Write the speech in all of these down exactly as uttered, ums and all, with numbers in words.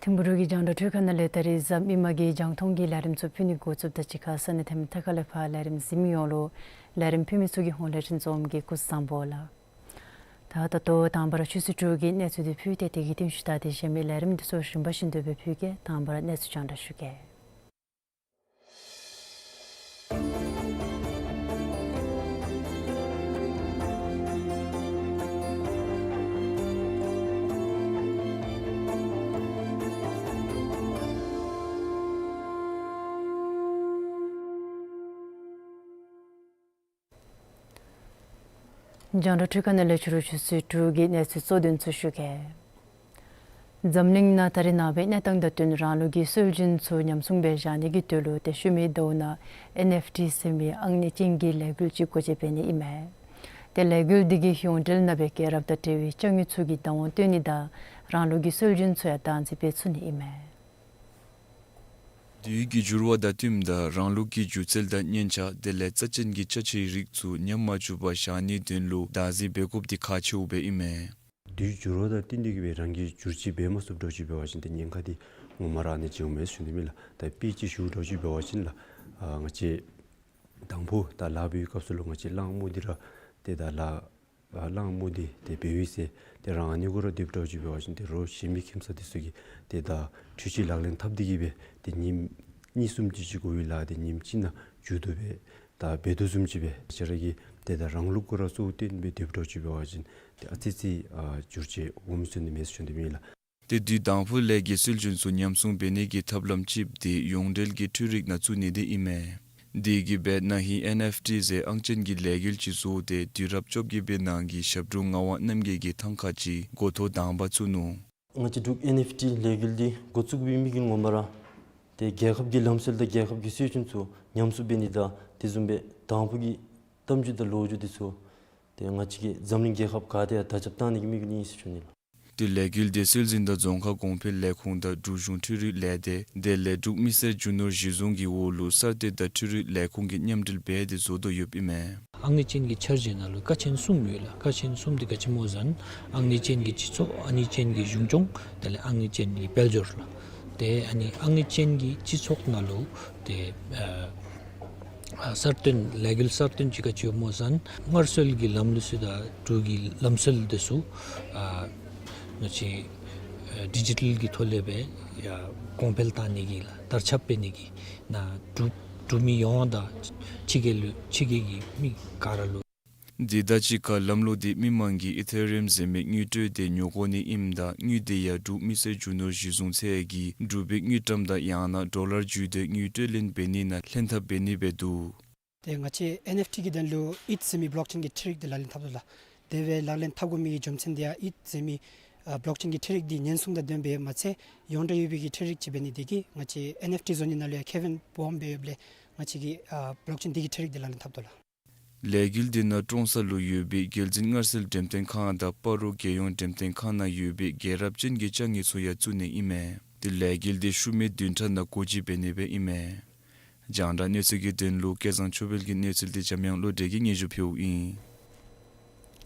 ཐིམ་ཕུག་གི་རྒྱང་བསྒྲགས་འཕྲུལ་ཁང་ནང་ལས་ད་རིས་གཟའ་མིག་དམར་གྱི་རྒྱང་མཐོང་གི་ལས་རིམ་ཚུ་ཕུལ་ནི་འགོ་བཙུགསཔ་དང་གཅིག་ཁར་ས་གནས་ཐེམ་ཐ་ཁ་ལས་ཕར་ལས་རིམ་གཟིགས་མི་ཡོངས་ལུ་ལས་རིམ་ཕུལ་མི་ཚུ་གི་ཧོངས་ལས་ལྷན་རྒྱས་ཚང་གི་སྐུ་གཟུགས་བཟང་པོ་ལགས། ད་ད་ལྟོ་དང་པ་ར་ཆུ་ཚོད་དྲུག་གི་གནས་ཚུལ་འདི་ཕུལ་ཏེ་དེ་གི་རྟིང་ཤུལ་ད་དེ་གཞན་མི་ལས་རིམ་འདི་ཚུ་རིམ་པ་བཞིན་དུ་སྦེ་ཕུལ་གེ། དང་པ་ར་གནས་ཚུལ་རྒྱང་བསྒྲགས་ཞུ་གེ། རྒྱང་བསྒྲགས་འཕྲུལ་ཁང་ནང་ལས་ཕྱི་རུ་ཆུ་ཚོད་དྲུག་གི་གནས་ཚུལ་གཙོ་དོན་ཚུ་ཞུ་གེ། འཛམ་གླིང་ནང་ད་རེས་ནངས་པའི་གནས་སྟངས་དང་བསྟུན་རང་ལུགས་ཀྱི་སྲོལ་རྒྱུན་ཚུ་ཉམས་སྲུང་སྦེ་བཞག་ནི་གི་དོན་ལུ་ཏེ་ཤུལ་མའི་ཟླཝ་ནང་ཨེན་ཨེཕ་ཊི་ཟེར་མི་ཨང་གནས་ཅན་གྱི་ལས་འགུལ་ཅིག་སྒོ་འབྱེད་འབད་ནི་ཨིན་མས། ཏེ་ལས་འགུལ་འདི་གིས་ཡོངས་འབྲེལ་ནང་སྦེ་རྒྱལ་རབས་དང་འབྲེལ་བའི་ལྕགས་དངུལ་ཚུ་གི་བདག་དབང་བཏོན་ནི་དང་རང་ལུགས་ཀྱི་སྲོལ་རྒྱུན་ཚུ་ཡང་བདག་འཛིན་འབད་ཚུགས་ནི་ཨིན་མས། དུས་ཀྱི་འགྱུར་བ་དང་བསྟུནམ་ད་རང་ལུགས་ཀྱི་སྒྱུ་རྩལ་དང་སྙན་ཆ་དེ་ལས་རྩ་ཅན་གྱི་ཅ་ཆས་རིགས་ཚུ་ཉམས་མ་བཅུག་པར་བཞག་ནིའི་དོན་ལུ་བདག་འཛིན་འབད་དགོཔ་འདི་ཁག་ཆེཝ་སྦེ་ཨིན་མས། དུས་འགྱུར་བ་དང་བསྟུན་ཏེ་གིས་སྦེ་རང་གིས་བསྒྱུར་བཅོས་འབད་མ་ཚུགསཔ་འདྲཝ་ཅིག་འབད་བ་ཅིན་ཏེ་ཉེན་ཁ་འདི་ངོ་མ་ར་ཨ་ནི་ཅིག་འོང་མས་ཞུ་ནི་མས་ལགས། ད་དཔེ་ཅིག་ཞུཝ་འདྲཝ་ཅིག་འབད་བ་ཅིན་ལགས། ཨ་ང་བཅས་དང་ཕུ་ད་ལཱ་འབད་བའི་སྐབས་སུ་ལུ་ང་བཅས་གླང་རྨོ་འདི་ར་ཏེ་ད་ལཱ་ཨ་གླང་རྨོ་འདི་ཏེ་འབད་བའི་ཚེ་ཏེ་རང་ཨ་ནི་གུ་ར་སྡོདཔ་འདྲཝ་ཅིག་འབད་བ་ཅིན་ཏེ་རོགས་གཞན་མི་ཁྱིམ་ཚང་འདི་ཚུ་གིས་ཏེ་ད་འཕྲུལ་ཆས་ལག་ལེན་འཐབ་སྟེ་གིས་སྦེ་ཏེ་ཉིནམ་གཉིས་གསུམ་དེ་ཅིག་འགོར་བའི་ལཱ་འདི་ཉིནམ་གཅིག་ནང་མཇུག་བསྡུ་སྦེ་ད་འབད་དོ་བཟུམ་ཅིག་སྦེ་ང་བཅས་ར་གིས་ཏེ་ད་རང་ལུགས་གུ་ར་གཙོ་བོ་བཏོན་སྦེ་སྡོདཔ་འདྲཝ་ཅིག་འབད་བ་ཅིན་ཏེ་ཨ་ཙི་ཙི་ཨ་འགྱུར་བཅོས་འོང་མི་ཚུགས་ནི་མས་ཟེར་ཞུ་ནི་ཨིན་ལགས། ཏེ་དུས་དང་ཕུ་ལས་ཀྱི་སྲོལ་རྒྱུན་ཚུ་ཉམས་སྲུང་འབད་ནི་གི་ཐབས་ལམ་ཅིག་འདི་ཡོངས་འབྲེལ་གྱི་འཕྲུལ་རིག་ནང་བཙུགས་ནི་འདི་ཨིན་མས། དེ་གིས་སྦེ་ན་ཧིང་ཨེན་ཨེཕ་ཊི་ཟེར་ཨང་ཅན་གྱི་ལས་འགུལ་ཅིག་བཟོ་སྟེ་དུས་རབས་བཅོ་བརྒྱད་པའི་ནང་གི་ཞབས་དྲུང་ངག་དབང་རྣམ་རྒྱལ་གྱི་ཐང་ཀ་ཅིག་འགོ་ཐོག་དང་པ་བཙུགས་ནུག། ང་བཅས་འབྲུག་ཨེན་ཨེཕ་ཊི་ལས་འགུལ་འདི་འགོ་བཙུགས་པའི་དམིགས་ཡུལ་ངོ་མ་ར་ཏེ་རྒྱལ་ཁབ་ཀྱི་ལམ་སྲོལ་དང་རྒྱལ་ཁབ་ཀྱི་སྲོལ་རྒྱུན་ཚུ་ཉམས་སུ་འབད་ནི་དང་དེ་བཟུམ་སྦེ་དང་ཕུ་གི་གཏམ་རྒྱུད་དང་ལོ་རྒྱུས་འདི་ཚུ་ཏེ་ང་བཅས་ཀྱི་འཛམ་གླིང་རྒྱལ་ཁབ་ག་ཏེ་ཡང་དར་ཁྱབ་གཏང་ནི་གི་དམིགས་ཡུལ་ཨིན་ཟེར་ཞུ་ནི་ལགས། ཏེ་ལས་འགུལ་འདི་སྲོལ་འཛིན་དང་རྫོང་ཁ་གོང་འཕེལ་ལས་ཁུངས་དང་འབྲུག་གཞུང་འཕྲུལ་རིག་ལས་སྡེ་དེ་ལས་འབྲུག་མི་སེར་རྒྱུ་ནོར་གཞི་བཟུང་གི་འོག་ལུ་གསར་གཏོད་དང་འཕྲུལ་རིག་ལས་ཁུངས་ཀྱིས་མཉམ་འབྲེལ་འབད་དེ་བཟོ་དོ་ཡོདཔ་ཨིན་མས། ཨང་གནས་ཅན་གྱི་འཆར་གཞི་ནང་ལུ་ཀ་ཆེན་གསུམ་ཡོད་ལགས། ཀ་ཆེན་གསུམ་འདི་ག་ཅི་སྨོ་ཟེར་ན་ཨང་གནས་ཅན་གྱི་སྤྱི་ཚོགས། ཨང་གནས་ཅན་གྱི་གཞུང་སྐྱོང་། དེ་ལས་ཨང་གནས་ཅན་གྱི་དཔལ་འབྱོར་ལགས། ཏེ་ཨ་ནི་ཨང་གནས་ཅན་གྱི་སྤྱི་ཚོགས་ནང་ལུ་ཏེ་ཨ་ཨ་གསར་བཏོན་ལས་འགུལ་གསར་བཏོན་ཅིག་ག་ཅི་ཡོདཔ་སྨོ་ཟེར་ན་སྔར་སྲོལ་གྱི་ལམ་ལུགས་ཚུ་དང་འབྲུག་གི་ལམ་སྲོལ་འདི་ཚུ་ཨ་ང་བཅས་ཨ་ཌི་ཇི་ཊལ་གྱི་ཐོག་ལས་སྦེ་ཡར་གོང་འཕེལ་གཏང་ནི་གི་ལགས་དར་ཁྱབ་འབད་ནི་གི་ནང་འབྲུག་འབྲུག་མི་ཡོངས་དང་ཕྱི་རྒྱལ་ལུ་ཕྱི་རྒྱལ་གྱི་མི་ག་ར་ལུ། དེ་དང་གཅིག་ཁར་ལམ་ལུགས་འདི་མི་མང་གིས་ཨི་ཐེ་རི་ཡམ་ཟེར་མི་དངུལ་སྤྲོད་དེ་ཉོ་དགོ་ནི་ཨིནམ་ད་དངུལ་དེ་ཡང་འབྲུག་མི་སེར་རྒྱུ་ནོར་གཞི་བཟུང་ཚད་ཀྱིས་འབྲུག་པའི་དངུལ་ཀྲམ་དང་ཡང་ན་ཌོ་ལར་བརྒྱུད་དེ་དངུལ་སྤྲོད་ལེན་འབད་ནི་ནང་ལྷན་ཐབས་འབད་ནི་སྦེ་འདུག། ཏེ་ང་བཅས་ཨེན་ཨེཕ་ཊི་གི་དོན་ལུ་ཨིཐ་ཟེར་མི་བི་ལོག་ཅེན་གྱི་འཕྲུལ་རིག་འདི་ལག་ལེན་འཐབ་དོ་ལགས། དེ་སྦེ་ལག་ལེན་འཐབ་དགོ་མི་གི་རྒྱུ་མཚན་འདི་ཡང་ཨིཐ་ཟེར་མི་ཨ་བི་ལོག་ཅེན་གྱི་འཕྲུལ་རིག་འདི་ཉེན་སྲུང་དང་ལྡནམ་སྦེ་མ་ཚད་ཡོངས་གྲགས་ཡོད་པའི་གི་འཕྲུལ་རིག་ཅིག་འབད་ནི་དེ་གིས་ང་བཅས་ཨེན་ཨེཕ་ཊི་བཟོ་ནི་ནང་ལུ་ཡང་ཁེ་ཕན་སྦོམ་སྦེ་ཡོདཔ་ལས་ང་བཅས་ཀྱིས་ཨ་བི་ལོག་ཅེན་འདི་གི་འཕྲུལ་རིག་འདི་ལག་ལེན་འཐབ་དོ་ལགས། ལས་འགུལ་འདི་ནང་ཀྲོང་གསར་ལུ་ཡོད་པའི་རྒྱལ་འཛིན་མངའ་གསལ་འགྲེམས་སྟོན་ཁང་དང་སྤ་རོ་རྒྱལ་ཡོངས་འགྲེམས་སྟོན་ཁང་ནང་ཡོད་པའི་རྒྱལ་རབས་ཅན་གྱི་ཅ་དངོས་ཚུ་ཡང་བཙུགས་ནི་ཨིན་མས། ཏེ་ལས་འགུལ་འདི་ཤུལ་མའི་བདུན་ཕྲག་ནང་སྒོ་འབྱེད་འབད་ནི་སྦེ་ཨིན་མས། རྒྱང་བསྒྲགས་གནས་ཚུལ་གྱི་དོན་ལུ་སྐལ་བཟང་ཆོས་འཕེལ་གྱི་གནས་ཚུལ་འདི་འཇམ་དབྱངས་བློ་གྲོས་ཀྱིས་སྙན་ཞུ་ཕུལཝ་ཨིན།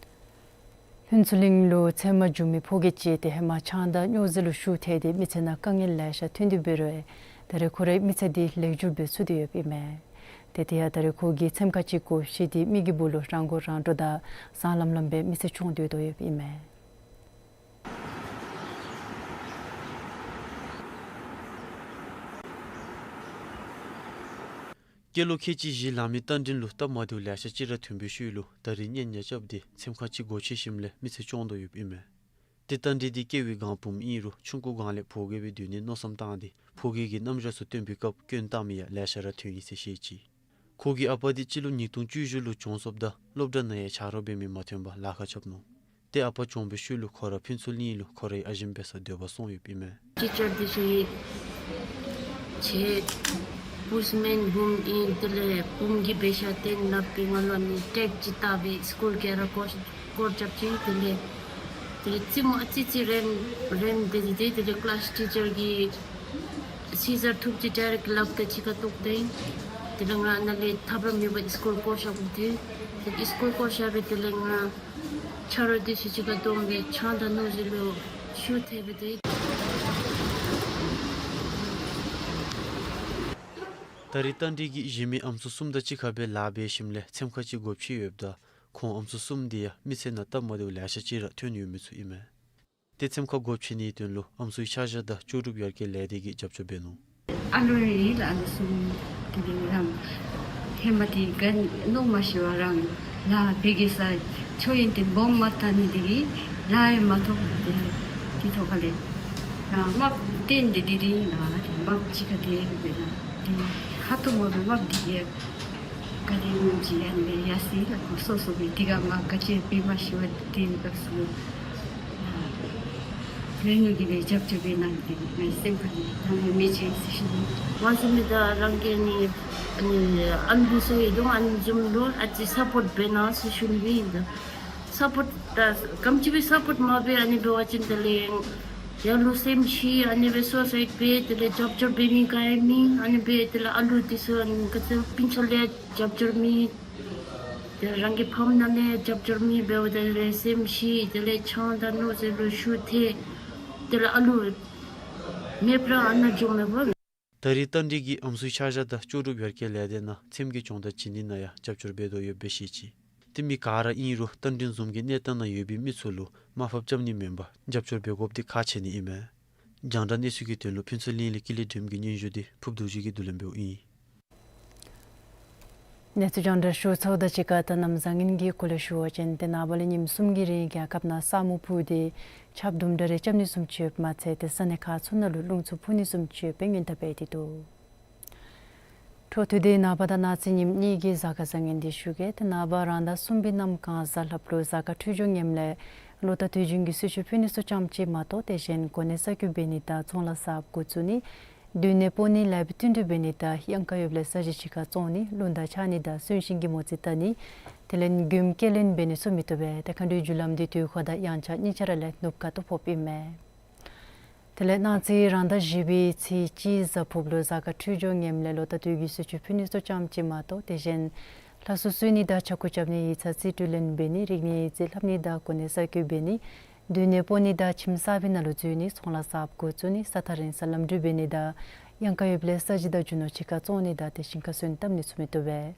ལྷུན་ཆུ་གླིང་ལུ་ཚེར་མ་འཇུ་མི་ཕོ་སྐྱེས་ཅིག་ཏེ་ཧེ་མ་ཆང་དང་སྨྱོ་རྫས་ལུ་ཞུགས་ཐལ་ཏེ་མི་ཚེ་ནང་དཀའ་ངལ་ལེ་ཤ་ཐོན་ཏེ་འབད་རུང་ད་རེས་ཁོ་རའི་མི་ཚེ་འདི་ལེགས་བཅོས་འབད་ཚུགས་ཏེ་ཡོདཔ་ཨིན་མས། ཏེ་དེ་ཡང་ད་རེས་ཁོ་གིས་ཚེམ་ཁ་ཅིག་སྒོ་ཕྱེ་སྟེ་མི་གི་སྦུག་ལུ་རང་མགོ་རང་འདྲོངས་དང་སྲང་ལམ་ལམ་སྦེ་མི་ཚེ་སྐྱོང་སྡོད་དོ་ཡོདཔ་ཨིན་མས། སྐྱེས་ལོ་ཁལ་གཅིག་བཞི་ལང་མི་རྟ་མགྲིན་ལུ་སྟབས་མ་བདེཝ་ལེ་ཤ་ཅིག་ར་ཐོན་པའི་ཤུལ་ལུ་ད་རིས་གཉེན་ཉེ་རྐྱབ་སྟེ་ཚེམ་ཁ་ཅིག་སྒོ་ཕྱེ་ཞིནམ་ལས་མི་ཚེ་སྐྱོང་དོ་ཡོདཔ་ཨིན་མས། ཏེ་རྟ་མགྲིན་འདི་སྐྱེ་བའི་སྒང་བུམོ་ཨིན་རུང་ཆུང་ཀུ་སྒང་ལས་ཕོ་རྒས་སྦེ་སྡོད་ནི་མནོ་བསམ་བཏང་སྟེ་ཕོ་རྒས་ཀྱི་རྣམ་གཞག་ཚུ་སྟོན་པའི་སྐབས་སྐྱོན་བཏང་མི་ཡང་ལེ་ཤ་ར་ཐོན་ཡི་ཟེར་བཤད་ཅི། ཁོ་གི་ཨ་པ་འདི་སྤྱི་ལོ་ཉིས་སྟོང་བཅུ་བཞི་ལུ་གྱོངས་སོཔ་ད་སློབ་གྲྭ་ནང་ཡང་ཆ་རོགས་འབད་མི་མ་ཐོན་པར་ལཱ་ཁག་རྐྱབ་ནུག། ཏེ་ཨ་པ་གྱོངས་པའི་ཤུལ་ལུ་ཁོ་ར་ཕུན་ཚོགས་གླིང་ལུ་ཁོ་རའི་ཨ་ཞེམོ་འབད་སར་སྡོད་པར་སོང་ཡོདཔ་ཨིན་མས། ཊི་ཅར་འདི་ཚུ་ཡང་ཁྱོད་པོསཊ་མེན་བུམོ་ཨིན། དེ་ལས་བུམོ་གིས་འབད་ཤ་བཏོན་ནུག་པས། ང་ལུ་ཨ་ནི་ཊེག་ཅིག་བཏབ་སྦེ་སི་ཀུལ་ག་ར་སྐོར་སྐོར་རྐྱབ་ཅི། དེ་ལས་དེ་ལས་རྩེདམོ་ཨ་ཙི་ཙི་རནམ་རནམ་སྡོད་དེ་དེ་ལས་ཀི་ལཱསི་ཊི་ཅར་གྱིས་སི་ཟར་འཐུ་སྟེ་ཌའི་རེཀཊ་ལགཔ་དང་གཅིག་ཁར་གཏོགས་ཏེ། དེ་ལས་ང་ནཱ་ལས་ཐབས་ར་མེད་པར་སི་ཀུལ་སྐོར་བཞགཔ་ཨིན། དེ་ལས་སི་ཀུལ་སྐོར་བཞག་སྦེ་དེ་ལས་ང་ཆ་རོགས་འདི་ཚུ་གཅིག་ཁར་བསྡོམས་སྦེ་ཆང་དང་ནོར་ཟེར་ལུ་ཤུགས་ཐེབས་སྦེ་ཏེ། ད་རིས་རྟ་མགྲིན་གྱིས་གཞན་མི་ཨམ་སྲུ་གསུམ་དང་གཅིག་ཁར་སྦེ་ལཱ་འབད་ཞིནམ་ལས་ཚེམ་ཁ་ཅིག་སྒོ་ཕྱེ་ཡོདཔ་ད་ཁོང་ཨམ་སྲུ་གསུམ་འདི་ཡང་མི་ཚེ་ནང་སྟབས་མ་བདེཝ་ལེ་ཤ་ཅིག་ར་ཐོན་ཡོད་མི་ཚུ་ཨིན་མས། ཏེ་ཚེམ་ཁ་སྒོ་ཕྱེ་ནིའི་དོན་ལུ་ཨམ་སྲུའི་ཆ་བཞག་དང་ལྕོགས་གྲུབ་ཡར་རྒྱས་ལས་སྡེ་གིས་རྒྱབ་སྐྱོར་འབད་ནུག། ཨ་ལོ་ཨིན་ལགས། ཨ་ལོ་གསུམ་དེ་ལས་རང་ཧེ་མ་འདི་ག་ནི་མནོ་མ་ཤེས་པར་རང་ལཱ་འབད་གེ་ཟེར་ཆོས་ཡོན་ཏན་སྦོམ་མ་བཏང་ནི་འདི་གིས་ལཱ་ཡང་མ་ཐོབ་སྟེ་དེ་ཐོག་ཁ་ལས་རང་རྨགཔ་བསྟེན་ཏེ་འདི་འདི་ལཱ་འདི་རྨགཔ་གཅིག་ཁར་སྡོད་སྦེ་རང་འདི་ཁ་ཐུག་མ་སྦེ་རྨགཔ་འདི་གིས་ག་དེ་སྦེ་ཅིག་ཨ་ནི་སྦེ་ཡར་སོ་ཡི་ལགས། ཁོ་སོ་སོ་སྦེ་འདི་ག་མ་ག་ཅི་འབད་མ་ཤེས་པར་དེ་སྦེ་སོང་། རེ་ནུ་གིས་སྦེ་རྒྱབ་སྐྱོར་འབད་གནང་སྟེ་ངེའི་སེམས་ཁར་ནི་ད་ངེའི་མི་ཅིག་ཟེར་ཞུ་ནི། ང་བཟུམ་མའི་ད་རང་གི་ནི་ཨ་ནི་ཨ་ལུ་ཚུ་ཡོད་དོ། ཨ་ནི་བཟུམ་ལུ་ཨ་ཙི་སཔོཊ་འབད་གནང་ཟེར་ཞུ་ནི་ཨིན། ད་སཔོཊ་ད་ག་དེམ་ཅིག་སྦེ་སཔོཊ་མ་འབད་ཨ་ནི་འབད་བ་ཅིན་དེ་ལས་ཡར་ལུ་སེམས་ཤི་ཨ་ནི་སྦེ་སུའི་སའིཌ་འབད་དེ་ལས་རྒྱབ་སྐྱོར་འབད་མི་ག་ཡང་མེད། ཨ་ནི་སྦེ་དེ་ལས་ཨ་ལུ་འདི་ཚུ་ཨ་ནི་ག་ཅི་སྤུན་ཆ་ལས་རྒྱབ་སྐྱོར་མེད། དེ་རང་གི་ཕམ་ནང་ལས་རྒྱབ་སྐྱོར་མེད་འབདཝ་ད་དེ་ལས་སེམས་ཤི་དེ་ལས་ཆང་དང་ནོར་ཟེར་ལུ་ཤུགས་ཐེབས། དེ་ལས་ཨ་ལུ་མེདཔ་ར་ཨ་ནཱ་འགྱོཝ་མས་པ། ད་རིས་རྟ་མགྲིན་གྱིས་ཨམ་སྲུའི་ཆ་བཞག་དང་ལྕོགས་གྲུབ་ཡར་རྒྱས་ལས་སྡེ་ནང་ཚེམ་གྱི་སྦྱོང་བརྡར་བྱིན་ནི་ནང་ཡང་རྒྱབ་སྐྱོར་འབད་དོ་ཡོདཔ་སྦེ་བཤད་ཅི། ཏེ་མི་ག་ར་ཨིན་རུང་རྟ་མགྲིན་བཟུམ་གྱི་གནས་སྟངས་ནང་ཡོད་པའི་མི་ཚུ་ལུ་དམའ་ཕབ་རྐྱབ་ནི་མེན་པར་རྒྱབ་སྐྱོར་འབད་དགོཔ་འདི་ཁག་ཆེ་ནི་ཨིན་མས། རྒྱང་བསྒྲགས་གནས་ཚུལ་གྱི་དོན་ལུ་ཕུན་ཚོགས་གླིང་ལས་ཀུན་ལེགས་སྒྲོལམ་གྱི་སྙན་ཞུ་འདི་ཕུབ་རྡོ་རྗེ་གིས་བསྡུ་ལེན་འབདཝ་ཨིན། གནས་ཚུལ་རྒྱང་བསྒྲགས་ཞུ་ཚརཝ་དང་གཅིག་ཁར་ད་གནམ་བཟང་ངན་གྱི་སྐོར་ལས་ཞུ་བ་ཅིན་ཏེ་ནངས་པ་ལས་ཉིནམ་གསུམ་གྱི་རིང་རྒྱལ་ཁབ་ནང་ས་སྨུག་ཕུབ་སྟེ་ཆརཔ་དུམ་གྲ་རེ་རྐྱབ་ནི་བཟུམ་ཅིག་ཡོདཔ་མ་ཚད་ཏེ་ས་གནས་ཁག་ཚུ་ནང་ལུ་རླུང་འཚུབ་འཕུ་ནི་བཟུམ་ཅིག་ཡོདཔ་སྦེ་སྔོན་བརྡ་འབད་དེ་འདུག། འཕྲོ་མཐུད་དེ་ནངས་པ་དང་གནངས་ཚེ་ཉིནམ་གཉིས་ཀྱི་གཟའ་སྐར་བཟང་ངན་འདི་ཞུ་གེ། ཏེ་ནངས་པ་རང་ཟླ་གསུམ་པའི་གནམ་གང་གཟའ་ལྷགཔ་ལུ་གཟའ་སྐར་འཕྲོད་སྦྱོར་ངནམ་ལས་ལོ་རྟགས་དུས་རྒྱུན་གྱི་གསོལ་མཆོད་ཕུལ་ནི་ཚུ་ཙམ་ཅིག་མ་གཏོགས་དེ་བཞིན་གོ་གནས་གསར་བསྐོ་འབད་ནི་དང་ཚོང་ལཱ་གསརཔ་འགོ་བཙུགས་ནི་སྡོད་གནས་སྤོ་ནི་ལཱ་འབད་བསྟུན་གྲོས་འབད་ནི་དང་གཡང་ཁ་ཡོདཔ་ལས་ས་གཞི་ཅིག་ཁར་བཙོང་ནི་རླུང་རྟ་འཕྱར་ནི་དང་གསོན་གཤིན་གྱི་མོ་རྩིས་བལྟ་ནི་དེ་ལས་མགྱོནམ་སྐྱེལ་ལེན་འབད་ནི་ཚུ་མི་བཏུབ་པས། ཏེ་མཁའ་འགྲོའི་རྒྱུ་ལམ་འདི་དུས་འཁོར་དང་དབྱངས་འཆར་གཉིས་ཆ་ར་ལས་ནུབ་ཁ་ཐུག་ཕོགཔ་ཨིན་མས། དེ་ལས་གནངས་ཚེ་རང་ཟླ་བཞི་པའི་ཚེས་གཅིག་གཟའ་ཕུརཔ་ལུ་གཟའ་སྐར་འཕྲོད་སྦྱོར་ངནམ་ལས་ལོ་རྟགས་དུས་ཀྱི་གསོལ་མཆོད་ཕུལ་ནི་ཚུ་ཙམ་ཅིག་མ་གཏོགས་དེ་བཞིན་ལྷ་གསོལ་གསོལ་ནི་དང་ཕྱྭ་འགུགས་རྐྱབ་ནི་ཡིག་ཚང་རྩིས་སྤྲོད་ལེན་འབད་ནི་རིག་གནས་ཡིག་རྩིས་ལྷབ་ནི་དང་གོ་གནས་གསར་བསྐོ་འབད་ནི་སྡོད་གནས་སྤོ་ནི་དང་ཁྱིམ་གསར་པའི་ནང་ལུ་འཛུལ་ནི་ཚོང་ལཱ་གསརཔ་འགོ་བཙུགས་ནི་ས་ཐག་རིང་སར་ལམ་འགྲུལ་འབད་ནི་དང་གཡང་ཁ་ཡོདཔ་ལས་ས་གཞི་དང་རྒྱུ་ནོར་ཅིག་ཁར་བཙོང་ནི་དང་དེ་ཞིང་ཁར་སོན་བཏབ་ནི་ཚུ་མི་བཏུབ་པས།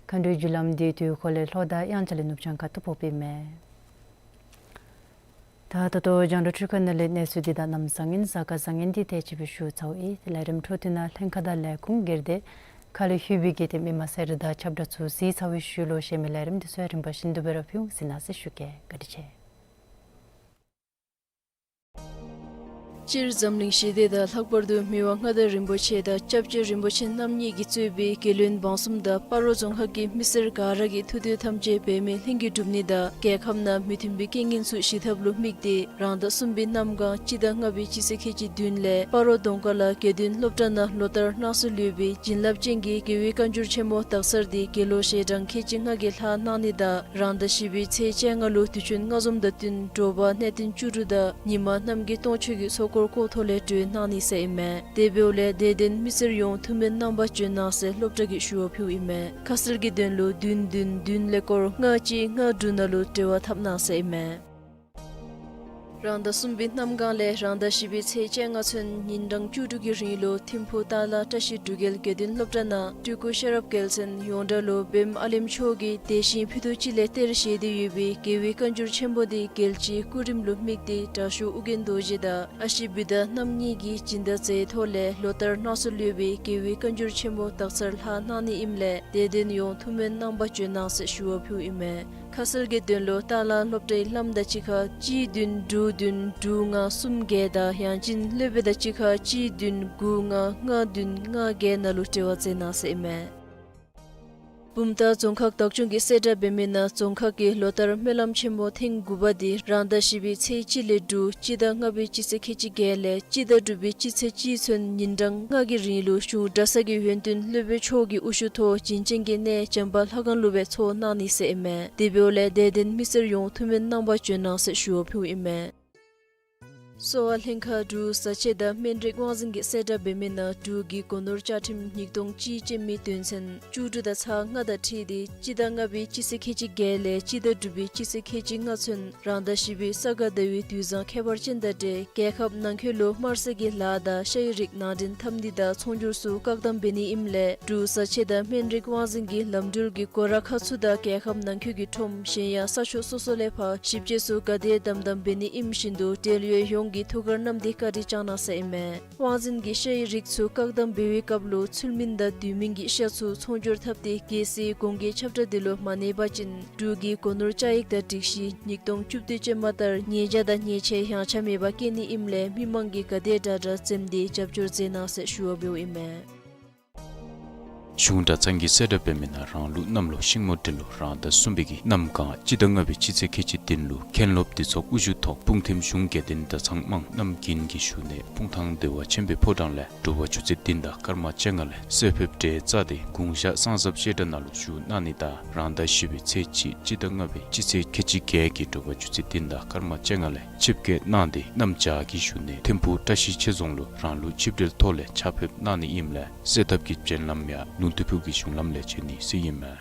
མཁའ་འགྲོའི་རྒྱུ་ལམ་འདི་དུས་འཁོར་ལས་ལྷོ་དང་དབྱངས་འཆར་ལས་ནུབ་བྱང་ཁ་ཐུག་ཕོགཔ་ཨིན་མས། ད་ད་ལྟོ་རྒྱང་བསྒྲགས་འཕྲུལ་ཁང་ནང་ལས་གནས་ཚུལ་འདི་དང་གནམ་བཟང་ངན་གཟའ་སྐར་བཟང་ངན་འདི་དེ་ཅིག་སྦེ་ཞུ་ཚརཝ་ཨིན། ལས་རིམ་འཕྲོ་མཐུད་ནང་ལྷན་ཁག་དང་ལས་ཁུངས་སྒེར་སྡེ་ཁ་ལས་ལྷོད་པའི་དགེ་ལྡན་མི་མང་གསལ་བསྒྲགས་དང་ཁྱབ་བསྒྲགས་ཚུ་གཟིགས་ཚར་བའི་ཤུལ་ལུ་གཞན་མི་ལས་རིམ་འདི་ཚུ་ཡང་རིམ་པ་བཞིན་དུ་སྦེ་ར་ཕུལ་འོང་ཟེར་གནང་ཟེར་ཞུ་གེ། བཀའ་དྲིན་ཆེ། སྤྱིར་འཛམ་གླིང་ཞི་བདེ་དང་ལྷག་པར་དུ་མི་དབང་མངའ་བདག་རིན་པོ་ཆེ་དང་སྐྱབས་རྗེ་རིན་པོ་ཆེ་རྣམ་གཉིས་ཀྱིས་གཙོས་པའི་རྒྱལ་བློན་འབངས་གསུམ་དང་སྤ་རོ་རྫོང་ཁག་གི་མི་སེར་ག་ར་གིས་ཐུགས་འདོད་ཐམས་ཅད་འབད་མེད་ལྷུན་གྱིས་འགྲུབ་ནི་དང་རྒྱལ་ཁབ་ནང་མི་མཐུན་པའི་རྐྱེན་ངན་ཚུ་ཞི་ཐབས་ལུ་དམིགས་ཏེ་རང་ཟླ་གསུམ་པའི་གནམ་གང་སྤྱི་ཟླ་ལྔ་པའི་སྤྱི་ཚེས་ཁལ་གཅིག་བདུན་ལས་སྤ་རོ་གདོང་དཀར་ལ་དགེ་འདུན་སློབ་གྲྭ་ནང་ལོ་ལྟར་སྣང་ཚུལ་ཡོད་པའི་བྱིན་རླབས་ཅན་གྱི་རྒྱལ་བའི་བཀའ་འགྱུར་ཆེན་མོ་དག་ཚར་འདི་དགེ་ལོ་ཞལ་གྲངས་ཁལ་གཅིག་ལྔ་གི་ལྷག་གནང་ནི་དང་རང་ཟླ་བཞི་པའི་ཚེས་བཅོ་ལྔ་ལུ་དུས་ཆེན་སྔ་འཛོམས་དང་བསྟུན་དྲོ་པ་གནས་བརྟན་བཅུ་དྲུག་དང་ཉི་མ་རྣམ་རྒྱལ་སྟོང་མཆོད་ཀྱི་ཚོགས་འཁོར་སྐོར་ཐོག་ལས་གྲོལ་གནང་ནི་ཟེར་ཨིན་མས། དེ་འབདཝ་ལས་དད་ལྡན་མི་སེར་ཡོངས་ཐུགས་སྨོན་གནང་བར་བྱོན་གནང་ཟེར་སློབ་གྲྭ་གིས་ཞུ་བ་ཕུལཝ་ཨིན་མས། ཁ་གསལ་གྱི་དོན་ལུ་བདུན་བདུན་བདུན་ཀླད་ཀོར་ལྔ་གཅིག་ལྔ་དྲུག་ནང་ལུ་འབྲེལ་བ་འཐབ་གནང་ཟེར་ཨིན་མས། རང་ཟླ་གསུམ་པའི་གནམ་གང་ལས་རང་ཟླ་བཞི་པའི་ཚེས་བཅོ་ལྔ་ཚུན་ཉིན་གྲངས་བཅུ་དྲུག་གི་རིང་ལུ་ཐིམ་ཕུག་ཏ་ལ་བཀྲ་ཤིས་འབྲུག་རྒྱལ་དགེ་འདུན་སློབ་གྲྭ་ནང་སྤྲུལ་སྐུ་ཤེས་རབ་རྒྱལ་མཚན་ཡོངས་གྲགས་ལུ་བེམ་ཨ་ལེམ་མཆོག་གིས་དེ་བཞིན་ཕུད་རྡོག་གཅིག་ལས་གཏེར་བཞེས་ཏེ་ཡོད་པའི་རྒྱལ་བའི་བཀའ་འགྱུར་ཆེན་མོ་འདི་རྒྱལ་སྤྱིའི་སྐུ་རིམ་ལུ་དམིགས་ཏེ་དྲག་ཤོས་ཨོ་རྒྱན་རྡོ་རྗེ་དང་ཨ་ཞེ་བུདྡྷ་རྣམ་གཉིས་ཀྱིས་སྦྱིན་བདག་མཛད་ཐོག་ལས་ལོ་ལྟར་སྣང་ཚུལ་ཡོད་པའི་རྒྱལ་བའི་བཀའ་འགྱུར་ཆེན་མོ་དག་ཚར་ལྷག་གནང་ནི་ཨིནམ་ལས་དད་ལྡན་ཡོངས་ཐུགས་སྨོན་གནང་བར་བྱོན་གནང་ཟེར་ཞུ་བ་ཕུལཝ་ཨིན་མས། ཁ་གསལ་གྱི་དོན་ལུ་ཏ་ལ་སློབ་གྲྭའི་ལམ་དང་གཅིག་ཁར་གཅིག་བདུན་དྲུག་བདུན་དྲུག་ལྔ་གསུམ་བརྒྱད་དང་ཡང་ཅིན་སློབ་དཔོན་དང་གཅིག་ཁར་གཅིག་བདུན་དགུ་ལྔ་ལྔ་བདུན་ལྔ་བརྒྱད་ནང་ལུ་འབྲེལ་བ་མཛད་གནང་ཟེར་ཨིན་མས། བུམ་ཐང་རྫོང་ཁག་བདག་སྐྱོང་གིས་གསལ་བསྒྲགས་འབད་མི་ནང་རྫོང་ཁག་གི་ལོ་ལྟར་སྨོན་ལམ་ཆེན་མོ་ཐེངས་དགུ་པ་འདི་རང་ཟླ་བཞི་པའི་ཚེས་གཅིག་ལས་དྲུག་སྤྱི་ཟླ་ལྔ་པའི་སྤྱི་ཚེས་ཁལ་གཅིག་བརྒྱད་ལས་སྤྱི་ཟླ་དྲུག་པའི་སྤྱི་ཚེས་གཅིག་ཚུན་ཉིན་གྲངས་ལྔ་གི་རིང་ལུ་གཞུང་གྲྭ་ཚང་གི་ཡོན་ཏན་སློབ་དཔོན་མཆོག་གི་དབུ་བཞུགས་ཐོག་བྱིན་ཅན་གྱི་གནས་བྱམས་པ་ལྷ་ཁང་ལུ་སྦེ་ཚོགས་གནང་ནི་ཟེར་ཨིན་མས། དེ་འབདཝ་ལས་དད་ལྡན་མི་སེར་ཡོངས་ཐུགས་སྨོན་གནང་པར་བྱོན་གནང་ཟེར་ཞུ་བ་ཕུལཝ་ཨིན་མས། གསོ་བ་ལྷན་ཁག་འབྲུག་བཟའ་ཆས་དང་སྨན་རིགས་དབང་འཛིན་གྱིས་གསལ་བསྒྲགས་འབད་མི་ནང་འབྲུག་གི་སྒོ་ནོར་བཅའ་ཁྲིམས་ཉིས་སྟོང་གཅིག་ཅན་མའི་དོན་ཚན་བཅུ་དྲུག་དང་ཚག་ལྔ་དང་འཁྲིལ་ཏེ་སྤྱི་ཟླ་ལྔ་པའི་སྤྱི་ཚེས་ཁལ་གཅིག་བརྒྱད་ལས་སྤྱི་ཟླ་དྲུག་པའི་སྤྱི་ཚེས་ཁལ་གཅིག་ལྔ་ཚུན་རང་ཟླ་བཞི་པའི་ས་ག་ཟླ་བའི་དུས་བཟང་ཁྱད་པར་ཅན་དང་འབྲེལ་རྒྱལ་ཁབ་ནང་འཁོད་ལུ་དམར་ཟས་ཀྱི་ལཱ་དང་ཤ་ཡི་རིགས་ནང་འདྲེན་འཐབ་ནི་དང་ཚོང་སྒྱུར་ཚུ་བཀག་དམ་འབད་ནི་ཨིནམ་ལས་འབྲུག་བཟའ་ཆས་དང་སྨན་རིགས་དབང་འཛིན་གྱིས་ལམ་འགྲུལ་གྱི་སྒོ་ར་ཁག་ཚུ་དང་རྒྱལ་ཁབ་ནང་འཁོད་ཀྱི་ཁྲོམ་གཞན་ཡང་ས་ཕྱོགས་སོ་སོ་ལས་ཕར་ཞིབ་དཔྱད་ཚུ་ག་དེ་དམ་དམ་འབད་ནི་ཨིནམ་བཞིན་དུ་འབྲེལ་ཡོད་ཡོངས་ཀྱིས་ཐུགས་ཁར་བསྣམས་ཏེ་བཀའ་དྲིན་བསྐྱང་གནང་ཟེར་ཨིན་མས། དབང་འཛིན་གྱིས་ཤ་ཡི་རིགས་ཚུ་བཀག་དམ་འབད་བའི་སྐབས་ལུ་ཚུལ་མིན་དང་དུས་མིན་གྱི་ཤ་ཚུ་ཚོང་སྒྱུར་འཐབ་སྟེ་རྒྱལ་སྲིད་གོང་འགལ་ཁྱབ་བསྒྲགས་དེ་ལུ་མ་གནས་པ་ཅིན་འབྲུག་གི་སྒོ་ནོར་བཅའ་ཡིག་དང་སྒྲིག་གཞི་ཉིས་སྟོང་བཅུ་བདུན་ཅན་མ་ལྟར་ཉེས་བྱ་དང་ཉེས་ཆད་ཡང་ཆ་མེད་པར་བཀལ་ནི་ཨིནམ་ལས་མི་མང་གིས་ག་དེ་དྲག་དྲག་འཛེམ་སྟེ་རྒྱབ་སྐྱོར་མཛད་གནང་ཟེར་ཞུ་བ་འབདཝ་ཨིན་མས། གཞུང་གྲྭ་ཚང་གིས་གསལ་བསྒྲགས་འབད་མི་ནང་རང་ལུགས་གནམ་ལོ་ཤིང་མོ་འབྲི་ལོ་རང་ཟླ་གསུམ་པའི་གི་གནམ་གང་སྤྱི་ཟླ་ལྔ་པའི་སྤྱི་ཚེས་ཁལ་གཅིག་བདུན་ལུ་མཁན་སློབ་འདུས་ཚོགས་དབུ་བཞུགས་ཐོག་སྤུངས་ཐིམ་གཞུང་དགེ་ལྡན་གྲྭ་ཚང་དམངས་རྣམས་ཀྱིས་ཞུ་ནི་སྤུངས་ཐང་བདེ་བ་ཆེན་པོའི་ཕོ་བྲང་ལས་དྲོ་པ་ཆུ་ཚོད་བདུན་དང་སྐར་མ་བཅོ་ལྔ་ལས་གསོལ་ཕེབས་གྲལ་བཙུགས་ཏེ་གུང་ཞག་གསང་གསབ་བཤད་གྲྭ་ནང་ལུ་ཞུགས་གནང་ནི་དང་རང་ཟླ་བཞི་པའི་ཚེས་གཅིག་སྤྱི་ཟླ་ལྔ་པའི་སྤྱི་ཚེས་ཁལ་གཅིག་བརྒྱད་ཀྱི་དྲོ་པ་ཆུ་ཚོད་བདུན་དང་སྐར་མ་བཅོ་ལྔ་ལས་ཆིབས་བསྐྱོད་གནང་སྟེ་གནམ་བྱཱར་གྱི་བཞུགས་གནས་ཐིམ་ཕུག་བཀྲ་ཤིས་ཆོས་རྫོང་ལུ་རང་ལུགས་ཆིབས་གྲལ་ཐོག་ལས་ཕྱག་ཕེབས་གནང་ནི་ཨིནམ་ལས་གསོལ་ཐབ་ཀྱི་སྤྱན་ལམ་ཡང་ལུང་སྟོད་ཕུག་གི་གཞུང་ལམ་ལས་བྱོན་ནི་ཟེར་ཨིན་མས།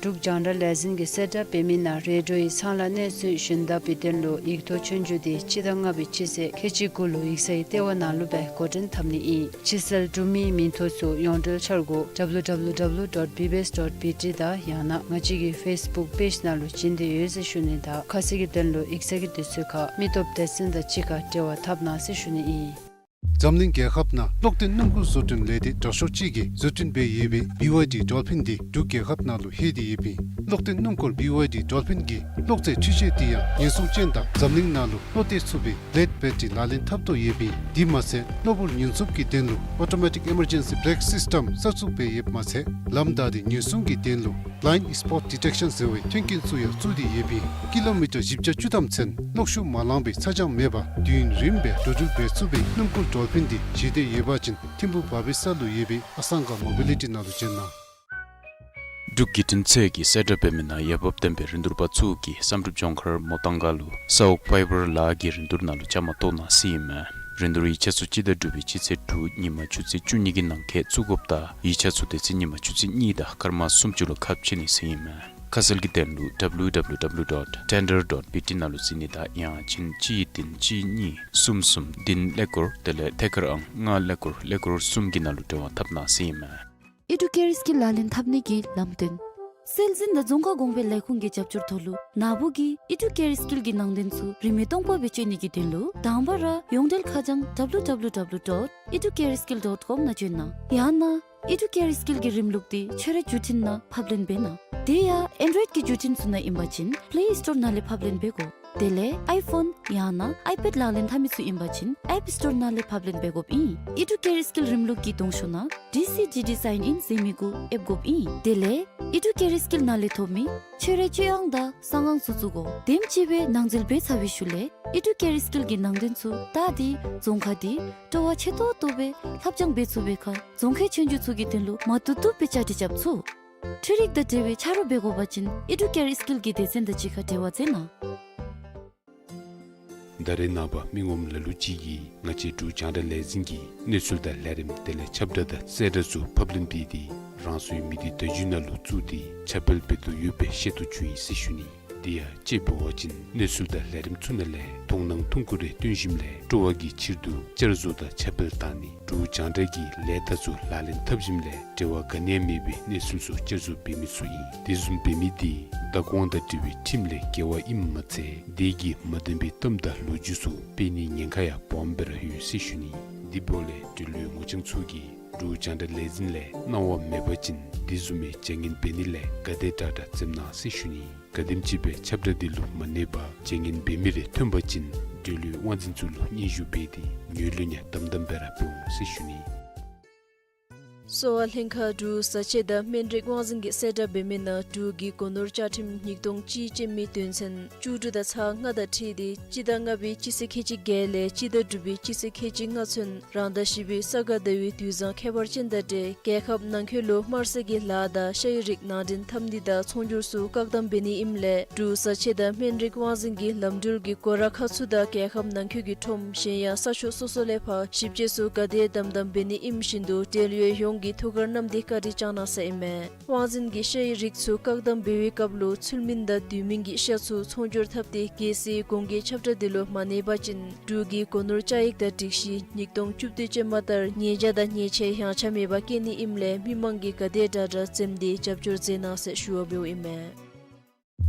འབྲུག་རྒྱང་བསྒྲགས་ལས་འཛིན་གྱིས་གསལ་བསྒྲགས་འབད་མི་ནང་རེ་ཌིའོའི་ཚང་ལ་གནས་ཚུལ་ཞུན་དག་པའི་དོན་ལུ་ཡིག་ཐོག་ཆོས་རྒྱུགས་དེ་སྤྱི་ཟླ་ལྔ་པའི་སྤྱི་ཚེས་ཁལ་གཅིག་དགུ་ལུ་ཡིག་ཚང་གི་ལྟེ་བ་ནང་ལུ་སྦེ་འགོ་འདྲེན་འཐབ་ནི་ཨིན། ཕྱི་གསལ་འབྲུག་མིའི་མིང་ཐོག་ཚུ་ཡོངས་འབྲེལ་འཆར་སྒོ་W W W dot B B S dot B T དང་ཡང་ན་ང་བཅས་ཀྱི་ཕེསི་བུཀ་པེཇ་ནང་ལུ་བྱིན་ཏེ་ཡོད་ཟེར་ཞུ་ནི་དང་ཁ་གསལ་གྱི་དོན་ལུ་ཡིག་ཚང་གི་དུས་ཚོད་ཁར་མི་སྟོབས་སྡེ་ཚན་དང་གཅིག་ཁར་འབྲེལ་བ་འཐབ་གནང་ཟེར་ཞུ་ནི་ཨིན། འཛམ་གླིང་རྒྱལ་ཁབ་ནང་གློག་ལྡན་སྣུམ་འཁོར་བཟོ་སྐྲུན་ལས་སྡེ་དྲག་ཤོས་ཅིག་གིས་བཟོ་སྐྲུན་འབད་ཡོད་པའི་བི་ཝའི་ཌི་ཌོལ་ཕིན་འདི་འབྲུག་རྒྱལ་ཁབ་ནང་ལུ་ལྷོད་དེ་ཡོདཔ་ཨིན། གློག་ལྡན་སྣུམ་འཁོར་བི་ཝའི་ཌི་ཌོལ་ཕིན་གྱི་གློག་རྫས་འཕྲུལ་ཆས་འདི་ཡང་ཉེན་སྲུང་ཅན་དང་འཛམ་གླིང་ནང་ལུ་བློ་གཏད་ཚུགས་པའི་ལེཌ་བེ་ཊི་རི་ལག་ལེན་འཐབ་དོ་ཡོདཔ་ཨིན། དེ་མ་ཚད་གློ་བུར་ཉེན་སྲུང་གི་དོན་ལུ་ཨོ་ཊོ་མེ་ཊིཀ་ཨི་མར་ཇེན་སི་བི་རེཀ་སིསི་ཊམ་གསར་བཙུགས་འབད་ཡོདཔ་མ་ཚད་ལམ་བདའ་སྟེ་ཉེན་སྲུང་གི་དོན་ལུ་བི་ལའིནཌ་སི་པོཊ་ཌི་ཊེཀ་ཤཱན་ཟེར་བའི་མཐུན་རྐྱེན་ཚུ་ཡང་བཙུགས་ཏེ་ཡོདཔ་ཨིན། ཀི་ལོ་མི་ཊར་བཞི་བརྒྱ་བཅུ་ཐམ་ཚུན་གློག་ཤུགས་མ་ལང་པའི་ཚ་གྱང་མེད་པར་དུས་ཡུན་རིངམོ་སྦེ་འགྲོ་འགྲུལ་འབད་ཚུགས་པའི་སྣུམ་འཁོར་ཌོལ་ཕིན་འདི་བཞེས་འདོད་ཡོད་པ་ཅིན་ཐིམ་ཕུག་བ་བི་ས་ལུ་ཡོད་པའི་ཨ་སང་ག་མོ་བི་ལི་ཊི་ནང་ལུ་བྱོན་གནང་། འབྲུག་བརྒྱུད་འཕྲིན་ཚད་ཀྱིས་གསལ་བསྒྲགས་འབད་མི་ནང་འོས་འབབ་ལྡན་པའི་རིན་བསྡུར་པ་ཚུ་གིས་བསམ་གྲུབ་ལྗོངས་མཁར་མོ་ཏང་ག་ལུ་ས་འོག་ཕའི་བར་ལཱ་གི་རིན་བསྡུར་ནང་ལུ་བཅའ་མར་གཏོགས་གནང་ཟེར་ཨིན་མས། རིན་བསྡུར་ཡིག་ཆ་ཚུ་སྤྱི་ཟླ་དྲུག་པའི་སྤྱི་ཚེས་དྲུག་ཉིན་མ་ཆུ་ཚོད་བཅུ་གཉིས་ཀྱི་ནང་འཁོད་བཙུགས་དགོཔ་དང་ཡིག་ཆ་ཚུ་དེ་ཚེ་ཉིན་མ་ཆུ་ཚོད་གཉིས་དང་སྐར་མ་སུམ་ཅུ་ལུ་ཁ་ཕྱེ་ནི་ཟེར་ཨིན་མས། ཁ་གསལ་གྱི་དོན་ལུ་W W W dot tender dot B T ནང་ལུ་གཟིགས་ནི་དང་ཡང་ཅིན་གཅིག་བདུན་གཅིག་གཉིས་གསུམ་གསུམ་བདུན་ཀླད་ཀོར་དེ་ལས་ཐད་ཀར་ཨང་ལྔ་ཀླད་ཀོར་ཀླད་ཀོར་གསུམ་གྱི་ནང་ལུ་འབྲེལ་བ་འཐབ་གནང་ཟེར་ཨིན་མས། ཨི་ཌུ་ཀེར་སི་ཀིལ་ལག་ལེན་འཐབ་ནི་གི་ལམ་སྟོན། སྲོལ་འཛིན་དང་རྫོང་ཁ་གོང་འཕེལ་ལས་ཁུངས་ཀྱི་རྒྱབ་སྐྱོར་ཐོག་ལུ་ནཱ་བུ་གིས་ཨི་ཌུ་ཀེར་སི་ཀིལ་གྱི་ནང་དོན་ཚུ་རིན་མེད་སྟོང་པ་སྦེ་སྤྱོད་ནི་གི་དོན་ལུ་དང་པ་ར་ཡོངས་འབྲེལ་ཁ་བྱང་W W W dot educareskill dot com ནང་བྱོན་གནང་། ཡང་ན་ཨི་ཌུ་ཀེར་སི་ཀིལ་གྱི་རིམ་ལུགས་འདི་ཁྱོད་རའི་བརྒྱུད་འཕྲིན་ནང་ཕབ་ལེན་འབད་གནང་། དེ་ཡང་ཨེན་ཌོའིཌ་ཀྱི་བརྒྱུད་འཕྲིན་ཚུ་ནང་ཨིན་པ་ཅིན་པླེ་སི་ཊོར་ནང་ལས་ཕབ་ལེན་འབད་དགོ། དེ་ལས་ཨའི་ཕོན་ཡང་ན་ཨའི་པེཌ་ལག་ལེན་འཐབ་མི་ཚུ་ཨིན་པ་ཅིན་ཨེཔ་སི་ཊོར་ནང་ལས་ཕབ་ལེན་འབད་དགོཔ་ཨིན། ཨི་ཌུ་ཀེར་སི་ཀིལ་རིམ་ལུགས་ཀྱི་གདོང་ཤོག་ནང་ཌི་སི་ཌི་ཌི་སའིན་ཨིན་ཟེར་མི་གུ་ཨེབ་དགོཔ་ཨིན། དེ་ལས་ཨི་ཌུ་ཀེར་སི་ཀིལ་ནང་ལས་ཐོབ་མི་ཁྱོད་རའི་སྤྱོད་ཨང་དང་གསང་ཨང་ཚུ་བཙུགས་དགོ། དེམ་ཅིག་སྦེ་ནང་འཛུལ་འབད་ཚར་བའི་ཤུལ་ལས་ཨི་ཌུ་ཀེར་སི་ཀིལ་གྱི་ནང་དོན་ཚུ་བལྟ་སྟེ་རྫོང་ཁ་འདི་སྤྲོ་བ་ཆེ་ཏོག་ཏོ་སྦེ་ལྷབ་སྦྱང་འབད་ཚུགས་པའི་ཁར་རྫོང་ཁའི་ཆོས་རྒྱུགས་ཚུ་གི་དོན་ལུ་མ་བཏུབ་བཏུབ་སྦེ་བཅའ་སྒྲིག་རྐྱབ་ཚུགས། འཕྲུལ་རིག་དང་འབྲེལ་བའི་ཆ་རོགས་འབད་དགོ་པ་ཅིན་ཨི་ཌུ་ཀེར་སི་ཀིལ་གྱི་སྡེ་ཚན་དང་གཅིག་ཁར་འབྲེལ་བ་མཛད་གནང་། ད་རེས་ནངས་པ་མི་ངོམ་ལ་ལུ་ཅིག་གིས་ང་བཅས་འབྲུག་རྒྱང་བསྒྲགས་ལས་འཛིན་གྱི་གནས་ཚུལ་དང་ལས་རིམ་དེ་ལས་ཁྱབ་བསྒྲགས་དང་གསལ་བསྒྲགས་ཚུ་ཕབ་ལེན་འབད་དེ་རང་སོའི་མི་སྡེ་བརྡ་བརྒྱུད་ནང་ལུ་བཙུགས་ཏེ་ཁྱབ་སྤེལ་འབད་དོ་ཡོདཔ་སྦེ་ཤེས་རྟོགས་བྱུང་ཡི་ཟེར་ཞུ་ནི། དེ་ཡང་དཔྱེ་འབད་བ་ཅིན་གནས་ཚུལ་དང་ལས་རིམ་ཚུ་ནང་ལས་མཐོང་སྣང་ཐུང་ཀུ་རེ་སྟོན་ཞིནམ་ལས་སྤྲོ་བ་གི་ཕྱིར་དུ་བསྐྱར་བཟོ་དང་ཁྱབ་སྤེལ་བཏང་ནི་འབྲུག་རྒྱང་བསྒྲགས་ཀྱི་ལས་རྟགས་ཚུ་ལག་ལེན་འཐབ་ཞིནམ་ལས་འབྲེལ་བ་ག་ནི་ཡང་མེད་པའི་གནས་ཚུལ་ཚུ་བསྐྱར་བཟོ་འབད་མི་ཚུ་ཨིན། དེ་བཟུམ་འབད་མི་དེ་བདག་དབང་དང་འབྲེལ་བའི་ཁྲིམས་ལས་འགལ་བ་ཨིནམ་མ་ཚད་དེ་གིས་མ་བདེན་པའི་གཏམ་དང་ལོ་རྒྱུས་ཚུ་སྤེལ་ནིའི་ཉེན་ཁ་ཡང་སྦོམ་སྦེ་ར་ཡོད་ཟེར་ཞུ་ནི། དེ་འབདཝ་ལས་འབྲེལ་ཡོད་ངོ་རྐྱང་ཚུ་གིས་ འབྲུག་རྒྱང་བསྒྲགས་ལས་འཛིན་ལས་གནང་བ་མེད་པ་ཅིན་དེ་བཟུམ་མའི་བྱ་ངན་འབད་ནི་ལས་ག་དེ་དྲག་དྲག་འཛེམ་གནང་ཟེར་ཞུ་ནི། ག་དེམ་ཅིག་སྦེ་ཁྱབ་བསྒྲགས་འདི་ལུ་མ་གནས་པར་བྱ་ངན་འབད་མི་རེ་ཐོན་པ་ཅིན་འབྲེལ་ཡོད་དབང་འཛིན་ཚུ་ལུ་སྙན་ཞུ་འབད་དེ་ངོས་ལེན་ཡང་དམ་དམ་སྦེ་ར་འབད་འོང་ཟེར་ཞུ་ནི། གསོ་བ་ལྷན་ཁག་འབྲུག་བཟའ་ཆས་དང་སྨན་རིགས་དབང་འཛིན་གྱིས་གསལ་བསྒྲགས་འབད་མི་ནང་འབྲུག་གི་སྒོ་ནོར་བཅའ་ཁྲིམས་ཉིས་སྟོང་གཅིག་ཅན་མའི་དོན་ཚན་བཅུ་དྲུག་དང་ཚག་ལྔ་དང་འཁྲིལ་ཏེ་སྤྱི་ཟླ་ལྔ་པའི་སྤྱི་ཚེས་ཁལ་གཅིག་བརྒྱད་ལས་སྤྱི་ཟླ་དྲུག་པའི་སྤྱི་ཚེས་ཁལ་གཅིག་ལྔ་ཚུན་རང་ཟླ་བཞི་པའི་ས་ག་ཟླ་བའི་དུས་བཟང་ཁྱད་པར་ཅན་དང་འབྲེལ་རྒྱལ་ཁབ་ནང་འཁོད་ལུ་དམར་ཟས་ཀྱི་ལཱ་དང་ཤ་ཡི་རིགས་ནང་འདྲེན་འཐབ་ནི་དང་ཚོང་སྒྱུར་ཚུ་བཀག་དམ་འབད་ནི་ཨིནམ་ལས་འབྲུག་བཟའ་ཆས་དང་སྨན་རིགས་དབང་འཛིན་གྱིས་ལམ་འགྲུལ་གྱི་སྒོ་ར་ཁག་ཚུ་དང་རྒྱལ་ཁབ་ནང་འཁོད་ཀྱི་ཁྲོམ་གཞན་ཡང་ས་ཕྱོགས་སོ་སོ་ལས་ཕར་ཞིབ་དཔྱད་ཚུ་ག་དེ་དམ་དམ་འབད་ནི་ཨིནམ་བཞིན་དུ་འབྲེལ་ཡོད་ཡོངས་ཀྱིས་ཐུགས་ཁར་བསྣམས་ཏེ་བཀའ་དྲིན་བསྐྱང་གནང་ཟེར་ཨིན་མས། དབང་འཛིན་གྱིས་ཤ་ཡི་རིགས་ཚུ་བཀག་དམ་འབད་བའི་སྐབས་ལུ་ཚུལ་མིན་དང་དུས་མིན་གྱི་ཤ་ཚུ་ཚོང་སྒྱུར་འཐབ་སྟེ་གལ་སྲིད་གོང་གི་ཁྱབ་བསྒྲགས་འདི་ལུ་མ་གནས་པ་ཅིན་འབྲུག་གི་སྒོ་ནོར་བཅའ་ཡིག་དང་སྒྲིག་གཞི་ཉིས་སྟོང་བཅུ་བདུན་ཅན་མ་ལྟར་ཉེས་བྱ་དང་ཉེས་ཆད་ཡང་ཆ་མེད་པར་བཀལ་ནི་ཨིནམ་ལས་མི་མང་གིས་ག་དེ་དྲག་དྲག་འཛེམ་སྟེ་རྒྱབ་སྐྱོར་མཛད་གནང་ཟེར་ཞུ་བ་འབདཝ་ཨིན་མས།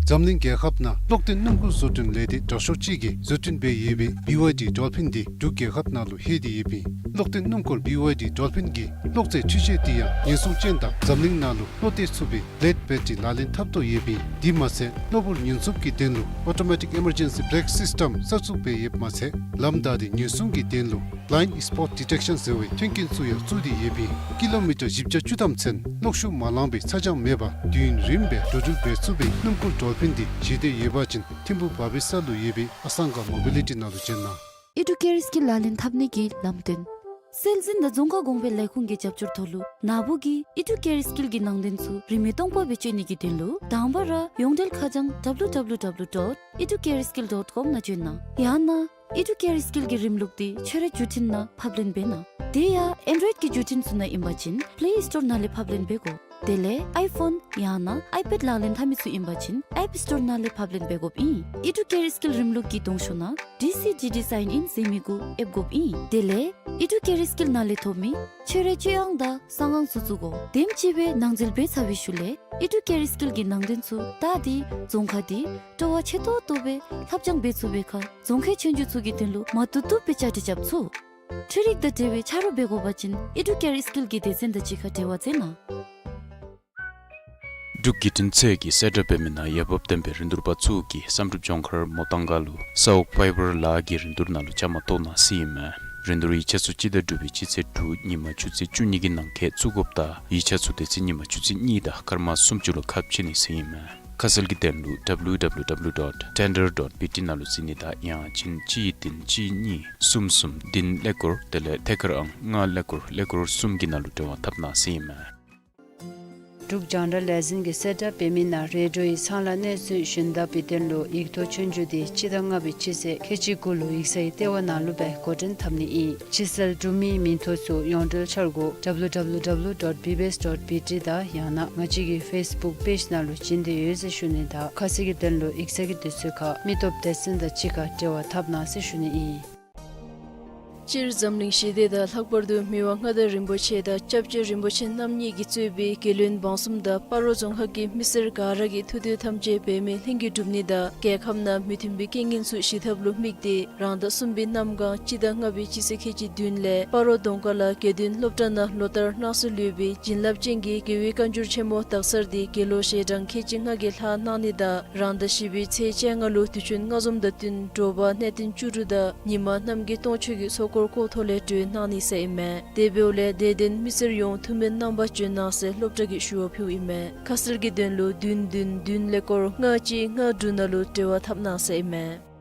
འཛམ་གླིང་རྒྱལ་ཁབ་ནང་གློག་ལྡན་སྣུམ་འཁོར་བཟོ་སྐྲུན་ལས་སྡེ་དྲག་ཤོས་ཅིག་གིས་བཟོ་སྐྲུན་འབད་ཡོད་པའི་བི་ཝའི་ཌི་ཌོལ་ཕིན་འདི་འབྲུག་རྒྱལ་ཁབ་ནང་ལུ་ལྷོད་དེ་ཡོདཔ་ཨིན། གློག་ལྡན་སྣུམ་འཁོར་བི་ཝའི་ཌི་ཌོལ་ཕིན་གྱི་གློག་རྫས་འཕྲུལ་ཆས་འདི་ཡང་ཉེན་སྲུང་ཅན་དང་འཛམ་གླིང་ནང་ལུ་བློ་གཏད་ཚུགས་པའི་བླེཌ་བེ་ཊ་རི་ལག་ལེན་འཐབ་དོ་ཡོདཔ་ཨིན། དེ་མ་ཚད་གློ་བུར་ཉེན་སྲུང་གི་དོན་ལུ་ཨོ་ཊོ་མེ་ཊིག་ཨི་མར་ཇེན་སི་བེ་རེཀ་སིསི་ཊེམ་གསར་བཙུགས་འབད་ཡོདཔ་མ་ཚད་ལམ་བདའ་སྟེ་ཉེན་སྲུང་གི་དོན་ལུ་བླའིནཌ་སི་པོཊ་ཌི་ཊེཀ་ཤཱན་ཟེར་བའི་མཐུན་རྐྱེན་ཚུ་ཡང་བཙུགས་ཏེ་ཡོདཔ་ཨིན། ཀི་ལོ་མི་ཊར་བཞི་བརྒྱ་བཅུ་ཐམ་ཚུན་གློག་ཤུགས་མ་ལངས་པའི་ཚ་གྱང་མེད་པར་དུས་ཡུན་རིངམོ་སྦེ་འགྲོ་འགྲུལ་འབད་ཚུགས་པའི་སྣུམ་འཁོར་ཌོལ་ཕིན་འདི་བཞེས་འདོད་ཡོད་པ་ཅིན་ཐིམ་ཕུ་བར་བི་སར་ལུ་ཡོད་པའི་ཨ་སང་ག་མོ་བི་ལི་ཊི་ནང་ལུ་བྱོན་གནང་། ཨི་ཌུ་ཀེར་སི་ཀིལ་ལག་ལེན་འཐབ་ནི་གི་ལམ་སྟོན། སྲོལ་འཛིན་དང་རྫོང་ཁ་གོང་འཕེལ་ལས་ཁུངས་ཀྱི་རྒྱབ་སྐྱོར་ཐོག་ལུ་ནཱ་བུ་གིས་ཨི་ཌུ་ཀེར་སི་ཀིལ་གྱི་ནང་དོན་ཚུ་རིན་མེད་སྟོང་པ་སྦེ་སྤྱོད་ནི་གི་དོན་ལུ་དང་པ་ར་ཡོངས་འབྲེལ་ཁ་བྱང་W W W dot educareskill dot com ནང་བྱོན་གནང་། ཡང་ན་ཨི་ཌུ་ཀེར་སི་ཀིལ་གྱི་རིམ་ལུགས་འདི་ཁྱོད་རའི་བརྒྱུད་འཕྲིན་ནང་ཕབ་ལེན་འབད་གནང་། དེ་ཡང་ཨེན་ཌོའིཌ་ཀྱི་བརྒྱུད་འཕྲིན་ཚུ་ནང་ཨིན་པ་ཅིན་པེ་ལེ་སི་ཊོར་ནང་ལས་ཕབ་ལེན་འབད་དགོ། དེ་ལས་ཨའི་ཕོན་ཡང་ན་ཨའི་པེཌ་ལག་ལེན་འཐབ་མི་ཚུ་ཨིན་པ་ཅིན་ཨེཔ་སི་ཊོར་ནང་ལས་ཕབ་ལེན་འབད་དགོཔ་ཨིན། ཨི་ཌུ་ཀེར་སི་ཀིལ་རིམ་ལུགས་ཀྱི་གདོང་ཤོག་ནང་ཌི་སི་ཌི་ཌི་སའིན་ཨིན་ཟེར་མི་གུ་ཨེབ་དགོཔ་ཨིན། དེ་ལས་ཨི་ཌུ་ཀེར་སི་ཀིལ་ནང་ལས་ཐོབ་མི་ཁྱོད་རའི་སྤྱོད་དབང་དང་གསང་ཁང་ཚུ་བཙུགས་དགོ། དེམ་ཅིག་སྦེ་ནང་འཛུལ་འབད་ཚར་བའི་ཤུལ་ལས་ཨི་ཌུ་ཀེར་སི་ཀིལ་གྱི་ནང་དོན་ཚུ་བལྟ་སྟེ་རྫོང་ཁ་འདི་སྤྲོ་བ་ཆེ་ཏོག་ཏོ་སྦེ་ལྷབ་སྦྱང་འབད་ཚུགས་པའི་ཁར་རྫོང་ཁའི་ཆོས་རྒྱུགས་ཚུ་གི་དོན་ལུ་མ་བཏུབ་བཏུབ་སྦེ་བཅའ་སྒྲིག་རྐྱབ་ཚུགས། འཕྲུལ་རིག་དང་འབྲེལ་བའི་ཆ་རོགས་འབད་དགོ་པ་ཅིན་ཨི་ཌུ་ཀེར་སི་ཀིལ་གྱི་སྡེ་ཚན་དང་གཅིག་ཁར་འབྲེལ་བ་མཛད་གནང་། འབྲུག་བརྒྱུད་འཕྲིན་ཚད་ཀྱིས་གསལ་བསྒྲགས་འབད་མི་ནང་འོས་འབབ་ལྡན་པའི་རིན་བསྡུར་པ་ཚུ་གིས་བསམ་གྲུབ་ལྗོངས་མཁར་མོ་ཏང་སྒར་ལུ་ས་འོག་ཕའི་བར་ལཱ་གི་རིན་བསྡུར་ནང་ལུ་བཅའ་མར་གཏོགས་གནང་ཟེར་ཨིན་མས། རིན་བསྡུར་ཡིག་ཆ་ཚུ་སྤྱི་ཟླ་དྲུག་པའི་སྤྱི་ཚེས་དྲུག་ཉིན་མ་ཆུ་ཚོད་བཅུ་གཉིས་ཀྱི་ནང་འཁོད་བཙུགས་དགོཔ་དང་ཡིག་ཆ་ཚུ་དེ་ཚེ་ཉིན་མ་ཆུ་ཚོད་གཉིས་དང་སྐར་མ་སུམ་ཅུ་ལུ་ཁ་ཕྱེ་ནི་ཟེར་ཨིན་མས། ཁ་གསལ་གྱི་དོན་ལུ་W W W dot tender dot B T ནང་ལུ་གཟིགས་ནི་དང་ཡང་ཅིན་གཅིག་བདུན་གཅིག་གཉིས་གསུམ་གསུམ་བདུན་ཀླད་ཀོར་དེ་ལས་ཐད་ཀར་ཨང་ལྔ་ཀླད་ཀོར་ཀླད་ཀོར་གསུམ་གྱི་ནང་ལུ་འབྲེལ་བ་འཐབ་གནང་ཟེར་ཨིན་མས། འབྲུག་རྒྱང་བསྒྲགས་ལས་འཛིན་གྱིས་གསལ་བསྒྲགས་འབད་མི་ནང་རེ་ཌི་ཡོའི་ཚང་ལ་གནས་ཚུལ་ཞུན་དག་པའི་དོན་ལུ་ཡིག་ཐོག་ཆོས་རྒྱུགས་འདི་སྤྱི་ཟླ་ལྔ་པའི་སྤྱི་ཚེས་ཁལ་གཅིག་དགུ་ལུ་ཡིག་ཚང་གི་ལྟེ་བ་ནང་ལུ་སྦེ་འགོ་འདྲེན་འཐབ་ནི་ཨིན། ཕྱི་སེལ་གྲུབ་མིའི་མིང་ཐོ་ཚུ་ཡོངས་འབྲེལ་འཆར་སྒོ་W W W dot B B S dot B T དང་ཡང་ན་ང་བཅས་ཀྱི་ཕེསི་བུཀ་པེཇ་ནང་ལུ་བྱིན་ཏེ་ཡོད་ཟེར་ཞུ་ནི་དང་ཁ་གསལ་གྱི་དོན་ལུ་ཡིག་ཚང་གི་དུས་ཚོད་ཁར་མི་སྟོབས་སྡེ་ཚན་དང་གཅིག་ཁར་འབྲེལ་བ་འཐབ་གནང་ཟེར་ཞུ་ནི་ཨིན། སྤྱིར་འཛམ་གླིང་ཞི་བདེ་དང་ལྷག་པར་དུ་མི་དབང་མངའ་བདག་རིན་པོ་ཆེ་དང་སྐྱབས་རྗེ་རིན་པོ་ཆེ་རྣམ་གཉིས་ཀྱིས་གཙོས་པའི་རྒྱལ་བློན་འབངས་གསུམ་དང་སྤ་རོ་རྫོང་ཁག་གི་མི་སེར་ག་ར་གི་ཐུགས་འདོད་ཐམས་ཅད་འབད་མེད་ལྷུན་གྱིས་འགྲུབ་ནི་དང་རྒྱལ་ཁབ་ནང་མི་མཐུན་པའི་རྐྱེན་ངན་ཚུ་ཞི་ཐབས་ལུ་དམིགས་ཏེ་རང་ཟླ་གསུམ་པའི་གནམ་གང་སྤྱི་ཟླ་ལྔ་པའི་སྤྱི་ཚེས་ཁལ་གཅིག་བདུན་ལས་སྤ་རོ་གདོང་དཀར་ལ་དགེ་འདུན་སློབ་གྲྭ་ནང་ལོ་ལྟར་གནང་སྲོལ་ཡོད་པའི་བྱིན་རླབས་ཅན་གྱི་རྒྱལ་བའི་བཀའ་འགྱུར་ཆེན་མོ་དག་ཚར་འདི་དགེ་ལོ་ཞལ་གྲངས་ཁལ་གཅིག་ལྔ་གི་ལྷག་གནང་ནི་དང་རང་ཟླ་བཞི་པའི་ཚེས་བཅོ་ལྔ་ལུ་དུས་ཆེན་སྔ་འཛོམས་དང་བསྟུན་དྲོ་པ་གནས་བརྟན་བཅུ་དྲུག་དང་ཉི་མ་རྣམ་རྒྱལ་སྟོང་མཆོད་ཀྱི་ཚོགས་འཁོར་བསྐོར་ཐོག་ལས་གྲོལ་གནང་ནི་ཟེར་ཨིན་མས། དེ་འབདཝ་ལས་དད་ལྡན་མི་སེར་ཡོངས་ཐུགས་སྨོན་གནང་པར་བྱོན་གནང་ཟེར་སློབ་གྲྭ་གིས་ཞུ་བ་ཕུལཝ་ཨིན་མས། ཁ་གསལ་གྱི་དོན་ལུ་བདུན་བདུན་བདུན་ཀླད་ཀོར་ལྔ་གཅིག་ལྔ་དྲུག་ནང་ལུ་འབྲེལ་བ་འཐབ་གནང་ཟེར་ཨིན་མས།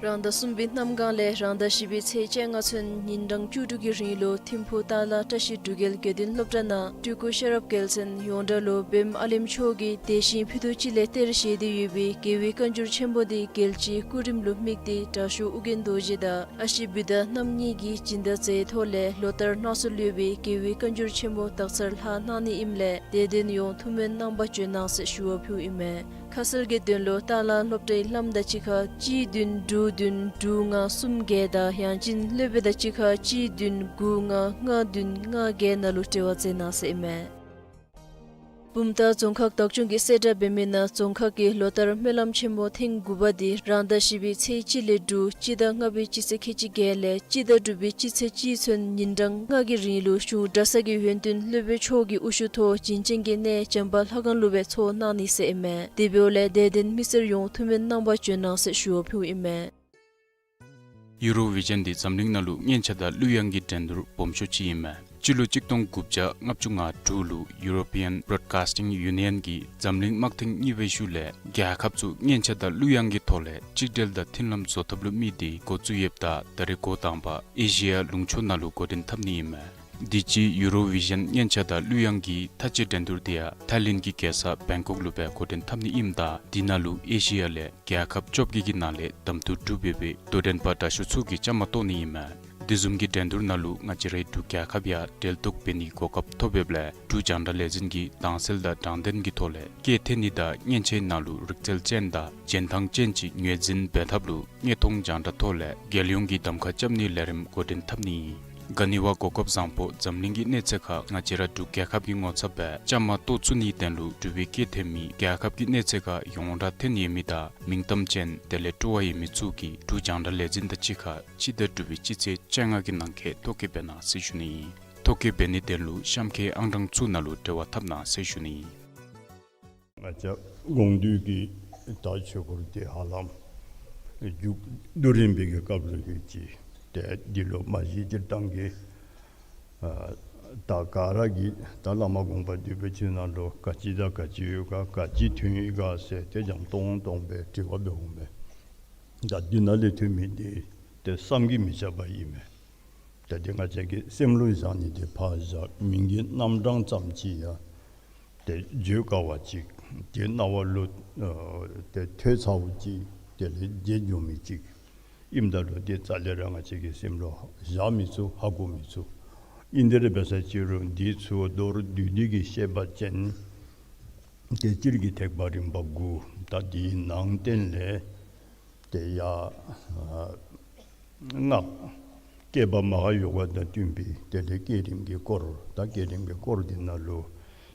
རང་ཟླ་གསུམ་པའི་གནམ་གང་ལས་རང་ཟླ་བཞི་པའི་ཚེས་བཅོ་ལྔ་ཚུན་ཉིན་གྲངས་བཅུ་དྲུག་གི་རིང་ལུ་ཐིམ་ཕུ་ཏ་ལ་བཀྲ་ཤིས་འབྲུག་རྒྱལ་དགེ་འདུན་སློབ་གྲྭ་ནང་སྤྲུལ་སྐུ་ཤེས་རབ་རྒྱལ་མཚན་ཡོངས་གྲགས་ལུ་བེམ་ཨ་ལེམ་མཆོག་གིས་དེ་བཞིན་ཕུད་རྡོག་གཅིག་ལས་གཏེར་བཞེས་ཏེ་ཡོད་པའི་རྒྱལ་བའི་བཀའ་འགྱུར་ཆེན་པོ་འདི་རྒྱལ་སྤྱིའི་སྐུ་རིམ་ལུ་དམིགས་ཏེ་དྲག་ཤོས་ཨོ་རྒྱན་རྡོ་རྗེ་དང་ཨ་ཞེ་བུདྡྷ་རྣམ་གཉིས་ཀྱིས་སྦྱིན་བདག་མཛད་ཐོག་ལས་ལོ་ལྟར་གནང་སྲོལ་ཡོད་པའི་རྒྱལ་བའི་བཀའ་འགྱུར་ཆེན་མོ་དག་ཚར་ལྷག་གནང་ནི་ཨིནམ་ལས་དད་ལྡན་ཡོངས་ཐུགས་སྨོན་གནང་པར་བྱོན་གནང་ཟེར་ཞུ་བ་ཕུལཝ་ཨིན་མས། ཁ་གསལ་གྱི་དོན་ལུ་ཏ་ལ་སློབ་གྲྭའི་ལམ་དང་གཅིག་ཁར་གཅིག་བདུན་དྲུག་བདུན་དྲུག་ལྔ་གསུམ་བརྒྱད་དང་ཡང་ཅིན་སློབ་དཔོན་དང་གཅིག་ཁར་གཅིག་བདུན་དགུ་ལྔ་ལྔ་བདུན་ལྔ་བརྒྱད་ནང་ལུ་འབྲེལ་བ་མཛད་གནང་ཟེར་ཨིན་མས། བུམ་ཐང་རྫོང་ཁག་བདག་སྐྱོང་གིས་གསལ་བསྒྲགས་འབད་མི་ནང་རྫོང་ཁག་གིས་ལོ་ལྟར་སྨོན་ལམ་ཆེན་མོ་ཐེངས་དགུ་པ་འདི་རང་ཟླ་བཞི་པའི་ཚེས་གཅིག་ལས་དྲུག་སྤྱི་ཟླ་ལྔ་པའི་སྤྱི་ཚེས་ཁལ་གཅིག་བརྒྱད་ལས་སྤྱི་ཟླ་དྲུག་པའི་སྤྱི་ཚེས་གཅིག་ཚུན་ཉིན་གྲངས་ལྔ་གི་རིང་ལུ་གཞུང་གྲྭ་ཚང་གི་ཡོན་ཏན་སློབ་དཔོན་མཆོག་གི་དབུ་བཞུགས་ཐོག་བྱིན་ཅན་གྱི་གནས་བྱམས་པ་ལྷ་ཁང་ལུ་སྦེ་ཚོགས་གནང་ནི་ཟེར་ཨིན་མས། དེ་འབདཝ་ལས་དད་ལྡན་མི་སེར་ཡོངས་ཐུགས་སྨོན་གནང་བར་བྱོན་གནང་ཟེར་ཞུ་བ་ཕུལཝ་ཨིན་མས། ཡུ་རོ་བི་ཞཱན་འདི་འཛམ་གླིང་ནང་ལུ་སྙན་ཆ་དང་གླུ་དབྱངས་ཀྱི་འགྲན་བསྡུར་སྦོམ་ཤོས་ཅིག་ཨིན་མས། སྤྱི་ལོ་གཅིག་སྟོང་དགུ་བརྒྱ་ལྔ་བཅུ་ང་དྲུག་ལུ་ཡུ་རོ་པི་ཡཱན་བྲོཌ་ཀཱསི་ཊིང་ཡུ་ནི་ཡཱན་གྱིས་འཛམ་གླིང་དམག་ཐེངས་གཉིས་པའི་ཤུལ་ལས་རྒྱལ་ཁབ་ཚུ་སྙན་ཆ་དང་གླུ་དབྱངས་ཀྱི་ཐོག་ལས་གཅིག་སྒྲིལ་དང་མཐུན་ལམ་བཟོ་ཐབས་ལུ་དམིགས་ཏེ་འགོ་བཙུགས་ཡོདཔ་ད་ད་རེས་འགོ་དང་པ་ཨེ་ཤི་ཡ་ལུང་ཕྱོགས་ནང་ལུ་འགོ་འདྲེན་འཐབ་ནི་ཨིན་མས། དུས་ཅི་ཡུ་རོ་བི་ཞཱན་སྙན་ཆ་དང་གླུ་དབྱངས་ཀྱི་མཐའ་དཔྱད་འགྲན་བསྡུར་འདི་ཡང་ཐའི་ལེནཌ་གི་རྒྱལ་ས་བེང་ཀོག་ལུ་སྦེ་འགོ་འདྲེན་འཐབ་ནི་ཨིནམ་ད་དེ་ནང་ལུ་ཨེ་ཤི་ཡ་ལས་རྒྱལ་ཁབ་བཅོ་བརྒྱད་ཀྱི་ནང་ལས་གདམ་འཐུ་གྲུབ་ཡོད་པའི་དོ་འགྲན་པ་དྲག་ཤོས་ཚུ་གིས་བཅའ་མར་གཏོགས་ནི་ཨིན་མས། དེ་བཟུམ་གྱི་འགྲན་བསྡུར་ནང་ལུ་ང་བཅས་རའི་འབྲུག་རྒྱལ་ཁབ་ཡང་གྲལ་གཏོགས་འབད་ནིའི་གོ་སྐབས་ཐོབ་ཡོདཔ་ལས་འབྲུག་རྒྱང་བསྒྲགས་ལས་འཛིན་གྱིས་དྭངས་གསལ་དང་དྲང་བདེན་གྱི་ཐོག་ལས་སྐད་འཐེན་ནི་དང་སྙན་ཆའི་ནང་ལུ་རིག་རྩལ་ཅན་དང་རྗེན་ཐང་ཅན་ཅིག་ངོས་འཛིན་འབད་ཐབས་ལུ་དངོས་མཐོང་རྒྱང་བསྒྲགས་ཐོག་ལས་རྒྱལ་ཡོངས་ཀྱི་གདམ་ཁ་རྐྱབ་ནིའི་ལས་རིམ་འགོ་འདྲེན་འཐབ་ནི་ཨིན། ག་ནི་བ་གོ་སྐབས་བཟང་པོ་འཛམ་གླིང་གི་གནས་ཚད་ཁར་ང་བཅས་ར་འབྲུག་རྒྱལ་ཁབ་ཀྱི་ངོ་ཚབ་སྦེ་བཅའ་མར་གཏོགས་ཚུགས་ནིའི་དོན་ལུ་འབྲུག་པའི་སྐད་འཐེན་མི་རྒྱལ་ཁབ་ཀྱི་གནས་ཚད་ཁར་ཡོངས་གྲགས་ཐོན་ཡོད་མི་དང་མིང་གཏམ་ཅན་དེ་ལས་སྤྲོ་བ་ཡོད་མི་ཚུ་གིས་འབྲུག་རྒྱང་བསྒྲགས་ལས་འཛིན་དང་གཅིག་ཁར་སྤྱི་ཟླ་དྲུག་པའི་སྤྱི་ཚེས་བཅོ་ལྔ་གི་ནང་འཁོད་ཐོ་བཀོད་འབད་གནང་ཟེར་ཞུ་ནི་ཨིན། ཐོ་བཀོད་འབད་ནིའི་དོན་ལུ་གཤམ་ཁའི་ཨང་གྲངས་ཚུ་ནང་ལུ་འབྲེལ་བ་འཐབ་གནང་ཟེར་ཞུ་ནི་ཨིན། ང་བཅས་དགོངས་འདུས་ཀྱི་ད་ཆོས་སྐོར་དེ་ཧ་ལམ་མཇུག་བསྡུ་རན་པའི་གི་སྐབས་ལུ་ཡོད་ཅི། ཏེ་འདི་ལུ་མ་གཞི་སྤྱིར་བཏང་གི་ཨ་ད་ག་ར་གིས་ད་བླ་མ་དགོངས་པ་འདུས་པའི་ཆོས་ནང་ལུ་ག་ཅི་དང་ག་ཅི་ཡོད་ག་ག་ཅི་ཐོན་ཡི་ག་ཟེར་ཏེ་འཇམ་ཏོང་ཏོ་སྦེ་དྲི་བ་འབད་འོང་མས། ད་འདི་ནང་ལས་ཐོན་མི་འདི་ཏེ་བསམ་གྱིས་མི་ཁྱབ་པ་ཨིན་མས། ཏེ་འདི་ང་བཅས་ཀྱི་སེམས་ལུ་བཞག་ནི་འདི་ཕར་བཞག་མིང་གི་རྣམ་གྲངས་ཙམ་ཅིག་ཡང་ཏེ་བརྗོད་དཀའ་བ་ཅིག་ཏེ་རྣ་བ་ལུ་ཨ་ཏེ་ཐོས་ཚརཝ་ཅིག་དེ་ལས་བརྗེད་འགྱོ་མི་ཅིག་ཨིནམ་ད་ལུ་ཏེ་རྩ་ལས་ར་ང་བཅས་ཀྱི་སེམས་ལུ་བཞག་མི་ཚུགས་ཧ་གོ་མི་ཚུགས། ཨིན་དེ་ར་འབད་ས་ཅིག་རུང་འདི་ཚུ་མདོར་བསྡུས་ཏེ་གི་བཤད་པ་ཅིན་ཏེ་སྤྱིར་གྱི་ཐེག་པ་རིམ་པ་དགུ་ད་འདིའི་ནང་བསྟན་ལས་ཏེ་ཡ་ཨ་སྔགས་བསྐྱེད་པ་མ་ཧཱ་ཡོ་ག་དང་བསྟུན་པའི་དེ་ལས་བསྐྱེད་རིམ་གྱི་སྐོར་ད་བསྐྱེད་རིམ་གྱི་སྐོར་འདི་ནང་ལུ་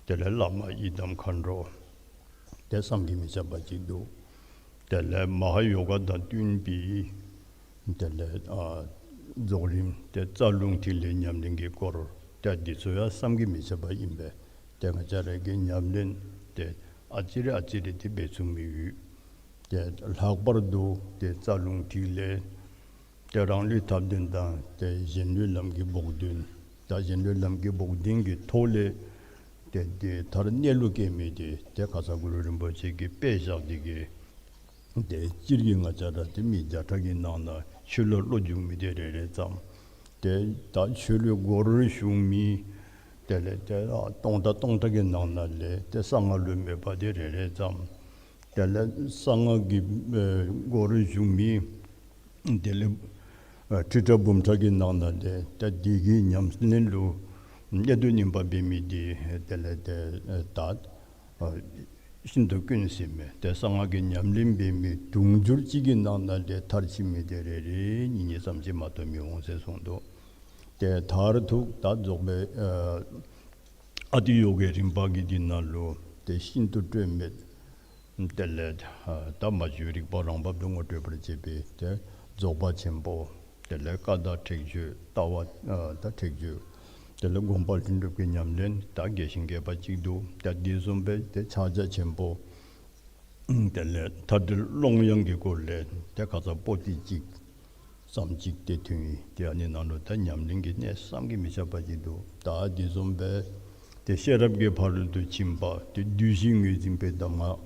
དེ་ལས་བླ་མ་ཡི་དམ་མཁའ་འགྲོ་ཏེ་བསམ་གྱིས་མི་ཁྱབ་པ་ཅིག་འདུག། དེ་ལས་མ་ཧཱ་ཡོ་ག་དང་བསྟུན་པའི་དེ་ལས་ཨ་རྫོགས་རིམ་ཏེ་རྩ་རླུང་ཐིག་ལེ་ཉམས་ལེན་གྱི་སྐོར་ཏེ་འདི་ཚུ་ཡང་བསམ་གྱིས་མི་ཁྱབ་པ་ཨིན་པས། ཏེ་ང་བཅས་ར་གིས་ཉམས་ལེན་ཏེ་ཨ་ཙི་རེ་ཨ་ཙི་རེ་ཏེ་འབད་ཚུགས་མི་ཡོད། ཏེ་ལྷག་པར་དུ་ཏེ་རྩ་རླུང་ཐིག་ལེ་ཏེ་རང་ལུས་ཐབས་ལྡན་དང་ཏེ་གཞན་ལུས་ལམ་གྱི་བོགས་འདོན། ད་གཞན་ལུས་ལམ་གྱི་བོགས་འདོན་གྱི་ཐོག་ལས་ཏེ་དེ་མཐར་གནས་ལུ་བསྐྱལ་མི་དེ་ཏེ་ཁ་ཙ་གུ་རུ་རིན་པོ་ཆེ་གིས་དཔེ་བཞག་སྟེ་གི་ཏེ་སྤྱིར་གྱི་ང་བཅས་ར་ཏེ་མི་བརྒྱ་ཕྲག་གི་ནང་ན་ཆོས་ལུ་བློ་འཇུག་མི་དེ་རེ་རེ་ཙམ། ཏེ་ད་ཆོས་ལུ་སྒོར་ཞུགས་མི་དེ་ལས་ཏེ་ཨ་སྟོང་ཕྲག་སྟོང་ཕྲག་གི་ནང་ན་ལས་ཏེ་གསང་སྔགས་ལུ་མོས་པ་དེ་རེ་རེ་ཙམ། དེ་ལས་གསང་སྔགས་ཀྱི་ཨེ་སྒོར་ཞུགས་མི་དེ་ལས་ཨ་ཁྲི་ཕྲག་འབུམ་ཕྲག་གི་ནང་ན་ལས་ཏེ་འདི་གི་ཉམས་ལེན་ལུ་གནད་དུ་སྨིན་པ་འབད་མི་དེ་དེ་ལས་ཏེ་ཨེ་ད་ཨ་ཤིན་ཏུ་དཀོན་ཟེར་མས། ཏེ་གསང་སྔགས་ཀྱི་ཉམས་ལེན་འབད་མི་དུང་ཕྱུར་གཅིག་གི་ནང་ན་ལས་མཐར་ཕྱིན་མི་དེ་རེ་རེ་གཉིས་གཉིས་ཙམ་ཅིག་མ་གཏོགས་མི་འོང་ཟེར་གསུངས་འདུག། ཏེ་མཐར་ཐུག་ད་རྫོགས་པའི་ཨ་ཨ་ཏི་ཡོ་གའི་རིམ་པ་གི་འདི་ནང་ལུ་ཏེ་ཤིན་ཏུ་སྤྲོས་མེད། དེ་ལས་ཨ་ད་མ་བཅོས་རིག་པ་རང་བབས་སུ་ངོ་སྤྲོད་པར་བྱེད་པའི་ཏེ་རྫོགས་པ་ཆེན་པོ། དེ་ལས་བཀའ་དང་ཁྲེགས་ཆོད་ལྟ་བ་ཨ་ད་ཁྲེགས་ཆོད། དེ་ལས་སྒོམ་པ་ལྷུན་གྲུབ་ཀྱི་ཉམས་ལེན་ད་རྒྱས་ཤིང་རྒྱས་པ་ཅིག་འདུག། ད་འདི་བཟུམ་སྦེ་ཏེ་ཕྱག་རྒྱ་ཆེན་པོ། དེ་ལས་མཐའ་བྲལ་ཀློང་ཡངས་ཀྱི་སྐོར་ལས་ཏེ་ཁ་ཙ་པོ་ཏི་གཅིག་ཙམ་ཅིག་ཏེ་ཐོན་ཡི། ཏེ་ཨ་ནི་ནང་ལུ་ད་ཉམས་ལེན་གྱི་གནད་བསམ་གྱིས་མི་ཁྱབ་པ་ཅིག་འདུག། ད་འདི་བཟུམ་སྦེ་ཏེ་ཤེས་རབ་ཀྱི་ཕ་རོལ་ཏུ་ཕྱིན་པ་ཏེ་བསྡུས་ཤིང་ངོས་འཛིན་པའི་གདམས་ངག་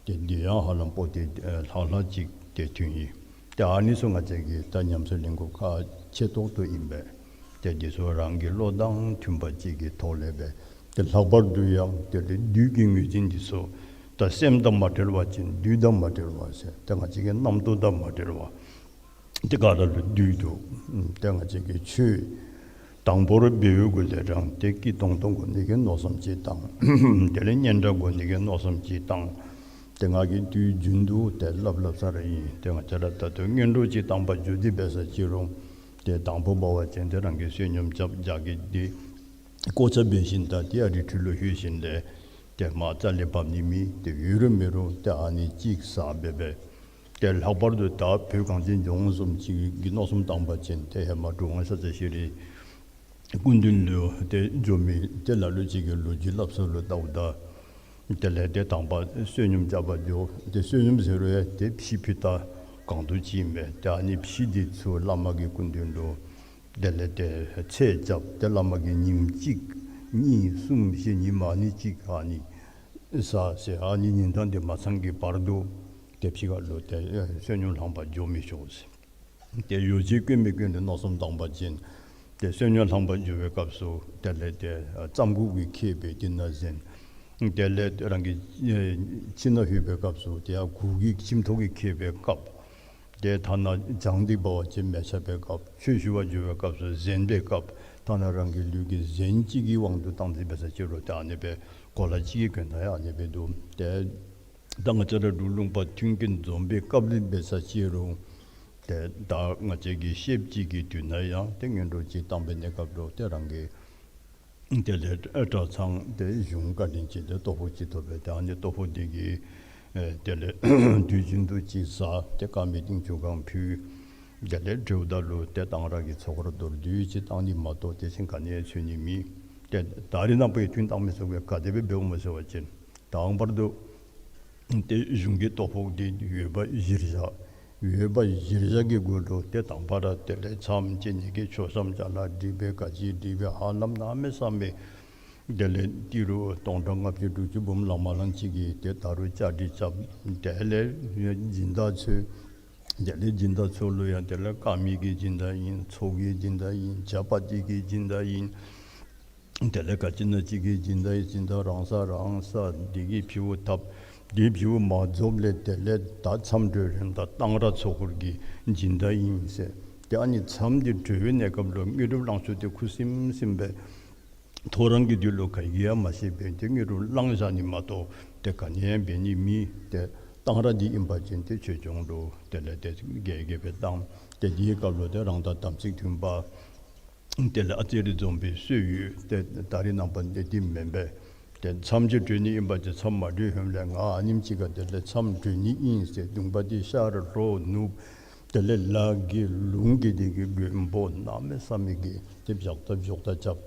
ཏེ་འདི་ཡང་ཧ་ལམ་པོ་ཏི་ཨེ་ལྷག་ལྷག་ཅིག་ཏེ་ཐོན་ཡི། ཏེ་ཨ་ནི་ཚུ་ང་བཅས་ཀྱིས་ད་ཉམས་སུ་ལེན་དགོཔ་ཁག་ཆེ་ཏོག་ཏོ་ཨིན་པས། ཏེ་འདི་ཚུ་རང་གི་བློ་དང་མཐུན་པ་ཅིག་གི་ཐོག་ལས་སྦེ་ཏེ་ལྷག་པར་དུ་ཡང་ཏེ་བསྡུས་ཀྱི་ངོས་འཛིན་འདི་ཚུ་ད་སེམས་དང་མ་བྲལ་བ་ཅིན་བསྡུས་དང་མ་བྲལ་བ་ཟེར་ཏེ་ང་བཅས་ཀྱི་རྣམ་རྟོག་དང་མ་བྲལ་བ། ཏེ་ག་ར་ལུ་བསྡུས་འདུག། ཏེ་ང་བཅས་ཀྱི་ཆོས་དང་པོར་འབད་བའི་གུ་ལས་རང་ཏེ་སྐྱིད་ཏོང་ཏོ་དགོ་ནི་གི་མནོ་བསམ་ཅིག་བཏང་། དེ་ལས་སྙན་གྲགས་དགོ་ནི་གི་མནོ་བསམ་ཅིག་བཏང་། ཏེ་ང་གིས་དུས་རྒྱུན་དུ་ཏེ་སླབ་སླབ་ས་ར་ཨིན། ཏེ་ང་བཅས་ར་ད་ལྟོ་སྔོན་འགྲོ་ཅིག་བཏང་པར་འགྱོ་སྟེ་འབད་ས་ཅིག་རུང་ཏེ་དང་པོ་འབད་བ་ཅིན་ཏེ་རང་གིས་བསོད་སྙོམས་རྐྱབ་རྒྱགས་ཀྱི་ཏེ་གོ་ཆ་འབད་ཞིནམ་ད་ཏེ་ཨ་རི་ཁྲི་ལུ་ལྷོད་ཞིནམ་ལས་ ཏེ་མར་རྩ་ལས་འབབ་ནི་མེད། ཏེ་ཡོད་རུང་མེད་རུང་ཏེ་ཨ་ནི་ཅིག་ཟ་སྦེ་སྦེ། ཏེ་ལྷག་པར་དུ་ད་བོད་གངས་ཅན་ལྗོངས་བཟུམ་ཅིག་གི་མནོ་བསམ་བཏང་པ་ཅིན་ཏེ་ཧེ་མ་གྲུབ་དབང་ཤཱཀྱ་ཤྲཱི་སྐུ་མདུན་ལུ་ཏེ་འགྱོ་མི་ཏེ་ལ་ལུ་ཅིག་གིས་ལོ་རྒྱུས་སླབ་ས་ལུ་བལྟཝ་ད། དེ་ལས་ཏེ་དང་པ་བསོད་སྙོམས་རྐྱབ་པར་འགྱོ། ཏེ་བསོད་སྙོམས་ཟེར་རུང་ཡང་ཏེ་ཕྱེ་ཕུད་ད་གང་དུ་ཅིག་མས། ཏེ་ཨ་ནི་ཕྱེ་འདི་ཚུ་བླ་མ་གི་སྐུ་མདུན་ལུ་དེ་ལས་ཏེ་ཚེས་རྐྱབ། ཏེ་བླ་མ་གིས་ཉིནམ་གཅིག་གཉིས་གསུམ་བཞི་ཉིནམ་ཨ་ནི་ཅིག་ཨ་ནི་ཟ་ཟེར། ཨ་ནི་ཉིན་གྲངས་འདི་མ་ཚང་གི་བར་དུ་ཏེ་ཕྱི་ཁ་ལུ་ཏེ་བསོད་སྙོམས་ལེན་པར་འགྱོ་མི་ཆོག་ཟེར། ཏེ་ཡོ་བྱད་གོན་མི་གོན་ལུ་མནོ་བསམ་བཏང་པ་ཅིན་ཏེ་བསོད་སྙོམས་ལེན་པར་འགྱོ་བའི་སྐབས་སུ་དེ་ལས་ཏེ་རྩམ་གུག་གིས་ཁེབས་སྦེ་དེ་ནང་གཟན། དེ་ལས་རང་གི་ཁྱིམ་ནང་ལྷོད་པའི་སྐབས་སུ་ཏེ་ཡར་གུར་གྱིས་ཁྱིམ་ཐོག་གིས་ཁེབས་པའི་སྐབས། ཏེ་ཐ་ན་གྱང་འདི་འབག་པ་ཅིན་མེ་ཆག་པའི་སྐབས། ཆོས་ཞུ་བར་འགྱོ་བའི་སྐབས་སུ་གཟན་པའི་སྐབས། ཐ་ན་རང་གི་ལུས་ཀྱི་གཟན་གཅིག་གི་དབང་དུ་བཏང་སྟེ་འབད་ས་ཅིག་རུང་ཏེ་ཨ་ནི་སྦེ་གོ་ལ་གཅིག་གི་གྱོན་ཐངས་ཡང་ཨ་ནི་སྦེ་འདུག། ཏེ་ད་ང་བཅས་ར་འབྲུག་ལུང་པ་མཐུན་རྐྱེན་འཛོམས་པའི་སྐབས་ལུ་འབད་ས་ཅིག་རུང་ཏེ་ད་ང་བཅས་ཀྱི་ཤེསཔ་ཅིག་གི་དུས་ན་ཡང་ཏེ་སྔོན་འགྲོ་ཅིག་བཏང་པའི་གནས་སྐབས་ལུ་ཏེ་རང་གི་དེ་ལས་གྲྭ་ཚང་ཏེ་གཞུང་བཀའ་དྲིན་ཅན་ཏེ་ལྟོ་ཕོགས་ཅིག་ཐོབ་པས། ཏེ་ཨ་ནི་ལྟོ་ཕོགས་འདི་གིས་ཨེ་དེ་ལས་དུས་རྒྱུན་དུ་ཅིག་ཟ། ཏེ་དཀར་མེ་ཏིང་ཆུ་གང་ཕུལ། དེ་ལས་གྲོལཝ་ད་ལུ་ཏེ་གཏང་རག་གི་ཚོགས་འཁོར་མདོར་བསྡུས་ཅིག་བཏང་ནི་མ་གཏོགས་དེ་བཞིན་ག་ནི་ཡང་འཚོལ་ནི་མེད། ཏེ་ད་རེས་ནངས་པ་ཡང་ཐུན་བཏང་མི་ཚུ་གིས་ག་དེ་སྦེ་འབདཝ་སྨོ་ཟེར་བ་ཅིན་དང་པར་དུ་ཏེ་གཞུང་གི་ལྟོ་ཕོགས་འདི་ཡོད་པ་གཞིར་བཞག། ཡོད་པ་གཞིར་བཞག་གི་སྒོ་ལུ་ཏེ་དང་པ་ར་དེ་ལས་མཚམས་བཅད་ནི་གི་མཆོད་བཤམས་ཅ་ལ་སྒྲིག་སྦེ་ག་ཅི་སྒྲིག་སྦེ་ཧ་ལམ་གནམ་མེད་ས་མེད། དེ་ལས་ཏི་རུ་སྟོང་ཕྲག་ལྔ་བཅུ་དྲུག་ཅུ་འབུམ་ལང་མ་ལང་ཅིག་གིས་ཏེ་ད་རུང་བཅའ་སྒྲིག་རྐྱབ། དེ་ལས་སྦྱིན་བདག་ཚུ། དེ་ལས་སྦྱིན་བདག་ཚུ་ལུ་ཡང་དེ་ལས་དཀར་མེ་གི་སྦྱིན་བདག་ཨིན། ཚོགས་ཀྱི་སྦྱིན་བདག་ཨིན། ཇ་པ་ཏི་གི་སྦྱིན་བདག་ཨིན། དེ་ལས་ག་ཅི་ན་ཅིག་གི་སྦྱིན་བདག་ཨིན། སྦྱིན་བདག་རང་ས་རང་ས་འདི་གིས་ཕྱེཝ་བཏབ། འདི་ཕྱེཝ་མ་རྫོགསཔ་ལས་དེ་ལས་ད་མཚམས་གྲོལ་རན་ད་གཏང་རག་ཚོགས་འཁོར་གྱི་སྦྱིན་བདག་ཨིན་ཟེར། ཏེ་ཨ་ནི་མཚམས་འདི་གྲོལ་བའི་གནས་སྐབས་ལུ་དངོས་གྲུབ་བླང་ཚུལ་ཏེ་ཁུ་སིམ་སིམ་སྦེ་ཐོ་རངས་ཀྱི་དུས་ལུ་ག་གིས་ཡང་མ་ཤེས་པས། ཏེ་དངོས་གྲུབ་བླང་བཞག་ནི་མ་གཏོགས་ཏེ་ག་ནི་ཡང་འབད་ནི་མེད། ཏེ་གཏང་རག་འདི་ཨིན་པ་ཅིན་ཏེ་ཆོས་སྐྱོང་ལུ་དེ་ལས་ཏེ་རྒྱས་རྒྱས་སྦེ་བཏང་། ཏེ་འདིའི་སྐབས་ལུ་ཏེ་རང་དང་དམ་ཚིག་མཐུན་པ། དེ་ལས་ཨ་ཙི་རེ་འཛོམས་པའི་སྲོལ་ཡོད། ཏེ་ད་རེས་ནངས་པ་འདི་འདི་མེན་པས། ཏེ་མཚམས་ཅིག་གྲོལ་ནི་ཨིན་པ་ཅིན་མཚམས་མ་གྲོལ་ཧེ་མ་ལས་ང་ཨ་ནེམ་ཅིག་ཁར་དེ་ལས་མཚམས་གྲོལ་ནི་ཨིན་ཟེར་གདོང་པ་འདི་ཤར་ལྷོ་ནུབ་དེ་ལས་ལ་གི་ལུང་གི་འདི་གི་མགོན་པོ་གནམ་མེད་ས་མེད་ཀྱི་ཏེ་བཞག་ད་བཞག་ད་རྐྱབ།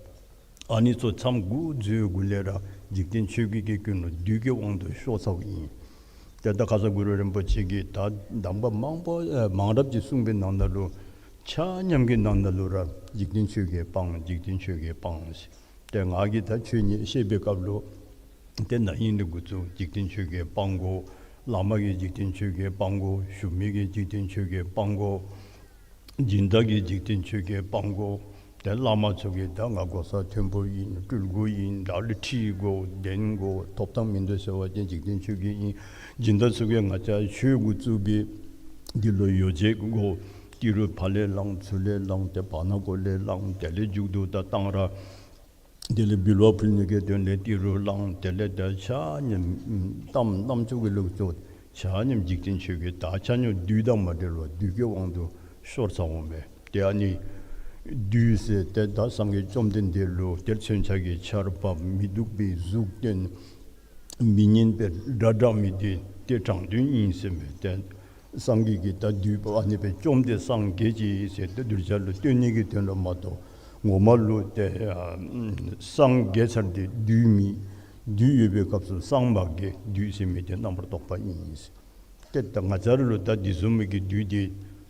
ཨ་ནི་ཚུ་མཚམས་འགོ་བཙུགས་འགོ་ལས་ར་འཇིག་རྟེན་ཆོས་བརྒྱད་ཀྱི་ཀུན་སློང་བདུད་ཀྱི་དབང་དུ་ཤོར་ཚརཝ་ཨིན། ཏེ་ད་ཁ་ཙ་གུ་རུ་རིན་པོ་ཆེ་གིས་ད་གདམས་པ་མང་པོ་ཨེ་མང་རབས་ཅིག་གསུངས་པའི་ནང་ན་ལུ་ཆ་མཉམ་གྱི་ནང་ན་ལུ་ར་འཇིག་རྟེན་ཆོས་བརྒྱད་སྤང་། འཇིག་རྟེན་ཆོས་བརྒྱད་སྤང་ཟེར། ཏེ་ང་གིས་ད་ཆོས་ཉིད་བཤད་པའི་སྐབས་ལུ་ཏེ་ན་ཧིང་ལས་འགོ་བཙུགས་འཇིག་རྟེན་ཆོས་བརྒྱད་སྤང་དགོ། བླ་མ་གིས་འཇིག་རྟེན་ཆོས་བརྒྱད་སྤང་དགོ། ཞུ་མི་གིས་འཇིག་རྟེན་ཆོས་བརྒྱད་སྤང་དགོ། སྦྱིན་བདག་གིས་འཇིག་རྟེན་ཆོས་བརྒྱད་སྤང་དགོ། ཏེ་བླ་མ་ཚུ་གིས་ད་ང་གོ་ས་མཐོན་པོ་ཨིན། སྤྲུལ་སྐུ་ཨིན། ལ་ལུ་ཁྲི་དགོ་གདན་དགོ་ཐོབ་ཐངས་མིན་འདུག་ཟེར་བ་ཅིན་འཇིག་རྟེན་ཆོས་བརྒྱད་ཨིན། སྦྱིན་བདག་ཚུ་གིས་ང་བཅས་ཆོས་འགོ་བཙུགས་པའི་འདི་ལུ་ཡོ་བྱད་དགོ། ཏི་རུ་ཕར་ལས་བླངས་ཚུར་ལས་བླངས་ཏེ་བར་ན་གོ་ལས་བླངས་དེ་ལས་མཇུག་ཏུ་ད་གཏང་རག། དེ་ལས་འབུལ་བ་ཕུལ་ནི་གི་དོན་ལས་ཏི་རུ་བླངས། དེ་ལས་ད་ཆ་མཉམ་གཏམ་རྣམ་ཅོ་གི་ལུགས་སུ་ཆ་མཉམ་འཇིག་རྟེན་ཆོས་བརྒྱད་ད་ཆ་མཉམ་བདུད་དང་མ་འབྲེལ་བར་བདུད་ཀྱི་དབང་དུ་ཤོར་ཚརཝ་མས། ཏེ་ཨ་ནི་བདུད་ཟེར་ཏེ་ད་སངས་རྒྱས་བཅོམ་ལྡན་འདས་ལུ་ཏེ་མཚོན་ཆ་གི་ཆརཔ་མི་སྡུག་པའི་གཟུགས་སྟོན། མི་སྙན་པའི་སྒྲ་བསྒྲགས་མི་འདི་ཏེ་དྲང་དོན་ཨིན་ཟེར་མས། ཏེ་སངས་རྒྱས་ཀྱིས་ད་བདུད་པོ་ཨ་ནི་སྦེ་བཅོམ་སྟེ་སངས་རྒྱས་ཅི་ཟེར་ཏེ་གདུལ་བྱ་ལུ་སྟོན་ནི་གི་དོན་ལུ་མ་གཏོགས་ངོ་མ་ལུ་ཏེ་ཨ་སངས་རྒྱས་ཚར་ཏེ་བདུད་མི་བདུད་ཡོད་པའི་སྐབས་སུ་སངས་མ་རྒྱས། བདུད་ཟེར་མི་འདི་རྣམ་པར་རྟོག་པ་ཨིན་ཟེར། ཏེ་ད་ང་བཅས་ར་ལུ་ད་འདི་བཟུམ་མའི་གི་བདུད་འདི་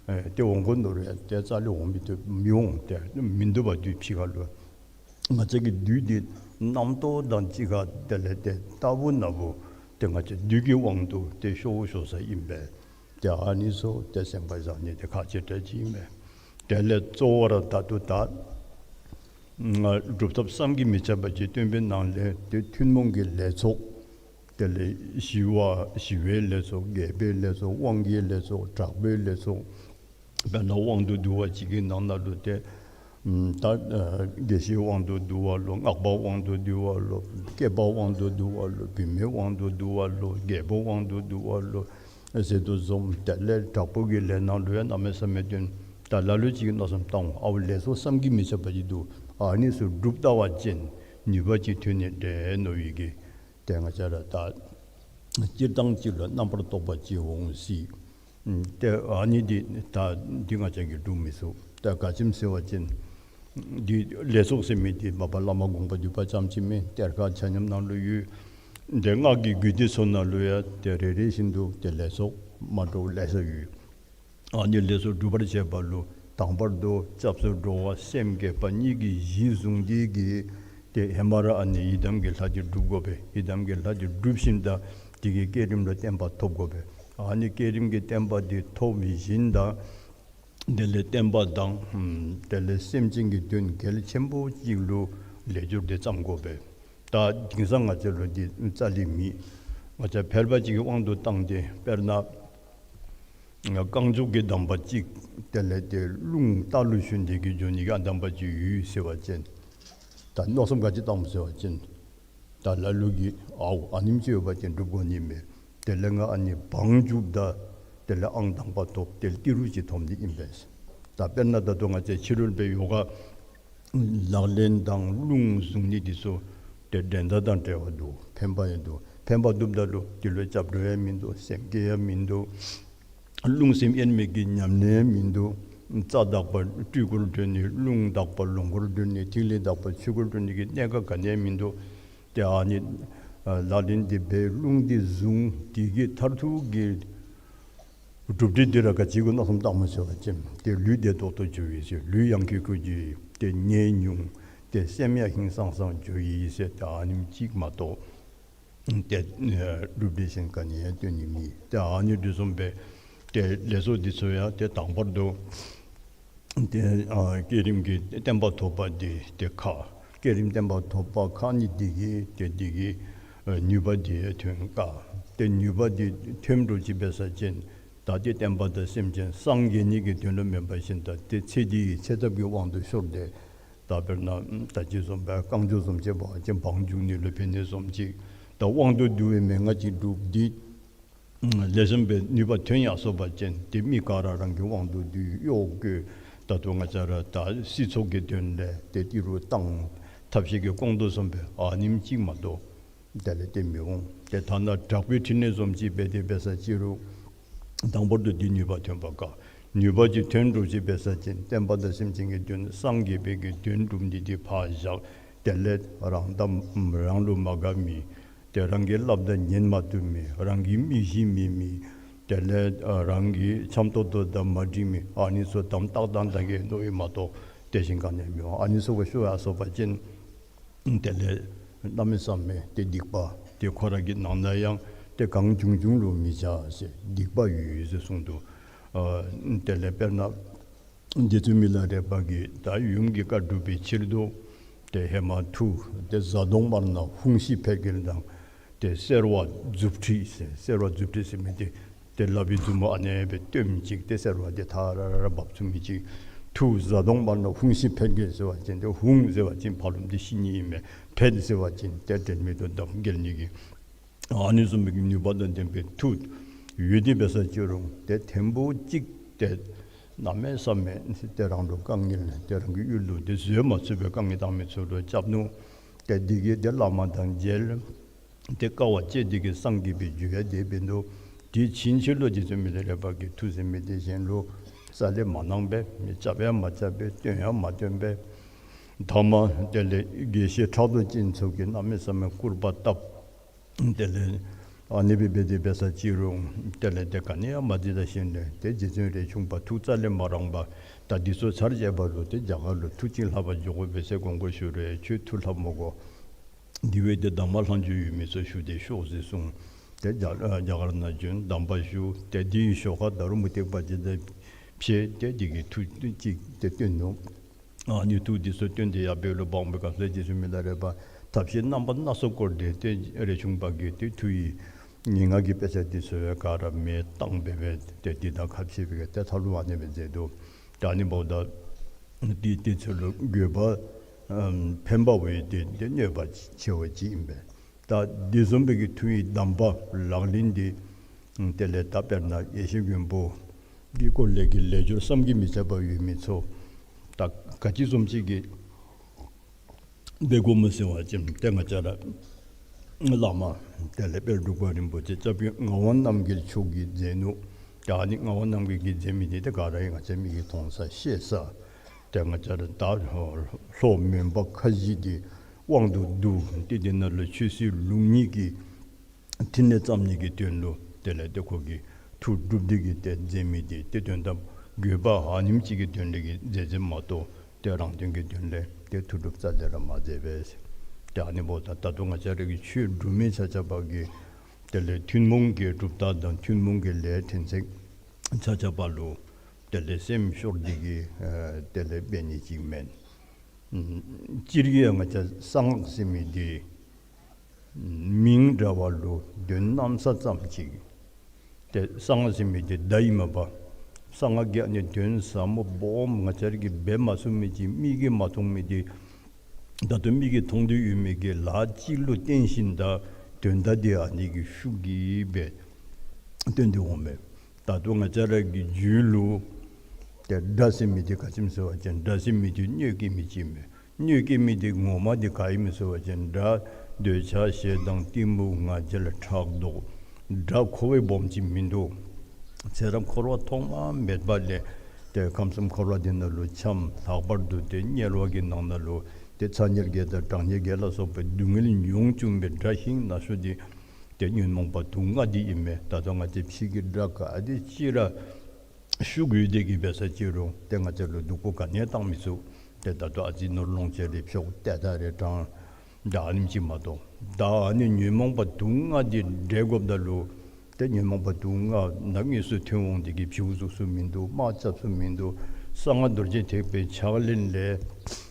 ཨེ་ཏེ་འོང་དགོ་མནོ་རུང་ཡང་ཏེ་རྩ་ལས་འོང་མི་བཏུབ་མི་འོང་། ཏེ་མིན་འདུག་པ་བདུད་ཕྱི་ཁ་ལུ། ང་བཅས་ཀྱི་བདུད་འདི་རྣམ་རྟོག་དང་གཅིག་ཁར་དེ་ལས་ཏེ་རྟག་བུ་ན་བུ་ཏེ་ང་བཅས་བདུད་ཀྱི་དབང་དུ་ཏེ་ཤོར་ཤོར་ས་ཨིན་པས། ཏེ་ཨ་ནི་ཚུ་ཏེ་སེམས་ཁར་བཞག་ནི་དེ་ཁག་ཆེ་དྲགས་ཅིག་ཨིན་པས། དེ་ལས་གཙོ་བོ་ར་ད་ལྟོ་ད་ང་སྒྲུབ་ཐབས་བསམ་གྱིས་མི་ཁྱབ་པ་ཅིག་སྟོན་པའི་ནང་ལས་ཏེ་ཐུན་མོང་གི་ལས་ཚོགས། དེ་ལས་ཞི་བ་ཞི་བའི་ལས་ཚོགས། རྒྱས་པའི་ལས་ཚོགས། དབང་གི་ལས་ཚོགས། དྲག་པོའི་ལས་ཚོགས། དཔེར་ན་དབང་དུ་བསྡུ་བ་ཅིག་གི་ནང་ན་ལུ་ཏེ་ཨམ་ད་ཨ་དགེ་བཤེས་དབང་དུ་བསྡུ་བ་ལོ། སྔགས་པ་དབང་དུ་བསྡུ་བ་ལོ། སྐྱེས་པ་དབང་དུ་བསྡུ་བ་ལོ། བུད་མེད་དབང་དུ་བསྡུ་བ་ལོ། རྒྱལ་པོ་དབང་དུ་བསྡུ་བ་ལོ་ཟེར་དོ་བཟུམ། དེ་ལས་དྲག་པོ་གི་ལས་ནང་ལུ་ཡང་གནམ་མེད་ས་མེད་སྟོན། ད་ལ་ལུ་ཅིག་གིས་མནོ་བསམ་བཏང་འོང་། ཨའོ་ལས་ཚོགས་བསམ་གྱིས་མི་ཁྱབ་པ་ཅིག་འདུག། ཨ་ནི་ཚུ་སྒྲུབ་ལྟ་བ་ཅིན་ནུས་པ་ཅིག་ཐོན་ནི་འདྲས་མནོ་བའི་གི་ ཏེ་ང་བཅས་ར་ད་སྤྱིར་བཏང་ཅིག་ལུ་རྣམ་པར་རྟོག་པ་ཅིག་འོང་སྲིད། ཨམ་ཏེ་ཨ་ནི་འདི་ད་འདི་ང་བཅས་ཀྱིས་སྒྲུབ་མི་ཚུགས། ད་ག་ཅི་སྨོ་ཟེར་བ་ཅིན་འདི་ལས་ཚོགས་ཟེར་མི་འདི་མ་པ་བླ་མ་དགོངས་པ་འདུས་པ་ཙམ་ཅིག་མེན། གཏེར་ཁ་ཆ་མཉམ་ནང་ལུ་ཡོད། ཏེ་སྔགས་ཀྱི་རྒྱུད་སྡེ་ཚུ་ནང་ལུ་ཡང་ཏེ་རེ་རེ་བཞིན་དུ་ཏེ་ལས་ཚོགས་མ་འདྲཝ་ལེ་ཤ་ཡོད། ཨ་ནི་ལས་ཚོགས་སྒྲུབ་པར་བྱེད་པ་ལུ་དང་པར་དུ་སྐྱབས་སུ་འགྲོ་བ་སེམས་བསྐྱེད་པ་གཉིས་ཀྱི་གཞི་བཟུང་སྟེ་གིས་ཏེ་ཧེ་མ་ར་ཨ་ནི་ཡི་དམ་གྱི་ལྷ་འདི་སྒྲུབ་དགོ་པས། ཡི་དམ་གྱི་ལྷ་འདི་སྒྲུབ་ཞིནམ་ད་དེ་གི་བསྐྱེད་རིམ་ལུ་བརྟན་པ་ཐོབ་དགོ་པས། ཨ་ནི་བསྐྱེད་རིམ་གྱི་བརྟན་པ་འདི་ཐོབ་ཞིནམ་ད་དེ་ལས་བསྟན་པ་དང་ཨམ་དེ་ལས་སེམས་ཅན་གྱི་དོན་གལ་ཆེན་པོ་ཅིག་ལུ་ལས་སྦྱོར་འདི་བརྩམ་དགོ་པས། ད་དེང་སང་ང་བཅས་ལུ་འདི་རྩ་ལས་མེད། ང་བཅས་ཕལ་པ་ཅིག་གི་དབང་དུ་བཏང་སྟེ་དཔེར་ན་རྐང་མགྱོགས་ཀྱི་གདམས་པ་ཅིག་དེ་ལས་ཏེ་རླུང་རྟ་ལུ་ཞོན་ཏེ་གིས་འགྱོ་ནི་གི་ཨ་གདམས་པ་ཅིག་ཡོད་ཟེར་བ་ཅིན་ད་མནོ་བསམ་ག་ཅི་བཏངམ་ཟེར་བ་ཅིན་ད་ལ་ལུ་གིས་ཨའོ་ཨ་ནེམ་ཅིག་ཡོད་པ་ཅིན་སྒྲུབ་དགོ་ནི་མས། དེ་ལས་ང་ཨ་ནི་བང་རྒྱུགཔ་ད་དེ་ལས་ཨང་དང་པ་ཐོབ། དེ་ལས་ཏི་རུ་ཅིག་ཐོབ་ནི་ཨིན་པས། ད་དཔེར་ན་ད་ལྟོ་ང་བཅས་ཕྱི་རོལ་པའི་ཡོ་ག་ལག་ལེན་དང་རླུང་བཟུང་ནི་འདི་ཚུ་ཏེ་འགྲན་ཟླ་དང་བྲལ་བ་འདུག། ཕན་པ་ཡང་འདུག། ཕན་པ་འདུགཔ་ད་ལུ་དེ་ལུ་སྐྱབས་འགྲོ་ཡང་མིན་འདུག། སེམས་བསྐྱེད་ཡང་མིན་འདུག། རླུང་སེམས་དབྱེར་མེད་ཀྱི་ཉམས་ལེན་ཡང་མིན་འདུག། རྩ་དག་པ་སྤྲུལ་སྐུར་གྲོལ་ནི། རླུང་དག་པ་ལོངས་སྐུར་གྲོལ་ནི། ཐིག་ལེ་དག་པ་ཆོས་སྐུར་གྲོལ་ནི་གི་གནད་ཀ་ག་ནི་ཡང་མིན་འདུག། ཏེ་ཨ་ནི་ལག་ལེན་འདི་འབད་རླུང་འདི་བཟུང་དེ་གི་མཐར་ཐུག་གི་གྲུབ་འབྲས་འདི་ར་ག་ཅི་གུ་མནོ་བསམ་བཏངམ་ཟེར་བ་ཅིན་ཏེ་ལུས་བདེ་ཏོག་ཏོ་འགྱོ་ཡི་ཟེར། ལུས་ཡང་ཁེ་ཁུ་འགྱོ་ཡི། ཏེ་ནད་ཉུང་། ཏེ་སེམས་ཡང་ཧིང་སངས་སངས་འགྱོ་ཡི་ཟེར། ཏེ་ཨ་ནེམ་ཅིག་མ་གཏོགས་ཏེ་གྲུབ་འབྲས་གཞན་ག་ནི་ཡང་སྟོན་ནི་མེད། ཏེ་ཨ་ནི་འདི་བཟུམ་སྦེ་ཏེ་ལས་ཚོགས་འདི་ཚུ་ཡང་ཏེ་དང་པར་དུ་ཏེ་ཨ་བསྐྱེད་རིམ་གྱི་བརྟན་པ་ཐོབ་པ་འདི་ཏེ་ཁག། བསྐྱེད་རིམ་བརྟན་པ་ཐོབ་པ་ཁག་ནི་འདི་གིས་ཏེ་འདི་གིས་ཨ་ནུས་པ་འདི་ཐོན་དཀའ། ཏེ་ནུས་པ་འདི་ཐོན་འགྲོ་ཅི་འབད་ས་ཅིན་ད་ཏེ་བསྟན་པ་དང་སེམས་ཅན་སངས་རྒྱས་ནི་གི་དོན་ལུ་མེན་པར་ཞིནམ་ད་ཏེ་ཚེ་འདི་གི་ཚེ་ཐབས་ཀྱི་དབང་དུ་ཤོར་ཏེ་ད་དཔེར་ན་ད་ཅི་བཟུམ་སྦེ་རྐང་མགྱོགས་བཟུམ་ཅིག་འབད་བ་ཅིན་བང་རྒྱུག་ནི་ལུ་ཕན་ནི་བཟུམ་ཅིག། ད་དབང་དུ་བསྡུ་བའི་མན་ངག་ཅིག་སྒྲུབ་སྟེ་ལེགས་ཤོམ་སྦེ་ནུས་པ་ཐོན་ཡར་སོང་པ་ཅིན་ཏེ་མི་ག་ར་རང་གི་དབང་དུ་བསྡུ་གཡོག་བཀོལ། ད་ལྟོ་ང་བཅས་ར་ད་སྲིད་ཚོགས་ཀྱི་དོན་ལས་ཏེ་ཏི་རུ་བཏང་ཐབས་ཤེས་ཀྱིས་སྐོང་དོ་བཟུམ་སྦེ་ཨ་ནེམ་ཅིག་མ་གཏོགས་དེ་ལས་ཏེ་མི་འོང་། ཏེ་ཐ་ན་དྲག་པོའི་ཕྲིན་ལས་བཟུམ་ཅིག་འབད་དེ་འབད་ས་ཅི་རུང་དང་པོ་དུ་འདི་ནུས་པ་ཐོན་པ་དཀའ། ནུས་པ་ཅིག་ཐོན་འགྲོ་ཅི་འབད་ས་ཅིན་བསྟན་པ་དང་སེམས་ཅན་གྱི་དོན་སངས་རྒྱས་པའི་གི་དོན་སྒྲུབ་ནི་འདི་ཕར་བཞག། དེ་ལས་རང་དང་རང་ལུ་མ་དགའ་མི་ཏེ་རང་གི་སླབ་ད་ཉན་མ་བཏུབ་མི་རང་གི་མི་གཞི་མེད་མི་དེ་ལས་ཨ་རང་གི་འཆམ་ཏོག་ཏོ་དང་མ་འགྲིག་མི་ཨ་ནི་ཚུ་དམ་ཏག་ཏག་ད་གི་མནོ་ཡི་མ་གཏོགས་དེ་བཞིན་ག་ནི་ཡང་མི་འོང་། ཨ་ནི་ཚུ་གུ་ཤོར་ཡར་སོང་པ་ཅིན་དེ་ལས་གནམ་མེད་ས་མེད་ཏེ་སྡིག་པ་ཏེ་ཁོ་ར་གི་ནང་ན་ཡང་ཏེ་གང་བྱུང་བྱུང་ལུ་མི་བྱ་ཟེར་སྡིག་པ་ཡོད་ཡོད་ཟེར་གསུངས་འདུག། ཨ་དེ་ལས་དཔེར་ན་རྗེ་བཙུན་མི་ལ་རས་པ་གིས་ད་ཡུམ་གྱི་བཀའ་སྒྲུབ་པའི་ཕྱིར་དུ་ཏེ་ཧེ་མ་མཐུ་ཏེ་གཟའ་གདོང་དམར་ནག་ཧཱུྃ་ཤི་ཕཊ་འགྱེལ་དང་ཏེ་སེར་བ་མཛུབ་ཁྲིད་ཟེར། སེར་བ་མཛུབ་ཁྲིད་ཟེར་མི་འདི་ཏེ་ལག་པའི་མཛུབ་མོ་ཨ་ནེ་སྦེ་སྟོནམ་ཅིག་ཏེ་སེར་བ་འདི་ཐ་ར་ར་ར་འབབ་ཚུགས་མི་ཅིག། མཐུ་གཟའ་གདོང་དམར་ནག་ཧཱུྃ་ཤི་ཕཊ་འགྱེལ་ཟེར་བ་ཅིན་ཏེ་ཧཱུྃ་ཟེར་བ་ཅིན་ཕར་ལུ་འདི་ཤི་ནི་ཨིན་མས། ཕཊ་ཟེར་བ་ཅིན་ཏེ་འབྲལ་མེད་དུ་བསྡམ་འགྱེལ་ནི་གི་ཨ་ནི་བཟུམ་མའི་ནུས་པ་དང་ལྡན་པའི་མཐུ་ཡོད་དེ་འབད་ས་ཅི་རུང་ཏེ་ཐེངས་པོ་གཅིག་ཏེ་གནམ་མེད་ས་མེད་ཏེ་རང་ལུ་དཀའ་ངལ་ཏེ་རང་གི་ཡུལ་ལུ་ཏེ་བཟོད་མ་ཚུགས་པའི་དཀའ་ངལ་བཏང་མི་ཚུ་ལུ་སྐྱབས་ནུག། ཏེ་འདི་གིས་ཏེ་བླ་མ་དང་མཇལ། ཏེ་དཀའ་བ་སྤྱད་དེ་གིས་སངས་རྒྱས་པའི་རྒྱུ་ཡང་དེ་འབད་ནུག། དེ་ཕྱིན་ཆད་ལུ་རྗེ་བཙུན་མི་ལ་རས་པ་གིས་མཐུ་ཟེར་མི་འདི་གཞན་ལུ་རྩ་ལས་མ་གནང་པས། མི་རྐྱབ་ཡང་མ་རྐྱབ་པས། སྟོན་ཡང་མ་སྟོན་པས། ཐ་མ་དེ་ལས་དགེ་བཤེས་ཕྲག་དོག་ཅན་ཚུ་གིས་གནམ་མེད་ས་མེད་སྐུར་པ་བཏབ། དེ་ལས་ཨ་ནི་སྦེ་འབད་དེ་འབད་ས་ཅི་རུང་དེ་ལས་ཏེ་ག་ནི་ཡང་མ་འདི་ད་ཤེས་ནས་ཏེ་རྗེ་བཙུན་རས་ཆུང་པ་ཐུགས་རྩ་ལས་མ་རངས་པར་ད་འདི་ཚུ་ཚར་བཅད་པ་ལུ་ཏེ་རྒྱ་གར་ལུ་ཐུགས་ཅིག་ལྷབ་པར་འགྱོ་དགོ་པས་ཟེར་དགོངས་སྐོར་ཞུ་རུང་ཁྱོད་ཐུགས་ལྷབ་མི་དགོ། དེ་སྦེ་ཏེ་གདམས་ངག་ལྷག་མཇུག་ཡོད་མི་ཚུ་ཞུ་སྟེ་ཤོག་ཟེར་གསུངས། ཏེ་རྒྱ་རྒྱ་གར་ནང་བྱོན་གདམས་པ་ཞུ། ཏེ་དེའི་ཞོར་ཁར་ད་རུང་མུ་སྟེགས་པ་ཅིག་དང་ཕྱད་དེ་དེ་གི་མཐུ་ཅིག་ཏེ་སྟོན་ནུག། ཨ་ནི་མཐུ་འདི་ཚུ་སྟོན་ཏེ་ཡར་འབད་རུང་འབངས་པའི་སྐབས་སུ་རྗེ་བཙུན་མི་ལ་རས་པ་ཐབས་ཤེས་རྣམ་པ་སྣ་ཚོགས་བསྐོར་ཏེ་ཏེ་རས་ཆུང་པ་གིས་ཏེ་མཐུ་ཡི་ངན་སྔགས་ཀྱི་དཔེ་ཆ་འདི་ཚུ་ཡང་ག་ར་མེ་བཏང་སྦེ་སྦེ་ཏེ་འདི་དང་ཁ་ཕྱེ་སྦེ་ཏེ་ཐབས་ལུ་ཨ་ནི་སྦེ་མཛད་དོ། ད་ཨ་ནི་འབདཝ་ད་འདི་འདི་ཚུ་ལུ་དགོས་པ་ཨམ་ཕན་པ་བས་ཏེ་ཏེ་གནོད་པ་ཆེ་བ་ཅིག་ཨིན་པས། ད་འདི་བཟུམ་སྦེ་གི་མཐུ་ཡི་གདམས་པ་ལག་ལེན་འདི་དེ་ལས་ད་དཔེར་ན་ཡེ་ཤེས་མགོན་པོ་གི་སྐོར་ལས་ཀྱི་ལས་སྦྱོར་བསམ་གྱིས་མི་ཁྱབ་པ་ཡོད་མི་ཚུ་ད་ག་ཅི་བཟུམ་ཅིག་གིས་འབད་དགོཔ་སྨོ་ཟེར་བ་ཅིན་ཏེ་ང་བཅས་ར་ བླ་མ་དེ་ལས་དཔལ་འབྲུག་པ་རིན་པོ་ཆེ་སྐྱབས་རྗེ་ངག་དབང་རྣམ་རྒྱལ་མཆོག་གིས་མཛད་ནུག། ད་ཨ་ནི་ངག་དབང་རྣམ་རྒྱལ་གྱིས་མཛད་མི་འདི་ད་ག་ར་ཡང་ང་བཅས་མིག་གིས་མཐོང་ས་ཤེས་ས། ད་ང་བཅས་ར་ད་ལྷོ་མོན་པ་ཁ་བཞི་འདི་དབང་དུ་བསྡུ་སྟེ་འདི་ནང་ལུ་ཆོས་སྲིད་ལུགས་གཉིས་ཀྱི་ཕྲིན་ལས་བརྩམ་ནི་གི་དོན་ལུ་དེ་ལས་ཏེ་ཁོ་གིས་ཐུགས་སྒྲུབ་སྟེ་གིས་ཏེ་མཛད་མི་འདི་ཏེ་དོན་དམ་དགོས་པ་ཨ་ནེམ་ཅིག་གི་དོན་ལས་ཀྱི་མཛད་མཛདཔ་མ་གཏོགས་ཏེ་རང་དོན་གྱི་དོན་ལས་ཏེ་ཐུགས་སྒྲུབ་རྩ་ལས་ར་མ་མཛད་པས། ཏེ་ཨ་ནི་འབདཝ་ད་ད་ལྟོ་ང་བཅས་ར་གི་ཆོས་སྒྲུབ་མི་ཆ་ཁྱབ་ཀྱིས་དེ་ལས་ཐུན་མོང་གི་གྲུབ་རྟགས་དང་ཐུན་མོང་གི་ལས་ཕྲན་ཚེགས་ཆ་ཁྱབ་ལུ་དེ་ལས་སེམས་ཤོར་ཏེ་གིས་ཨ་དེ་ལས་འབད་ནི་ཅིག་མེན། སྤྱིར་གྱིས་ང་བཅས་གསང་སྔགས་ཟེར་མི་འདི་མིང་འདྲ་བ་ལུ་དོན་གནམ་ས་ཙམ་ཅིག། ཏེ་གསང་སྔགས་ཟེར་མི་འདི་བརྡ་ཨིན་མས་པ། གསང་སྔགས་ཀྱི་ཨ་ནི་དོན་ཟབ་མོ་སྦོམ་ང་བཅས་ར་གིས་འབད་མ་ཚུགས་མི་ཅིག་མིག་གིས་མ་མཐོང་མི་འདི་ད་ལྟོ་མིག་གིས་མཐོང་སྟེ་ཡོད་མི་གི་ལཱ་ཅིག་ལུ་བརྟེན་ཞིནམ་ད་དོན་དག་འདི་ཨ་ནི་གི་ཤུགས་ཀྱིས་སྦེ་སྟོན་ཏེ་འོང་མས། ད་ལྟོ་ང་བཅས་ར་གི་རྒྱུད་ལུ་ཏེ་དགྲ་ཟེར་མི་འདི་ག་ཅི་སྨོ་ཟེར་བ་ཅིན་དགྲ་ཟེར་མི་འདི་གནོད་སྐྱེལ་མི་ཅིག་མས། གནོད་སྐྱེལ་མི་འདི་ངོ་མ་འདི་ག་ཨིན་སྨོ་ཟེར་བ་ཅིན་དགྲ་འདོད་ཆགས་ཞེ་སྡང་གཏི་མུག་ང་རྒྱལ་ཕྲག་དོག། དགྲ་ཁོ་བ་སྦོམ་ཅིག་མིན་འདུག། ཚེ་རབས་འཁོར་བ་ཐོག་མ་མེད་པ་ལས་ཏེ་ཁམས་གསུམ་འཁོར་བ་འདི་ནང་ལུ་འཁྱམས། ལྷག་པར་དུ་ཏེ་དམྱལ་བ་གི་ནང་ན་ལུ་ཏེ་ཚ་དམྱལ་བརྒྱད་དང་གྲང་དམྱལ་བརྒྱད་ལ་སོགས་པའི་སྡུག་བསྔལ་མྱོང་བཅུག་པའི་དགྲ་ཤིང་ན་ཤོ་འདི་ཏེ་ཉོན་མོངས་པ་དུག་ལྔ་འདི་ཨིན་མས། ད་ལྟོ་ང་བཅས་ཕྱི་གི་དགྲ་ག་དེ་ཅིག་ར་ཤུགས་ཡོད་དེ་གིས་འབད་ས་ཅི་རུང་ཏེ་ང་བཅས་ལུ་སྡུག་པོ་ག་ནི་ཡང་བཏང་མི་ཚུགས། ཏེ་ད་ལྟོ་ཨ་ཙི་ནོར་ལོངས་སྤྱོད་རེ་འཕྱོག་ཏེ་ད་རེ་དྲང་ད་ཨ་ནེམ་ཅིག་མ་གཏོགས། ད་ཨ་ནི་ཉོན་མོངས་པ་དུག་ལྔ་འདི་བསྒྲལ་དགོཔ་ད་ལུ་ཏེ་ཉོན་མོངས་པ་དུག་ལྔ་ནང་དངོས་སུ་ཐོན་འོང་དེ་གིས་བྱིའུ་བཙུགས་ས་མིན་འདུག། དམག་རྐྱབ་ས་མིན་འདུག། གསང་སྔགས་རྡོ་རྗེ་ཐེག་པའི་ཕྱག་ལེན་ལས་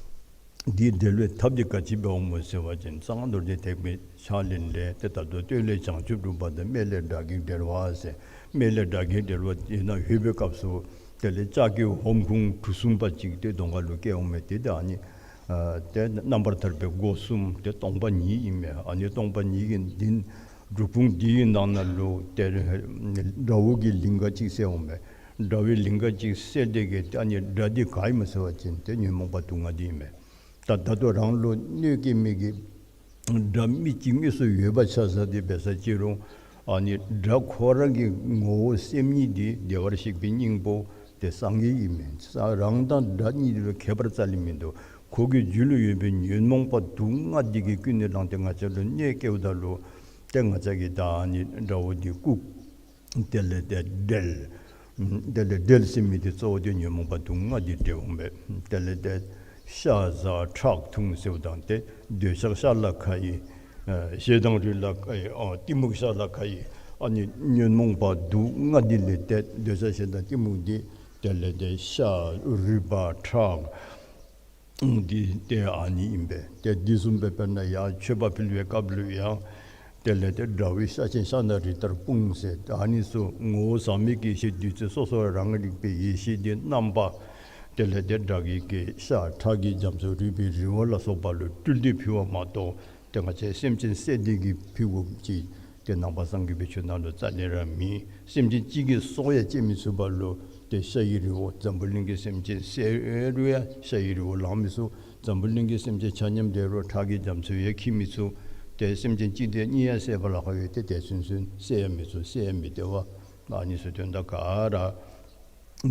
འདི་བསྒྲལ་བའི་ཐབས་འདི་ག་ཅི་འབད་འོང་སྨོ་ཟེར་བ་ཅིན་གསང་སྔགས་རྡོ་རྗེ་ཐེག་པའི་ཕྱག་ལེན་ལས་ཏེ་ད་ལྟོ་སྟོད་ལས་བྱང་ཆུབ་སྒྲུབ་པ་དང་སྨད་ལས་དགྲ་བགེགས་བསྒྲལ་བ་ཟེར། སྨད་ལས་དགྲ་བགེགས་བསྒྲལ་བ་དེ་ནང་ལྷོད་པའི་སྐབས་སུ་དེ་ལས་ལྕགས་ཀྱི་ཧོམ་ཁུང་གྲུ་གསུམ་པ་ཅིག་ཏེ་གདོང་ཁ་ལུ་བཀལ་འོང་མས། ཏེ་ད་ཨ་ནི་ཨ་ཏེ་རྣམ་པར་ཐར་པའི་སྒོ་གསུམ་ཏེ་སྟོང་པ་ཉིད་ཨིན་མས། ཨ་ནི་སྟོང་པ་ཉིད་ཀྱི་འདི་སྒྲུབ་ཁུང་འདི་གི་ནང་ན་ལུ་ཏེ་དགྲ་བོ་གི་ལིང་ག་ཅིག་བསལ་འོང་མས། དགྲ་བོའི་ལིང་ག་ཅིག་བསལ་ཏེ་གིས་ཏེ་ཨ་ནི་དགྲ་འདི་ག་ཨིན་སྨོ་ཟེར་བ་ཅིན་ཏེ་ཉོན་མོངས་པ་དུག་ལྔ་འདི་ཨིན་མས། ད་ད་ལྟོ་རང་ལུ་གནོད་སྐྱེལ་མི་གི་དགྲ་མི་གཅིག་དངོས་སུ་ཡོད་པ་ཆ་བཞག་སྟེ་འབད་ས་ཅི་རུང་ཨ་ནི་དགྲ་ཁོ་ར་གི་ངོ་བོ་སེམས་ཉིད་འདི་བདེ་བར་གཤེགས་པའི་སྙིང་པོ་ཏེ་སངས་རྒྱས་ཨིན་མས། ས་རང་དང་དགྲ་གཉིས་ལུ་ཁྱད་པར་རྩ་ལས་མིན་འདུག། ཁོ་གི་རྒྱུད་ལུ་ཡོད་པའི་ཉོན་མོངས་པ་དུག་ལྔ་འདི་གིས་ཀུན་ནས་བསླངས་ཏེ་ང་བཅས་ལུ་གནོད་སྐྱེལཝ་ད་ལུ་ཏེ་ང་བཅས་ཀྱིས་ད་ཨ་ནི་དགྲ་བོ་འདི་བཀུག། དེ་ལས་ཏེ་བསྒྲལ། དེ་ལས་བསྒྲལ་ཟེར་མི་འདི་གཙོ་བོ་འདི་ཉོན་མོངས་པ་དུག་ལྔ་འདི་བསྒྲལ་འོང་མས། དེ་ལས་ཏེ་ཤ་ཟ་ཁྲག་འཐུང་ཟེརཝ་ད་ཏེ་འདོད་ཆགས་ཤ་ལ་ཁ་ཡི། ཨ་ཞེ་སྡང་རུས་ལ་ཁ་ཡི། ཨ་གཏི་མུག་ཤ་ལ་ཁ་ཡི། ཨ་ནི་ཉོན་མོངས་པ་དུག་ལྔ་འདི་ལས་ཏེ་འདོད་ཆགས་ཞེ་སྡང་གཏི་མུག་འདི་དེ་ལས་ཏེ་ཤ་རུས་པ་ཁྲག་འདི་ཏེ་ཨ་ནི་ཨིན་པས། ཏེ་འདི་བཟུམ་སྦེ་དཔེར་ན་ཡང་མཆོད་པ་ཕུལ་བའི་སྐབས་ལུ་ཡང་དེ་ལས་ཏེ་དགྲ་བོའི་ཤ་ཆེན་ཤ་ན་རི་ལྟར་སྤུངས་ཟེར། ཨ་ནི་ཚུ་ངོ་བོ་ཟག་མེད་ཀྱི་ཡེ་ཤེས་བདུད་རྩི་སོ་སོ་རང་རིག་པའི་ཡེ་ཤེས་འདི་རྣམ་པ་དེ་ལས་ཏེ་དགྲ་བགེགས་ཀྱི་ཤ་ཁྲག་གི་རྒྱ་མཚོ་རུས་པའི་རི་བོ་ལ་སོགས་པ་ལུ་སྤྲུལ་ཏེ་ཕུལ་བ་མ་གཏོགས་ཏེ་ང་བཅས་སེམས་ཅན་བསད་དེ་གིས་ཕུལ་དགོཔ་ཅིག་ཏེ་ནང་པ་སངས་རྒྱས་པའི་ཆོས་ནང་ལུ་རྩ་ལས་ར་མེད། སེམས་ཅན་གཅིག་གི་སྲོག་ཡང་བཅད་མི་ཚུགས་པ་ལུ་ཏེ་ཤ་ཡི་རི་བོ་འཛམ་བུ་གླིང་གི་སེམས་ཅན་བསད་རུང་ཡང་ཤ་ཡི་རི་བོ་ལང་མི་ཚུགས། འཛམ་བུ་གླིང་གི་སེམས་ཅན་ཆ་མཉམ་བསད་རུང་ཁྲག་གི་རྒྱ་མཚོ་ཡང་འཁྱིལ་མི་ཚུགས། ཏེ་སེམས་ཅན་གཅིག་དང་གཉིས་ཡང་བསད་པ་ལཱ་ཁག་ཡོད། ཏེ་དེ་ཚུན་ཚོད་བསད་ཡང་མི་ཚུགས། བསད་ཡང་མི་བདེ་བ། ཨ་ནི་ཚུ་དོན་དག་ག་ར་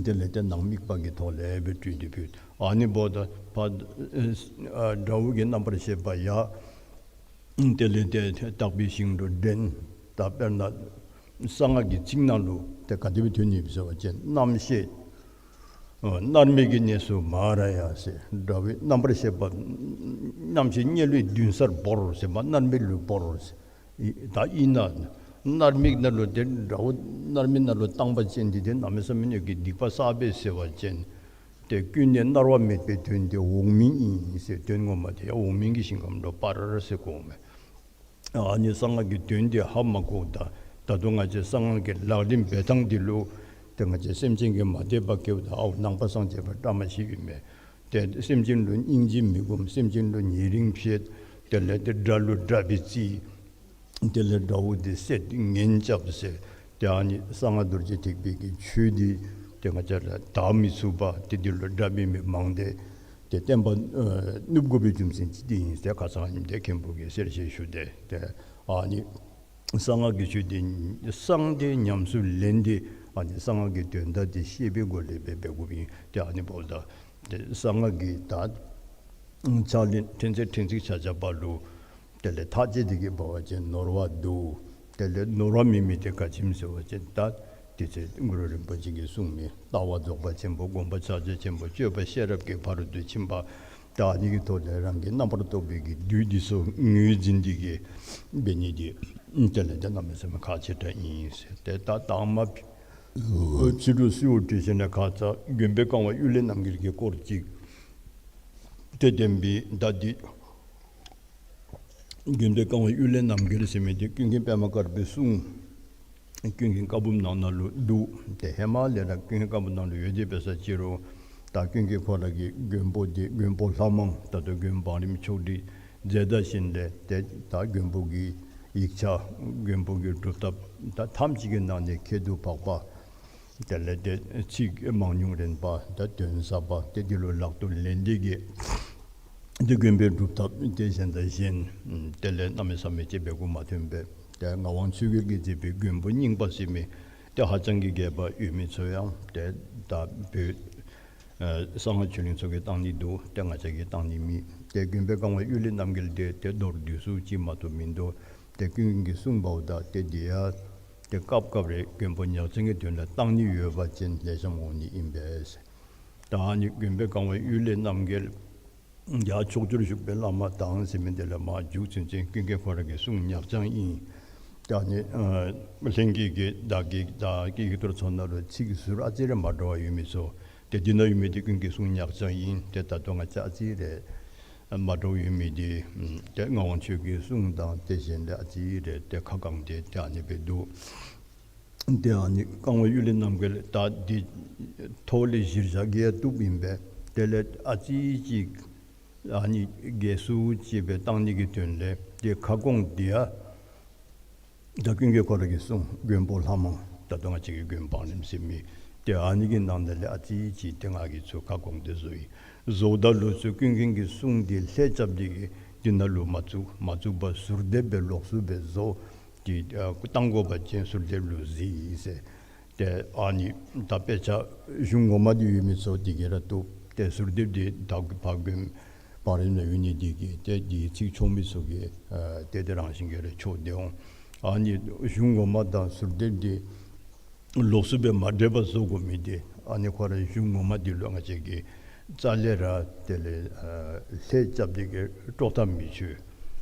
དེ་ལས་ཏེ་ནང་དམིགས་པ་གི་ཐོག་ལས་སྦེ་སྤྲུལ་ཏེ་ཕུལ། ཨ་ནི་འབདཝ་ད་ཕར་ཨ་དགྲ་བོ་གི་རྣམ་པར་ཤེས་པ་ཡང་དེ་ལས་ཏེ་དག་པའི་ཞིང་དུ་འདྲེན། ད་དཔེར་ན་གསང་སྔགས་ཀྱི་ཚིག་ནང་ལུ་ཏེ་ག་དེ་སྦེ་ཐོན་ནུག་ཟེར་བ་ཅིན་རྣམ་ཤེས་ཨ་མནར་མེད་ཀྱི་གནས་སུ་མ་ར་ཡ་ཟེར། དགྲ་བོའི་རྣམ་པར་ཤེས་པ་རྣམ་ཤེས་དམྱལ་བའི་མདུན་སར་བོར་ཟེར་མ་མནར་མེད་ལུ་བོར་ཟེར། ད་ཨིན་ན་མནར་མེད་ནང་ལུ་ཏེ་དགྲ་བོ་མནར་མེད་ནང་ལུ་བཏང་པ་ཅིན་འདི་ཏེ་གནམ་མེད་ས་མེད་སྣོད་ཀྱི་སྡིག་པ་བསགས་པས་ཟེར་བ་ཅིན་ཏེ་ཀུན་ནས་མནར་བ་མེད་པའི་དོན་དེ་འོག་མིན་ཨིན་ཟེར། དོན་ངོ་མ་དེ་ཡང་འོག་མིན་གྱི་ཞིང་ཁམས་ལུ་སྤར་ཟེར་གོཝ་མས། ཨ་ནི་གསང་སྔགས་ཀྱི་དོན་དེ་ཧ་མ་གོཝ་ད་ད་དུང་ང་བཅས་གསང་སྔགས་ཀྱི་ལག་ལེན་འབད་ཐངས་འདི་ལུ་ཏེ་ང་བཅས་སེམས་ཅན་གྱིས་མ་དད་པ་སྐྱེཝ་ད་ཨའོ་ནང་པ་སངས་རྒྱས་པ་བཀྲ་མ་ཤིས་ཨིན་མས། ཏེ་སེམས་ཅན་ལུ་སྙིང་རྗེ་མི་སྒོམ། སེམས་ཅན་ལུ་ཉེ་རིང་བྱེད། དེ་ལས་ཏེ་དགྲ་ལུ་དགྲ་སྦེ་བརྩི། དེ་ལས་དགྲ་བོ་དེ་བསད་ངན་རྐྱབ་ཟེར། ཏེ་ཨ་ནི་གསང་སྔགས་རྡོ་རྗེ་ཐེག་པའི་གི་ཆོས་འདི་ཏེ་ང་བཅས་ར་དར་མི་ཚུགས་པ་ཏེ་འདི་ལུ་དགྲ་འབད་མི་མང་སྟེ་ཏེ་བསྟན་པ་ཨ་ནུབ་དགོ་པའི་རྒྱུ་མཚན་ཅིག་འདི་ཨིན་ཟེར་ཁ་ཙ་ཉིནམ་ཏེ་མཁན་པོ་གིས་གསལ་བཤད་ཞུ་སྟེ་ཏེ་ ཨ་ནི་གསང་སྔགས་ཀྱི་ཆོས་འདི་གསང་སྟེ་ཉམས་སུ་ལེན་ཏེ་ཨ་ནི་གསང་སྔགས་ཀྱི་དོན་དག་འདི་ཤེས་པའི་སྒོ་ལས་འབད་འབད་དགོཔ་ཨིན། ཏེ་ཨ་ནི་འབདཝ་ད་ཏེ་གསང་སྔགས་ཀྱི་ད་ཕྱག་ལེན་ཕྲན་ཚེགས་ཕྲན་ཚེགས་ཆ་ཆ་པ་ལུ་དེ་ལས་ཐག་བཅད་དེ་གི་འབད་བ་ཅིན་ནོར་བ་འདུག། དེ་ལས་ནོར་བ་མེད་མི་དེ་ག་ཅི་སྨོ་ཟེར་བ་ཅིན་ད་དེ་ཚེ་གུ་རུ་རིན་པོ་ཆེ་གིས་གསུངས་མི་ལྟ་བ་རྫོགས་པ་ཆེན་པོ་སྒོམ་པ་ཕྱག་རྒྱ་ཆེན་པོ་སྤྱོད་པ་ཤེས་རབ་ཀྱི་ཕ་རོལ་ཏུ་ཕྱིན་པ། ད་ཨ་ནི་གི་ཐོག་ལས་རང་གི་རྣམ་པར་རྟོག་པའི་གི་བདུད་འདི་ཚུ་ངོས་འཛིན་ཏེ་གི་འབད་ནི་འདི་དེ་ལས་ཏེ་གནམ་མེད་ས་མེད་ཁག་ཆེ་དྲགས་ཨིན་ཟེར། ཏེ་ད་དང་པ་ཕྱི་རུ་གསོལཝ་འདེབས་ཞིནམ་ལས་ཁ་ཙ་མགོན་པོའི་བཀའ་དབང་གཡུལ་ལས་རྣམ་རྒྱལ་གྱི་སྐོར་ཅིག་ཏེ་བསྟན་པའི་ད་འདི་མགོན་པོའི་བཀའ་དབང་གཡུལ་ལས་རྣམ་རྒྱལ་ཟེར་མི་འདི་ཀུན་མཁྱེན་པདྨ་དཀར་པོའི་གསུང་ཀུན་མཁྱེན་བཀའ་འབུམ་ནང་ན་ལུ་འདུག། ཏེ་ཧེ་མ་ལས་ར་ཀུན་མཁྱེན་བཀའ་འབུམ་ནང་ལུ་ཡོད་དེ་འབད་ས་ཅི་རུང་ད་ཀུན་མཁྱེན་ཁོ་ར་གིས་མགོན་པོ་འདི་མགོན་པོ་ལྷ་མང་ད་ལྟོ་མགོན་བང་རིམ་ཆོག་སྒྲིག་མཛད་ད་ཞིནམ་ལས་ཏེ་ད་མགོན་པོ་གི་ཡིག་ཆ་མགོན་པོ་གི་སྒྲུབ་ཐབས་ད་ཐམས་ཅད་ཀྱི་ནང་ནས་ཁྱད་དུ་འཕགས་པ། དེ་ལས་ཏེ་ཚིག་མང་ཉུང་རན་པ་ད་དོན་ཟབ་པ་ཏེ་འདི་ལུ་ལག་ཏུ་ལེན་ཏེ་གི་ཏེ་མགོན་པོའི་སྒྲུབ་ཐབས་ཏེ་གཞན་དང་གཞན་དེ་ལས་གནམ་མེད་ས་མེད་ཅིག་འབད་དགོཔ་མ་ཐོན་པས། ཏེ་ངག་དབང་ཆོས་རྒྱལ་གྱིས་མཛད་པའི་མགོན་པོ་རྙིང་པ་ཟེར་མི་ཏེ་ཧ་ཅང་གི་རྒྱས་པ་ཡོད་མི་ཚུ་ཡང་ཏེ་ད་བོད་ཨ་གསང་སྔགས་ཆོས་གླིང་ཚུ་གིས་བཏང་ནི་འདུག། ཏེ་ང་བཅས་ཀྱིས་བཏང་ནི་མེད། ཏེ་མགོན་པོའི་བཀའ་དབང་གཡུལ་ལས་རྣམ་རྒྱལ་འདི་ཏེ་མདོར་བསྡུས་སུ་ཅིག་མ་གཏོགས་མིན་འདུག། ཏེ་ཀུན་མཁྱེན་གྱིས་གསུངས་པ་འོ་ད་ཏེ་འདི་ཡང་ཏེ་སྐབས་སྐབས་རེ་མགོན་པོ་ཉག་རྐྱང་གི་དོན་ལུ་བཏང་ནི་ཡོད་པ་ཅིན་ལེགས་ཤོམ་འོང་ནི་ཨིན་པས། ད་ཨ་ནི་མགོན་པོའི་བཀའ་དབང་གཡུལ་ལས་རྣམ་རྒྱལ་ཡང་ཕྱོགས་བཅུར་བཞུགས་པའི་བླ་མ་དང་ཟེར་མི་འདི་ལས་མར་མཇུག་ཚུན་ཚོད་ཀུན་མཁྱེན་ཁོ་ར་གིས་གསུང་ཉག་རྐྱང་ཨིན། ད་ཨ་ནི་ཨ་ལྷན་རྒྱས་ཀྱི་བདག་གི་བདག་གི་ཡིག་ཐོར་ཚུ་ནང་ལུ་ཚིག་ཟུར་ཨ་ཙི་རེ་མ་འདྲཝ་ཡོད་མི་ཚུ་ཏེ་འདི་ནང་ཡོད་མི་འདི་ཀུན་མཁྱེན་གསུང་ཉག་རྐྱང་ཨིན། ཏེ་ད་ལྟོ་ང་བཅས་ཨ་ཙི་རེ་མ་འདྲཝ་ཡོད་མི་འདི་ཏེ་ངག་དབང་ཆོས་རྒྱལ་གསུང་དང་ཏེ་གཞན་ལས་ཨ་ཙི་རེ་ཏེ་ཁ་བསྐངས་ཏེ་ཏེ་ཨ་ནི་སྦེ་འདུག། ཏེ་ཨ་ནི་བཀའ་དབང་གཡུལ་ལས་རྣམ་རྒྱལ་ད་འདི་ཐོག་ལས་གཞིར་བཞག་གི་ཡང་བཏུབ་ཨིན་པས། དེ་ལས་ཨ་ཙི་ཅིག་ཨ་ནི་རྒྱས་སུ་ཅིག་སྦེ་བཏང་ནི་གི་དོན་ལས་ཏེ་ཁ་སྐོང་འདི་ཡང་ད་ཀུན་མཁྱེན་ཁོ་ར་གིས་གསུངས་མགོན་པོ་ལྷ་མང་ད་ལྟོ་ང་བཅས་ཀྱི་མགོན་བང་རིམ་ཟེར་མི་ཏེ་ཨ་ནི་གི་ནང་ན་ལས་ཨ་ཙི་ཅིག་ཏེ་ང་གིས་ཚུར་ཁ་སྐོང་སྟེ་བཟོ་ཡི། བཟོཝ་ད་ལུ་ཚུར་ཀུན་མཁྱེན་གྱིས་གསུངས་འདི་ལྷད་རྐྱབ་སྟེ་གི་འདི་ནང་ལུ་མ་བཙུགས། མ་བཙུགས་པར་ཟུར་འདེབས་སྦེ་ལོགས་སུ་སྦེ་བཟོ། ཏེ་ཨ་བཏང་དགོ་པ་ཅིན་ཟུར་འདེབས་ལུ་གཟིགས་ཟེར། ཏེ་ཨ་ནི་ད་དཔེ་ཆ་གཞུང་ངོ་མ་འདི་ཡོད་མི་ཚུ་འདི་གིས་ར་བཏུབ། ཏེ་ཟུར་འདེབས་འདི་ད་ཕར་མགོན་བང་རིམ་ནང་ཡོད་ནི་འདི་གིས་ཏེ་འདི་ཚིག་ཆོག་མི་ཚུ་གིས་ཨ་ཏེ་དེ་རང་བཞིན་གྱིས་ར་ཆོག་སྟེ་འོང་། ཨ་ནི་གཞུང་ངོ་མ་དང་ཟུར་འདེབས་འདི་ལོགས་སུ་སྦེ་མ་འདྲེས་པར་བཟོ་དགོ་མི་འདི་ཨ་ནི་ཁོ་རའི་གཞུང་ངོ་མ་འདི་ལུ་ང་བཅས་ཀྱིས་རྩ་ལས་ར་དེ་ལས་ཨ་ལྷད་རྐྱབ་སྟེ་གི་དཀྲོག་ཐབས་མི་ཆོག།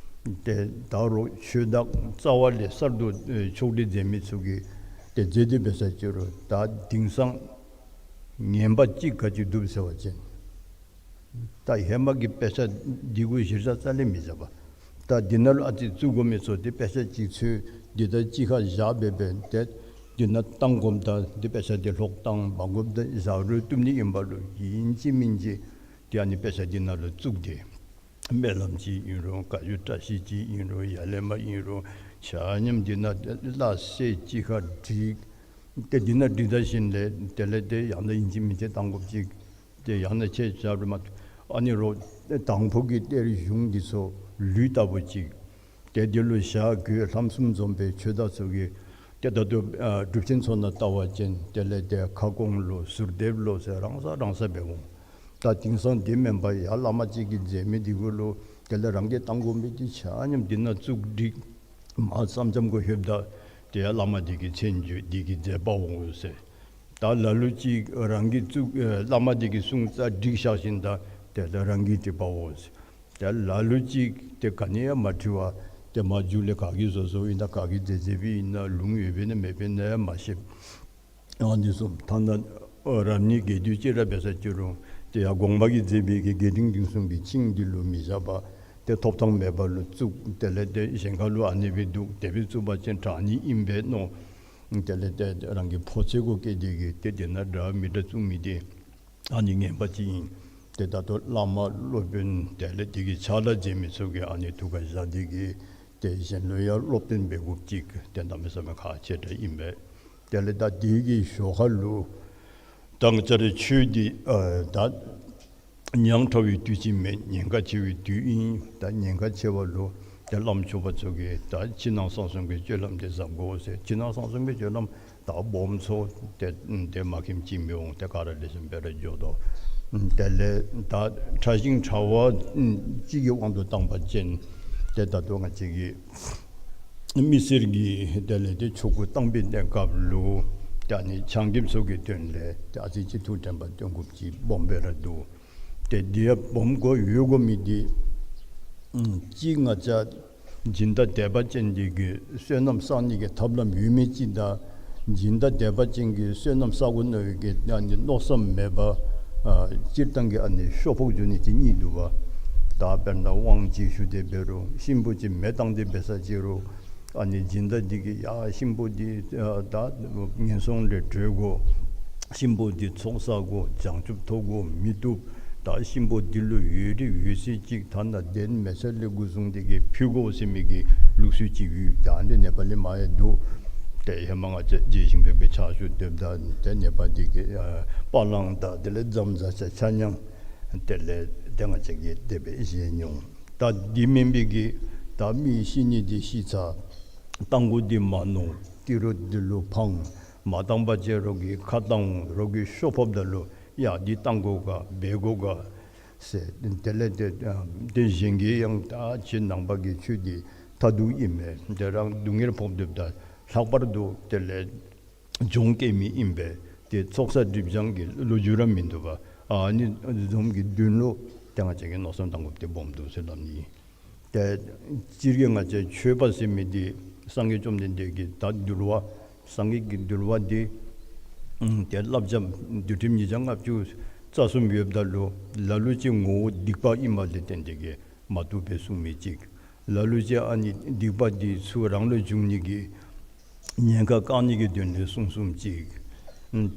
ཏེ་ད་རུང་ཆོས་བདག་རྩ་བ་ལས་གསར་དུ་ཨེ་ཕྱོགས་སྒྲིག་མཛད་མི་ཚུ་གིས་ཏེ་མཛད་དེ་འབད་ས་ཅི་རུང་ད་དེང་སང་ངན་པ་ཅིག་ག་ཅི་འདུག་ཟེར་བ་ཅིན་ད་ཧེ་མ་གི་དཔེ་ཆ་འདི་གུ་གཞིར་བཞག་རྩ་ལས་མི་བཞག་པས། ད་འདི་ནང་ལུ་ཨ་ཙི་བཙུགས་དགོ་མི་ཚུ་ཏེ་དཔེ་ཆ་ཅིག་འཚོལ་འདི་ད་གཅིག་ཁར་བཞག་སྦེ་འབད་ཏེ་འདི་ནང་བཏང་དགོཔ་ད་འདི་དཔེ་ཆ་འདི་ལྷོག་བཏང་འབག་དགོཔ་ད་བཞག་རུང་བཏུབ་ནི་ཨིན་པ་ལུ་ཨིན་ཅི་མིན་ཅི་ཏེ་ཨ་ནི་དཔེ་ཆ་འདི་ནང་ལུ་བཙུགས་ཏེ་སྨོན་ལམ་ཅིག་ཨིན་རུང་བཀའ་བརྒྱུད་བཀྲ་ཤིས་ཅིག་ཨིན་རུང་ཡ་ལས་མར་ཨིན་རུང་ཆ་མཉམ་འདི་ནང་སླ་བསྲེ་གཅིག་ཁར་བསྒྲིགས། ཏེ་འདི་ནང་བསྒྲིགས་ད་ཞིནམ་ལས་དེ་ལས་ཏེ་ཡང་ན་ཨིན་ཅི་མིན་ཅི་བཏང་དགོཔ་ཅིག་ཏེ་ཡང་ན་ཁྱེད་ཅག་རུ་མ་ཨ་ནི་རོགས་དང་ཕུ་གི་གཏེར་གཞུང་འདི་ཚུ་ལུད་ལྟ་བུ་ཅིག་ཏེ་འདི་ལུ་ཞྭ་གོས་ལྷམ་གསུམ་འཛོམས་པའི་ཆོས་བདག་ཚུ་གིས་ཏེ་ད་ལྟོ་ཨ་སྒྲུབ་ཆེན་ཚུ་ནང་བལྟ་བ་ཅིན་དེ་ལས་ཏེ་ཁ་སྐོང་ལོ་ཟུར་འདེབས་ལོ་ཟེར་རང་ས་རང་ས་འབད་འོང་། ད་དེང་སང་འདི་མེན་པར་ཡར་བླ་མ་ཅིག་གིས་མཛད་མི་འདི་གུ་ལུ་དེ་ལས་རང་གིས་བཏང་དགོ་མི་འདི་ཆ་མཉམ་འདི་ནང་བཙུགས་བསྒྲིགས། མར་ཙམ་ཙམ་གུ་ལྷོདཔ་ད་ཏེ་ཡར་བླ་མ་འདི་གི་མཚན་བརྗོད་འདི་གི་མཛད་པ་འོང་ཟེར། ད་ལ་ལུ་ཅིག་རང་གིས་བཙུགས་ཨེ་བླ་མ་འདི་གིས་གསུངས་རྩ་བསྒྲིགས་བཞག་ཞིནམ་ད་དེ་ལས་རང་གིས་བྲིས་པའོ་ཟེར། ད་ལ་ལུ་ཅིག་ཏེ་ག་ནི་ཡང་མ་བྲི་བར་ཏེ་མར་མཇུག་ལས་ག་གིས་བཟོ་བཟོཝ་ཨིན་ན་ག་གིས་མཛད་མཛདཔ་ཨིན་ན་ལུང་ཡོདཔ་ཨིན་ན་མེདཔ་ཨིན་ན་ཡང་མ་ཤེས། ཨ་ནི་བཟུམ་ཐ་ན་ཨ་རབ་གནས་རྒྱས་བསྡུས་ཅིག་ར་འབད་ས་ཅི་རུང་ཏེ་ཡར་གོང་མ་གིས་མཛད་པའི་གི་རྒྱས་འབྲིང་བསྡུས་གསུམ་གྱི་ཆིངས་འདི་ལུ་མི་བཞག་པར་ཏེ་ཐོབ་ཐང་མེད་པ་ལུ་བཙུགས། དེ་ལས་ཏེ་གཞན་ཁ་ལུ་ཨ་ནི་སྦེ་འདུག། དེ་སྦེ་བཙུགས་པ་ཅིན་དྲག་ནི་ཨིན་པས་མནོ། དེ་ལས་ཏེ་རང་གི་ཕོ་ཚོད་གུ་བསྐྱེད་དེ་གིས་ཏེ་དེ་ནང་འདྲ་མི་འདྲ་བཙུགས་མི་འདི་ཨ་ནི་ངན་པ་ཅིག་ཨིན། ཏེ་ད་ལྟོ་བླ་མ་སློབ་དཔོན་དེ་ལས་དེ་གི་ཕྱག་ལཱ་མཛད་མི་ཚུ་གིས་ཨ་ནི་ཐུགས་ཁར་བཞག་སྟེ་གིས་ཏེ་གཞན་ལུ་ཡང་སློབ་སྟོན་འབད་དགོཔ་ཅིག་ཏེ་གནམ་མེད་ས་མེད་ཁག་ཆེ་དྲགས་ཨིན་པས། དེ་ལས་ད་དེ་གི་ཞོར་ཁ་ལུ་ད་ང་བཅས་རའི་ཆོས་འདི་ཨ་ད་ཉག་ཕྲ་བའི་དུས་ཅིག་མེན། ཉེན་ཁ་ཆེ་བའི་དུས་ཨིན། ད་ཉེན་ཁ་ཆེ་བ་ལུ་ད་ ཏེ་བླམ་ཆོསཔ་ཚུ་གིས་ད་ཕྱི་ནང་གསང་གསུམ་གྱི་སྤྱོད་ལམ་འདི་གཟབ་དགོ་ཟེར། ཕྱི་ནང་གསང་གསུམ་གྱི་སྤྱོད་ལམ་ད་སྦོམ་ཚུ་ཏེ་ཏེ་མ་མཁྱེནམ་ཅིག་མི་འོང་། ཏེ་ག་ར་ལེགས་ཤོམ་སྦེ་ར་འགྱོ་དོ། དེ་ལས་ད་ཕྲ་ཞིང་ཕྲ་བ་གཅིག་གི་དབང་དུ་བཏང་བ་ཅིན་ཏེ་ད་ལྟོ་ང་བཅས་ཀྱི་མི་སེར་གྱིས་དེ་ལས་ཏེ་ཆོ་ག་བཏང་པའི་གནས་སྐབས་ལུ་ད་ཨ་ནི་ཆ་རྒྱུས་ཚུ་གི་དོན་ལས་ཏེ་ཨ་ཙི་ཅིག་ཐུགས་དྲན་པ་བཏོན་དགོཔ་ཅིག་སྦོམ་སྦེ་ར་འདུག། ཏེ་འདི་ཡང་སྦོམ་དགོ་ཡོད་དགོ་མི་འདི་ཨམ་གཅིག་ང་བཅས་སྦྱིན་བདག་དད་པ་ཅན་འདི་གིས་བསོད་ནམས་བསག་ནི་གི་ཐབས་ལམ་ཡོད་མི་ཅིག་དང་སྦྱིན་བདག་དད་པ་ཅན་གྱིས་བསོད་ནམས་བསག་དགོ་མནོ་བའི་གི་ཨ་ནི་མནོ་བསམ་མེད་པ་ཨ་སྤྱིར་བཏང་གི་ཨ་ནི་ཤོ་ཕོག་འགྱོ་ནི་ཅིག་གཉིས་འདུག་པ། ད་དཔེར་ན་དབང་ཅིག་ཞུ་སྟེ་འབད་རུང་གཤིན་པོ་ཅིག་མེ་བཏང་སྟེ་འབད་ས་ཅིག་རུང་ཨ་ནི་སྦྱིན་བདག་འདི་གིས་ཡ་གཤིན་པོ་འདི་ཨ་ད་ངན་སོང་ལས་གྲོལ་དགོ། གཤིན་པོ་འདི་ཚོགས་བསགས་དགོ། བྱང་ཆུབ་ཐོབ་དགོ་མི་བཏུབ། ད་གཤིན་པོ་འདི་ལུ་འོས་རིགས་འོས་ཚད་ཅིག་ཐ་ན་གདན་མེ་སྲེག་ལས་འགོ་བཟུང་སྟེ་གིས་ཕུལ་དགོ་ཟེར་མི་གི་ལུགས་སྲོལ་ཅིག་ཡོད། ད་འདི་ནེ་པ་ལི་མ་ཡང་འདུག། ཏེ་ཧེ་མ་ང་བཅས་རྗེས་ཤིང་སྦེ་སྦེ་ཕྱག་ཞུ་སྡོདཔ་ད་ཏེ་ནེ་པ་འདི་གི་ཨ་པ་ལང་དང་དེ་ལས་རྫམ་ཟ་ཆ་ཆ་མཉམ་དེ་ལས་ཏེ་ང་བཅས་ཀྱིས་དེ་སྦེ་བཞེས་མྱོང་། ད་འདི་མེན་པའི་གི་ད་མི་ཤི་ནི་འདི་ཤི་ཚར། རྟ་མགོ་འདི་མ་ནོར། ཏི་རུ་འདི་ལུ་འཕང་། མ་བཏང་པ་ཅིན་རོགས་ཀྱིས་ཁ་བཏང་འོང་། རོགས་ཀྱིས་ཤོ་ཕོགཔ་ད་ལུ་ཡ་འདི་བཏང་དགོ་ག་འབད་དགོ་ག་ཟེར། དེ་ལས་ཏེ་ཨ་ཏེ་གཞན་གྱིས་ཡང་ད་ཁྱེད་ནང་པ་གི་ཆོས་འདི་མཐར་ཐུག་ཨིན་མས། ཏེ་རང་སྡུག་བསྔལ་ཕོག་སྡོདཔ་ད་ལྷག་པར་དུ་དེ་ལས་གྱོང་བཀལ་མི་ཨིན་པས། ཏེ་ཚོགས་བསགས་སྒྲིབ་སྦྱང་གི་ལོ་རྒྱུས་ར་མིན་འདུག་པ། ཨ་ནི་བཟུམ་གྱི་དོན་ལུ་ཏེ་ང་བཅས་ཀྱིས་མནོ་བསམ་བཏང་དགོཔ་འདི་སྦོམ་འདུག་ཟེར་སླབ་ནི། ཏེ་སྤྱིར་གྱིས་ང་བཅས་ཆོས་པ་ཟེར་མི་འདི་སངས་རྒྱས་བཅོམ་ལྡན་འདས་ཀྱི་ད་འདུལ་བ་སངས་རྒྱས་ཀྱི་འདུལ་བ་འདི་ཨམ་ཏེ་བསླབ་བྱ་འདུལ་ཁྲིམས་ཉིས་བརྒྱ་ལྔ་བཅུ་རྩ་གསུམ་ཡོདཔ་ད་ལུ་ལ་ལུ་ཅིག་ངོ་བོ་སྡིག་པ་ཨིནམ་ལས་བརྟེན་ཏེ་གིས་མ་བཏུབ་པའི་གསུང་མི་ཅིག། ལ་ལུ་ཅིག་ཨ་ནི་སྡིག་པ་འདི་ཚུ་རང་ལུ་འབྱུང་ནི་གི་ཉེན་ཁ་བཀག་ནི་གི་དོན་ལས་གསུང་གསུངམ་ཅིག།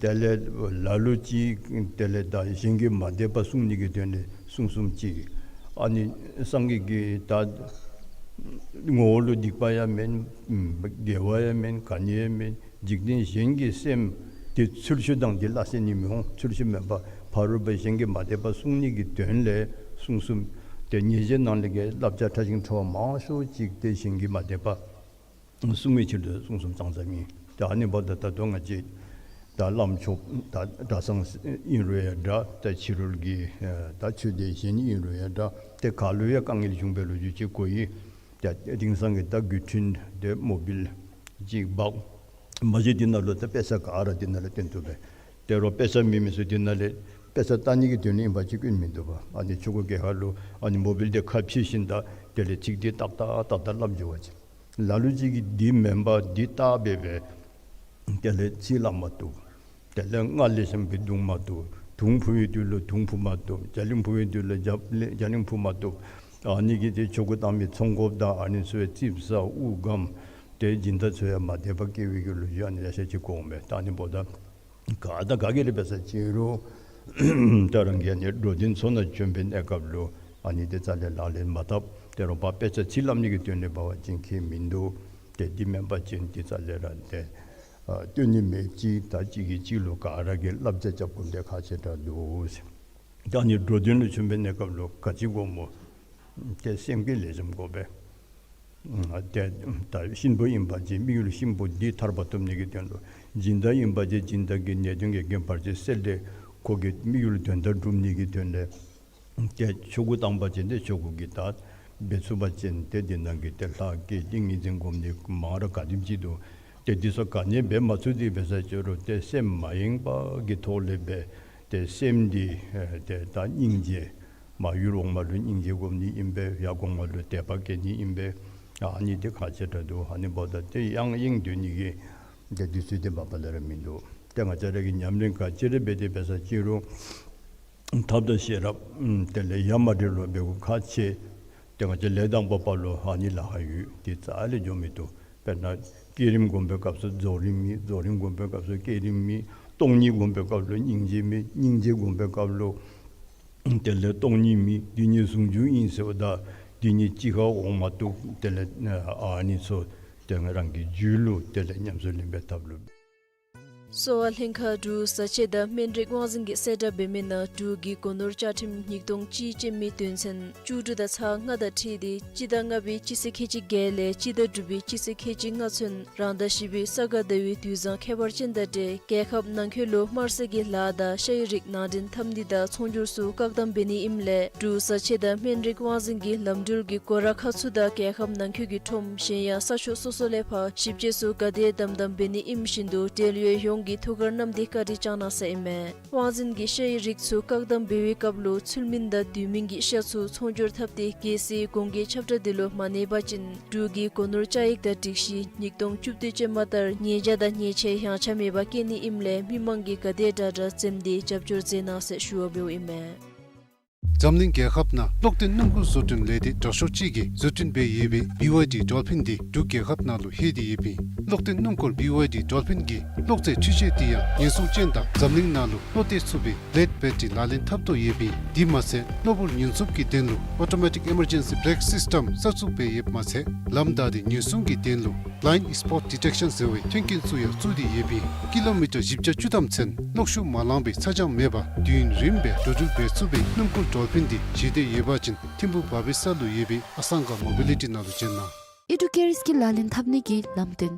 དེ་ལས་ལ་ལུ་ཅིག་དེ་ལས་ད་གཞན་གྱི་མ་དད་པ་སྲུང་ནི་གི་དོན་ལས་གསུང་གསུངམ་ཅིག། ཨ་ནི་སངས་རྒྱས་ཀྱིས་ད་ངོ་བོ་ལུ་སྡིག་པ་ཡང་མེན། དགེ་བ་ཡང་མེན། ག་ནི་ཡང་མེན། འཇིག་རྟེན་གཞན་གྱི་སེམས་འདི་ཚུལ་འཆོས་དང་འདི་སླ་བསྲེ་ནི་མི་འོང་། ཚུལ་འཆོས་མེན་པར་ཕ་རོལ་པོ་གཞན་གྱི་མ་དད་པ་སྲུང་ནི་གི་དོན་ལས་གསུང་གསུངམ། ཏེ་ཉེས་བྱས་ནང་ལས་ཀྱི་བསླབ་བྱ་ཕྲ་ཞིང་ཕྲ་བ་མང་ཤོས་ཅིག་ཏེ་གཞན་གྱི་མ་དད་པ་སྲུང་བའི་ཕྱིར་དུ་གསུང་གསུངམ་ཙང་ཙ་ཨིན། ཏེ་ཨ་ནི་འབདཝ་ད་ད་ལྟོ་ང་བཅས་ད་བླམ་ཆོསཔ་ད་གྲྭ་ཚང་ཨིན་རུང་ཡང་འདྲ། ད་ཕྱི་རོལ་གྱི་ཨེ་ད་ཆོས་སྡེ་གཞན་ཨིན་རུང་ཡང་འདྲ། ཏེ་ག་ལུ་ཡང་དཀའ་ངལ་བྱུང་བའི་ལོ་རྒྱུས་ཅིག་གོ་ཡི། ཏེ་དེང་སང་གི་ད་འགོ་འདྲེན་ཏེ་མོ་བིལ་ཅིག་འབག། མ་གཞི་འདི་ནང་ལུ་ད་དཔེ་ཆ་ག་ར་འདི་ནང་ལུ་སྟོན་བཏུབ་པས། ཏེ་རོགས་དཔེ་ཆ་མེད་མི་ཚུ་འདི་ནང་ལས་དཔེ་ཆ་ལྟ་ནི་གི་དོན་ལས་ཨིན་པ་ཅིན་སྐྱོན་མིན་འདུག་པ། ཨ་ནི་ཆོ་ག་གི་ཁར་ལུ་ཨ་ནི་མོ་བིལ་འདི་ཁ་ཕྱེ་ཞིནམ་ད་དེ་ལས་ཚིག་འདི་ཏག་ཏག་ཏག་ཏག་སླབ་འགྱོ་བ་ཅིན། ལ་ལུ་ཅིག་གིས་འདི་མེན་པར་འདི་བལྟ་སྦེ་སྦེ་དེ་ལས་ཚིག་སླབ་མ་བཏུབ། དེ་ལས་རྔ་ལེགས་ཤོམ་སྦེ་བརྡུང་མ་བཏུབ། དུང་འཕུ་བའི་དུས་ལུ་དུང་འཕུ་མ་བཏུབ། རྒྱ་གླིང་འཕུ་བའི་དུས་ལུ་རྒྱ་གླིང་རྒྱ་གླིང་འཕུ་མ་བཏུབ། ཨ་ནི་གིས་ཏེ་ཆོ་ག་བཏང་མི་ཚོང་དཔོན་དང་ཨ་ནི་ཚུ་ཡང་ཙིགཔ་ཟ་དབུགས་སྒམ། ཏེ་སྦྱིན་བདག་ཚུ་ཡང་མ་དད་པ་སྐྱེ་བའི་གི་ལོ་རྒྱུས་ཨ་ནི་ཡང་ཤེས་ཅིག་གོ་འོང་མས། ད་ཨ་ནི་འབདཝ་ད་ག་དང་ག་གིས་ར་འབད་ས་ཅིག་རུང་ད་རང་གིས་ཨ་ནི་འགྲོ་དོན་ཚོགས་ནང་བྱོན་པའི་གནས་སྐབས་ལུ་ཨ་ནི་འདི་རྩ་ལས་ལག་ལེན་མ་འཐབ། ཏེ་རོགས་པ་དཔེ་ཆ་ཚིག་སླབ་ནི་གི་དོན་ལས་འབད་བ་ཅིན་ཁྱད་མིན་འདུག། ཏེ་འདི་མེན་པ་ཅིན་འདི་རྩ་ལས་ར་ཏེ་ཨ་སྟོན་ནི་མེད་ཅིག། ད་གཅིག་གིས་གཅིག་ལུ་ག་ར་གིས་བསླབ་བྱ་རྐྱབ་དགོཔ་འདི་ཁག་ཆེ་དྲགས་འདུག་ཟེར། ད་ཨ་ནི་འགྲོ་དོན་ལུ་བྱོན་པའི་གནས་སྐབས་ལུ་ག་ཅི་དགོ་སྨོ། ཏེ་སེམས་ཀྱིས་ལེགས་ཤོམ་དགོ་པས། ཨ་ཏེ་ད་གཤིན་པོ་ཨིན་པ་ཅིན་དམིགས་ཡུལ་གཤིན་པོ་འདི་ཐར་པ་ཐོབ་ནི་གི་དོན་ལུ། སྦྱིན་བདག་ཨིན་པ་ཅིན་སྦྱིན་བདག་གི་ནད་གདོན་གྱི་རྐྱེན་བར་ཆད་སེལ་ཏེ་ཁོ་གི་དམིགས་ཡུལ་དོན་དག་སྒྲུབ་ནི་གི་དོན་ལས། ཏེ་ཆོ་ག་བཏང་པ་ཅིན་ཏེ་ཆོ་ག་གི་ད་འབད་ཚུགས་པ་ཅིན་ཏེ་འདི་ནང་གི་ཏེ་ལྷ་བསྐྱེད་ཏིང་ངེ་འཛིན་སྒོམ་ནི་མང་ར་ག་དེམ་ཅིག་འདུག། ཏེ་འདི་ཚུ་ག་ནི་འབད་མ་ཚུགས་ཏེ་འབད་ས་ཅིག་རུང་ཏེ་སེམས་མ་ཡེངས་པ་གི་ཐོག་ལས་འབད། ཏེ་སེམས་འདི་ཨེ་ཏེ་ད་སྙིང་རྗེ་མ་ཡུལ་འོག་མ་ལུ་སྙིང་རྗེ་སྒོམ་ནི་ཨིན་པས། ཡར་གོང་མ་ལུ་དད་པ་བསྐྱེད་ནི་ཨིན་པས། ཨ་ནི་འདི་ཁག་ཆེ་དྲགས་འདུག། ཨ་ནི་འབདཝ་ད་ཏེ་ཡང་ཡེངས་སྡོད་ནི་གི་ཏེ་དུས་ཚོད་འདི་མ་པ་ལས་ར་མིན་འདུག། ཏེ་ང་བཅས་ར་གིས་ཉམས་ལེན་ག་ཅི་ར་འབད་དེ་འབད་ས་ཅིག་རུང་ཐབས་དང་ཤེས་རབ་ཨམ་དེ་ལས་ཡ་མ་བྲལ་ལུ་འབད་དགོཔ་ཁག་ཆེ། ཏེ་ང་བཅས་ལས་དང་པོ་པ་ལུ་ཨ་ནི་ལཱ་ཁག་ཡོད། ཏེ་རྩ་ལས་འགྱོ་མི་བཏུབ། དཔེར་ན་བསྐྱེད་རིམ་སྒོམ་པའི་སྐབས་སུ་རྫོགས་རིམ་མེད། རྫོགས་རིམ་སྒོམ་པའི་སྐབས་སུ་བསྐྱེད་རིམ་མེད། སྟོང་ཉིད་སྒོམ་པའི་སྐབས་ལུ་སྙིང་རྗེ་མེད། སྙིང་རྗེ་སྒོམ་པའི་སྐབས་ལུ་དེ་ལས་སྟོང་ཉིད་མེད། འདི་གཉིས་ཟུང་འཇུག་ཨིན་ཟེརཝ་ད་འདི་གཉིས་གཅིག་ཁར་འོང་མ་བཏུབ། དེ་ལས་ཨ་ནི་ཚུ་ཏེ་རང་གི་རྒྱུད་ལུ་དེ་ལས་ཉམས་སུ་ལེན་པའི་ཐབས་ལུ། གསོ་བ་ལྷན་ཁག་འབྲུག་བཟའ་ཆས་དང་སྨན་རིགས་དབང་འཛིན་གྱིས་གསལ་བསྒྲགས་འབད་མི་ནང་འབྲུག་གི་སྒོ་ནོར་བཅའ་ཁྲིམས་ཉིས་སྟོང་གཅིག་ཅན་མའི་དོན་ཚན་བཅུ་དྲུག་དང་ཚག་ལྔ་དང་འཁྲིལ་ཏེ་སྤྱི་ཟླ་ལྔ་པའི་སྤྱི་ཚེས་ཁལ་གཅིག་བརྒྱད་ལས་སྤྱི་ཟླ་དྲུག་པའི་སྤྱི་ཚེས་ཁལ་གཅིག་ལྔ་ཚུན་རང་ཟླ་བཞི་པའི་ས་ག་ཟླ་བའི་དུས་བཟང་ཁྱད་པར་ཅན་དང་འབྲེལ་རྒྱལ་ཁབ་ནང་འཁོད་ལུ་དམར་ཟས་ཀྱི་ལཱ་དང་ཤ་ཡི་རིགས་ནང་འདྲེན་འཐབ་ནི་དང་ཚོང་སྒྱུར་ཚུ་བཀག་དམ་འབད་ནི་ཨིནམ་ལས་འབྲུག་བཟའ་ཆས་དང་སྨན་རིགས་དབང་འཛིན་གྱི་ལམ་འགྲུལ་གྱི་སྒོ་ར་ཁག་ཚུ་དང་རྒྱལ་ཁབ་ནང་འཁོད་ཀྱི་ཁྲོམ་གཞན་ཡང་ས་ཕྱོགས་སོ་སོ་ལས་ཕར་ཞིབ་དཔྱད་ཚུ་ག་དེ་དམ་དམ་འབད་ནི་ཨིནམ་བཞིན་དུ་འབྲེལ་ཡོད་ཡོངས་ཀྱི་ཐུགས་ཁར་བསྣམས་ཏེ་བཀའ་དྲིན་བསྐྱང་གནང་ཟེར་ཨིན་མས། དབང་འཛིན་གྱིས་ཤ་ཡི་རིགས་ཚུ་བཀག་དམ་འབད་བའི་སྐབས་ལུ་ཚུལ་མིན་དང་དུས་མིན་གྱི་ཤ་ཚུ་ཚོང་སྒྱུར་འཐབ་སྟེ་གལ་སྲིད་གོང་གི་ཁྱབ་བསྒྲགས་འདི་ལུ་མ་གནས་པ་ཅིན་འབྲུག་གི་སྒོ་ནོར་བཅའ་ཡིག་དང་སྒྲིག་གཞི་ཉིས་སྟོང་བཅུ་བདུན་ཅན་མ་ལྟར་ཉེས་བྱ་དང་ཉེས་ཆད་ཡངས་ཆག་མེད་པར་བཀལ་ནི་ཨིནམ་ལས་མི་མང་གིས་ག་དེ་དྲག་དྲག་འཛེམས་ཏེ་རྒྱབ་སྐྱོར་མཛད་གནང་ཟེར་ཞུ་བ་འབདཝ་ཨིན་མས། འཛམ་གླིང་རྒྱལ་ཁབ་ནང་གློག་ལྡན་སྣུམ་འཁོར་བཟོ་སྐྲུན་ལས་སྡེ་དྲག་ཤོས་ཅིག་གིས་བཟོ་སྐྲུན་འབད་ཡོད་པའི་བི་ཝའི་ཌི་ཌོལ་ཕིན་འདི་འབྲུག་རྒྱལ་ཁབ་ནང་ལུ་ལྷོད་དེ་ཡོདཔ་ཨིན། གློག་ལྡན་སྣུམ་འཁོར་བི་ཝའི་ཌི་ཌོལ་ཕིན་གྱིས་གློག་རྫས་འཕྲུལ་ཆས་འདི་ཡང་ཉེན་སྲུང་ཅན་དང་འཛམ་གླིང་ནང་ལུ་བློ་གཏད་ཚུགས་པའི་བི་ལེཌ་བེ་ཊི་རི་ལག་ལེན་འཐབ་དོ་ཡོདཔ་ཨིན། དེ་མ་ཚད་གློ་བུར་ཉེན་སྲུང་གི་དོན་ལུ་ཨོ་ཊོ་མེ་ཊིག་ཨི་མར་ཇེན་སི་བེ་རེཀ་སིསི་ཊེམ་གསར་བཙུགས་འབད་ཡོདཔ་མ་ཚད་ལམ་བདའ་སྟེ་ཉེན་སྲུང་གི་དོན་ལུ་བི་ལའིནཌ་སི་པོཊ་ཌི་ཊེག་ཤཱན་ཟེར་བའི་མཐུན་རྐྱེན་ཚུ་ཡང་བཙུགས་ཏེ་ཡོདཔ་ཨིན། ཀི་ལོ་མི་ཊར་བཞི་བརྒྱ་བཅུ་ཐམ་ཚུན་གློག་ཤུགས་མ་ལང་པའི་ཚ་གྱང་མེད་པར་དུས་ཡུན་རིངམོ་སྦེ་འགྲོ་འགྲུལ་འབད་ཚུགས་པའི་སྣུམ་འཁོར་ཌོལ་ཕིན་འདི་བཞེས་འདོད་ཡོད་པ་ཅིན་ཐིམ་ཕུ་བར་པི་ས་ལུ་ཡོད་པའི་ཨ་སང་ག་མོ་བི་ལི་ཊི་ནང་ལུ་བྱོན་གནང་། ཨི་ཌུ་ཀེར་སི་ཀིལ་ལག་ལེན་འཐབ་ནི་གི་ལམ་སྟོན།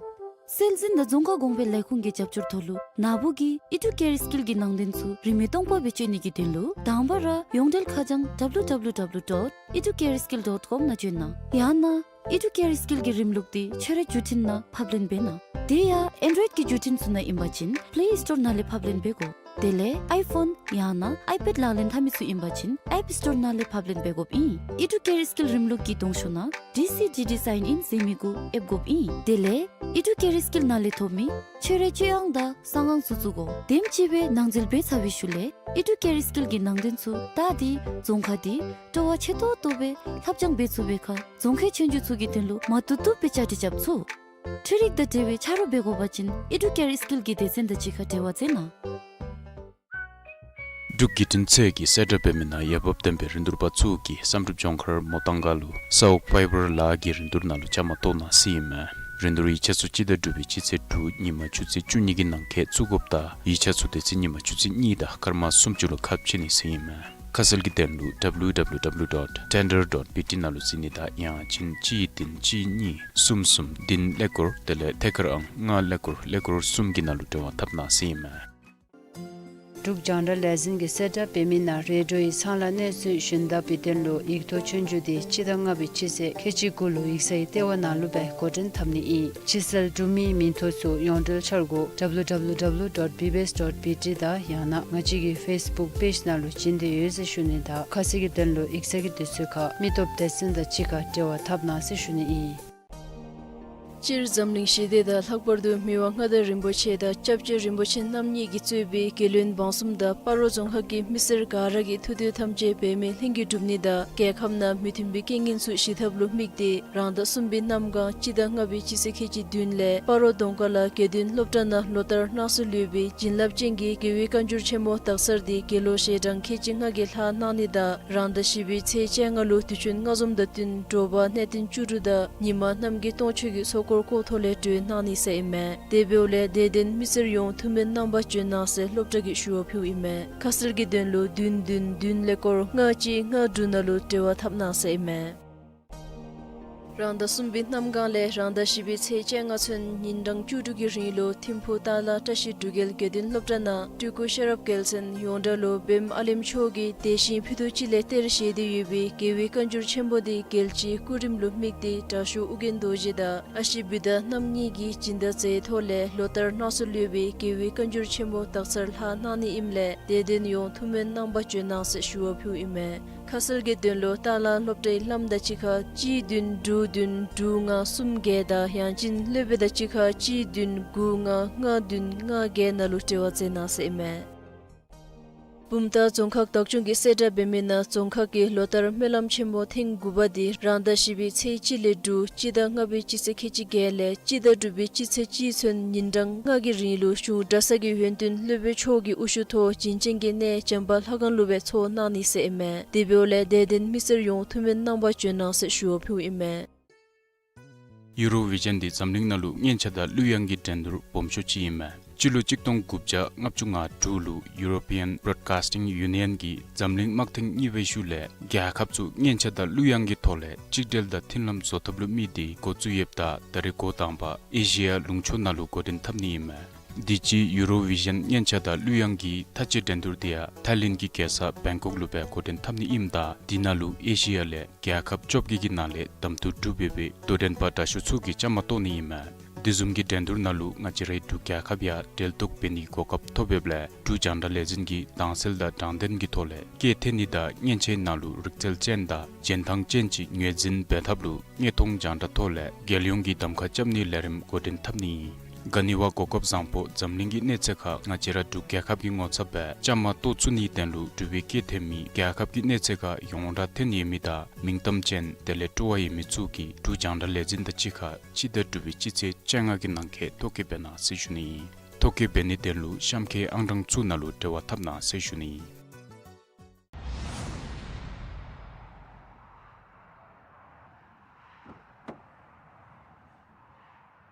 སྲོལ་འཛིན་དང་རྫོང་ཁ་གོང་འཕེལ་ལས་ཁུངས་ཀྱི་རྒྱབ་སྐྱོར་ཐོག་ལུ་ནཱ་བུ་གིས་ཨི་ཌུ་ཀེར་སི་ཀིལ་གྱི་ནང་དོན་ཚུ་རིན་མེད་སྟོང་པ་སྦེ་སྤྱོད་ནི་གི་དོན་ལུ་དང་པ་ར་ཡོངས་འབྲེལ་ཁ་བྱང་ཌབ་ལུ་ཌབ་ལུ་ཌབ་ལུ་ཌོཊ་ཨི་ཌུ་ཀེར་སི་ཀིལ་ཌོཊ་ཀོམ་ནང་བྱོན་གནང་། ཡང་ན་ཨི་ཌུ་ཀེར་སི་ཀིལ་གྱི་རིམ་ལུགས་འདི་ཁྱོད་རའི་བརྒྱུད་འཕྲིན་ནང་ཕབ་ལེན་འབད་གནང་། དེ་ཡང་ཨེན་ཌོ་རོའིཌ་ཀྱི་བརྒྱུད་འཕྲིན་ཚུ་ནང་ཨིན་པ་ཅིན་པེ་ལེ་སི་ཊོར་ནང་ལས་ཕབ་ལེན་འབད་དགོ། དེ་ལས་ཨའི་ཕོན་ཡང་ན་ཨའི་པེཌ་ལག་ལེན་འཐབ་མི་ཚུ་ཨིན་པ་ཅིན་ཨེཔ་སི་ཊོར་ནང་ལས་ཕབ་ལེན་འབད་དགོཔ་ཨིན། ཨི་ཌུ་ཀེར་སི་ཀིལ་རིམ་ལུགས་ཀྱི་གདོང་ཤོག་ནང་ཌི་སི་ཌི་ཌི་སའིན་ཨིན་ཟེར་མི་གུ་ཨེབ་དགོཔ་ཨིན། དེ་ལས་ཨི་ཌུ་ཀེར་སི་ཀིལ་ནང་ལས་ཐོབ་མི་ཁྱོད་རའི་སྤྱོད་ཨང་དང་གསང་ཨང་ཚུ་བཙུགས་དགོ། དེམ་ཅིག་སྦེ་ནང་འཛུལ་འབད་ཚར་བའི་ཤུལ་ལས་ཨི་ཌུ་ཀེར་སི་ཀིལ་གྱི་ནང་དོན་ཚུ་བལྟ་སྟེ་རྫོང་ཁ་འདི་སྤྲོ་བ་ཆེ་ཏོག་ཏོ་སྦེ་ལྷབ་སྦྱང་འབད་ཚུགས་པའི་ཁར་རྫོང་ཁའི་ཆོས་རྒྱུགས་ཚུ་གི་དོན་ལུ་མ་བཏུབ་བཏུབ་སྦེ་བཅའ་སྒྲིག་རྐྱབ་ཚུགས། འཕྲུལ་རིག་དང་འབྲེལ་བའི་ཆ་རོགས་འབད་དགོ་པ་ཅིན་ཨི་ཌུ་ཀེར་སི་ཀིལ་གྱི་སྡེ་ཚན་དང་གཅིག་ཁར་འབྲེལ་བ་མཛད་གནང་། འབྲུག་བརྒྱུད་འཕྲིན་ཚད་ཀྱིས་གསལ་བསྒྲགས་འབད་མི་ནང་འོས་འབབ་ལྡན་པའི་རིན་བསྡུར་པ་ཚུ་གིས་བསམ་གྲུབ་ལྗོངས་མཁར་མོ་ཏང་ག་ལུ་ས་འོག་ཕའི་བར་ལཱ་གི་རིན་བསྡུར་ནང་ལུ་བཅའ་མར་གཏོགས་གནང་ཟེར་ཨིན་མས། རིན་བསྡུར་ཡིག་ཆ་ཚུ་སྤྱི་ཟླ་དྲུག་པའི་སྤྱི་ཚེས་དྲུག་ཉིན་མ་ཆུ་ཚོད་བཅུ་གཉིས་ཀྱི་ནང་འཁོད་བཙུགས་དགོཔ་དང་ཡིག་ཆ་ཚུ་དེ་ཚེ་ཉིན་མ་ཆུ་ཚོད་གཉིས་དང་སྐར་མ་སུམ་ཅུ་ལུ་ཁ་ཕྱེ་ནི་ཟེར་ཨིན་མས། ཁ་གསལ་གྱི་དོན་ལུ་ཌབ་ལུ་ཌབ་ལུ་ཌབ་ལུ་ཌོཊ་ཊེན་ཌར་ཌོཊ་བི་ཊི་ནང་ལུ་གཟིགས་ནི་དང་ཡང་ཅིན་གཅིག་བདུན་གཅིག་གཉིས་གསུམ་གསུམ་བདུན་ཀླད་ཀོར་དེ་ལས་ཐད་ཀར་ཨང་ལྔ་ཀླད་ཀོར་ཀླད་ཀོར་གསུམ་གྱི་ནང་ལུ་འབྲེལ་བ་འཐབ་གནང་ཟེར་ཨིན་མས། འབྲུག་རྒྱང་བསྒྲགས་ལས་འཛིན་གྱིས་གསལ་བསྒྲགས་འབད་མི་ནང་རེ་ཌིའོ་ཡི་ཚང་ལག་གནས་ཚུལ་ཞུན་དག་པའི་དོན་ལུ་ཡིག་ཐོག་ཆོས་རྒྱུགས་འདི་སྤྱི་ཟླ་ལྔ་པའི་སྤྱི་ཚེས་ཁལ་གཅིག་དགུ་ལུ་ཡིག་ཚང་གི་ལྟེ་བ་ནང་ལུ་སྦེ་འགོ་འདྲེན་འཐབ་ནི་ཨིན། ཕྱི་སེལ་འབྲུག་མིའི་མིང་ཐོ་ཚུ་ཡོངས་འབྲེལ་འཆར་སྒོ་ཌབ་ལུ་ཌབ་ལུ་ཌབ་ལུ་ཌོཊ་བི་བི་ཨེསི་ཌོཊ་བི་ཊི་དང་ཡང་ན་ང་བཅས་ཀྱི་ཕེསི་བུཀ་པེཇ་ནང་ལུ་བྱིན་དོ་ཡོད་ཟེར་ཞུ་ནི་དང་ཁ་གསལ་གྱི་དོན་ལུ་ཡིག་ཚང་གི་དུས་ཚོད་ཁར་མི་སྟོབས་སྡེ་ཚན་དང་གཅིག་ཁར་འབྲེལ་བ་འཐབ་གནང་ཟེར་ཞུ་ནི་ཨིན། སྤྱིར་འཛམ་གླིང་ཞི་བདེ་དང་ལྷག་པར་དུ་མི་དབང་མངའ་བདག་རིན་པོ་ཆེ་དང་སྐྱབས་རྗེ་རིན་པོ་ཆེ་རྣམ་གཉིས་ཀྱིས་གཙོས་པའི་རྒྱལ་བློན་འབངས་གསུམ་དང་སྤ་རོ་རྫོང་ཁག་གི་མི་སེར་ག་ར་གི་ཐུགས་འདོད་ཐམས་ཅད་འབད་མེད་ལྷུན་གྱིས་འགྲུབ་ནི་དང་རྒྱལ་ཁབ་ནང་མི་མཐུན་པའི་རྐྱེན་ངན་ཚུ་ཞི་ཐབས་ལུ་དམིགས་ཏེ་རང་ཟླ་གསུམ་པའི་གནམ་གང་སྤྱི་ཟླ་ལྔ་པའི་སྤྱི་ཚེས་ཁལ་གཅིག་བདུན་ལས་སྤ་རོ་གདོང་དཀར་ལ་དགེ་འདུན་སློབ་གྲྭ་ནང་ལོ་ལྟར་གནང་སྲོལ་ཡོད་པའི་བྱིན་རླབས་ཅན་གྱི་རྒྱལ་བའི་བཀའ་འགྱུར་ཆེན་མོ་དག་ཚར་འདི་དགེ་སློང་ཞལ་གྲངས་ཁལ་གཅིག་ལྔ་གིས་ལྷག་གནང་ནི་དང་རང་ཟླ་བཞི་པའི་ཚེས་བཅོ་ལྔ་ལུ་དུས་ཆེན་ལྔ་འཛོམས་དང་བསྟུན་དྲོ་པ་གནས་བརྟན་བཅུ་དྲུག་དང་ཉིན་མ་གནམ་གྱི་སྟོང་མཆོད་ཀྱི་ཚོགས་འཁོར་སྐོར་ཐོག་ལས་གྲོལ་གནང་ནི་ཟེར་ཨིན་མས། དེ་འབདཝ་ལས་དད་ལྡན་མི་སེར་ཡོངས་ཐུགས་སྨོན་གནང་བར་བྱོན་གནང་ཟེར་སློབ་གྲྭ་གིས་ཞུ་བ་ཕུལཝ་ཨིན་མས། ཁ་གསལ་གྱི་དོན་ལུ་བདུན་བདུན་བདུན་ཀླད་ཀོར་ལྔ་གཅིག་ལྔ་དྲུག་ནང་ལུ་འབྲེལ་བ་འཐབ་གནང་ཟེར་ཨིན་མས། རང་ཟླ་གསུམ་པའི་གནམ་གང་ལས་རང་ཟླ་བཞི་པའི་ཚེས་བཅོ་ལྔ་ཚུན་ཉིན་གྲངས་བཅུ་དྲུག་གི་རིང་ལུ་ཐིམ་ཕུ་ཏ་ལ་བཀྲ་ཤིས་འབྲུག་རྒྱལ་དགེ་འདུན་སློབ་གྲྭ་ནང་སྤྲུལ་སྐུ་ཤེས་རབ་རྒྱལ་མཚན་ཡོངས་གྲགས་ལུ་བེམ་ཨ་ལེམ་མཆོག་གིས་དེ་བཞིན་ཕུད་རྡོག་གཅིག་ལས་གཏེར་བཞེས་ཏེ་ཡོད་པའི་རྒྱལ་བའི་བཀའ་འགྱུར་ཆེན་པོ་འདི་རྒྱལ་སྤྱིའི་སྐུ་རིམ་ལུ་དམིགས་ཏེ་དྲག་ཤོས་ཨོ་རྒྱན་རྡོ་རྗེ་དང་ཨ་ཞེ་བུདྡྷ་རྣམ་གཉིས་ཀྱིས་སྦྱིན་བདག་མཛད་ཐོག་ལས་ལོ་ལྟར་གནང་སྲོལ་ཡོད་པའི་རྒྱལ་བའི་བཀའ་འགྱུར་ཆེན་པོ་དག་ཚར་ལྷག་གནང་ནི་ཨིནམ་ལས་དད་ལྡན་ཡོངས་ཐུགས་སྨོན་གནང་བར་བྱོན་གནང་ཟེར་ཞུ་བ་ཕུལཝ་ཨིན་མས། ཁ་གསལ་གྱི་དོན་ལུ་ཏ་ལ་སློབ་གྲྭའི་ལམ་དང་གཅིག་ཁར་གཅིག་བདུན་དྲུག་བདུན་དྲུག་ལྔ་གསུམ་བརྒྱད་དང་ཡང་ཅིན་སློབ་དཔོན་དང་གཅིག་ཁར་གཅིག་བདུན་དགུ་ལྔ་ལྔ་བདུན་ལྔ་བརྒྱད་ནང་ལུ་འབྲེལ་བ་མཛད་གནང་ཟེར་ཨིན་མས། བུམ་ཐང་རྫོང་ཁག་བདག་སྐྱོང་གིས་གསལ་བསྒྲགས་འབད་མི་ནང་རྫོང་ཁག་གི་ལོ་ལྟར་སྨོན་ལམ་ཆེན་མོ་ཐེངས་དགུ་པ་འདི་རང་ཟླ་བཞི་པའི་ཚེས་གཅིག་ལས་དྲུག་སྤྱི་ཟླ་ལྔ་པའི་སྤྱི་ཚེས་ཁལ་གཅིག་བརྒྱད་ལས་སྤྱི་ཟླ་དྲུག་པའི་སྤྱི་ཚེས་གཅིག་ཚུན་ཉིན་གྲངས་ལྔ་གི་རིང་ལུ་གཞུང་གྲྭ་ཚང་གི་ཡོན་ཏན་སློབ་དཔོན་མཆོག་གི་དབུ་བཞུགས་ཐོག་བྱིན་ཅན་གྱི་གནས་བྱམས་པ་ལྷ་ཁང་ལུ་སྦེ་ཚོགས་གནང་ནི་ཟེར་ཨིན་མས། དེ་འབདཝ་ལས་དད་ལྡན་མི་སེར་ཡོངས་ཐུགས་སྨོན་གནང་བར་བྱོན་གནང་ཟེར་ཞུ་བ་ཕུལཝ་ཨིན་མས། ཡུ་རོ་བི་ཞཱན་འདི་འཛམ་གླིང་ནང་ལུ་སྙན་ཆ་དང་གླུ་དབྱངས་ཀྱི་འགྲན་བསྡུར་སྦོམ་ཤོས་ཅིག་ཨིན་མས། སྤྱི་ལོ་གཅིག་སྟོང་དགུ་བརྒྱ་ལྔ་བཅུ་ང་དྲུག་ལུ་European Broadcasting Union གིས་འཛམ་གླིང་དམག་ཐེངས་གཉིས་པའི་ཤུལ་ལས་རྒྱལ་ཁབ་ཚུ་མཉེན་ཆས་དང་གླུ་དབྱངས་ཀྱི་ཐོག་ལས་གཅིག་སྒྲིལ་དང་མཐུན་ལམ་བཟོ་ཐབས་ལུ་དམིགས་ཏེ་འགོ་བཙུགས་ཡོདཔ་ད་ད་རེས་འགོ་དང་པ་ཨེ་ཤི་ཡ་ལུང་ཕྱོགས་ནང་ལུ་འགོ་འདྲེན་འཐབ་ནི་ཨིན་མས། དུས་ཅི་ཡུ་རོ་བི་ཞཱན་མཉེན་ཆས་དང་གླུ་དབྱངས་ཀྱི་མཐའ་དཔྱད་འགྲན་བསྡུར་དེ་ཡང་ཐའི་ལེནཌ་གི་རྒྱལ་ས་བེང་ཀོག་ལུ་སྦེ་འགོ་འདྲེན་འཐབ་ནི་ཨིནམ་ད་དེ་ནང་ལུ་ཨེ་ཤི་ཡ་ལས་རྒྱལ་ཁབ་བཅོ་བརྒྱད་ཀྱི་ནང་ལས་གདམ་འཐུ་གྲུབ་འབད་བའི་དོ་འགྲན་པ་དྲག་ཤོས་ཚུ་གིས་བཅའ་མར་གཏོགས་ནི་ཨིན་མས། དེ་བཟུམ་གྱི་འགྲན་བསྡུར་ནང་ལུ་ང་བཅས་རའི་འབྲུག་རྒྱལ་ཁབ་ཡང་འབྲེལ་གཏུག་འབད་ནིའི་གོ་སྐབས་ཐོབ་ཡོདཔ་ལས་འབྲུག་རྒྱང་བསྒྲགས་ལས་འཛིན་གྱིས་དྭངས་གསལ་དང་དྲང་བདེན་གྱི་ཐོག་ལས་སྐད་འཐེན་ནི་དང་མཉེན་ཆས་ནང་ལུ་རིག་རྩལ་ཅན་དང་རྒྱན་ཐང་ཅན་ཅིག་ངོས་འཛིན་འབད་ཐབས་ལུ་དངོས་མཐོང་རྒྱང་བསྒྲགས་ཐོག་ལས་རྒྱལ་ཡོངས་ཀྱི་གདམ་ཁ་རྐྱབ་ནིའི་ལས་རིམ་འགོ་འདྲེན་འཐབ་ནི་ཨིན། ག་ནི་བ་གོ་སྐབས་བཟང་པོ་འཛམ་གླིང་གི་གནས་ཚད་ཁར་ང་བཅས་ར་འབྲུག་རྒྱལ་ཁབ་ཀྱི་ངོ་ཚབ་སྦེ་བཅའ་མར་གཏོགས་ཚུགས་ནིའི་དོན་ལུ་འབྲུག་པའི་སྐད་འཐེན་མི་རྒྱལ་ཁབ་ཀྱི་གནས་ཚད་ཁར་ཡོངས་གྲགས་ཐོན་ཡོད་མི་དང་མིང་གཏམ་ཅན་དེ་ལས་སྤྲོ་བ་ཡོད་མི་ཚུ་གིས་འབྲུག་རྒྱང་བསྒྲགས་ལས་འཛིན་དང་གཅིག་ཁར་སྤྱི་ཟླ་དྲུག་པའི་སྤྱི་ཚེས་བཅོ་ལྔ་གི་ནང་འཁོད་ཐོ་བཀོད་འབད་གནང་ཟེར་ཞུ་ནི་ཨིན། ཐོ་བཀོད་འབད་ནིའི་དོན་ལུ་གཤམ་འཁོད་ཨང་གྲངས་ཚུ་ནང་ལུ་འབྲེལ་བ་འཐབ་གནང་ཟེར་ཞུ་ནི་ཨིན།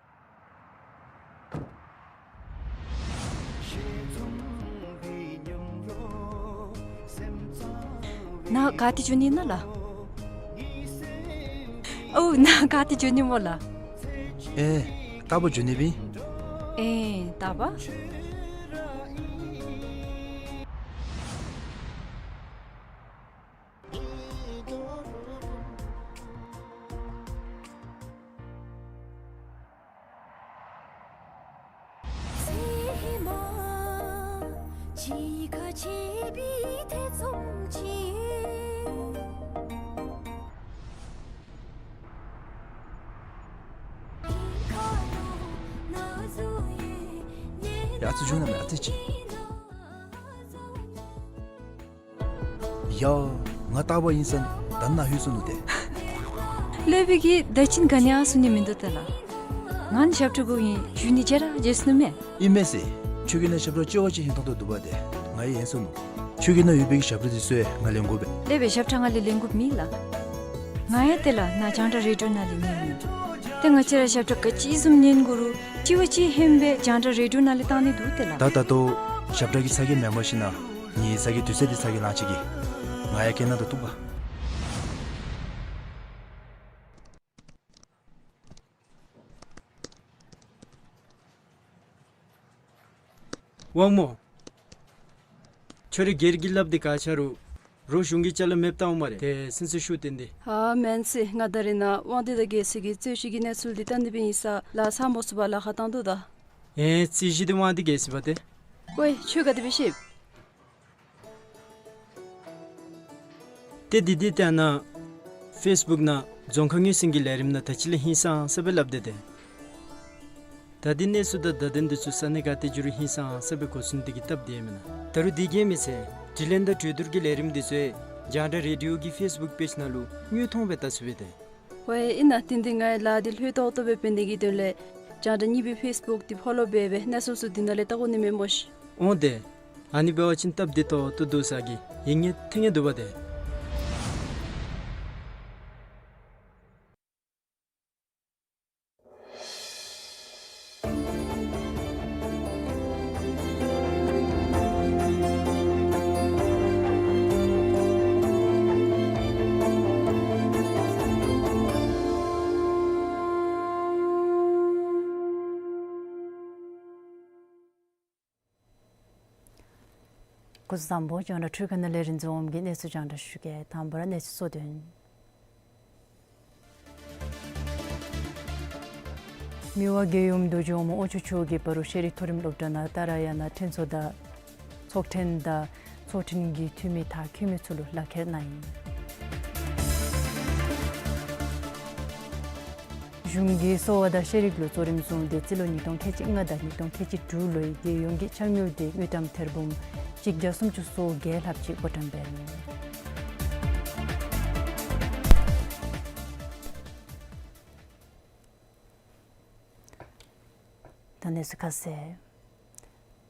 ནཱ་ག་ཏེ་འགྱོ་ནི་ཨིན་ན་ལགས། ཨོ་ནཱ་ག་ཏེ་འགྱོ་ནི་སྨོ་ལགས། ཨེ་རྟག་པར་འགྱོ་ནི་སྦེ་ཨིན། ཨེ་རྟག་པར། ཡ་ཨ་ཙི་བྱུང་ན་མེད་ཨ་ཙི་ཅིག། ཡ་ང་རྟག་པར་ཨིན་ཟེར་ད་ནཱ་ལྷོད་སོ་ནུག་ཏེ། ལྷོད་པའི་གི་ད་ཅི་ག་ནི་ཡང་གསུང་ནི་མིན་འདུག་ཏེ་ལགས། ང་ནི་ཞབས་ཁྲ་དགོ་ཨིན་ཞུ་ནི་བརྗེད་ར་བརྗེད་སོ་ནུག་མས། ཨིན་མས་ཟེར། ཁྱོད་ཀྱི་ནང་ཞབས་ཁྲ་ལྕི་བ་ཅིག་ཧིང་ཐོག་ཏུ་འདུག་པ་ཏེ་ང་ཡང་ཡེངས་སོ་ནུག། ཁྱོད་ཀྱི་ནང་ཡོད་པའི་གི་ཞབས་ཁྲ་དེ་ཚུ་ཡང་ང་ལེན་དགོ་པས། ལེགས་པའི་ཞབས་ཁྲ་ང་ལས་ལེན་དགོཔ་མེད་ལགས། ང་ཡང་ཏེ་ལགས་ནཱ་རྒྱང་བསྒྲགས་རེ་ཌིའོ་ནང་ལས་ཉན་ནི། ཏེ་ང་བཅས་ར་ཞབས་ཁྲ་ག་ཅི་བཟུམ་ཉན་དགོ་རུང་ལྕི་བ་ཅིག་ཧན་སྦེ་རྒྱང་བསྒྲགས་རེ་ཌིའོ་ནང་ལས་བཏང་ནི་འདུག་ཏེ་ལགས། ད་ད་ལྟོ་ཞབས་ཁྲ་གི་ཚ་གྱང་མེན་པར་ཞིན་ན་ངེའི་ཚ་གྱང་དུས་ཚོད་འདི་ཚ་གྱང་ལང་ཅི་གི། ང་ཡང་སྐད་ནང་དུ་གཏུགས་པ། དབང་མོ། ཁྱོད་ར་སྒེར་གྱི་སླབ་འདི་ག་ཆ་རུང་རོགས་གཞུང་གི་ཅ་ལ་མེདཔ་བཏངམ་སྨ་རེ། ཏེ་སེམས་ཚུལ་ཤུགས་བསྟན་ཏེ། ཨ་མེན་ཟེར། ང་ད་རེས་ནཱ་དབང་འདུས་དང་རྒྱལ་སྲས་ཀྱི་རྩོད་གཞི་གི་གནས་ཚུལ་འདི་བལྟ་ནི་སྦེ་ཨིན་ས་ལགས། ཚར་མ་ཚུགས་པར་ལཱ་ཁག་བཏང་དོ་ད། ཨེ་རྩོད་གཞི་འདི་དབང་འདུས་རྒྱལ་སྲས་པ་ཏེ། ཝའེ་ཁྱོད་ག་དེ་སྦེ་ཤེས། ཏེ་འདི་འདི་ཏེ་ཨ་ནཱ་ཕེསི་བུཀ་ནང་རྫོང་ཁ་ངོས་ཟིན་གྱི་ལས་རིམ་ནང་ད་ཅི་ལས་ཧིང་སངས་ས་སྦེ་སླབ་སྟེ་ཏེ། ད་འདི་གནས་ཚུལ་དང་བརྡ་དོན་འདི་ཚུ་ས་གནས་ག་ཏེ་འགྱོ་རུང་ཧིང་སངས་ས་སྦེ་གོ་ཚུགས་ནི་དེ་གིས་སྟབས་བདེ་མེན་ན། ད་རུང་དེ་གིས་མི་ཚད་དྲི་ལན་དང་གྲོས་བསྡུར་གྱི་ལས་རིམ་འདི་ཚུ་རྒྱང་བསྒྲགས་རེ་ཌིའོ་གི་ཕེསི་བུཀ་པེཇ་ནང་ལུ་དངོས་མཐོང་སྦེ་བལྟ་ཚུགས་པས་ཏེ། ཝའེ་ཨིན་ན་དེ་འདི་ང་ཡང་ལཱ་འདི་ལྷོད་ཏོག་ཏོ་སྦེ་འབད་ནི་གི་དོན་ལས་རྒྱང་བསྒྲགས་གཉིས་པའི་ཕེསི་བུཀ་འདི་ཕོ་ལོ་འབད་སྦེ་གནས་ཚུལ་ཚུ་འདི་ནང་ལས་བལྟ་དགོ་ནི་མས་སྨོ་ཤིག། འོང་ཏེ། ཨ་ནི་འབད་བ་ཅིན་སྟབས་བདེ་ཏོག་ཏོ་འདུག་ས་གི་ཡིད་ངོ་ཐིང་ངེ་འདུག་པ་ཏེ། སྐུ་གཟུགས་བཟང་པོ། རྒྱང་བསྒྲགས་འཕྲུལ་ཁང་ནང་ལས་རིན་འཛོམས་ཀྱིས་གནས་ཚུལ་རྒྱང་བསྒྲགས་ཞུ་གེ། དང་པ་ར་གནས་ཚུལ་གཙོ་དོན། མི་དབང་རྒྱལ་ཡུམ་རྡོ་རྗེ་འོག་མ་དབང་ཕྱུག་མཆོག་གིས་སྤ་རོ་ཤེས་རིག་མཐོ་རིམ་སློབ་གྲྭ་ནང་ཏཱ་ར་ཡ་ན་ཕྲན་ཚོགས་དང་ཚོགས་ཕྲན་དང་ཚོགས་ཕྲན་གྱི་འཐུས་མི་མཐར་འཁྱོལ་མི་ཚུ་ལུ་ལག་ཁྱེར་གནང་ཡི། གཞུང་གིས་གསོ་བ་དང་ཤེས་རིག་ལུ་གཙོ་རིམ་བཟུང་སྟེ་རྩིས་ལོ་ཉིས་སྟོང་ཁལ་གཅིག་ལྔ་དང་ཉིས་སྟོང་ཁལ་གཅིག་དྲུག་ལོའི་རྒྱལ་ཡོངས་ཀྱི་ཕྱག་དངུལ་དེ་དངུལ་ཀྲམ་ཐེར་འབུམ་གཅིག་བརྒྱ་སུམ་ཅུ་སོ་བརྒྱད་ལྷགཔ་ཅིག་བགོ་བཀྲམ་འབད་ནུག། ད་གནས་ཚུལ་ཁ་གསལ།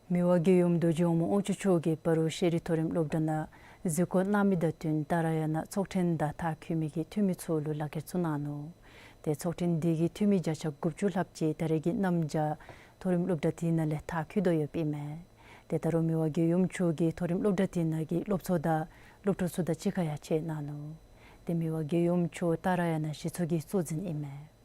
མི་དབང་རྒྱལ་ཡུམ་རྡོ་རྗེ་འོག་མ་དབང་ཕྱུག་མཆོག་གིས་སྤ་རོ་ཤེས་རིག་མཐོ་རིམ་སློབ་གྲྭ་ནང་གཟིགས་སྐོར་གནང་མི་དང་བསྟུན་ཏཱ་ར་ཡ་ན་ཚོགས་ཕྲན་དང་མཐར་འཁྱོལ་མི་གི་འཐུས་མི་ཚུ་ལུ་ལག་ཁྱེར་ཚུ་གནང་ནུག། ཏེ་ཚོགས་ཕྲན་དེ་གི་འཐུས་མི་བརྒྱ་ཆ་དགུ་བཅུ་ལྷགཔ་ཅིག་ད་རེས་ཀྱི་གནམ་བྱཱར་ མཐོ་རིམ་སློབ་གྲྭ་དེ་ནང་ལས་མཐར་འཁྱོལ་དོ་ཡོདཔ་ཨིན་མས། ཏེ་ད་རུང་མི་དབང་རྒྱལ་ཡུམ་མཆོག་གིས་མཐོ་རིམ་སློབ་གྲྭ་དེ་ནང་གི་སློབ་ཚོགས་དང་སློབ་ཕྲུག་ཚུ་དང་གཅིག་ཁར་ཡང་མཇལ་གནང་ནུག། ཏེ་མི་དབང་རྒྱལ་ཡུམ་མཆོག་ཏཱ་ར་ཡ་ན་གཞི་ཚོགས་ཀྱི་གཙོ་འཛིན་ཨིན་མས།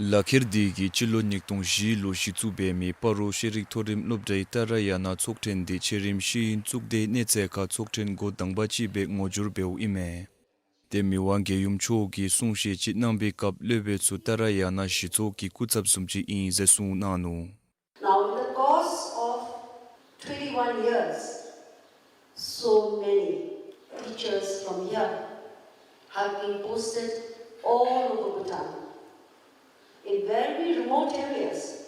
ལག་ཁྱེར་འདི་གིས་སྤྱི་ལོ་ཉིས་སྟོང་བཞི་ལུ་གཞི་བཙུགས་འབད་མི་སྤ་རོ་ཤེས་རིག་མཐོ་རིམ་སློབ་གྲྭའི་ཏཱ་ར་ཡ་ན་ཚོགས་ཐེངས་འདི་ཆེ་རིམ་ཤེས་ཡོན་གཙུག་སྡེའི་གནས་ཚད་ཁར་ཚོགས་ཐེངས་འགོ་དང་པ་ཅིག་སྦེ་ངོ་སྦྱོར་འབདཝ་ཨིན་མས། ཏེ་མི་དབང་རྒྱལ་ཡུམ་མཆོག་གིས་གསུང་བཤད་ཅིག་གནང་བའི་སྐབས་སློབ་དཔོན་ཚུ་ཏཱ་ར་ཡ་ན་གཞི་ཚོགས་ཀྱི་སྐུ་ཚབ་བཟུམ་ཅིག་ཨིན་ཟེར་གསུངས་གནང་ནུག། Now, in the course of twenty-one years, so many teachers from here have been posted all over Bhutan, in very remote areas,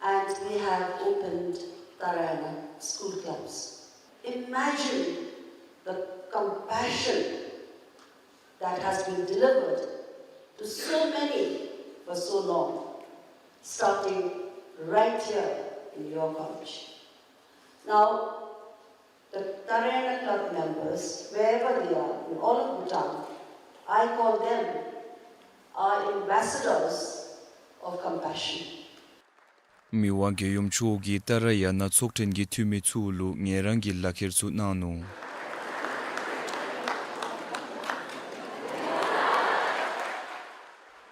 and we have opened Tara Ya Na school clubs. Imagine the compassion that has been delivered to so many for so long, starting right here in your college. Now, the Tara Ya Na Club members, wherever they are, in all of Bhutan, I call them our ambassadors of compassion. མི་དབང་རྒྱལ་ཡུམ་མཆོག་གིས་ཏཱ་ར་ཡ་ན་ཚོགས་ཐེངས་ཀྱི་འཐུས་མི་ཚུ་ལུ་ངལ་རངས་ཀྱི་ལག་ཁྱེར་ཚུ་གནང་ནུག།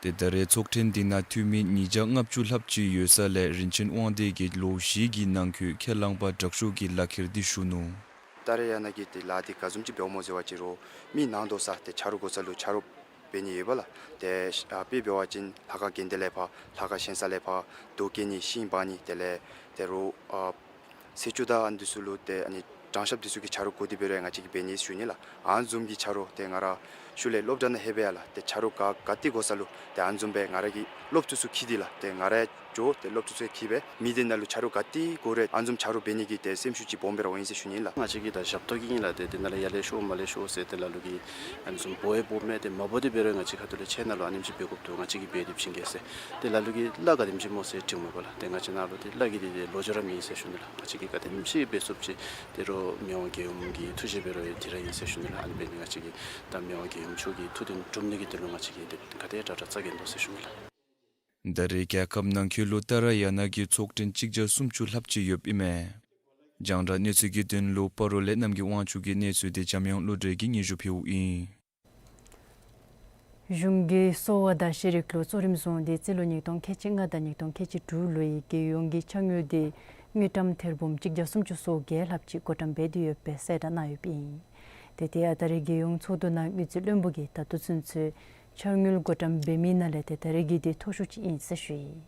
ཏེ་ད་རེས་ཚོགས་ཐེངས་འདི་ནང་འཐུས་མི་ཉིས་བརྒྱ་ལྔ་བཅུ་ལྷགཔ་ཅིག་ཡོད་ས་ལས་རིན་ཆེན་དབང་འདུས་ཀྱིས་ལོ་བཞི་གི་ནང་འཁོད་ཁས་བླངས་པ་དྲག་ཤོས་ཀྱི་ལག་ཁྱེར་འདི་ཞུ་ནུག། ཏཱ་ར་ཡ་ན་གི་ཏེ་ལཱ་འདི་ག་བཟུམ་ཅིག་འབདཝ་སྨོ་ཟེར་བ་ཅིན་རུང་མི་ནང་དོག་ས་ཏེ་ཆ་རོགས་དགོ་ས་ལུ་ཆ་རོགས་འབད་ནི་ཡོད་པས་ལགས། ཏེ་ཨ་དཔེ་འབད་བ་ཅིན་ལྷ་ཁང་དགོན་སྡེ་ལས་ཕར་ལྷ་ཁང་བཞེངས་ས་ལས་ཕར་རྡོ་བཀལ་ནི་ཤིང་འབག་ནི་དེ་ལས་ཏེ་རུང་ཨ་ཟས་བཅུད་དང་ཨ་ནི་འདི་ཚུ་ལུ་ཏེ་ཨ་ནི་དྲང་གཤགསཔ་འདི་ཚུ་གི་ཆ་རོགས་དགོ་སྟེ་འབད་རུང་ང་བཅས་ཀྱིས་འབད་ནི་ཞུ་ནི་ལགས། ཨ་ནི་བཟུམ་གྱི་ཆ་རོགས་ཏེ་ང་ར་ཤུལ་ལས་སློབ་གྲྭ་ནང་ལྷོད་པའི་ཡང་ལགས་ཏེ་ཆ་རོགས་ག་ག་ཏེ་དགོ་ས་ལུ་ཏེ་ཨ་ནི་བཟུམ་སྦེ་ང་ར་གི་སློབ་ཕྲུག་ཚུ་འཁྱིད་དེ་ལགས་ཏེ་ང་ར་འགྱོ་ཏེ་སློབ་ཕྲུག་ཚུ་འཁྱིད་སྦེ་མི་སྡེ་ནང་ལུ་ཆ་རོགས་ག་ཏེ་དགོ་རུང་ཨ་ནི་བཟུམ་ཆ་རོགས་འབད་ནི་གི་ཏེ་སེམས་ཤུགས་ཅིག་སྦོམ་སྦེ་ར་འོང་ཡི་ཟེར་ཞུ་ནི་ལགས། ང་བཅས་ཀྱིས་ད་ཞབས་ཏོག་གི་ཨིན་ལགས་ཏེ་དེ་ནང་ལས་ཡར་ལས་ཤོག་མར་ལས་ཤོག་ཟེར་ཏེ་ལ་ལུ་གིས་ཨ་ནི་བཟུམ་འབོ་ཡང་འབོཝ་མས། ཏེ་མ་འབོ་སྟེ་འབད་རུང་ང་བཅས་ཁ་ཐུག་ལས་ཁྱེད་ནང་ལུ་ཨ་ནེམ་ཅིག་འབད་དགོཔ་འདུག། ང་བཅས་ཀྱིས་འབད་དེ་བྱིན་གེ་ཟེར། ཏེ་ལ་ལུ་གིས་གླ་ག་དེམ་ཅིག་སྨོ་ཟེར་དྲིཝ་མས་པ་ལགས། ཏེ་ང་བཅས་ནང་ལུ་ཏེ་གླ་གི་འདི་ཏེ་ལོ་ཅིག་ར་མེད་ཟེར་ཞུ་ནི་ལགས། ང་བཅས་ཀྱིས་ག་དེམ་ཅིག་འབད་ཚུགསཔ་ཅིག་ཏེ་རུང་མི་དབང་རྒྱལ་ཡུམ་གྱི་ཐུགས་བཞེད་འབད་རུང་ཡང་དེ་ར་ཨིན་ཟེར་ཞུ་ནི་ལགས། ཨ་ནི་འབད་ནི་ང་བཅས་ཀྱིས་ད་མི་དབང་རྒྱལ་ཡུམ་མཆོག་གི་ཐུགས་དོན་སྒྲུབ་ནི་གི་དོན་ལུ་ང་བཅས་ཀྱིས་ཏེ་ག་དེ་དྲག་དྲག་རྩ་འགེངས་དོ་ཟེར་ཞུ་ནི་ལགས། ད་རེས་རྒྱལ་ཁབ་ནང་འཁོད་ལུ་ཏཱ་ར་ཡ་ན་གི་ཚོགས་ཐེངས་གཅིག་བརྒྱ་སུམ་ཅུ་ལྷགཔ་ཅིག་ཡོདཔ་ཨིན་མས། རྒྱང་བསྒྲགས་གནས་ཚུལ་གྱི་དོན་ལུ་སྤ་རོ་ལས་རྣམ་རྒྱལ་དབང་ཕྱུག་གི་གནས་ཚུལ་འདི་འཇམ་དབྱངས་བློ་གྲོས་ཀྱིས་སྙན་ཞུ་ཕུལཝ་ཨིན། གཞུང་གིས་གསོ་བ་དང་ཤེས་རིག་ལུ་གཙོ་རིམ་བཟུང་སྟེ་རྩིས་ལོ་ཉིས་སྟོང་ཁལ་གཅིག་ལྔ་དང་ཉིས་སྟོང་ཁལ་གཅིག་དྲུག་ལོའི་རྒྱལ་ཡོངས་ཀྱི་འཆར་དངུལ་འདི་དངུལ་ཀྲམ་ཐེར་འབུམ་གཅིག་བརྒྱ་སུམ་ཅུ་སོ་བརྒྱད་ལྷགཔ་ཅིག་བགོ་བཀྲམ་འབད་དེ་ཡོད་པའི་གསལ་བསྒྲགས་གནང་ཡོདཔ་ཨིན། ཏེ་དེ་ཡང་ད་རེས་རྒྱལ་ཡོངས་ཚོགས་འདུ་ནང་དངུལ་རྩིས་བློན་པོ་གིས་ད་ལྟོ་ཚུན་ཚོད་འཆར་དངུལ་བགོ་བཀྲམ་འབད་མི་ནང་ལས་ཏེ་ད་རེས་ཀྱི་འདི་མཐོ་ཤོས་ཅིག་ཨིན་ཟེར་ཞུ་ཡི།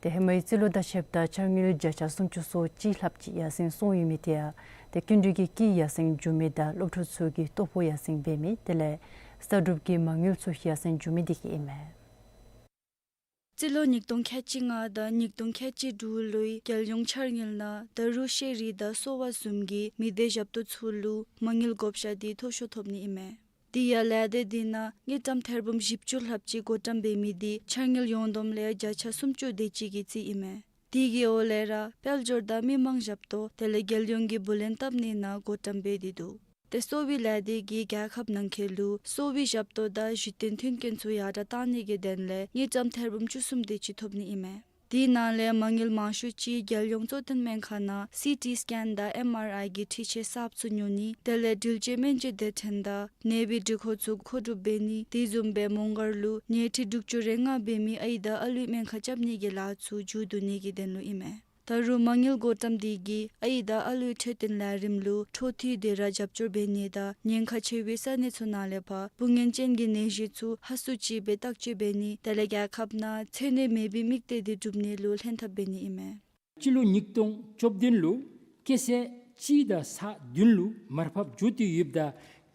ཏེ་ཧེ་མའི་རྩིས་ལོ་དང་ཕྱདཔ་ད་འཆར་དངུལ་བརྒྱ་ཆ་སུམ་ཅུ་སོ་གཅིག་ལྷགཔ་ཅིག་ཡར་སེང་སོང་ཡོད་མི་དེ་ཡང་ཏེ་སྐྱིན་འགྲུལ་གྱི་དཀྱིལ་ཡར་སེང་འགྱོ་མི་དང་སློབ་ཕྲུག་ཚུ་གི་ལྟོ་ཕོགས་ཡར་སེང་འབད་མི་དེ་ལས་ལྟ་གྲུབ་ཀྱི་མ་དངུལ་ཚུ་ཡར་སེང་འགྱོ་མི་དེ་གིས་ཨིན་མས། རྩིས་ལོ་ཉིས་སྟོང་ཁལ་གཅིག་ལྔ་དང་ཉིས་སྟོང་ཁལ་གཅིག་དྲུག་ལོའི་རྒྱལ་ཡོངས་འཆར་དངུལ་ནང་ད་རུང་ཤེས་རིག་དང་གསོ་བ་བཟུམ་གྱི་མི་སྡེ་ཞབས་ཏོག་ཚུ་ལུ་མ་དངུལ་བགོ་བཤའ་འདི་མཐོ་ཤོས་ཐོབ་ནི་ཨིན་མས། དེ་ཡང་ལས་སྡེ་འདི་ནང་དངུལ་ཀྲམ་ཐེར་འབུམ་བཞི་བཅུ་ལྷགཔ་ཅིག་བགོ་བཀྲམ་འབད་མི་འདི་འཆར་དངུལ་ཡོངས་བསྡོམས་ལས་བརྒྱ་ཆ་སུམ་ཅུ་དེ་ཅིག་གི་རྩིས་ཨིན་མས། དེ་གི་འོག་ལས་ར་དཔལ་འབྱོར་དང་མི་མང་ཞབས་ཏོག་དེ་ལས་རྒྱལ་ཡོངས་ཀྱི་བུ་ལོན་བཏབ་ནི་ནང་བགོ་བཀྲམ་འབད་དེ་འདུག། ཏེ་གསོ་བའི་ལས་སྡེ་གིས་རྒྱལ་ཁབ་ནང་འཁོད་ལུ་གསོ་བའི་ཞབས་ཏོག་དང་གཞི་རྟེན་མཐུན་རྐྱེན་ཚུ་ཡར་དྲགས་གཏང་ནི་གི་དོན་ལས་དངུལ་ཀྲམ་ཐེར་འབུམ་བཅུ་གསུམ་དེ་ཅིག་ཐོབ་ནི་ཨིན་མས། དེ་ནང་ལས་མ་དངུལ་མང་ཤོས་ཅིག་རྒྱལ་ཡོངས་གཙོ་བསྟེན་སྨན་ཁང་ནང་སི་ཊི་སི་ཀེན་དང་ཨེམ་ཨར་ཨའི་གི་འཕྲུལ་ཆས་གསརཔ་ཚུ་ཉོ་ནི་དེ་ལས་འགྲུལ་སྐྱེལ་སྨན་བཅོས་སྡེ་ཚན་དང་ནད་པའི་འགྲུལ་འཁོར་ཚུ་མཁོ་སྒྲུབ་འབད་ནི་དེ་བཟུམ་སྦེ་མོང་སྒར་ལུ་ཉལ་ཁྲི་དྲུག་ཅུ་རེ་ལྔ་འབད་མི་ཨའི་དང་ཨ་ལུའི་སྨན་ཁང་རྐྱབ་ནི་གི་ལཱ་ཚུ་མཇུག་བསྡུ་ནི་གི་དོན་ལུ་ཨིན་མས། ད་རུང་མ་དངུལ་བགོ་བཀྲམ་འདི་གིས་ཨའི་དང་ཨ་ལུའི་འཕྲོད་བསྟེན་ལས་རིམ་ལུ་འཕྲོ་མཐུད་དེ་ར་རྒྱབ་སྐྱོར་འབད་ནི་དང་ཉེན་ཁ་ཆེ་བའི་ས་གནས་ཚུ་ནང་ལས་ཕར་འབུ་ངན་ཅན་གྱི་ནད་གཞི་ཚུ་ཧ་སུ་ཅིག་སྦེ་བརྟག་དཔྱད་འབད་ནི་དེ་ལས་རྒྱལ་ཁབ་ནང་ཚེ་ནད་མེད་པའི་དམིགས་གཏད་འདི་སྒྲུབ་ནི་ལུ་ལྷན་ཐབས་འབད་ནི་ཨིན་མས། སྤྱི་ལོ་ཉིས་སྟོང་བཅུ་བདུན་ལུ་སྐྱེ་ས་གཅིག་དང་ས་བདུན་ལུ་མར་ཕབ་འགྱོ་སྟེ་ཡོདཔ་ད་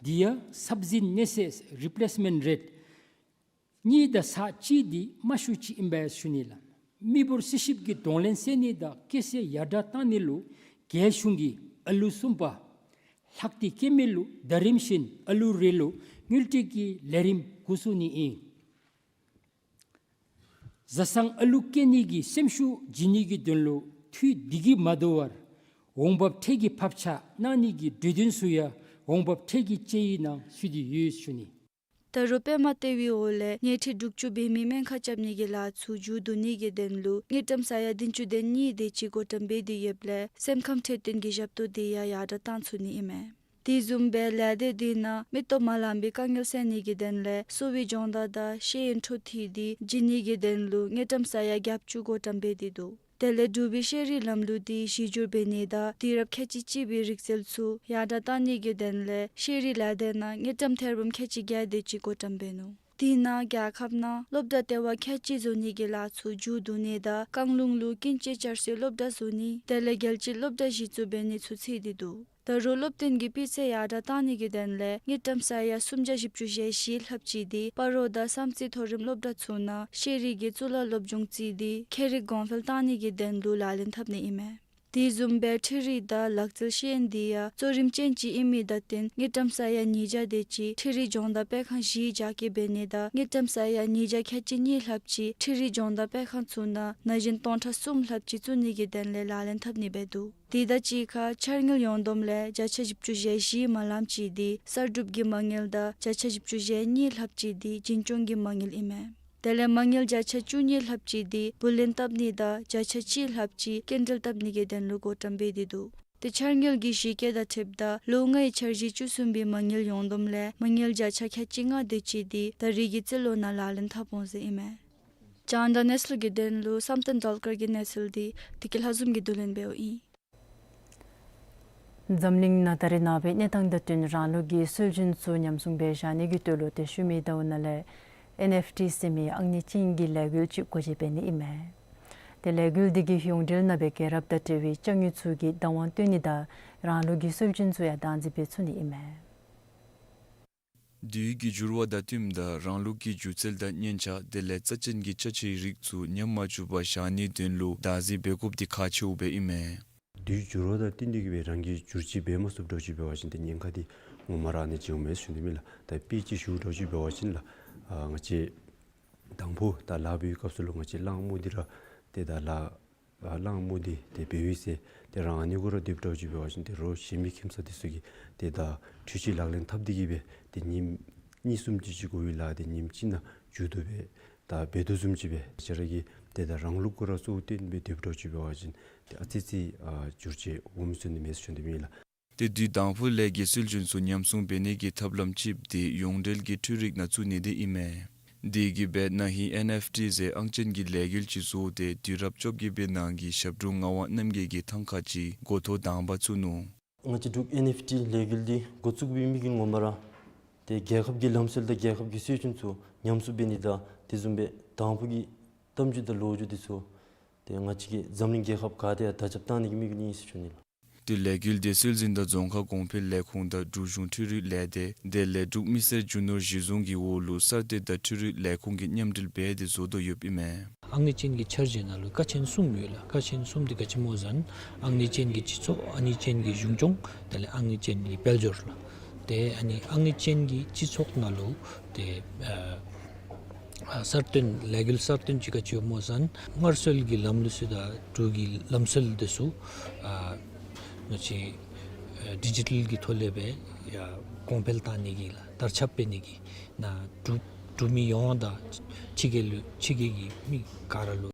དེ་ཡང་སབ་སི་ཌི་ནེ་སི་སི་རི་པི་ལེསི་མེནཊ་རེཊ་གཉིས་དང་ས་གཅིག་འདི་དམའ་ཤོས་ཅིག་ཨིན་པས་ཞུ་ནི་ལགས། མི་འབོར་སྲི་ཞིབ་ཀྱི་གདོང་ལེན་སེལ་ནི་དང་སྐྱེ་ས་ཡར་དྲགས་གཏང་ནི་ལུ་རྒྱལ་གཞུང་གིས་ཨ་ལུ་གསུམ་པ་ལྷག་སྟེ་སྐྱེ་མི་ལུ་ཟླ་རིམ་བཞིན་ཨ་ལུ་རེ་ལུ་དངུལ་སྤྲོད་ཀྱི་ལས་རིམ་འགོ་བཙུགས་ནི་ཨིན། བཟའ་ཚང་ཨ་ལུ་སྐྱེ་ནི་གི་སེམས་ཤུགས་བྱིན་ནི་གི་དོན་ལུ་འཐུས་འདི་གིས་མ་དོ་བར་འོང་འབབ་ཁྲལ་གྱི་ཕབ་ཆ་གནང་ནི་གི་གྲོས་དོན་ཚུ་ཡང་འོང་འབབ་ཁྲལ་གྱི་དཔྱད་ཡིག་ནང་ཚུད་དེ་ཡོད་ཞུ་ནི། ད་ ད་རུང་པདྨ་ལྟེ་བའི་འོག་ལས་ཉལ་ཁྲི་དྲུག་ཅུ་འབད་མི་སྨན་ཁང་རྐྱབ་ནི་གི་ལཱ་ཚུ་མཇུག་བསྡུ་ནི་གི་དོན་ལུ་དངུལ་ཀྲམ་ས་ཡ་བདུན་ཅུ་དོན་གཉིས་དེ་ཅིག་བགོ་བཀྲམ་འབད་དེ་ཡོདཔ་ལས་སེམས་ཁམས་འཕྲོད་བསྟེན་གྱི་ཞབས་ཏོག་དེ་ཡང་ཡར་དྲག་བཏང་ཚུགས་ནི་ཨིན་མས། དེ་བཟུམ་སྦེ་ལས་སྡེ་དེ་ནང་མི་སྟོབས་མ་ལངམ་པའི་དཀའ་ངལ་སེལ་ནི་གི་དོན་ལས་གསོ་བའི་སྦྱོང་བརྡར་དང་ཤེས་ཡོན་འཕྲོ་མཐུད་དེ་བྱིན་ནི་གི་དོན་ལུ་དངུལ་ཀྲམ་ས་ཡ་བརྒྱད་ཅུ་བགོ་བཀྲམ་འབད་དེ་འདུག། དེ་ལས་འབྲུག་པའི་ཤེས་རིག་ལམ་ལུགས་དེ་གཞི་བསྒྱུར་འབད་ནི་དང་དུས་རབས་ཁལ་གཅིག་གཅིག་པའི་རིག་རྩལ་ཚུ་ཡར་དྲག་བཏང་ནི་གི་དོན་ལས་ཤེས་རིག་ལས་སྡེ་ནང་དངུལ་ཀྲམ་ཐེར་འབུམ་ཁལ་གཅིག་བརྒྱད་དེ་ཅིག་བགོ་བཀྲམ་འབད་ནུག། དེ་ནང་རྒྱལ་ཁབ་ནང་སློབ་གྲྭ་ལྟེ་བ་ཁལ་གཅིག་བཟོ་ནི་གི་ལཱ་ཚུ་མཇུག་བསྡུ་ནི་དང་བཀང་ལུང་ལུ་ཀུན་སྤྱོད་བསྐྱར་གསོའི་སློབ་གྲྭ་བཟོ་ནི་དེ་ལས་རྒྱལ་སྤྱིའི་སློབ་གྲྭ་གཞི་བཙུགས་འབད་ནི་ཚུ་ཚུད་དེ་འདུག། ད་རུང་སློབ་སྟོན་གྱི་སྤུས་ཚད་ཡར་དྲག་བཏང་ནི་གི་དོན་ལས་དངུལ་ཀྲམ་ས་ཡ་སུམ་བརྒྱ་བཞི་བཅུ་ཞེ་བཞི་ལྷགཔ་ཅིག་དེ་སྤ་རོ་དང་བསམ་རྩེ་མཐོ་རིམ་སློབ་གྲྭ་ཚུ་ནང་ཤེས་རིག་གི་གཙུག་ལག་སློབ་སྦྱོང་བརྩིས་ཏེ་ཁྱད་རིག་གོང་འཕེལ་བཏང་ནི་གི་དོན་ལུ་ལག་ལེན་འཐབ་ནི་ཨིན་མས། དེ་བཟུམ་སྦེ་འཕྲུལ་རིག་དང་ལག་རྩལ་ཤེས་ཡོན་དེ་ཡང་གཙོ་རིམ་ཅན་ཅིག་ཨིན་མི་དང་བསྟུན་དངུལ་ཀྲམ་ས་ཡ་ཉིས་བརྒྱ་དེ་ཅིག་འཕྲུལ་རིག་སྦྱོང་བརྡར་སྤེལ་ཁང་བཞི་རྒྱ་སྐྱེད་འབད་ནི་དང་དངུལ་ཀྲམ་ས་ཡ་ཉིས་བརྒྱ་ཁལ་གཅིག་གཉིས་ལྷགཔ་ཅིག་འཕྲུལ་རིག་སྦྱོང་བརྡར་སྤེལ་ཁང་ཚུ་ནང་ན་གཞོན་སྟོང་ཕྲག་གསུམ་ལྷགཔ་ཅིག་བཙུགས་ནི་གི་དོན་ལས་ལག་ལེན་འཐབ་ནི་འབད་འདུག། དེ་དང་གཅིག་ཁར་འཆར་དངུལ་ཡོངས་བསྡོམས་ལས་བརྒྱ་ཆ་བཞི་བཅུ་ཞེ་བཞི་མ་ལངམ་ཅིག་དེ་གསར་སྒྲུབ་ཀྱི་མ་དངུལ་དང་བརྒྱ་ཆ་བཞི་བཅུ་ཞེ་གཉིས་ལྷགཔ་ཅིག་དེ་རྒྱུན་སྐྱོང་གི་མ་དངུལ་ཨིན་མས། དེ་ལས་མ་དངུལ་བརྒྱ་ཆ་བཅུ་གཉིས་ལྷགཔ་ཅིག་དེ་བུ་ལོན་བཏབ་ནི་དང་བརྒྱ་ཆ་གཅིག་ལྷགཔ་ཅིག་སྐྱིན་འགྲུལ་བཏབ་ནི་གི་དོན་ལུ་བགོ་བཀྲམ་འབད་དེ་འདུག། དེ་འཆར་དངུལ་གྱི་གཞི་བཀོད་དང་འཁྲིལཝ་ད་ལོ་ལྔའི་འཆར་གཞི་བཅུ་གསུམ་པའི་མ་དངུལ་ཡོངས་བསྡོམས་ལས་མ་དངུལ་བརྒྱ་ཆ་ཁལ་གཅིག་ལྔ་དེ་ཅིག་དེ་ད་རེས་ཀྱི་རྩིས་ལོ་ནང་ལག་ལེན་འཐབ་འོང་ཟེར་ཨིན་མས། རྒྱང་བསྒྲགས་གནས་ཚུལ་གྱི་དོན་ལུ་བསམ་གཏན་སྒྲོལ་དཀར་གྱི་གནས་ཚུལ་དེ་བདེ་སྐྱིད་ལྷ་འཛོམས་ཀྱིས་བསྡུ་ལེན་འབདཝ་ཨིན། འཛམ་གླིང་ནང་ད་རེས་ནངས་པའི་གནས་སྟངས་དང་བསྟུན་རང་ལུགས་ཀྱི་སྲོལ་རྒྱུན་ཚུ་ཉམས་སྲུང་འབད་བཞག་ནི་གི་དོན་ལུ་ཏེ་ཤུལ་མའི་ཟླཝ་ནང་ལས་ཨེན་ཨེཕ་ཊི་ཟེར་མི་ཨང་གཉིས་ཅན་གྱི་ལས་འགུལ་ཅིག་འགོ་འབྱེད་འབད་ནི་ཨིན་མས། ཏེ་ལས་འགུལ་འདི་གིས་ཡོངས་འབྲེལ་ནང་སྦེ་རྒྱལ་རབས་དང་འབྲེལ་བའི་ཅ་དངོས་ཚུ་གི་བདག་དབང་བཏོན་ནི་དང་རང་ལུགས་ཀྱི་སྲོལ་རྒྱུན་ཚུ་ཡང་བདག་འཛིན་འབད་ཚུགས་ནི་ཨིན་མས། དུས་ཀྱི་འགྱུར་བ་དང་བསྟུནམ་ད་རང་ལུགས་ཀྱི་སྒྱུ་རྩལ་དང་སྙན་ཆ་དེ་ལས་རྩ་ཅན་གྱི་ཅ་ཆས་རིགས་ཚུ་ཉམས་མ་བཅུག་པར་བཞག་ནིའི་དོན་ལུ་བདག་འཛིན་འབད་དགོཔ་འདི་ཁག་ཆེཝ་སྦེ་ཨིན་མས། དུས་འགྱུར་བ་དང་བསྟུན་ཏེ་གིས་སྦེ་རང་གིས་བསྒྱུར་བཅོས་འབད་མ་ཚུགསཔ་འདྲཝ་ཅིག་འབད་བ་ཅིན་ཏེ་ཉེན་ཁ་འདི་ངོ་མ་ར་ཨ་ནི་ཅིག་འོང་མས་ཞུ་ནི་མས་ལགས། ད་དཔེ་ཅིག་ཞུཝ་འདྲཝ་ཅིག་འབད་བ་ཅིན་ལགས། ཨ་ང་བཅས་དང་ཕུ་ད་ལཱ་འབད་བའི་སྐབས་སུ་ལུ་ང་བཅས་གླང་དམུ་འདི་ར་ཏེ་ད་ལཱ་ཨ་གླང་དམུ་འདི་ཏེ་འབད་བའི་ཚེ་ཏེ་རང་ཨ་ནི་གུ་ར་སྡོདཔ་འདྲཝ་ཅིག་འབད་བ་ཅིན་ཏེ་རོགས་གཞན་མི་ཁྱིམ་ཚང་འདི་ཚུ་གིས་ཏེ་ད་འཕྲུལ་ཆས་ལག་ལེན་འཐབ་སྟེ་གིས་སྦེ་ཏེ་ཉིནམ་གཉིས་གསུམ་ཅིག་ཅིག་འགོར་བའི་ལཱ་འདི་ཉིནམ་གཅིག་ནང་མཇུག་བསྡུ་སྦེ་ད་འབད་དོ་བཟུམ་ཅིག་སྦེ་ང་བཅས་ར་གིས་ཏེ་ད་རང་ལུགས་གུ་ར་གཙོ་བོ་བཏོན་སྦེ་སྡོདཔ་འདྲཝ་ཅིག་འབད་བ་ཅིན་ཏེ་ཨ་ཙི་ཅིག་ཨ་འགྱུར་བཅོས་འོང་མི་ཚུགས་ནི་མས་ཟེར་ཞུ་ནི་མས་ལགས། ཏེ་དུས་དང་ཕུ་ལས་ཀྱི་སྲོལ་རྒྱུན་ཚུ་ཉམས་སྲུང་འབད་ནི་གི་ཐབས་ལམ་ཅིག་འདི་ཡོངས་འབྲེལ་གྱི་འཕྲུལ་རིག་ནང་བཙུགས་ནི་འདི་ཨིན་མས། དེ་གིས་སྦེ་ན་ཧིང་ཨེན་ཨེཕ་ཊི་ཟེར་ཨང་ཅན་གྱི་ལས་འགུལ་ཅིག་བཟོ་སྟེ་དུས་རབས་བཅོ་བརྒྱད་པའི་ནང་གི་ཞབས་དྲུང་ངག་དབང་རྣམ་རྒྱལ་གྱི་ཐང་ཀ་ཅིག་འགོ་ཐོག་དང་པ་བཙུགས་ནུག། ང་བཅས་འབྲུག་ཨེན་ཨེཕ་ཊི་ལས་འགུལ་འདི་འགོ་བཙུགས་པའི་དམིགས་ཡུལ་ངོ་མ་ར་ཏེ་རྒྱལ་ཁབ་ཀྱི་ལམ་སྲོལ་དང་རྒྱལ་ཁབ་ཀྱི་སྲོལ་རྒྱུན་ཚུ་ཉམས་སུ་འབད་ནི་དང་དེ་བཟུམ་སྦེ་དང་ཕུ་གི་གཏམ་རྒྱུད་དང་ལོ་རྒྱུས་འདི་ཚུ་ཏེ་ང་བཅས་ཀྱི་འཛམ་གླིང་རྒྱལ་ཁབ་ག་ཏེ་ཡང་དར་ཁྱབ་གཏང་ནི་གི་དམིགས་ཡུལ་ཨིན་ཟེར་ཞུ་ནི་ལགས། ཏེ་ལས་འགུལ་འདི་སྲོལ་འཛིན་དང་རྫོང་ཁ་གོང་འཕེལ་ལས་ཁུངས་དང་འབྲུག་གཞུང་འཕྲུལ་རིག་ལས་སྡེ་དེ་ལས་འབྲུག་མི་སེར་རྒྱུ་ནོར་གཞི་བཟུང་གི་འོག་ལུ་གསར་གཏོད་དང་འཕྲུལ་རིག་ལས་ཁུངས་ཀྱིས་མཉམ་འབྲེལ་འབད་དེ་བཟོ་དོ་ཡོདཔ་ཨིན་མས། ཨང་གཉིས་ཅན་གྱི་འཆར་གཞི་ནང་ལུ་ཀ་ཆེན་གསུམ་ཡོད་ལགས། ཀ་ཆེན་གསུམ་འདི་ག་ཅི་སྨོ་ཟེར་ན་ཨང་གཉིས་ཅན་གྱི་སྤྱི་ཚོགས་ཨང་གཉིས་ཅན་གྱི་གཞུང་སྐྱོང་དེ་ལས་ཨང་གཉིས་ཅན་གྱི་དཔལ་འབྱོར་ལགས། ཏེ་ཨ་ནི་ཨང་གཉིས་ཅན་གྱི་སྤྱི་ཚོགས་ནང་ལུ་ཏེ་ཨ་ཨ་གསར་བཏོན་ལས་འགུལ་གསར་བཏོན་ཅིག་ག་ཅི་ཡོདཔ་སྨོ་ཟེར་ན་སྔར་སྲོལ་གྱི་ལམ་ལུགས་ཚུ་དང་འབྲུག་གི་ལམ་སྲོལ་འདི་ཚུ་ཨ་ང་བཅས་ཨ་ཌི་ཇི་ཊལ་གྱི་ཐོག་ལས་སྦེ་ཡར་གོང་འཕེལ་གཏང་ནི་གི་ལགས་དར་ཁྱབ་འབད་ནི་གི་ནང་འབྲུག་འབྲུག་མི་ཡོངས་དང་ཕྱི་རྒྱལ་ལུ་ཕྱི་རྒྱལ་གྱི་མི་ག་ར་ལུ།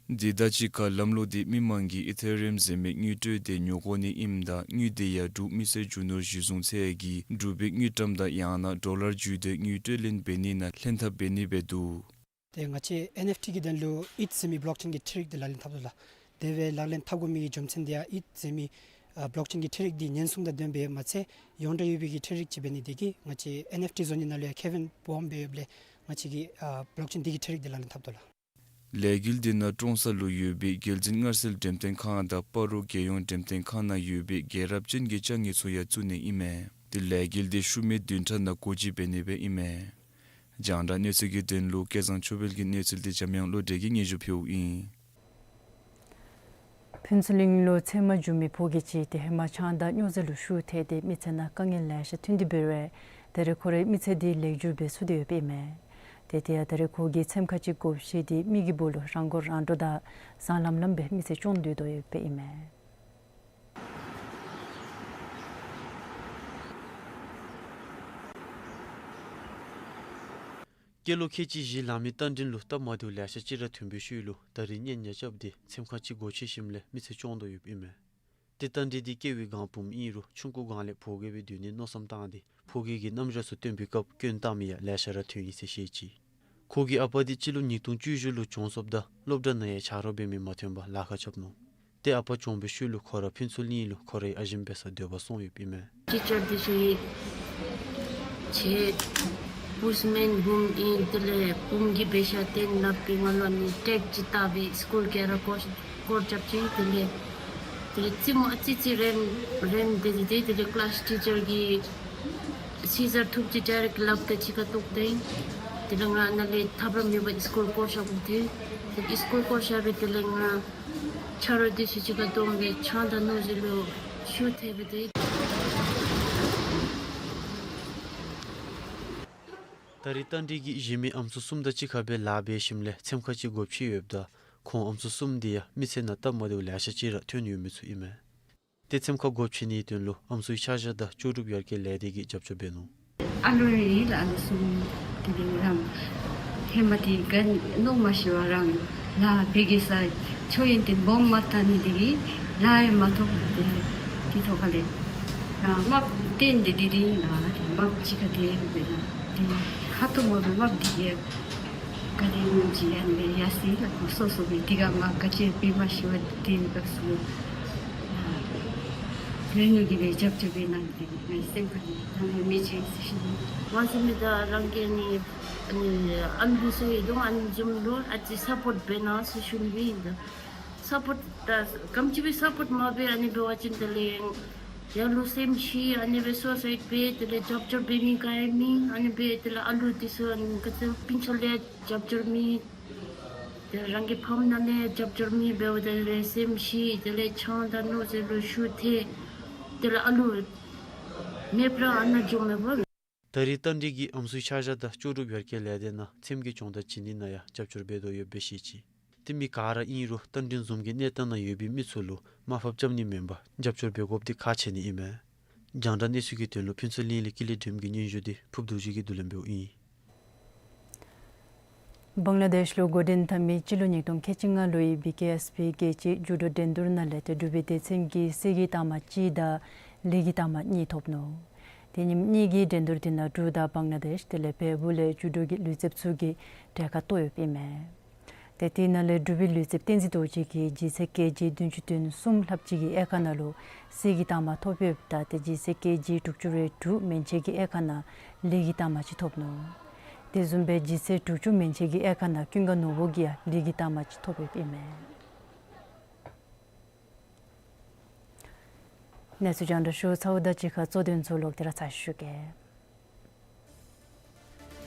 དེ་དང་གཅིག་ཁར་ལམ་ལུགས་འདི་མི་མང་གིས་ཨི་ཐེ་རི་ཡམ་ཟེར་མི་དངུལ་སྤྲོད་དེ་ཉོ་དགོ་ནི་ཨིནམ་ད་དངུལ་དེ་ཡང་འབྲུག་མི་སེར་རྒྱུ་ནོར་གཞི་བཟུང་ཚད་ཀྱིས་འབྲུག་པའི་དངུལ་ཀྲམ་དང་ཡང་ན་ཌོ་ལར་བརྒྱུད་དེ་དངུལ་སྤྲོད་ལེན་འབད་ནི་ནང་ལྷན་ཐབས་འབད་ནི་སྦེ་འདུག། ཏེ་ང་བཅས་ཨེན་ཨེཕ་ཊི་གི་དོན་ལུ་ཨིཐ་ཟེར་མི་བི་ལོག་ཅེན་གྱི་འཕྲུལ་རིག་འདི་ལག་ལེན་འཐབ་དོ་ལགས། དེ་སྦེ་ལག་ལེན་འཐབ་དགོ་མི་གི་རྒྱུ་མཚན་འདི་ཡང་ཨིཐ་ཟེར་མི་ཨ་བི་ལོག་ཅེན་གྱི་འཕྲུལ་རིག་འདི་ཉེན་སྲུང་དང་ལྡནམ་སྦེ་མ་ཚད་ཡོངས་གྲགས་ཡོད་པའི་གི་འཕྲུལ་རིག་ཅིག་འབད་ནི་དེ་གིས་ང་བཅས་ཨེན་ཨེཕ་ཊི་བཟོ་ནི་ནང་ལུ་ཡང་ཁེ་ཕན་སྦོམ་སྦེ་ཡོདཔ་ལས་ང་བཅས་ཀྱིས་ཨ་བི་ལོག་ཅེན་འདི་གི་འཕྲུལ་རིག་འདི་ལག་ལེན་འཐབ་དོ་ལགས། ལས་འགུལ་འདི་ནང་ཀྲོང་གསར་ལུ་ཡོད་པའི་རྒྱལ་འཛིན་མངའ་གསོལ་འགྲེམས་སྟོན་ཁང་དང་སྤ་རོ་རྒྱལ་ཡོངས་འགྲེམས་སྟོན་ཁང་ནང་ཡོད་པའི་རྒྱལ་རབས་ཅན་གྱི་ཅ་དངོས་ཚུ་ཡང་བཙུགས་ནི་ཨིན་མས། ཏེ་ལས་འགུལ་འདི་ཤུལ་མའི་བདུན་ཕྲག་ནང་འགོ་འབྱེད་འབད་ནི་སྦེ་ཨིན་མས། རྒྱང་བསྒྲགས་གནས་ཚུལ་གྱི་དོན་ལུ་སྐལ་བཟང་ཆོས་འཕེལ་གྱི་གནས་ཚུལ་འདི་འཇམ་དབྱངས་བློ་གྲོས་ཀྱིས་སྙན་ཞུ་ཕུལཝ་ཨིན། ཕུན་ཚོགས་གླིང་ལུ་ཚལ་མ་བསྒྱུར་མི་ཕོ་སྐྱེས་ཅིག་ཏེ་ཧེ་མ་ཆང་དང་སྨྱོ་རྫས་ལུ་ཤུགས་ཐལ་ཏེ་མི་ཚེ་ནང་དཀའ་ངལ་ལེ་ཤ་ཐོན་ཏེ་འབད་རུང་ད་རེས་ཁོ་རའི་མི་ཚེ་འདི་ལེགས་བསྒྱུར་འབད་ཚུགས་ཏེ་ཡོདཔ་ཨིན་མས། ཏེ་དེ་ཡང་ད་རེས་ཁོ་གིས་ཚེམ་ཁ་ཅིག་བགོ་བཤའ་སྟེ་མི་གི་སྦོ་ལོགས་རང་མགོ་རང་འདྲོངས་དང་བཟང་ལམ་ལམ་སྦེ་མི་ཚེ་སྐྱོང་སྡོད་དོ་ཡོདཔ་ཨིན་མས། སྐྱེས་ལོ་ཁལ་གཅིག་བཞི་ལང་མི་རྟ་མགྲིན་ལུ་སྟབས་མ་བདེཝ་ལེ་ཤ་ཅིག་ར་ཐོན་པའི་ཤུལ་ལུ་ད་རིས་གཉེན་ཉ་རྐྱབ་སྟེ་ཚེམ་ཁ་ཅིག་སྒོ་ཕྱེ་ཞིནམ་ལས་མི་ཚེ་སྐྱོང་དོ་ཡོདཔ་ཨིན་མས། ཏེ་རྟ་མགྲིན་འདི་སྐྱེ་བའི་སྒང་བུམོ་ཨིན་རུང་ཆུང་ཀུའི་སྒང་ལས་ཕོ་རྒས་སྦེ་སྡོད་ནིའི་མནོ་བསམ་བཏང་སྟེ་ཕོ་རྒས་ཀྱི་རྣམ་གཞག་ཚུ་སྟོན་པའི་སྐབས་སྐྱོན་བཏང་མི་ཡང་ལེ་ཤ་ར་ཐོན་ཡི་ཟེར་བཤད་ཅི། ཁོ་གི་ཨ་པ་འདི་སྤྱི་ལོ་ཉིས་སྟོང་བཅུ་བཞི་ལུ་གྱོངས་སོངམ་ད་སློབ་གྲྭ་ནང་ཡང་ཆ་རོགས་འབད་མི་མ་ཐོན་པར་ལཱ་ཁག་རྐྱབ་ནུག། ཏེ་ཨ་པ་གྱོངས་པའི་ཤུལ་ལུ་ཁོ་ར་ཕུན་ཚོགས་གླིང་ལུ་ཁོ་རའི་ཨ་ཞེམོ་འབད་སར་སྡོད་པར་སོང་ཡོདཔ་ཨིན་མས། ཊི་ཅར་འདི་ཚུ་ཡང་ཁྱོད་པོསཊ་མེན་བུམོ་ཨིན། དེ་ལས་བུམོ་གིས་འབད་ཤ་སྟོན་སླབ་སྦེ་ང་ལུ་ཨ་ནི་ཊེག་ཅིག་བཏབ་སྦེ་སི་ཀུལ་ག་ར་སྐོར་སྐོར་རྐྱབ་ཅི། དེ་ལས་དེ་ལས་རྩེདམོ་ཨ་ཙི་ཙི་རནམ་རནམ་སྟེ་དེ་ལས་དེ་ལས་ཀི་ལཱསི་ཊི་ཅར་གྱིས་སི་ཛར་ཐུག་ཅིག་ཌའི་རེཀཊ་ལགཔ་ད་གཅིག་ཁར་བཏོག་སྟེ་དེ་ལས་ང་ནཱ་ལས་ཐབས་ར་མེད་པར་སི་ཀུལ་སྐོར་བཞག་དགོཔ་ཐལ། དེ་སི་ཀུལ་སྐོར་བཞག་སྦེ་དེ་ལས་ང་ཆ་རོགས་འདི་ཚུ་གཅིག་ཁར་བསྡོམས་སྦེ་ཆང་དང་ནོར་ཟེར་ལུ་ཤུགས་ཐེབས་སྦེ་ཏེ། ད་རིས་རྟ་མགྲིན་གྱིས་གཞན་མི་ཨམ་སྲུ་གསུམ་དང་གཅིག་ཁར་སྦེ་ལཱ་འབད་ཞིནམ་ལས་ཚེམ་ཁ་ཅིག་སྒོ་ཕྱེ་ཡོདཔ་ད་ཁོང་ཨམ་སྲུ་གསུམ་འདི་ཡང་མི་ཚེ་ནང་སྟབས་མ་བདེཝ་ལེ་ཤ་ཅིག་ར་ཐོན་ཡོད་མི་ཚུ་ཨིན་མས། ཏེ་ཚེམ་ཁ་སྒོ་ཕྱེ་ནིའི་དོན་ལུ་ཨམ་སྲུའི་ཆ་བཞག་དང་ལྕོགས་གྲུབ་ཡར་རྒྱས་ལས་སྡེ་གིས་རྒྱབ་སྐྱོར་འབད་ནུག། ཨ་ལོ་ཨིན་ལགས། ཨ་ལོ་གསུམ་དེ་ལས་རང་ཧེ་མ་འདི་ག་ནི་མནོ་མ་ཤེས་པར་རང་ལཱ་འབད་གེ་ཟེར་ཆོས་ཡོན་ཏན་སྦོམ་མ་བཏང་ནི་དེ་གིས་ལཱ་ཡང་མ་ཐོབ་སྟེ་དེ་ཐོག་ཁ་ལས་རང་རྨགཔ་བསྟེན་ཏེ་དེ་རིང་ལཱ་དེ་རྨགཔ་གཅིག་ཁར་དེ་སྦེ་ལཱ་དེ་ཁ་ཐུག་མ་སྦེ་རྨགཔ་འདི་གིས་ག་དེ་སྦེ་ཅིག་ཡང་སྦེ་ཡར་སོ་ཡི་ལགས། སོ་སོ་སྦེ་དེ་ག་མ་ག་ཅི་འབད་མ་ཤེས་པར་དེ་སྦེ་སོང་། རེ་ནུ་གིས་སྦེ་རྒྱབ་སྐྱོར་འབད་གནང་སྟེ་ང་སེམས་ཁར་ནི་ད་མི་ཅིག་ཟེར་ཞུ་ནི། ང་བཟུམ་མི་ད་རང་གི་ནི་ཨ་ནི་ཨ་ལུ་ཚུ་ཡོད་དོ་ཨ་ནི་བཟུམ་ལུ་ཨ་ཙི་སཔོརཊ་འབད་གནང་ཟེར་ཞུ་ནི་ཨིན་ད། སཔོརཊ་ད་ག་དེམ་ཅིག་སྦེ་སཔོརཊ་མ་འབད་ཨ་ནི་འབད་བ་ཅིན་དེ་ལས་ཡར་ལུ་སེམས་ཤི་ཨ་ནི་སྦེ་སུའི་སའིཌ་འབད་དེ་ལས་རྒྱབ་སྐྱོར་འབད་མི་ག་ཡང་མེད། ཨ་ནི་སྦེ་དེ་ལས་ཨ་ལུ་འདི་ཚུ་ཨ་ནི་ག་ཅི་སྤུན་ཆ་ལས་རྒྱབ་སྐྱོར་མེད། དེ་རང་གི་ཕམ་ནང་ལས་རྒྱབ་སྐྱོར་མེད་འབདཝ་ད་དེ་ལས་སེམས་ཤི་དེ་ལས་ཆང་དང་ནོར་ཟེར་ལུ་ཤུགས་ཐེབས། དེ་ལས་ཨ་ལུ་མེདཔ་ར་ཨ་ནཱ་འགྱོ་མས་པ། ད་རིས་རྟ་མགྲིན་གྱིས་ཨམ་སྲུའི་ཆ་བཞག་དང་ལྕོགས་གྲུབ་ཡར་རྒྱས་ལས་སྡེ་ནང་ཚེམ་གྱི་སྦྱོང་བརྡར་བྱིན་ནི་ནང་ཡང་རྒྱབ་སྐྱོར་འབད་དོ་ཡོདཔ་སྦེ་བཤད་ཅི། ཏེ་མི་ག་ར་ཨིན་རུང་རྟ་མགྲིན་བཟུམ་གྱི་གནས་སྟངས་ནང་ཡོད་པའི་མི་ཚུ་ལུ་དམའ་ཕབ་རྐྱབ་ནི་མེན་པར་རྒྱབ་སྐྱོར་འབད་དགོཔ་འདི་ཁག་ཆེ་ནི་ཨིན་མས། རྒྱང་བསྒྲགས་གནས་ཚུལ་གྱི་དོན་ལུ་ཕུན་ཚོགས་གླིང་ལས་ཀུན་ལེགས་སྒྲོལམ་གྱི་སྙན་ཞུ་འདི་ཕུརབ་རྡོ་རྗེ་གིས་བསྡུ་ལེན་འབདཝ་ཨིན། བང་ལ་དེཤ་ལུ་འགོ་འདྲེན་འཐབ་མི་སྤྱི་ལོ་ཉིས་སྟོང་ཁལ་གཅིག་ལྔ་ལོའི་བི་ཀེ་ཨེསི་པི་རྒྱལ་སྤྱིའི་ཇུ་ཌོ་འགྲན་བསྡུར་ནང་ལས་ཏེ་འབྲུག་པའི་སྡེ་ཚན་གྱིས་གསེར་གྱི་རྟགས་མ་གཅིག་དང་ལི་གི་རྟགས་མ་གཉིས་ཐོབ་ནུག། ཏེ་ཉིནམ་གཉིས་ཀྱི་འགྲན་བསྡུར་འདི་ནང་འབྲུག་དང་བང་ལ་དེཤ་དེ་ལས་བལ་པོ་ལས་ཇུ་ཌོ་གི་ལུས་རྩལཔ་ཚུ་གིས་གྲལ་ཁར་གཏོགས་ཡོདཔ་ཨིན་མས། ཏེ་དེ་ནང་ལས་འབྲུག་པའི་ལུས་རྩལཔ་བསྟན་འཛིན་རྡོ་རྗེ་གིས་ལྗིད་ཚད་ཀེ་ཇི་བདུན་ཅུ་དོན་གསུམ་ལྷགཔ་ཅིག་གི་དབྱེ་ཁག་ནང་ལུ་གསེར་གྱི་རྟགས་མ་ཐོབ་ཡོདཔ་ད་ཏེ་ལྗིད་ཚད་ཀེ་ཇི་དྲུག་ཅུ་རེ་དྲུག་མན་ཆད་ཀྱི་དབྱེ་ཁག་ནང་ལི་གི་རྟགས་མ་གཅིག་ཐོབ་ནུག། དེ་བཟུམ་སྦེ་ལྗིད་ཚད་དྲུག་ཅུ་མན་ཆད་ཀྱི་དབྱེ་ཁག་ནང་ཀུན་དགའ་ནོར་བུ་གིས་ཡང་ལི་གི་རྟགས་མ་གཅིག་ཐོབ་ཡོདཔ་ཨིན་མས། གནས་ཚུལ་རྒྱང་བསྒྲགས་ཞུ་ཚརཝ་ད་གཅིག་ཁར་གཙོ་དོན་ཚུ་ལོག་སྟེ་ར་ཚར་ཞུ་གེ།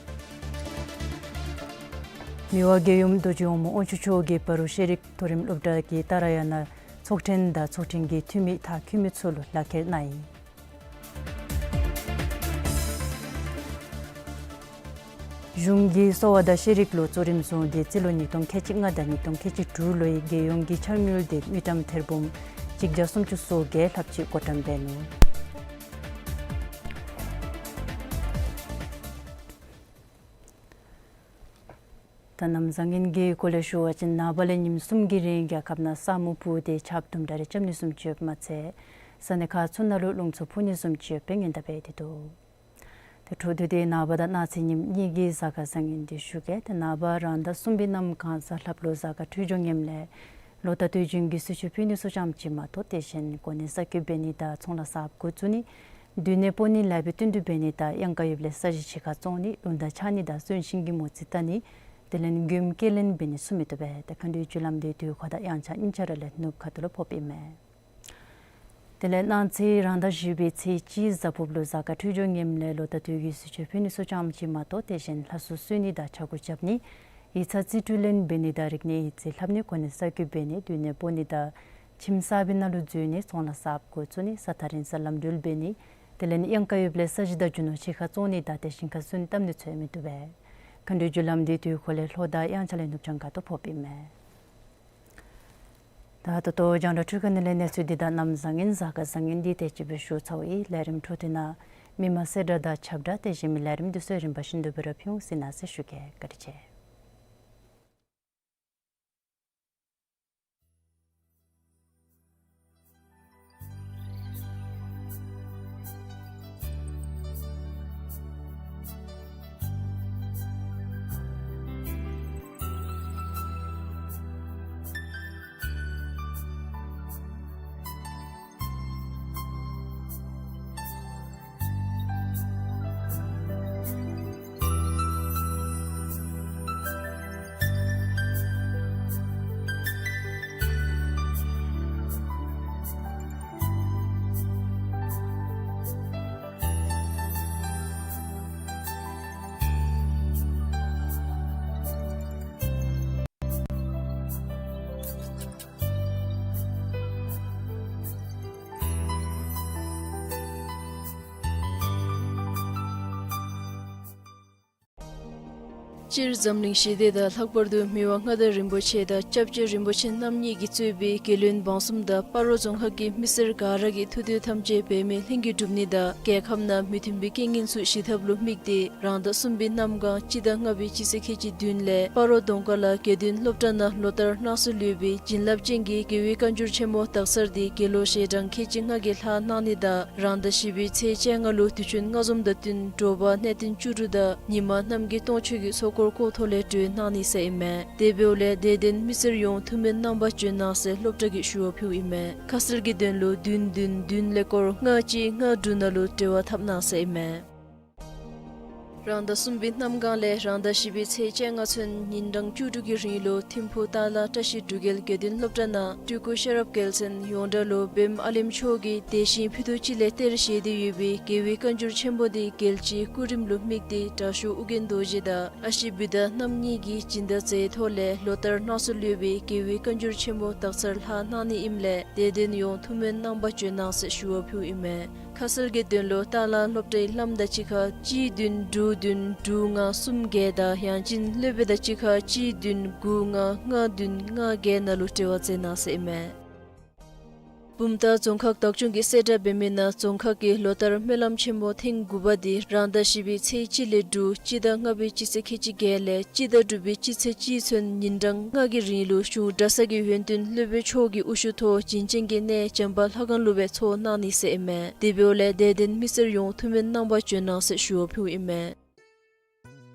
མི་དབང་རྒྱལ་ཡུམ་རྡོ་རྗེ་འོག་མ་དབང་ཕྱུག་མཆོག་གིས་བར་དུ་ཤེས་རིག་མཐོ་རིམ་སློབ་གྲྭ་གི་ཏཱ་ར་ཡ་ན་ཚོགས་ཐེངས་དང་ཚོགས་ཐེངས་ཀྱི་འཐུས་མི་མཐར་འཁྱོལ་མི་ཚུ་ལུ་ལག་ཁྱེར་གནང་ཡི། གཞུང་གིས་གསོ་བ་དང་ཤེས་རིག་ལུ་གཙོ་རིམ་བཟུང་སྟེ་རྩིས་ལོ་ཉིས་སྟོང་ཁལ་གཅིག་ལྔ་དང་ཉིས་སྟོང་ཁལ་གཅིག་དྲུག་ལོའི་རྒྱལ་ཡོངས་ཀྱི་འཆར་དངུལ་དེ་དངུལ་ཀྲམ་ཐེར་འབུམ་གཅིག་བརྒྱ་སུམ་ཅུ་སོ་བརྒྱད་ལྷགཔ་ཅིག་བགོ་བཀྲམ་འབད་ནུག། ད་གནམ་བཟང་ངན་གྱི་སྐོར་ལས་ཞུ་བ་ཅིན་ནངས་པ་ལས་ཉིནམ་གསུམ་གྱི་རིང་རྒྱལ་ཁབ་ནང་ས་སྨུག་ཕུབ་སྟེ་ཆརཔ་དུམ་གྲ་རེ་རྐྱབ་ནི་བཟུམ་ཅིག་ཡོདཔ་མ་ཚད་ས་གནས་ཁག་ཚུ་ནང་ལུ་རླུང་འཚུབ་འཕུ་ནི་བཟུམ་ཅིག་ཡོད་པའི་ཉེན་བརྡ་འབད་དེ་འདུག། ཏེ་འཕྲོ་མཐུད་དེ་ནངས་པ་དང་གནངས་ཚེ་ཉིནམ་གཉིས་ཀྱི་གཟའ་སྐར་བཟང་ངན་འདི་ཞུ་གེ། ཏེ་ནངས་པ་རང་ཟླ་གསུམ་པའི་གནམ་གང་གཟའ་ལྷགཔ་ལུ་གཟའ་སྐར་འཕྲོད་སྦྱོར་ངནམ་ལས་ལོ་ཟླ་དུས་རྒྱུན་གྱི་གསོལ་མཆོད་ཕུལ་ནི་ཚུ་ཙམ་ཅིག་མ་གཏོགས་དེ་བཞིན་གོ་གནས་གསར་བསྐོ་འབད་ནི་དང་ཚོང་ལཱ་གསརཔ་འགོ་བཙུགས་ནི་སྡོད་གནས་སྤོ་ནི་ལཱ་འབད་བསྟུན་གྲོས་འབད་ནི་དང་གཡང་ཁ་ཡོདཔ་ལས་ས་གཞི་ཕྱི་ཁར་བཙོང་ནི་ལུང་བསྟན་འཆང་ནི་དང་གསོན་གཤིན་གྱི་མོ་རྩིས་བལྟ་ནི་དེ་ལས་མགྱོནམ་སྐྱེལ་ལེན་འབད་ནི་ཚུ་མི་བཏུབ་པས། ཏེ་མཁའ་འགྲོའི་རྒྱུ་ལམ་འདི་དུས་འཁོར་དང་དབྱངས་འཆར་གཉིས་ཆ་ར་ལས་ནུབ་ཁ་ཐུག་ལུ་ཕོགཔ་ཨིན་མས། དེ་ལས་གནངས་ཚེ་རང་ཟླ་བཞི་པའི་ཚེས་གཅིག་གཟའ་ཕུརཔ་ལུ་གཟའ་སྐར་འཕྲོད་སྦྱོར་ངནམ་ལས་ལོ་ཟླ་དུས་ཀྱི་གསོལ་མཆོད་ཕུལ་ནི་ཚུ་ཙམ་ཅིག་མ་གཏོགས་དེ་བཞིན་ལྷ་གསོལ་གསོལ་ནི་དང་ཕྱྭ་འགུགས་རྐྱབ་ནི་ཡིག་ཚང་རྩིས་སྤྲོད་ལེན་འབད་ནི་དང་རིག་གནས་ཡིག་རྩིས་ལྷབ་ནི་གོ་གནས་གསར་བསྐོ་འབད་ནི་སྡོད་གནས་སྤོ་ནི་དང་ཁྱིམ་གསར་པའི་ནང་ལུ་འཛུལ་ནི་ཚོང་ལཱ་གསརཔ་འགོ་བཙུགས་ནི་ས་ཐག་རིང་སར་ལམ་འགྲུལ་འབད་ནི་དེ་ལས་གཡང་ཁ་ཡོདཔ་ལས་ས་གཞི་དང་རྒྱུ་ནོར་ཕྱི་ཁར་བཙོང་ནི་དང་དེ་ཞིང་ཁར་སོན་བཏབ་ནི་ཚུ་མི་བཏུབ་པས། མཁའ་འགྲོའི་རྒྱུ་ལམ་འདི་དུས་འཁོར་ལས་ལྷོ་དང་དབྱངས་འཆར་ལས་ནུབ་བྱང་ཁ་ཐུག་ཕོགཔ་ཨིན་མས། ད་ད་ལྟོ་རྒྱང་བསྒྲགས་འཕྲུལ་ཁང་ནང་ལས་གནས་ཚུལ་འདི་དང་གནམ་བཟང་ངན་གཟའ་སྐར་བཟང་ངན་འདི་དེ་ཅིག་སྦེ་ཞུ་ཚརཝ་ཨིན། ལས་རིམ་འཕྲོ་མཐུད་ནང་ མི་མང་གསལ་བསྒྲགས་དང་ཁྱབ་བསྒྲགས་དེ་བཞིན་མི་ལས་རིམ་འདི་ཚུ་རིམ་པ་བཞིན་དུ་སྤེལ་ར་ཕུལ་འོང་ཟེར་མནོ་ཟེར་ཞུ་གེ། བཀའ་དྲིན་ཆེ། སྤྱིར་འཛམ་གླིང་ཞི་བདེ་དང་ལྷག་པར་དུ་མི་དབང་མངའ་བདག་རིན་པོ་ཆེ་དང་སྐྱབས་རྗེ་རིན་པོ་ཆེ་རྣམ་གཉིས་ཀྱིས་གཙོས་པའི་རྒྱལ་བློན་འབངས་གསུམ་དང་སྤ་རོ་རྫོང་ཁག་གི་མི་སེར་ག་ར་གི་ཐུགས་འདོད་ཐམས་ཅད་འབད་མེད་ལྷུན་གྱིས་འགྲུབ་ནི་དང་རྒྱལ་ཁབ་ནང་མི་མཐུན་པའི་རྐྱེན་ངན་ཚུ་ཞི་ཐབས་ལུ་དམིགས་ཏེ་རང་ཟླ་གསུམ་པའི་གནམ་གང་སྤྱི་ཟླ་ལྔ་པའི་སྤྱི་ཚེས་ཁལ་གཅིག་བདུན་ལས་སྤ་རོ་གདོང་དཀར་ལ་དགེ་འདུན་སློབ་གྲྭ་ནང་ལོ་ལྟར་གནང་སྲོལ་ཡོད་པའི་བྱིན་རླབས་ཅན་གྱི་རྒྱལ་བའི་བཀའ་འགྱུར་ཆེན་མོ་དག་ཚར་འདི་དགེ་སློང་ཞལ་གྲངས་ཁལ་གཅིག་ལྔ་གིས་ལྷག་གནང་ནི་དང་རང་ཟླ་བཞི་པའི་ཚེས་བཅོ་ལྔ་ལུ་དུས་ཆེན་ལྔ་འཛོམས་དང་བསྟུན་དྲོ་པ་གནས་བརྟན་བཅུ་དྲུག་དང་ཉི་མ་གནམ་གྱི་སྟོང་མཆོད་ཀྱི་ཚོགས་འཁོར་བསྐོར་ཐོག་ལས་གྲོལ་གནང་ནི་ཟེར་ཨིན་མས། དེ་འབདཝ་ལས་དད་ལྡན་མི་སེར་ཡོངས་ཐུགས་སྨོན་གནང་བར་བྱོན་གནང་ཟེར་སློབ་གྲྭ་གིས་ཞུ་བ་ཕུལཝ་ཨིན་མས། ཁ་གསལ་གྱི་དོན་ལུ་བདུན་བདུན་བདུན་ལས་སྐོར་ལྔ་གཅིག་ལྔ་དྲུག་ནང་ལུ་འབྲེལ་བ་འཐབ་གནང་ཟེར་ཨིན་མས། རང་ཟླ་གསུམ་པའི་གནམ་གང་ལས་རང་ཟླ་བཞི་པའི་ཚེས་བཅོ་ལྔ་ཚུན་ཉིན་གྲངས་བཅུ་དྲུག་གི་རིང་ལུ་ཐིམ་ཕུག་སྟག་ལ་བཀྲ་ཤིས་འབྲུག་རྒྱལ་དགེ་འདུན་སློབ་གྲྭ་ནང་སྤྲུལ་སྐུ་ཤེས་རབ་རྒྱལ་མཚན་ཡོངས་གྲགས་ལུ་བེམ་ཨ་ལེམ་མཆོག་གིས་དེ་བཞིན་ཕུད་རྡོག་གཅིག་ལས་གཏེར་བཞེས་ཏེ་ཡོད་པའི་རྒྱལ་བའི་བཀའ་འགྱུར་ཆེན་མོ་འདི་རྒྱལ་སྤྱིའི་སྐུ་རིམ་ལུ་དམིགས་ཏེ་དྲག་ཤོས་ཨོ་རྒྱན་རྡོ་རྗེ་དང་ཨ་ཞེ་བི་དྷ་རྣམ་གཉིས་ཀྱིས་སྦྱིན་བདག་མཛད་ཐོག་ལས་ལོ་ལྟར་གནང་སྲོལ་ཡོད་པའི་རྒྱལ་བའི་བཀའ་འགྱུར་ཆེན་མོ་དག་ཚར་ལྷག་གནང་ནི་ཨིནམ་ལས་དད་ལྡན་ཡོངས་ཐུགས་སྨོན་གནང་བར་བྱོན་གནང་ཟེར་ཞུ་བ་ཕུལཝ་ཨིན་མས། ཁ་གསལ་གྱི་དོན་ལུ་སྟག་ལ་སློབ་གྲྭའི་བླམ་དང་གཅིག་ཁར་གཅིག་བདུན་དྲུག་བདུན་དྲུག་ལྔ་གསུམ་བརྒྱད་དང་ཡང་ཅིན་སློབ་དཔོན་དང་གཅིག་ཁར་གཅིག་བདུན་དགུ་ལྔ་ལྔ་བདུན་ལྔ་བརྒྱད་ནང་ལུ་འབྲེལ་བ་མཛད་གནང་ཟེར་ཨིན་མས། བུམ་ཐང་རྫོང་ཁག་བདག་སྐྱོང་གིས་གསལ་བསྒྲགས་འབད་མི་ནང་རྫོང་ཁག་གིས་ལོ་ལྟར་སྨོན་ལམ་ཆེན་མོ་ཐེངས་དགུ་པ་འདི་རང་ཟླ་བཞི་པའི་ཚེས་གཅིག་ལས་དྲུག་སྤྱི་ཟླ་ལྔ་པའི་སྤྱི་ཚེས་ཁལ་གཅིག་བརྒྱད་ལས་སྤྱི་ཟླ་དྲུག་པའི་སྤྱི་ཚེས་གཅིག་ཚུན་ཉིན་གྲངས་ལྔ་གི་རིང་ལུ་གཞུང་གྲྭ་ཚང་གི་ཡོན་ཏན་སློབ་དཔོན་མཆོག་གི་དབུ་བཞུགས་ཐོག་བྱིན་ཅན་གྱི་གནས་བྱམས་པ་ལྷ་ཁང་ལུ་སྦེ་ཚོགས་གནང་ནི་ཟེར་ཨིན་མས། དེ་འབདཝ་ལས་དད་ལྡན་མི་སེར་ཡོངས་ཐུགས་སྨོན་གནང་བར་བྱོན་གནང་ཟེར་ཞུ་བ་ཕུལཝ་ཨིན་མས།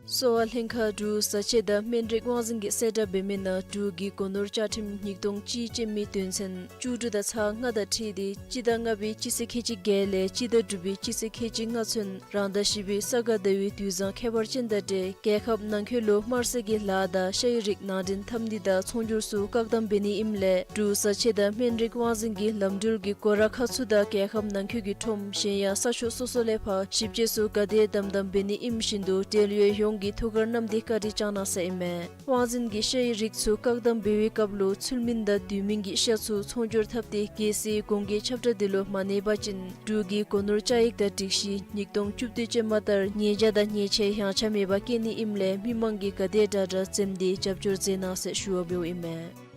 གསོ་བ་ལྷན་ཁག་འབྲུག་བཟའ་ཆས་དང་སྨན་རིགས་དབང་འཛིན་གྱིས་གསལ་བསྒྲགས་འབད་མི་ནང་འབྲུག་གི་སྒོ་ནོར་བཅའ་ཁྲིམས་ཉིས་སྟོང་གཅིག་ཅན་མའི་དོན་ཚན་བཅུ་དྲུག་དང་ཚག་ལྔ་དང་འཁྲིལ་ཏེ་སྤྱི་ཟླ་ལྔ་པའི་སྤྱི་ཚེས་ཁལ་གཅིག་བརྒྱད་ལས་སྤྱི་ཟླ་དྲུག་པའི་སྤྱི་ཚེས་ཁལ་གཅིག་ལྔ་ཚུན་རང་ཟླ་བཞི་པའི་ས་ག་ཟླ་བའི་དུས་བཟང་ཁྱད་པར་ཅན་དང་འབྲེལ་རྒྱལ་ཁབ་ནང་འཁོད་ལུ་དམར་ཟས་ཀྱི་ལཱ་དང་ཤ་ཡི་རིགས་ནང་འདྲེན་འཐབ་ནི་དང་ཚོང་སྒྱུར་ཚུ་བཀག་དམ་འབད་ནི་ཨིནམ་ལས་འབྲུག་བཟའ་ཆས་དང་སྨན་རིགས་དབང་འཛིན་གྱིས་ལམ་འགྲུལ་གྱི་སྒོ་ར་ཁག་ཚུ་དང་རྒྱལ་ཁབ་ནང་འཁོད་ཀྱི་ཁྲོམ་གཞན་ཡང་ས་ཕྱོགས་སོ་སོ་ལས་ཕར་ཞིབ་དཔྱད་ཚུ་ག་དེ་དམ་དམ་འབད་ནི་ཨིནམ་བཞིན་དུ་འབྲེལ་ཡོད་ཡོངས་ཀྱིས་ཐུགས་ཁར་བསྣམས་ཏེ་བཀའ་དྲིན་བསྐྱང་གནང་ཟེར་ཨིན་མས། དབང་འཛིན་གྱིས་ཤ་ཡི་རིགས་ཚུ་བཀག་དམ་འབད་བའི་སྐབས་ལུ་ཚུལ་མིན་དང་དུས་མིན་གྱི་ཤ་ཚུ་ཚོང་སྒྱུར་འཐབ་སྟེ་གལ་སྲིད་གོང་གི་ཁྱབ་བསྒྲགས་འདི་ལུ་མ་གནས་པ་ཅིན་འབྲུག་གི་སྒོ་ནོར་བཅའ་ཡིག་དང་སྒྲིག་གཞི་ཉིས་སྟོང་བཅུ་བདུན་ཅན་མ་ལྟར་ཉེས་བྱ་དང་ཉེས་ཆད་ཡང་ཆ་མེད་པར་བཀལ་ནི་ཨིནམ་ལས་མི་མང་གིས་ག་དེ་དྲག་དྲག་འཛེམ་སྟེ་རྒྱབ་སྐྱོར་མཛད་གནང་ཟེར་ཞུ་བ་འབདཝ་ཨིན་མས།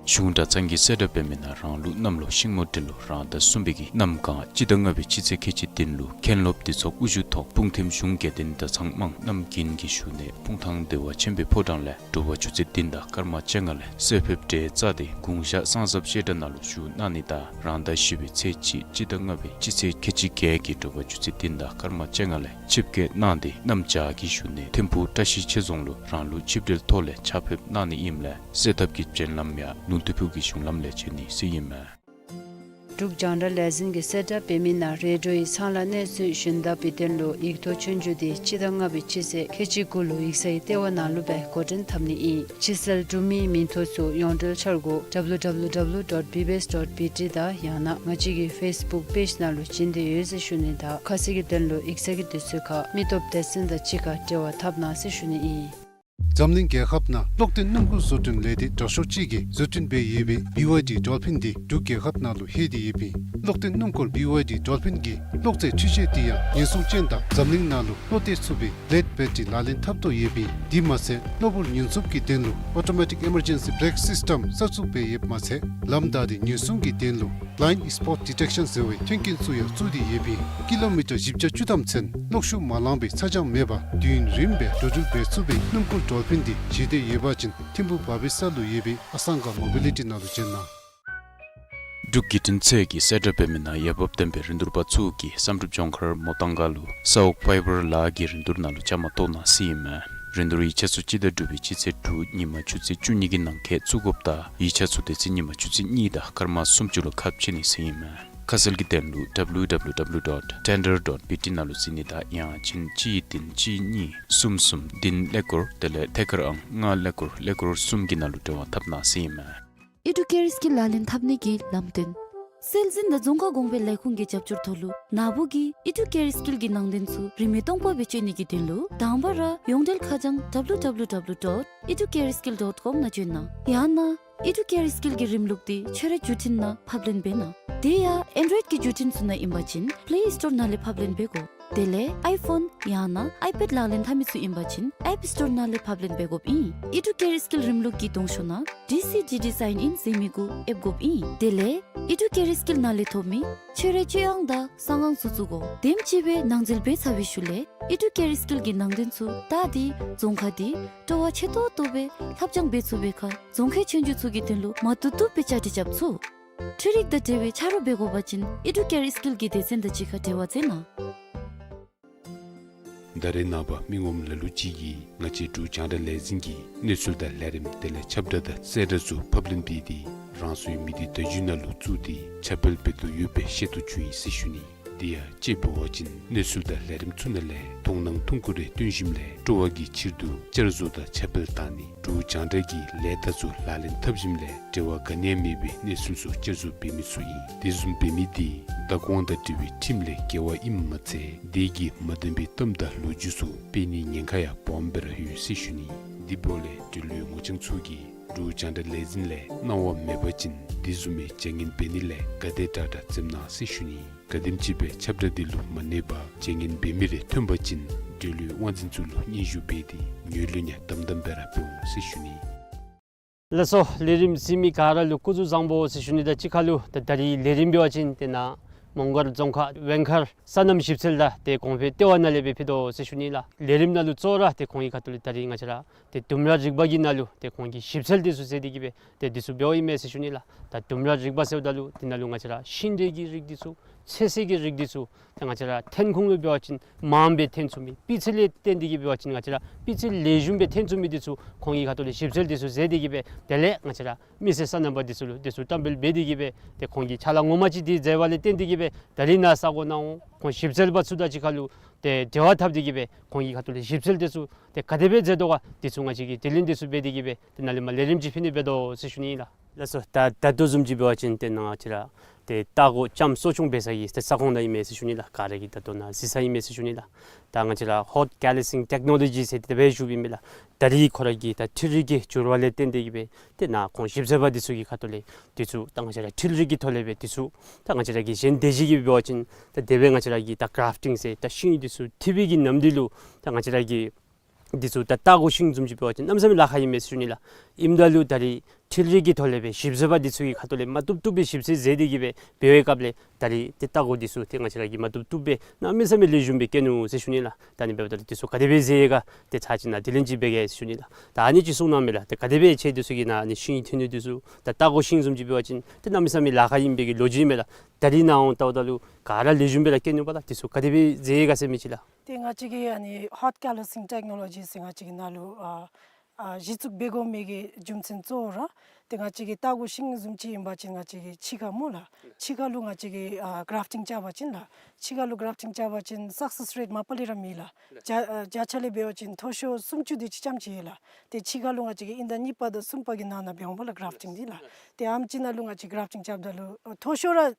གཞུང་གྲྭ་ཚང་གིས་གསལ་བསྒྲགས་འབད་མི་ནང་རང་ལུགས་གནམ་ལོ་ཤིང་མོ་སྤྲེལ་ལོ་རང་ཟླ་གསུམ་པའི་གི་གནམ་གང་སྤྱི་ཟླ་ལྔ་པའི་སྤྱི་ཚེས་ཁལ་གཅིག་བདུན་ལུ་མཁན་སློབ་འདུ་ཚོགས་དབུ་བཞུགས་ཐོག་སྤུངས་ཐིམ་གཞུང་དགེ་ལྡན་གྲྭ་ཚང་དམངས་རྣམས་ཀུན་གྱི་བཞུགས་གནས་སྤུངས་ཐང་བདེ་བ་ཆེན་པོའི་ཕོ་བྲང་ལས་དྲོ་པ་ཆུ་ཚོད་བདུན་དང་སྐར་མ་བཅོ་ལྔ་ལས་གསོལ་ཕེབས་གྲལ་བཙུགས་ཏེ་དགུང་ཞག་གསང་གསུམ་བཤད་གྲྭ་ནང་ལུ་བཞུགས་གནང་ནི་དང་རང་ཟླ་བཞི་པའི་ཚེས་གཅིག་སྤྱི་ཟླ་ལྔ་པའི་སྤྱི་ཚེས་ཁལ་གཅིག་བརྒྱད་ཀྱི་དྲོ་པ་ཆུ་ཚོད་བདུན་དང་སྐར་མ་བཅོ་ལྔ་ལས་ཆིབས་བསྐྱོད་གནང་སྟེ་གནམ་བྱཱར་གྱི་བཞུགས་གནས་ཐིམ་ཕུག་བཀྲ་ཤིས་ཆོས་རྫོང་ལུ་རང་ལུགས་ཆིབས་གྲལ་ཐོག་ལས་ཕྱག་ཕེབས་གནང་ནི་ཨིནམ་ལས་གསོལ་ཐབ་ཀྱི་སྤྱན་ལམ་ཡང་ལུང་སྟོད་ཕུག་གི་གཞུང་ལམ་ལས་བྱོན་ནི་ཟེར་ཨིན་མས། འབྲུག་རྒྱང་བསྒྲགས་ལས་འཛིན་གྱིས་གསལ་བསྒྲགས་འབད་མི་ནང་རེ་ཌིའོ་ཡི་ཚང་ལ་གནས་ཚུལ་ཞུན་དག་པའི་དོན་ལུ་ཡིག་ཐོག་ཆོས་རྒྱུགས་འདི་སྤྱི་ཟླ་ལྔ་པའི་སྤྱི་ཚེས་ཁལ་གཅིག་དགུ་ལུ་ཡིག་ཚང་གི་ལྟེ་བ་ནང་ལུ་སྦེ་འགོ་འདྲེན་འཐབ་ནི་ཨིན། ཕྱི་གསལ་འབྲུག་མིའི་མིང་ཐོ་ཚུ་ཡོངས་འབྲེལ་འཆར་སྒོ་W W W dot B B S dot B T དང་ཡང་ན་ང་བཅས་ཀྱི་ཕེསི་བུཀ་པེཇ་ནང་ལུ་བྱིན་ཏེ་ཡོད་ཟེར་ཞུ་ནི་དང་ཁ་གསལ་གྱི་དོན་ལུ་ཡིག་ཚང་གི་དུས་ཚོད་ཁར་མི་སྟོབས་སྡེ་ཚན་དང་གཅིག་ཁར་འབྲེལ་བ་འཐབ་གནང་ཟེར་ཞུ་ནི་ཨིན། འཛམ་གླིང་རྒྱལ་ཁབ་ནང་གློག་ལྡན་སྣུམ་འཁོར་བཟོ་སྐྲུན་ལས་སྡེ་དྲག་ཤོས་ཅིག་གིས་བཟོ་སྐྲུན་འབད་ཡོད་པའི་བི་ཝའི་ཌི་ཌོལ་ཕིན་འདི་འབྲུག་རྒྱལ་ཁབ་ནང་ལུ་ལྷོད་དེ་ཡོདཔ་ཨིན། གློག་ལྡན་སྣུམ་འཁོར་བི་ཝའི་ཌི་ཌོལ་ཕིན་གྱི་གློག་རྫས་འཕྲུལ་ཆས་འདི་ཡང་ཉེན་སྲུང་ཅན་དང་འཛམ་གླིང་ནང་ལུ་བློ་གཏད་ཚུགས་པའི་བི་ལེཌ་བེ་ཊི་རི་ལག་ལེན་འཐབ་དོ་ཡོདཔ་ཨིན། དེ་མ་ཚད་གློ་བུར་ཉེན་སྲུང་གི་དོན་ལུ་ཨོ་ཊོ་མེ་ཊིག་ཨི་མར་ཇེན་སི་བེ་རེཀ་སིསི་ཊམ་གསར་བཙུགས་འབད་ཡོདཔ་མ་ཚད་ལམ་བདའ་སྟེ་ཉེན་སྲུང་གི་དོན་ལུ་བླའིནཌ་སི་པོཊ་ཌི་ཊེཀ་ཤཱན་ཟེར་བའི་མཐུན་རྐྱེན་ཚུ་ཡང་བཙུགས་ཏེ་ཡོདཔ་ཨིན། ཀི་ལོ་མི་ཊར་བཞི་བརྒྱ་བཅུ་ཐམ་ཚུན་གློག་ཤུགས་མ་ལང་པའི་ཚ་གྱང་མེད་པར་དུས་ཡུན་རིངམོ་སྦེ་འགྲོ་འགྲུལ་འབད་ཚུགས་པའི་སྣུམ་འཁོར་ཌོལ་ཕིན་འདི་བཞེས་འདོད་ཡོད་པ་ཅིན་ཐིམ་ཕུ་བ་བི་ས་ལུ་ཡོད་པའི་ཨ་སང་ག་མོ་བི་ལི་ཊི་ནང་ལུ་བྱོན་གནང་། འབྲུག་བརྒྱུད་འཕྲིན་ཚད་ཀྱིས་གསལ་བསྒྲགས་འབད་མི་ནང་འོས་འབབ་ལྡན་པའི་རིན་བསྡུར་པ་ཚུ་གིས་བསམ་གྲུབ་ལྗོངས་མཁར་མོ་ཏང་ག་ལུ་ས་འོག་ཕའི་བར་ལཱ་གི་རིན་བསྡུར་ནང་ལུ་བཅའ་མར་གཏོགས་གནང་ཟེར་ཨིན་མས། རིན་བསྡུར་ཡིག་ཆ་ཚུ་སྤྱི་ཟླ་དྲུག་པའི་སྤྱི་ཚེས་དྲུག་ཉིན་མ་ཆུ་ཚོད་བཅུ་གཉིས་ཀྱི་ནང་འཁོད་བཙུགས་དགོཔ་དང་ཡིག་ཆ་ཚུ་དེ་ཚེ་ཉིན་མ་ཆུ་ཚོད་གཉིས་དང་སྐར་མ་སུམ་ཅུ་ལུ་ཁ་ཕྱེ་ནི་ཟེར་ཨིན་མས། ཁ་གསལ་གྱི་དོན་ལུ་ཌབ་ལིའུ་ཌབ་ལིའུ་ཌབ་ལིའུ་ཌོཊ་ཊེན་ཌར་ཌོཊ་བི་ཊི་ནང་ལུ་གཟིགས་ནི་དང་ཡང་ཅིན་གཅིག་བདུན་གཅིག་གཉིས་གསུམ་གསུམ་བདུན་ཀླད་ཀོར་དེ་ལས་ཐད་ཀར་ཨང་ལྔ་ཀླད་ཀོར་ཀླད་ཀོར་གསུམ་གྱི་ནང་ལུ་འབྲེལ་བ་འཐབ་གནང་ཟེར་ཨིན་མས། ཨི་ཌུ་ཀེར་སི་ཀིལ་ལག་ལེན་འཐབ་ནི་གི་ལམ་སྟོན། སྲོལ་འཛིན་དང་རྫོང་ཁ་གོང་འཕེལ་ལས་ཁུངས་ཀྱི་རྒྱབ་སྐྱོར་ཐོག་ལུ་ན་བུ་གི་ཨི་ཌུ་ཀེར་སི་ཀིལ་གྱི་ནང་དོན་ཚུ་རིན་མེད་སྟོང་པ་སྦེ་སྤྱོད་ནི་གི་དོན་ལུ་དང་པ་ར་ཡོངས་འབྲེལ་ཁ་བྱང་ཌབ་ལིའུ་ཌབ་ལིའུ་ཌབ་ལིའུ་ཌོཊ་ཨི་ཌུ་ཀེར་སི་ཀིལ་ཌོཊ་ཀོམ་ནང་བྱོན་གནང་། ཡང་ན་ཨི་ཌུ་ཀེར་སི་ཀིལ་གྱི་རིམ་ལུགས་འདི་ཁྱོད་རའི་བརྒྱུད་འཕྲིན་ནང་ཕབ་ལེན་འབད་གནང་། དེ་ཡང་ཨེན་ཌོའིཌ་ཀྱི་བརྒྱུད་འཕྲིན་ཚུ་ནང་ཨིན་པ་ཅིན་པེ་ལེ་སི་ཊོར་ནང་ལས་ཕབ་ལེན་འབད་དགོ། དེ་ལས་ཨའི་ཕོན་ཡང་ན་ཨའི་པེཌ་ལག་ལེན་འཐབ་མི་ཚུ་ཨིན་པ་ཅིན་ཨེཔ་སི་ཊོར་ནང་ལས་ཕབ་ལེན་འབད་དགོཔ་ཨིན། ཨི་ཌུ་ཀེར་སི་ཀིལ་རིམ་ལུགས་ཀྱི་གདོང་ཤོག་ནང་ཌི་སི་ཌི་ཌི་སའིན་ཨིན་ཟེར་མི་གུ་ཨེབ་དགོཔ་ཨིན། དེ་ལས་ཨི་ཌུ་ཀེར་སི་ཀིལ་ནང་ལས་ཐོབ་མི་ཁྱོད་རའི་སྤྱོད་ཨང་དང་གསང་ཨང་ཚུ་བཙུགས་དགོ། དེམ་ཅིག་སྦེ་ནང་འཛུལ་འབད་ཚར་བའི་ཤུལ་ལས་ཨི་ཌུ་ཀེར་སི་ཀིལ་གྱི་ནང་དོན་ཚུ་བལྟ་སྟེ་རྫོང་ཁ་འདི་སྤྲོ་བ་ཆེ་ཏོག་ཏོ་སྦེ་ལྷབ་སྦྱང་འབད་ཚུགས་པའི་ཁར་རྫོང་ཁའི་ཆོས་རྒྱུགས་ཚུ་གི་དོན་ལུ་མ་བཏུབ་བཏུབ་སྦེ་བཅའ་སྒྲིག་རྐྱབ་ཚུགས། འཕྲུལ་རིག་དང་འབྲེལ་བའི་ཆ་རོགས་འབད་དགོ་པ་ཅིན་ཨི་ཌུ་ཀེར་སི་ཀིལ་གྱི་སྡེ་ཚན་དང་གཅིག་ཁར་འབྲེལ་བ་མཛད་གནང་། ད་རེས་ནངས་པ་མི་ངོམ་ལ་ལུ་ཅིག་གིས་ང་བཅས་འབྲུག་རྒྱང་བསྒྲགས་ལས་འཛིན་གྱིས་གནས་ཚུལ་དང་ལས་རིམ་དེ་ལས་ཁྱབ་བསྒྲགས་དང་གསལ་བསྒྲགས་ཚུ་ཕབ་ལེན་འབད་དེ་རང་སོའི་མི་སྡེ་བརྡ་བརྒྱུད་ནང་ལུ་བཙུགས་ཏེ་ཁྱབ་སྤེལ་འབད་དོ་ཡོདཔ་སྦེ་ཤེས་རྟོགས་བྱུང་ཡི་ཟེར་ཞུ་ནི། དེ་ཡང་དཔྱེ་འབད་བ་ཅིན་གནས་ཚུལ་དང་ལས་རིམ་ཚུ་ནང་ལས་མཐོང་སྣང་ཐུང་ཀུ་རེ་སྟོན་ཞིནམ་ལས་སྤྲོ་བ་གི་ཕྱིར་དུ་བསྐྱར་བཟོ་དང་ཁྱབ་སྤེལ་བཏང་ནི། འབྲུག་རྒྱང་བསྒྲགས་ཀྱི་ལས་རྟགས་ཚུ་ལག་ལེན་འཐབ་ཞིནམ་ལས་འབྲེལ་བ་ག་ནི་ཡང་མེད་པའི་གནས་ཚུལ་ཚུ་བསྐྱར་བཟོ་འབད་མི་ཚུ་ཨིན། དེ་བཟུམ་འབད་མི་འདི་བདག་དབང་དང་འབྲེལ་བའི་ཁྲིམས་ལས་འགལ་བ་ཨིནམ་མ་ཚད་དེ་གིས་མ་བདེན་པའི་གཏམ་དང་ལོ་རྒྱུས་ཚུ་སྤེལ་ནིའི་ཉེན་ཁ་ཡང་སྦོམ་སྦེ་ར་ཡོད་ཟེར་ཞུ་ནི། དེ་འབདཝ་ལས་འབྲེལ་ཡོད་ངོ་རྐྱང་ཚུ་གིས་འབྲུག་རྒྱང་བསྒྲགས་ལས་འཛིན་ལས་གནང་བ་མེད་པ་ཅིན་དེ་བཟུམ་མའི་བྱ་ངན་འབད་ནི་ལས་ག་དེ་དྲག་དྲག་འཛེམ་གནང་ཟེར་ཞུ་ནི། ག་དེམ་ཅིག་སྦེ་ཁྱབ་བསྒྲགས་འདི་ལུ་མ་གནས་པར་བྱ་ངན་འབད་མི་རེ་ཐོན་པ་ཅིན་འབྲེལ་ཡོད་དབང་འཛིན་ཚུ་ལུ་སྙན་ཞུ་འབད་དེ་ངོས་ལེན་ཡང་དམ་དམ་སྦེ་ར་འབད་འོང་ཟེར་ཞུ་ནི། ལགས་སོ། ལས་རིམ་གཟིགས་མི་ག་ར་ལུ་སྐུ་གཟུགས་བཟང་པོ་ཟེར་ཞུ་ནི་དང་གཅིག་ཁར་ལུ་ད་ད་རིས་ལས་རིམ་འབད་བ་ཅིན་ཏེ་ནཱ་མོང་སྒར་རྫོང་ཁག་བན་མཁར་སོ་ནམ་ཞིབ་འཚོལ་དང་ཏེ་གོང་འཕེལ་ལྟེ་བ་ནང་ལས་སྦེ་ཕུལ་དོ་ཟེར་ཞུ་ནི་ལགས། ལས་རིམ་ནང་ལུ་གཙོ་བོ་ར་ཏེ་ཁོང་གི་ཁ་ཐུག་ལས་ད་རིས་ང་བཅས་ར་ཏེ་ལྡུམ་ར་རིག་པ་གི་ནང་ལུ་ཏེ་ཁོང་གིས་ཞིབ་འཚོལ་འདི་ཚུ་མཛད་དེ་གི་སྦེ་ཏེ་འདི་ཚུ་འབདཝ་ཨིན་མས་ཟེར་ཞུ་ནི་ལགས། ད་ལྡུམ་ར་རིག་པ་ཟེརཝ་ད་ལུ་འདི་ནང་ལུ་ང་བཅས་ར་ཤིང་འབྲས་ཀྱི་རིགས་འདི་ཚུ་ཚོད་བསྲེ་གི་རིགས་འདི་ཚུ་ད་ང་བཅས་ར་ཐོན་ཁུངས་ལུ་འབད་བ་ཅིན་མངམ་སྦེ་ཐོན་ཚུགས་མི་སྤུས་ཚད་ལས་བརྟེན་ཏེ་གི་འབད་བ་ཅིན་ང་བཅས་ར་སྤུས་ཚད་ལེགས་ཤོམ་སྦེ་ཐོན་ཚུགས་མི་འདི་ཚུ་ཁོང་གི་ཁ་ཐུག་ལས་ཞིབ་འཚོལ་འདི་ཚུ་མཛད་དེ་གི་སྦེ་དེ་ལས་ང་བཅས་ར་མི་སེར་སོ་ནམ་པ་འདི་ཚུ་ལུ་འདི་ཚུ་བཀྲམ་སྤེལ་འབད་དེ་གི་སྦེ་ཏེ་ཁོང་གིས་ཕྱག་ལཱ་ངོ་མ་ཅིག་འདི་མཛད་པ་ལས་བརྟེན་ཏེ་གི་སྦེ་ད་རིས་ནཱ་ས་གོ་ནང་འོང་ཁོང་ཞིབ་འཚོལ་པ་ཚུ་དང་གཅིག་ཁར་ལུ་ཏེ་འབྲེལ་བ་འཐབ་སྟེ་གི་སྦེ་ཁོང་གི་ཁ་ཐུག་ལས་ཞིབ་འཚོལ་འདི་ཚུ་ཏེ་ག་དེ་སྦེ་མཛད་དོ་ག་འདི་ཚུ་ང་བཅས་ཀྱིས་དྲི་ལན་འདི་ཚུ་འབད་དེ་གི་སྦེ་ཏེ་ནཱ་ལས་མར་ལས་རིམ་ཅིག་ཕུལ་ནི་འབད་དོ་ཟེར་ཞུ་ནི་ལགས། ལགས་སོ། ད་ད་ལྟོ་བཟུམ་ཅིག་འབད་བ་ཅིན་ཏེ་ནཱ་ང་བཅས་ར་ཏེ་ལྟ་སྒོ་ལྕམ་གསོ་སྐྱོང་འབད་ས་གི་ཏེ་ས་ཁོངས་ནང་ཨིན་མས་ཟེར་ཞུ་ནི་ལགས། ག་ར་གིས་ད་ལྟོ་ནཱ་གཟིགས་ས་ཨིན་མས་ཟེར་ཞུ་ནི་ལགས། ད་ང་བཅས་ར་ཧོཊ་ཀེ་ལི་སིང་ཊེཀ་ནོ་ལོ་ཇི་ཟེར་དེ་སྦེ་ཞུཝ་ཨིན་མས་ལགས། ད་རིས་ཁོ་ར་གི་ད་འཕྲུལ་རིག་གི་འགྱུར་བ་ལས་བརྟེན་ཏེ་གི་སྦེ་ཏེ་ནཱ་ཁོང་ཞིབ་འཚོལ་པ་འདི་ཚུ་གི་ཁ་ཐུག་ལས་འདི་ཚུ་ད་ང་བཅས་ར་འཕྲུལ་རིག་གི་ཐོག་ལས་སྦེ་འདི་ཚུ་ད་ང་བཅས་ར་གི་གཞན་སྡེ་བཞི་གིས་འབད་བ་ཅིན་ད་དེ་སྦེ་ང་བཅས་ར་གི་ད་གར་ཕ་ཊིང་ཟེར་ད་ཤིང་འདི་ཚུ་ཐིབས་པའི་གི་ནམ་དུས་ལུ་ད་ང་བཅས་ར་གི་འདི་ཚུ་ད་ལྟ་སྒོ་ཤིང་བཟུམ་ཅིག་འབད་བ་ཅིན་གནམ་མེད་ས་མེད་ལཱ་ཁག་ཨིན་མས་ཟེར་ཞུ་ནི་ལགས། ཨིནམ་ད་ལུ་ད་རིས་འཕྲུལ་རིག་གི་ཐོག་ལས་སྦེ་ཞིབ་འཚོལ་པ་འདི་ཚུ་གི་ཁ་ཐུག་ལས་མ་བཏུབ་བཏུབ་སྦེ་ཞིབ་འཚོལ་མཛད་དེ་གི་སྦེ་འབད་བའི་སྐབས་ལས་ད་རིས་ཏེ་ལྟ་སྒོ་འདི་ཚུ་ཏེ་ང་བཅས་ར་གིས་མ་བཏུབ་བཏུབ་སྦེ་གནམ་མེད་ས་མེད་ལེགས་ཤོམ་སྦེ་བཀོད་ནུག་ཟེར་ཞུ་ནི་ལགས། ད་ཨ་ནི་འབདཝ་ད་འདི་ཚུ་ག་དེ་སྦེ་མཛད་ཡི་ག་ཏེ་ཚར་གཅིག་ནཱ་དྲི་ལན་ཅིག་འབད་གེ་ཟེར་ཞུ་ནི་ལགས། ད་ཨ་ནི་ཅིག་གསུང་གནང་མས་ལགས། ཏེ་ག་དེ་སྦེ་ཁྱེད་འདི་ཚུ་གིས་ནཱ་ཨ་ནི་ཤིང་ཐིབས་ནི་འདི་ཚུ་ད་ལྟ་སྒོ་ཤིང་བཟུམ་ཅིག་འབད་བ་ཅིན་ཏེ་གནམ་མེད་ས་མེད་ལཱ་ཁག་ཨིན་པའི་གི་ལོ་རྒྱུས་མས་ལགས། ད་རིས་ནཱ་འོང་ལྟཝ་ད་ལུ་ག་ར་ལེགས་ཤོམ་སྦེ་ར་བཀོད་ནུག་པ་ལགས། འདི་ཚུ་ག་དེ་སྦེ་མཛད་ཡི་ག་ཟེར་མི་ཅིག་ལགས། ཏེ་ང་བཅས་ཀྱིས་ཨ་ནི་ཧོཊ་ཀེ་ལི་སིང་ཊེཀ་ནོ་ལོ་ཇི་ཟེར་ང་བཅས་ཀྱི་ནང་ལུ་ཨ་ཨ་གཞི་བཙུགས་འབད་དགོ་མི་གི་རྒྱུ་མཚན་གཙོ་བོ་ར་ ཏེ་ང་བཅས་ཀྱི་སྟག་གོ་ཤིང་བཟུམ་ཅིག་ཨིན་པ་ཅིན་ང་བཅས་ཀྱི་ཕྱི་ཁར་སྨོ་ལགས། ཕྱི་ཁར་ལུ་ང་བཅས་ཀྱིས་ཨ་གཱརཕ་ཊིང་རྐྱབ་པ་ཅིན་ལགས། ཕྱི་ཁར་ལུ་གཱརཕ་ཊིང་རྐྱབ་པ་ཅིན་སག་སེས་རེཊ་མ་པ་ལས་ར་མེད་ལགས། བརྒྱ་ཨ་བརྒྱ་ཆ་ལས་འབད་བ་ཅིན་མཐོ་ཤོས་སུམ་ཅུ་དེ་ཅིག་ཙམ་ཅིག་ཡོད་ལགས། ཏེ་ཕྱི་ཁར་ལུ་ང་བཅས་ཀྱིས་ཨིན་ཟླ་གཉིས་པ་དང་གསུམ་པ་གི་ནང་ན་འབད་འོང་པ་ལགས་གཱརཕ་ཊིང་འདི་ལགས། ཏེ་ཨ་ནེམ་ཅིག་ནང་ལུ་ང་བཅས་གཱརཕ་ཊིང་རྐྱབ་ད་ལུ་ཨ་མཐོ་ཤོས་ར་ཨ་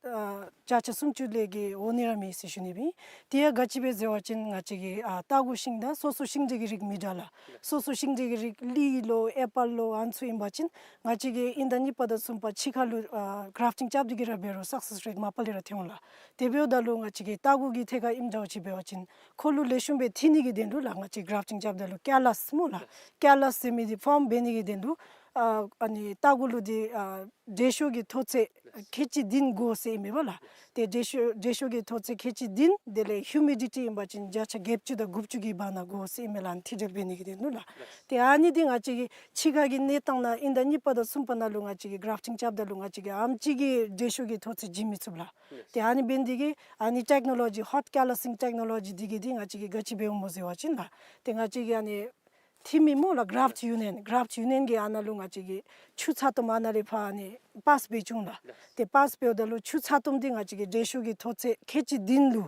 བརྒྱ་ཆ་སུམ་ཅུ་ལས་བརྒལ་འོང་ནི་ར་མེད་ཟེར་ཞུ་ནི་སྦེ་ཨིན། དེ་ཡང་ག་ཅི་སྦེ་ཟེར་བ་ཅིན་ང་བཅས་ཀྱི་ཨ་སྟག་གོ་ཤིང་དང་སོ་སོ་ཤིང་འབྲས་ཀྱི་རིགས་མི་འདྲ་ལགས། སོ་སོ་ཤིང་འབྲས་ཀྱི་རིགས་ལི་ལོ་ཨེ་པཱལ་ལོ་ཨ་ནི་ཚུ་ཨིན་པ་ཅིན་ང་བཅས་ཀྱིས་ཨིན་ཟླ་གཉིས་པ་དང་གསུམ་པ་ཕྱི་ཁར་ལུ་ཨ་གཱརཕ་ཊིང་རྐྱབ་སྟེ་གི་ར་འབད་རུང་སག་སེས་རེཊ་མ་པ་ལས་ར་ཐོན་འོང་ལགས། དེ་འབདཝ་ད་ལུ་ང་བཅས་ཀྱི་སྟག་གོ་གི་ཐད་ཁར་ཨིནམ་འདྲཝ་ཅིག་འབད་བ་ཅིན་ཁོ་ལུ་ལེགས་ཤོམ་སྦེ་ཐོན་ནི་གི་དོན་ལུ་ལགས་ང་བཅས་གཱརཕ་ཊིང་རྐྱབ་ད་ལུ་ཀེ་ལཱས་སྨོ་ལགས། ཀེ་ལཱས་ཟེར་མི་འདི་ཕོརམ་འབད་ནི་གི་དོན་ལུ་ཨ་ཨ་ནི་སྟག་གོ་ལུ་འདི་ཨ་དྲོད་ཤུགས་ཀྱི་མཐོ་ཚད་ཁལ་གཅིག་བདུན་དགོ་ཟེར་ཨིན་མས་པ་ལགས། ཏེ་དྲོད་ཤུགས་དྲོད་ཤུགས་ཀྱི་མཐོ་ཚད་ཁལ་གཅིག་བདུན་དེ་ལས་ཧིའུ་མི་ཌི་ཊི་ཨིན་པ་ཅིན་བརྒྱ་ཆ་བརྒྱད་ཅུ་དང་དགུ་བཅུ་གི་བར་ན་དགོ་ཟེར་ཨིན་མས་ལགས། ཨ་ནི་མཐིལ་སྒྲིལ་འབད་ནི་གི་དོན་ལུ་ལགས། ཏེ་ཨ་ནི་འདི་ང་བཅས་ཀྱི་ཕྱི་ཁ་གི་གནས་སྟངས་ནང་ཨིན་ཟླ་གཉིས་པ་དང་གསུམ་པ་ནང་ལུ་ང་བཅས་ཀྱིས་གཱརཕ་ཊིང་རྐྱབ་ད་ལུ་ང་བཅས་ཀྱིས་ཨ་ནེམ་ཅིག་གི་དྲོད་ཤུགས་ཀྱི་མཐོ་ཚད་བྱིན་མི་ཚུགས་ལགས། ཏེ་ཨ་ནི་འབད་ནི་འདི་གིས་ཨ་ནི་ཊེཀ་ནོ་ལོ་ཇི་ཧོཊ་ཀེ་ལཱསིང་ཊེཀ་ནོ་ལོ་ཇི་འདི་གིས་འདི་ང་བཅས་ཀྱིས་ག་ཅི་འབད་འོང་སྨོ་ཟེར་བ་ཅིན་ལགས། ཏེ་ང་བཅས་ཀྱིས་ཨ་ནི་འཐུས་མི་སྨོ་ལགས་གཱརཕ་ཊི་ཡུ་ནི་ཡཱན་གཱརཕ་ཊི་ཡུ་ནི་ཡཱན་གྱིས་ཨ་ནཱ་ལུ་ང་བཅས་ཀྱི་ཆུ་ཚ་ཏོམ་ཨ་ནཱ་ལས་ཕར་ཨ་ནི་པཱསི་འབད་བཅུག་འོང་ལགས། ཏེ་པཱསི་འབདཝ་ད་ལུ་ཆུ་ཚ་ཏོམ་འདི་ང་བཅས་ཀྱི་དྲོད་ཤུགས་ཀྱི་མཐོ་ཚད་ཁལ་གཅིག་བདུན་ལུ་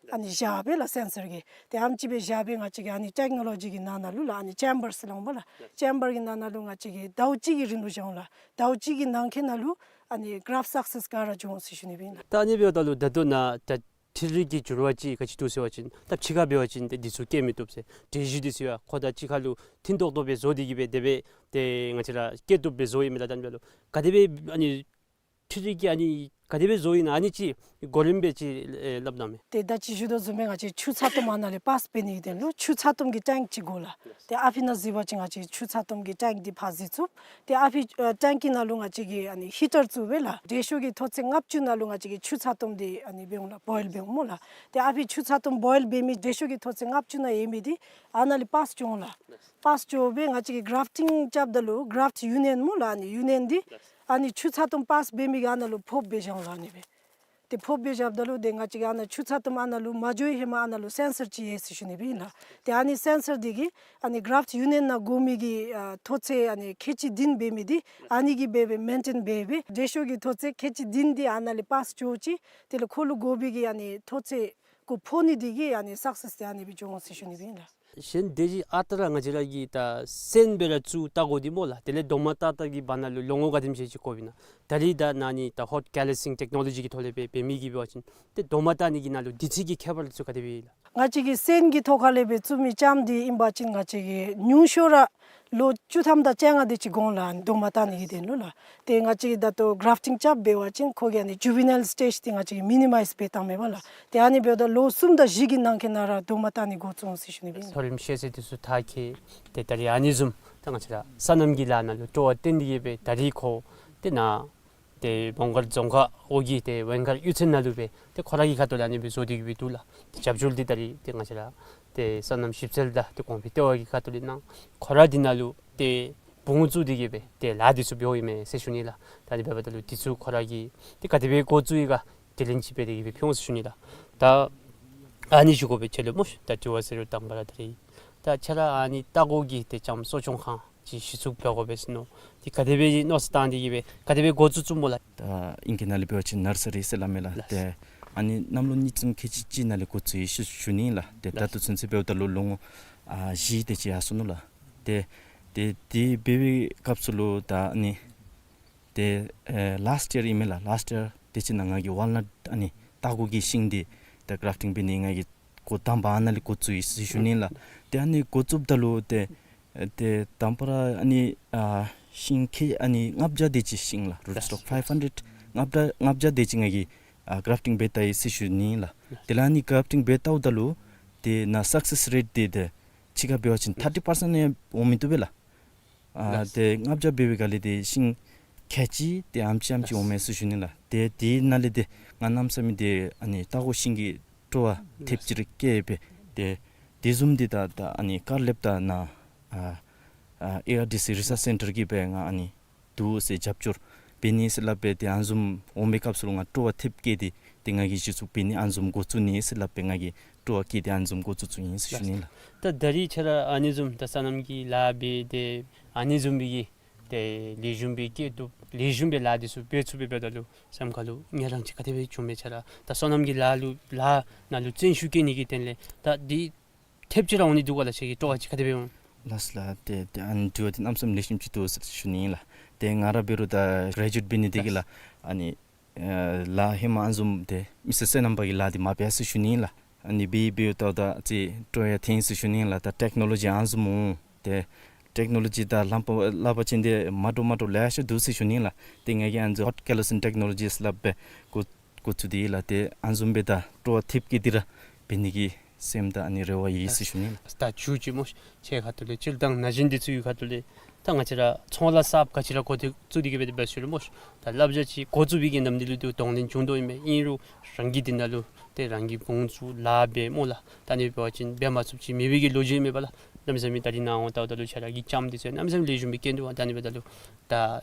ཨ་ནི་བཞག་སྦེ་ལགས་སེན་སར་གྱིས། ཏེ་ཨ་ནེམ་ཅིག་སྦེ་བཞག་སྦེ་ང་བཅས་ཀྱིས་ཨ་ནི་ཊེཀ་ནོ་ལོ་ཇི་གི་ནང་ན་ལུ་ལགས་ཨ་ནི་ཅེམ་བར་ཟེར་སླབ་འོང་པ་ལགས། ཅེམ་བར་གྱི་ནང་ན་ལུ་ང་བཅས་ཀྱིས་ཟླཝ་གཅིག་གི་རིང་ལུ་བཞག་འོང་ལགས། ཟླཝ་གཅིག་གི་ནང་འཁོད་ནང་ལུ་ཨ་ནི་གཱརཕ་སག་སེས་ག་ར་འབྱུང་འོང་ཟེར་ཞུ་ནི་སྦེ་ཨིན་ལགས། ད་ཨ་ནི་འབདཝ་ད་ལུ་ད་ལྟོ་ནཱ་ད་འཕྲུལ་རིག་གི་འགྱུར་བ་ཅིག་ག་ཅི་འདུག་ཟེར་བ་ཅིན་ད་ཕྱི་ཁར་འབད་བ་ཅིན་ད་འདི་ཚུ་སྐྱེ་མི་བཏུབ་ཟེར། འདྲེན་བཞི་འདི་ཚུ་ཡང་ཁོ་དང་གཅིག་ཁར་ལུ་མཐུན་ཏོག་ཏོ་སྦེ་བཟོ་སྟེ་གི་སྦེ་དེ་སྦེ་ཏེ་ང་བཅས་ར་སྐྱེ་བཏུབ་སྦེ་བཟོ་ཡི་མས་ལགས། ད་ཨ་ནི་འབདཝ་ད་ལུ་ག་དེ་སྦེ་ཨ་ནི་འཕྲུལ་རིག་གིས་ཨ་ནི་ག་དེ་སྦེ་བཟོ་ཡི་ན་ཨ་ནི་ཅིག་གོ་རིམ་སྦེ་ཅིག་ཨེ་སླབ་གནང་མས། ཏེ་ད་ཅི་ཞུ་དོ་བཟུམ་སྦེ་ང་བཅས་ཆུ་ཚ་ཏོམ་ཨ་ནཱ་ལས་པཱསི་འབད་ནི་གི་དོན་ལུ་ཆུ་ཚ་ཏོམ་གྱི་ཊེངཀ་ཅིག་དགོ་ལགས། ཏེ་ཨ་ཕི་ནང་འཛུལ་བ་ཅིན་ང་བཅས་ཆུ་ཚ་ཏོམ་གྱི་ཊེངཀ་འདི་ཕར་འཛུལ་ཚུགས། ཏེ་ཨ་ཕི་ཨ་ཊེངཀ་གི་ནང་ལུ་ང་བཅས་ཀྱིས་ཨ་ནི་ཧི་ཊར་བཙུགས་སྦེ་ལགས་དྲོད་ཤུགས་ཀྱི་མཐོ་ཚད་ལྔ་བཅུ་ནང་ལུ་ང་བཅས་ཀྱིས་ཆུ་ཚ་ཏོམ་འདི་ཨ་ནི་འབད་འོང་ལགས་བོའིལ་འབད་འོང་སྨོ་ལགས། ཏེ་ཨ་ཕི་ཆུ་ཚ་ཏོམ་བོའིལ་འབད་མི་དྲོད་ཤུགས་ཀྱི་མཐོ་ཚད་ལྔ་བཅུ་ནང་ཡོད་མི་འདི་ཨ་ནཱ་ལས་པཱསི་འགྱོ་འོང་ལགས། པཱསི་འགྱོ་སྦེ་ང་བཅས་ཀྱིས་གཱརཕ་ཊིང་རྐྱབ་ད་ལུ་གཱརཕ་ཊི་ཡུ་ནི་ཡཱན་སྨོ་ལགས་ཨ་ནི་ཡུ་ནི་ཡཱན་འདི་ཨ་ནི་ཆུ་ཚ་ཏོམ་པཱསི་འབད་མི་གི་ཨ་ནཱ་ལུ་ཕབ་སྦེ་བཞག་འོང་ལགས་ཨ་ནི་སྦེ། ཏེ་ཕབ་སྦེ་བཞགཔ་ད་ལུ་ཏེ་ང་བཅས་ཀྱིས་ཨ་ནཱ་ཆུ་ཚ་ཏོམ་ཨ་ནཱ་ལུ་མ་འགྱོ་བའི་ཧེ་མ་ཨ་ནཱ་ལུ་སེན་སར་ཅིག་ཡོད་ཟེར་ཞུ་ནི་སྦེ་ཨིན་ལགས། ཏེ་ཨ་ནི་སེན་སར་འདི་གིས་ཨ་ནི་གཱརཕ་ཊི་ཡུ་ནི་ཡཱན་ནང་དགོ་མི་གི་ཨ་མཐོ་ཚད་ཨ་ནི་ཁལ་གཅིག་བདུན་འབད་མི་འདི་ཨ་ནི་གིས་འབད་སྦེ་མེན་ཊེན་འབད་སྦེ་དྲོད་ཤུགས་ཀྱི་མཐོ་ཚད་ཁལ་གཅིག་བདུན་འདི་ཨ་ནཱ་ལས་པཱསི་འགྱོ་ཅི། དེ་ལས་ཁོ་ལུ་དགོ་པའི་གི་ཨ་ནི་མཐོ་ཚད་ཁོ་ཕོག་ནི་འདི་གིས་ཨ་ནི་སག་སེས་འདི་ཨ་ནི་སྦེ་འགྱོ་འོང་ཟེར་ཞུ་ནི་སྦེ་ཨིན་ལགས། གཞན་དེ་བཞིན་ཨ་རྟག་ར་ང་བཅས་ར་གི་ད་སོན་སྦེ་ར་བཙུགས་བལྟ་དགོ་འདི་སྨོ་ལགས། དེ་ལས་རྡོག་མ་བཏགས་བཏགས་ཀྱི་བར་ན་ལུ་ལོ་ངོ་ག་དེམ་ཅིག་ཅིག་འགོར་བའི་ན། ད་རིས་ད་ནཱ་ནི་ད་ཧོཊ་ཀེ་ལཱསིང་ཊེཀ་ནོ་ལོ་ཇི་གི་ཐོག་ལས་སྦེ་འབད་མི་གིས་འབད་བ་ཅིན་ཏེ་རྡོག་མ་བཏགས་ནི་གི་ནང་ལུ་དུས་ཚོད་ཀྱི་ཁྱད་པར་ཚུ་ག་དེ་སྦེ་ལགས། ང་བཅས་ཀྱིས་སོན་གྱི་ཐོག་ཁ་ལས་སྦེ་བཙུགས་མི་ལྕངམ་འདི་ཨིན་པ་ཅིན་ང་བཅས་ཀྱིས་ཉུང་ཤོས་ར་ལོ་བཅུ་ཐམ་དང་བཅོ་ལྔ་དེ་ཅིག་འགོར་འོང་ལགས་རྡོག་མ་བཏགས་ནི་གི་དོན་ལུ་ལགས། ཏེ་ང་བཅས་ཀྱིས་ད་ལྟོ་གཱརཕ་ཊིང་རྐྱབ་འབད་བ་ཅིན་ཁོ་གི་ཨ་ནི་ཇུ་ཝི་ནཱའིལ་སི་ཊེཇ་འདི་ང་བཅས་ཀྱིས་མི་ནི་མའིཛ་འབད་བཏངམ་མས་པ་ལགས། ཏེ་ཨ་ནི་འབདཝ་ད་ལོ་གསུམ་དང་བཞི་གི་ནང་འཁོད་ནང་ར་རྡོག་མ་བཏགས་ནི་འགོ་བཙུགས་འོང་ཟེར་ཞུ་ནི་སྦེ་ཨིན། མཐོ་རིམ་ཤེས་ཚད་འདི་ཚུ་མཐར་འཁྱོལ། ཏེ་ད་རིས་ཨ་ནི་བཟུམ་ད་ང་བཅས་ར་སོ་ནམ་གྱི་ལཱ་ནང་ལུ་སྤྲོ་བ་བཏོན་ཏེ་གི་སྦེ་ད་རིས་ཁོ་ཏེ་ནཱ་ཏེ་མོང་སྒར་རྫོང་ཁག་འོག་གི་ཏེ་ཝེང་མཁར་གཡུས་ཚན་ནང་ལུ་སྦེ་ཏེ་ཁོ་ར་གི་ཁ་ཐུག་ལས་ཨ་ནི་སྦེ་བཟོ་སྟེ་གི་སྦེ་འདུག་ལགས། ཏེ་རྒྱབ་སྐྱོར་འདི་ད་རིས་ཏེ་ང་བཅས་ར་ཏེ་སོ་ནམ་ཞིབ་འཚོལ་དང་ཏེ་གོང་འཕེལ་ལྟེ་བ་གི་ཁ་ཐུག་ལས་གནང་། ཁོ་ར་འདི་ནང་ལུ་ཏེ་འབུང་བཙུགས་ཏེ་གི་སྦེ་ཏེ་ལཱ་འདི་ཚུ་འབད་འོང་ཨིན་མས་ཟེར་ཞུ་ནི་ལགས། ད་ཨ་ནི་འབདཝ་ད་ལུ་འདི་ཚུ་ཁོ་ར་གིས་ཏེ་ག་དེ་སྦེ་འགོ་བཙུགས་ཡི་ག་དྲི་ལན་ཅིག་འབད་དེ་གི་སྦེ་ཕུལ་འོང་ཟེར་ཞུ་ནི་ལགས། ད་ཨ་ནི་ཞུ་དགོ་པའི་ཆེད་ལུ་སྨོ་ཤིག། ད་དྲི་བ་ཟེར་རུང་དང་པ་ར་ད་རིས་ད་ཁྱོད་ར་ཨ་ནི་སྟག་གོ་གི་ཏེ་ལྕངམ་གསོ་སྐྱོང་ཁང་ཅིག་གཞི་བཙུགས་འབད་དགོ་པས་ཟེར་མནོ། ཏེ་ག་དེ་སྦེ་མནོ་བསམ་བཏང་སྟེ་གི་སྦེ་ག་དེ་སྦེ་འགོ་བཙུགས་བཙུགསཔ་སྨོ་ལགས། ད་ཨིང་སྐད་ནང་ལས་འབད་བ་ཅིན་ནར་སི་རི་ཟེར་སླབ་མས་ལགས། ལགས། ཏེ་ཨ་ནི་གནམ་ལོ་གཉིས་ཙམ་ཁལ་གཅིག་གཅིག་ནང་ལས་འགོ་བཙུགས་ཡི་ཟེར་ཞུ་ནི་ལགས། ཏེ་ད་ལྟོ་ཚུན་ཚོད་འབདཝ་ད་ལུ་ལོ་ངོ་ཨ་བཞི་དེ་ཅིག་ཡར་སོ་ནུག་ལགས། ཏེ་ཏེ་དེ་འབད་བའི་སྐབས་སུ་ལུ་ད་ཨ་ནི་ཏེ་ཨེ་ལཱསཊ་ཡར་ཨིན་མས་ལགས། ལཱསཊ་ཡར་དེ་ཅིག་ནང་ང་གིས་ཝཱལ་ནཊ་ཨ་ནི་སྟག་གོ་གི་ཤིང་འདི་ད་གཱརཕ་ཊིང་འབད་ནི་ང་གིས་འགོ་དང་པ་ཨ་ནཱ་ལས་འགོ་བཙུགས་ཡི་ཟེར་ཞུ་ནི་ལགས། ཏེ་ཨ་ནི་འགོ་བཙུགསཔ་ད་ལུ་ཏེ་ཨེ་ཏེ་དང་པ་ར་ཨ་ནི་ཨ་ཤིང་ཁལ་ཨ་ནི་ལྔ་བརྒྱ་དེ་ཅིག་ཤིང་ལགས། རུཊ་སི་ཊོག་ཕའིབ་ཧན་ཌེཌ་ལྔ་བརྒྱ་ལྔ་བརྒྱ་དེ་ཅིག་ང་གིས་ཨ་གཱརཕ་ཊིང་འབད་ད་ཡི་ཟེར་ཞུ་ནི་ལགས། དེ་ལས་ཨ་ནི་གཱརཕ་ཊིང་འབད་བལྟཝ་ད་ལུ་ཏེ་ནཱ་སག་སེས་རེཊ་འདི་ཏེ་ཕྱི་ཁར་འབད་བ་ཅིན་ཐར་ཊི་པར་སེནཊ་ཡང་འོང་མི་བཏུབ་པས་ལགས། ཨ་ལགས། ཏེ་ལྔ་བརྒྱ་འབད་བའི་སྒང་ལས་ཏེ་ཤིང་ཁལ་གཅིག་ཏེ་ཨ་ནེམ་ཅིག་ཨ་ནེམ་ཅིག་འོང་མས་ཟེར་ཞུ་ནི་ལགས། ཏེ་དེ་ནང་ལས་ཏེ་ང་གནམ་མེད་ས་མེད་ཏེ་ཨ་ནི་སྟག་གོ་ཤིང་གི་སྤྲོ་བ་ཐེབས་ཅིག་ར་སྐྱེས་པས། ཏེ་དེ་བཟུམ་འདི་ད་ད་ཨ་ནི་ཁ་སླབ་ད་ནཱ་ཨ་ཨ་ཨེ་ཨར་ཌི་སི་རི་སརཆ་སེན་ཊར་གྱིས་སྦེ་ང་ཨ་ནི་འདུག་ཟེར་རྒྱབ་སྐྱོར་འབད་ནི་ཟེར་སླབ་སྦེ་ཏེ་ཨ་ནི་བཟུམ་འོང་པའི་སྐབས་སུ་ལུ་ང་སྤྲོ་བ་ཐེབས་སྐྱེས་ཏེ་ཏེ་ང་གིས་གཞི་བཙུགས་འབད་ནི་ཨ་ནི་བཟུམ་འགོ་བཙུགས་ནི་ཟེར་སླབ་སྦེ་ང་གིས་སྤྲོ་བ་བསྐྱེད་དེ་ཨ་ནི་བཟུམ་འགོ་བཙུགས་བཙུགས་ཡི་ཟེར་ཞུ་ནི་ལགས། ད་ད་རིས་ཁྱོད་ར་ཨ་ནི་བཟུམ་ད་སོ་ནམ་གྱི་ལཱ་འབད་དེ་ཨ་ནི་བཟུམ་སྦེ་གི་ ཏེ་ལེགས་ཤོམ་སྦེ་སྐྱེ་བཏུབ། ལེགས་ཤོམ་སྦེ་ལཱ་འདི་ཚུ་འབད་ཚུགས་པའི་འབདཝ་ད་ལུ་སེམས་ཁ་ལུ་ངལ་རངས་ཅིག་ག་དེ་སྦེ་བྱུང་མས་ཁྱོད་ར། ད་སོ་ནམ་གྱི་ལཱ་ལུ་ལཱ་ནང་ལུ་བརྩོན་ཤུགས་བསྐྱེད་ནི་གི་དོན་ལས་ད་འདི་ཐེབས་ཅིག་ར་འོང་ནི་འདུག་ག་ལགས། ཁྱོད་ཀྱི་སྤྲོ་བ་ཅིག་ག་དེ་སྦེ་འོང་། ལགས་ལགས། ཏེ་ཏེ་ཨ་ནི་དྲི་བ་འདི་གནམ་མེད་ས་མེད་ལེགས་ཤོམ་ཅིག་འདུག་ཟེར་ཞུ་ནི་ཨིན་ལགས། ཏེ་ང་ར་འབད་རུང་ད་གྲེ་ཇུ་ཨེཊ་འབད་ནི་འདི་གིས་ལགས་ཨ་ནི་ཨ་ལཱ་ཧེ་མ་ཨ་ནི་བཟུམ་ཏེ་མི་སེར་སོ་ནམ་པ་གི་ལཱ་འདི་མ་འབད་ཟེར་ཞུ་ནི་ཨིན་ལགས། ཨ་ནི་འབད་འབདཝ་ད་ད་ཅིག་སྤྲོ་ཡང་ཐོན་ཟེར་ཞུ་ནི་ཨིན་ལགས། ད་ཊེཀ་ནོ་ལོ་ཇི་ཨ་ནི་བཟུམ་འོང་། ཏེ་ཊེཀ་ནོ་ལོ་ཇི་དང་ལྷབ་པ་ལྷབ་པ་ཅིན་ཏེ་མ་འདྲཝ་མ་འདྲཝ་ལེ་ཤ་འདུག་ཟེར་ཞུ་ནི་ཨིན་ལགས། ཏེ་ང་གིས་ཨ་ནི་ཛོ་ཧོཊ་ཀེ་རོ་སིན་ཊེཀ་ནོ་ལོ་ཇི་ཟེར་སླབ་སྦེ་འགོ་འགོ་བཙུགས་ཏེ་ལགས། ཏེ་ཨ་ནི་བཟུམ་སྦེ་ད་སྤྲོ་བ་ཐེབས་བསྐྱེད་དེ་ར་འབད་ནི་གི་སེམས་དང་ཨ་ནི་རེ་བ་ཡོད་ཟེར་ཞུ་ནི་ཨིན་ལགས། ད་མཇུག་ཅིག་སྨོ་ཤིག། ཁྱོད་ཁ་ཐུག་ལས་སྤྱིར་བཏང་ན་གཞོན་འདི་ཚུ་གི་ཁ་ཐུག་ལས་ད་ང་བཅས་ར་ཚོང་ལཱ་གསརཔ་ག་ཅི་ར་འགོ་འདི་བཙུགས་ཏེ་གི་སྦེ་འབད་ཞུ་རུང་སྨོ་ཤིག། ད་བསླབ་བྱ་ཅིག་འགོ་བཙུགས་པའི་གི་ནམ་དུས་ལུ་ཏེ་གདོང་ལེན་བྱུང་དོ་ཨིན་མས། ཨིན་རུང་རང་གིས་འདི་ནང་ལུ་ཏེ་རང་གིས་དགོངས་བཙུགས་ལཱ་འབད་སྨོ་ལགས། ད་ཨ་ནི་འབད་བ་ཅིན་འབད་མ་ཚུགསཔ་ཅིག་མེད་པའི་གི་ལོ་རྒྱུས་མེད་པ་ལགས། གནམ་མེད་ས་མེད་ད་རིས་ནཱ་འོང་ལྟཝ་ད་ལུ་ཁྱོད་ར་གི་ལྕམ་འདི་ཚུ་གནམ་མེད་ས་མེད་ལེགས་ཤོམ་སྦེ་སྐྱེ་འདུག་པ། ད་ཨ་ནི་འབདཝ་ད་ལུ་ད་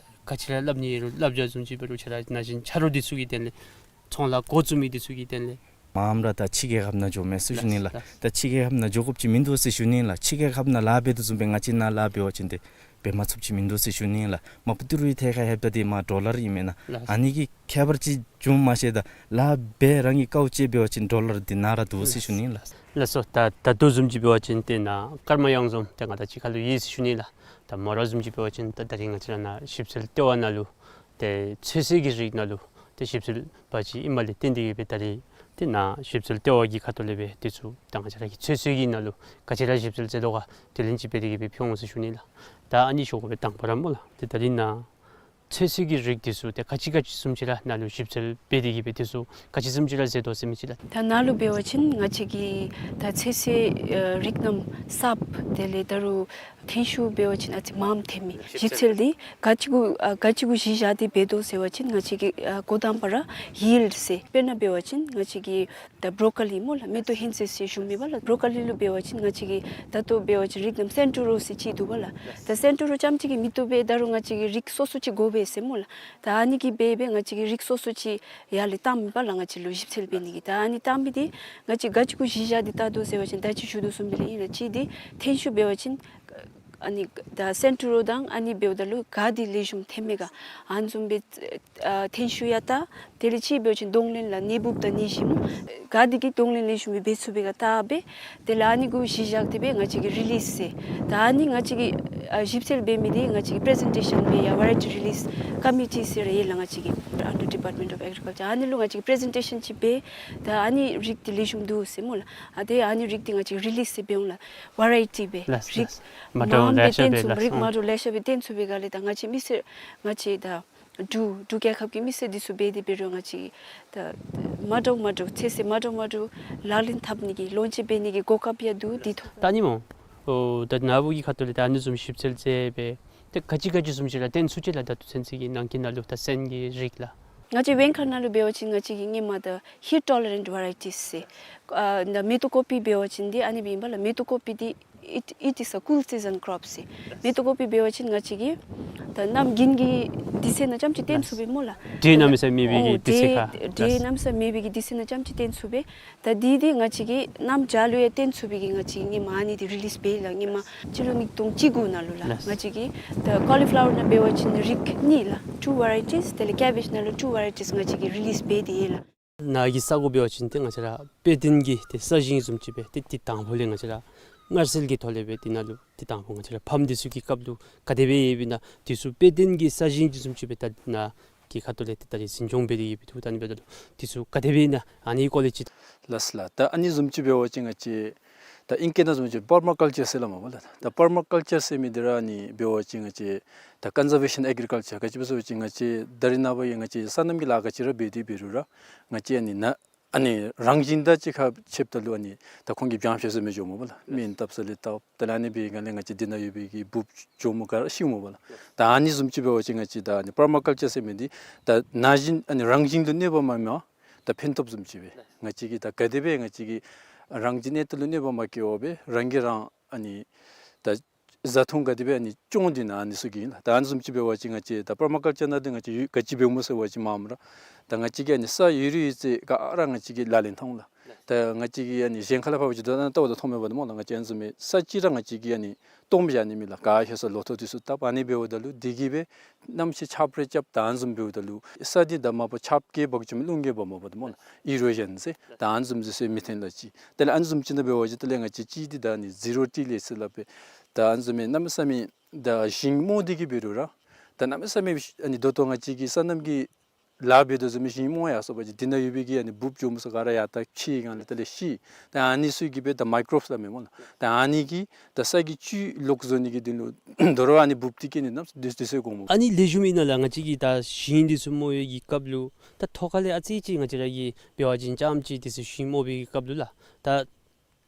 ག་ཅི་ར་སླབ་ནི་ཡོད་རུང་བསླབ་བྱ་བཟུམ་ཅིག་འབད་རུང་ཁྱོད་ར་ན་གཞོན་ཆ་རོགས་འདི་ཚུ་གི་དོན་ལས་ཚོང་ལཱ་འགོ་བཙུགས་མི་འདི་ཚུ་གི་དོན་ལས། མངམ་ར་ད་ཕྱི་རྒྱལ་ཁབ་ནང་འགྱོ་མས་ཟེར་ཞུ་ནི་ལགས། ལགས། ད་ཕྱི་རྒྱལ་ཁབ་ནང་འགྱོ་དགོཔ་ཅིག་མིན་འདུག་ཟེར་ཞུ་ནི་ལགས། ཕྱི་རྒྱལ་ཁབ་ནང་ལཱ་འབད་དོ་བཟུམ་སྦེ་ང་བཅས་ནཱ་ལཱ་འབད་བ་ཅིན་ཏེ་འབད་མ་ཚུགསཔ་ཅིག་མིན་འདུག་ཟེར་ཞུ་ནི་ལགས། མ་པ་ཏི་རུ་ཐད་ཁར་ལྷོདཔ་ད་འདི་མ་ཌོ་ལར་ཨིན་མེན་ན། ལགས། ཨ་ནི་གི་ཁྱད་པར་ཅིག་འབྱུངམ་མ་ཤེས། ད་ལཱ་འབད་རང་གི་དཀའཝ་སྤྱད་འབད་བ་ཅིན་ཌོ་ལར་འདི་ནཱ་ར་འདུག་ཟེར་ཞུ་ནི་ལགས། ལགས་སོ། ད་ད་ལྟོ་བཟུམ་ཅིག་འབད་བ་ཅིན་ཏེ་ནཱ་ཀརྨ་གཡང་འཛོམས་ཏེ་ང་དང་གཅིག་ཁར་ལུ་ཡོད་ཟེར་ཞུ་ནི་ལགས། ད་མོ་ར་བཟུམ་ཅིག་འབད་བ་ཅིན་ད་ད་རིས་ང་བཅས་ར་ནཱ་ཞིབ་འཚོལ་ལྟེ་བ་ནང་ལུ་ཏེ་ཚོད་བསྲེ་གི་རིགས་ནང་ལུ་ཏེ་ཞིབ་འཚོལ་པ་ཅིག་ཨིནམ་ལས་བརྟེན་ཏེ་གི་སྦེ་ད་རིས་ཏེ་ནཱ་ཞིབ་འཚོལ་ལྟེ་བ་གི་ཁ་ཐུག་ལས་སྦེ་འདི་ཚུ་ད་ང་བཅས་ར་གི་ཚོད་བསྲེ་གི་ནང་ལུ་ག་ཅི་ར་ཞིབ་འཚོལ་མཛད་དོ་ག་དེ་ལན་ཅིག་འབད་དེ་གི་སྦེ་ཕུལ་འོང་ཟེར་ཞུ་ནི་ལགས། ད་ཨ་ནི་ཞུ་དགོ་པའི་དང་པ་ར་སྨོ་ལགས། ཏེ་ད་རིས་ནཱ་ཚོད་བསྲེ་གི་རིགས་འདི་ཚུ་ཏེ་ག་ཅི་ག་ཅི་བཟུམ་ཅིག་ར་ནཱ་ལུ་ཞིབ་འཚོལ་འབད་དེ་གི་སྦེ་འདི་ཚུ་ག་ཅི་བཟུམ་ཅིག་ར་མཛད་དོ་ཟེར་མི་ཅིག་ལགས། ད་ནཱ་ལུ་འབད་བ་ཅིན་ང་བཅས་ཀྱི་ད་ཚོད་བསྲེ་ཨ་རིགས་རྣམས་གསརཔ་དེ་ལས་ད་རུང་ཐོན་ཤུགས་འབད་བ་ཅིན་ཨ་ཙི་མངམ་ཐོན་མི་ཞིབ་འཚོལ་འདི་ག་ཅི་གུ་ཨ་ག་ཅི་གུ་གཞི་བཞག་སྟེ་འབད་དོ་ཟེར་བ་ཅིན་ང་བཅས་ཀྱི་ཨ་འགོ་དང་པ་ར་ཡིལཌ་ཟེར། དཔེར་ན་འབད་བ་ཅིན་ང་བཅས་ཀྱི་ད་བོ་རོ་ཀོ་ལི་སྨོ་ལགས། མེ་ཏོག་ཧིང་ཙེ་ཟེར་ཞུ་མི་པ་ལགས། བོ་རོ་ཀོ་ལི་ལུ་འབད་བ་ཅིན་ང་བཅས་ཀྱི་ད་ལྟོ་འབད་བ་ཅིན་རིགས་རྣམས་སེན་ཊུ་རོ་ཟེར་ཅིག་འདུག་པ་ལགས། ད་སེན་ཊུ་རོ་རྐྱངམ་གཅིག་གིས་མི་བཏུབ་པས། ད་རུང་ང་བཅས་ཀྱི་རིགས་སོ་སོ་ཅིག་དགོ་པས་ཟེར་སྨོ་ལགས། ད་ཨ་ནི་གིས་འབད་འབད་ང་བཅས་ཀྱིས་རིགས་སོ་སོ་ཅིག་ཡར་ལས་བཏང་མི་པ་ལགས། ང་བཅས་ལུ་ཞིབ་འཚོལ་འབད་ནི་གི། ད་ཨ་ནི་བཏང་མི་འདི་ང་བཅས་ག་ཅི་གུ་གཞི་བཞག་སྟེ་བལྟ་དོ་ཟེར་བ་ཅིན་ད་ཅི་ཞུ་དོ་བཟུམ་སྦེ་ལགས་ཨིན་ལགས། གཅིག་འདི་ཐོན་ཤུགས་འབད་བ་ཅིན་ཨ་ནི་ད་སེན་ཊུ་རོ་དང་ཨ་ནི་འབདཝ་ད་ལུ་ག་འདི་ལེགས་ཤོམ་ཐོན་མས་ག་ཨ་ནི་བཟུམ་སྦེ་ཨ་ཐོན་ཤུགས་ཡང་བལྟ། དེ་ལས་གཅིག་འབད་བ་ཅིན་གདོང་ལེན་ལགས་ནད་འབུཔ་དང་ནད་གཞི་སྨོ། ག་འདི་གིས་གདོང་ལེན་ལེགས་ཤོམ་སྦེ་འབད་ཚུགས་པས་ག་བལྟ་སྦེ། དེ་ལས་ཨ་ནི་གུ་གཞི་བཞག་སྟེ་སྦེ་ང་བཅས་ཀྱིས་རི་ལིསི་ཟེར། ད་ཨ་ནི་ང་བཅས་ཀྱིས་ཨ་ཞིབ་འཚོལ་འབད་མི་འདི་ང་བཅས་ཀྱིས་པི་རི་ཛེན་ཊེ་ཤཱན་འབད་ཡང་ཝེ་རའི་ཊི་རི་ལིསི་ཀོ་མི་ཊི་ཟེར་ར་ཡོད་ལགས་ང་བཅས་ཀྱི་ཨན་ཌར་ཌི་པཱརཊ་མེནཊ་ཨོཕ་ཨེག་རི་ཀལ་ཅར། ཨ་ནི་ལུ་ང་བཅས་ཀྱིས་པི་རི་ཛེན་ཊེ་ཤཱན་ཅིག་འབད། ད་ཨ་ནི་རིགས་འདི་ལེགས་ཤོམ་འདུག་ཟེར་སྨོ་ལགས། ཨ་ཏེ་ཨ་ནི་རིགས་འདི་ང་བཅས་ཀྱིས་རི་ལིསི་ཟེར་འབད་འོང་ལགས། ཝེ་རའི་ཊི་སྦེ་ལགས། རིགས་ལགས། མ་འདྲཝ་མངམ་སྦེ་ལེ་ཤ་སྦེ་བཏོན་ཚུགས། ལགས། རིགས་མ་འདྲཝ་ལེ་ཤ་སྦེ་བཏོན་ཚུགས་པའི་སྒང་ལས་ད་ང་བཅས་མི་སེར་ང་བཅས་ད་འབྲུག་འབྲུག་རྒྱལ་ཁབ་ཀྱི་མི་སེར་འདི་ཚུ་འབད་དེ་འབད་རུང་ང་བཅས་ད་མ་འདྲཝ་མ་འདྲཝ་ཚོད་བསྲེ་མ་འདྲཝ་མ་འདྲཝ་ལག་ལེན་འཐབ་ནི་གི་ལོན་ཅིང་འབད་ནི་གི་གོ་སྐབས་ཡང་འདུག། འདི་ཐོག་ད་ཨ་ནི་སྨོ། ཨོ་ད་ནཱ་བུ་གི་ཁ་ཐུག་ལས་ད་ཨ་ནི་བཟུམ་ཞིབ་འཚོལ་མཛད་སྦེ་ཏེ་ག་ཅི་ག་ཅི་བཟུམ་ཅིག་ར་བཏོན་ཚུགས་ཅི་ལགས། ད་ལྟོ་ཚུན་ཚོད་ཀྱི་ནང་འཁོད་ནང་ལུ་ད་སོན་གྱི་རིགས་ལགས། ང་བཅས་བེང་ཁ་ནང་ལུ་འབད་བ་ཅིན་ང་བཅས་ཀྱིས་སྔོན་མ་ད་ཧིཊ་ཊོ་ལེ་རེནཊ་ཝེ་རའི་ཊིས་ཟེར། ཨ་ད་མེ་ཏོག་ཀོ་པི་འབད་བ་ཅིན་འདི་ཨ་ནི་སྦེ་ཨིན་པ་ལགས། མེ་ཏོག་ཀོ་པི་འདི་it, it is a cool season crop ཟེར། མེ་ཏོག་ཀོ་པི་འབད་བ་ཅིན་ང་བཅས་ཀྱིས་ད་གནམ་དགུན་གྱི་དུས་ཚོད་ནང་རྐྱངམ་ཅིག་བཏོན་ཚུགས་པས་སྨོ་ལགས། འདྲེ་གནམ་མེད་ས་མེད་མེད་པའི་གི་དུས་ཚོད་ཁར། འདྲེ་གནམ་མེད་ས་མེད་མེད་པའི་གི་དུས་ཚོད་ནང་རྐྱངམ་ཅིག་བཏོན་ཚུགས་པས། ད་འདི་འདི་ང་བཅས་ཀྱིས་གནམ་བྱཱར་ལུ་ཡང་བཏོན་ཚུགས་པའི་གི་ང་བཅས་ཀྱིས་སྔོན་མ་ཨ་ནི་འདི་རི་ལིསི་འབད་ཡི་ལགས། སྔོན་མ་སྤྱི་ལོ་ཉིས་སྟོང་བཅུ་དགུ་ནང་ལུ་ལགས། ལགས། ང་བཅས་ཀྱིས་ད་ཀོ་ལི་ཕ་ལ་ཝར་ནང་འབད་བ་ཅིན་རིགས་གཉིས་ལགས། two varieties དེ་ལས་ཀེ་བེཇ་ནང་ལུ་two varieties ང་བཅས་ཀྱིས་རི་ལིསི་འབད་དེ་ཡོད་ལགས། ནཱ་གི་ས་གོ་འབད་བ་ཅིན་ཏེ་ང་བཅས་ར་དཔེ་སྟོན་གྱི་ཏེ་ས་ཞིང་བཟུམ་ཅིག་སྦེ་ཏེ་ཏེ་དང་པོ་ལས་ང་བཅས་ར་མངར་གསལ་གྱི་ཐོག་ལས་སྦེ་ཏེ་ནཱ་ལུ་ཏེ་དང་པོ་ང་བཅས་ར་ཕམ་འདི་ཚུ་གི་སྐབས་ལུ་ག་དེ་སྦེ་ཡོདཔ་ཨིན་ན་འདི་ཚུ་དཔེ་སྟོན་གྱི་ས་ཞིང་བཟུམ་ཅིག་སྦེ་ད་ནཱ་གི་ཁ་ཐུག་ལས་ཏེ་ད་རིས་འཛིན་སྐྱོང་འབད་དེ་ཡོདཔ་ཨིན་འདུག། ད་ཨ་ནི་འབདཝ་ད་ལུ་འདི་ཚུ་ག་དེ་སྦེ་ཨིན་ན་ཨ་ནི་སྐོར་ལས་ཅིག། ལགས་ལགས། ད་ཨ་ནི་བཟུམ་ཅིག་འབད་བ་ཅིན་ང་བཅས་ད་ཨིང་སྐད་ནང་བཟུམ་ཅིག་པར་མ་ཀལ་ཅར་ཟེར་སླབ་མས་པ་ལགས། ད་པར་མ་ཀལ་ཅར་ཟེར་མི་འདི་ར་ཨ་ནི་འབད་བ་ཅིན་ང་བཅས་ད་ཀོན་ཛར་ཝེ་ཤཱན་ཨེག་རི་ཀལ་ཅར། ག་ཅི་སྦེ་ཟེར་བ་ཅིན་ང་བཅས་ད་རིས་ནངས་པ་ཡང་ང་བཅས་སོ་ནམ་གྱི་ལཱ་ག་ཅི་ར་འབད་དེ་འབད་རུང་ར་ང་བཅས་ཨ་ནི་ནཱ་ཨ་ནི་རང་བཞིན་དང་གཅིག་ཁར་ཕྱདཔ་ད་ལུ་ཨ་ནི་ད་ཁོང་གིས་སྦྱང་བཤད་ཟེར་མི་འགྱོཝ་མས་པ་ལགས། སྨན་བཏབ་ས་ལས་བཏབ། དེ་ལས་ཨ་ནི་འབད་བའི་སྒང་ལས་ང་བཅས་འདི་ནང་ཡོད་པའི་གི་འབུཔ་གྱོགམོ་ག་ར་ཤིཝ་མས་པ་ལགས། ད་ཨ་ནི་བཟུམ་ཅིག་འབད་བ་ཅིན་ང་བཅས་ད་ཨ་ནི་པར་མ་ཀལ་ཅར་ཟེར་མི་འདི་ད་ན་གཞོན་ཨ་ནི་རང་བཞིན་དུ་གནོད་པ་མ་མེད་པར་ད་ཕན་ཐོགས་བཟུམ་ཅིག་སྦེ་ང་བཅས་ཀྱིས་ད་ག་དེ་སྦེ་ང་བཅས་ཀྱིས་རང་བཞིན་གནས་སྟངས་ལུ་གནོད་པ་མ་བཀལ་བར་སྦེ་རང་གིས་རང་ཨ་ནི་ད་བཟའ་འཐུང་ག་དེ་སྦེ་ཨ་ནི་སྐྱོང་སྡོད་ན་ཨ་ནི་ཚུ་གི་ཨིན་ལགས། ད་ཨ་ནི་བཟུམ་ཅིག་འབད་བ་ཅིན་ང་བཅས་ད་པར་མ་ཀལ་ཅར་ནང་འདི་ང་བཅས་ཡོད་ག་ཅི་འབདཝ་སྨོ་ཟེར་བ་ཅིན་མངམ་ར་ད་ང་བཅས་ཀྱིས་ཨ་ནི་ས་ཡོད་རིགས་ཡོད་ཚད་ག་ར་ང་བཅས་ཀྱིས་ལག་ལེན་འཐབ་འོང་ལགས། ད་ང་བཅས་ཀྱིས་ཨ་ནི་གཞན་ཁ་ལས་ཕར་འབད་བ་ཅིན་ད་ལྟོ་བ་ད་མཐོངམ་མས་པ་སྨོ་ལགས། ང་བཅས་ཨ་ནི་བཟུམ་མའི་ས་ཅིག་ར་ང་བཅས་ཀྱིས་ཨ་ནི་སྟོངམ་བཞག་ནི་མེད་ལགས། ག་ཧེ་ས་ལོ་ཐོག་འདི་ཚུ་བཏབ། ཨ་ནི་འབདཝ་ད་ལུ་འདི་གིས་སྦེ་གནམ་གཤིས་ཆརཔ་རེ་རྐྱབ་ད་ཨ་ནི་བཟུམ་འབདཝ་ད་ལུ་ས་འདི་ད་མ་པ་ཆརཔ་གིས་འབག་བཅུག་མི་རླུང་གིས་འབག་མ་པ་ད་སྨོ་ལགས། ཨི་རོ་ཞཱན་ཟེར་ད་ཨ་ནི་བཟུམ་ཅིག་ཟེར་མི་འཐོན་ལགས་ཅིག། དེ་ལས་ཨ་ནི་བཟུམ་ཅིག་ནང་འབད་བ་ཅིན་དེ་ལས་ང་བཅས་ཅིག་འདི་ད་ཨ་ནི་ཟི་རོ་ཊི་ལེས་ཟེར་སླབ་པས། ད་ཨ་ནི་བཟུམ་མའི་གནམ་མེད་ས་མེད་ད་ཞིང་རྨོ་སྟེ་གིས་འབད་རུང་ར་ད་གནམ་མེད་ས་མེད་ཨ་ནི་ད་ལྟོ་ང་བཅས་ཀྱིས་སོ་ནམ་གྱི་ལཱ་འབད་དོ་བཟུམ་མའི་ཞིང་རྨོ་ཡར་སོང་པ་ཅིན་འདི་ནང་ཡོད་པའི་གི་ཨ་ནི་འབུཔ་གྱོགམོ་ཚུ་ག་ར་ཡར་ལྟ་ཕྱེ་སྒང་ལས་དེ་ལས་ཤི། ད་ཨ་ནི་ཚུ་གིས་སྦེ་ད་མའི་ཀོརབསི་སླབ་མས་སྨོ་ལགས། ད་ཨ་ནི་གིས་ད་ས་གི་བཅུད་ལོག་བཟོ་ནི་གི་དོན་ལུ་དོ་རུང་ཨ་ནི་འབུཔ་འདི་སྐྱེ་ནི་གནམ་མེད་ས་མེད་དུས་ཚོད་འགོརཝ་མས། ཨ་ནི་ལེགས་ཤོམ་ཨིན་ན་ལགས། ང་བཅས་ཀྱིས་ད་ཞིང་འདི་ཚུ་རྨོ་བའི་གི་སྐབས་ལུ་ད་ཐོག་ཁ་ལས་ཨ་ཙི་ཅིག་ང་བཅས་ར་གིས་འབད་བ་ཅིན་རྐྱངམ་ཅིག་འདི་ཚུ་ཞིང་རྨོ་བའི་གི་སྐབས་ལུ་ལགས། ད་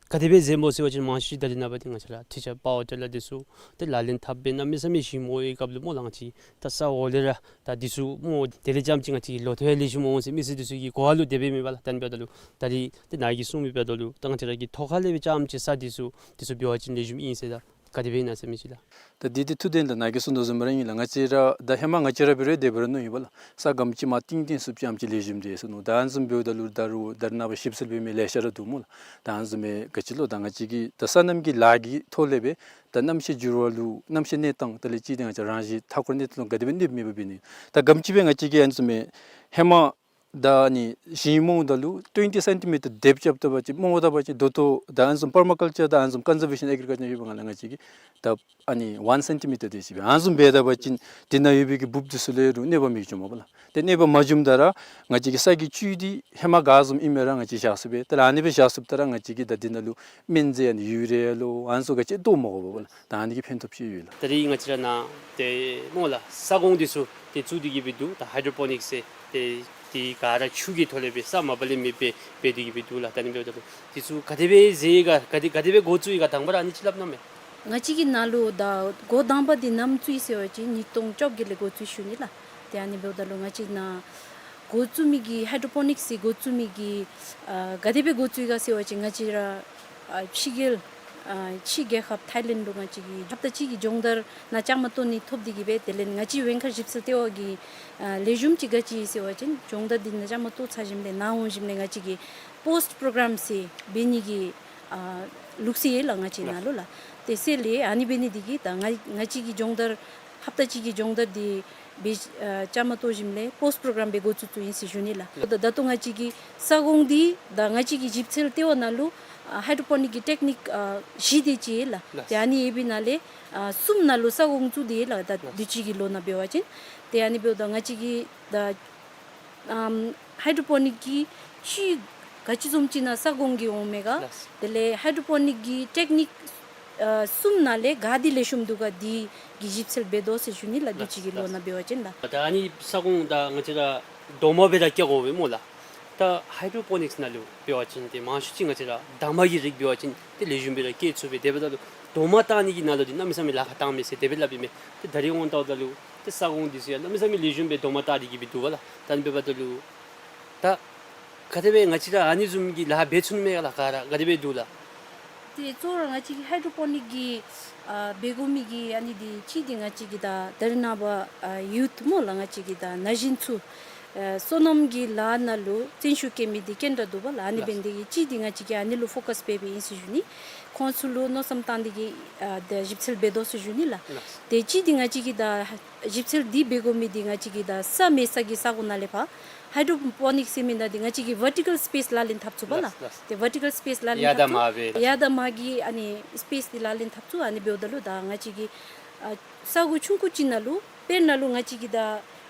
ག་དེ་སྦེ་མཛད་སྨོ་ཟེར་བ་ཅིན་མང་ཤོས་ཅིག་ད་རེས་ནངས་པ་འདི་ང་བཅས་ར་ཊི་ཅར་པ་ཝར་ཊི་ལར་འདི་ཚུ་ཏེ་ལག་ལེན་འཐབ་སྦེ་གནམ་མེད་ས་མེད་ཞིང་རྨོ་བའི་སྐབས་ལུ་སྨོ་ལགས། ང་བཅས་ད་ས་འོག་ལས་ར་ད་འདི་ཚུ་རྨོ་དེ་ལས་རྐྱངམ་ཅིག་ང་བཅས་ལོ་ཐོག་ཡང་ལེགས་ཤོམ་འོང་ཟེར་མི་སེར་འདི་ཚུ་གི་གོ་བ་ལུ་དེ་སྦེ་མེད་པ་ལགས། ད་ཨ་ནི་འབདཝ་ད་ལུ་ད་རིས་ཏེ་ནཱ་གིས་གསུངས་མི་འབདཝ་ད་ལུ་ད་ང་བཅས་ར་གི་ཐོག་ཁ་ལས་སྦེ་རྐྱངམ་ཅིག་ས་འདི་ཚུ་འདི་ཚུ་འབད་བ་ཅིན་ལེགས་ཤོམ་ཨིན་ཟེར་ད་ག་དེ་སྦེ་ཨིན་ན་ཟེར་མི་ཅིག་ལགས། ད་འདི་འདི་ཐུགས་བདེན་ལགས། ནཱ་གིས་གསུངས་དོ་བཟུམ་ར་ཨིན་ལགས། ང་བཅས་ར་ད་ཧེ་མ་ང་བཅས་ར་འབད་རུང་དེ་སྦེ་ར་མནོ་ཡི་པ་ལགས། ས་སྒམ་ཅིག་མར་བཏིང་བཏིང་ཚུགསཔ་ཅིག་ཨ་ནེམ་ཅིག་ལེགས་ཤོམ་འདི་ཟེར་མནོ། ད་ཨ་ནི་བཟུམ་འབདཝ་ད་ལུ་ད་རུང་ད་རེས་ནངས་པ་ཞིབ་འཚོལ་འབད་མི་ལེ་ཤ་ར་འདུག་སྨོ་ལགས། ད་ཨ་ནི་བཟུམ་མའི་ག་ཅི་ལོ་ད་ང་བཅས་ཀྱིས་ད་སོ་ནམ་གྱི་ལཱ་གི་ཐོག་ལས་སྦེ་ད་གནམ་གཤིས་འགྱུར་བ་ལུ་གནམ་གཤིས་གནས་སྟངས་དེ་ལས་ཅིག་ཏེ་ང་བཅས་རང་བཞིན་མཐའ་འཁོར་གནས་སྟངས་ལུ་ག་དེ་སྦེ་གནོདཔ་མེད་པ་འབད་ནི། ད་སྒམ་ཅིག་སྦེ་ང་བཅས་ཀྱིས་ཨ་ནི་བཟུམ་མའི་ཧེ་མ་ད་ཨ་ནི་ཞིང་རྨོཝ་ད་ལུ་ཊུ་ཝེན་ཊི་སེན་ཊི་མི་ཊར་དེབ་རྐྱབ་ད་པ་ཅིན་རྨོཝ་ད་པ་ཅིན་ད་ལྟོ་ད་ཨ་ནི་བཟུམ་པར་མ་ཀལ་ཅར་དང་ཨ་ནི་བཟུམ་ཀོན་ཛར་ཝེ་ཤཱན་ཨེག་རི་ཀལ་ཅར་ཡོད་པའི་སྒང་ལས་ང་བཅས་ཀྱིས་ད་ཨ་ནི་ཝན་སེན་ཊི་མི་ཊར་དེ་ཅིག་སྦེ་ཨ་ནི་བཟུམ་འབད་ད་པ་ཅིན་འདི་ནང་ཡོད་པའི་གི་འབུཔ་འདི་ཚུ་ལས་རུང་གནོད་པ་མི་འབྱུངམ་མས་པ་ལགས། ཏེ་གནོད་པ་མ་བྱུངམ་ད་ར་ང་བཅས་ཀྱི་ས་གི་བཅུད་འདི་ཧེ་མ་ག་བཟུམ་ཨིན་མི་ར་ང་བཅས་བཞག་ཚུགས་པས། ད་ཨ་ནི་སྦེ་བཞག་ཚུགསཔ་ད་ར་ང་བཅས་ཀྱིས་ད་འདི་ནང་ལུ་སྨན་རྫས་ཨ་ནི་ཡུ་རི་ཡ་ལོ་ཨ་ནི་ཚུ་ག་ཅི་བཏོག་མ་དགོ་པས་པ་ལགས། ད་ཨ་ནི་གི་ཕན་ཐོགས་ཅིག་ཡོད་ལགས། ད་རིས་ང་བཅས་ར་ནཱ་ཏེ་སྨོ་ལགས་ས་གོང་འདི་ཚུ་ཏེ་བཙུགས་ཏེ་གིས་སྦེ་འདུག། ད་ཧའི་ཌྲོ་པོ་ནིཀསི་ཟེར་ཏེ་འདི་ག་ར་ཆུ་གི་ཐོག་ལས་སྦེ་ས་མ་པ་ལས་མེདཔ་སྦེ་འབད་དེ་གིས་སྦེ་འདུག་ལགས། ད་ཨ་ནི་འབདཝ་ད་ལུ་འདི་ཚུ་ག་དེ་སྦེ་མཛད་ཡི་ག་ག་དེ་ག་དེ་སྦེ་འགོ་བཙུགས་ཡི་ག་དང་པ་ར་ཨ་ནི་ཅིག་སླབ་གནང་མས། ང་བཅས་ཀྱི་ནཱ་ལུ་ད་འགོ་དང་པ་འདི་ནམ་བཙུགས་ཡི་ཟེར་བ་ཅིན་ཉིས་སྟོང་བཅོ་བརྒྱད་ལས་འགོ་བཙུགས་ཞུ་ནི་ལགས། ཏེ་ཨ་ནི་འབདཝ་ད་ལུ་ང་བཅས་ནཱ་འགོ་བཙུགས་མི་གི་ཧའི་ཌྲོ་པོ་ནིཀསི་འགོ་བཙུགས་མི་གི་ཨ་ག་དེ་སྦེ་འགོ་བཙུགས་ཡི་ག་ཟེར་བ་ཅིན་ང་བཅས་ར་ཨ་ཕྱི་རྒྱལ་ཨ་ཕྱི་རྒྱལ་ཁབ་ཐཱའི་ལེནཌ་ལུ་ང་བཅས་ཀྱིས་ཧབ་ཏ་གཅིག་གི་སྦྱོང་བརྡར་ནང་བཅའ་མར་གཏོགས་ནི་ཐོབ་སྟེ་གིས་སྦེ་དེ་ལས་ང་བཅས་ཝེང་ཁཱ་ཞིབ་འཚོལ་ལྟེ་བ་གི་ཨ་ལེགས་ཤོམ་ཅིག་ག་ཅི་ཨིན་ཟེར་བ་ཅིན་སྦྱོང་བརྡར་འདི་ནང་བཅའ་མར་གཏོགས་ཚར་ཞིནམ་ལས་ནཱ་འོང་ཞིནམ་ལས་ང་བཅས་ཀྱིས་པོསི་ཊི་པྲོ་གརམ་ཟེར་འབད་ནི་གི་ཨ་ལུགས་སྲོལ་ཡོད་ལགས་ང་བཅས་ནཱ་ལུ་ལགས། དེ་ཟེར་ལས་ཨ་ནི་འབད་ནི་འདི་གིས་ད་ང་ང་བཅས་ཀྱི་སྦྱོང་བརྡར་ཧབ་ཏ་གཅིག་གི་སྦྱོང་བརྡར་འདི་འབད་ཨ་བཅའ་མར་གཏོགས་ཞིནམ་ལས་པོསི་ཊི་པྲོ་གརམ་སྦེ་འགོ་བཙུགས་བཙུགསཔ་ཨིན་ཟེར་ཞུ་ནི་ལགས། ད་ད་ལྟོ་ང་བཅས་ཀྱི་ས་གོང་འདི་ད་ང་བཅས་ཀྱི་ཞིབ་འཚོལ་ལྟེ་བ་ནང་ལུ་ཨ་ཧའི་ཌྲོ་པོ་ནིཀ་གི་ཊེཀ་ནིཀ་ཨ་བཞི་དེ་ཅིག་ཡོད་ལགས། ལགས། ཏེ་ཨ་ནི་ཡོད་པའི་ནང་ལས་ཨ་གསུམ་ནང་ལུ་ས་གོང་བཙུགས་ཏེ་ཡོད་ལགས། ད་ལགས། དུས་ཅི་གི་ལོ་ནང་འབད་བ་ཅིན་ཏེ་ཨ་ནི་འབདཝ་ད་ང་བཅས་ཀྱིས་ད་ཨམ་ཧའི་ཌྲོ་པོ་ནིཀ་གི་ཅིག་ག་ཅི་བཟུམ་ཅིག་ནང་ས་གོང་གི་འོང་མས་ག། ལགས། དེ་ལས་ཧའི་ཌྲོ་པོ་ནིཀ་གི་ཊེཀ་ནིཀ་ཨ་གསུམ་ནང་ལས་ག་འདི་ལེགས་ཤོམ་འདུག་ག་འདི་གི་ཞིབ་འཚོལ་འབད་དོ་ཟེར་ཞུ་ནི་ལགས། དུས་ཅི་གི་ལོ་ནང་འབད་བ་ཅིན་ལགས། ད་ཨ་ནི་ས་གོང་ད་ང་བཅས་ར་རྡོག་མ་སྦེ་ར་སྐྱེ་དགོ་པས་སྨོ་ལགས། ད་ཧའི་ཌྲོ་པོ་ནིཀསི་ནང་ལུ་འབད་བ་ཅིན་ཏེ་མང་ཤོས་ཅིག་ང་བཅས་ར་འདབ་མ་གི་རིགས་འབད་བ་ཅིན་ཏེ་ལེགས་ཤོམ་སྦེ་ར་སྐྱེ་ཚུགས་པས། དེ་འབདཝ་ད་ལུ་རྡོག་མ་བཏགས་ནི་གི་ནང་ལུ་འདི་གནམ་མེད་ས་མེད་ལཱ་ཁག་བཏངམ་མས་ཟེར་དེ་སྦེ་སླབ་ཨིན་མས། ཏེ་ད་རིས་འོང་ལྟཝ་ད་ལུ་ཏེ་ས་གོང་འདི་ཚུ་ཡང་གནམ་མེད་ས་མེད་ལེགས་ཤོམ་སྦེ་རྡོག་མ་བཏགས་ཏེ་གིས་སྦེ་འདུག་པ་ལགས། ད་ཨ་ནི་འབདཝ་ད་ལུ་ད་ག་དེ་སྦེ་ང་བཅས་ར་ཨ་ནི་བཟུམ་གྱི་ལཱ་འབད་ཚུགས་ནི་མས་ག་ལགས། ག་ར་ག་དེ་སྦེ་འདུག་ལགས། ཏེ་གཙོ་བོ་ར་ང་བཅས་ཀྱི་ཧའི་ཌྲོ་པོ་ནིཀ་གི་ཨ་འབད་དགོ་མི་གི་ཨ་ནི་འདི་གཅིག་འདི་ང་བཅས་ཀྱི་ད་ད་རེས་ནངས་པ་ཨ་ཡུཐ་སྨོ་ལགས། ང་བཅས་ཀྱི་ད་ན་གཞོན་ཚུ་ཨ་སོ་ནམ་གྱི་ལཱ་ནང་ལུ་བརྩོན་ཤུགས་བསྐྱེད་མི་འདི་ག་དེ་དྲག་འདུག་པ་ལགས། ཨ་ནི་ལགས། འབད་ནི་འདི་གིས་གཅིག་འདི་ང་བཅས་ཀྱིས་ཨ་ནི་ལུ་ཕོ་ཀཱསི་འབད་འབདཝ་ཨིན་ཟེར་ཞུ་ནི། ཁོང་ཚུ་ལུ་མནོ་བསམ་བཏང་སྟེ་གིས་ཨ་ད་ཞིབ་འཚོལ་འབད་དོ་ཟེར་ཞུ་ནི་ལགས། ལགས། ཏེ་གཅིག་འདི་ང་བཅས་ཀྱི་ད་ཞིབ་འཚོལ་འདི་འབད་དགོ་མི་འདི་ང་བཅས་ཀྱི་ད་ས་མེད་ས་གི་ས་གོ་ནང་ལས་ཕར་ཧའི་ཌྲོ་པོ་ནིཀསི་ཟེར་མི་ནང་འདི་ང་བཅས་ཀྱིས་བར་ཊི་ཀལ་སི་པེསི་ལག་ལེན་འཐབ་ཚུགས་པ་ལགས། ལགས། ལགས། ཏེ་བར་ཊི་ཀལ་སི་པེསི་ལག་ལེན་འཐབ་ཚུགས། ཡར་དང་མར་སྦེ་ལགས། ཡར་དང་མར་གྱི་ཨ་ནི་སི་པེསི་འདི་ལག་ལེན་འཐབ་ཚུགས། ཨ་ནི་འབདཝ་ད་ལུ་ད་ང་བཅས་ཀྱི་ཨ་ས་གོ་ཆུང་ཀུ་ཅིག་ནང་ལུ་དཔེར་ན་ལུ་ང་བཅས་ཀྱི་ད་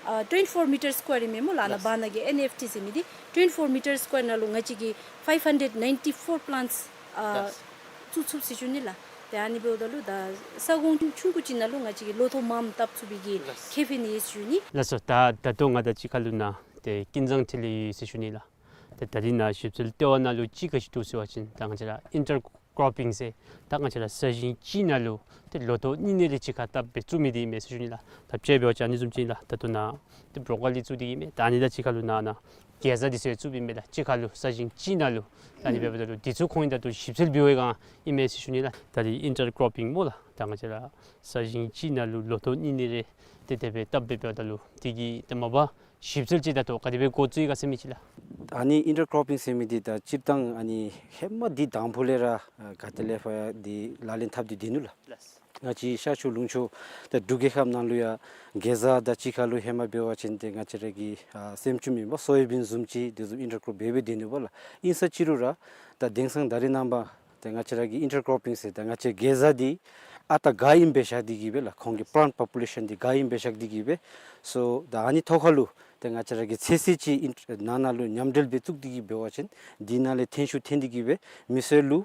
ཨ་ཊུ་ཝེན་ཊི་ཕོར་མི་ཊར་སི་ཀོ་ཡར་ཨིན་མས་སྨོ་ལགས། ཨ་ནཱ་ལགས། བར་ན་གི་ཨེན་ཨེཕ་ཊི་ཟེར་མི་འདི་ཊུ་ཝེན་ཊི་ཕོར་མི་ཊར་སི་ཀོ་ཡར་ནང་ལུ་ང་བཅས་ཀྱིས་ཕའིབ་ཧན་ཌེཌ་ནའིན་ཊི་ཕོར་པི་ལཱནཊསི་ཨ་ལགས། བཙུགས་ཚུགས་ཟེར་ཞུ་ནི་ལགས། ཏེ་ཨ་ནི་འབདཝ་ད་ལུ་ད་ས་གོ་ཆུང་ཀུ་ཅིག་ནང་ལུ་ང་བཅས་ཀྱིས་ལོ་ཐོག་མངམ་བཏབ་ཚུགས་པའི་གི་ལགས། ཁེ་ཕན་ཡོད་ཟེར་ཞུ་ནི། ལགས་སོ། ད་ད་ལྟོ་ང་དང་གཅིག་ཁར་ལུ་ནཱ་ཏེ་ཀུན་བཟང་འཕྲིན་ལས་ཡོད་ཟེར་ཞུ་ནི་ལགས། ཏེ་ད་རིས་ནཱ་ཞིབ་འཚོལ་ལྟེ་བ་ནང་ལུ་ཅིག་ག་ཅི་འདུག་ཟེར་བ་ཅིན་ད་ང་བཅས་ར་ཨིན་ཊར་ཀོར་པིང་ཟེར་ད་ང་བཅས་ར་ས་ཞིང་གཅིག་ནང་ལུ་ཏེ་ལོ་ཐོག་གཉིས་གཉིས་རེ་གཅིག་ཁར་བཏབ་སྦེ་བཙུགས་མི་འདི་ཨིན་མས་ཟེར་ཞུ་ནི་ལགས། ད་དཔྱེ་འབད་བ་ཅིན་ཨ་ནི་བཟུམ་ཅིག་ཨིན་ལགས། ད་ལྟོ་ནཱ་ཏེ་བྲོ་ཀོ་ལི་བཙུགས་ཏེ་ཨིན་མས། ད་ཨ་ནི་དང་གཅིག་ཁར་ལུ་ནཱ་ནཱ་གེ་ཛར་འདི་ཚུ་ཡང་བཙུགསཔ་ཨིན་མས་ལགས། གཅིག་ཁར་ལུ་ས་ཞིང་གཅིག་ནང་ལུ། ད་ཨ་ནི་འབདཝ་ད་ལུ་འདི་ཚུ་ཁོང་གིས་ད་ལྟོ་ཞིབ་འཚོལ་འབད་བའི་སྒང་ཨིན་མས་ཟེར་ཞུ་ནི་ལགས། ད་རིས་ཨིན་ཊར་ཀོར་པིང་སྨོ་ལགས། ད་ང་བཅས་ར་ས་ཞིང་གཅིག་ནང་ལུ་ལོ་ཐོག་གཉིས་གཉིས་རེ་ཏེ་དེ་སྦེ་བཏབ་སྦེ་འབདཝ་ད་ལུ་འདི་གིས་ཏེ་མ་པ་ ཞིབ་འཚོལ་ཅིག་ད་ལྟོ་ག་དེ་སྦེ་འགོ་བཙུགས་ཡི་ག་ཟེར་མི་ཅིག་ལགས། ཨ་ནི་ཨིན་ཊར་ཀོར་པིང་ཟེར་མི་འདི་ད་སྤྱིར་བཏང་ཨ་ནི་ཧེ་མ་འདི་དང་ཕུ་ལས་ར་ཨ་ག་ཏེ་ལས་ཕར་འདི་ལག་ལེན་འཐབ་སྟེ་སྡོད་ནུག་ལགས། ང་བཅས་ཤར་ཕྱོགས་ལུང་ཕྱོགས་ད་འབྲུག་རྒྱལ་ཁབ་ནང་ལུ་ཡང་གེ་ཛ་དང་གཅིག་ཁར་ལུ་ཧེ་མ་འབད་བ་ཅིན་ཏེ་ང་བཅས་ར་གི་ཨ་སྲནམ་ཅུང་མེན་པར་སོ་ཡ་བིན་བཟུམ་ཅིག་དེ་བཟུམ་ཨིན་ཊར་ཀོར་འབད་འབད་སྡོད་ནུག་པ་ལགས། ཨིན་ས་ཅི་རུང་ར་ད་དེང་སང་ད་རེས་ནངས་པ་ཏེ་ང་བཅས་ར་གི་ཨིན་ཊར་ཀོར་པིང་ཟེར་ད་ང་བཅས་གེ་ཛ་འདི་ཨ་རྟག་ག་ཨིནམ་སྦེ་བཞག་སྟེ་གི་སྦེ་ལགས། ཁོང་གི་པ་ལཱནཊ་པོ་པུ་ལེ་ཤཱན་འདི་ག་ཨིནམ་སྦེ་བཞག་སྟེ་གི་སྦེ། སོ་ད་ཨ་ནི་ཐོག་ཁར་ལུ་ཏེ་ང་བཅས་ར་གི་ཚོད་བསྲེ་ཅིག་ཨིན་ནང་ན་ལུ་མཉམ་འབྲེལ་སྦེ་བཙུགས་ཏེ་གི་འབད་བ་ཅིན་འདི་ནང་ལས་ཐོན་ཤུགས་ཐོན་ཏེ་གི་སྦེ་མི་སེར་ལུ་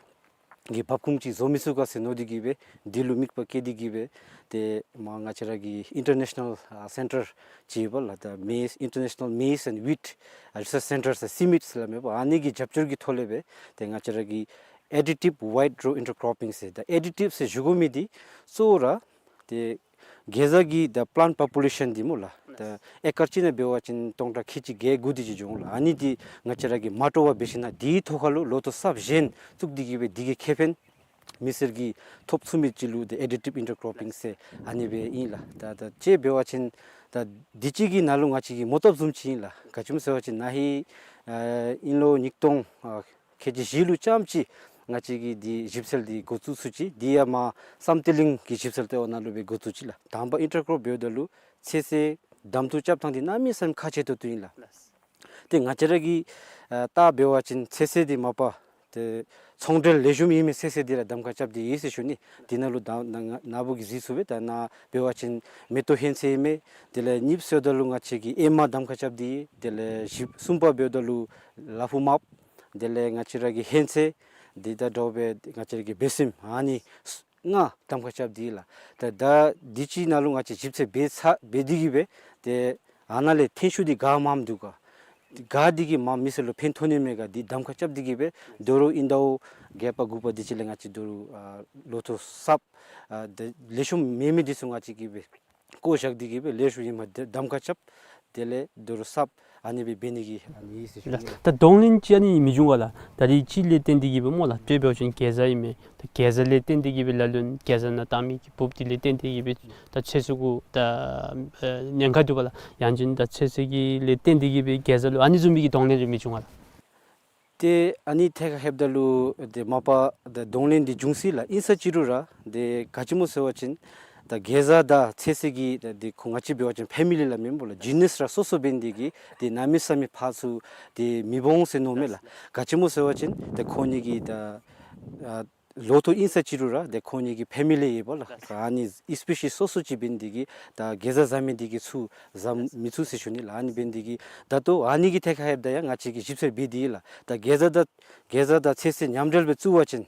གི་འབབ་ཁུངས་ཅིག་བཟོ་མི་ཚུགས་ག་ཟེར་མནོ་སྟེ་གི་སྦེ་འདི་ལུ་དམིགས་པ་བསྐྱེད་དེ་གི་སྦེ་ཏེ་མར་ང་བཅས་ར་གི་ཨིན་ཊར་ནེ་ཤ་ནཱལ་ཨ་སེན་ཊར་ཅིག་ཡོད་པ་ལགས། ད་མེ་ཛི་ཨིན་ཊར་ནེ་ཤ་ནཱལ་མེ་ཛི་ཨེནཌ་ཝིཊ་ཨ་རི་སརཆ་སེན་ཊར་ཟེར་སི་མིཊ་ཟེར་སླབ་མས་པ། ཨ་ནི་གི་རྒྱབ་སྐྱོར་གྱི་ཐོག་ལས་སྦེ་ཏེ་ང་བཅས་ར་གི་ཨེ་ཌི་ཊིབ་ཝའིཌ་རོ་ཨིན་ཊར་ཀོར་པིང་ཟེར་ད་ཨེ་ཌི་ཊིབ་ཟེར་ཞུ་དགོ་མི་འདི་གཙོ་བོ་ར་ཏེ་གེ་ཛ་གི་ད་པ་ལཱནཊ་པོ་པུ་ལེ་ཤཱན་འདི་སྨོ་ལགས། ད་ཨེ་ཀར་གཅིག་ནང་འབད་བ་ཅིན་སྟོང་ཕྲག་ཁལ་གཅིག་བརྒྱད་དགུ་དེ་ཅིག་འགྱོ་འོང་ལགས། ཨ་ནི་འདི་ང་བཅས་ར་གིས་མ་སྤྲོ་བར་འབད་ཞིན་ན་འདི་ཐོག་ཁར་ལུ་ལོ་ཐོག་གསརཔ་གཞན་བཙུགས་ཏེ་གི་སྦེ་འདི་གི་ཁེ་ཕན་མི་སེར་གྱིས་ཐོབ་ཚུགས་མི་ཅིག་ལུ་ཏེ་ཨེ་ཌི་ཊིབ་ཨིན་ཊར་ཀོར་པིང་ཟེར་ཨ་ནི་སྦེ་ཨིན་ལགས། ད་ད་དཔྱེ་འབད་བ་ཅིན་ད་འདི་གཅིག་གི་ནང་ལུ་ང་བཅས་ཀྱི་མོ་བཏབ་བཟུམ་ཅིག་ཨིན་ལགས། ག་ཅི་སྨོ་ཟེར་བ་ཅིན་ན་ཧིང་ཨ་དབྱིན་ལོ་ཉིས་སྟོང་ཨ་ཁལ་གཅིག་བཞི་ལུ་རྐྱངམ་ཅིག་ང་བཅས་ཀྱིས་འདི་ཞིབ་འཚོལ་འདི་འགོ་བཙུགས་ཚུགས་ཅི། འདི་ཡང་མར་བསམ་གཏན་གླིང་གི་ཞིབ་འཚོལ་ལྟེ་བ་ནང་ལུ་སྦེ་འགོ་བཙུགས་ཅི་ལགས། དང་པ་ཨིན་ཊར་ཀོར་འབདཝ་ད་ལུ་ཚོད་བསྲེ་གདམ་འཐུ་རྐྱབ་ཐངས་འདི་གནམ་མེད་ས་མེད་ཁག་ཆེ་ཏོག་ཏོ་ཨིན་ལགས། ཏེ་ང་བཅས་ར་གིས་ཨ་བལྟ་འབད་བ་ཅིན་ཚོད་བསྲེ་འདི་མ་པ་ཏེ་ཚོང་འབྲེལ་ལེགས་ཤོམ་ཨིན་མི་ཚོད་བསྲེ་འདི་ར་གདམ་ཁ་རྐྱབ་སྟེ་ཡོད་ཟེར་ཞུ་ནི། འདི་ནང་ལུ་ད་ན་ང་ན་བུ་གིས་གཟིགས་ཚུགས་པས། ད་ནཱ་འབད་བ་ཅིན་མེ་ཏོག་ཧོན་ཚོད་ཨིན་མས། དེ་ལས་གཉིས་པ་ཟེརཝ་ད་ལུ་ང་བཅས་ཀྱིས་ཨེ་མ་གདམ་ཁ་རྐྱབ་སྟེ་ཡོད། དེ་ལས་བཞི་གསུམ་པ་འབདཝ་ད་ལུ་ལ་ཕུག་མརཔ། དེ་ལས་ང་བཅས་ར་གི་ཧོན་ཚོད་འདི་དང་འདྲཝ་སྦེ་ང་བཅས་ར་གི་སྦེ་སྲནམ་ཨ་ནི་ལྔ་གདམ་ཁ་རྐྱབ་སྟེ་ཡོད་ལགས། ད་ད་འདི་ཅིག་ནང་ལུ་ང་བཅས་ཞིབ་འཚོལ་འབད་ཚར་འབད་དེ་གི་སྦེ་ཏེ་ཨ་ནཱ་ལས་ཐོན་ཤུགས་འདི་ག་མངམ་འདུག་ག། ག་འདི་གིས་མ་མི་སེར་ལུ་ཕན་ཐོགས་ནི་མས་ག་འདི་གདམ་ཁ་རྐྱབ་སྟེ་གི་སྦེ་དོ་རུང་ཨིན་ཟླཝ་བརྒྱད་པ་དགུ་པ་འདི་ཅིག་ལས་ང་བཅས་དོ་རུང་ཨ་ལོ་ཐོག་གསརཔ་ཨ་ཏེ་ལེགས་ཤོམ་མེད་མི་འདི་ཚུ་ང་བཅས་ཀྱིས་སྦེ་བཀོ་བཞག་སྟེ་གི་སྦེ་ལེགས་ཤོམ་ཨིན་མས་གདམ་ཁ་རྐྱབ། དེ་ལས་དོ་རུང་གསརཔ་ཨ་ནི་སྦེ་འབད་ནི་གི་ཨ་ནི་ཨིན་ཟེར་ཞུ་ནི་ལགས། ད་གདོང་ལེན་ཅིག་ཨ་ནི་མི་འབྱུང་ག་ལགས། ད་རིགས་ཅིག་ལས་བརྟེན་ཏེ་གི་སྦེ་སྨོ་ལགས། དཔེ་འབད་བ་ཅིན་གེ་ཛ་ཨིན་མས། ད་གེ་ཛ་ལས་བརྟེན་ཏེ་གི་སྦེ་ལ་ལུ་གེ་ཛ་ནང་བཏང་མི་གི་འབུཔ་འདི་ལས་བརྟེན་ཏེ་གི་སྦེ་ད་ཚོད་བསྲེ་གུ་ད་ཨེ་ཉེན་ཁ་འདུག་པ་ལགས། ཡང་ཅིན་ད་ཚོད་བསྲེ་གི་ལས་བརྟེན་ཏེ་གི་སྦེ་གེ་ཛ་ལུ་ཨ་ནི་བཟུམ་མའི་གི་གདོང་ལེན་རེ་མི་འབྱུང་ག་ལགས། ཏེ་ཨ་ནི་ཐད་ཁར་ལྷོདཔ་ད་ལུ་ཏེ་མ་པ་ད་གདོང་ལེན་འདི་འབྱུང་སྲིད་ལགས། ཨིན་ས་ཅི་རུང་ར་ཏེ་ག་ཅི་སྨོ་ཟེར་བ་ཅིན་ད་གེ་ཛ་དང་ཚོད་བསྲེ་གི་ད་ཏེ་ཁོང་ང་བཅས་འབད་བ་ཅིན་ཕེ་མི་ལི་སླབ་མི་སྨོ་ལགས། ཇི་ནསི་ར་སོ་སོ་འབད་ནི་དེ་གིས་ཏེ་གནམ་མེད་ས་མེད་ཕར་ཚུར་ཏེ་མི་འོང་ཟེར་མནོཝ་མས་ལགས། ག་ཅི་སྨོ་ཟེར་བ་ཅིན་ཏེ་ཁོང་གཉིས་ཀྱི་ད་ཨ་ལོ་ཐོག་ཨིན་ས་ཅི་རུང་ར་ཏེ་ཁོང་གཉིས་ཀྱི་ཕེ་མི་ལི་ཡོདཔ་ལགས། ཨ་ནི་སི་པེ་ཤིས་སོ་སོ་ཅིག་འབད་ནི་དེ་གིས་ད་གེ་ཛ་བཟའ་མི་དེ་གིས་ཚུར་བཟའ་མི་ཚུགས་ཟེར་ཞུ་ནི་ལགས། ཨ་ནི་འབད་ནི་དེ་གིས་ད་ལྟོ་ཨ་ནི་གི་ཐད་ཁར་ལྷོདཔ་ད་ཡང་ང་བཅས་ཀྱིས་ཞིབ་འཚོལ་འབད་དེ་ཡོད་ལགས། ད་གེ་ཛ་དང་གེ་ཛ་དང་ཚོད་བསྲེ་མཉམ་འབྲེལ་སྦེ་བཙུགས་པ་ཅིན་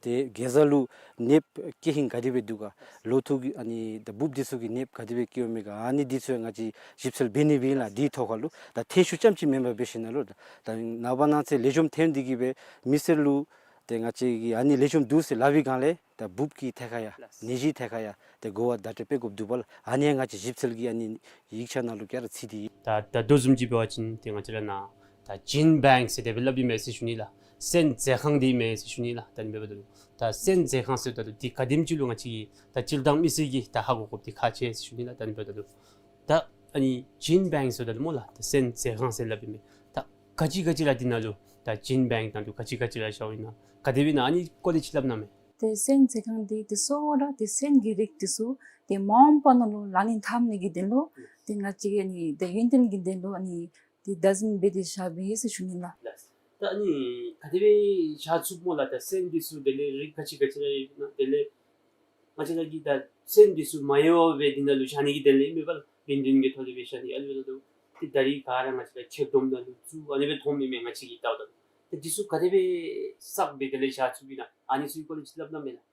ཏེ་གེ་ཛ་ལུ་ནདཔ་སྐྱེ་ཧིང་ག་དེ་སྦེ་འདུག་ག། ལོ་ཐོག་གི་ཨ་ནི་ད་འབུཔ་འདི་ཚུ་གི་ནདཔ་ག་དེ་སྦེ་སྐྱེཝ་མས་ག། ཨ་ནི་འདི་ཚུ་ཡང་ང་བཅས་ཞིབ་འཚོལ་འབད་ནི་སྦེ་ཨིན་ལགས། འདི་ཐོག་ཁར་ལུ་ད་ཐོན་ཤུགས་རྐྱངམ་ཅིག་མེན་པར་འབད་ཞིན་ན་ལུ་ད་ནངས་པ་གནངས་ཚེ་ལེགས་ཤོམ་ཐོན་ཏེ་གི་སྦེ་མི་སེར་ལུ་ཏེ་ང་བཅས་ཀྱིས་ཨ་ནི་ལེགས་ཤོམ་འདུག་ཟེར་སླབ་པའི་སྒང་ལས་ད་འབུཔ་གི་ཐད་ཁར་ཡང་ནད་གཞིའི་ཐད་ཁར་ཡང་ཏེ་གོ་བ་བརྡ་སྤྲོད་འབད་དགོཔ་འདུག་པ་ལགས། ཨ་ནི་ཡང་ང་བཅས་ཞིབ་འཚོལ་གྱི་ཨ་ནི་ཡིག་ཆ་ནང་ལུ་ག་ར་ཚུད་དེ་ཡོད། ད་ད་ལྟོ་བཟུམ་ཅིག་འབད་བ་ཅིན་ཏེ་ང་བཅས་ར་ནཱ་ད་ཇིན་བེངཀ་ཟེར་དེ་སྦེ་སླབ་ཨིན་མས་ཟེར་ཞུ་ནི་ལགས། སོན་མཛོད་ཁང་འདི་ཨིན་མས་ཟེར་ཞུ་ནི་ལགས། ད་ཨ་ནི་འབདཝ་ད་ལུ་ད་སོན་མཛོད་ཁང་ཟེརཝ་ད་ལུ་འདི་ག་དེམ་ཅིག་ལུ་ང་བཅས་ཀྱིས་ད་སྤྱིར་བཏང་མི་སེར་གྱིས་ད་ཧ་གོ་དགོཔ་འདི་ཁག་ཆེ་ཟེར་ཞུ་ནི་ལགས། ད་ཨ་ནི་འབདཝ་ད་ལུ་ད་ཨ་ནི་ཇིན་བེངཀ་ཟེརཝ་ད་ལུ་སྨོ་ལགས། ད་སོན་མཛོད་ཁང་ཟེར་སླབ་ཨིན་མས། ད་ག་ཅི་ག་ཅི་ར་འདི་ནང་ལུ་ད་ཇིན་བེངཀ་ནང་ལུ་ག་ཅི་ག་ཅི་ར་བཞགཔ་ཨིན་ན་ག་དེ་སྦེ་ཨིན་ན་ཨ་ནི་སྐོར་ལས་ཅིག་སླབ་གནང་མས། ཏེ་སོན་མཛོད་ཁང་འདི་ཏེ་གཙོ་བོ་ར་ཏེ་སོན་གྱི་རིགས་འདི་ཚུ་ཏེ་མ་འོངས་པ་ནང་ལུ་ལག་ལེན་འཐབ་ནི་གི་དོན་ལུ་ཏེ་ང་བཅས་ཀྱི་ཨ་ནི་ཏེ་ཡུན་བརྟན་གྱི་དོན་ལུ་ཨ་ནི་ཏེ་བདག་འཛིན་འབད་དེ་བཞག་པས་ཟེར་ཞུ་ནི་ལགས། ད་ཨ་ནི་ག་དེ་སྦེ་བཞག་ཚུགས་སྨོ་ལགས། ད་སོན་འདི་ཚུ་དེ་ལས་རིགས་ག་ཅི་ག་ཅི་ར་ཡོད་ན་དེ་ལས་ང་བཅས་ར་གིས་ད་སོན་འདི་ཚུ་མ་ཡལ་བར་སྦེ་འདི་ནང་ལུ་བཞག་ནི་གི་དོན་ལས་ཨིན་མས་པ་ལགས། ཡུན་བརྟན་གྱི་ཐོག་ལས་སྦེ་བཞག་ནི་ཨ་ནི་འབདཝ་ད་ལུ་ཏེ་ད་རིས་ག་ར་ང་བཅས་ར་ཁྱེར་སྡོམ་ནང་ལུ་བཙུགས་ཨ་ནི་སྦེ་མཐོངམ་ཨིན་མས། ང་བཅས་ཀྱིས་བལྟཝ་ད་ལུ་ཏེ་འདི་ཚུ་ག་དེ་སྦེ་བསགས་སྦེ་དེ་ལས་བཞག་ཚུགསཔ་ཨིན་ན་ཨ་ནི་ཚུ་གི་སྐོར་ལས་ཅིག་སླབ་གནང་མས་ལགས།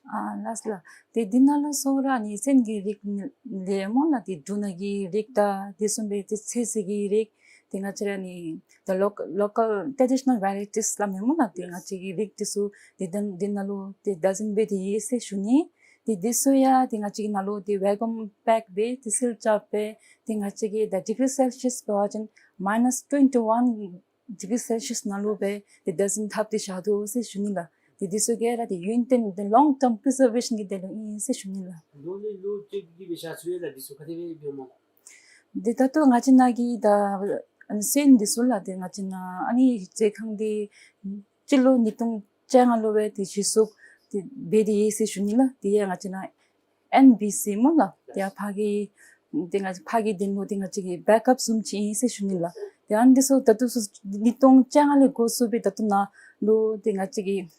ཨ་ལགས་ལགས། ཏེ་འདི་ནང་ལུ་གཙོ་བོ་ར་ཨ་ནི་སོན་གྱི་རིགས་ལས་སྨོ་ལགས། ཏེ་འབྲུ་སྣ་གི་རིགས་དང་དེ་བཟུམ་སྦེ་ཏེ་ཚོད་བསྲེ་གི་རིགས་ཏེ་ང་བཅས་ར་ཨ་ནི་the local, local traditional varieties སླབ་མས་སྨོ་ལགས། ཏེ་ང་བཅས་ཀྱི་རིགས་འདི་ཚུ་ཏེ་འདི་འདི་ནང་ལུ་ཏེ་བདག་འཛིན་འབད་དེ་ཡོད་ཟེར་ཞུ་ནི། ཏེ་འདི་ཚུ་ཡང་ཏེ་ང་བཅས་ཀྱི་ནང་ལུ་ཏེ་ཝེ་ཀུམ་པེཀ་སྦེ་ཏེ་སིལ་རྐྱབ་སྦེ་ཏེ་ང་བཅས་ཀྱི་ད་ཌིག་རི་སེལ་སི་ཡས་འབད་བ་ཅིན་མའི་ནས་ཊོན་ཊི་ཝན་ཌིག་རི་སེལ་སི་ཡས་ནང་ལུ་སྦེ་ཏེ་བདག་འཛིན་འཐབ་སྟེ་བཞག་དོ་ཟེར་ཞུ་ནི་ལགས། ཏེ་འདི་ཚུ་ག་ར་ཏེ་ཡུན་བརྟན་ཏེ་ལོང་ཊརམ་པི་རི་ཛར་ཝེ་ཤཱན་གྱི་དོན་ལུ་ཨིན་ཟེར་ཞུ་ནི་ལགས། ལོ་ལས་ལོ་བཅད་དེ་སྦེ་བཞག་ཚུགས་ཡོད་ལགས། འདི་ཚུ་ག་དེ་སྦེ་འབདཝ་སྨོ་ལགས། ཏེ་ད་ལྟོ་ང་བཅས་ནང་གི་ད་ཨ་ནི་སོན་འདི་ཚུ་ལགས། ཏེ་ང་བཅས་ནང་ཨ་ནི་མཛོད་ཁང་འདི་སྤྱི་ལོ་ཉིས་སྟོང་བཅོ་ལྔ་ལུ་སྦེ་ཏེ་གཞི་བཙུགས་ཏེ་འབད་དེ་ཡོད་ཟེར་ཞུ་ནི་ལགས། ཏེ་ཡང་ང་བཅས་ནང་ཨེན་བི་སི་སྨོ་ལགས། ཏེ་ཡང་ཕར་གི་ཏེ་ང་ཕར་གི་དོན་ལུ་ཏེ་ང་བཅས་ཀྱི་བེཀ་ཨཔ་བཟུམ་ཅིག་ཨིན་ཟེར་ཞུ་ནི་ལགས། ཏེ་ཨ་ནི་འདི་ཚུ་ད་ལྟོ་ཚུ་ཉིས་སྟོང་བཅོ་ལྔ་ལས་འགོ་བཙུགས་སྦེ་ད་ལྟོ་ནཱ་ལུ་ཏེ་ང་བཅས་ཀྱིས་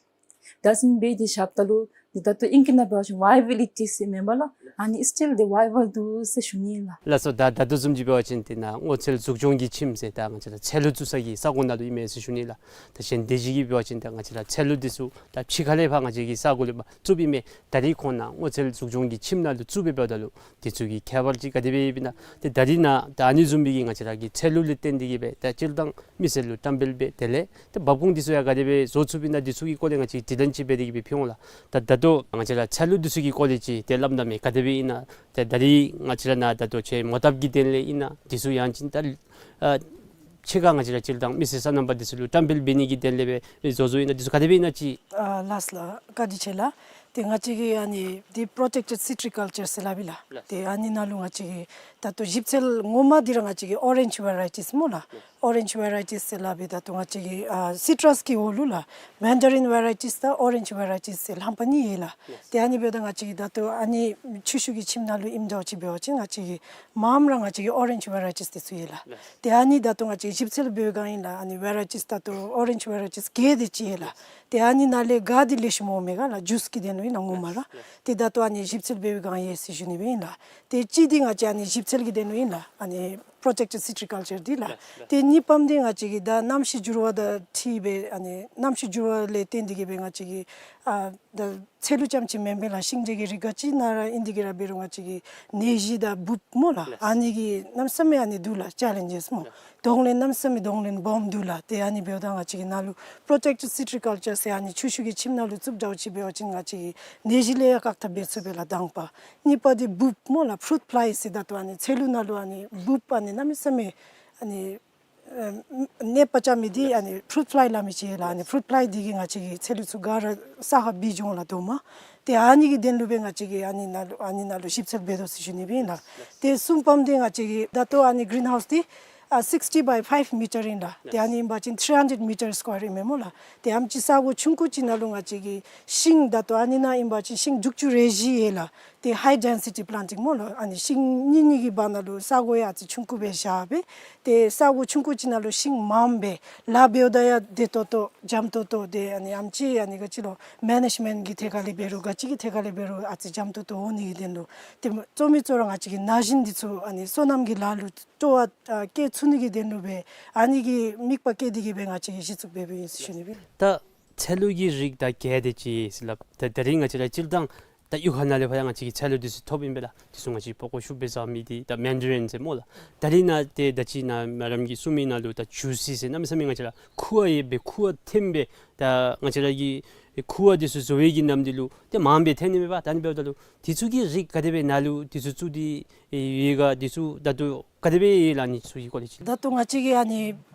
བདག་འཛིན་འབད་དེ་བཞགཔ་ད་ལུ་ཏེ་ད་ལྟོ་ཨིང་སྐད་ནང་འབད་བ་ཅིན་ཝའི་བི་ལི་ཊི་ཟེར་མེན་པ་ལགས། ཨ་ནི་སི་ཊིལ་ཏེ་ཝའི་བཱལ་འདུག་ཟེར་ཞུ་ནི་ལགས། ལགས་སོ། ད་ད་ལྟོ་བཟུམ་ཅིག་འབད་བ་ཅིན་ཏེ་ནཱ་སྔོ་ཚལ་འཛུགས་སྐྱོང་གི་ཁྱིམ་ཟེར་ད་ང་བཅས་ར་ཚལ་ལུ་བཙུགས་ས་གི་ས་གོ་ནང་ལུ་ཨིན་མས་ཟེར་ཞུ་ནི་ལགས། ད་གཞན་དེ་ཅིག་གིས་འབད་བ་ཅིན་ད་ང་བཅས་ར་ཚལ་ལུ་འདི་ཚུ་ད་ཕྱི་ཁ་ལས་ཕར་ང་བཅས་ཀྱི་ས་གོ་ལས་ཕར་བཙུགསཔ་ཨིན་མས། ད་རིས་ཁོང་ནཱ་སྔོ་ཚལ་འཛུགས་སྐྱོང་གི་ཁྱིམ་ནང་ལུ་བཙུགས་སྦེ་འབདཝ་ད་ལུ་དེ་ཚུ་གི་ཁྱད་པར་ཅིག་ག་དེ་སྦེ་ཡོདཔ་ཨིན་ན། ཏེ་ད་རིས་ནཱ་ད་ཨ་ནི་བཟུམ་སྦེ་གི་ང་བཅས་ར་གི་ཚལ་ལུ་ལས་བརྟེན་ཏེ་གི་སྦེ་ད་སྤྱིར་བཏང་མི་སེར་ལུ་བཀྲམ་སྤེལ་འབད་དེ་ལས་ཏེ་འབབ་ཁུངས་འདི་ཚུ་ཡང་ག་དེ་སྦེ་བཟོ་ཚུགསཔ་ཨིན་ན། འདི་ཚུ་གི་སྐོར་ལས་ང་བཅས་དྲི་ལན་ཅིག་འབད་དེ་གི་སྦེ་ཕུལ་འོང་ལགས། ད་ད་ལྟོ་ང་བཅས་ར་ཚལ་ལུ་འདི་ཚུ་གི་སྐོར་ལས་ཅིག་ཏེ་སླབ་གནང་མས། ག་དེ་སྦེ་ཨིན་ན། ཏེ་ད་རིས་ང་བཅས་ར་ནཱ་ད་ལྟོ་ཁྱོད་མོ་བཏབ་ཀྱི་དོན་ལས་ཨིན་ན། འདི་ཚུ་ཡང་ཅིན་ད་ཨ་ཕྱི་ཁར་ང་བཅས་ར་སྤྱིར་བཏང་མི་སེར་སོ་ནམ་པ་འདི་ཚུ་ལུ་བཀྲམ་སྤེལ་འབད་ནི་གི་དོན་ལས་སྦེ་བཟོ་བཟོཝ་ཨིན་ན། འདི་ཚུ་ག་དེ་སྦེ་ཨིན་ན་ཅིག། ཨ་ལགས་ལགས། བཀའ་དྲིན་ཆེ་ལགས། ཏེ་ང་བཅས་ཀྱིས་ཨ་ནི་འདི་པྲོ་ཊེཀ་ཊེཌ་སི་ཊི་རི་ཀལ་ཅར་ཟེར་སླབ་ཨིན་ལགས། ལགས། ཏེ་ཨ་ནི་ནང་ལུ་ང་བཅས་ཀྱིས་ད་ལྟོ་ཞིབ་འཚོལ་ངོ་མ་འདི་ར་ང་བཅས་ཀྱིས་ཨོ་རེནཇ་ཝེ་རའི་ཊིས་སྨོ་ལགས། ལགས། ཨོ་རེནཇ་ཝེ་རའི་ཊིས་ཟེར་སླབ་སྦེ་ད་ལྟོ་ང་བཅས་ཀྱིས་ཨ་སི་ཊྲས་ཀྱི་འོག་ལུ་ལགས། མེན་ཌ་རིན་ཝེ་རའི་ཊིས་དང་ཨོ་རེནཇ་ཝེ་རའི་ཊིས་ཟེར་རྣམ་པ་གཉིས་ཡོད་ལགས། ལགས། ཏེ་ཨ་ནི་འབདཝ་ད་ང་བཅས་ཀྱིས་ད་ལྟོ་ཨ་ནི་ཆུ་ཤུགས་ཀྱི་ཁྱིམ་ནང་ལུ་ཨིནམ་འདྲཝ་ཅིག་འབད་བ་ཅིན་ང་བཅས་ཀྱིས་མངམ་ར་ང་བཅས་ཀྱིས་ཨོ་རེནཇ་ཝེ་རའི་ཊིས་འདི་ཚུ་ཡོད་ལགས། ལགས། ཏེ་ཨ་ནི་ད་ལྟོ་ང་བཅས་ཞིབ་འཚོལ་འབད་བའི་སྒང་ཨིན་ལགས། ཨ་ནི་ཝེ་རའི་ཊིས་ད་ལྟོ་ཨོ་རེནཇ་ཝེ་རའི་ཊིས་བརྒྱད་དེ་ཅིག་ཡོད་ལགས། ཏེ་ཨ་ནི་ནང་ལས་ག་འདི་ལེགས་ཤོམ་འོང་མས་ག་ལགས། ཇུས་ཀྱི་དོན་ལུ་ཨིན་ན་ངོ་མ་ར། ལགས། ཏེ་ད་ལྟོ་ཨ་ནི་ཞིབ་འཚོལ་འབད་བའི་སྒང་ཡོད་ཟེར་ཞུ་ནི་སྦེ་ཨིན་ལགས། ཏེ་གཅིག་འདི་ང་བཅས་ཨ་ནི་ཞིབ་འཚོལ་གྱི་དོན་ལུ་ཨིན་ལགས། ཨ་ནི་པྲོ་ཊེཀ་ཊེཌ་སི་ཊི་རི་ཀལ་ཅར་འདི་ལགས། ལགས། ཏེ་གཉིས་པམ་འདི་ང་བཅས་ཀྱིས་ད་གནམ་གཤིས་འགྱུར་བ་དང་འཁྲིལ་སྦེ་ཨ་ནི་གནམ་གཤིས་འགྱུར་བ་ལས་བརྟེན་ཏེ་གི་སྦེ་ང་བཅས་ཀྱིས་ཨ་ད་ཚལ་ལུ་རྐྱངམ་ཅིག་མེན་པར་ལགས། ཤིང་འབྲས་ཀྱི་རིགས་ག་ཅི་ནང་ར་ཨིན་ཏེ་གི་ར་འབད་རུང་ང་བཅས་ཀྱིས་ནད་གཞི་དང་འབུཔ་སྨོ་ལགས། ལགས། ཨ་ནི་གི་གནམ་མེད་ས་མེད་ཨ་ནི་འདུག་ལགས། ཅེ་ལེནཇེས་སྨོ། ལགས། གདོང་ལེན་གནམ་མེད་ས་མེད་གདོང་ལེན་སྦོམ་འདུག་ལགས། ཏེ་ཨ་ནི་འབདཝ་ད་ང་བཅས་ཀྱིས་ནཱ་ལུ་པྲོ་ཊེཀ་ཊེཌ་སི་ཊི་རི་ཀལ་ཅར་ཟེར་ཨ་ནི་ཆུ་ཤུགས་ཀྱི་ཁྱིམ་ནང་ལུ་བཙུགསཔ་འདྲཝ་ཅིག་འབད་བ་ཅིན་ང་བཅས་ཀྱིས་ནད་གཞི་ལས་ཡང་བཀག་ཐབས་འབད་ཚུགས་པས་ལགས། དང་པ། གཉིས་པ་འདི་འབུཔ་སྨོ་ལགས། ཕུ་རུཊ་ཕླའི་ཟེར་ད་ལྟོ་ཨ་ནི་ཚལ་ལུ་ནང་ལུ་ཨ་ནི་འབུཔ་ཨ་ནི་གནམ་མེད་ས་མེད་ཨ་ནི་ཨ་ནད་པ་རྐྱབ་མི་འདི་ཨ་ནི་ཕུ་རུཊ་ཕླའི་སླབ་མི་ཅིག་ཡོད་ལགས། ཨ་ནི་ཕུ་རུཊ་ཕླའི་འདི་གིས་ང་བཅས་ཀྱི་ཚལ་ལུ་ཚུ་ག་ར་ས་ཁར་འབུད་འགྱོ་འོང་ལགས་རྡོག་མ། ཏེ་ཨ་ནི་གི་དོན་ལུ་སྦེ་ང་བཅས་ཀྱིས་ཨ་ནི་ནང་ལུ་ཨ་ནི་ནང་ལུ་ཞིབ་འཚོལ་འབད་དོ་ཟེར་ཞུ་ནི་སྦེ་ཨིན་ལགས། ཏེ་གསུམ་པམ་འདི་ང་བཅས་ཀྱི་ད་ལྟོ་ཨ་ནི་གི་རིན་ཧའུསི་འདི་ཨ་སིགསི་ཊི་བའི་ཕའིབ་མི་ཊར་ཨིན་ལགས། ཏེ་ཨ་ནི་ཨིན་པ་ཅིན་ཐིརི་ཧན་ཌེཌ་མི་ཊར་སི་ཀོ་ཡར་ཨིན་མས་སྨོ་ལགས། ཏེ་ཨ་ནེམ་ཅིག་ས་གོ་ཆུང་ཀུ་ཅིག་ནང་ལུ་ང་བཅས་ཀྱིས་ཤིང་ད་ལྟོ་ཨ་ནི་ནང་ཨིན་པ་ཅིན་ཤིང་དྲུག་ཅུ་རེ་བཞི་ཡོད་ལགས། ཏེ་ཧའི་ཌེན་སི་ཊི་པི་ལེན་ཊིང་སྨོ་ལགས། ཨ་ནི་ཤིང་གཉིས་གཉིས་ཀྱི་བར་ན་ལུ་ས་གོ་ཡང་ཨ་ཙི་ཆུང་ཀུ་སྦེ་བཞག་སྦེ་ཏེ་ས་གོ་ཆུང་ཀུ་ཅིག་ནང་ལུ་ཤིང་མངམ་སྦེ་ལཱ་འབདཝ་ད་ཡང་བདེ་ཏོག་ཏོ་འཇམ་ཏོང་ཏོ་ཏེ་ཨ་ནི་ཨ་ནེམ་ཅིག་ཨ་ནི་ག་ཅི་ལོ་མེ་ནེཇ་མེནཊ་གི་ཐད་ཁར་ལས་འབད་རུང་ག་ཅི་གི་ཐད་ཁར་ལས་འབད་རུང་ཨ་ཙི་འཇམ་ཏོང་ཏོ་འོང་ནི་གི་དོན་ལུ་ཏེ་གཙོ་མི་གཙོ་ར་ང་བཅས་ཀྱིས་ན་གཞོན་འདི་ཚུ་ཨ་ནི་སོ་ནམ་གྱི་ལཱ་ལུ་སྤྲོ་བ་ཨ་བསྐྱེད་ཚུགས་ནི་གི་དོན་ལུ་སྦེ་ཨ་ནི་གི་དམིགས་པ་བསྐྱེད་དེ་གི་སྦེ་ང་བཅས་ཀྱིས་གཞི་བཙུགས་འབད་འབདཝ་ཨིན་ཟེར་ཞུ་ནི་སྦེ། ད་ཚལ་ལུ་གི་རིགས་ད་བརྒྱད་དེ་ཅིག་ཟེར་སླབ། ད་ད་རིས་ང་བཅས་ར་སྤྱིར་བཏང་ད་གཡུས་ཁ་ནང་ལས་ཕར་ཡང་ང་བཅས་ཀྱིས་ཚལ་ལུ་འདི་ཚུ་ཐོབ་ཨིན་པས་ལགས། འདི་ཚུ་ང་བཅས་ཕོ་ཁོ་ཤུགས་སྦེ་ཟ་མི་འདི་ད་མེན་ཌ་རིན་ཟེར་སྨོ་ལགས། ད་རིས་ནཱ་ཏེ་ད་ཅི་ནཱ་མེ་ཌམ་གྱིས་གསུངས་མི་ནང་ལུ་ད་ཇུ་སི་ཟེར་གནམ་མེད་ས་མེད་ང་བཅས་ར་ཁུ་བ་ཡོད་པའི་ཁུ་བ་ཐོནམ་སྦེ་ད་ང་བཅས་ར་གི་ཁུ་བ་འདི་ཚུ་བཟོ་བའི་གི་ནམ་འདི་ལུ་ཏེ་མངམ་སྦེ་ཐོན་ནི་མས་པ། ད་ཨ་ནི་འབདཝ་ད་ལུ་འདི་ཚུ་གི་རིགས་ག་དེ་སྦེ་ནཱ་ལུ་འདི་ཚུ་བཙུགས་ཏེ་ཡོད་ག། འདི་ཚུ་ད་ལྟོ་ག་དེ་སྦེ་ཡོད་ལགས། ཨ་ནི་ཚུ་གི་སྐོར་ལས་ཅིག། ད་ལྟོ་ང་བཅས་ཀྱི་ཨ་ནི་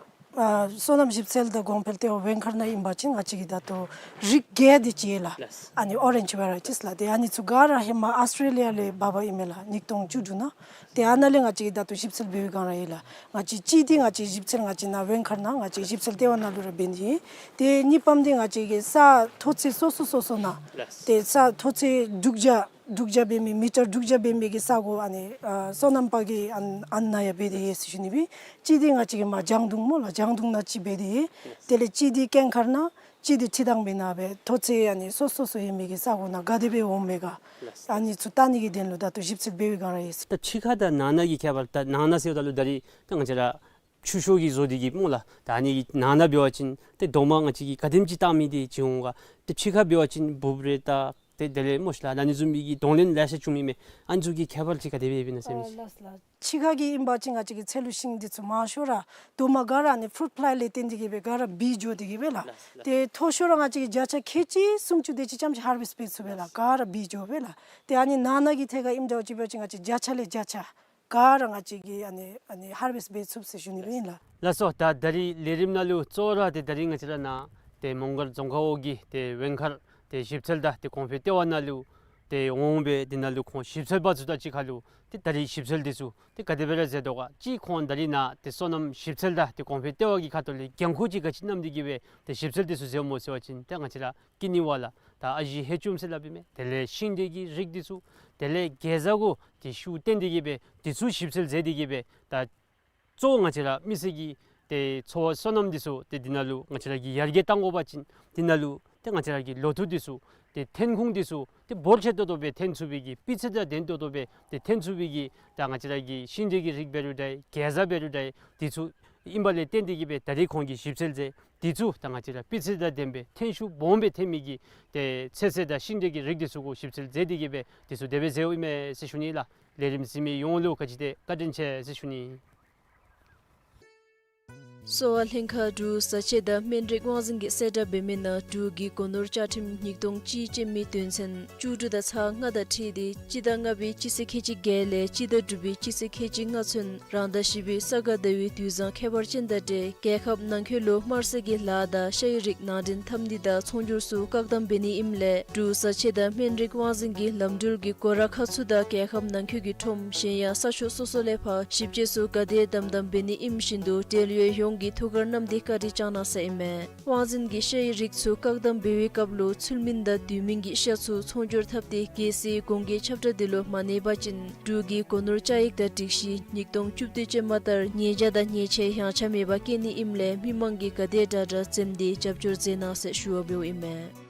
ཨ་སོ་ནམ་ཞིབ་འཚོལ་དང་གོང་འཕེལ་ལྟེ་བ་བེང་མཁར་ནང་ཨིན་པ་ཅིན་ང་བཅས་ཀྱི་ད་ལྟོ་རིགས་བརྒྱད་དེ་ཅིག་ཡོད་ལགས། ལགས། ཨ་ནི་ཨོ་རེནཇ་ཝེ་རའི་ཊིས་ལགས། ཏེ་ཨ་ནི་ཚུ་ག་ར་ཧེ་མ་ཨོསི་ཊྲེ་ལི་ཡ་ལས་འབག་འབགཔ་ཨིན་མས་ལགས། ཉིས་སྟོང་བཅུ་དྲུག་ནང་། ཏེ་ཨ་ནཱ་ལས་ང་བཅས་ཀྱིས་ད་ལྟོ་ཞིབ་འཚོལ་འབད་བའི་སྒང་ར་ཡོད་ལགས། ང་བཅས་གཅིག་འདི་ང་བཅས་ཞིབ་འཚོལ་ང་བཅས་ནཱ་བེང་མཁར་ནང་ང་བཅས་ཞིབ་འཚོལ་ལྟེ་བ་ནང་ལུ་ར་འབད་ནི་ཨིན། ཏེ་གཉིས་པམ་འདི་ང་བཅས་ཀྱི་ས་མཐོ་ཚད་སོ་སོ་སོ་སོ་ནང་། ལགས། ཏེ་ས་མཐོ་ཚད་དྲུག་བརྒྱ་དྲུག་བརྒྱ་འབད་མི་མི་ཊར་དྲུག་བརྒྱ་འབད་མི་གི་ས་གོ་ཨ་ནི་ཨ་སོ་ནམ་པ་གིས་ཨ་ཨ་ནཱ་ཡང་འབད་དེ་ཡོད་ཟེར་ཞུ་ནི་སྦེ། གཅིག་འདི་ང་བཅས་ཀྱི་མར་ལྗང་དུང་སྨོ་ལགས། ལྗང་དུང་ནང་གཅིག་འབད་དེ་ཡོད། དེ་ལས་གཅིག་འདི་སྐྱེངས་མཁར་ནང་གཅིག་འདི་ཁྲི་ཐང་པའི་ནང་སྦེ་མཐོ་ཚད་ཨ་ནི་སོ་སོ་སོ་ཡོད་མི་གི་ས་གོ་ནང་ག་དེ་སྦེ་འོངམ་མས་ག། ལགས། ཨ་ནི་ཚུ་བལྟ་ནི་གི་དོན་ལུ་ད་ལྟོ་ཞིབ་འཚོལ་འབད་བའི་སྒང་ར་ཡོད་ཟེར། ད་ཕྱི་ཁ་དང་ནང་ན་གི་ཁྱད་པར། ད་ནང་ན་ཟེརཝ་ད་ལུ་ད་རིས་ད་ང་བཅས་ར་ཆུ་ཤོག་གི་བཟོ་སྟེ་གི་སྨོ་ལགས། ད་ཨ་ནི་གི་ནང་ན་འབད་བ་ཅིན་ཏེ་རྡོག་མ་ང་བཅས་ཀྱིས་ག་དེམ་ཅིག་བཏགས་མི་འདི་ཅིག་འོང་ག། ཏེ་ཕྱི་ཁ་འབད་བ་ཅིན་འབུཔ་རེ་ད་ཏེ་དེ་ལས་སྨོ་ཤིག་ལགས། ཨ་ནི་བཟུམ་མའི་གི་གདོང་ལེན་ལེ་ཤ་བྱུང་མི་མས། ཨ་ནི་ཚུ་གི་ཁྱད་པར་ཅིག་ག་དེ་སྦེ་ཡོདཔ་ཨིན་ན་ཟེར་མི་ཅིག། ཨ་ལགས་ལགས། ཕྱི་ཁ་གི་ཨིན་པ་ཅིན་ང་བཅས་ཀྱི་ཚལ་ལུ་ཤིང་འདི་ཚུ་མང་ཤོས་ར་རྡོག་མ་ག་ར་ཨ་ནི་ཕུ་རུཊ་ཕླའི་ལས་བརྟེན་ཏེ་གི་སྦེ་ག་ར་བུད་འགྱོ་སྟེ་གི་སྦེ་ལགས། ལགས་ལགས། ཏེ་མཐོ་ཤོས་ར་ང་བཅས་ཀྱིས་བརྒྱ་ཆ་ཁལ་གཅིག་སུམ་ཅུ་དེ་ཅིག་རྐྱངམ་ཅིག་ཧར་ཝེསཊ་འབད་ཚུགས་པས་ལགས། ག་ར་བུད་འགྱོ་སྦེ་ལགས། ཏེ་ཨ་ནི་ནང་ན་གི་ཐད་ཁར་ཨིནམ་འདྲཝ་ཅིག་འབད་བ་ཅིན་ང་བཅས་བརྒྱ་ཆ་ལས་བརྒྱ་ཆ་ག་ར་ང་བཅས་ཀྱིས་ཨ་ནི་ཨ་ནི་ཧར་ཝེསཊ་འབད་ཚུགས་ཟེར་ཞུ་ནི་སྦེ་ཨིན་ལགས། ལགས་སོ། ད་ད་རིས་ལས་རིམ་ནང་ལུ་གཙོ་བོ་ར་ཏེ་ད་རིས་ང་བཅས་ར་ནཱ་ཏེ་མོང་སྒར་རྫོང་ཁག་འོག་གི་ཏེ་བེང་མཁར་ཏེ་ཞིབ་འཚོལ་དང་ཏེ་གོང་འཕེལ་ལྟེ་བ་ནང་ལུ་ ཏེ་འོང་སྦེ་དེ་ནང་ལུ་ཁོང་ཞིབ་འཚོལ་པ་ཚུ་དང་གཅིག་ཁར་ལུ་ཏེ་ད་རིས་ཞིབ་འཚོལ་འདི་ཚུ་ཏེ་ག་དེ་སྦེ་ར་མཛད་དོ་ག། གཅིག་ཁོང་ད་རིས་ནཱ་ཏེ་སོ་ནམ་ཞིབ་འཚོལ་དང་ཏེ་གོང་འཕེལ་ལྟེ་བ་གི་ཁ་ཐུག་ལས་འགན་ཁུར་ཅིག་ག་ཅི་བསྣམས་ཏེ་གིས་སྦེ་ཏེ་ཞིབ་འཚོལ་འདི་ཚུ་མཛདཔ་སྨོ་ཟེར་བ་ཅིན་ཏེ་ང་བཅས་ར་ཀི་ནི་ཝ་ལ་དང་ཨ་ཞེ་ཧེ་ཅུམ་ཟེར་སླབ་ཨིན་མས། དེ་ལས་ཤིང་འབྲས་ཀྱི་རིགས་འདི་ཚུ་དེ་ལས་གེ་ཛ་གུ་ཏེ་ཤུགས་བཏོན་ཏེ་གིས་སྦེ་འདི་ཚུ་ཞིབ་འཚོལ་མཛད་དེ་གིས་སྦེ་ད་གཙོ་བོ་ང་བཅས་ར་མི་སེར་གྱི་ཏེ་འཚོ་བ་སོ་ནམ་འདི་ཚུ་ཏེ་འདི་ནང་ལུ་ང་བཅས་ར་གིས་ཡར་རྒྱས་གཏང་དགོ་པ་ཅིན་འདི་ནང་ལུ་ཏེ་ང་བཅས་ར་གི་ལོ་ཐོག་འདི་ཚུ་ཏེ་ཐོན་ཁུངས་འདི་ཚུ་ཏེ་འབོར་ཆེ་ཏོག་ཏོ་སྦེ་ཐོན་ཚུགས་པའི་གི་སྤུས་ཚད་དང་ལྡན་ཏོག་ཏོ་སྦེ་ཏེ་ཐོན་ཚུགས་པའི་གི་ད་ང་བཅས་ར་གི་ཤིང་འབྲས་ཀྱི་རིགས་འབད་རུང་འདྲ་གེ་ཛ་འབད་རུང་འདྲ་འདི་ཚུ་ཨིན་པ་ལས་བརྟེན་ཏེ་གིས་སྦེ་ད་རིས་ཁོང་གིས་ཞིབ་འཚོལ་མཛད། འདི་ཚུ་ད་ང་བཅས་ར་སྤུས་ཚད་དང་ལྡན་པའི་ཐོན་ཤུགས་སྦོམ་སྦེ་ཐོན་མི་གི་ཏེ་ཚོད་བསྲེ་དང་ཤིང་འབྲས་ཀྱི་རིགས་འདི་ཚུ་གུ་ཞིབ་འཚོལ་མཛད་དེ་གིས་སྦེ་འདི་ཚུ་དེ་སྦེ་མཛདཔ་ཨིན་མས་ཟེར་ཞུ་ནི་ལགས། ལས་རིམ་གཟིགས་མི་ཡོངས་ལུ་ག་ཅི་དེ་བཀའ་དྲིན་ཆེ་ཟེར་ཞུ་ནི། གསོ་བ་ལྷན་ཁག་འབྲུག་བཟའ་ཆས་དང་སྨན་རིགས་དབང་འཛིན་གྱིས་གསལ་བསྒྲགས་འབད་མི་ནང་འབྲུག་གི་སྒོ་ནོར་བཅའ་ཁྲིམས་ཉིས་སྟོང་གཅིག་ཅན་མའི་དོན་ཚན་བཅུ་དྲུག་དང་ཚག་ལྔ་དང་འཁྲིལ་ཏེ་སྤྱི་ཟླ་ལྔ་པའི་སྤྱི་ཚེས་ཁལ་གཅིག་བརྒྱད་ལས་སྤྱི་ཟླ་དྲུག་པའི་སྤྱི་ཚེས་ཁལ་གཅིག་ལྔ་ཚུན་རང་ཟླ་བཞི་པའི་ས་ག་ཟླ་བའི་དུས་བཟང་ཁྱད་པར་ཅན་དང་འབྲེལ་རྒྱལ་ཁབ་ནང་འཁོད་ལུ་དམར་ཟས་ཀྱི་ལཱ་དང་ཤ་ཡི་རིགས་ནང་འདྲེན་འཐབ་ནི་དང་ཚོང་སྒྱུར་ཚུ་བཀག་དམ་འབད་ནི་ཨིནམ་ལས་འབྲུག་བཟའ་ཆས་དང་སྨན་རིགས་དབང་འཛིན་གྱིས་ལམ་འགྲུལ་གྱི་སྒོ་ར་ཁག་ཚུ་དང་རྒྱལ་ཁབ་ནང་འཁོད་ཀྱི་ཁྲོམ་གཞན་ཡང་ས་ཕྱོགས་སོ་སོ་ལས་ཕར་ཞིབ་དཔྱད་ཚུ་ག་དེ་དམ་དམ་འབད་ནི་ཨིནམ་བཞིན་དུ་འབྲེལ་ཡོད་ཡོངས་ཀྱིས་ཐུགས་ཁར་བསྣམས་ཏེ་བཀའ་དྲིན་བསྐྱང་གནང་ཟེར་ཨིན་མས། དབང་འཛིན་གྱིས་ཤ་ཡི་རིགས་ཚུ་བཀག་དམ་འབད་བའི་སྐབས་ལུ་ཚུལ་མིན་དང་དུས་མིན་གྱི་ཤ་ཚུ་ཚོང་སྒྱུར་འཐབ་སྟེ་གལ་སྲིད་གུང་གི་ཁྱབ་བསྒྲགས་འདི་ལུ་མ་གནས་པ་ཅིན་འབྲུག་གི་སྒོ་ནོར་བཅའ་ཡིག་དང་སྒྲིག་གཞི་ཉིས་སྟོང་བཅུ་བདུན་ཅན་མ་ལྟར་ཉེས་བྱ་དང་ཉེས་ཆད་ཡང་ཆ་མེད་པར་བཀལ་ནི་ཨིནམ་ལས་མི་མང་གིས་ག་དེ་དྲག་དྲག་འཛེམ་སྟེ་རྒྱབ་སྐྱོར་མཛད་གནང་ཟེར་ཞུ་བ་འབདཝ་ཨིན་མས།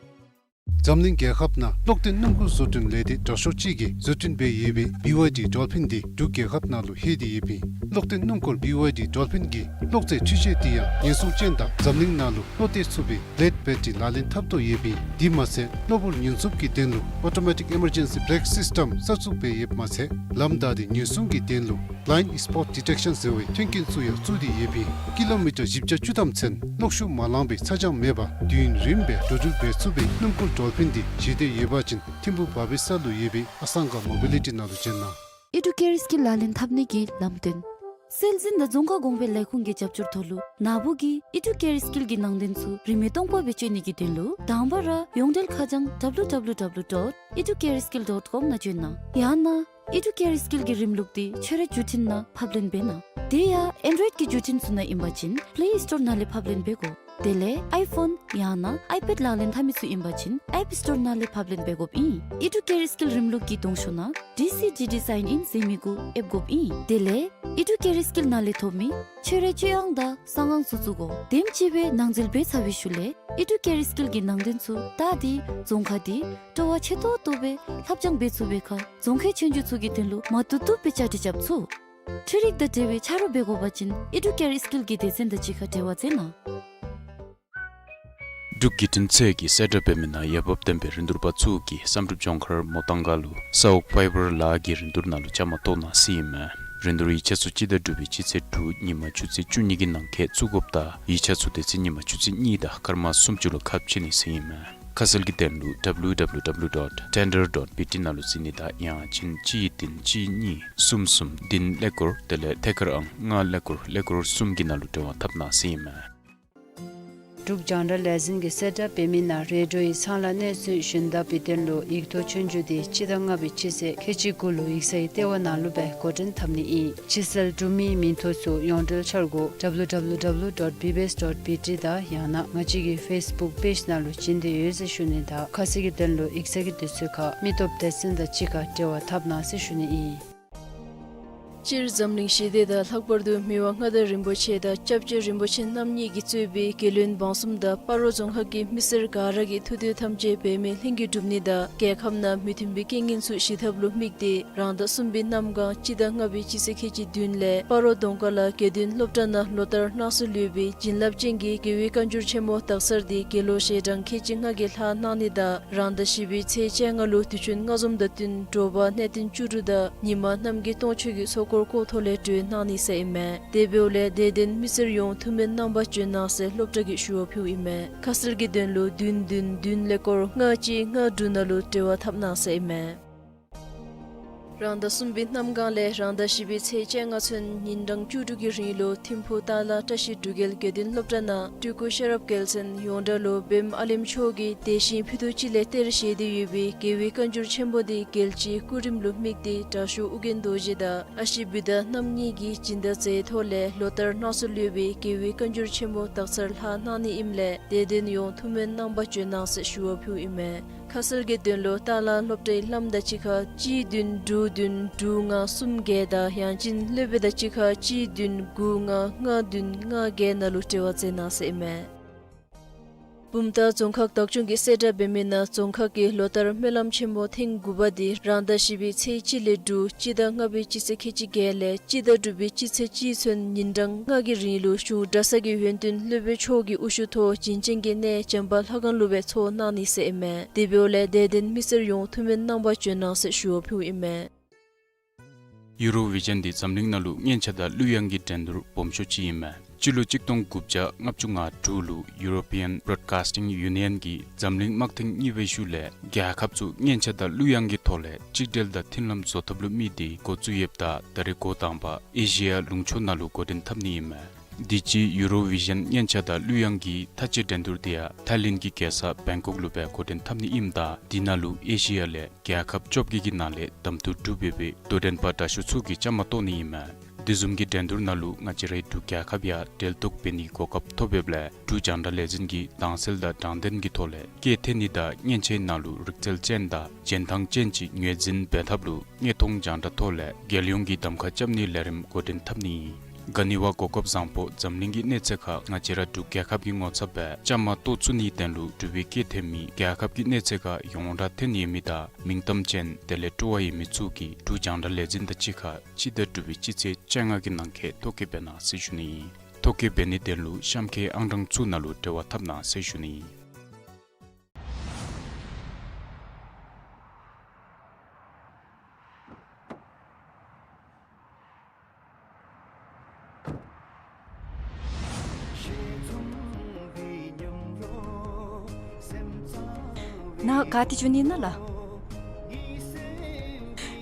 འཛམ་གླིང་རྒྱལ་ཁབ་ནང་གློག་ལྡན་སྣུམ་འཁོར་བཟོ་སྐྲུན་ལས་སྡེ་དྲག་ཤོས་ཅིག་གིས་བཟོ་སྐྲུན་འབད་ཡོད་པའི་བི་ཝའི་ཌི་ཌོལ་ཕིན་འདི་འབྲུག་རྒྱལ་ཁབ་ནང་ལུ་ལྷོད་དེ་ཡོད་པས། གློག་ལྡན་སྣུམ་འཁོར་བི་ཝའི་ཌི་ཌོལ་ཕིན་གྱི་གློག་རྫས་འཕྲུལ་ཆས་འདི་ཡང་ཉེན་སྲུང་ཅན་དང་འཛམ་གླིང་ནང་ལུ་བློ་གཏད་ཚུགས་པའི་ལེཌ་བེ་ཊི་རི་ལག་ལེན་འཐབ་ཐོག་ཡོད་པས། དེ་མ་ཚད་གློ་བུར་ཉེན་སྲུང་གི་དོན་ལུ་ཨོ་ཊོ་མེ་ཊིག་ཨི་མར་ཇེན་སི་བི་རེག་སིསི་ཊམ་གསར་བཙུགས་འབད་ཡོདཔ་མ་ཚད་ལམ་བདའ་སྟེ་ཉེན་སྲུང་གི་དོན་ལུ་བི་ལའིནཌ་སི་པོཊ་ཌི་ཊེག་ཤཱན་ཟེར་བའི་མཐུན་རྐྱེན་ཚུ་ཡང་བཙུགས་ཏེ་ཡོད་པས། ཀི་ལོ་མི་ཊར་བཞི་བརྒྱ་བཅུ་ཐམ་ཚུན་གློག་ཤུགས་མ་ལང་པའི་ཚ་གྱང་མེད་པར་དུས་ཡུན་རིངམོ་སྦེ་འགྲོ་འགྲུལ་འབད་ཚུགས་པའི་སྣུམ་འཁོར་ཌོལ་ཕིན་འདི་ཞི་བདེ་ཡོད་པ་ཅིན་ཐིམ་ཕུག་བ་བི་ས་ལུ་ཡོད་པའི་ཨ་སང་ག་མོ་བི་ལི་ཊི་ནང་ལུ་བྱོན་གནང་། ཨི་ཌུ་ཀེར་སི་ཀིལ་ལག་ལེན་འཐབ་ནི་གི་ལམ་སྟོན། སྲོལ་འཛིན་དང་རྫོང་ཁ་གོང་འཕེལ་ལས་ཁུངས་ཀྱི་རྒྱབ་སྐྱོར་ཐོག་ལུ་ནཱ་བུ་གིས་ཨི་ཌུ་ཀེར་སི་ཀིལ་གྱི་ནང་དོན་ཚུ་རིན་མེད་སྟོང་པ་སྦེ་སྤྱོད་ནི་གི་དོན་ལུ་དང་པ་ར་ཡོངས་འབྲེལ་ཁ་བྱང་ཌབ་ལུ་ཌབ་ལུ་ཌབ་ལུ་ཌོཊ་ཨི་ཌུ་ཀེར་སི་ཀིལ་ཌོཊ་ཀོམ་ནང་བྱོན་གནང་། ཡང་ན་ཨི་ཌུ་ཀེར་སི་ཀིལ་གྱི་རིམ་ལུགས་འདི་ཁྱོད་རའི་བརྒྱུད་འཕྲིན་ནང་ཕབ་ལེན་འབད་གནང་། དེ་ཡང་ཨེན་ཌོའིཌ་ཀྱི་བརྒྱུད་འཕྲིན་ཚུ་ནང་ཨིན་པ་ཅིན་པེ་ལེ་སི་ཊོར་ནང་ལས་ཕབ་ལེན་འབད་དགོ། དེ་ལས་ཨའི་ཕོན་ཡང་ན་ཨའི་པེཌ་ལག་ལེན་འཐབ་མི་ཚུ་ཨིན་པ་ཅིན་ཨེཔ་སི་ཊོར་ནང་ལས་ཕབ་ལེན་འབད་དགོཔ་ཨིན། ཨི་ཌུ་ཀེར་སི་ཀིལ་རིམ་ལུགས་ཀྱི་གདོང་ཤོག་ནང་ཌི་སི་ཌི་ཌི་སའིན་ཨིན་ཟེར་མི་གུ་ཨེབ་དགོཔ་ཨིན། དེ་ལས་ཨི་ཌུ་ཀེར་སི་ཀིལ་ནང་ལས་ཐོབ་མི་ཁྱོད་རའི་སྤྱོད་དབང་དང་གསང་དབང་ཚུ་བཙུགས་དགོ། དེམ་ཅིག་སྦེ་ནང་འཛུལ་འབད་ཚར་བའི་ཤུལ་ལས་ཨི་ཌུ་ཀེར་སི་ཀིལ་གྱི་ནང་དོན་ཚུ་བལྟ་སྟེ་རྫོང་ཁ་འདི་སྤྲོ་བ་ཆེ་ཏོག་ཏོ་སྦེ་ལྷབ་སྦྱང་འབད་ཚུགས་པའི་ཁར་རྫོང་ཁའི་ཆོས་རྒྱུགས་ཚུ་གི་དོན་ལུ་མ་བཏུབ་བཏུབ་སྦེ་བཅའ་སྒྲིག་རྐྱབ་ཚུགས། འཕྲུལ་རིག་དང་འབྲེལ་བའི་ཆ་རོགས་འབད་དགོ་པ་ཅིན་ཨི་ཌུ་ཀེར་སི་ཀིལ་གྱི་སྡེ་ཚན་དང་གཅིག་ཁར་འབྲེལ་བ་མཛད་གནང་། འབྲུག་བརྒྱུད་འཕྲིན་ཚད་ཀྱིས་གསལ་བསྒྲགས་འབད་མི་ནང་འོས་འབབ་ལྡན་པའི་རིན་བསྡུར་པ་ཚུ་གིས་བསམ་གྲུབ་ལྗོངས་མཁར་མོ་ཏང་ག་ལུ་ས་འོག་ཕའི་བར་ལཱ་གི་རིན་བསྡུར་ནང་ལུ་བཅའ་མར་གཏོགས་གནང་ཟེར་ཨིན་མས། རིན་བསྡུར་ཡིག་ཆ་ཚུ་སྤྱི་ཟླ་དྲུག་པའི་སྤྱི་ཚེས་དྲུག་ཉིན་མ་ཆུ་ཚོད་བཅུ་གཉིས་ཀྱི་ནང་འཁོད་བཙུགས་དགོཔ་དང་ཡིག་ཆ་ཚུ་དེ་ཚེ་ཉིན་མ་ཆུ་ཚོད་གཉིས་དང་སྐར་མ་སུམ་ཅུ་ལུ་ཁ་ཕྱེ་ནི་ཟེར་ཨིན་མས། ཁ་གསལ་གྱི་དོན་ལུ་ཌབ་ལུ་ཌབ་ལུ་ཌབ་ལུ་ཌོཊ་ཊེན་ཌར་ཌོཊ་བི་ཊི་ནང་ལུ་གཟིགས་ནི་དང་ཡང་ཅིན་གཅིག་བདུན་གཅིག་གཉིས་གསུམ་གསུམ་བདུན་ཀླད་ཀོར་དེ་ལས་ཐད་ཀར་ཨང་ལྔ་ཀླད་ཀོར་ཀླད་ཀོར་གསུམ་གྱི་ནང་ལུ་འབྲེལ་བ་འཐབ་གནང་ཟེར་ཨིན་མས། འབྲུག་རྒྱང་བསྒྲགས་ལས་འཛིན་གྱིས་གསལ་བསྒྲགས་འབད་མི་ནང་རེ་ཌིའོ་ཡི་ཚང་ལ་གནས་ཚུལ་ཞུན་དག་པའི་དོན་ལུ་ཡིག་ཐོག་ཆོས་རྒྱུགས་འདི་སྤྱི་ཟླ་ལྔ་པའི་སྤྱི་ཚེས་ཁལ་གཅིག་དགུ་ལུ་ཡིག་ཚང་གི་ལྟེ་བ་ནང་ལུ་སྦེ་འགོ་འདྲེན་འཐབ་ནི་ཨིན། ཕྱི་གསལ་འབྲུག་མིའི་མིང་ཐོ་ཚུ་ཡོངས་འབྲེལ་འཆར་སྒོ་ཌབ་ལུ་ཌབ་ལུ་ཌབ་ལུ་ཌོཊ་བི་བི་ཨེསི་ཌོཊ་བི་ཊི་དང་ཡང་ན་ང་བཅས་ཀྱི་ཕེསི་བུཀ་པེཇ་ནང་ལུ་བྱིན་ཏེ་ཡོད་ཟེར་ཞུ་ནི་དང་ཁ་གསལ་གྱི་དོན་ལུ་ཡིག་ཚང་གི་དུས་ཚོད་ཁར་མི་སྟོབས་སྡེ་ཚན་དང་གཅིག་ཁར་འབྲེལ་བ་འཐབ་གནང་ཟེར་ཞུ་ནི་ཨིན། སྤྱིར་འཛམ་གླིང་ཞི་བདེ་དང་ལྷག་པར་དུ་མི་དབང་མངའ་བདག་རིན་པོ་ཆེ་དང་སྐྱབས་རྗེ་རིན་པོ་ཆེ་རྣམ་གཉིས་ཀྱིས་གཙོས་པའི་རྒྱལ་བློན་འབངས་གསུམ་དང་སྤ་རོ་རྫོང་ཁག་གི་མི་སེར་ག་ར་གི་ཐུགས་འདོད་ཐམས་ཅད་འབད་མེད་ལྷུན་གྱིས་འགྲུབ་ནི་དང་རྒྱལ་ཁབ་ནང་མི་མཐུན་པའི་རྐྱེན་ངན་ཚུ་ཞི་ཐབས་ལུ་དམིགས་ཏེ་རང་ཟླ་གསུམ་པའི་གནམ་གང་སྤྱི་ཟླ་ལྔ་པའི་སྤྱི་ཚེས་ཁལ་གཅིག་བདུན་ལས་སྤ་རོ་གདོང་དཀར་ལ་དགེ་འདུན་སློབ་གྲྭ་ནང་ལོ་ལྟར་གནང་སྲོལ་ཡོད་པའི་བྱིན་རླབས་ཅན་གྱི་རྒྱལ་བའི་བཀའ་འགྱུར་ཆེན་མོ་དག་གསར་འདི་དགེ་སློང་ཞལ་གྲངས་ཁལ་གཅིག་ལྔ་གིས་ལྷག་གནང་ནི་དང་རང་ཟླ་བཞི་པའི་ཚེས་བཅོ་ལྔ་ལུ་དུས་ཆེན་ལྔ་འཛོམས་དང་བསྟུན་དྲོ་པ་གནས་བརྟན་བཅུ་དྲུག་དང་ཉི་མ་གནམ་གྱི་སྟོང་མཆོད་ཀྱི་ཚོགས་འཁོར་སྐོར་ཐོག་ལས་གྲོལ་གནང་ནི་ཟེར་ཨིན་མས། དེ་འབདཝ་ལས་དད་ལྡན་མི་སེར་ཡོངས་ཐུགས་སྨོན་གནང་བར་བྱོན་གནང་ཟེར་སློབ་གྲྭ་གིས་ཞུ་བ་ཕུལཝ་ཨིན་མས། ཁ་གསལ་གྱི་དོན་ལུ་བདུན་བདུན་བདུན་ཀླད་ཀོར་ལྔ་གཅིག་ལྔ་དྲུག་ནང་ལུ་འབྲེལ་བ་འཐབ་གནང་ཟེར་ཨིན་མས། རང་ཟླ་གསུམ་པའི་གནམ་གང་ལས་རང་ཟླ་བཞི་པའི་ཚེས་བཅོ་ལྔ་ཚུན་ཉིན་གྲངས་བཅུ་དྲུག་གི་རིང་ལུ་ཐིམ་ཕུག་ཏཱ་ལ་བཀྲ་ཤིས་འབྲུག་རྒྱལ་དགེ་འདུན་སློབ་གྲྭ་ནང་སྤྲུལ་སྐུ་ཤེས་རབ་རྒྱལ་མཚན་ཡོངས་གྲགས་ལུ་བེམ་ཨ་ལེམ་མཆོག་གིས་དེ་བཞིན་ཕུད་རྡོག་གཅིག་ལས་གཏེར་བཞེས་ཏེ་ཡོད་པའི་རྒྱལ་བའི་བཀའ་འགྱུར་ཆེན་པོ་འདི་རྒྱལ་སྤྱིའི་སྐུ་རིམ་ལུ་དམིགས་ཏེ་དྲག་ཤོས་ཨོ་རྒྱན་རྡོ་རྗེ་དང་ཨ་ཞེ་བུདྡྷ་རྣམ་གཉིས་ཀྱིས་སྦྱིན་བདག་མཛད་ཐོག་ལས་ལོ་ལྟར་གནང་སྲོལ་ཡོད་པའི་རྒྱལ་བའི་བཀའ་འགྱུར་ཆེན་པོ་དག་ཚར་ལྷག་གནང་ནི་ཨིནམ་ལས་དད་ལྡན་ཡོངས་ཐུགས་སྨོན་གནང་བར་བྱོན་གནང་ཟེར་ཞུ་བ་ཕུལཝ་ཨིན་མས། ཁ་གསལ་གྱི་དོན་ལུ་ཏཱ་ལ་སློབ་གྲྭའི་བླམ་དང་གཅིག་ཁར་གཅིག་བདུན་དྲུག་བདུན་དྲུག་ལྔ་གསུམ་བརྒྱད་དང་ཡང་ཅིན་སློབ་དཔོན་དང་གཅིག་ཁར་གཅིག་བདུན་དགུ་ལྔ་ལྔ་བདུན་ལྔ་བརྒྱད་ནང་ལུ་འབྲེལ་བ་མཛད་གནང་ཟེར་ཨིན་མས། བུམ་ཐང་རྫོང་ཁག་བདག་སྐྱོང་གིས་གསལ་བསྒྲགས་འབད་མི་ནང་རྫོང་ཁག་གིས་ལོ་ལྟར་སྨོན་ལམ་ཆེན་མོ་ཐེངས་དགུ་པ་འདི་རང་ཟླ་བཞི་པའི་ཚེས་གཅིག་ལས་དྲུག་སྤྱི་ཟླ་ལྔ་པའི་སྤྱི་ཚེས་ཁལ་གཅིག་བརྒྱད་ལས་སྤྱི་ཟླ་དྲུག་པའི་སྤྱི་ཚེས་གཅིག་ཚུན་ཉིན་གྲངས་ལྔ་གི་རིང་ལུ་གཞུང་གྲྭ་ཚང་གི་ཡོན་ཏན་སློབ་དཔོན་མཆོག་གི་དབུ་བཞུགས་ཐོག་བྱིན་ཅན་གྱི་གནས་བྱམས་པ་ལྷ་ཁང་ལུ་སྦེ་ཚོགས་གནང་ནི་ཟེར་ཨིན་མས། དེ་འབདཝ་ལས་དད་ལྡན་མི་སེར་ཡོངས་ཐུགས་སྨོན་གནང་བར་བྱོན་གནང་ཟེར་ཞུ་བ་ཕུལཝ་ཨིན་མས། ཡུ་རོ་བི་ཞཱན་འདི་འཛམ་གླིང་ནང་ལུ་སྙན་ཆ་དང་གླུ་དབྱངས་ཀྱི་འགྲན་བསྡུར་སྦོམ་ཤོས་ཅིག་ཨིན་མས། སྤྱི་ལོ་གཅིག་སྟོང་དགུ་བརྒྱ་ལྔ་བཅུ་ང་དྲུག་ལུ་ཡུ་རོ་པི་ཡཱན་བོ་རོཌ་ཀཱསི་ཊིང་ཡུ་ནི་ཡཱན་གྱིས་འཛམ་གླིང་དམག་ཐེངས་གཉིས་པའི་ཤུལ་ལས་རྒྱལ་ཁབ་ཚུ་སྙན་ཆ་དང་གླུ་དབྱངས་ཀྱི་ཐོག་ལས་གཅིག་སྒྲིལ་དང་མཐུན་ལམ་བཟོ་ཐབས་ལུ་དམིགས་ཏེ་འགོ་བཙུགས་ཡོདཔ་ད་ད་རེས་འགོ་དང་པ་ཨེ་ཤི་ཡ་ལུང་ཕྱོགས་ནང་ལུ་འགོ་འདྲེན་འཐབ་ནི་ཨིན་མས། དུས་ཅི་ཡུ་རོ་བི་ཞཱན་སྙན་ཆ་དང་གླུ་དབྱངས་ཀྱི་མཐའ་དཔྱད་འགྲན་བསྡུར་འདི་ཡང་ཐའི་ལེནཌ་གི་རྒྱལ་ས་བེང་ཀོག་ལུ་སྦེ་འགོ་འདྲེན་འཐབ་ནི་ཨིནམ་ད་དེ་ནང་ལུ་ཨེ་ཤི་ཡ་ལས་རྒྱལ་ཁབ་བཅོ་བརྒྱད་ཀྱི་ནང་ལས་གདམ་འཐུ་གྲུབ་ཡོད་པའི་དོ་འགྲན་པ་དྲག་ཤོས་ཚུ་གིས་བཅའ་མར་གཏོགས་ནི་ཨིན་མས། དེ་བཟུམ་གྱི་འགྲན་བསྡུར་ནང་ལུ་ང་བཅས་རའི་འབྲུག་རྒྱལ་ཁབ་ཡང་གྲལ་གཏོགས་འབད་ནིའི་གོ་སྐབས་ཐོབ་ཡོདཔ་ལས་འབྲུག་རྒྱང་བསྒྲགས་ལས་འཛིན་གྱིས་དྭངས་གསལ་དང་དྲང་བདེན་གྱི་ཐོག་ལས་སྐད་འཐེན་ནི་དང་སྙན་ཆའི་ནང་ལུ་རིག་རྩལ་ཅན་དང་རྗེས་འདང་ཅན་ཅིག་ངོས་འཛིན་འབད་ཐབས་ལུ་དངོས་མཐོང་རྒྱང་བསྒྲགས་ཐོག་ལས་རྒྱལ་ཡོངས་ཀྱི་གདམ་ཁ་རྐྱབ་ནིའི་ལས་རིམ་འགོ་འདྲེན་འཐབ་ནི་ཨིན། ག་ནི་བ་གོ་སྐབས་བཟང་པོ་འཛམ་གླིང་གི་གནས་ཚད་ཁར་ང་བཅས་ར་འབྲུག་རྒྱལ་ཁབ་ཀྱི་ངོ་ཚབ་སྦེ་བཅའ་མར་གཏོགས་ཚུགས་ནིའི་དོན་ལུ་འབྲུག་པའི་སྐད་འཐེན་མི་རྒྱལ་ཁབ་ཀྱི་གནས་ཚད་ཁར་ཡོངས་གྲགས་ཐོན་ཡོད་མི་དང་མིང་གཏམ་ཅན་དེ་ལས་སྤྲོ་བ་ཡོད་མི་ཚུ་གིས་འབྲུག་རྒྱང་བསྒྲགས་ལས་འཛིན་དང་གཅིག་ཁར་སྤྱི་ཟླ་དྲུག་པའི་སྤྱི་ཚེས་བཅོ་ལྔ་གི་ནང་འཁོད་ཐོ་བཀོད་འབད་གནང་ཟེར་ཞུ་ནི་ཨིན། ཐོ་བཀོད་འབད་ནིའི་དོན་ལུ་གཤམ་འཁོད་ཨང་གྲངས་ཚུ་ནང་ལུ་འབྲེལ་བ་འཐབ་གནང་ཟེར་ཞུ་ནི་ཨིན། ནཱ་ག་ཏེ་འགྱོ་ནི་ཨིན་ན་ལགས།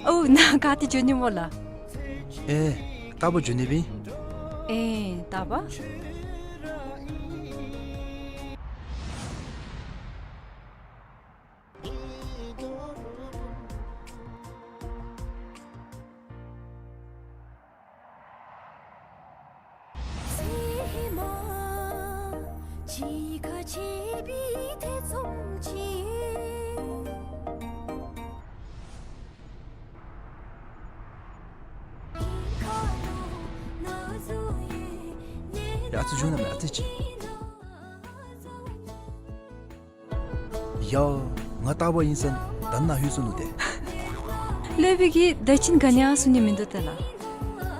ཨོ་ནཱ་ག་ཏེ་འགྱོ་ནི་སྨོ་ལགས། ཨེ་རྟག་པར་འགྱོ་ནི་སྦེ་ཨིན། ཨེ་རྟག་པར། ཡ་ཨ་ཙི་འགྱོ་ན་མེན་ཨ་ཙི་ཅིག། ཡ་ང་རྟག་པར་ཨིན་ཟེར་ད་ནཱ་ལྷོད་སོ་ནུག་ཏེ། སློབ་དཔོན་གྱིས་ད་ཅི་ག་ནི་ཡང་གསུང་ནི་མིན་འདུག་ཏེ་ལགས།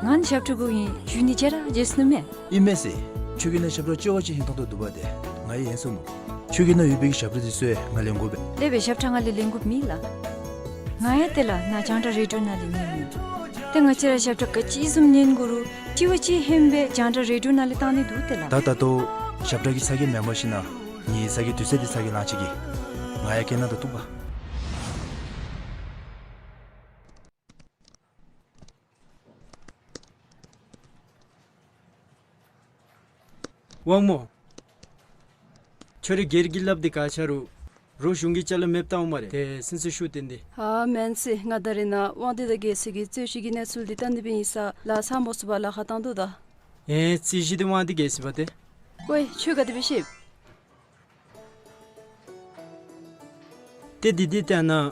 ང་ནི་ཞབས་ཁྲ་དགོ་ཨིན་ཞུ་ནི་བརྗེད་ར་བརྗེད་སོ་ནུག་མས། ཨིན་མས་ཟེར། ཁྱོད་ཀྱིས་ནཱ་ཞབས་ཁྲ་ཅོག་ཅིག་ཧིང་ཐོང་དོ་འདུག་པ་ཏེ་ང་ཡང་ཡེངས་སོ་ནུག། ཁྱོད་ཀྱིས་ནཱ་ཡོད་པའི་གི་ཞབས་ཁྲ་འདི་ཚུ་ཡང་ང་ལེན་དགོ་པས། སློབ་དཔོན་ཞབས་ཁྲ་ང་ལས་ལེན་དགོཔ་མེད་ལགས། ང་ཡང་ཏེ་ལགས་ནཱ་རྒྱང་བསྒྲགས་རེ་ཌི་ཡོ་ནང་ལས་ཉན་ནི། ཏེ་ང་བཅས་ར་ཞབས་ཁྲ་ག་ཅི་བཟུམ་ཉན་དགོ་རུང་གཅིག་བ་གཅིག་ཧེང་སྦེ་རྒྱང་བསྒྲགས་རེ་ཌི་ཡོ་ནང་ལས་བཏང་ནི་འདུག་ཏེ་ལགས། ད་ད་ལྟོ་ཞབས་ཁྲ་གི་ཚ་གྱང་མེན་པར་ཞིན་ན་ངེའི་ཚ་གྱང་དུས་ཚོད་འདི་ཚ་གྱང་ལང་ཅི་གི། ང་ཡང་སྐད་ནང་དུ་གཏུགས་པ། དབང་མོ། ཁྱོད་རའི་སྒེར་གྱི་ལགཔ་འདི་ག་ཆ་རུང་རོགས་གཞུང་གི་ཅ་ལ་མེདཔ་བཏང་འོང་སྨ་རེ། ཏེ་སེམས་སུ་ཤུགས་བཏོན་ཏེ། ཨ་མེན་ཟེར། ང་ད་རེས་ནཱ་དབང་འདུས་དང་རྒྱལ་སྲས་ཀྱི་རྩོད་གཞི་གི་གནས་ཚུལ་འདི་བལྟ་ནི་སྦེ་ཨིན་ས་ལགས། ཚང་མ་ཚུ་ཕར་ལཱ་ཁག་བཏང་དོ་ད། ཨེ་རྩོད་གཞི་འདི་དབང་འདུས་རྒྱལ་སྲས་པ་ཏེ། ཝའེ་ཁྱོད་ག་དེ་སྦེ་ཤེས། ཏེ་འདི་འདི་ཏེ་ཨ་ནཱ་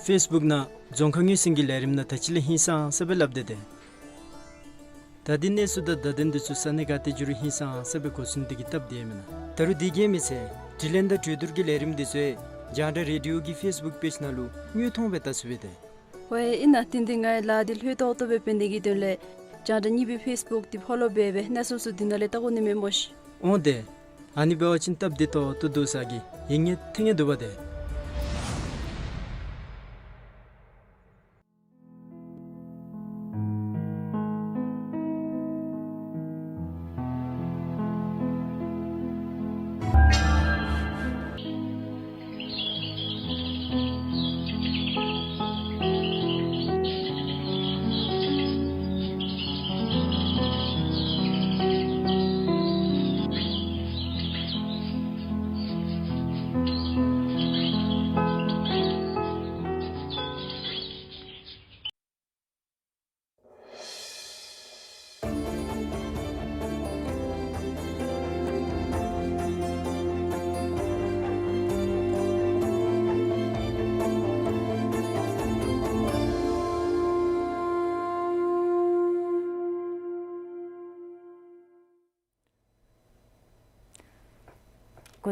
ཕེསི་བུཀ་ནང་རྫོང་ཁ་ངོས་ཟིན་གྱི་ལས་རིམ་ནང་ད་ཅི་ལས་ཧིང་སངས་ས་སྦེ་སླབ་སྟེ་ཏེ། ད་འདི་གནས་ཚུལ་དང་བརྡ་དོན་འདི་ཚུ་ས་གནས་ག་ཏེ་འགྱོ་རུང་ཧིང་སངས་ས་སྦེ་གོ་ཚུགས་ནི་དེ་གིས་སྟབས་བདེ་མེན་ན། ད་རུང་འདི་གིས་མི་ཚད་དྲི་ལན་དང་གྲོས་བསྡུར་གྱི་ལས་རིམ་འདི་ཚུ་རྒྱང་བསྒྲགས་རེ་ཌི་ཡོ་གི་ཕེསི་བུཀ་པེཇ་ནང་ལུ་དངོས་མཐོང་སྦེ་བལྟ་ཚུགས་པས་ཏེ། ཝའེ་ཨིན་ན་ཏེ་འདི་ང་ལཱ་འདི་ལྷོད་ཏོག་ཏོ་སྦེ་འབད་ནི་གི་དོན་ལས་རྒྱང་བསྒྲགས་གཉིས་པའི་ཕེསི་བུཀ་འདི་ཕོ་ལོ་འབད་སྦེ་གནས་ཚུལ་ཚུ་འདི་ནང་ལས་བལྟ་དགོ་ནི་མས་སྨོ་ཤིག། འོང་ཏེ། ཨ་ནི་འབད་བ་ཅིན་སྟབས་བདེ་ཏོག་ཏོ་འདུག་ས་གི་ཡིད་ངེས་ཐིང་ངེས་འདུག་པ་ཏེ།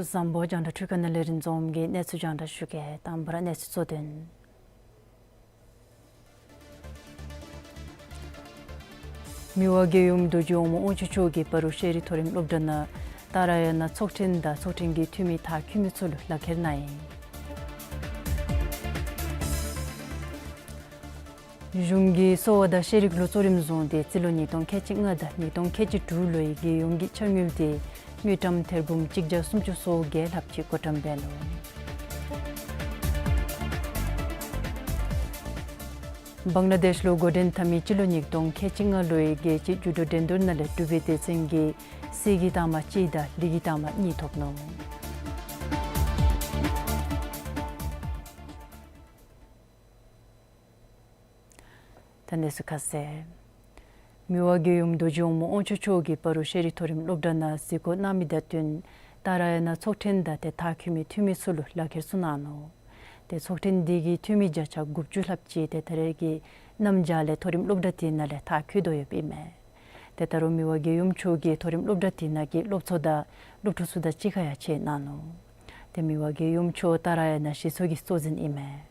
བཟང་པོ། རྒྱང་བསྒྲགས་འཕྲུལ་ཁང་ནང་ལས་རིན་འཛོམས་ཀྱིས་གནས་ཚུལ་རྒྱང་བསྒྲགས་ཞུ་གེ། དང་པ་ར་གནས་ཚུལ་གཙོ་དོན། མི་དབང་རྒྱལ་ཡུམ་རྡོ་རྗེ་འོག་མ་དབང་ཕྱུག་མཆོག་གིས་སྤ་རོ་ཤེས་རིག་མཐོ་རིམ་སློབ་གྲྭ་ནང་ཏཱ་ར་ཡ་ན་ཚོགས་ཐེངས་དང་ཚོགས་ཐེངས་ཀྱི་འཐུས་མི་མཐར་འཁྱོལ་མི་ཚུ་ལུ་ལག་ཁྱེར་གནང་ཡི། གཞུང་གིས་གསོ་བ་དང་ཤེས་རིག་ལུ་གཙོ་རིམ་བཟུང་སྟེ་རྩིས་ལོ་ཉིས་སྟོང་ཁལ་གཅིག་ལྔ་དང་ཉིས་སྟོང་ཁལ་གཅིག་དྲུག་ལོའི་རྒྱལ་ཡོངས་ཀྱི་འཆར་དངུལ་དེ་དངུལ་ཀྲམ་ཐེར་འབུམ་གཅིག་བརྒྱ་སུམ་ཅུ་སོ་བརྒྱད་ལྷགཔ་ཅིག་བགོ་བཀྲམ་འབད་ནུག། བང་ལ་དེཤ་ལུ་འགོ་འདྲེན་འཐབ་མི་སྤྱི་ལོ་ཉིས་སྟོང་ཁལ་གཅིག་ལྔ་ལོའི་རྒྱལ་སྤྱིའི་ཇུ་ཌོ་འགྲན་བསྡུར་ནང་ལས་འབྲུག་པའི་སྡེ་ཚན་གྱིས་གསེར་གྱི་རྟགས་མ་གཅིག་དང་ལི་གི་རྟགས་མ་གཉིས་ཐོབ་ནུག། ད་གནས་ཚུལ་ཁ་གསལ། མི་དབང་རྒྱལ་ཡུམ་རྡོ་རྗེ་འོག་མ་དབང་ཕྱུག་མཆོག་གིས་སྤ་རོ་ཤེས་རིག་མཐོ་རིམ་སློབ་གྲྭ་ནང་གཟིགས་སྐོར་གནང་མི་དང་བསྟུན་ཏཱ་ར་ཡ་ན་ཚོགས་ཐེངས་དང་ཏེ་མཐར་འཁྱོལ་མི་འཐུས་མི་ཚུ་ལུ་ལག་ཁྱེར་ཚུ་གནང་ནུག། ཏེ་ཚོགས་ཐེངས་འདི་གི་འཐུས་མི་བརྒྱ་ཆ་དགུ་བཅུ་ལྷགཔ་ཅིག་ཏེ་ད་རེས་ཀྱི་གནམ་བྱཱར་ལས་མཐོ་རིམ་སློབ་གྲྭ་དེ་ནང་ལས་མཐར་འཁྱོལ་དོ་ཡོདཔ་ཨིན་མས། ཏེ་ད་རུང་མི་དབང་རྒྱལ་ཡུམ་མཆོག་གིས་མཐོ་རིམ་སློབ་གྲྭ་དེ་ནང་གི་སློབ་ཚོགས་དང་སློབ་ཕྲུག་ཚུ་དང་གཅིག་ཁར་ཡང་མཇལ་གནང་ནུག། ཏེ་མི་དབང་རྒྱལ་ཡུམ་མཆོག་ཏཱ་ར་ཡ་ན་གཞི་ཚོགས་ཀྱི་གཙོ་འཛིན་ཨིན་མས།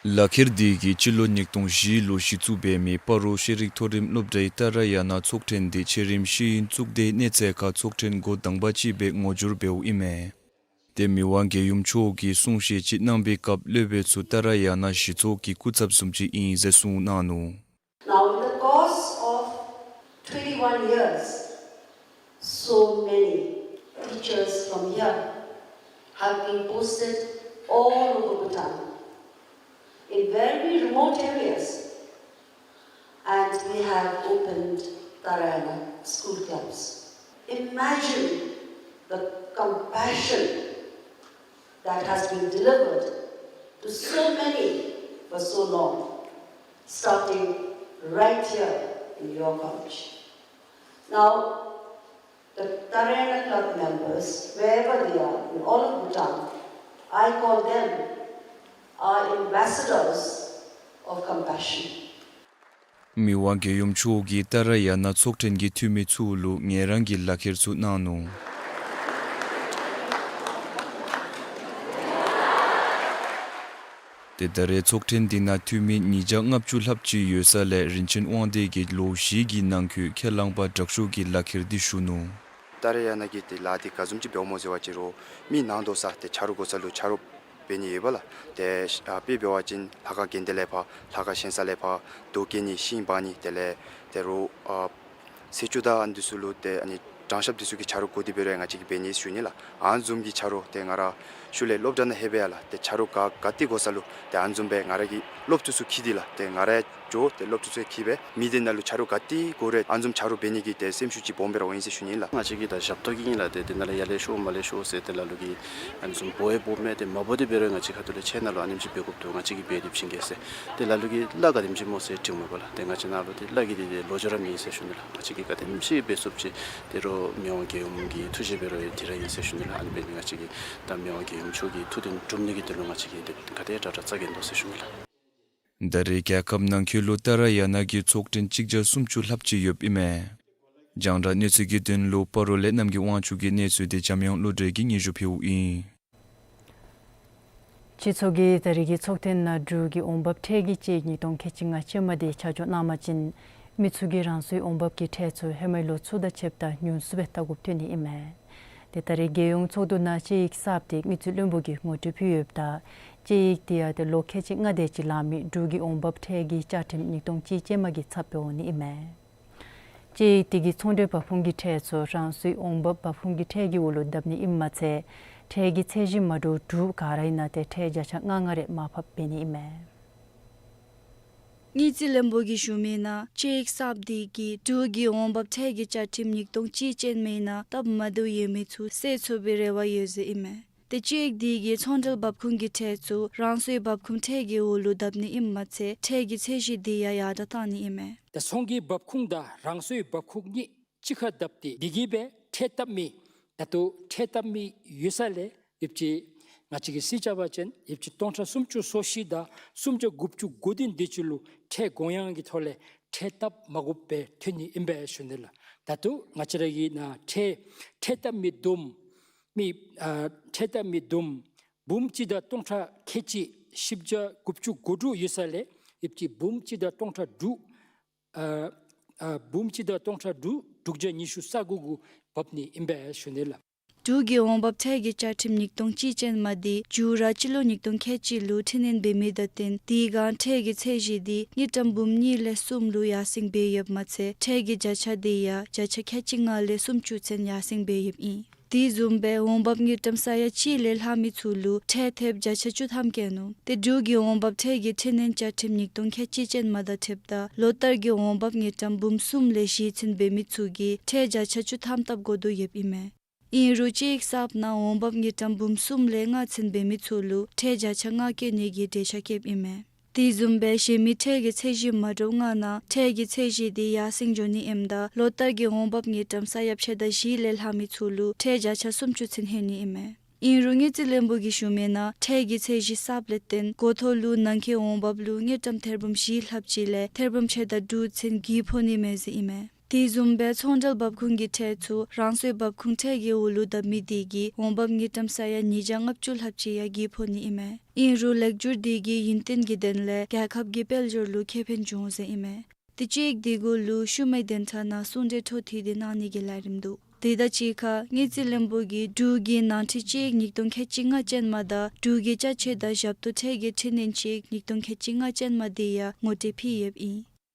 ལག་ཁྱེར་འདི་གིས་སྤྱི་ལོ་ཉིས་སྟོང་བཞི་ལོ་གཞི་བཙུགས་འབད་མི་སྤ་རོ་ཤེས་རིག་མཐོ་རིམ་སློབ་གྲྭའི་ཏཱ་ར་ཡ་ན་ཚོགས་ཐེངས་འདི་ཆེ་རིམ་ཤེས་ཡོན་གཙུག་སྡེའི་གནས་ཚད་ཁར་ཚོགས་ཐེངས་འགོ་དང་པ་ཅིག་སྦེ་ངོ་སྦྱོར་འབདཝ་ཨིན་མས། ཏེ་མི་དབང་རྒྱལ་ཡུམ་མཆོག་གིས་གསུང་བཤད་ཅིག་གནང་བའི་སྐབས་སློབ་དཔོན་ཚུ་ཏཱ་ར་ཡ་ན་གཞི་ཚོགས་ཀྱི་སྐུ་ཚབ་བཟུམ་ཅིག་ཨིན་ཟེར་གསུངས་གནང་ནུག། Now, in the course of twenty-one years, so many teachers from here have been posted all over Bhutan, in very remote areas, and we have opened Tara Yina school clubs. Imagine the compassion that has been delivered to so many for so long, starting right here in your college. Now, the Tara Yina Club members, wherever they are, in all of Bhutan, I call them our ambassadors of compassion. མི་དབང་རྒྱལ་ཡུམ་མཆོག་གིས་ཏཱ་ར་ཡ་ན་ཚོགས་ཐེངས་ཀྱི་འཐུས་མི་ཚུ་ལུ་ངལ་རངས་ཀྱི་ལག་ཁྱེར་ཚུ་གནང་ནུག། ཏེ་ད་རེས་ཚོགས་ཐེངས་འདི་ནང་འཐུས་མི་ཉིས་བརྒྱ་ལྔ་བཅུ་ལྷགཔ་ཅིག་ཡོད་ས་ལས་རིན་ཆེན་དབང་འདུས་ཀྱིས་ལོ་བཞི་གི་ནང་འཁོད་ཁས་བླངས་པ་དྲག་ཤོས་ཀྱི་ལག་ཁྱེར་འདི་ཞུ་ནུག། ཏཱ་ར་ཡ་ན་གི་ཏེ་ལཱ་འདི་ག་བཟུམ་ཅིག་འབདཝ་སྨོ་ཟེར་བ་ཅིན་རུང་མི་ནང་དོག་ས་ཏེ་ཆ་རོགས་དགོ་ས་ལུ་ཆ་རོགས་འབད་ནི་ཡོད་པས་ལགས། ཏེ་ཨ་དཔེ་འབད་བ་ཅིན་ལྷ་ཁང་དགོན་སྡེ་ལས་ཕར་ལྷ་ཁང་གཞན་ས་ལས་ཕར་རྡོ་བཀལ་ནི་ཤིང་འབག་ནི་དེ་ལས་ཏེ་རུང་ཨ་ཟས་བཅུད་དང་ཨ་ནི་འདི་ཚུ་ལུ་ཏེ་ཨ་ནི་གྲངས་ཞབས་འདི་ཚུ་གི་ཆ་རོགས་དགོ་དེ་འབད་རུང་ང་བཅས་ཀྱིས་འབད་ནི་ཞུ་ནི་ལགས། ཨ་ནི་བཟུམ་གྱི་ཆ་རོགས་ཏེ་ང་ར་ཤུལ་ལས་སློབ་གྲྭ་ནང་ལྷོད་པའི་ཡར་ལགས་ཏེ་ཆ་རོགས་ག་ག་ཏེ་དགོ་ས་ལུ་ཏེ་ཨ་ནི་བཟུམ་སྦེ་ང་ར་གིས་སློབ་ཕྲུག་ཚུ་འཁྱིད་དེ་ལགས་ཏེ་ང་ར་འགྱོ་ཏེ་སློབ་ཕྲུག་ཚུ་འཁྱིད་སྦེ་མི་དེ་ནང་ལུ་ཆ་རོགས་ག་ཏེ་དགོ་རུང་ཨ་ནི་བཟུམ་ཆ་རོགས་འབད་ནི་གི་ཏེ་སེམས་ཤུགས་ཅིག་སྦོམ་སྦེ་ར་འོང་ཡི་ཟེར་ཞུ་ནི་ལགས། ང་བཅས་ཀྱིས་ད་ཞབས་ཏོག་གི་ཨིན་ལགས། ཏེ་དེ་ནང་ལས་ཡར་ལས་ཤོར་མར་ལས་ཤོར་ཟེར་ཏེ་ལ་ལུ་གིས་ཨ་ནི་བཟུམ་འབོ་ཡང་འབོཝ་མས། ཏེ་མ་འབོ་དེ་འབད་རུང་ང་བཅས་ཁ་ཐུག་ལས་ཁྱེད་ནང་ལུ་ཨ་ནེམ་ཅིག་འབད་དགོཔ་འདུག། ང་བཅས་ཀྱིས་འབད་དེ་བྱིན་གེ་ཟེར། ཏེ་ལ་ལུ་གིས་གླ་ག་དེམ་ཅིག་སྨོ་ཟེར་དྲིཝ་མས་པ་ལགས། ཏེ་ང་བཅས་ནང་ལུ་ཏེ་གླ་གི་འདི་ཏེ་ལོ་འགྱོ་ར་མེད་ཟེར་ཞུ་ནི་ལགས། ང་བཅས་ཀྱིས་ག་དེམ་ཅིག་འབད་ཚུགསཔ་ཅིག་ཏེ་རུང་མི་དབང་རྒྱལ་ཡུམ་གྱི་ཐུགས་བཞེད་འབད་རུང་ཡང་དེ་ར་ཨིན་ཟེར་ཞུ་ནི་ལགས། ཨ་ནི་འབད་ནི་ང་བཅས་ཀྱིས་ད་མི་དབང་རྒྱལ་ཡུམ་མཆོག་གི་ཐུགས་དོན་སྒྲུབ་ནི་གི་དོན་ལུ་ང་བཅས་ཀྱིས་ཏེ་ག་དེ་དྲག་དྲག་རྩ་འགེངས་དོ་ཟེར་ཞུ་ནི་ལགས། ད་རེས་རྒྱལ་ཁབ་ནང་འཁོད་ལུ་ཏཱ་ར་ཡ་ན་གི་ཚོགས་ཐེངས་གཅིག་བརྒྱ་སུམ་ཅུ་ལྷགཔ་ཅིག་ཡོདཔ་ཨིན་མས། རྒྱང་བསྒྲགས་གནས་ཚུལ་གྱི་དོན་ལུ་སྤ་རོ་ལས་རྣམ་རྒྱལ་དབང་ཕྱུག་གི་གནས་ཚུལ་འདི་འཇམ་དབྱངས་བློ་གྲོས་ཀྱིས་སྙན་ཞུ་ཕུལཝ་ཨིན། སྤྱི་ཚོགས་ཀྱིས་ད་རེས་ཀྱི་ཚོགས་ཐེངས་ནང་འབྲུག་གི་འོང་འབབ་ཁྲལ་གྱི་དཔྱད་ཡིག་ཉིས་སྟོང་ཁལ་གཅིག་ལྔ་ཅན་མ་དེ་ཆ་འཇོག་གནང་བ་ཅིན་མི་ཚུ་གིས་རང་སོའི་འོང་འབབ་ཀྱི་ཁྲལ་ཚུ་ཧེ་མའི་ལོ་ཚུ་དང་ཕྱདཔ་ད་ཉུང་སུ་སྦེ་བལྟ་དགོཔ་ཐོན་ནི་ཨིན་མས། ཏེ་ད་རེས་རྒྱལ་ཡོངས་ཚོགས་འདུ་ནང་དཔྱད་ཡིག་གསརཔ་དེ་དངུལ་རྩིས་བློན་པོ་གིས་ངོ་སྤྲོད་ཕུལ་ཡོདཔ་ད་དཔྱད་ཡིག་དེ་ཡང་ཏེ་ལོ་ཁལ་གཅིག་ལྔ་དེ་ཅིག་ལང་མི་འབྲུག་གི་འོང་འབབ་ཁྲལ་གྱི་བཅའ་ཁྲིམས་ཉིས་སྟོང་གཅིག་ཅན་མ་གི་ཚབ་སྦེ་འོང་ནི་ཨིན་མས། དཔྱད་ཡིག་དེ་གིས་ཚོང་འབྲེལ་འབབ་ཁུངས་ཀྱི་ཁྲལ་ཚུ་རང་སོའི་འོང་འབབ་འབབ་ཁུངས་ཀྱི་ཁྲལ་གྱི་འོག་ལུ་བསྡབ་ནི་ཨིནམ་མ་ཚད་ཁྲལ་གྱི་ཚད་གཞི་མ་འདྲཝ་དྲུག་ག་ར་ཨིན་ན་ཏེ་ཁྲལ་བརྒྱ་ཆ་ལྔ་ལྔ་རེ་མར་ཕབ་འབད་ནི་ཨིན་མས། དངུལ་རྩིས་བློན་པོ་གིས་ཞུ་མི་ནང་དཔྱད་ཡིག་གསརཔ་དེ་གིས་འབྲུག་གི་འོང་འབབ་ཁྲལ་གྱི་བཅའ་ཁྲིམས་ཉིས་སྟོང་གཅིག་ཅན་མའི་ནང་སྟབས་མ་བདེཝ་ཡོད་མི་ཚུ་སེལ་ཚུགས་པའི་རེ་བ་ཡོད་ཟེར་ཨིན་མས། ཏེ་དཔྱད་ཡིག་དེ་གིས་ཚོང་འབྲེལ་འབབ་ཁུངས་ཀྱི་ཁྲལ་ཚུ་རང་སོའི་འབབ་ཁུངས་ཁྲལ་གྱི་འོག་ལུ་བསྡབ་ནི་ཨིནམ་མ་ཚད་ཁྲལ་གྱི་ཚད་གཞི་དེ་ཡང་ཡར་དྲགས་བཏང་ནི་ཨིན་མས། ད་ཚོང་གི་འབབ་ཁུངས་དང་རང་སོའི་འབབ་ཁུངས་གཉིས་གཅིག་ཁར་བསྡབས་ཏེ་དེ་གིས་སྦེ་ཁྲལ་བཏབ་མི་ད་ལྟོ་ཁྲལ་བཏབ་མི་ཡོད་ས་ལས་ཡོདཔ་ཅིག་ང་བཅས་ཀྱིས་རྩིས་རྐྱབ་པ་ཅིན་ཡོདཔ་ཅིག་སྟོང་ཕྲག་སུམ་ཅུ་སོ་བཞི་དང་སུམ་བརྒྱ་དགུ་བཅུ་གོ་བདུན་དེ་ཅིག་ལུ་ཁྲལ་དགོངས་ཡངས་ཀྱི་ཐོག་ལས་ཁྲལ་བཏབ་མ་དགོཔ་སྦེ་ཐོན་ནི་ཨིན་པས་ཞུ་ནི་ལགས། ད་ལྟོ་ང་བཅས་ར་གི་ནང་ཁྲལ་ཁྲལ་བཏབ་མི་བསྡོམས་ མི་ཨ་ཁྲལ་བཏབ་མི་བསྡོམས་འབུམ་གཅིག་དང་སྟོང་ཕྲག་ཁལ་གཅིག་བཞི་བརྒྱ་དགུ་བཅུ་གོ་དྲུག་ཡོད་ས་ལས་ཡོད་ཅི་འབུམ་གཅིག་དང་སྟོང་ཕྲག་དྲུག་ཨ་ཨ་འབུམ་གཅིག་དང་སྟོང་ཕྲག་དྲུག་དྲུག་བརྒྱ་ཉི་ཤུ་རྩ་དགུ་གུ་བབས་ནི་ཨིན་པས་ཞུ་ནི་ལགས། འབྲུག་གི་འོང་འབབ་ཁྲལ་གྱི་བཅའ་ཁྲིམས་ཉིས་སྟོང་གཅིག་ཅན་མ་འདི་མཇུག་ར་སྤྱི་ལོ་ཉིས་སྟོང་ཁལ་གཅིག་ལུ་འཕྲི་སྣོན་འབད་མི་དང་བསྟུན་དེ་སྒང་ཁྲལ་གྱི་ཚད་གཞི་འདི་དངུལ་ཀྲམ་འབུམ་གཉིས་ལས་གསུམ་ལུ་ཡར་སེང་འབད་ཡོདཔ་མ་ཚད་ཁྲལ་གྱི་བརྒྱ་ཆ་དེ་ཡང་བརྒྱ་ཆ་ཁལ་གཅིག་ལྔ་ལས་སུམ་ཅུ་ཚུན་ཡར་སེང་འབད་ཡོདཔ་ཨིན། དེ་བཟུམ་སྦེ་འོང་འབབ་དངུལ་ཀྲམ་ས་ཡ་གཅིག་ལས་ལྷག་མི་ཚུ་ལུ་ཁྲལ་ཐེབས་བརྒྱ་ཆ་བཅུ་ཐམ་བཀལ་ནུག། ཏེ་འབྲུག་གི་འོང་འབབ་ཁྲལ་གྱི་འཕྲི་སྣོན་བཅའ་ཁྲིམས་ཉིས་སྟོང་ཁལ་གཅིག་ཅན་མ་དང་འཁྲིལཝ་ད་ལོ་ལྟར་གྱི་འོང་འབབ་དངུལ་ཀྲམ་འབུམ་གསུམ་ལས་བཞི་ཚུན་འབད་མི་ཚུ་གིས་ཁྲལ་བརྒྱ་ཆ་བཅུ་ཐམ་བཏབ་དགོ་དོ་ཡོདཔ་ཨིན་མས། ཨིན་རུང་གཅིག་གསརཔ་ནང་འོང་འབབ་དངུལ་ཀྲམ་འབུམ་གསུམ་ལས་ལྔ་ཚུན་འབད་མི་ཚུ་ལུ་ཁྲལ་བརྒྱ་ཆ་ལྔ་བཀལ་ནི་གི་གྲོས་འཆར་བཀོདཔ་ཨིན་མས། དེ་བཟུམ་སྦེ་གཞན་མི་ཁྲལ་གྱི་ཚད་གཞི་མ་འདྲཝ་ལྔ་ནང་ཁྲལ་གྱི་ཚད་གཞི་དེ་ཡར་སེང་འགྱོ་ནི་ཨིནམ་ད་ལོ་ལྟར་གྱི་འོང་འབབ་དངུལ་ཀྲམ་ས་ཡ་ཕྱེད་དང་བཞི་ལས་ལྷག་མི་ཚུ་ལུ་ཁྲལ་བརྒྱ་ཆ་སུམ་ཅུ་ཚུན་ལྷོད་ནི་ཨིན་མས། ཨིན་རུང་དངུལ་རྩིས་བློན་པོ་གིས་ཞུ་མི་ནང་ཁྲལ་གྱི་ཚད་གཞི་གསརཔ་ལས་བརྟེན་འགོ་ཐོག་ལུ་ནང་འཁོད་འོང་འབབ་ལུ་དངུལ་ཀྲམ་ཐེར་འབུམ་བཞི་ལྷགཔ་ཅིག་ལས་ཐེར་འབུམ་ཕྱེད་དང་དྲུག་ཚུན་གྱིས་ཕོག་ནི་མས་ཟེར་ཨིན་མས། དེ་བཟུམ་སྦེ་ཚོང་འབྲེལ་འབབ་ཁུངས་ཀྱི་ཁྲལ་ཚུ་རང་སོའི་འབབ་ཁུངས་ཁྲལ་གྱི་འོག་ལུ་བསྡབ་མི་དེ་གིས་འོང་འབབ་དངུལ་ཀྲམ་ས་ཡ་ཉིས་བརྒྱ་ལྔ་བཅུ་ལྷགཔ་ཅིག་ཡང་གྱིས་ཕོག་ནི་ཨིན་མས། ཨིན་རུང་ལེགས་སྒྱུར་དེ་གིས་ཡུན་བརྟན་གྱི་དོན་ལས་རྒྱལ་ཁབ་ཀྱི་དཔལ་འབྱོར་ལུ་ཁེ་ཕན་འབྱུང་ཟེར་ཨིན་མས། དེ་གཅིག་དེ་གུ་ལུ་ཤུལ་མའི་བདུན་ཕྲག་ནང་གསུང་གྲོས་འཕྲོ་མཐུད་དེ་གནང་ནི་གི་ལས་རིམ་འདུག། དེ་དང་གཅིག་ཁར་དངུལ་རྩིས་བློན་པོ་གིས་འབྲུག་གི་ནང་འཁྲུག་གཅིག་ཉིས་སྟོང་ཁལ་གཅིག་ལྔ་ཅན་མ་དང་འབྲུག་གི་ཅ་ཆས་དང་ཞབས་ཏོག་ཁྲལ་གྱི་འཕྲི་སྣོན་གཅིག་ཉིས་སྟོང་ཁལ་གཅིག་ལྔ་ཅན་མ་དེ་ཡང་ངོ་སྤྲོད་ཕུལ་ཡོདཔ་ཨིན།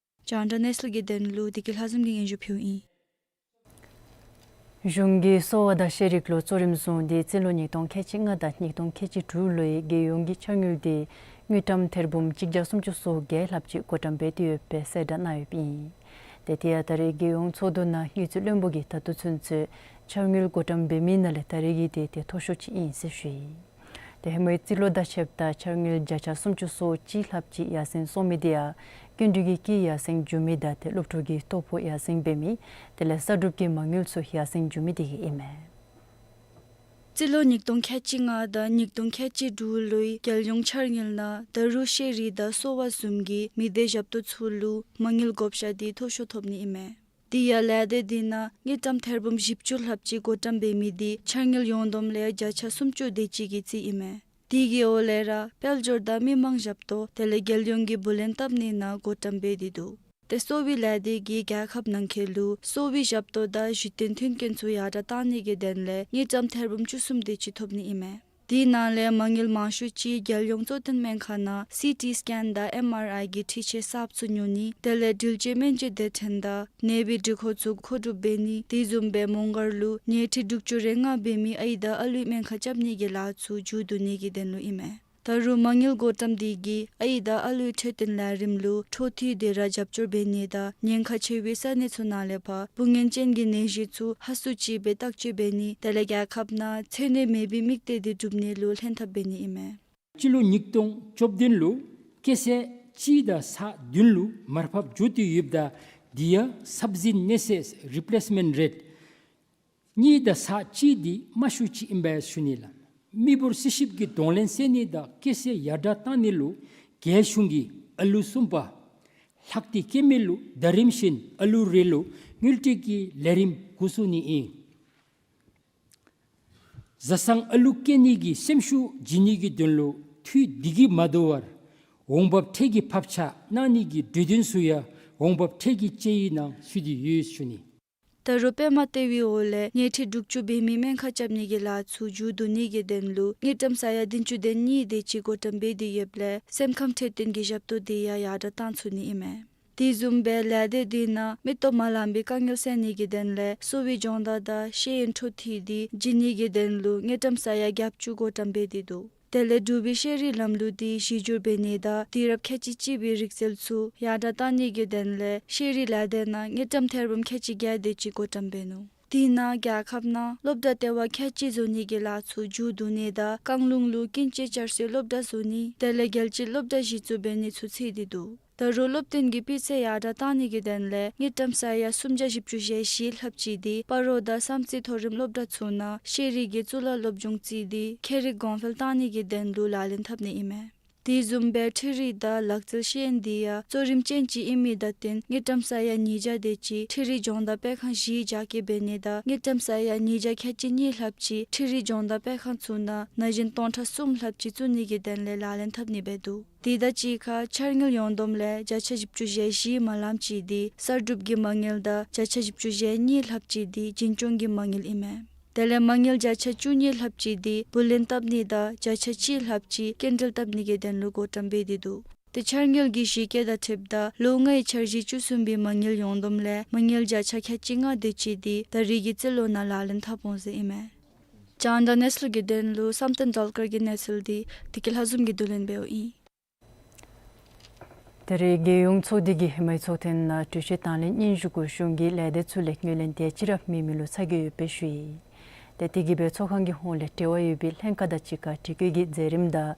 རྒྱང་བསྒྲགས་གནས་ཚུལ་གྱི་དོན་ལུ་བདེ་སྐྱིད་ལྷ་འཛོམས་ཀྱིས་སྙན་ཞུ་ཕུལཝ་ཨིན། གཞུང་གིས་གསོ་བ་དང་ཤེས་རིག་ལུ་གཙོ་རིམ་བཟུང་སྟེ་རྩིས་ལོ་ཉིས་སྟོང་ཁལ་གཅིག་ལྔ་དང་ཉིས་སྟོང་ཁལ་གཅིག་དྲུག་ལོའི་རྒྱལ་ཡོངས་ཀྱི་འཆར་དངུལ་དེ་དངུལ་ཀྲམ་ཐེར་འབུམ་གཅིག་བརྒྱ་སུམ་ཅུ་སོ་བརྒྱད་ལྷགཔ་ཅིག་བགོ་བཀྲམ་འབད་དེ་ཡོདཔ་སྦེ་གསལ་བསྒྲགས་གནང་ཡོདཔ་ཨིན། ཏེ་དེ་ཡང་ད་རེས་རྒྱལ་ཡོངས་ཚོགས་འདུ་ནང་དངུལ་རྩིས་བློན་པོ་གིས་ད་ལྟོ་ཚུན་ཚོད་འཆར་དངུལ་བགོ་བཀྲམ་འབད་མི་ནང་ལས་ད་རེས་ཀྱི་དེ་དེ་མཐོ་ཤོས་ཅིག་ཨིན་ཟེར་ཞུ་ཡི། ཏེ་ཧེ་མའི་རྩིས་ལོ་དང་ཕྱདཔ་ད་འཆར་དངུལ་བརྒྱ་ཆ་སུམ་ཅུ་སོ་གཅིག་ལྷགཔ་ཅིག་ཡར་སེང་སོང་མི་དེ་ཡང་སྐྱིན་འགྲུལ་གྱི་དཀྱིལ་ཡར་སེང་འགྱོ་མི་དང་ཏེ་གློག་འཕྲུལ་གྱི་སྟོབས་པོ་ཡར་སེང་འབད་མི་དེ་ལས་ས་སྒྲུབ་ཀྱི་མ་དངུལ་ཚུ་ཡར་སེང་འགྱོ་མི་དེ་གིས་ཨིན་མས། རྩིས་ལོ་ཉིས་སྟོང་ཁལ་གཅིག་ལྔ་དང་ཉིས་སྟོང་ཁལ་གཅིག་དྲུག་ལོའི་རྒྱལ་ཡོངས་འཆར་དངུལ་ནང་ད་རུང་ཤེས་རིག་དང་གསོ་བ་བཟུམ་གྱི་མི་སྡེ་ཞབས་ཏོག་ཚུ་ལུ་མ་དངུལ་བགོ་བཤའ་དེ་མཐོ་ཤོས་ཐོབ་ནི་ཨིན་མས། དེ་ཡང་ལས་སྡེ་དེ་ནང་དངུལ་ཀྲམ་ཐེར་འབུམ་བཞི་བཅུ་ལྷགཔ་ཅིག་བགོ་བཀྲམ་འབད་མི་དེ་འཆར་དངུལ་ཡོངས་བསྡོམས་ལས་བརྒྱ་ཆ་སུམ་ཅུ་དེ་ཅིག་གི་རྩིས་ཨིན་མས། དེ་གི་འོག་ལས་ར་དཔལ་འབྱོར་དང་མི་མང་ཞབས་ཏོག་དེ་ལས་རྒྱལ་ཡོངས་ཀྱི་བུ་ལོན་བཏབ་ནི་ནང་བགོ་བཀྲམ་འབད་དེ་འདུག། ཏེ་གསོ་བའི་ལས་སྡེ་གིས་རྒྱལ་ཁབ་ནང་འཁོད་ལུ་གསོ་བའི་ཞབས་ཏོག་དང་གཞི་རྟེན་མཐུན་རྐྱེན་ཚུ་ཡར་དྲགས་གཏང་ནི་གི་དོན་ལས་དངུལ་ཀྲམ་ཐེར་འབུམ་བཅུ་གསུམ་དེ་ཅིག་ཐོབ་ནི་ཨིན་མས། དེ་ནང་ལས་མ་དངུལ་མང་ཤོས་ཅིག་རྒྱལ་ཡོངས་གཙོ་བསྟེན་སྨན་ཁང་ནང་སི་ཊི་སི་ཀེན་དང་ཨེམ་ཨར་ཨའི་གི་འཕྲུལ་ཆས་གསརཔ་ཚུ་ཉོ་ནི་དེ་ལས་འགྲུལ་སྐྱེལ་སྨན་བཅོས་སྡེ་ཚན་དང་ནད་པའི་འགྲུལ་འཁོར་ཚུ་མཁོ་སྒྲུབ་འབད་ནི་དེ་བཟུམ་སྦེ་མོང་སྒར་ལུ་ཉལ་ཁྲི་དྲུག་ཅུ་རེ་ལྔ་འབད་མི་ཨའི་དང་ཨ་ལུའི་སྨན་ཁང་རྐྱབ་ནི་གི་ལཱ་ཚུ་མཇུག་བསྡུ་ནི་གི་དོན་ལུ་ཨིན་མས། ད་རུང་མ་དངུལ་བགོ་བཀྲམ་དེ་གིས་ཨའི་དང་ཨ་ལུའི་འཕྲོད་བསྟེན་ལས་རིམ་ལུ་འཕྲོ་མཐུད་དེ་ར་རྒྱབ་སྐྱོར་འབད་ནི་དང་ཉེན་ཁ་ཆེ་བའི་ས་གནས་ཚུ་ནང་ལས་ཕར་འབུ་ངན་ཅན་གྱི་ནད་གཞི་ཚུ་ཧ་སུ་ཅིག་སྦེ་བརྟག་དཔྱད་འབད་ནི་དེ་ལས་རྒྱལ་ཁབ་ནང་ཚད་ནད་མེད་པའི་དམིགས་གཏད་དེ་སྒྲུབ་ནི་ལུ་ལྷན་ཐབས་འབད་ནི་ཨིན་མས། སྤྱི་ལོ་ཉིས་སྟོང་བཅུ་བདུན་ལུ་སྐྱེད་ཚལ་གཅིག་དང་ཚག་བདུན་ལུ་མར་ཕབ་འགྱོ་སྟེ་ཡོདཔ་ད་དེ་ཡང་སབ་སིཌི་ནེ་སེས་རི་པི་ལེསི་མེནཊ་རེཊ་གཉིས་དང་ཚག་གཅིག་དེ་དམའ་ཤོས་ཅིག་ཨིན་པས་ཞུ་ནི་ལགས། མི་འབོར་སྲི་ཞིབ་ཀྱི་གདོང་ལེན་བསལ་ནི་དང་སྐྱེད་ཚལ་ཡར་དྲགས་གཏང་ནི་ལུ་རྒྱལ་གཞུང་གིས་ཨ་ལུ་གསུམ་པ་ལྷག་སྟེ་སྐྱེ་མི་ལུ་ཟླ་རིམ་བཞིན་ཨ་ལུ་རེ་ལུ་དངུལ་སྤྲོད་ཀྱི་ལས་རིམ་འགོ་བཙུགས་ནི་ཨིན། བཟའ་ཚང་ཨ་ལུ་སྐྱེ་ནི་གི་སེམས་ཤུགས་བྱིན་ནི་གི་དོན་ལུ་འཐུས་དེ་གིས་མ་དོ་བར་འོང་འབབ་ཁྲལ་གྱི་ཕབ་ཆག་གནང་ནི་གི་གྲོས་དོན་ཚུ་ཡང་འོང་འབབ་ཁྲལ་གྱི་དཔྱད་ཡིག་ནང་ཚུད་དེ་ཡོད་ཞུ་ནི། ད་རུང་པདྨ་ལྟེ་བའི་འོག་ལས་ཉལ་ཁྲི་དྲུག་ཅུ་འབད་མི་སྨན་ཁང་རྐྱབ་ནི་གི་ལཱ་ཚུ་མཇུག་བསྡུ་ནི་གི་དོན་ལུ་དངུལ་ཀྲམ་ས་ཡ་བདུན་ཅུ་དོན་གཉིས་དེ་ཅིག་བགོ་བཀྲམ་འབད་དེ་ཡོདཔ་ལས་སེམས་ཁམས་འཕྲོད་བསྟེན་གྱི་ཞབས་ཏོག་དེ་ཡང་ཡར་དྲགས་གཏང་ཚུགས་ནི་ཨིན་མས། དེ་བཟུམ་སྦེ་ལས་སྡེ་དེ་ནང་མི་སྟོབས་མ་ལང་པའི་དཀའ་ངལ་སེལ་ནི་གི་དོན་ལས་གསོ་བའི་སྦྱོང་བརྡར་དང་ཤེས་ཡོན་འཕྲོ་མཐུད་དེ་བྱིན་ནི་གི་དོན་ལུ་དངུལ་ཀྲམ་ས་ཡ་བརྒྱད་ཅུ་བགོ་བཀྲམ་འབད་དེ་འདུག། དེ་ལས་འབྲུག་པའི་ཤེས་རིག་ལམ་ལུགས་དེ་གཞི་བསྒྱུར་འབད་ནི་དང་དུས་རབས་ཁལ་གཅིག་གཅིག་པའི་རིག་རྩལ་ཚུ་ཡར་དྲགས་གཏང་ནི་གི་དོན་ལས་ཤེས་རིག་ལས་སྡེ་ནང་དངུལ་ཀྲམ་ཐེར་འབུམ་ཁལ་གཅིག་བརྒྱད་དེ་ཅིག་བགོ་བཀྲམ་འབད་ནུག། དེ་ནང་རྒྱལ་ཁབ་ནང་སློབ་གྲྭ་ལྟེ་བ་ཁལ་གཅིག་བཟོ་ནི་གི་ལཱ་ཚུ་མཇུག་བསྡུ་ནི་དང་བཀང་ལུང་ལུ་ཀུན་སྤྱོད་བསྐྱར་གསོའི་སློབ་གྲྭ་བཟོ་ནི་དེ་ལས་རྒྱལ་སྤྱིའི་སློབ་གྲྭ་གཞི་བཙུགས་འབད་ནི་ཚུ་ཚུད་དེ་འདུག། ད་རུང་སློབ་སྟོན་གྱི་སྤུས་ཚད་ཡར་དྲགས་གཏང་ནི་གི་དོན་ལས་དངུལ་ཀྲམ་ས་ཡ་སུམ་བརྒྱ་བཞི་བཅུ་ཞེ་བཞི་ལྷགཔ་ཅིག་དེ་སྤ་རོ་དང་བསམ་རྩེ་མཐོ་རིམ་སློབ་གྲྭ་ཚུ་ནང་ཤེས་རིག་གི་གཙུག་ལག་སློབ་སྦྱོང་བརྩིས་ཏེ་ཁྱད་རིག་གོང་འཕེལ་གཏང་ནི་གི་དོན་ལུ་ལག་ལེན་འཐབ་ནི་ཨིན་མས། དེ་བཟུམ་སྦེ་འཕྲུལ་རིག་དང་ལག་རྩལ་ཤེས་ཡོན་འདི་ཡང་གཙོ་རིམ་ཅན་ཅིག་ཨིན་མི་དང་བསྟུན་དངུལ་ཀྲམ་ས་ཡ་ཉིས་བརྒྱ་དེ་ཅིག་འཕྲུལ་རིག་སྦྱོང་བརྡར་སྤེལ་ཁང་བཞིའི་རྒྱ་སྐྱེད་འབད་ནི་དང་དངུལ་ཀྲམ་ས་ཡ་ཉིས་བརྒྱ་ཁལ་གཅིག་གཉིས་ལྷགཔ་ཅིག་འཕྲུལ་རིག་སྦྱོང་བརྡར་སྤེལ་ཁང་ཚུ་ནང་ན་གཞོན་སྟོང་ཕྲག་གསུམ་ལྷགཔ་ཅིག་བཙུགས་ནི་གི་དོན་ལས་ལག་ལེན་འཐབ་ནི་འབད་དོ། དེ་དང་གཅིག་ཁར་འཆར་དངུལ་ཡོངས་བསྡོམས་ལས་བརྒྱ་ཆ་བཞི་བཅུ་ཞེ་བཞི་མ་ལངམ་ཅིག་འདི་གསར་སྒྲུབ་ཀྱི་མ་དངུལ་དང་བརྒྱ་ཆ་བཞི་བཅུ་ཞེ་གཉིས་ལྷགཔ་ཅིག་འདི་འཛིན་སྐྱོང་གི་མ་དངུལ་ཨིན་མས། དེ་ལས་མ་དངུལ་བརྒྱ་ཆ་བཅུ་གཉིས་ལྷགཔ་ཅིག་འདི་བུ་ལོན་བཏབ་ནི་དང་བརྒྱ་ཆ་གཅིག་ལྷགཔ་ཅིག་སྐྱིན་འགྲུལ་བཏབ་ནི་གི་དོན་ལུ་བགོ་བཀྲམ་འབད་དེ་འདུག། དེ་འཆར་དངུལ་གྱི་གཞི་བཀོད་དང་འཁྲིལཝ་ད་ལོ་ལྔའི་འཆར་གཞི་བཅུ་གསུམ་པའི་མ་དངུལ་ཡོངས་བསྡོམས་ལས་མ་དངུལ་བརྒྱ་ཆ་ཁལ་གཅིག་ལྔ་དེ་ཅིག་འདི་ད་རེས་ཀྱི་རྩིས་ལོ་ནང་ལག་ལེན་འཐབ་འོང་ཟེར་ཨིན་མས། རྒྱང་བསྒྲགས་གནས་ཚུལ་གྱི་དོན་ལུ་བསམ་གཏན་སྒྲོལ་དཀར་གྱི་གནས་ཚུལ་འདི་བདེ་སྐྱིད་ལྷ་འཛོམས་ཀྱིས་བསྡུ་ལེན་འབདཝ་ཨིན། ད་རེས་རྒྱལ་ཡོངས་ཚོགས་སྡེ་གིས་ཧེ་མའི་ཚོགས་ཐེངས་ནང་གྲོས་ཆོད་དང་ལེན་སྙན་ཞུ་གུ་གཞུང་གི་ལས་སྡེ་ཚུ་ལས་ངོས་ལེན་དེ་ཅིག་ར་མེད་མི་ལུ་ཚ་གྱང་ཡོདཔ་སྦེ་ཞུ་ཡི། ཏེ་དེ་གིས་སྦེ་ཚོགས་ཁང་གི་ཧོངས་ལས་འབྲེལ་བ་ཡོད་པའི་ལྷན་ཁག་དང་གཅིག་ཁར་དྲི་བཀོད་ཀྱི་མཛད་རིམ་དང་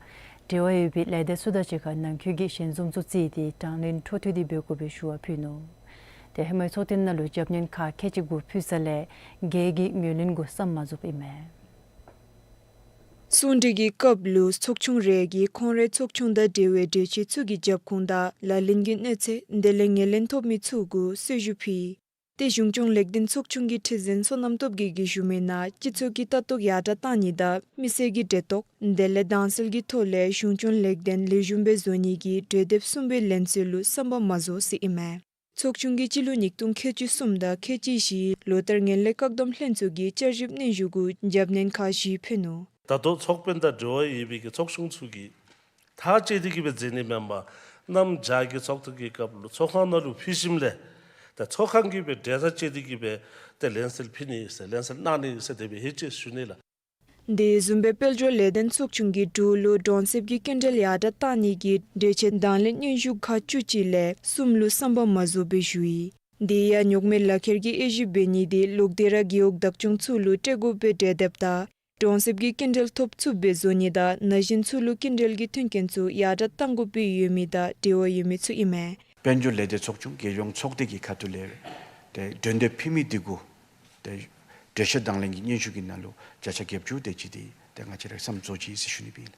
འབྲེལ་བ་ཡོད་པའི་ལས་སྡེ་ཚུ་དང་གཅིག་ཁར་ནང་འཁོད་ཀྱི་ཞལ་འཛོམས་ཚུ་བརྩིས་ཏེ་དྲང་ལེན་འཕྲོ་མཐུད་དེ་འབད་དགོ་པའི་ཞུ་བ་ཕུལ་ནུག། ཏེ་ཧེ་མའི་ཚོགས་ཐེངས་ནང་ལུ་རྒྱབ་སྣོན་ཁག་ཁལ་གཅིག་གུ་ཕུལ་ས་ལས་བརྒྱད་ཀྱིས་ངོས་ལེན་གུ་བསམ་མ་རྫོགསཔ་ཨིན་མས། གསུང་གྲོས་ཀྱི་སྐབས་ལུ་ཚོགས་ཆུང་རེ་གིས་ཁོང་རའི་ཚོགས་ཆུང་དང་འབྲེལ་བའི་གྲོས་ཆོད་ཚུ་གི་རྒྱབ་ཁུངས་དང་ལག་ལེན་གྱི་གནས་ཚད་དེ་ལས་ངོས་ལེན་ཐོབ་མི་ཚུ་གུ་གསོལ་ཞུ་ཕུལ་ཡི། ཏེ་གཞུང་སྐྱོང་ལེགས་ལྡན་ཚོགས་ཆུང་གི་ཁྲི་འཛིན་བསོད་ནམས་སྟོབས་རྒྱས་ཀྱིས་ཞུ་མི་ནང་སྤྱི་ཚོགས་ཀྱི་ལྟ་རྟོག་ཡར་དྲག་བཏང་ནི་དང་མི་སེར་གྱི་འབྲེལ་གཏོགས་དེ་ལས་དྭངས་གསལ་གྱི་ཐོག་ལས་གཞུང་སྐྱོང་ལེགས་ལྡན་ལེགས་ཤོམ་སྦེ་བཟོ་ནི་གི་གྲོས་དེབ་གསུམ་པའི་ལེན་ཚུལ་ལུ་བསམ་པ་མ་རྫོགས་ཟེར་ཨིན་མས། ཚོགས་ཆུང་གིས་སྤྱི་ལོ་ཉིས་སྟོང་ཁལ་གཅིག་གསུམ་དང་ཁལ་གཅིག་བཞིའི་ལོ་ལྟར་ངན་ལྷད་བཀག་སྡོམ་ལྷན་ཚོགས་ཀྱི་བསྐྱར་ཞིབ་སྙན་ཞུ་གུ་རྒྱབ་སྣོན་ཁག་བཞི་ཕུལ་ནུག། ད་ལྟོ་ཚོགས་དཔོན་དང་འབྲེལ་བ་ཡོད་པའི་གི་ཚོགས་ཆུང་ཚུ་གིས་ཐག་བཅད་དེ་གི་སྦེ་མཛད་ནི་མེན་པར་གནམ་བྱཱར་གྱི་ཚོགས་ཐུག་གི་སྐབས་ལུ་ཚོགས་ཁང་ནང་ལུ་ཕུལ་ཞིནམ་ལས་ད་ཚོགས་ཁང་གིས་སྦེ་གྲོས་ཐག་བཅད་དེ་གི་སྦེ་ཏེ་ལན་གསལ་ཕུལ་ནི་ཟེར་ལན་གསལ་གནང་ནི་ཟེར་དེ་སྦེ་ཧེ་ཅེས་ཞུ་ནི་ལགས། དེ་བཟུམ་སྦེ་དཔལ་འབྱོར་ལས་དོན་ཚོགས་ཆུང་གིས་འབྲུག་ལུ་གྲོང་གསེབ་ཀྱི་སྐྱིན་འགྲུལ་ཡར་དྲག་བཏང་ནི་གི་གྲོས་ཆོད་དང་ལེན་སྙན་ཞུ་ཁག་བཅུ་གཅིག་ལས་གསུམ་ལུ་བསམ་པ་མ་རྫོགས་པའི་ཞུ་ཡི། དེ་ཡང་རྙོག་མེད་ལག་ཁྱེར་གྱི་དབྱེ་ཞིབ་འབད་ནི་དེ་ལུགས་བདེ་ར་རྒེད་འོག་བདག་སྐྱོང་ཚུ་ལུ་སྤྲོད་དགོ་པའི་གྲོས་དེབ་དང་གྲོང་གསེབ་ཀྱི་སྐྱིན་འགྲུལ་ཐོབ་ཚུགསཔ་སྦེ་བཟོ་ནི་དང་ན་གཞོན་ཚུ་ལུ་སྐྱིན་འགྲུལ་གྱི་མཐུན་རྐྱེན་ཚུ་ཡར་དྲག་གཏང་དགོ་པའི་ཡོད་མི་དང་འབྲེལ་བ་ཡོད་མི་ཚུ་ཨིན་མས། དཔལ་འབྱོར་ལས་སྡེ་ཚོགས་ཆུང་རྒྱལ་ཡོངས་ཚོགས་སྡེ་གི་ཁ་ཐུག་ལས་ཏེ་གྲོས་འདེབས་ཕུལ་མི་དེ་གུ་ཏེ་གྲོས་ཆོད་དང་ལེན་གྱི་སྙན་ཞུ་གི་ནང་ལུ་བརྒྱ་ཆ་བརྒྱད་ཅུ་དེ་ཅིག་དེ་ཏེ་ང་བཅས་ར་བསམ་རྫོགས་ཅི་ཟེར་ཞུ་ནི་སྦེ་ཨིན།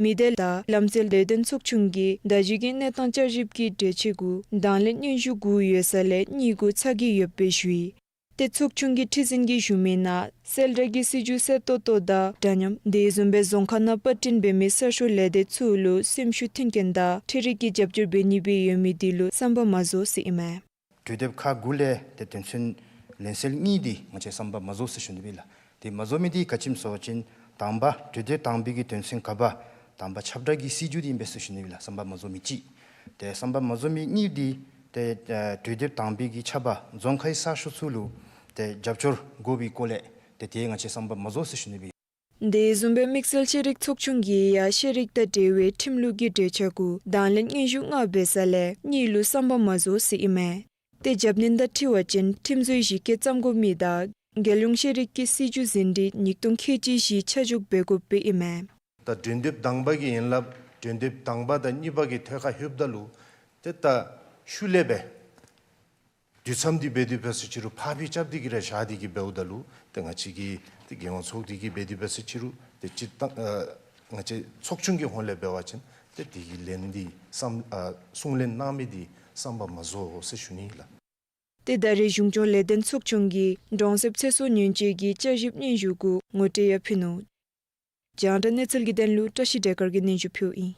མི་སྡེ་དང་ལམ་སེལ་ལས་དོན་ཚོགས་ཆུང་གིས་ད་གཞི་གི་གནས་སྟངས་བསྐྱར་ཞིབ་ཀྱི་གྲོས་ཆོད་གུ་དང་ལེན་སྙན་ཞུ་དགུ་ཡོད་ས་ལས་གཉིས་གུ་ཚ་གྱང་ཡོདཔ་སྦེ་ཞུ་ཡི། ཏེ་ཚོགས་ཆུང་གི་ཁྲི་འཛིན་གྱིས་ཞུ་མི་ནང་གསལ་བསྒྲགས་ཀྱི་སྲིད་བྱུས་གསལ་ཏོག་ཏོ་དང་འདྲ་མཉམ་དེ་བཟུམ་སྦེ་རྫོང་ཁག་ནང་པར་སྐྲུན་འབད་མི་གསར་ཤོག་ལས་སྡེ་ཚུ་ལུ་སེམས་ཤུགས་མཐུན་རྐྱེན་དང་འཕྲུལ་རིག་གི་རྒྱབ་སྐྱོར་འབད་ནི་སྦེ་ཡོད་མི་དེ་ལུ་བསམ་པ་མ་རྫོགས་ཟེར་ཨིན་མས། གྲོས་དེབ་ཁག་དགུ་ལས་ཏེ་དོན་ཚན་ལན་གསལ་གཉིས་དེ་ང་བཅས་བསམ་པ་མ་རྫོགས་ཟེར་ཞུ་ནི་སྦེ་ལགས། དེ་མ་རྫོགས་མི་དེ་ག་ཅི་སྨོ་ཟེར་བ་ཅིན་དང་པ་གྲོས་དེབ་དང་པའི་གི་དོན་ཚན་ག་པ་དང་པ་ཁྱབ་བསྒྲགས་ཀྱི་སྲིད་བྱུས་དེ་ཨིན་པས་ཟེར་ཞུ་ནི་སྦེ་ལགས། བསམ་པ་མ་རྫོགས་མི་གཅིག། ཏེ་བསམ་པ་མ་རྫོགས་མི་གཉིས་དེ་ཏེ་ཨ་གྲོས་དེབ་དང་པའི་གི་ཁྱབ་པ་རྫོང་ཁའི་གསར་ཤོག་ཚུ་ལུ་ཏེ་རྒྱབ་སྐྱོར་དགོ་པའི་སྐོར་ལས་ཏེ་དེ་ང་བཅས་བསམ་པ་མ་རྫོགས་ཟེར་ཞུ་ནི་སྦེ། དེ་བཟུམ་སྦེ་དམིགས་བསལ་ཤེས་རིག་ཚོགས་ཆུང་གིས་ཡང་ཤེས་རིག་དང་འབྲེལ་བའི་ཁྲིམས་ལུགས་ཀྱི་གྲོས་ཆོད་གུ་དང་ལེན་སྙན་ཞུ་ལྔ་འབད་ས་ལས་གཉིས་ལུ་བསམ་པ་མ་རྫོགས་ཟེར་ཨིན་མས། ཏེ་རྒྱབ་སྣོན་དང་འཁྲིལ་བ་ཅིན་ཁྲིམས་བཟོའི་གཞི་བཀོད་བརྩམ་དགོ་མི་དང་རྒྱལ་ཡོངས་ཤེས་རིག་གི་སྲིད་བྱུས་ཟིན་བྲིས་ཉིས་སྟོང་ཁལ་གཅིག་བཞི་ཆ་འཇོག་འབད་དགོཔ་སྦེ་ཨིན་མས། ད་གྲོས་འདེབས་དང་པ་གི་ཡན་ལག་གྲོས་འདེབས་དང་པ་དང་གཉིས་པ་གི་ཐད་ཁར་ལྷོདཔ་ད་ལུ་ཏེ་ད་ཤུལ་ལས་སྦེ་དུས་མཚམས་འདི་འབད་དེ་འབད་ས་ཅི་རུང་ཕར་ཕྱིར་རྐྱབ་སྟེ་གི་ར་བཞག་སྟེ་གི་འབདཝ་ད་ལུ་ཏེ་ང་བཅས་ཀྱི་ཏེ་རྒྱལ་ཡོངས་ཚོགས་སྡེ་གི་འབད་དེ་འབད་ས་ཅི་རུང་ཏེ་སྤྱིར་བཏང་ཨ་ང་བཅས་ཚོགས་ཆུང་གི་ཧོངས་ལས་འབད་བ་ཅིན་ཏེ་དེ་གི་ལན་འདི་བསམ་ཨ་གསུང་ལན་གནང་མི་འདི་བསམ་པ་མ་རྫོགས་ཟེར་ཞུ་ནི་ལགས། ཏེ་ད་རེས་གཞུང་སྐྱོང་ལས་དོན་ཚོགས་ཆུང་གིས་གྲོང་གསེབ་ཚེ་སྲོག་ཉེན་བཅོལ་གྱི་བསྐྱར་ཞིབ་སྙན་ཞུ་གུ་ངོ་སྤྲོད་ཡང་ཕུལ་ནུག། རྒྱང་བསྒྲགས་གནས་ཚུལ་གྱི་དོན་ལུ་བཀྲ་ཤིས་བདེ་དཀར་གྱིས་སྙན་ཞུ་ཕུལཝ་ཨིན།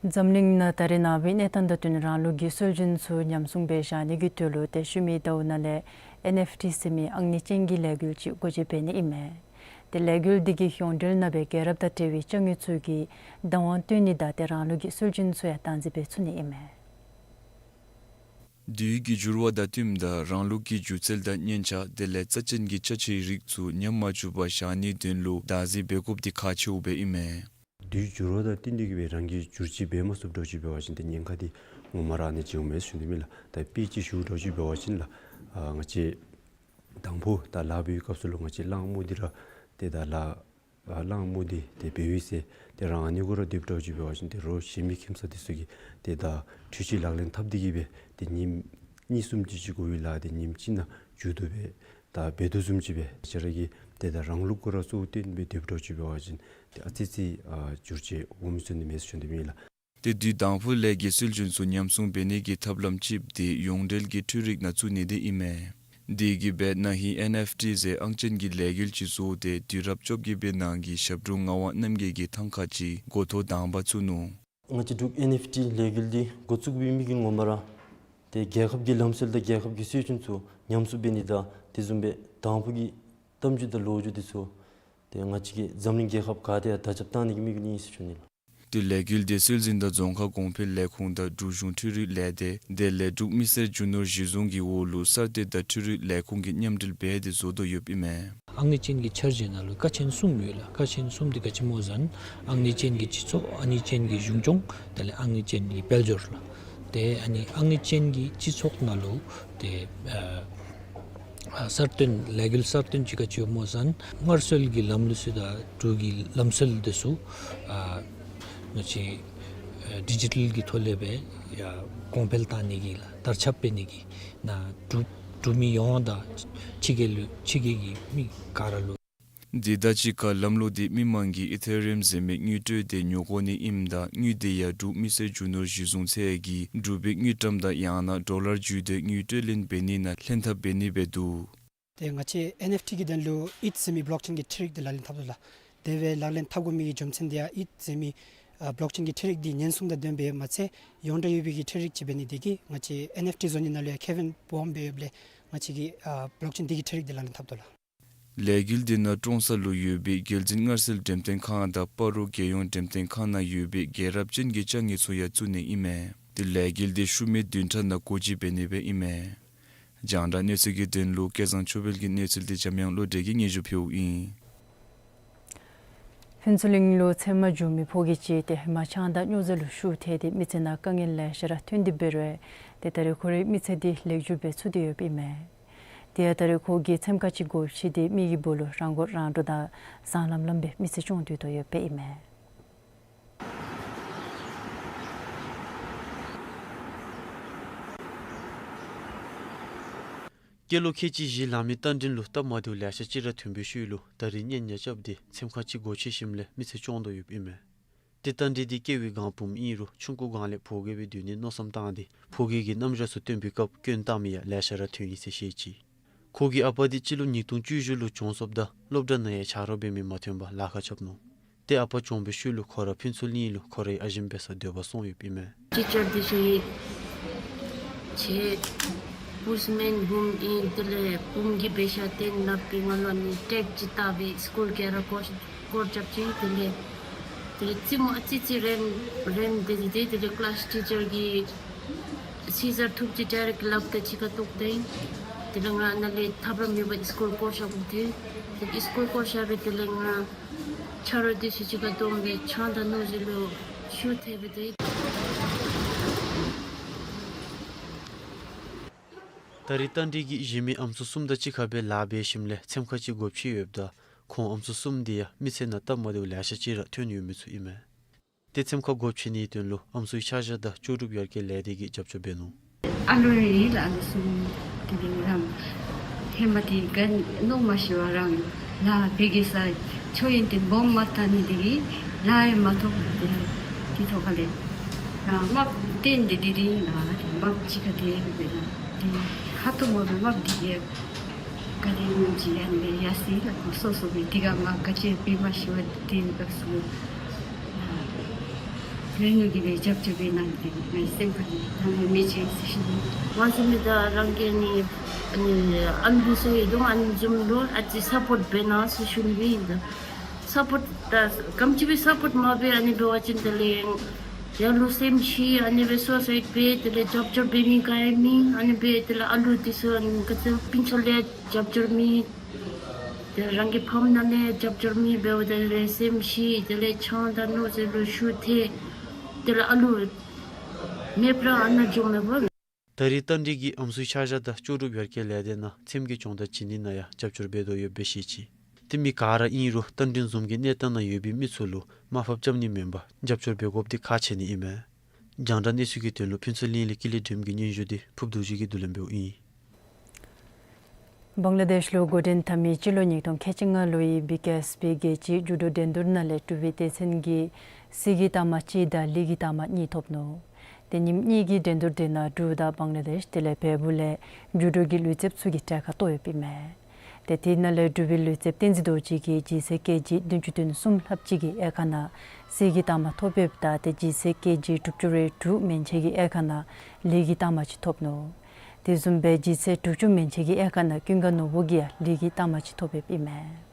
འཛམ་གླིང་ནང་ད་རེས་ནངས་པའི་གནས་སྟངས་དང་བསྟུན་རང་ལུགས་ཀྱི་སྲོལ་རྒྱུན་ཚུ་ཉམས་སྲུང་འབད་བཞག་ནི་གི་དོན་ལུ་ཏེ་ཤུལ་མའི་ཟླཝ་ནང་ལས་ཨེན་ཨེཕ་ཊི་ཟེར་མི་ཨང་རྙེད་ཅན་གྱི་ལས་འགུལ་ཅིག་འགོ་འབྱེད་འབད་ནི་ཨིན་མས། ཏེ་ལས་འགུལ་འདི་གིས་ཡོངས་འབྲེལ་ནང་སྦེ་རྒྱལ་རབས་དང་འབྲེལ་བའི་ཅ་དངོས་ཚུ་གི་བདག་དབང་བཏོན་ནི་དང་ཏེ་རང་ལུགས་ཀྱི་སྲོལ་རྒྱུན་ཚུ་ཡང་བདག་འཛིན་འབད་ཚུགས་ནི་ཨིན་མས། དུས་ཀྱི་འགྱུར་བ་དང་བསྟུནམ་ད་རང་ལུགས་ཀྱི་སྒྱུ་རྩལ་དང་སྙན་ཆ་དེ་ལས་རྩ་ཅན་གྱི་ཅ་ཆས་རིགས་ཚུ་ཉམས་མ་བཅུག་པར་བཞག་ནིའི་དོན་ལུ་བདག་འཛིན་འབད་དགོཔ་འདི་ཁག་ཆེཝ་སྦེ་ཨིན་མས། དུས་འགྱུར་བ་དང་བསྟུན་ཏེ་གི་སྦེ་རང་གིས་བསྒྱུར་བཅོས་འབད་མ་ཚུགསཔ་འདྲཝ་ཅིག་འབད་བ་ཅིན་ཏེ་ཉེན་ཁ་འདི་ངོ་མ་ར་ཨ་ནི་ཅིག་འོང་མས་ཟེར་ཞུ་ནི་ཨིན་ལགས། ད་དཔེ་ཅིག་ཞུཝ་འདྲཝ་ཅིག་འབད་བ་ཅིན་ལགས་ཨ་ང་བཅས་དང་ཕུ་ད་ལཱ་འབདཝ་སྐབས་སུ་ལུ་ང་བཅས་གླང་རྨོ་འདི་ར་ཏེ་ད་ལཱ་ཨ་གླང་རྨོ་འདི་ཏེ་འབད་བའི་ཚེ་ཏེ་རང་ཨ་ནི་གུ་ར་སྡོདཔ་འདྲཝ་ཅིག་འབད་བ་ཅིན་ཏེ་རོགས་གཞན་མི་ཁྱིམ་ཚང་འདི་ཚུ་གིས་ཏེ་ད་འཕྲུལ་ཆས་ལག་ལེན་འཐབ་སྟེ་གི་སྦེ་ཏེ་ཉིནམ་གཉིས་གསུམ་ཅིག་ཅིག་འགོར་བའི་ལཱ་འདི་ཉིནམ་གཅིག་ནང་མཇུག་བསྡུ་སྦེ་ད་འབད་དོ་བཟུམ་ཅིག་སྦེ་ང་བཅས་ར་གི་ ཏེ་ད་རང་ལུགས་ཀྱི་ར་གཙོ་བོ་བཏོན་སྦེ་སྡོདཔ་འདྲཝ་ཅིག་འབད་བ་ཅིན་ཏེ་ཨ་ཙི་ཙི་ཨ་འགྱུར་བཅོས་འོང་མི་ཚུགས་ནི་མས་ཟེར་ཞུ་ནི་ཨིན་ལགས། ཏེ་དུས་དང་ཕུ་ལས་འགན་སྲོལ་ཅན་ཚུ་ཉམས་སྲུང་འབད་ནི་གི་ཐབས་ལམ་ཅིག་དེ་ཡོངས་འབྲེལ་གྱི་འཕྲུལ་རིག་ནང་བཙུགས་ནི་དེ་ཨིན་མས། དེ་གིས་འབད་ན་ཧིང་ཨེན་ཨེཕ་ཊི་ཟེར་ཨང་ཅན་གྱི་ལས་འགུལ་ཅིག་བཟོ་སྟེ་དུས་རབས་བཅོ་བརྒྱད་པའི་ནང་གི་ཞབས་དྲུང་ངག་དབང་རྣམ་རྒྱལ་གྱི་ཐང་ཀ་ཅིག་འགོ་ཐོག་དང་པ་བཙུགས་ནུག། ང་བཅས་འབྲུག་ཨེན་ཨེཕ་ཊི་ལས་འགུལ་འདི་འགོ་བཙུགས་པའི་དམིགས་ཡུལ་ངོ་མ་ར་ཏེ་རྒྱལ་ཁབ་ཀྱི་ལམ་སྲོལ་དང་རྒྱལ་ཁབ་ཀྱི་སྲོལ་རྒྱུན་ཚུ་ཉམས་གསོ་འབད་ནི་དང་དེ་བཟུམ་སྦེ་དང་ཕུ་གི་གཏམ་རྒྱུད་དང་ལོ་རྒྱུས་འདི་ཚུ་ཏེ་ང་བཅས་ཀྱི་འཛམ་གླིང་རྒྱལ་ཁབ་ག་ཏེ་ཡང་དར་ཁྱབ་གཏང་ནི་གི་དམིགས་ཡུལ་ཨིན་ཟེར་ཞུ་ནི་ལགས། ཏེ་ལས་འགུལ་འདི་སྲོལ་འཛིན་དང་རྫོང་ཁ་གོང་འཕེལ་ལས་ཁུངས་དང་འབྲུག་གཞུང་འཕྲུལ་རིག་ལས་སྡེ་དེ་ལས་འབྲུག་མི་སེར་རྒྱུ་ནོར་གཞི་བཟུང་གི་འོག་ལུ་གསར་གཏོད་དང་འཕྲུལ་རིག་ལས་ཁུངས་ཀྱིས་མཉམ་འབྲེལ་འབད་དེ་བཟོ་དོ་ཡོདཔ་ཨིན་མས། ཨང་རྩིས་ཅན་གྱི་འཆར་གཞི་ནང་ལུ་ཀ་ཆེན་གསུམ་ཡོད་ལགས། ཀ་ཆེན་གསུམ་འདི་ག་ཅི་སྨོ་ཟེར་ན་ཨང་རྩིས་ཅན་གྱི་སྤྱི་ཚོགས། ཨང་རྩིས་ཅན་གྱི་གཞུང་སྐྱོང་། དེ་ལས་ཨང་རྩིས་ཅན་གྱི་དཔལ་འབྱོར་ལགས། ཏེ་ཨ་ནི་ཨང་རྩིས་ཅན་གྱི་སྤྱི་ཚོགས་ནང་ལུ་ཏེ་ཨ་ཨ་གསར་བཏོན་ལས་འགུལ་གསར་བཏོན་ཅིག་ག་ཅི་ཡོདཔ་སྨོ་ཟེར་ན་སྔར་སྲོལ་གྱི་ལམ་ལུགས་ཚུ་དང་འབྲུག་གི་ལམ་སྲོལ་འདི་ཚུ་ཨ་ང་བཅས་ཨ་ཌི་ཇི་ཊལ་གྱི་ཐོག་ལས་སྦེ་ཡར་གོང་འཕེལ་གཏང་ནི་གི་ལགས་དར་ཁྱབ་འབད་ནི་གི་ནང་འབྲུག་འབྲུག་མི་ཡོངས་དང་ཕྱི་རྒྱལ་ལུ་ཕྱི་རྒྱལ་གྱི་མི་ག་ར་ལུ། དེ་དང་གཅིག་ཁར་ལམ་ལུགས་འདི་མི་མང་གིས་ཨི་ཐེ་རི་ཡམ་ཟེར་མི་དངུལ་སྤྲོད་དེ་ཉོ་དགོ་ནི་ཨིནམ་ད་དངུལ་དེ་ཡང་འབྲུག་མི་སེར་རྒྱུ་ནོར་གཞི་བཟུང་ཚད་ཀྱིས་འབྲུག་པའི་དངུལ་ཀྲམ་དང་ཡང་ན་ཌོ་ལར་བརྒྱུད་དེ་དངུལ་སྤྲོད་ལེན་འབད་ནི་ནང་ལྷན་ཐབས་འབད་ནི་སྦེ་འདུག། ཏེ་ང་བཅས་ཨེན་ཨེཕ་ཊི་གི་དོན་ལུ་ཨིཊ་ཟེར་མི་བོ་ལོག་ཅེན་གྱི་འཕྲུལ་རིག་འདི་ལག་ལེན་འཐབ་དོ་ལགས། དེ་སྦེ་ལག་ལེན་འཐབ་དགོ་མི་གི་རྒྱུ་མཚན་འདི་ཡང་ཨིཊ་ཟེར་མི་ཨ་བོ་ལོག་ཅེན་གྱི་འཕྲུལ་རིག་འདི་ཉེན་སྲུང་དང་ལྡནམ་སྦེ་མ་ཚད་ཡོངས་གྲགས་ཡོད་པའི་གི་འཕྲུལ་རིག་ཅིག་འབད་ནི་དེ་གིས་ང་བཅས་ཨེན་ཨེཕ་ཊི་བཟོ་ནི་ནང་ལུ་ཡང་ཁེ་ཕན་སྦོམ་སྦེ་ཡོདཔ་ལས་ང་བཅས་ཀྱིས་ཨ་བོ་ལོག་ཅེན་འདི་གི་འཕྲུལ་རིག་འདི་ལག་ལེན་འཐབ་དོ་ལགས། ལས་འགུལ་འདི་ནང་ཀྲོང་གསར་ལུ་ཡོད་པའི་རྒྱལ་འཛིན་མངའ་གསལ་འགྲེམས་སྟོན་ཁང་དང་སྤ་རོ་རྒྱལ་ཡོངས་འགྲེམས་སྟོན་ཁང་ནང་ཡོད་པའི་རྒྱལ་རབས་ཅན་གྱི་ཅ་དངོས་ཚུ་ཡང་བཙུགས་ནི་ཨིན་མས། ཏེ་ལས་འགུལ་འདི་ཤུལ་མའི་བདུན་ཕྲག་ནང་འགོ་འབྱེད་འབད་ནི་སྦེ་ཨིན་མས། རྒྱང་བསྒྲགས་གནས་ཚུལ་གྱི་དོན་ལུ་སྐལ་བཟང་ཆོས་འཕེལ་གྱི་གནས་ཚུལ་འདི་འཇམ་དབྱངས་བློ་གྲོས་ཀྱིས་སྙན་ཞུ་ཕུལཝ་ཨིན། ཕུན་ཚོགས་གླིང་ལུ་མཚེར་མ་འགྱོ་མི་ཕོ་སྐྱེས་ཅིག་ཏེ་ཧེ་མ་ཆང་དང་སྨྱོ་རྫས་ལུ་ཤུགས་ཐལ་ཏེ་མི་ཚེ་ནང་དཀའ་ངལ་ལེ་ཤ་ར་ཐོན་ཏེ་འབད་རུང་ཏེ་ད་རེས་ཁོ་རའི་མི་ཚེ་འདི་ལེགས་འགྱུར་སྦེ་ཚུད་དེ་ཡོདཔ་ཨིན་མས། དེ་ཡང་ད་རེས་ཁོ་གིས་མཚེརམ་ཁ་ཅིག་སྒོ་ཕྱེ་སྟེ་མི་གི་སྦོ་ལོགས་རང་མགོ་རང་འདྲོངས་དང་བཟང་ལམ་ལམ་སྦེ་མི་ཚེ་སྐྱོང་སྡོད་དོ་ཡོདཔ་ཨིན་མས། སྐྱེས་ལོ་ཁལ་གཅིག་བཞི་ལང་མི་རྟ་མགྲིན་ལུ་སྟབས་མ་བདེཝ་ལེ་ཤ་ཅིག་ར་ཐོན་པའི་ཤུལ་ལུ་ད་རིས་གཉེན་ཉེ་རྐྱབ་སྟེ་མཚེརམ་ཁ་ཅིག་སྒོ་ཕྱེ་ཞིནམ་ལས་མི་ཚེ་སྐྱོང་དོ་ཡོདཔ་ཨིན་མས། ཏེ་རྟ་མགྲིན་འདི་སྐྱེ་བའི་སྒང་བུམོ་ཨིན་རུང་ཆུང་ཀུ་སྒང་ལས་ཕོ་རྒས་སྦེ་སྡོད་ནི་མནོ་བསམ་བཏང་སྟེ་ཕོ་རྒས་ཀྱིས་རྣམ་གཞག་ཚུ་སྟོན་པའི་སྐབས་སྐྱོན་བཏང་མི་ཡང་ལེ་ཤ་ར་ཐོན་ཡི་ཟེར་བཤད་ཅི། ཁོ་གི་ཨ་པ་འདི་སྤྱི་ལོ་ཉིས་སྟོང་བཅུ་བཞི་ལུ་གྱོངས་སོངམ་ད་སློབ་གྲྭ་ནང་ཡང་ཆ་རོགས་འབད་མི་མ་ཐོན་པར་ལཱ་ཁག་རྐྱབ་ནུག། ཏེ་ཨ་པ་གྱོངས་པའི་ཤུལ་ལུ་ཁོ་ར་ཕུན་ཚོགས་གླིང་ལུ་ཁོ་རའི་ཨ་ཞིམ་འབད་སར་སྡོད་པར་སོང་ཡོདཔ་ཨིན་མས། ཊི་ཅར་འདི་ཚུ་ཡང་ཁྱོད་པོསཊ་མེན་བུམོ་ཨིན། དེ་ལས་བུམོ་གིས་འབད་ཤ་ཏེ་ནགཔོ་གིས་ང་ལུ་ཨ་ནི་ཊེག་ཅིག་བཏགས་སྦེ་སི་ཀུལ་ག་ར་བཀོ་བཀོ་རྐྱབ་ཅི། དེ་ལས་དེ་ལས་རྩེདམོ་ཨ་ཙི་ཙི་རནམ་རནམ་སྟེ་དེ་དེ་དེ་ལས་ཀི་ལཱསི་ཊི་ཅར་གྱིས་སི་ཟར་འཐུ་སྟེ་ཌའི་རེཀཊ་ལགཔ་དང་གཅིག་ཁར་གཏོགས་ཏེ་དེ་ལས་ང་ནཱ་ལས་ཐབས་ར་མེད་པར་སི་ཀུལ་བཀོ་བཞག་དགོ་སྟེ། དེ་སི་ཀུལ་བཀོ་བཞག་སྦེ་དེ་ལས་ང་ཆ་རོགས་འདི་ཚུ་གཅིག་ཁར་བསྡོམས་སྦེ་ཆང་དང་སྨྱོ་རྫས་ལུ་ཤུགས་ཐལ་སྦེ་སྡོད། ད་རིས་རྟ་མགྲིན་གྱིས་གཞན་མི་ཨམ་སྲུ་གསུམ་དང་གཅིག་ཁར་སྦེ་ལཱ་འབད་ཞིནམ་ལས་མཚེརམ་ཁ་ཅིག་སྒོ་ཕྱེ་ཡོདཔ་ད་ཁོང་ཨམ་སྲུ་གསུམ་འདི་ཡང་མི་ཚེ་ནང་སྟབས་མ་བདེཝ་ལེ་ཤ་ཅིག་ར་ཐོན་ཡོད་མི་ཚུ་ཨིན་མས། ཏེ་མཚེརམ་ཁ་སྒོ་ཕྱེ་ནིའི་དོན་ལུ་ཨམ་སྲུའི་ཆ་བཞག་དང་ལྕོགས་གྲུབ་ཡར་རྒྱས་ལས་སྡེ་གིས་རྒྱབ་སྐྱོར་འབད་ནུག། ཨ་ལུ་རེ་རེ་ལགས། ཨ་ལུ་གསུམ་དེ་ལས་རང་ཧེ་མ་འདི་ག་མནོ་མ་ཤེས་པར་རང་ལཱ་འབད་གེ་ས་ཆོས་ཡོན་ཏན་སྦོམ་མ་བཏང་ནི་དེ་གིས་ལཱ་ཡང་མ་ཐོབ་སྟེ་དེ་ཐོག་ཁ་ལས་རང་རྨགཔ་བསྟེན་ཏེ་དེ་རིང་ལཱ་དེ་རྨགཔ་གཅིག་ཁར་དེ་སྦེ་ལཱ་དེ་ཧ་ཐོབ་མ་པའི་རྨགཔ་འདི་གིས་ག་དེ་སྙམ་ཅིག་ཨ་ནི་སྦེ་ཡར་སོ་ཡི་ལགས། ཁོང་སོ་སོ་སྦེ་དེ་ག་མ་ག་ཅི་འབད་མ་ཤེས་པར་དེ་སྦེ་སོང་། རང་ནུ་གིས་སྦེ་རྒྱབ་སྐྱོར་འབད་གནང་སྟེ་ང་སེམས་ཁ་ལས་ད་ངོ་མ་ཅིག་ཟེར་ཞུ་ནི། ང་བཟུམ་མའི་ད་རང་གི་ནི་ཨ་ནི་ཨ་ལུ་ཚུ་ཡོད་དོ་ཨ་ནི་བཟུམ་ལུ་ཨ་ཙི་སཔོརཊ་འབད་གནང་ཟེར་ཞུ་ནི་སྦེ་ཨིན། ད་སཔོརཊ་ད་ག་དེམ་ཅིག་སྦེ་སཔོརཊ་མ་འབད་ཨ་ནི་འབད་བ་ཅིན་དེ་ལས་ཡར་ལུ་སེམས་ཤི་ཨ་ནི་སྦེ་སོ་སོ་ཡོད་པས། དེ་ལས་རྒྱབ་སྐྱོར་འབད་མི་ག་ཡང་མེད། ཨ་ནི་སྦེ་དེ་ལས་ཨ་ལུ་འདི་ཚུ་ཨ་ནི་ག་ཅི་སྤུན་ཆ་ལས་རྒྱབ་སྐྱོར་མེད། དེ་རང་གི་ཕམ་ནང་ལས་རྒྱབ་སྐྱོར་མེད་འབདཝ་ད་དེ་ལས་སེམས་ཤི། དེ་ལས་ཆང་དང་སྨྱོ་རྫས་ལུ་ཤུགས་ཐལ། དེ་ལས་ཨ་ལུ་མེདཔ་ར་ཨ་ནཱ་འགྱོཝ་མས་པ། ད་རིས་རྟ་མགྲིན་གྱིས་ཨམ་སྲུའི་ཆ་བཞག་དང་ལྕོགས་གྲུབ་ཡར་རྒྱས་ལས་སྡེ་ནང་མཚེརམ་གྱི་གྱོང་ཐག་བཅད་ནི་ནང་ཡང་རྒྱབ་སྐྱོར་འབད་དོ་ཡོདཔ་སྦེ་བཤད་ཅི། ཏེ་མི་ག་ར་ཨིན་རུང་རྟ་མགྲིན་བཟུམ་གྱི་གནས་སྟངས་ནང་ཡོད་པའི་མི་ཚུ་ལུ་མར་ཕབ་རྐྱབ་ནི་མེན་པར་རྒྱབ་སྐྱོར་འབད་དགོཔ་འདི་ཁག་ཆེ་ནི་ཨིན་མས། རྒྱང་བསྒྲགས་གནས་ཚུལ་གྱི་དོན་ལུ་ཕུན་ཚོགས་གླིང་ལས་ཀུན་ལེགས་སྒྲོལམ་གྱི་སྙན་ཞུ་འདི་ཕུརཔ་རྡོ་རྗེ་གིས་བསྡུ་ལེན་འབདཝ་ཨིན། བང་ལ་དེཤ་ལུ་འགོ་འདྲེན་འཐབ་མི་སྤྱི་ལོ་ཉིས་སྟོང་ཁལ་གཅིག་ལྔ་ལོའི་བི་ཀེ་ཨེསི་བི་རྒྱལ་སྤྱིའི་མཇུག་སྒྲིལ་འགྲན་བསྡུར་ནང་ལས་གྲུབ་པའི་སྡེ་ཚན་གྱིས་གསེར་གྱི་རྟགས་མ་གཅིག་དང་ལི་གི་རྟགས་མ་གཉིས་ཐོབ་ནུག། ཏེ་ཉིནམ་གཉིས་ཀྱི་འགྲན་བསྡུར་དེ་ནང་འབྲུག་དང་བང་ལ་དེཤ་དེ་ལས་བལ་པོ་ལས་མཇུག་སྒྲིལ་གྱི་ལུས་རྩལཔ་ཚུ་གིས་གྲལ་ཁར་གཏོགས་ཡོདཔ་ཨིན་མས། ཏེ་དེ་ནང་ལས་འབྲུག་པའི་ལུས་རྩལཔ་བསྟན་འཛིན་རྡོ་རྗེ་གིས་ལྗིད་ཚད་ཀེ་ཇི་བདུན་ཅུ་དོན་གསུམ་ལྷགཔ་ཅིག་གི་དབྱེ་ཁག་ནང་གསེར་གྱི་རྟགས་མ་ཐོབ་ཡོདཔ་ད་ཏེ་ལྗིད་ཚད་ཀེ་ཇི་དྲུག་ཅུ་རེ་དྲུག་མན་ཆད་ཀྱི་དབྱེ་ཁག་ནང་ལི་གི་རྟགས་མ་གཅིག་ཐོབ་ནུག། དེ་བཟུམ་སྦེ་ལྗིད་ཚད་དྲུག་ཅུ་མན་ཆད་ཀྱི་དབྱེ་ཁག་ནང་ཀུན་དགའ་ནོར་བུ་གིས་ཡང་ལི་གི་རྟགས་མ་གཅིག་ཐོབ་ཡོདཔ་ཨིན་མས།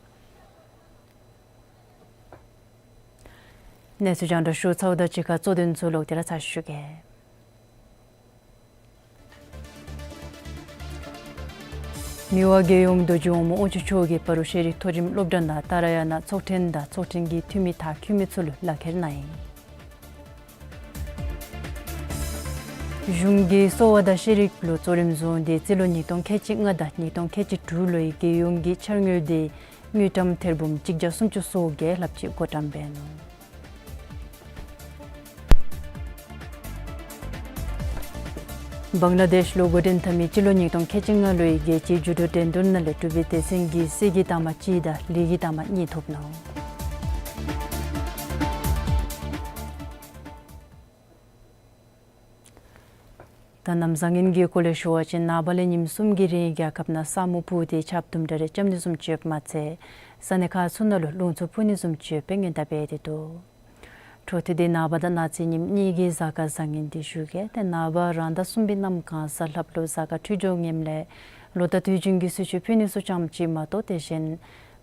གནས་ཚུལ་རྒྱང་བསྒྲགས་ཞུ་ཚརཝ་ད་གཅིག་ཁར་གཙོ་དོན་ཚུ་ལོག་སྟེ་ར་ཚར་ཞུ་གེ། མི་དབང་རྒྱལ་ཡུམ་རྡོ་རྗེ་འོག་མ་དབང་ཕྱུག་མཆོག་གིས་སྤ་རོ་ཤེས་རིག་མཐོ་རིམ་སློབ་གྲྭ་ནང་ཏཱ་ར་ཡ་ན་ཚོགས་ཐེངས་དང་ཚོགས་ཐེངས་ཀྱི་འཐུས་མི་དང་འཐུས་མི་ཚུ་ལུ་ལག་ཁྱེར་གནང་ཡི། གཞུང་གིས་གསོ་བ་དང་ཤེས་རིག་ལུ་གཙོ་རིམ་བཟུང་སྟེ་རྩིས་ལོ་ཉིས་སྟོང་ཁལ་གཅིག་ལྔ་དང་ཉིས་སྟོང་ཁལ་གཅིག་དྲུག་ལོའི་རྒྱལ་ཡོངས་ཀྱི་འཆར་དངུལ་དེ་དངུལ་ཀྲམ་ཐེར་འབུམ་གཅིག་བརྒྱ་སུམ་ཅུ་སོ་བརྒྱད་ལྷགཔ་ཅིག་བགོ་བཀྲམ་འབད་ནུག། བང་ལ་དེཤ་ལུ་འགོ་འདྲེན་འཐབ་མི་སྤྱི་ལོ་ཉིས་སྟོང་ཁལ་གཅིག་ལྔ་ལོའི་རྒྱལ་སྤྱིའི་མཇུག་སྒྲིལ་འགྲན་བསྡུར་ནང་ལས་གྲུབ་པའི་སྡེ་ཚན་གྱིས་གསེར་གྱི་རྟགས་མ་གཅིག་དང་ལི་གི་རྟགས་མ་གཉིས་ཐོབ་ནུག། ད་གནམ་བཟང་ངན་གྱི་སྐོར་ལས་ཞུ་བ་ཅིན་ནངས་པ་ལས་ཉིནམ་གསུམ་གྱི་རིང་རྒྱལ་ཁབ་ནང་ས་སྨུག་སྤུབས་ཏེ་ཆརཔ་དུམ་གྲ་རེ་རྐྱབ་ནི་བཟུམ་ཅིག་ཡོདཔ་མ་ཚད་ས་གནས་ཁག་ཚུ་ནང་ལུ་རླུང་འཚུབ་འཕུ་ནི་བཟུམ་ཅིག་ཡོད་པའི་སྔོན་བརྡ་འབད་དེ་འདུག། འཕྲོ་མཐུད་དེ་ནངས་པ་དང་གནངས་ཚེ་ཉིནམ་གཉིས་ཀྱི་གཟའ་སྐར་བཟང་ངན་འདི་ཞུ་གེ། ཏེ་ནངས་པ་རང་ཟླ་གསུམ་པའི་གནམ་གང་གཟའ་ལྷགཔ་ལུ་གཟའ་སྐར་འཕྲོད་སྦྱོར་ངནམ་ལས་ལོ་ཟླ་དུས་རྒྱུན་གྱི་གསོལ་མཆོད་ཕུལ་ནི་ཚུ་ཙམ་ཅིག་མ་གཏོགས་དེ་བཞིན་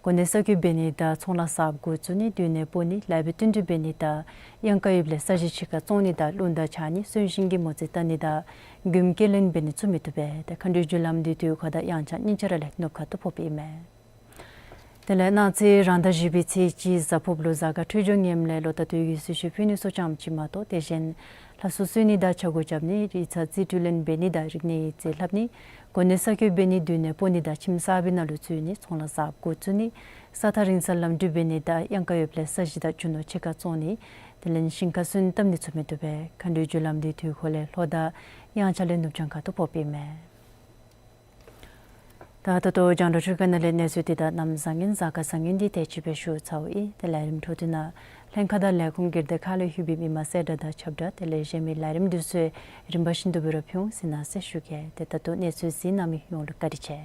གོ་གནས་གསར་བསྐོ་འབད་ནི་དང་ཚོང་ལཱ་གསརཔ་འགོ་བཙུགས་ནི་སྡོད་གནས་སྤོ་ནི་ལཱའི་བསྟུན་གྲོས་འབད་ནི་དང་གཡང་ཁ་ཡོདཔ་ལས་ས་གཞི་ཕྱི་ཁར་བཙོང་ནི་དང་རླུང་རྟ་འཕྱར་ནི་གསོན་གཤིན་གྱི་མོ་རྩིས་བལྟ་ནི་དང་མགྱོནམ་སྐྱེལ་ལེན་འབད་ནི་ཚུ་མི་བཏུབ་པས། ཏེ་མཁའ་འགྲོའི་རྒྱུ་ལམ་འདི་དུས་ཁ་དང་དབྱངས་འཆར་ཉིན་འཆར་ལས་ནུབ་ཁ་ཐུག་ཕོགཔ་ཨིན་མས། དེ་ལས་གནངས་ཚེ་རང་ཟླ་བཞི་པའི་ཚེས་གཅིག་གཟའ་ཕོརཔ་ལུ་གཟའ་སྐར་འཕྲོད་སྦྱོར་ངནམ་ལས་ལོ་ཟླ་དུས་ཀྱི་གསོལ་མཆོད་ཕུལ་ནི་ཚུ་ཙམ་ཅིག་མ་གཏོགས་དེ་བཞིན་ལྷ་གསོལ་གསོལ་ནི་དང་ཆ་བགོ་རྐྱབ་ནི་རིག་རྩལ་རྩིས་སྤྲོད་ལེན་འབད་ནི་དང་རིག་གནས་ཡིག་རྩིས་ལྷབ་ནི་གོ་གནས་གསར་བསྐོ་འབད་ནི་སྡོད་གནས་སྤོ་ནི་དང་ཁྱིམ་གསར་པའི་ནང་ལུ་འཛུལ་ནི་ཚོང་ལཱ་གསརཔ་འགོ་བཙུགས་ནི་ས་ཐག་རིང་སར་ལམ་འགྲུལ་འབད་ནི་དང་གཡང་ཁ་ཡོདཔ་ལས་ས་གཞི་དང་རྒྱུ་ནོར་ཕྱི་ཁར་བཙོང་ནི་དེ་ལས་ཞིང་ཁར་སོན་བཏབ་ནི་ཚུ་མི་བཏུབ་པས། མཁའ་འགྲོའི་རྒྱུ་ལམ་འདི་དུས་འཁོར་ལས་ལྷོ་དང་དབྱངས་འཆར་ལས་ནུབ་བྱང་ཁ་ཐུག་ཕོགཔ་ཨིན་མས། ད་ད་ལྟོ་རྒྱང་བསྒྲགས་འཕྲུལ་ཁང་ནང་ལས་གནས་ཚུལ་འདི་དང་གནམ་བཟང་ངན་གཟའ་སྐར་བཟང་ངན་འདི་དེ་ཅིག་སྦེ་ཞུ་ཚརཝ་ཨིན། དེ་ལས་ལས་རིམ་འཕྲོ་མཐུད་ནང་ལྷན་ཁག་དང་ལས་ཁུངས་སྒེར་སྡེ་ཁག་ལས་ལྷོད་པའི་མི་མང་གསལ་བསྒྲགས་དང་ཁྱབ་བསྒྲགས་དེ་ལས་གཞན་མི་ལས་རིམ་འདི་ཚུ་རིམ་པ་བཞིན་དུ་སྦེ་ར་ཕུལ་འོང་ཟེར་གནང་ཟེར་ཞུ་གེ། ཏེ་ད་ལྟོ་གནས་ཚུལ་གཟིགས་གནང་མི་ཡོངས་ལུ་བཀའ་དྲིན་ཆེ།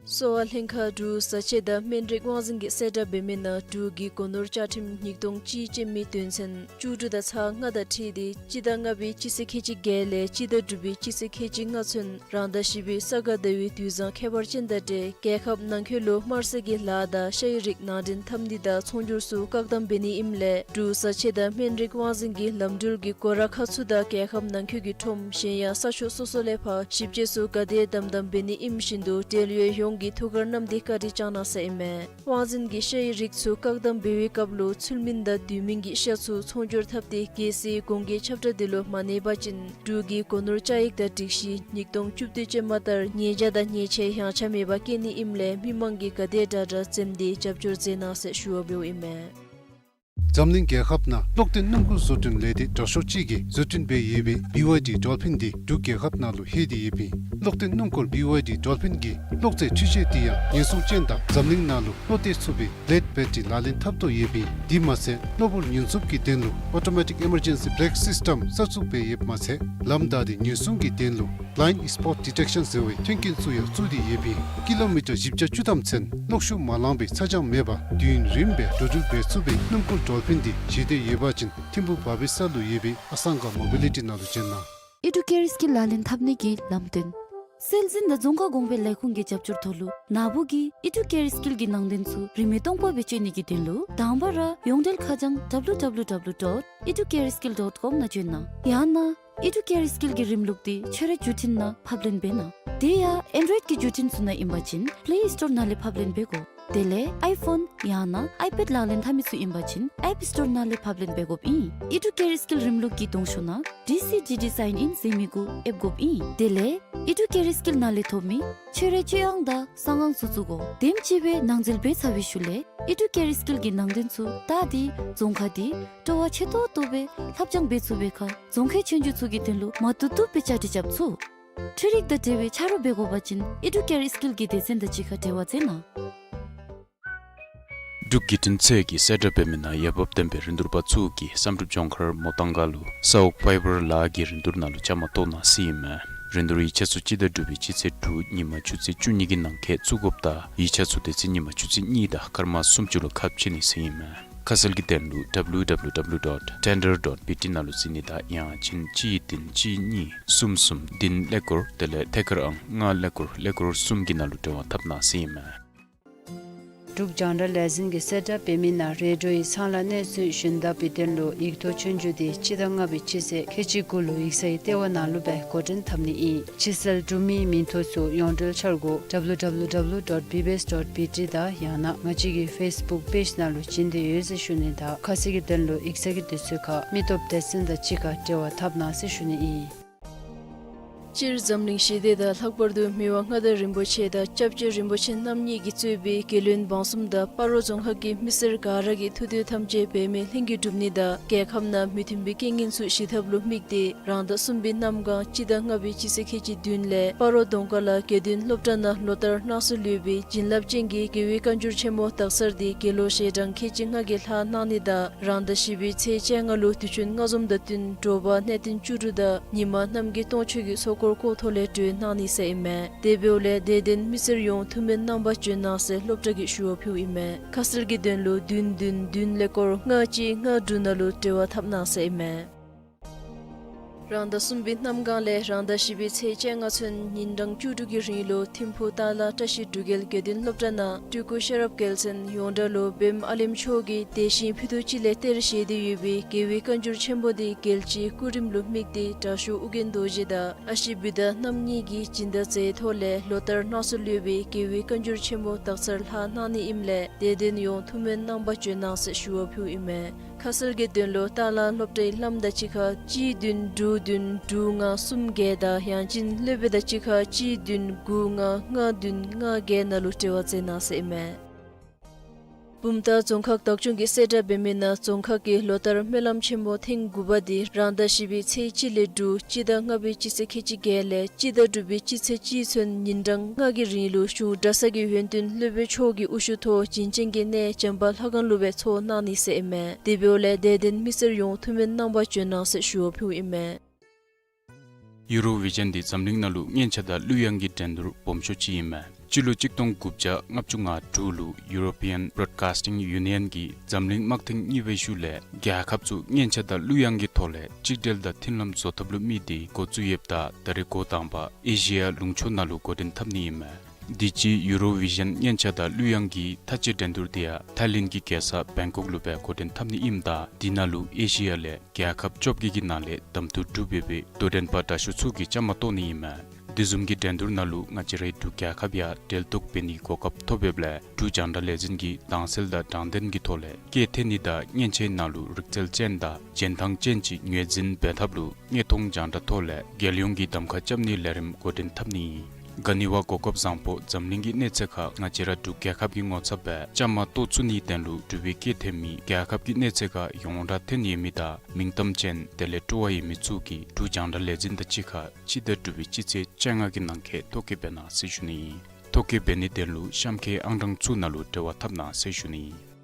གསོ་བ་ལྷན་ཁག་འབྲུག་བཟའ་ཆས་དང་སྨན་རིགས་དབང་འཛིན་གྱིས་གསལ་བསྒྲགས་འབད་མི་ནང་འབྲུག་གི་སྒོ་ནོར་བཅའ་ཁྲིམས་ཉིས་སྟོང་གཅིག་ཅན་མའི་དོན་ཚན་བཅུ་དྲུག་དང་ཚག་ལྔ་དང་འཁྲིལ་ཏེ་སྤྱི་ཟླ་ལྔ་པའི་སྤྱི་ཚེས་ཁལ་གཅིག་བརྒྱད་ལས་སྤྱི་ཟླ་དྲུག་པའི་སྤྱི་ཚེས་ཁལ་གཅིག་ལྔ་ཚུན་རང་ཟླ་བཞི་པའི་ས་ག་ཟླ་བའི་དུས་བཟང་ཁྱད་པར་ཅན་དང་འབྲེལ་རྒྱལ་ཁབ་ནང་འཁོད་ལུ་དམར་ཟས་ཀྱི་ལཱ་དང་ཤ་ཡི་རིགས་ནང་འདྲེན་འཐབ་ནི་དང་ཚོང་སྒྱུར་ཚུ་བཀག་དམ་འབད་ནི་ཨིནམ་ལས་འབྲུག་བཟའ་ཆས་དང་སྨན་རིགས་དབང་འཛིན་གྱི་ལམ་འགྲུལ་གྱི་སྒོ་ར་ཁག་ཚུ་དང་རྒྱལ་ཁབ་ནང་འཁོད་ཀྱི་ཁྲོམ་གཞན་ཡང་ས་ཕྱོགས་སོ་སོ་ལས་ཕར་ཞིབ་དཔྱད་ཚུ་ག་དེ་དམ་དམ་འབད་ནི་ཨིནམ་བཞིན་དུ་འབྲེལ་ཡོད་ཡོངས་ཀྱིས་ཐུགས་ཁར་བསྣམས་ཏེ་བཀའ་དྲིན་བསྐྱང་གནང་ཟེར་ཨིན་མས། དབང་འཛིན་གྱི་ཤ་ཡི་རིགས་ཚུ་བཀག་དམ་འབད་བའི་སྐབས་ལུ་ཚུལ་མིན་དང་དུས་མིན་གྱི་ཤ་ཚུ་ཚོང་སྒྱུར་འཐབ་སྟེ་གལ་སྲིད་གོང་གི་ཁྱབ་བསྒྲགས་འདི་ལུ་མ་གནས་པ་ཅིན་འབྲུག་གི་སྒོ་ནོར་བཅའ་ཡིག་དང་སྒྲིག་གཞི་ཉིས་སྟོང་བཅུ་བདུན་ཅན་མ་ལྟར་ཉེས་བྱ་དང་ཉེས་ཆད་ཡངས་ཆག་མེད་པར་བཀལ་ནི་ཨིནམ་ལས་མི་མང་གིས་ག་དེ་དྲག་དྲག་འཛེམས་ཏེ་རྒྱབ་སྐྱོར་མཛད་གནང་ཟེར་ཞུ་བ་འབདཝ་ཨིན་མས། འཛམ་གླིང་རྒྱལ་ཁབ་ནང་གློག་ལྡན་སྣུམ་འཁོར་བཟོ་སྐྲུན་ལས་སྡེ་དྲག་ཤོས་ཅིག་གིས་བཟོ་སྐྲུན་འབད་ཡོད་པའི་བི་ཝའི་ཌི་ཌོལ་ཕིན་འདི་འབྲུག་རྒྱལ་ཁབ་ནང་ལུ་ལྷོད་དེ་ཡོདཔ་ཨིན། གློག་ལྡན་སྣུམ་འཁོར་བི་ཝའི་ཌི་ཌོལ་ཕིན་གྱི་གློག་རྫས་འཕྲུལ་ཆས་འདི་ཡང་ཉེན་སྲུང་ཅན་དང་འཛམ་གླིང་ནང་ལུ་བློ་གཏད་ཚུགས་པའི་བི་ལེཌ་བེ་ཊི་རི་ལག་ལེན་འཐབ་དོ་ཡོདཔ་ཨིན། དེ་མ་ཚད་གློ་བུར་ཉེན་སྲུང་གི་དོན་ལུ་ཨོ་ཊོ་མེ་ཊིག་ཨི་མར་ཇེན་སི་བེ་རེཀ་སིསི་ཊམ་གསར་བཙུགས་འབད་ཡོདཔ་མ་ཚད་ལམ་བདའ་སྟེ་ཉེན་སྲུང་གི་དོན་ལུ་བི་ལའིནཌ་སི་པོཊ་ཌི་ཊེཀ་ཤཱན་ཟེར་བའི་མཐུན་རྐྱེན་ཚུ་ཡང་བཙུགས་ཏེ་ཡོདཔ་ཨིན། ཀི་ལོ་མི་ཊར་བཞི་བརྒྱ་བཅུ་ཐམ་ཚུན་གློག་ཤུགས་མ་ལང་པའི་ཚ་གྱང་མེད་པར་དུས་ཡུན་རིངམོ་སྦེ་འགྲོ་འགྲུལ་འབད་ཚུགས་པའི་སྣུམ་འཁོར་ཌོལ་ཕིན་འདི་བཞེས་འདོད་ཡོད་པ་ཅིན་ཐིམ་ཕུག་བ་བི་ས་ལུ་ཡོད་པའི་ཨ་སང་ག་མོ་བི་ལི་ཊི་ནང་ལུ་བྱོན་གནང་། ཨི་ཌུ་ཀེར་སི་ཀིལ་ལག་ལེན་འཐབ་ནི་གི་ལམ་སྟོན། སྲོལ་འཛིན་དང་རྫོང་ཁ་གོང་འཕེལ་ལས་ཁུངས་ཀྱི་རྒྱབ་སྐྱོར་ཐོག་ལུ་ནཱ་བུ་གིས་ཨི་ཌུ་ཀེར་སི་ཀིལ་གྱི་ནང་དོན་ཚུ་རིན་མེད་སྟོང་པ་སྦེ་སྤྱོད་ནི་གི་དོན་ལུ་དང་པ་ར་ཡོངས་འབྲེལ་ཁ་བྱང་W W W dot educareskill dot com ནང་བྱོན་གནང་། ཡང་ན་ཨི་ཌུ་ཀེར་སི་ཀིལ་གྱི་རིམ་ལུགས་འདི་ཁྱོད་རའི་འགྲུལ་འཕྲིན་ནང་ཕབ་ལེན་འབད་གནང་། དེ་ཡང་ཨེན་ཌོ་རོའིཌ་ཀྱི་འགྲུལ་འཕྲིན་ཚུ་ནང་ཨིན་པ་ཅིན་པེ་ལེ་སི་ཊོར་ནང་ལས་ཕབ་ལེན་འབད་དགོ། དེ་ལས་ཨའི་ཕོན་ཡང་ན་ཨའི་པེཌ་ལག་ལེན་འཐབ་མི་ཚུ་ཨིན་པ་ཅིན་ཨེཔ་སི་ཊོར་ནང་ལས་ཕབ་ལེན་འབད་དགོཔ་ཨིན། ཨི་ཌུ་ཀེར་སི་ཀིལ་རིམ་ལུགས་ཀྱི་གདོང་ཤོག་ནང་ཌི་སི་ཌི་ཌི་སའིན་ཨིན་ཟེར་མི་གུ་ཨེབ་དགོཔ་ཨིན། དེ་ལས་ཨི་ཌུ་ཀེར་སི་ཀིལ་ནང་ལས་ཐོབ་མི་ཁྱོད་རའི་སྤྱོད་དབང་དང་གསང་ཁང་ཚུ་བཙུགས་དགོ། དེམ་ཅིག་སྦེ་ནང་འཛུལ་འབད་ཚར་བའི་ཤུལ་ལས་ཨི་ཌུ་ཀེར་སི་ཀིལ་གྱི་ནང་དོན་ཚུ་བལྟ་སྟེ་རྫོང་ཁག་འདི་སྤྲོ་བ་ཆེ་ཏོག་ཏོ་སྦེ་ལྷབ་སྦྱང་འབད་ཚུགས་པའི་ཁར་རྫོང་ཁའི་ཆོས་རྒྱུགས་ཚུ་གི་དོན་ལུ་མ་བཏུབ་བཏུབ་སྦེ་བཅའ་སྒྲིག་རྐྱབ་ཚུགས། འཕྲུལ་རིག་དང་འབྲེལ་བའི་ཆ་རོགས་འབད་དགོ་པ་ཅིན་ཨེ་ཌུ་ཀེར་སི་ཀིལ་གྱི་སྡེ་ཚན་དང་གཅིག་ཁར་འབྲེལ་བ་མཛད་གནང་། འབྲུག་བརྒྱུད་འཕྲིན་ཚད་ཀྱིས་གསལ་བསྒྲགས་འབད་མི་ནང་འོས་འབབ་ལྡན་པའི་རིན་བསྡུར་པ་ཚུ་གིས་བསམ་གྲུབ་ལྗོངས་མཁར་མོ་ཏང་ག་ལུ་ས་འོག་ཕའི་བར་ལཱ་གི་རིན་བསྡུར་ནང་ལུ་བཅའ་མར་གཏོགས་གནང་ཟེར་ཨིན་མས། རིན་བསྡུར་ཡིག་ཆ་ཚུ་སྤྱི་ཟླ་དྲུག་པའི་སྤྱི་ཚེས་དྲུག་ཉིན་མ་ཆུ་ཚོད་བཅུ་གཉིས་ཀྱི་ནང་འཁོད་བཙུགས་དགོཔ་དང་ཡིག་ཆ་ཚུ་དེ་ཚེ་ཉིན་མ་ཆུ་ཚོད་གཉིས་དང་སྐར་མ་སུམ་ཅུ་ལུ་ཁ་ཕྱེ་ནི་ཟེར་ཨིན་མས། ཁ་གསལ་གྱི་དོན་ལུ་W W W dot tender dot B T ནང་ལུ་གཟིགས་ནི་དང་ཡང་ཅིན་གཅིག་བདུན་གཅིག་གཉིས་གསུམ་གསུམ་བདུན་ཀླད་ཀོར་དེ་ལས་ཐད་ཀར་ཨང་ལྔ་ཀླད་ཀོར་ཀླད་ཀོར་གསུམ་གྱི་ནང་ལུ་འབྲེལ་བ་འཐབ་གནང་ཟེར་ཨིན་མས། འབྲུག་རྒྱང་བསྒྲགས་ལས་འཛིན་གྱིས་གསལ་བསྒྲགས་འབད་མི་ནང་རེ་ཌིའོ་ཡི་ཚང་ལཱ་གནས་ཚུལ་ཞུན་དག་པའི་དོན་ལུ་ཡིག་ཐོག་ཆོས་རྒྱུགས་དེ་སྤྱི་ཟླ་ལྔ་པའི་སྤྱི་ཚེས་ཁལ་གཅིག་དགུ་ལུ་ཡིག་ཚང་གི་ལྟེ་བ་ནང་ལུ་སྦེ་འགོ་འདྲེན་འཐབ་ནི་ཨིན། ཕྱི་གསལ་འབྲུག་མིའི་མིང་ཐོ་ཚུ་ཡོངས་འབྲེལ་འཆར་སྒོ་W W W dot B B S dot B T དང་ཡང་ན་ང་བཅས་ཀྱི་ཕེསི་བུཀ་པེཇ་ནང་ལུ་བྱིན་ཏེ་ཡོད་ཟེར་ཞུ་ནི་དང་ཁ་གསལ་གྱི་དོན་ལུ་ཡིག་ཚང་གི་དུས་ཚོད་ཁར་མི་སྟོབས་སྡེ་ཚན་དང་གཅིག་ཁར་འབྲེལ་བ་འཐབ་གནང་ཟེར་ཞུ་ནི་ཨིན། སྤྱིར་འཛམ་གླིང་ཞི་བདེ་དང་ལྷག་པར་དུ་མི་དབང་མངའ་བདག་རིན་པོ་ཆེ་དང་སྐྱབས་རྗེ་རིན་པོ་ཆེ་རྣམ་གཉིས་ཀྱིས་གཙོས་པའི་རྒྱལ་བློན་འབངས་གསུམ་དང་སྤ་རོ་རྫོང་ཁག་གི་མི་སེར་ག་ར་གི་ཐུགས་འདོད་ཐམས་ཅད་འབད་མེད་ལྷུན་གྱིས་འགྲུབ་ནི་དང་རྒྱལ་ཁབ་ནང་མི་མཐུན་པའི་རྐྱེན་ངན་ཚུ་ཞི་ཐབས་ལུ་དམིགས་ཏེ་རང་ཟླ་གསུམ་པའི་གནམ་གང་སྤྱི་ཟླ་ལྔ་པའི་སྤྱི་ཚེས་ཁལ་གཅིག་བདུན་ལས་སྤ་རོ་གདོང་དཀར་ལ་དགེ་འདུན་སློབ་གྲྭ་ནང་ལོ་ལྟར་གནང་སྲོལ་ཡོད་པའི་བྱིན་རླབས་ཅན་གྱི་རྒྱལ་བའི་བཀའ་འགྱུར་ཆེན་མོ་དག་ཚར་དེ་དགེ་སློང་ཞལ་གྲངས་ཁལ་གཅིག་ལྔ་གིས་ལྷག་གནང་ནི་དང་རང་ཟླ་བཞི་པའི་ཚེས་བཅོ་ལྔ་ལུ་དུས་ཆེན་ལྔ་འཛོམས་དང་བསྟུན་དྲོ་པ་གནས་བརྟན་བཅུ་དྲུག་དང་ཉི་མ་གནམ་གྱི་སྟོང་མཆོད་ཀྱི་ཚོགས་འཁོར་སྐོར་ཐོག་ལས་གྲོལ་གནང་ནི་ཟེར་ཨིན་མས། དེ་འབདཝ་ལས་དད་ལྡན་མི་སེར་ཡོངས་ཐུགས་སྨོན་གནང་བར་བྱོན་གནང་ཟེར་སློབ་གྲྭ་གིས་ཞུ་བ་ཕུལཝ་ཨིན་མས། ཁ་གསལ་གྱི་དོན་ལུ་བདུན་བདུན་བདུན་ཀླད་ཀོར་ལྔ་གཅིག་ལྔ་དྲུག་ནང་ལུ་འབྲེལ་བ་འཐབ་གནང་ཟེར་ཨིན་མས། རང་ཟླ་གསུམ་པའི་གནམ་གང་ལས་རང་ཟླ་བཞི་པའི་ཚེས་བཅོ་ལྔ་ཚུན་ཉིན་གྲངས་བཅུ་དྲུག་གི་རིང་ལུ་ཐིམ་ཕུག་སྟག་ལ་བཀྲ་ཤིས་འབྲུག་རྒྱལ་དགེ་འདུན་སློབ་གྲྭ་ནང་སྤྲུལ་སྐུ་ཤེས་རབ་རྒྱལ་མཚན་ཡོངས་གྲགས་ལུ་བེམ་ཨ་ལེམ་མཆོག་གིས་དེ་བཞིན་ཕུད་རྡོག་གཅིག་ལས་གཏེར་བཞེས་ཏེ་ཡོད་པའི་རྒྱལ་བའི་བཀའ་འགྱུར་ཆེན་པོ་དེ་རྒྱལ་སྤྱིའི་སྐུ་རིམ་ལུ་དམིགས་ཏེ་དྲག་ཤོས་ཨོ་རྒྱན་རྡོ་རྗེ་དང་ཨ་ཞེ་བི་ཏ་རྣམ་གཉིས་ཀྱིས་སྦྱིན་བདག་མཛད་ཐོག་ལས་ལོ་ལྟར་གནང་སྲོལ་ཡོད་པའི་རྒྱལ་བའི་བཀའ་འགྱུར་ཆེན་མོ་དག་ཚར་ལྷག་གནང་ནི་ཨིནམ་ལས་དད་ལྡན་ཡོངས་ཐུགས་སྨོན་གནང་བར་བྱོན་གནང་ཟེར་ཞུ་བ་ཕུལཝ་ཨིན་མས། ཁ་གསལ་གྱི་དོན་ལུ་སྟག་ལ་སློབ་གྲྭའི་བླམ་དང་གཅིག་ཁར་གཅིག་བདུན་དྲུག་བདུན་དྲུག་ལྔ་གསུམ་བརྒྱད་དང་ཡང་ཅིན་སློབ་དཔོན་དང་གཅིག་ཁར་གཅིག་བདུན་དགུ་ལྔ་ལྔ་བདུན་ལྔ་བརྒྱད་ནང་ལུ་འབྲེལ་བ་མཛད་གནང་ཟེར་ཨིན་མས། བུམ་ཐང་རྫོང་ཁག་བདག་སྐྱོང་གིས་གསལ་བསྒྲགས་འབད་མི་ནང་རྫོང་ཁག་གི་ལོ་ལྟར་སྨོན་ལམ་ཆེན་མོ་ཐེངས་དགུ་པ་དེ་རང་ཟླ་བཞི་པའི་ཚེས་གཅིག་ལས་དྲུག་སྤྱི་ཟླ་ལྔ་པའི་སྤྱི་ཚེས་ཁལ་གཅིག་བརྒྱད་ལས་སྤྱི་ཟླ་དྲུག་པའི་སྤྱི་ཚེས་གཅིག་ཚུན་ཉིན་གྲངས་ལྔ་གི་རིང་ལུ་གཞུང་གྲྭ་ཚང་གི་ཡོན་ཏན་སློབ་དཔོན་མཆོག་གི་དབུ་བཞུགས་ཐོག་བྱིན་ཅན་གྱི་གནས་བྱམས་པ་ལྷ་ཁང་ལུ་སྦེ་ཚོགས་གནང་ནི་ཟེར་ཨིན་མས། དེ་འབདཝ་ལས་དད་ལྡན་མི་སེར་ཡོངས་ཐུགས་སྨོན་གནང་བར་བྱོན་གནང་ཟེར་ཞུ་བ་ཕུལཝ་ཨིན་མས། ཡུ་རོ་བི་ཞཱན་འདི་འཛམ་གླིང་ནང་ལུ་སྙན་ཆ་དང་གླུ་དབྱངས་ཀྱི་འགྲན་བསྡུར་སྦོམ་ཤོས་ཅིག་ཨིན་མས། སྤྱི་ལོ་གཅིག་སྟོང་དགུ་བརྒྱ་ལྔ་བཅུ་ང་དྲུག་ལུ་ཡུ་རོ་པི་ཡཱན་བྲོཌ་ཀཱསི་ཊིང་ཡུ་ནི་ཡཱན་གྱིས་འཛམ་གླིང་དམག་ཐེངས་གཉིས་པའི་ཤུལ་ལས་རྒྱལ་ཁབ་ཚུ་སྙན་ཆ་དང་གླུ་དབྱངས་ཀྱི་ཐོག་ལས་གཅིག་སྒྲིལ་དང་མཐུན་ལམ་བཟོ་ཐབས་ལུ་དམིགས་ཏེ་འགོ་བཙུགས་ཡོདཔ་ད་ད་རེས་འགོ་དང་པ་ཨེ་ཤི་ཡ་ལུང་ཕྱོགས་ནང་ལུ་འགོ་འདྲེན་འཐབ་ནི་ཨིན་མས། དུས་ཅི་ཡུ་རོ་བི་ཞཱན་སྙན་ཆ་དང་གླུ་དབྱངས་ཀྱི་མཐའ་དཔྱད་འགྲན་བསྡུར་དེ་ཡང་ཐའི་ལེནཌ་གི་རྒྱལ་ས་བེང་ཀོག་ལུ་སྦེ་འགོ་འདྲེན་འཐབ་ནི་ཨིནམ་ད་དེ་ནང་ལུ་ཨེ་ཤི་ཡ་ལས་རྒྱལ་ཁབ་བཅོ་བརྒྱད་ཀྱི་ནང་ལས་གདམ་འཐུ་གྲུབ་ཡོད་པའི་དོ་འགྲན་པ་དྲག་ཤོས་ཚུ་གིས་བཅའ་མར་གཏོགས་ནི་ཨིན་མས། དེ་བཟུམ་གྱི་འགྲན་བསྡུར་ནང་ལུ་ང་བཅས་རའི་འབྲུག་རྒྱལ་ཁབ་ཡང་གྲལ་གཏོགས་འབད་ནིའི་གོ་སྐབས་ཐོབ་ཡོདཔ་ལས་འབྲུག་རྒྱང་བསྒྲགས་ལས་འཛིན་གྱིས་དྭངས་གསལ་དང་དྲང་བདེན་གྱི་ཐོག་ལས་སྐད་འཐེན་ནི་དང་སྙན་ཆའི་ནང་ལུ་རིག་རྩལ་ཅན་དང་རྒྱན་ཐང་ཅན་ཅིག་ངོས་འཛིན་འབད་ཐབས་ལུ་དངོས་མཐོང་རྒྱང་བསྒྲགས་ཐོག་ལས་རྒྱལ་ཡོངས་ཀྱི་གདམ་ཁ་རྐྱབ་ནིའི་ལས་རིམ་འགོ་འདྲེན་འཐབ་ནི་ཨིན། ག་ནི་བ་གོ་སྐབས་བཟང་པོ་འཛམ་གླིང་གི་གནས་ཚད་ཁར་ང་བཅས་ར་འབྲུག་རྒྱལ་ཁབ་ཀྱི་ངོ་ཚབ་སྦེ་བཅའ་མར་གཏོགས་ཚུགས་ནིའི་དོན་ལུ་འབྲུག་པའི་སྐད་འཐེན་མི་རྒྱལ་ཁབ་ཀྱི་གནས་ཚད་ཁར་ཡོངས་གྲགས་ཐོན་ཡོད་མི་དང་མིང་གཏམ་ཅན་དེ་ལས་སྤྲོ་བ་ཡོད་མི་ཚུ་གིས་འབྲུག་རྒྱང་བསྒྲགས་ལས་འཛིན་དང་གཅིག་ཁར་སྤྱི་ཟླ་དྲུག་པའི་སྤྱི་ཚེས་བཅོ་ལྔ་གི་ནང་འཁོད་ཐོ་བཀོད་འབད་གནང་ཟེར་ཞུ་ནི་ཨིན། ཐོ་བཀོད་འབད་ནིའི་དོན་ལུ་གཤམ་འཁོད་ཨང་གྲངས་ཚུ་ནང་ལུ་འབྲེལ་བ་འཐབ་གནང་ཟེར་ཞུ་ནི་ཨིན།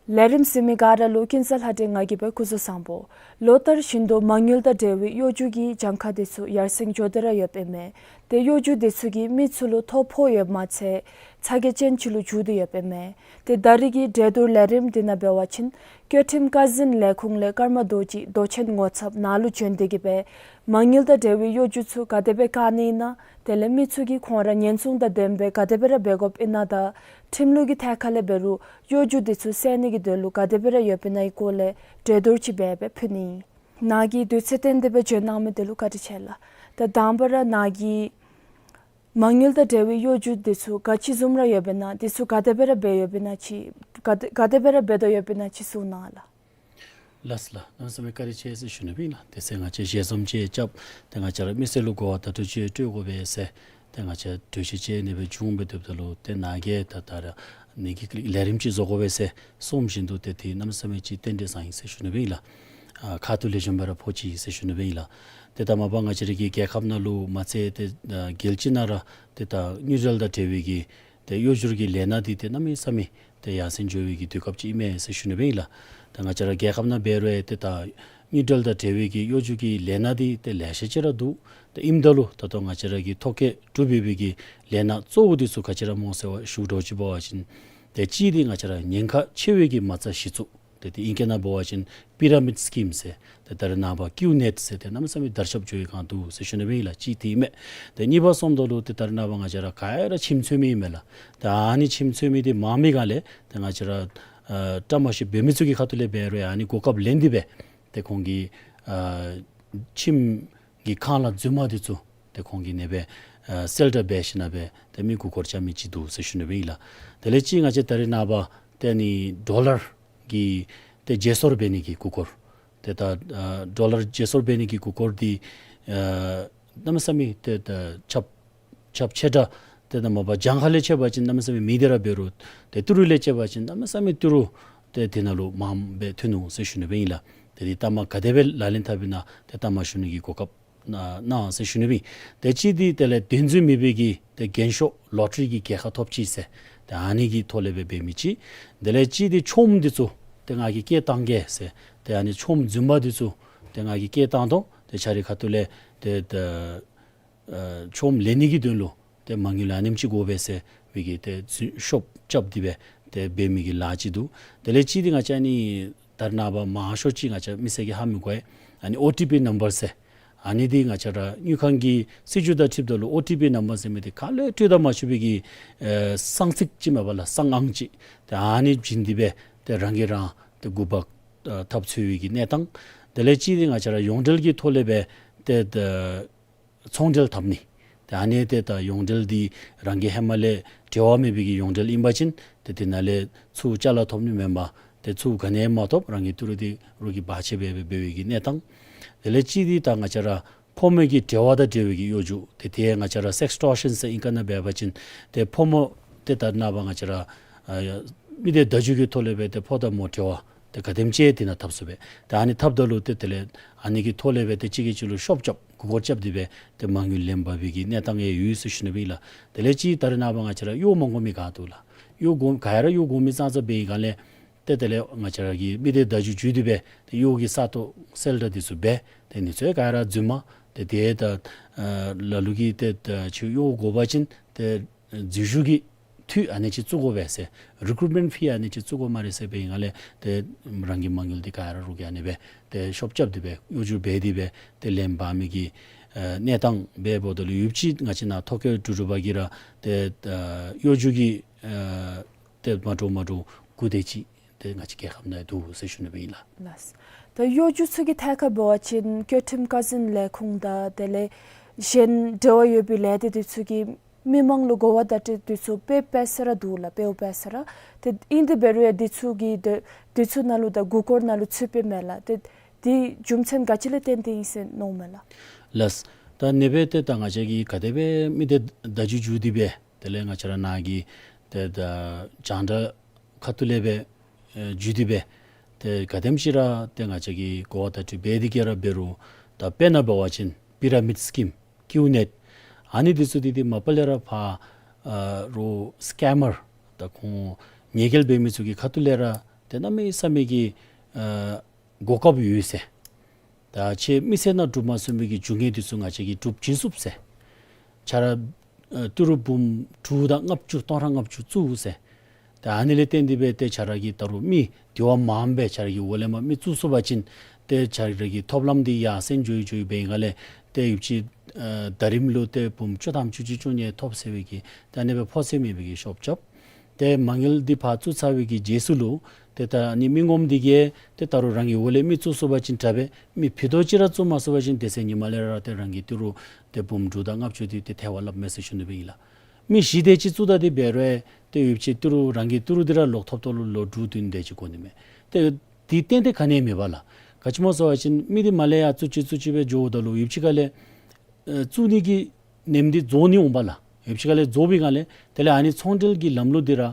ལས་རིམ་གཟིགས་མི་ག་ར་ལུ་ཀུན་བཟང་ལྷ་སྒྲོན་ང་གིས་སྦེ་སྐུ་གཟུགས་བཟང་པོ། ལོ་ལྟར་བཞིན་དུ་མ་དངུལ་དང་འབྲེལ་བའི་གཡོ་སྒྱུ་གི་གྱངས་ཁ་དེ་ཚུ་ཡར་སེང་འགྱོ་སྟེ་ར་ཡོདཔ་ཨིན་མས། ཏེ་གཡོ་སྒྱུ་དེ་ཚུ་གིས་མི་ཚུ་ལུ་ཐོ་ཕོག་ཡོདཔ་མ་ཚད་ཚ་གྱང་ཅན་ཅིག་ལུ་འགྱུར་ཏེ་ཡོདཔ་ཨིན་མས། ཏེ་ད་རེས་ཀྱི་གྲོས་བསྡུར་ལས་རིམ་འདི་ནང་འབད་བ་ཅིན་བཀོད་ཁྲིམས་བཀའ་འཛིན་ལས་ཁུངས་ལས་ཀརྨ་རྡོ་རྗེ་མདོ་ཆེན་ངོ་ཚབ་ནཱ་ལུ་བྱོན་ཏེ་གིས་སྦེ་མ་དངུལ་དང་འབྲེལ་བའི་གཡོ་སྒྱུ་ཚུ་ག་དེ་སྦེ་བཀག་ནི་ཨིན་ན། དེ་ལས་མི་ཚུ་གིས་ཁོང་ར་ཉེན་སྲུང་དང་ལྡནམ་སྦེ་ག་དེ་སྦེ་ར་འབད་དགོཔ་ཨིན་ན་དང་ཁྲིམས་ལུགས་ཀྱི་ཐད་ཁ་ལས་འབད་རུང་གཡོ་སྒྱུ་དེ་ཚུ་སེལ་ནི་གི་དོན་ལུ་ག་དེ་སྦེ་ར་ཡོདཔ་ཨིན་ན་གི་སྐོར་ལས་གྲོས་བསྡུར་ཅིག་འབད་སྦེ་ཕུལ་ནི་ཨིན། ནཱ་གིས་དུས་ཚོད་བཏོན་ཏེ་སྦེ་བྱོན་གནང་མི་དེ་ལུ་བཀའ་དྲིན་ཆེ་ལགས། ད་དང་པ་ར་ནཱ་གིས་མ་དངུལ་དང་འབྲེལ་བའི་གཡོ་སྒྱུ་དེ་ཚུ་ག་ཅི་བཟུམ་ར་ཡོདཔ་ཨིན་ན་དེ་ཚུ་ག་དེ་སྦེ་ར་འབད་ཡོདཔ་ཨིན་ན་ཅིག་ག་དེ་ག་དེ་སྦེ་ར་འབད་དོ་ཡོདཔ་ཨིན་ན་ཅིག་གསུང་གནང་ལགས། ལགས་སོ་ལགས། གནམ་མེད་ས་མེད་བཀའ་དྲིན་ཆེ་ཟེར་ཞུ་ནི་ཨིན་ལགས། དེ་ཚེ་ང་བཅས་ཞལ་འཛོམས་ཅིག་རྐྱབ་སྟེ་ང་བཅས་ར་མི་སེར་ལུ་གོ་བ་བརྡ་སྤྲོད་ཅིག་སྤྲོད་དགོ་པས་ཟེར་ཏེ་ང་བཅས་གྲོས་གཞི་ཅིག་ཨ་ནི་སྦེ་བྱུང་སྦེ་སྡོདཔ་ད་ལུ་ཏེ་ནཱ་གིས་ད་ད་ར་ནཱ་གི་ལས་རིམ་ཅིག་བཟོ་དགོ་པས་ཟེར་གསུངམ་བཞིན་དུ་ཏེ་དེ་གནམ་མེད་ས་མེད་ཅིག་རྟེན་འབྲེལ་བཟང་ཡི་ཟེར་ཞུ་ནི་ཨིན་ལགས། ཨ་ཁ་ཐུག་ལས་བྱོན་པ་ར་ཕོག་ཅི་ཟེར་ཞུ་ནི་སྦེ་ཨིན་ལགས། ཏེ་ད་མ་པ་ང་བཅས་ར་གི་རྒྱལ་ཁབ་ནང་ལུ་མ་ཚད་ཏེ་ཨ་རྒྱལ་སྤྱི་ནང་ར་ཏེ་ད་དངུལ་འབྲེལ་དང་འབྲེལ་བའི་གི་ཏེ་གཡོ་སྒྱུར་གྱི་ལས་སྣ་འདི་ཏེ་གནམ་མེད་ས་མེད་ཏེ་ཡར་སེང་འགྱོ་བའི་གི་དུས་སྐབས་ཅིག་ཨིན་མས་ཟེར་ཞུ་ནི་སྦེ་ཨིན་ལགས། ད་ང་བཅས་ར་རྒྱལ་ཁབ་ནང་འབད་རུང་ཏེ་ད་དངུལ་འབྲེལ་དང་འབྲེལ་བའི་གི་གཡོ་སྒྱུར་གྱི་ལས་སྣ་འདི་ཏེ་ལེ་ཤ་ཅིག་ར་འདུག། ཏེ་ཨིནམ་ད་ལུ་ད་ལྟོ་ང་བཅས་ར་གི་ཐོ་བཀོད་གྲུབ་ཡོད་པའི་གི་ལས་སྣ་གཙོ་བོ་འདི་ཚུ་ག་ཅི་ར་སྨོ་ཟེར་བ་ཞུ་དོ་ཅིག་འབད་བ་ཅིན་ཏེ་གཅིག་འདི་ང་བཅས་ར་ཉེན་ཁ་ཆེ་བའི་གི་མ་རྩ་གཞི་བཙུགས། ཏེ་དེ་ཨིང་སྐད་ནང་འབད་བ་ཅིན་པི་ར་མིཌ་སི་ཀིམ་ཟེར། ཏེ་ད་རེས་ནངས་པ་ཀིའུ་ནེཊ་ཟེར་ཏེ་གནམ་མེད་ས་མེད་དར་ཁྱབ་འགྱོ་བའི་སྒང་འདུག་ཟེར་ཞུ་ནི་སྦེ་ཨིན་ལགས། གཅིག་དེ་ཨིན་མས། ཏེ་གཉིས་པ་སོངམ་ད་ལུ་ཏེ་ད་རེས་ནངས་པ་ང་བཅས་ར་ག་ར་ཁྱིམ་ཚུད་མི་ཨིན་མས་ལགས། ཏེ་ཨ་ནི་ཁྱིམ་ཚུད་མི་འདི་མང་མི་སྒང་ལས་ཏེ་ང་བཅས་ར་ཨ་བཀྲ་མ་ཤིས་འབད་མི་ཚུ་གི་ཁ་ཐུག་ལས་འབད་རུང་ཨ་ནི་གོ་སྐབས་ལེན་ཏེ་སྦེ་ཏེ་ཁོང་གི་ཨ་ཁྱིམ་གྱི་ཁང་གླ་རྫུན་མ་འདི་ཚུ་ཏེ་ཁོང་གིས་ཨ་ནེ་སྦེ་ཨ་སེལ་བསྒྲགས་འབད་ཞིནམ་ལས་ཏེ་མི་མགུ་སྐོར་རྐྱབ་མི་ཅིག་འདུག་ཟེར་ཞུ་ནི་སྦེ་ཨིན་ལགས། དེ་ལས་གཅིག་ང་བཅས་ད་རེས་ནངས་པ་ཏེ་ཨ་ནི་ཌོ་ལར་གྱི་ཏེ་བརྗེ་སོར་འབད་ནི་གི་མགུ་སྐོར། ཏེ་ད་ཨ་ཌོ་ལར་བརྗེ་སོར་འབད་ནི་གི་མགུ་སྐོར་འདི་ཨ་གནམ་མེད་ས་མེད་ཏེ་ད་ཁྱབ་ཁྱབ་ཆེ་དྲགས། ཏེ་ད་མ་པ་གྱངས་ཁ་ལས་ཕྱེ་བ་ཅིན་གནམ་མེད་ས་མེད་མི་དེ་ར་འབད་རུང་ཏེ་ཏི་རུ་ལས་ཕྱེ་བ་ཅིན་གནམ་མེད་ས་མེད་ཏི་རུ་ཏེ་དེ་ནང་ལུ་མངམ་སྦེ་ཐོན་ནུག་ཟེར་ཞུ་ནི་སྦེ་ཨིན་ལགས། ཏེ་འདི་ལྟ་མ་ག་དེ་སྦེ་ལག་ལེན་འཐབ་ཨིན་ན་ཏེ་ལྟ་མ་ཞུ་ནི་གི་གོ་སྐབས་གནང་ཟེར་ཞུ་ནི་སྦེ་ཨིན། ཏེ་གཅིག་འདི་དེ་ལས་དོན་རྫུན་མེད་པའི་གི་ཏེ་རྒྱན་ཤོག་ལོ་ཊ་རི་གི་རྒྱལ་ཁ་ཐོབ་ཅི་ཟེར་ཏེ་ཨ་ནི་གི་ཐོག་ལས་སྦེ་འབད་མི་ཅིག། དེ་ལས་གཅིག་འདི་ཆོས་མོ་འདི་ཚུ་ཏེ་ང་གིས་བསྐྱལ་བཏང་གེ་ཟེར་ཏེ་ཨ་ནི་ཆོས་མོ་རྫུན་མ་འདི་ཚུ་ཏེ་ང་གིས་བསྐྱལ་བཏང་དོ། ཏེ་ཁྱོད་རའི་ཁ་ཐུག་ལས་ཏེ་ཏེ་ཨ་ཆོས་མོ་ལེན་ནི་གི་དོན་ལུ་ཏེ་མ་དངུལ་ཨ་ནེམ་ཅིག་དགོ་པས་ཟེར་བའི་གི་ཏེ་ཤོབ་རྐྱབ་སྟེ་སྦེ་ཏེ་འབད་མི་གི་ལཱ་ཅིག་འདུག། དེ་ལས་གཅིག་འདི་ང་བཅས་ཨ་ནི་ད་རེས་ནངས་པ་མང་ཤོས་ཅིག་ང་བཅས་མི་སེར་གྱིས་ཧ་མི་གོ་བས། ཨ་ནི་ཨོ་ཊི་པི་ནམ་བར་ཟེར། ཨ་ནི་འདི་ང་བཅས་ར་དངུལ་ཁང་གི་སྲིད་བྱུས་དང་འཁྲིལཝ་ད་ལུ་ཨོ་ཊི་པི་ནམ་བར་ཟེར་མི་འདི་ག་ལས་སྤྲོད་དང་མ་ཞུ་བའི་གི་ཨེ་གསང་ཚིག་ཅིག་མས་པ་ལགས། གསང་ཨང་ཅིག། ཏེ་ཨ་ནི་བྱིན་ཏེ་སྦེ་ཏེ་རང་གིས་རང་ཏེ་འགུག་པ་ཨ་འཐབ་ཚུགས་པའི་གི་གནས་སྟངས། དེ་ལས་གཅིག་འདི་ང་བཅས་ར་ཡོངས་འབྲེལ་གྱི་ཐོག་ལས་སྦེ་ཏེ་ཏེ་ཚོང་འབྲེལ་འཐབ་ནི། ཏེ་ཨ་ནི་ཏེ་ད་ཡོངས་འབྲེལ་འདི་རང་གི་ཧེ་མ་ལས་འབྲེལ་བ་མེད་པའི་གི་ཡོངས་འབྲེལ་ཨིན་པ་ཅིན་ཏེ་དེ་ནང་ལས་ཚུར་ཅ་ལ་ཐོབ་ནི་མེན་པར་ཏེ་ཚུར་ག་ནི་ཡང་མ་ཐོབ། རང་གི་ཏི་རུ་འདི་རོགས་ཀྱིས་འབག་ཆི་འབད་འབད་འབད་བའི་གི་གནས་སྟངས། དེ་ལས་གཅིག་འདི་ད་ང་བཅས་ར་ཕོ་མོ་གི་འབྲེལ་བ་དང་འབྲེལ་བའི་གི་གཡོ་སྒྱུ། ཏེ་དེ་ང་བཅས་ར་སེགས་ཊོར་ཤཱན་ཟེར་ཨིང་སྐད་ནང་འབད་བ་ཅིན་ཏེ་ཕོ་མོ་ཏེ་ད་རེས་ནངས་པ་ང་བཅས་ར་ཨ་མི་སྡེ་བརྡ་བརྒྱུད་ཀྱི་ཐོག་ལས་སྦེ་ཏེ་ཕོ་དང་མོ་འབྲེལ་བ་ཏེ་ག་དེམ་ཅིག་དེ་ནང་འཐབ་ཚུགས་པས། ཏེ་ཨ་ནི་འཐབ་ད་ལུ་ཏེ་དེ་ལས་ཨ་ནི་གི་ཐོག་ལས་སྦེ་ཏེ་གཅིག་གིས་གཅིག་ལུ་ཤོབ་རྐྱབ་མགུ་སྐོར་རྐྱབ་སྟེ་སྦེ་ཏེ་མ་དངུལ་ལེན་འབག་པའི་གི་གནས་སྟངས་ཡང་ཡོད་ཟེར་ཞུ་ནི་སྦེ་ཨིན་ལགས། དེ་ལས་གཅིག་ད་རེས་ནངས་པ་ང་བཅས་ར་གཡོག་མ་དགོ་མི་ག་འདུག་ལགས། གཡོག་དགོ་ག་ར་གཡོག་དགོ་མི་ཙང་ཙང་འབད་བའི་སྒང་ལས་ཏེ་དེ་ལས་ང་བཅས་ར་གི་མི་སྡེ་བརྡ་བརྒྱུད་བརྒྱུད་དེ་སྦེ་ཏེ་གཡོག་གི་ས་སྟོང་སེལ་བསྒྲགས་འདི་ཚུ་འབད། ཏེ་ཨ་ནི་ཚུ་ག་ར་རྫུན་མ། ཏེ་དེ་ད་ཨ་ལ་ལུ་གིས་ཏེ་ད་ཁྱོད་གཡོག་དགོ་པ་ཅིན་ཏེ་འཛུལ་ཞུགས་ཀྱི་འཐུས་ཨ་ནི་ཅིག་བཙུགས་དགོ་པས་ཟེར། རི་ཀུ་རུཊ་མེནཊ་ཕི་ཨ་ནི་ཅིག་བཙུགས་དགོ་སྨ་རེ་ཟེར་འབད་བའི་སྒང་ལས་ཏེ་རང་གི་མ་དངུལ་འདི་ག་ར་རོགས་ཀྱིས་ཨ་ནི་སྦེ་ཏེ་ཤོབ་རྐྱབ་སྟེ་སྦེ་གཡོ་སྒྱུ་འབད་དེ་སྦེ་ཏེ་ལེན་འབག་མི་གི་ཨ་གནས་སྟངས་སྦེ་འབདཝ་ད་ལུ་ཡུདཔ་ཅིག་ང་བཅས་ནཱ་ཐོ་བཀོད་གྲུབ་གྲུབ་པ་གིས་ར་ཏེ་ཨ་གཡོ་སྒྱུ་གི་ཨ་ཏེ་མ་འདྲཝ་མ་འདྲཝ་འགོ་སྟེ་ཅིག་ཏེ་ང་བཅས་རྒྱལ་ཁབ་ནང་འདུག་ཟེར་ཞུ་ནི་སྦེ་ཨིན་ལགས། ལགས། ད་གཡོ་སྒྱུ་ཚུ་གི་ཐད་ཁར་འབད་བ་ཅིན་བཅའ་ཁྲིམས་ཀ་འཛིན་ལས་ཁུངས་དང་དེ་ལས་གཞན་འབྲེལ་བ་ཡོད་པའི་ལས་སྡེ་འདི་ཚུ་གིས་མི་མང་ལུ་གོ་བ་བརྡ་སྤྲོད་འདི་ཚུ་སྤེལ་སྤེལ་ས་ར་འདུག་ལགས། སྤེལཝ་སྤེལ་ས་ར། ཏེ་ཨིན་དེ་འབད་རུང་ཡང་འདི་ཚུ་གི་ཏེ་འདི་ཚུ་ནང་ལུ་ད་མགུ་སྐོར་ནང་ལུ་ཚུད་པའི་མས་ལགས། ཏེ་འདི་རྒྱུ་མཚན་ག་ཅི་ལས་བརྟེན་ཏེ་ཨིན་ཟེར་མནོཝ་མས་ལགས། ལགས། ད་ཨ་ནི་སྦེ་ཏེ་ད་ང་བཅས་ཀྱིས་ག་དེ་སྦེ་མི་སྡེ་བརྡ་བརྒྱུད་བརྒྱུད་དེ་སྦེ་དེ་ལས་ང་བཅས་ར་ནཱ་གི་ཏེ་ད་རྒྱང་བསྒྲགས་ཁ་ཐུག་ལས་སྦེ་ཨེ་བརྒྱུད་དེ་སྦེ་ཏེ་ག་དེམ་ཅིག་ར་ཏེ་ང་བཅས་ཀྱིས་གོ་བ་བརྡ་སྤྲོད་འབད་དེ་གི་ར་འབད་རུང་ད་དཔེར་ན་འབད་བ་ཅིན་པི་ར་མིཌ་སི་ཀིམ་ཀིའུ་ནེཊ་ཨ་ནི་འདི་ཚུ་འདི་ཏེ་མ་པ་ལས་ར་ཕར་ཨ་རོགས་སི་ཀེམ་མར་ད་ཁོང་ཉེས་འགེལ་འབད་མི་ཚུ་གི་ཁ་ཐུག་ལས་ར་ཏེ་གནམ་མེད་ས་མེད་ཀྱི་ཨ་གོ་སྐབས་ཡོད་ཟེར། ད་ཁྱེད་མི་སེར་ནང་འགྲུབ་མ་ཚུགས་མི་གི་རྒྱུ་དངོས་འདི་ཚུ་ང་བཅས་ཀྱིས་འགྲུབ་བྱིན་ཚུགས་ཟེར། ཁྱོད་ར་ཨ་ཏི་རུ་འབུམ་དྲུག་དང་ལྔ་བཅུ་སྟོང་ཕྲག་ལྔ་བཅུ་བཙུགས་ཟེར། ད་ཨ་ནི་ལས་བརྟེན་ཏེ་སྦེ་ཏེ་ཁྱོད་ར་གིས་ད་རུང་མི་དེ་བ་མངམ་སྦེ་ཁྱོད་ར་གི་འོག་ལས་མར་མི་བཙུགས་ཚུགས་པ་ཅིན་ཏེ་ཁྱོད་ར་གི་ཐོབ་ལམ་འདི་ཡར་སེང་འགྱོ་ཡི་འགྱོ་ཡི་འབད་བའི་སྒང་ལས་ཏེ་ཡུདཔ་ཅིག་ཨ་ཟླ་རིམ་ལུ་ཏེ་འབུམ་བཅུ་ཐམ་བཅུ་གཅིག་བཅུ་གཉིས་ཐོབ་ཟེར་བའི་གི་ད་ཨ་ནི་སྦེ་ཕོག་ཚད་མེད་པའི་གི་ཤོབ་རྐྱབ། ཏེ་མ་དངུལ་འདི་ཕར་བཙུགས་ཚར་བའི་གི་རྗེས་སུ་ལུ་ཏེ་ད་ཨ་ནི་མི་ངོམ་འདི་གིས་ཏེ་ད་རུང་རང་གི་འོག་ལས་མི་བཙུགས་ཚུགས་པ་ཅིན་དྲག་པས། མི་ཕུད་རྡོག་ཅིག་ར་བཙུགས་མ་ཚུགས་པ་ཅིན་དེ་ཚེ་ཉིནམ་ལས་ར་ཏེ་རང་གི་ཏི་རུ་ཏེ་འབུམ་དྲུག་དང་ལྔ་བཅུ་འདི་ཏེ་ཐལ་བར་བརླག་མས་ཟེར་ཞུ་ནི་སྦེ་ཨིན་ལགས། མི་བཞི་དེ་ཅིག་བཙུགས་ད་དེ་འབད་རུང་ཏེ་ཡུདཔ་ཅིག་ཏི་རུ་རང་གི་ཏི་རུ་འདི་ར་ལོག་ཐོབ་ཐོབ་ལུ་ལོ་དྲུག་བདུན་དེ་ཅིག་འགོར་ནི་མས། ཏེ་དེ་ཏན་ཏན་ག་ནི་ཡང་མེད་པ་ལགས། ག་ཅི་སྨོ་ཟེར་བ་ཅིན་མི་འདི་མར་ལས་ཡར་བཙུགས་ཅི་བཙུགས་ཅི་སྦེ་འགྱོཝ་ད་ལུ་ཡུདཔ་ཅིག་ཁ་ལས་ཨེ་བཙུགས་ནི་གི་ནེམ་འདི་རྫོགས་ནི་འོང་པ་ལགས། ཡུདཔ་ཅིག་ཁ་ལས་རྫོགས་པའི་སྒང་ལས་དེ་ལས་ཨ་ནི་ཚོང་འབྲེལ་གྱི་ལམ་ལུགས་འདི་ར་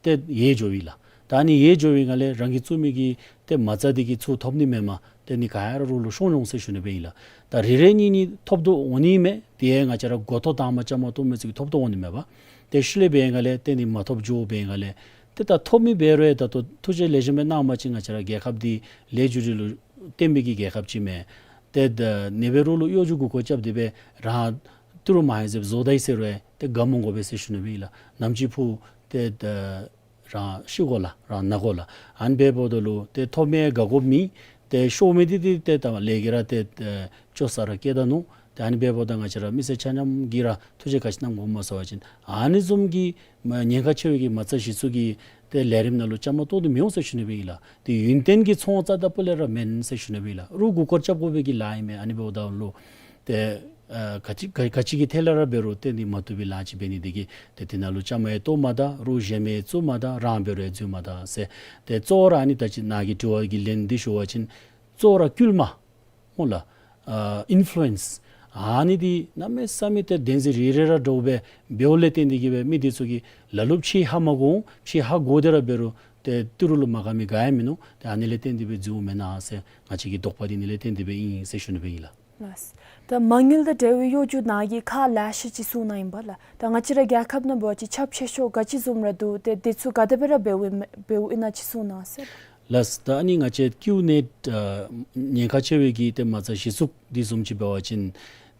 ཏེ་ཡལ་འགྱོཝ་ཨིན་ལགས། ད་ཨ་ནི་ཡལ་འགྱོཝ་ཨིན་སྒང་ལས་རང་གིས་བཙུགས་མི་གི་ཏེ་མ་རྩ་འདི་གིས་ཚུར་ཐོབ་ནི་མེན་པར་ ཏེ་ནི་ག་ཡ་ར་རོགས་ལུ་ཤོང་འོང་ཟེར་ཞུ་ནི་སྦེ་ཨིན་ལགས། ད་རེ་རེ་གཉིས་གཉིས་ཐོབ་དོ་འོང་ནི་མས། ཏེ་ང་བཅས་ར་འགོ་ཐོག་དང་པ་བཅའ་མར་གཏོགས་མི་ཚུ་གིས་ཐོབ་དོ་འོང་ནི་མས་པ། ཏེ་ཤུལ་ལས་འབད་བའི་སྒང་ལས་ཏེ་ནི་མ་ཐོབ་འགྱོ་བའི་སྒང་ལས་ཏེ་ད་ཐོབ་མི་འབད་རུང་ད་ལྟོ་ཐུགས་རྗེ་ལེགས་ཤོམ་སྦེ་གནང་བ་ཅིན་ང་བཅས་ར་རྒྱལ་ཁབ་འདི་ལས་རྒྱུ་འབྲས་ལུ་བརྟེན་པའི་གི་རྒྱལ་ཁབ་ཅིག་མས། ཏེ་ད་ཨ་ནི་སྦེ་རོགས་ལུ་གཡོ་སྒྱུ་མགུ་སྐོར་རྐྱབ་སྟེ་སྦེ་རང་ཏི་རུ་མ་ཡི་ཟེར་བཟོ་ད་ཡི་ཟེར་རུང་ཏེ་དགའ་མོ་དགོ་པས་ཟེར་ཞུ་ནི་སྦེ་ཨིན་ལགས། ནམ་ཅིག་ཕུ་ཏེ་ད་རང་ཤི་དགོ་ལགས། རང་ན་དགོ་ལགས། ཨ་ནི་འབདཝ་ད་ལུ་ཏེ་ཐོབ་མི་དགའ་དགོཔ་མེད། ཏེ་ཤོར་མི་འདི་འདི་ཏེ་ད་ལས་ཀྱིས་ར་ཏེ་ཨེ་སྐྱོ་ས་ར་སྐྱེ་ད་ནུག། ཏེ་ཨ་ནི་འབདཝ་ད་ང་བཅས་ར་མི་སེར་ཆ་མཉམ་གྱིས་ར་ཐུགས་རྗེ་ག་ཅི་གནང་དགོཔ་སྨོ་ཟེར་བ་ཅིན་ཨ་ནི་བཟུམ་གྱི་མ་ཉེན་ཁ་ཆེ་བའི་གི་མ་རྩ་གཞི་ཚུ་གི་ཏེ་ལས་རིམ་ནང་ལུ་བཅའ་མར་གཏོགས་ཏེ་མི་འོང་ཟེར་ཞུ་ནི་སྦེ་ཨིན་ལགས། ཏེ་ཡུན་བརྟན་གྱི་ཚོང་རྩ་དང་པོ་ལས་ར་མེན་ཟེར་ཞུ་ནི་སྦེ་ཨིན་ལགས། རོགས་མགུ་སྐོར་རྐྱབ་དགོ་པའི་གི་ལཱ་ཨིན་མས། ཨ་ནི་འབདཝ་ད་ལུ་ཏེ་ཨ་ག་ཅི་ག་ག་ཅི་གི་ཐད་ལས་ར་འབད་རུང་ཏེ་ནི་མ་བཏུབ་པའི་ལཱ་ཅིག་འབད་ནི་འདི་གིས་ཏེ་དེ་ནང་ལུ་བཅའ་མར་ཡང་གཏོགས་མ་ད། རོགས་གཞན་མི་བཙུགས་མ་ད། རང་འབད་རུང་ཡང་འཛུལ་མ་ད་ཟེར། ཏེ་གཙོ་བོ་ར་ཨ་ནི་ད་ཅི་ནཱ་གི་དྲི་བ་གི་ལན་འདི་ཞུ་བ་ཅིན་གཙོ་བོ་ར་བསྐུལ་མ་སྨོ་ལགས། ཨ་ཨིན་ཕུ་ལུ་ཨེནསི་ཨ་ནི་འདི་གནམ་མེད་ས་མེད་ཏེ་བདེན་ཚིག་རེ་རེ་ར་འདྲཝ་སྦེ་འབདཝ་ལས་བརྟེན་ཏེ་གིས་སྦེ་མི་འདི་ཚུ་གིས་ལ་ལུ་ཕྱི་ཧ་མ་གོ་འོང་། ཕྱི་ཧ་གོ་སྟེ་ར་འབད་རུང་ཏེ་ཏི་རུ་ལུ་མ་དགའ་མི་ག་ཡང་མིན་ནུག། ཏེ་ཨ་ནི་ལས་བརྟེན་ཏེ་སྦེ་འཛུལཝ་མེན་ན་ཟེར་ང་བཅས་ཀྱི་དོགས་པ་འདི་ཨ་ནི་ལས་བརྟེན་ཏེ་སྦེ་ཨིན་ཟེར་ཞུ་ནི་སྦེ་ཨིན་ལགས། ལགས། ད་མ་དངུལ་དང་འབྲེལ་བའི་གཡོ་སྒྱུ་ནཱ་གིས་ཁག་ལེ་ཤ་ཅིག་གསུངས་གནང་ཡི་པ་ལགས། ད་ང་བཅས་ར་རྒྱལ་ཁབ་ནང་འབད་བ་ཅིན་ཁྱབ་ཆེ་ཤོས་ག་ཅི་བཟུམ་ར་འདུག། ཏེ་དེ་ཚུ་ག་དེ་སྦེ་ར་འབདཝ་ཨིན་འབདཝ་ཨིན་ན་ཅིག་གསུངས་གནང་ཟེར། ལགས། ད་ཨ་ནི་ང་བཅས་ཀྱི་ནད་ཨ་ཉེན་ཁ་ཆེ་བའི་གི་ཏེ་མ་རྩ་གཞི་བཙུགས་འདི་བཟུམ་ཅིག་འབད་བ་ཅིན་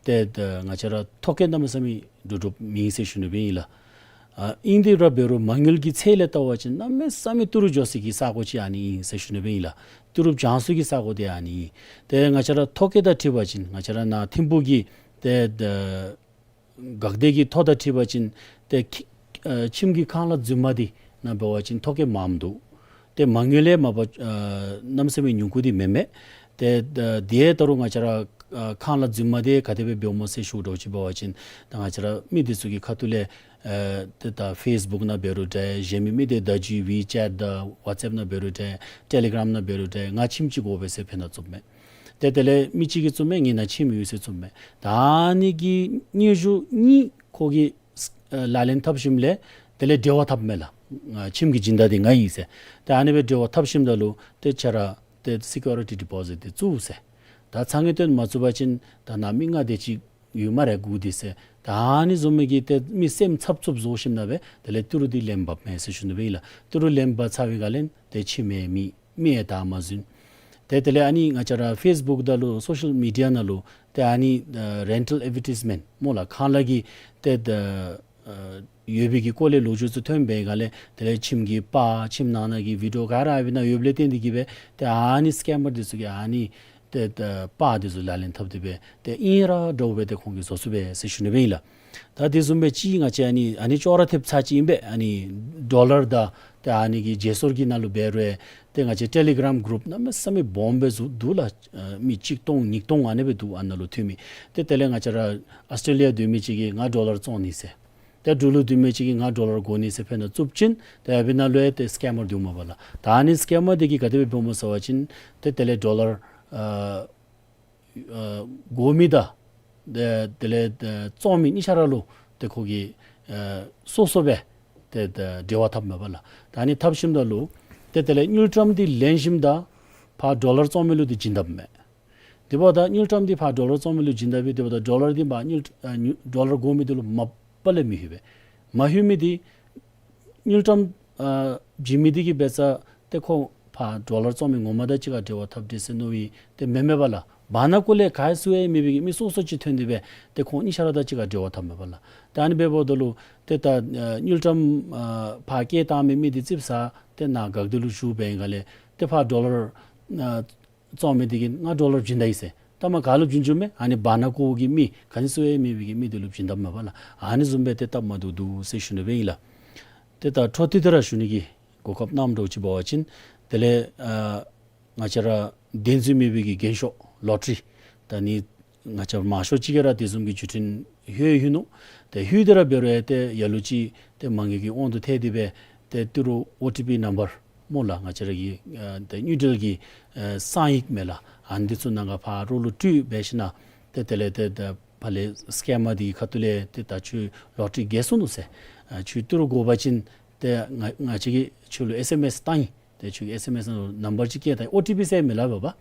ཏེ་ད་ང་བཅས་ར་ཐོ་བཀོད་གནམ་མེད་ས་མེད་འདྲོག་འདྲོགཔ་མེད་ཟེར་ཞུ་ནི་སྦེ་ཨིན་ལགས། ཨ་ཨིན་ཏེ་ར་འབད་རུང་མ་དངུལ་གྱི་ཚད་ལས་བལྟ་བ་ཅིན་གནམ་མེད་ས་མེད་ཏི་རུ་འགྱོ་སའི་གི་ས་གོ་ཅིག་ཨ་ནི་ཨིན་ཟེར་ཞུ་ནི་སྦེ་ཨིན་ལགས། ཏི་རུ་བྱང་སའི་གི་ས་གོ་འདི་ཨ་ནི་ཨིན། ཏེ་ང་བཅས་ར་ཐོ་བཀོད་དང་འཁྲིལ་བ་ཅིན་ང་བཅས་ར་ནཱ་ཐིམ་ཕུག་གི་ཏེ་ད་འགག་སྡེ་གི་ཐོ་དང་འཁྲིལ་བ་ཅིན་ཏེ་ཁྱི་ཨ་ཁྱིམ་གྱི་ཁང་གླ་རྫུན་མ་འདི་ནང་འབད་བ་ཅིན་ཐོ་བཀོད་མངམ་འདུག། ཏེ་མ་དངུལ་ལས་མ་པ་ཨ་གནམ་མེད་ས་མེད་ཉུང་ཀུ་འདི་མེན་མས། ཏེ་ད་དེ་ད་རུང་ང་བཅས་ར་ཨ་ཁང་གླ་རྫུན་མ་འདི་ག་དེ་སྦེ་འབདཝ་སྨོ་ཟེར་ཞུ་དོ་ཅིག་འབད་བ་ཅིན་ད་ང་བཅས་ར་མི་འདི་ཚུ་གི་ཁ་ཐུག་ལས་ཨེ་ཏེ་ད་ཕེསི་བུཀ་ནང་འབད་རུང་འདྲ། གཞན་མི་མི་སྡེ་བརྡ་བརྒྱུད་ཝི་ཅེཊ་དང་ཝཊས་ཨེཔ་ནང་འབད་རུང་འདྲ། ཊེ་ལི་གརམ་ནང་འབད་རུང་འདྲ། ང་ཁྱིམ་ཅིག་དགོ་པས་ཟེར་ཕེབས་ནང་བཙུགསཔ་མས། ཏེ་དེ་ལས་མི་གཅིག་གིས་བཙུགསཔ་མས། ངེའི་ནང་ཁྱིམ་ཡོད་ཟེར་བཙུགསཔ་མས། ད་ཨ་ནི་གི་སྙན་ཞུ་གཉིས་ཁོ་གིས་ཨེ་ལག་ལེན་འཐབ་ཞིནམ་ལས་དེ་ལས་འབྲེལ་བ་འཐབ་མས་ལགས། ཨ་ཁྱིམ་གྱི་སྦྱིན་བདག་འདི་ང་ཨིན་ཟེར། ད་ཨ་ནི་སྦེ་འབྲེལ་བ་འཐབ་ཞིནམ་ད་ལུ་ཏེ་ཁྱོད་ར་ཏེ་སི་ཀིའུ་རི་ཊི་ཌི་པོ་ཟིཊ་འདི་བཙུགས་ཟེར། ད་ཚ་ངེས་བརྟན་མ་བཙུགས་པ་ཅིན་ད་ནཱ་མི་ལྔ་དེ་ཅིག་ཡོད་སྨ་རེ་དགོ་འདི་ཟེར། ད་ཨ་ནི་བཟུམ་མའི་གི་ཏེ་མི་སེམས་འཚབ་འཚུབ་བཟོ་ཞིནམ་ལས་སྦེ་དེ་ལས་ཏི་རུ་འདི་ལེན་འབགཔ་མས་ཟེར་ཞུ་ནི་སྦེ་ཨིན་ལགས། ཏི་རུ་ལེན་འབག་ཚར་བའི་སྒང་ལས་ཏེ་ཁྱིམ་ཡང་མེད། མི་ཡང་བདའ་མ་ཟུན། ཏེ་དེ་ལས་ཨ་ནི་ང་བཅས་ར་ཕེསི་བུཀ་དང་ལུ་སོ་ཤལ་མི་ཌི་ཡ་ནང་ལུ་ཏེ་ཨ་ནི་ཨ་རེན་ཊལ་ཨེཌ་ཝར་ཊའིཛ་མེནཊ་སྨོ་ལགས། ཁང་གླ་གི་ཏེ་ད་ཨ་ཡོད་པའི་གི་སྐོར་ལས་ལོ་རྒྱུས་ཚུ་ཐོན་པའི་སྒང་ལས་དེ་ལས་ཁྱིམ་གྱི་པར་ཁྱིམ་ནང་ན་གི་བི་ཌི་ཡོ་ག་ར་ཨ་ནི་ནང་ཡོདཔ་ལས་བརྟེན་ཏེ་གིས་སྦེ་ཏེ་ཨ་ནི་སི་ཀེམ་མར་འདི་ཚུ་གིས་ཨ་ནི་ཏེ་ད་པར་འདི་ཚུ་ལག་ལེན་འཐབ་སྟེ་སྦེ་ཏེ་ཨིན་ར་འདྲཝ་སྦེ་ཏེ་ཁོང་གིས་བཟོ་ཚུགས་པས་ཟེར་ཞུ་ནི་སྦེ་ཨིན་ལགས། ད་དེ་བཟུམ་སྦེ་ཅིག་ང་བཅས་ཨ་ནི་ཨ་ནི་ཅོག་ར་འཐདཔ་ཚར་ཅིག་ཨིན་པས། ཨ་ནི་ཌོ་ལར་དང་ཏེ་ཨ་ནི་གི་བརྗེ་སོར་གྱི་ནང་ལུ་འབད་རུང་ཏེ་ང་བཅས་ཊེ་ལི་གརམ་གུ་རུཔ་གནམ་མེད་ས་མེད་སྦོམ་སྦེ་བཙུགས་འདུག་ལགས། ཨ་མི་གཅིག་སྟོང་ཉིས་སྟོང་ཨ་ནི་སྦེ་འདུག། ཨ་ནཱ་ལུ་འཐུས་མི་ཏེ་དེ་ལས་ང་བཅས་ར་ཨཱོས་ཊེ་ལི་ཡ་སྡོད་མི་ཅིག་གིས་ང་ཌོ་ལར་བཙོང་ནི་ཟེར། ཏེ་འབྲུག་ལུ་སྡོད་མི་ཅིག་གིས་ང་ཌོ་ལར་དགོ་ནི་ཟེར་ཕེབས་ནང་བཙུགས་ཞིནམ་ཏེ་ཨ་ཕི་ནང་ལུ་ཡང་ཏེ་སི་ཀེམ་མར་འདུག་མས་པ་ལགས། ད་ཨ་ནི་སི་ཀེམ་མར་འདི་གིས་ག་དེ་སྦེ་འབདཝ་སྨོ་ཟེར་བ་ཅིན་ཏེ་དེ་ལས་ཌོ་ལར་ཨ་ཨ་དགོ་མི་དང་ཏེ་དེ་ལས་ཨ་བཙོང་མི་གཉིས་ཆ་ར་ལུ་ཏེ་ཁོ་གིས་ཨ་སོ་སོ་སྦེ་ཏེ་ད་འབྲེལ་བ་འཐབ་མས་པ་ལགས། ད་ཨ་ནི་འཐབ་ཞིནམ་ད་ལུ་ཏེ་དེ་ལས་དངུལ་ཀྲམ་འདི་ལེན་ཞིནམ་ད་ཕར་ཌོ་ལར་བཙོང་མི་ལུ་འདི་བྱིན་དཔ་མས། དེ་འབདཝ་ད་དངུལ་ཀྲམ་འདི་ཕར་ཌོ་ལར་བཙོང་མི་ལུ་བྱིན་དཔ་སྦེ་དེ་འབདཝ་ད་ཌོ་ལར་འདི་ཕར་དངུལ་ཨ་དངུལ་ཌོ་ལར་དགོ་མི་འདི་ལུ་མ་པ་ལས་མི་ལྷོད་པས། མ་ལྷོད་མི་འདི་དངུལ་ཀྲམ་ཨ་བྱིན་མི་འདི་གིས་འབད་ས་ཏེ་ཁོ་ཕར་ཌོ་ལར་བཙོང་མི་ངོ་མ་དང་གཅིག་ཁར་འབྲེལ་བ་འཐབ་སྟེ་ཟེར་མནོ་བའི་ཏེ་མེན་མས་པ་ལགས། བར་ན་ཀོ་ལས་ག་ཡང་སུ་ཡང་མེད་པའི་གི་མི་སོ་སོ་ཅིག་ཐོན་ཏེ་སྦེ་ཏེ་ཁོང་གཉིས་ཆ་ར་དང་གཅིག་ཁར་འབྲེལ་བ་འཐབ་མས་པ་ལགས། ཏེ་ཨ་ནི་འབདཝ་ད་ལུ་ཏེ་ད་ཨ་དངུལ་ཀྲམ་ཨ་ཕར་བསྐྱལ་བཏང་མི་མི་འདི་ཙིགཔ་ཟ་ཏེ་ནཱ་འགག་སྡེ་ལུ་བཞུགས་པའི་སྒང་ལས་ཏེ་ཕར་ཌོ་ལར་ཨ་བཙོང་མི་འདི་གིས་ང་ཌོ་ལར་བྱིན་ད་ཡི་ཟེར། ད་མ་ག་ལུ་བྱིན་བྱིནམ་མས། ཨ་ནི་བར་ན་ཀོ་གི་མི་ག་ནི་སུ་ཡང་མེད་པའི་གི་མི་འདི་ལུ་བྱིན་དཔ་མས་པ་ལགས། ཨ་ནི་བཟུམ་སྦེ་ཏེ་སྟབས་མ་བདེཝ་འདུག་ཟེར་ཞུ་ནི་སྦེ་ཨིན་ལགས། ཏེ་ད་འཕྲོ་མཐུད་དེ་ར་ཞུ་ནི་གི་གོ་སྐབས་གནངམ་འདྲཝ་ཅིག་འབད་བ་ཅིན་དེ་ལས་ཨ་ང་བཅས་ར་བདེན་རྫུན་མེད་པའི་གི་རྒྱན་ཤོག་ལོ་ཊ་རི་ད་ནི་ང་བཅས་མང་ཤོས་ཅིག་གིས་ར་དེ་བཟུམ་གྱི་བརྒྱུད་འཕྲིན་ལྷོད་ལྷོད་ནུག། ཏེ་ལྷོད་དེ་ར་འབད་རུང་ཡང་ཏེ་ལ་ལུ་ཅིག་ཏེ་མ་དངུལ་གྱི་དབང་དུ་ཐལ་ཏེ་སྦེ་ཏེ་ཏི་རུ་ཨོ་ཊི་པི་ནམ་བར་སྨོ་ལགས། ང་བཅས་ར་གི་ཨ་ཏེ་དངུལ་འབྲེལ་གྱི་ཨ་གསང་ཡིག་མས་ལགས། ཨ་ནི་འདི་ཚུ་ནང་ག་ཕར་རོགས་ལུ་སྤྲོད་འབད་ཞིན་ན་ཏེ་དེ་ལས་ཏེ་ད་ཕར་ལས་སི་ཀེམ་མར་འདི་གི་ཁ་ཐུག་ལས་ཏེ་ད་ཁྱོད་ལོ་ཊ་རི་རྒྱལ་སོ་ནུག་ཟེར། ཨ་ཁྱོད་ཏི་རུ་དགོ་པ་ཅིན་ཏེ་ང་ང་བཅས་ཀྱིས་ཁྱོད་ལུ་ཨེསི་ཨེམ་ཨེསི་བཏང་ཡི། ཏེ་ཁྱོད་ཀྱི་ཨེསི་ཨེམ་ཨེསི་ནང་ལུ་ནམ་བར་ཅིག་བསྐྱལ་ད་ཡི། ཨོ་ཊི་པི་ཟེར་མི་སླབ་པས་པ།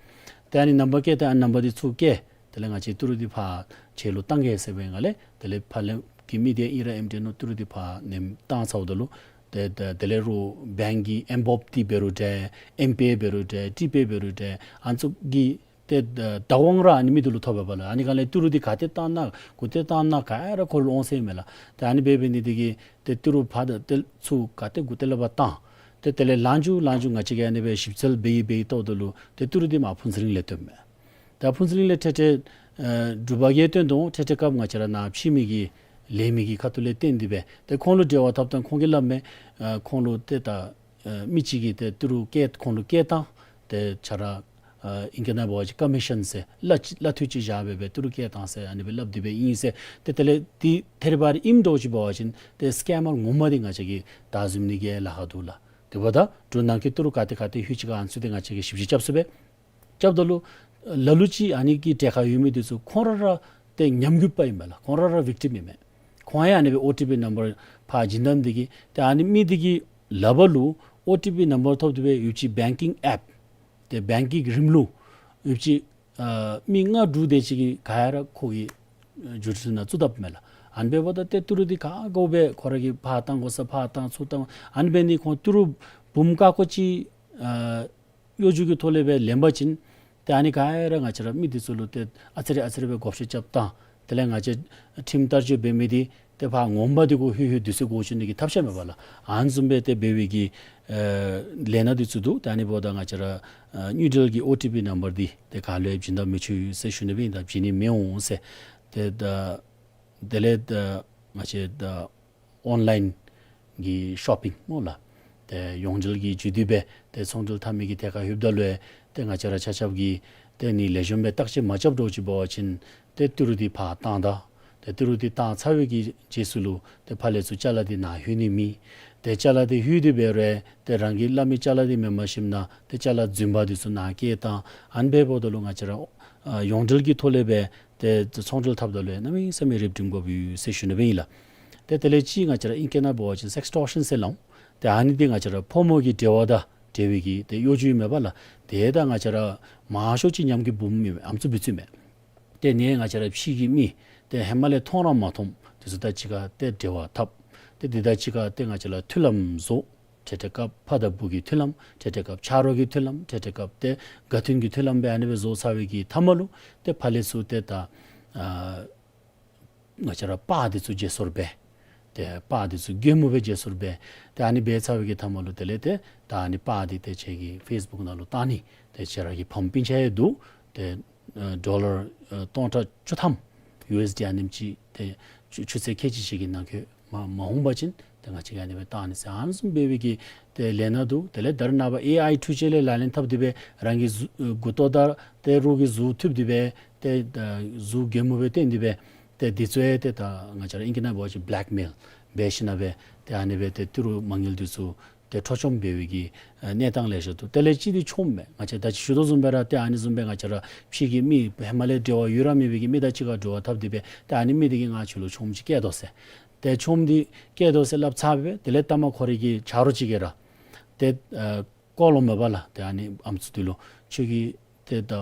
ཏེ་ཨ་ནི་ནམ་བར་བཀལ་ཏེ་ཨ་ནི་ནམ་བར་འདི་ཚུར་བཀལ། དེ་ལས་ང་བཅས་ཏི་རུ་འདི་ཕར་ཁྱེད་ལུ་བཏང་གེ་ཟེར་བའི་སྒང་ལས་དེ་ལས་ཕར་ལས་ཀྱི་མི་འདི་ཨིན་ར་ཨིནམ་འདྲས་མནོ་ཏི་རུ་འདི་ཕར་ནེམ་བཏང་ཚརཝ་ད་ལུ་ཏེ་ཏེ་དེ་ལས་རུང་བེངཀ་གི་ཨེམ་བོབ་འདི་འབད་རུང་འདྲ་ཨེམ་པེ་འབད་རུང་འདྲ་ཊི་པེ་འབད་རུང་འདྲ་ཨ་ནི་ཚུ་གི་ཏེ་བདག་དབང་ར་ཨ་ནི་མི་འདི་ལུ་ཐོབ་པས་པ་ལགས། ཨ་ནི་སྒང་ལས་ཏི་རུ་འདི་ག་ཏེ་བཏང་ན་གུ་ཏེ་བཏང་ན་ག་ར་ཁོ་ལུ་འོང་ཟེར་མས་ལགས། ཏེ་ཨ་ནི་འབད་འབད་ནི་འདི་གིས་ཏེ་ཏི་རུ་ཕར་དང་ཏེ་ཚུར་ག་ཏེ་གུ་ཏེ་ལས་ཕར་བཏང་། ཏེ་དེ་ལས་ལངས་བཅུག་ལངས་བཅུག་ང་བཅས་ཀྱིས་ཨ་ནི་སྦེ་ཞིབ་འཚོལ་འབད་ཡི་འབད་ཡི་ལྟཝ་ད་ལུ་ཏེ་ཏི་རུ་འདི་མར་ཕུན་ཚོགས་གླིང་ལས་བཏོན་མས། ད་ཕུན་ཚོགས་གླིང་ལས་ཐེངས་ཐེངས་ཨ་འབྲུག་པ་གིས་བཏོན་དོ། ཐེངས་ཐེངས་སྐབས་ང་བཅས་ར་ནཱ་ཕྱི་མི་གི་ལས་མི་གི་ཁ་ཐུག་ལས་བཏོན་ཏེ་སྦེ་ཏེ་ཁོང་ལུ་འབྲེལ་བ་འཐབ་ད་ཁོང་གིས་སླབ་མས། ཨ་ཁོང་ལུ་ཏེ་ད་ཨ་མི་གཅིག་གིས་ཏེ་ཏི་རུ་བཀལ་ཁོང་ལུ་བཀལ་བཏང་། ཏེ་ཁྱོད་ར་ཨ་ཨིང་སྐད་ནང་འབད་བ་ཅིན་ཀོ་མི་ཤཱན་ཟེར་གླ་གླ་འཐུས་ཅིག་བཞག་སྦེ་སྦེ་ཏི་རུ་བཀལ་བཏང་ཟེར་ཨ་ནི་སྦེ་སླབ་སྟེ་སྦེ་ཨིན་ཟེར། ཏེ་དེ་ལས་འདི་ཐད་རི་བ་རི་ཨིནམ་འདྲཝ་ཅིག་འབད་བ་ཅིན་ཏེ་སི་ཀེམ་མར་ངོ་མ་འདི་ང་བཅས་ཀྱིས་བདའ་ཟུན་ནི་གི་ལཱ་ཁག་འདུག་ལགས། དེ་འབདཝ་ད་འབྲུག་ནང་གི་ཏི་རུ་ག་ཏེ་ག་ཏེ་ལྷོད་ཅི་ག་ཨ་ནི་ཚུ་འདི་ང་བཅས་ཀྱིས་ཞིབ་དཔྱད་རྐྱབ་ཚུགས་པས། རྐྱབ་ད་ལུ་ལ་ལུ་ཅིག་ཨ་ནི་གི་གྲལ་ཁར་ཡོད་མི་འདི་ཚུ་ཁོང་ར་ར་ཏེ་ཉམས་རྒུད་པ་ཨིན་མས་ལགས། ཁོང་ར་ར་ཝིག་ཊིམ་ཨིན་མས། ཁོང་ཡང་ཨ་ནི་སྦེ་ཨོ་ཊི་པི་ནམ་བར་ཕར་བྱིན་ད་ནི་འདི་གིས་ཏེ་ཨ་ནི་མི་འདི་གི་ལག་པར་ལུ་ཨོ་ཊི་པི་ནམ་བར་ཐོབ་སྟེ་སྦེ་ཡོདཔ་ཅིག་བེངཀ་གི་ཨེཔ་ཏེ་བེངཀ་གི་རིམ་ལུགས་ཡོདཔ་ཅིག་ཨ་མི་ལྔ་དྲུག་དེ་ཅིག་གིས་ག་ར་ཁོ་གི་ཨ་བརྒྱུད་འཕྲིན་ནང་བཙུགས་དཔ་མས་ལགས། ཨ་ནི་འབདཝ་ད་ཏེ་ཏི་རུ་འདི་ག་དགོ་པའི་ཁོ་ར་གིས་ཕར་བཏང་དགོ་ས་ཕར་བཏང་ཚུར་བཏང་ཨ་ནི་འབད་ནི་ཁོང་ཏི་རུ་འབུམ་ཀ་ཀོ་ཅིག་ཨ་གཡོ་སྒྱུ་གི་ཐོག་ལས་སྦེ་ལེན་པ་ཅིན་ཏེ་ཨ་ནི་ག་ར་ང་བཅས་ར་མི་འདི་ཚུ་ལུ་ཏེ་ཨ་ཙི་རེ་ཨ་ཙི་རེ་སྦེ་བགོ་བཤའ་རྐྱབ་བཏང་། དེ་ལས་ང་བཅས་ཁྲིམས་བསྟར་སྤྱོད་འབད་མི་འདི་ཏེ་ཕར་ངོ་མ་འདི་གུ་ལྷོད་ལྷོད་སྡོད་ས་དགོ་བཅུག་ནི་གི་ཐབས་ཤེས་མས་པ་ལགས། ཨ་ནི་བཟུམ་སྦེ་ཏེ་འབད་བའི་གི་ཨ་ལས་སྣ་འདི་ཚུ་འདུག། ཏེ་ཨ་ནི་འབདཝ་ད་ང་བཅས་ར་ཨ་ནིའུ་ཌེལ་ལི་གི་ཨོ་ཊི་པི་ནམ་བར་འདི་ཏེ་ག་ལུ་ཡང་བྱིན་ད་མི་ཆོག་ཡོད་ཟེར་ཞུ་ནི་སྦེ་ཨིན། ད་བྱིན་ནི་མི་འོང་ཟེར། ཏེ་ད་དེ་ལས་ད་ང་བཅས་ད་ཨོན་ལའིན་གི་ཤོ་པིང་སྨོ་ལགས། ཏེ་ཡོངས་འབྲེལ་གྱི་བརྒྱུད་དེ་སྦེ་ཏེ་ཚོང་འབྲེལ་འཐབ་མི་གི་ཐད་ཁར་ལྷོདཔ་ད་ལུ་ཏེ་ང་བཅས་ར་ཆ་ཁྱབ་ཀྱིས་ཏེ་ཨ་ནི་ལེགས་ཤོམ་སྦེ་བརྟག་དཔྱད་མ་རྐྱབ་འདྲཝ་ཅིག་འབད་བ་ཅིན་ཏེ་ཏི་རུ་འདི་ཕར་བཏང་ད། ཏེ་ཏི་རུ་འདི་བཏང་ཚར་བའི་གི་རྗེས་སུ་ལུ་ཏེ་ཕར་ལས་ཚུར་ཅ་ལ་འདི་ནཱ་ལྷོད་ནི་མེད། ཏེ་ཅ་ལ་འདི་ལྷོད་དེ་འབད་རུང་ཏེ་རང་གིས་སླབ་མི་ཅ་ལ་འདི་མེན་པར་ཞིནམ་ན་ཏེ་ཅ་ལ་རྫུན་པ་འདི་ཚུ་ནཱ་བཀལ་བཏང་། ཨ་ནི་འབདཝ་ད་ལུ་ང་བཅས་ར་ཨ་ཡོངས་འབྲེལ་གྱི་ཐོག་ལས་སྦེ་ཏེ་ཚོང་འབྲེལ་འཐབ་ད་ལུ་གནམ་མེད་ས་མེད་རིགཔ་སྒྲིམ་དགོཔ་ཡོད་ཟེར་ཞུ་ནི་སྦེ་ཨིན་ལགས། ཏེ་དེ་ལས་ཅིག་ང་བཅས་ར་ཨིང་སྐད་ནང་འབད་བ་ཅིན་སེགས་ཊོར་ཤཱན་ཟེར་སླབ་འོང་། ཏེ་ཨ་ནི་འདི་ང་བཅས་ར་ཕོ་མོ་གི་འབྲེལ་བ་དང་འབྲེལ་བའི་གི་ཏེ་གཡོ་སྒྱུ་ཨིན་མས་པ་ལགས། ཏེ་ད་ང་བཅས་ར་མང་ཤོས་ཅིག་ཉམས་རྒུད་འབུམ་ཨིན་མས། ཨ་ནི་ཚུ་འབད་ཚུགས་མས། ཏེ་ཨ་ནི་ང་བཅས་ར་ཕྱི་གི་མི་ཏེ་ཧེ་མ་ལས་མཐོང་ར་མ་མཐོངམ་འདི་ཚུ་དང་གཅིག་ཁར་ཏེ་འབྲེལ་བ་འཐབ། ཏེ་འདི་དང་གཅིག་ཁར་ཏེ་ང་བཅས་ར་མཐུན་ལམ་བཟོ། ཐེངས་ཐེངས་སྐབས་ཕ་དང་བུ་གི་མཐུན་ལམ། ཐེངས་ཐེངས་སྐབས་ཆ་རོགས་ཀྱི་མཐུན་ལམ། ཐེངས་ཐེངས་སྐབས་ཏེ་དགའ་མཐུན་གྱི་མཐུན་ལམ་སྦེ་ཨ་ནི་སྦེ་བཟོ་ཚར་བའི་གི་མཐའ་མ་ལུ་ཏེ་ཕར་ལས་ཚུར་ཏེ་ད་ཨ་ང་བཅས་ར་པར་འདི་ཚུ་བརྗེ་སོར་འབད། ཏེ་པར་འདི་ཚུ་གད་མོ་སྦེ་བརྗེ་སོར་འབད། ཏེ་ཨ་ནི་འབད་ཚར་བའི་གི་མཐའ་མ་ལུ་དེ་ལས་ཏེ་ད་ཨ་ནི་པར་འདི་ཏེ་ཁྱེད་ཀྱི་ཕེསི་བུཀ་ནང་ལུ་བཏང་ནི། ཏེ་ཁྱེད་ར་གི་ཕམ་སྤུན་ཆ་ཡང་འདུག། ཏེ་ཨ་ཌོ་ལར་ཨ་སྟོང་ཕྲག་བཅུ་ཐམ་ཡུ་ཨེསི་ཌི་ཨ་ནེམ་ཅིག་ཏེ་ཆུ་ཆུ་ཚོད་ཁལ་གཅིག་ཅིག་གི་ནང་འཁོད་མ་མ་འོང་པ་ཅིན་ཏེ་ང་བཅས་ཀྱིས་ཨ་ནི་སྦེ་བཏང་ནི་ཟེར། ཨ་ནི་བཟུམ་འབད་བའི་གི་ཏེ་ལས་སྣ་འདུག། དེ་ལས་ད་རེས་ནངས་པ་ཨེ་ཨའི་འཕྲུལ་ཆས་ལས་ལག་ལེན་འཐབ་སྟེ་སྦེ་རང་གི་གཟུགས་ཨ་མགུ་ཏོ་དང་ཏེ་རོགས་ཀྱི་གཟུགས་འཐུ་སྟེ་སྦེ་ཏེ་ད་གཟུགས་གད་མོ་སྦེ་སྟོན་ཏེ་སྦེ་ཏེ་འདི་ཚུ་ཡང་ཏེ་ད་ང་བཅས་ར་ཨིང་སྐད་ནང་འབད་བ་ཅིན་བེ་ལེཀ་མེལ་འབད་ཞིནམ་ལས་སྦེ་ཏེ་ཨ་ནི་སྦེ་ཏེ་ཏི་རུ་མ་དངུལ་འདི་ཚུ་ཏེ་འཕྲོག་བཅོམ་འབད་བའི་གི་ཨ་གནས་སྟངས་ལེ་ཤ་འདུག། དེ་ལས་གཅིག་འདི་ཆོམ་མས། ང་བཅས་ད་ཅི་ཞུ་དོ་བཟུམ་སྦེ་ར་ཏེ་ཨ་ནི་བཟུམ་སྦེ་ང་བཅས་ར་ཕྱི་གི་མི་ཧེ་མ་ལས་འབྲེལ་བ་ཡོད་ར་མེད་པའི་གི་མི་དང་གཅིག་ཁར་འབྲེལ་བ་འཐབ་སྟེ་སྦེ་ཏེ་ཨ་ནི་མི་འདི་གིས་ང་ཁྱོད་ལུ་ཆོམ་ཅིག་བཀལ་དོ་ཟེར། ཏེ་ཆོམ་འདི་བཀལ་དོ་ཟེར་སླབ་ཚར་སྦེ་དེ་ལས་ལྟ་མ་ཁོ་རའི་གི་ཆ་རོགས་ཅིག་གིས་ར་ཏེ་ཨ་ཀོ་ལོ་མེད་པ་ལགས། ཏེ་ཨ་ནི་ཨམ་སྲུ་འདི་ལུ་ཁྱོད་ཀྱི་ཏེ་ད་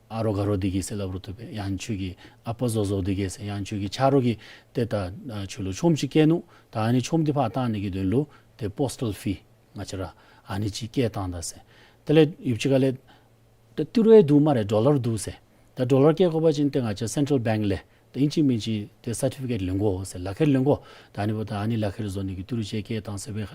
ཨ་རོགས་དགའ་རོགས་འདི་གིས་ཟེར་སླབ་རུང་བཏུབ་པས། ཡང་ཁྱོད་ཀྱི་ཨ་པ་བཟོ་བཟོཝ་འདི་གིས་ཟེར། ཡང་ཁྱོད་ཀྱི་ཆ་རོགས་ཀྱིས་ཏེ་ད་ཨ་ཁྱོད་ལུ་ཆོམ་ཅིག་བཀལ་ནུག། ད་ཨ་ནི་ཆོམ་འདི་ཕར་བཏང་ནི་གི་དོན་ལུ་ཏེ་པོསི་ཊལ་ཕི་ང་བཅས་ར་ཨ་ནི་ཅིག་བཀལ་བཏང་ད་ཟེར། དེ་ལས་ཡུདཔ་ཅིག་ཁ་ལས་ཏེ་ཏི་རུ་ཡང་འདུག་སྨ་རེ། ཌོ་ལར་འདུག་ཟེར། ད་ཌོ་ལར་བཀལ་དགོ་པ་ཅིན་ཏེ་ང་བཅས་སེན་ཊལ་བེངཀ་ལས་ཏེ་ཨིན་ཅི་མིན་ཅི་ཏེ་སར་ཊི་ཕི་ཀེཊ་ལེན་དགོ་ཟེར། ལག་ཁྱེར་ལེན་དགོ། ད་ཨ་ནི་འབདཝ་ད་ཨ་ནི་ལག་ཁྱེར་བཟོ་ནི་གི་ཏི་རུ་ཅིག་བཀལ་བཏང་ཟེར་བའི་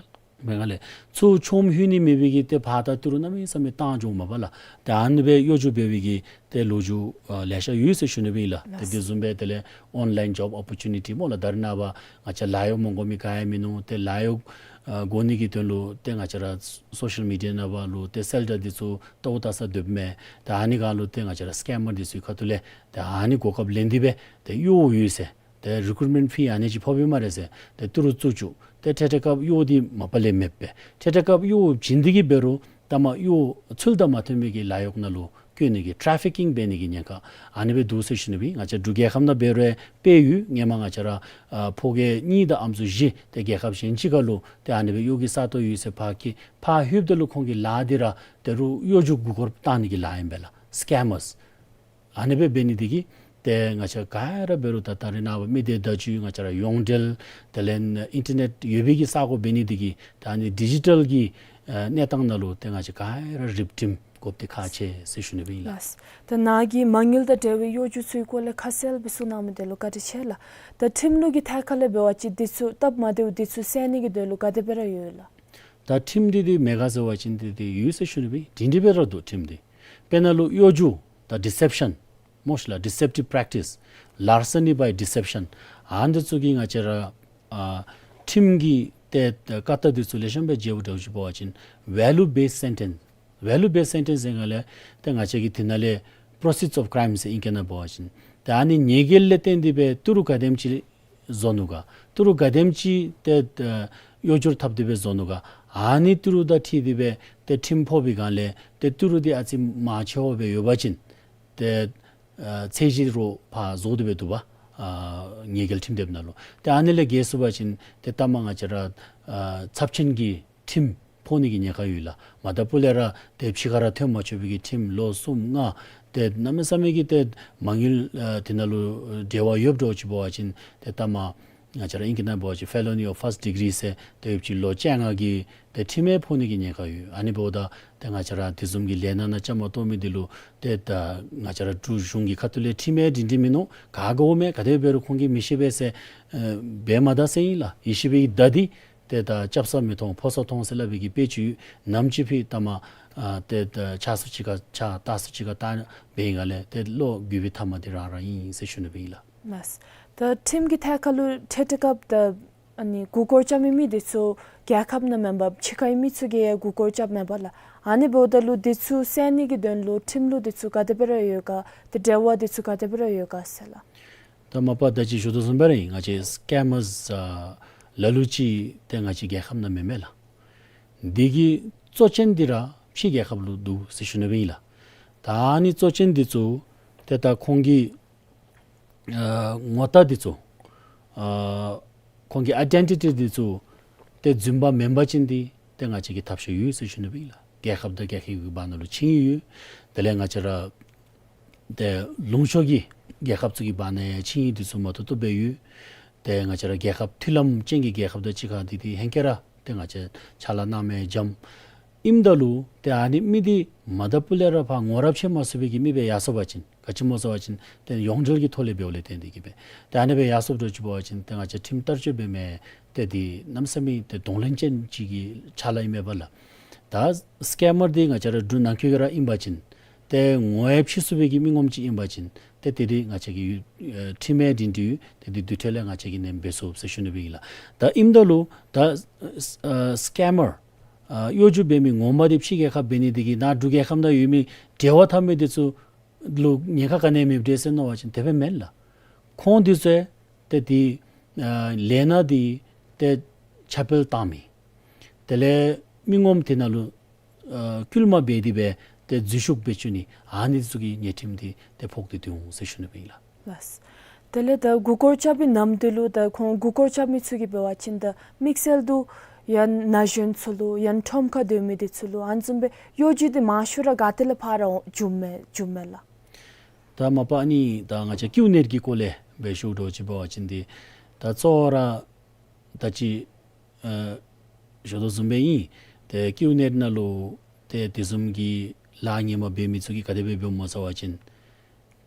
སྒང་ལས་ཚུར་ཆོམ་ལྷོད་ནི་མེད་པའི་གི་ཏེ་ཕར་ད་ཏི་རུ་གནམ་མེད་ས་མེད་བཏང་འགྱོཝ་མས་པ་ལགས། ཏེ་ཨ་ནི་སྦེ་གཡོ་སྒྱུ་འབད་བའི་གི་ཏེ་ལོ་རྒྱུས་ཨ་ལེ་ཤ་ཡོད་ཟེར་ཞུ་ནི་སྦེ་ཨིན་ལགས། ཏེ་དེ་བཟུམ་སྦེ་དེ་ལས་ཨོན་ལའིན་ཇོབ་ཨོ་པོར་ཅུ་ནི་ཊི་སྨོ་ལགས། ད་རེས་ནངས་པ་ང་བཅས་ལཱ་གཡོག་མ་དགོ་མི་ག་ཡང་མིན་ནུག། ཏེ་ལཱ་གཡོག་ཨ་དགོ་ནི་གི་དོན་ལུ་ཏེ་ང་བཅས་ར་སོ་ཤལ་མི་ཌི་ཡ་ནང་འབད་རུང་ཏེ་གསལ་བསྒྲགས་འདི་ཚུ་ལྟཝ་ལྟ་ས་སྡོདཔ་མས། ད་ཨ་ནི་སྒང་ལུ་ཏེ་ང་བཅས་ར་སི་ཀེམ་མར་འདི་ཚུ་གི་ཁ་ཐུག་ལས་ཏེ་ཨ་ནི་གོ་སྐབས་ལེན་ཏེ་སྦེ་ཏེ་གཡོག་ཡོད་ཟེར། ཏེ་རི་ཀུ་རུཊ་མེནཊ་ཕི་ཨ་ནི་ཅིག་ཕོགཔ་ཨིན་སྨ་རེ་ཟེར། ཏེ་ཏི་རུ་བཙུགས་བཅུག། ཏེ་ཐད་ཐད་སྐབས་གཡོག་འདི་མ་པ་ལས་མེདཔ་སྦེ། ཐད་ཐད་སྐབས་གཡོག་བྱིན་ཏེ་གི་འབད་རུང་ད་མ་གཡོག་ཚུལ་དང་མ་མཐུན་པའི་གི་ལཱ་གཡོག་ནང་ལུ་བཀོལ་ནི་གི་ཊ་རེ་ཕི་ཀིང་འབད་ནི་གི་ཉེན་ཁ་ཨ་ནི་སྦེ་འདུག་ཟེར་ཞུ་ནི་སྦེ། ང་བཅས་འབྲུག་རྒྱལ་ཁབ་ནང་འབད་རུང་ཡང་དཔེ་ཡོད། སྔོན་མ་ང་བཅས་ར་ཨ་ཕོ་རྒྱས་གཉིས་དང་ཨམ་སྲུ་བཞི་ཏེ་རྒྱལ་ཁབ་གཞན་ཅིག་ཁར་ལུ་ཏེ་ཨ་ནི་སྦེ་གཡོག་གི་ས་སྟོང་ཡོད་ཟེར་ཕར་འཁྱིད། ཕར་ལྷོདཔ་ད་ལུ་ཁོང་གི་ལཱ་འདི་ར་ཏེ་རུང་གཡོ་སྒྱུ་མགུ་སྐོར་བཏང་ནི་གི་ལཱ་ཨིན་པས་ལགས། སི་ཀེམ་མརས། ཨ་ནི་སྦེ་འབད་ནི་འདི་གིས་ཏེ་ང་བཅས་ག་ར་འབད་རུང་ད་ད་རེས་ནངས་པ་མི་སྡེ་བརྡ་བརྒྱུད་ང་བཅས་ར་ཡོངས་འབྲེལ་དེ་ལས་ཨིན་ཊར་ནེཊ་ཡོད་པའི་གི་ས་གོ་འབད་ནི་འདི་གིས་ད་ཨ་ནི་ཌི་ཇི་ཊལ་གྱི་ཨ་གནས་སྟངས་ནང་ལུ་ཏེ་ང་བཅས་ག་ར་རིགཔ་འགྲེམས་དགོཔ་འདི་ཁག་ཆེ་ཟེར་ཞུ་ནི་སྦེ་ཨིན་ལགས། ལགས། ད་ནཱ་གིས་མ་དངུལ་དང་འབྲེལ་བའི་གཡོ་སྒྱུ་ཚུ་གི་སྐོར་ལས་ཁ་གསལ་སྦེ་གསུངས་གནང་མི་དེ་ལུ་བཀའ་དྲིན་ཆེ་ལགས། ད་ཁྲིམས་ལུགས་ཀྱི་ཐད་ཁར་ལས་འབད་བ་ཅིན་འདི་ཚུ་སྟབས་མ་བདེཝ་འདི་ཚུ་སེལ་ནི་གི་དོན་ལུ་ག་དེ་སྦེ་ར་ཡོད་ལགས། ད་ཁྲིམས་འདི་འདི་མེད་ག་ཟེར་བ་ཅིན་འདི་འདི་ཡོད་ཟེར་ཞུ་ནི་སྦེ་སྒྲིང་སྒྲི་སྦེ་ར་འདུག་ཁྲིམས་འདི། དཔེར་ན་ལུ་གཡོ་སྒྱུ་ད་ཌི་སེབ་ཤཱན་སྨོ་ཤིག་ལགས། Deceptive practice, larceny by deception. ཨ་ནི་ཚུ་གི་ང་བཅས་ར་ཨ་ཁྲིམས་ཀྱི་ཏེ་བཀའ་རྟགས་འདི་ཚུ་ལེགས་ཤོམ་སྦེ་མཇལཝ་འདྲཝ་ཅིག་འབད་བ་ཅིན་ཝེ་ལུ་བེསི་སེན་ཊེནསི། ཝེ་ལུ་བེསི་སེན་ཊེནསི་ཟེར་ག་ལས་ཏེ་ང་བཅས་ཀྱི་འདི་ནང་ལས་པྲོ་སིཌ་ཨོཕ་ཀྲའིམ་ཟེར་ཨིང་སྐད་ནང་འབད་བ་ཅིན་ཏེ་ཨ་ནི་ཉེས་འགེལ་ལས་བརྟེན་ཏེ་སྦེ་ཏི་རུ་ག་དེམ་ཅིག་བཟོ་ནུག་ག། ཏི་རུ་ག་དེམ་ཅིག་ཏེ་ཨ་གཡོ་སྒྱུར་འཐབ་སྟེ་སྦེ་བཟོ་ནུག་ག། ཨ་ནི་ཏི་རུ་དང་འཁྲིལ་ཏེ་སྦེ་ཏེ་ཁྲིམས་ཕོག་པའི་སྒང་ལས་ཏེ་ཏི་རུ་འདི་ཨ་ཙི་མང་ཆེ་བ་སྦེ་ཡོད་པ་ཅིན་ཏེ་ཨ་ཚད་གཞི་རོགས་ཕར་བཟོ་སྟེ་སྦེ་འདུག་པ། ཨ་ཉེས་འགེལ་ཁྲིམས་དེབ་ནང་ལུ། ཏེ་ཨ་ནི་ལས་བརྒལ་སོང་པ་ཅིན་ཏེ་ལྟ་མ་ང་བཅས་ར་ཨ་ཚབས་ཆེན་གྱི་ཁྲིམས་ཕོག་ནི་གི་ཉེན་ཁ་ཡོད་ལགས། མ་ད་སྤུ་ལས་ར་ཏེ་ཕྱི་ཁར་ར་ཐོན་མ་ཆོག་པའི་གི་ཁྲིམས་ལོ་གསུམ་ལྔ། ཏེ་གནམ་མེད་ས་མེད་ཀྱི་ཏེ་མ་དངུལ་ཨ་འདི་ནང་ལུ་འབྲེལ་བ་ཡོདཔ་འདྲཝ་ཅིག་འབད་བ་ཅིན་ཏེ་ལྟ་མ་ང་བཅས་ར་ཨིང་སྐད་ནང་འབད་བ་ཅིན་felony of first degree ཟེར་ཏེ་ཡོདཔ་ཅིག་ལོ་བཅོ་ལྔ་གི་ཏེ་ཁྲིམས་ཡང་ཕོག་ནི་གི་ཉེན་ཁ་ཡོད། ཨ་ནི་འབདཝ་ད་ཏེ་ང་བཅས་ར་དེ་བཟུམ་གྱི་ལས་སྣ་ནང་བཅའ་མར་གཏོགས་མི་འདི་ལུ་ཏེ་ད་ང་བཅས་ར་འབྲུག་གཞུང་གི་ཁ་ཐུག་ལས་ཁྲིམས་ཡང་སྒྲིང་སྒྲི་མིན་ནུག། ག་དགོ་མས་ག་དེ་འབད་རུང་ཁོང་གིས་མི་ཤེས་པས་ཟེར་ཨ་འབད་མ་ད་ཟེར་ཨིན་ལགས། ཡེ་ཤེས་པའི་གི་མདའ་འདི་ཏེ་ད་སྐྱབས་ས་མི་མཐོང་ཕོ་ས་མཐོང་ཟེར་སླབ་པའི་གི་དཔེ་ཅིག་ཡོད། ནམ་ཅིག་ཕི་ལྟ་མ་ཨ་ཏེ་ད་ཆགས་སུ་ཅིག་ཁར་ཆགས་ལྟ་སུ་ཅིག་ཁར་ལྟ་འབད་བའི་སྒང་ལས་ཏེ་བློ་འགྱོད་པའི་མཐའ་མ་འདི་རང་རང་ཨིན་ཟེར་ཞུ་ནི་སྦེ་ཨིན་ལགས། ལགས། ད་ཁྲིམས་ཀྱི་ཐད་ཁར་ལུ་འཕྲལ་འཕྲལ་སྐབས་ད་ཨ་ནི་མགུ་སྐོར་རྐྱབ་མི་མི་འདི་ཚུ་རྒྱལ་ཁབ་ནང་མེན་པར་ཕྱི་ཁའི་མི་ཚུ་གིས་མགུ་སྐོར་རྐྱབ་མས་པ་ལགས། ཨ་ནི་འབདཝ་ད་ལུ་འདི་ཚུ་སེལ་ནི་གི་དོན་ལུ་ཁྲིམས་ལུགས་འདི་ཚུ་ག་དེ་སྦེ་ར་ཡོད་ག། ཏེ་འབྲེལ་བ་འདི་ཚུ་ག་དེ་སྦེ་ར་ཡོད་ག་ཟེར་ལགས། ད་མ་པ་ད་ཅི་ཞུ་དོ་བཟུམ་སྦེ་ར་ཨིན། ང་བཅས་སི་ཀེམ་མརས་ཨ་ལ་ལུ་ཅིག་ཏེ་ང་བཅས་རྒྱལ་ཁབ་ནང་མེན་མས་ལགས། འདི་གི་གཙོ་ཅན་འདི་ར་ཕྱི་རྒྱལ་ཁབ་ལུ་འདུག་ཟེར་ཞུ་ནི་སྦེ་ཨིན་ལགས། ད་ཨ་ནི་གཙོ་ཅན་འདི་ཚུ་ཏེ་ད་ཁོང་གི་ཨ་ངོ་རྟགས་འདི་ཚུ་ཨ་ཁོང་གི་ཨའི་ཌེན་ཊི་ཊི་འདི་ཚུ་ཏེ་རྫུན་པ་མེན་པ་ཅིན་འདི་ཏེ་ང་བཅས་ཀྱིས་ཐབས་ཤེས་ཡོད་ཟེར་ཞུ་ནི་སྦེ་ཨིན་ལགས། རྒྱལ་ཁབ་དང་རྒྱལ་ཁབ་ཀྱི་བར་ན་ལུ་ཆིངས་ཡིག་ཡོད། དེ་ལས་ང་བཅས་ར་ཏེ་ལུང་ཕྱོགས་ཀྱི་རྒྱལ་ཁབ་ཚུ་གི་བར་ན་ཡང་ཆིངས་ཡིག་འདི་ཚུ་མ་ཐུབ་ཐུབ་སྦེ་ཡོད། ཏེ་ང་བཅས་ར་རྒྱལ་ཁབ་མཐུན་ལམ་ཅན་གྱི་རྒྱལ་ཁབ་དང་གཅིག་ཁར་འདི་འདི་ཧེང་སྐལ་ར་ཏེ་ང་བཅས་ཕྱག་ལཱ་གནང་མི་འཇམ། ཨིནམ་ད་ལུ་ཏེ་ཨ་ནི་མི་འདི་མ་ད་སྤུ་ལས་ར་ཕར་ངོ་རབས་ཕྱེ་མ་ཚུགས་པའི་གི་མི་སྦེ་ཡར་སོང་པ་ཅིན་ག་ཅི་སྨོ་ཟེར་བ་ཅིན་ཏེ་ཡོངས་འབྲེལ་གྱི་ཐོག་ལས་འབདཝ་ལས་བརྟེན་ཏེ་གིས་སྦེ་ཏེ་ཨ་ནི་སྦེ་ཡར་སོངམ་འདྲཝ་ཅིག་འབད་བ་ཅིན་ཏེ་ང་བཅས་ཁྲིམས་བསྟར་སྤྱོད་འབད་མི་ཏེ་འདི་གནམ་མེད་ས་མེད་ཏེ་གདོང་ལེན་ཅན་ཅིག་གི་ཕྱག་ལཱ་ཨིན་མས་པ་ལགས། ད་སི་ཀེམ་མར་འདི་ང་བཅས་ར་འབྲུག་ནང་འཁོད་ཀྱི་ར་ཨིན་པ་ཅིན་ཏེ་ངོ་ཡང་ཕྱེ་ཚུགས་པའི་གི་མི་ངོམ་ཅིག་ཨིན་པ་ཅིན་ཏེ་དེ་འདི་ང་བཅས་ཀྱིས་ཨ་ཁྲིམས་ཡང་སྒྲིང་སྒྲི་ཡོད། ཏེ་འདི་དུས་ཐོག་ལས་ང་བཅས་ཀྱིས་ནན་འབད་ཚུགས་ཟེར་ཞུ་ནི་སྦེ་ཨིན་ལགས། ད་ཨིནམ་ད་ལུ་ད་ཨ་སི་ཀེམ་མར་ཨ་གཡོ་སྒྱུ་འབད་མི་ངོ་མ་འདི་ཕྱི་རྒྱལ་ཁབ་འབད་ནི་འདི་གིས་ནཱ་འབྲུག་རྒྱལ་ཁབ་ནང་ཡོད་མི་འབྲེལ་བ་འཐབ་མི་འདི་ཚུ་ལུ་ཉེན་ཁ་ག་ནི་ཡང་མི་འབྱུང་ཟེར་མནོ་བ་ཅིན་དེ་སྦེ་མེན་ལགས། ཁོང་འདི་ཚུ་ཏེ་འདི་ཨ་ལས་སྣ་འདི་ཏེ་ཁྱབ་སྤེལ་བཏང་མི། དེ་ལས་མི་ངོམ་དེ་ནང་ལུ་ཨ་སྐུལ་མ་འབད་དེ་སྦེ་ཏེ་འཛུལ་ཞུགས་འབད་བཅུག་ནི་ཨ་ནི་ཚུ་གི་ཉེས་ཁྲིམས་འདི་ཏེ་ཕོག་སྟེ་འདུག་ཟེར་ཞུ་ནི་སྦེ་ཨིན་ལགས། ལགས། དེ་ལས་ད་མགུ་སྐོར་རྐྱབ་པའི་ནམ་དུས་ལུ་ད་ཁོང་མགུ་སྐོར་རྐྱབ་མི་ཚུ་གིས་འབད་བ་ཅིན་ད་དམིགས་བསལ་དུ་ཡང་ན་གཞོན་ཚུ་ལུ་ཡང་ཁྲོམ་ཁར་སྡོད་མི་འདི་ཚུ་ལུ་ཨ་ནི་བཟུམ་སྦེ་གཡོ་སྒྱུ་འདི་མང་ཤོས་ར་ག་ཏེ་ལས་ཕར་ར་འགྱོཝ་མས་འགྱོཝ་མས་ལགས། ད་མ་པ་ཨ་ནི་ད་ང་བཅས་ཀིའུ་ནེཊ་གི་སྐོར་ལས་སྦེ་ཞུཝ་འདྲཝ་ཅིག་འབད་བ་ཅིན་འདི་ད་གཙོ་བོ་ར་ད་ཅི་ཨ་ཞུ་དོ་བཟུམ་སྦེ་ཨིན། ཏེ་ཀིའུ་ནེཊ་ནང་ལུ་ཏེ་དེ་བཟུམ་གྱི་ལཱ་ངན་མ་འབད་མི་ཚུ་གིས་ག་དེ་སྦེ་འབདཝ་སྨོ་ཟེར་བ་ཅིན་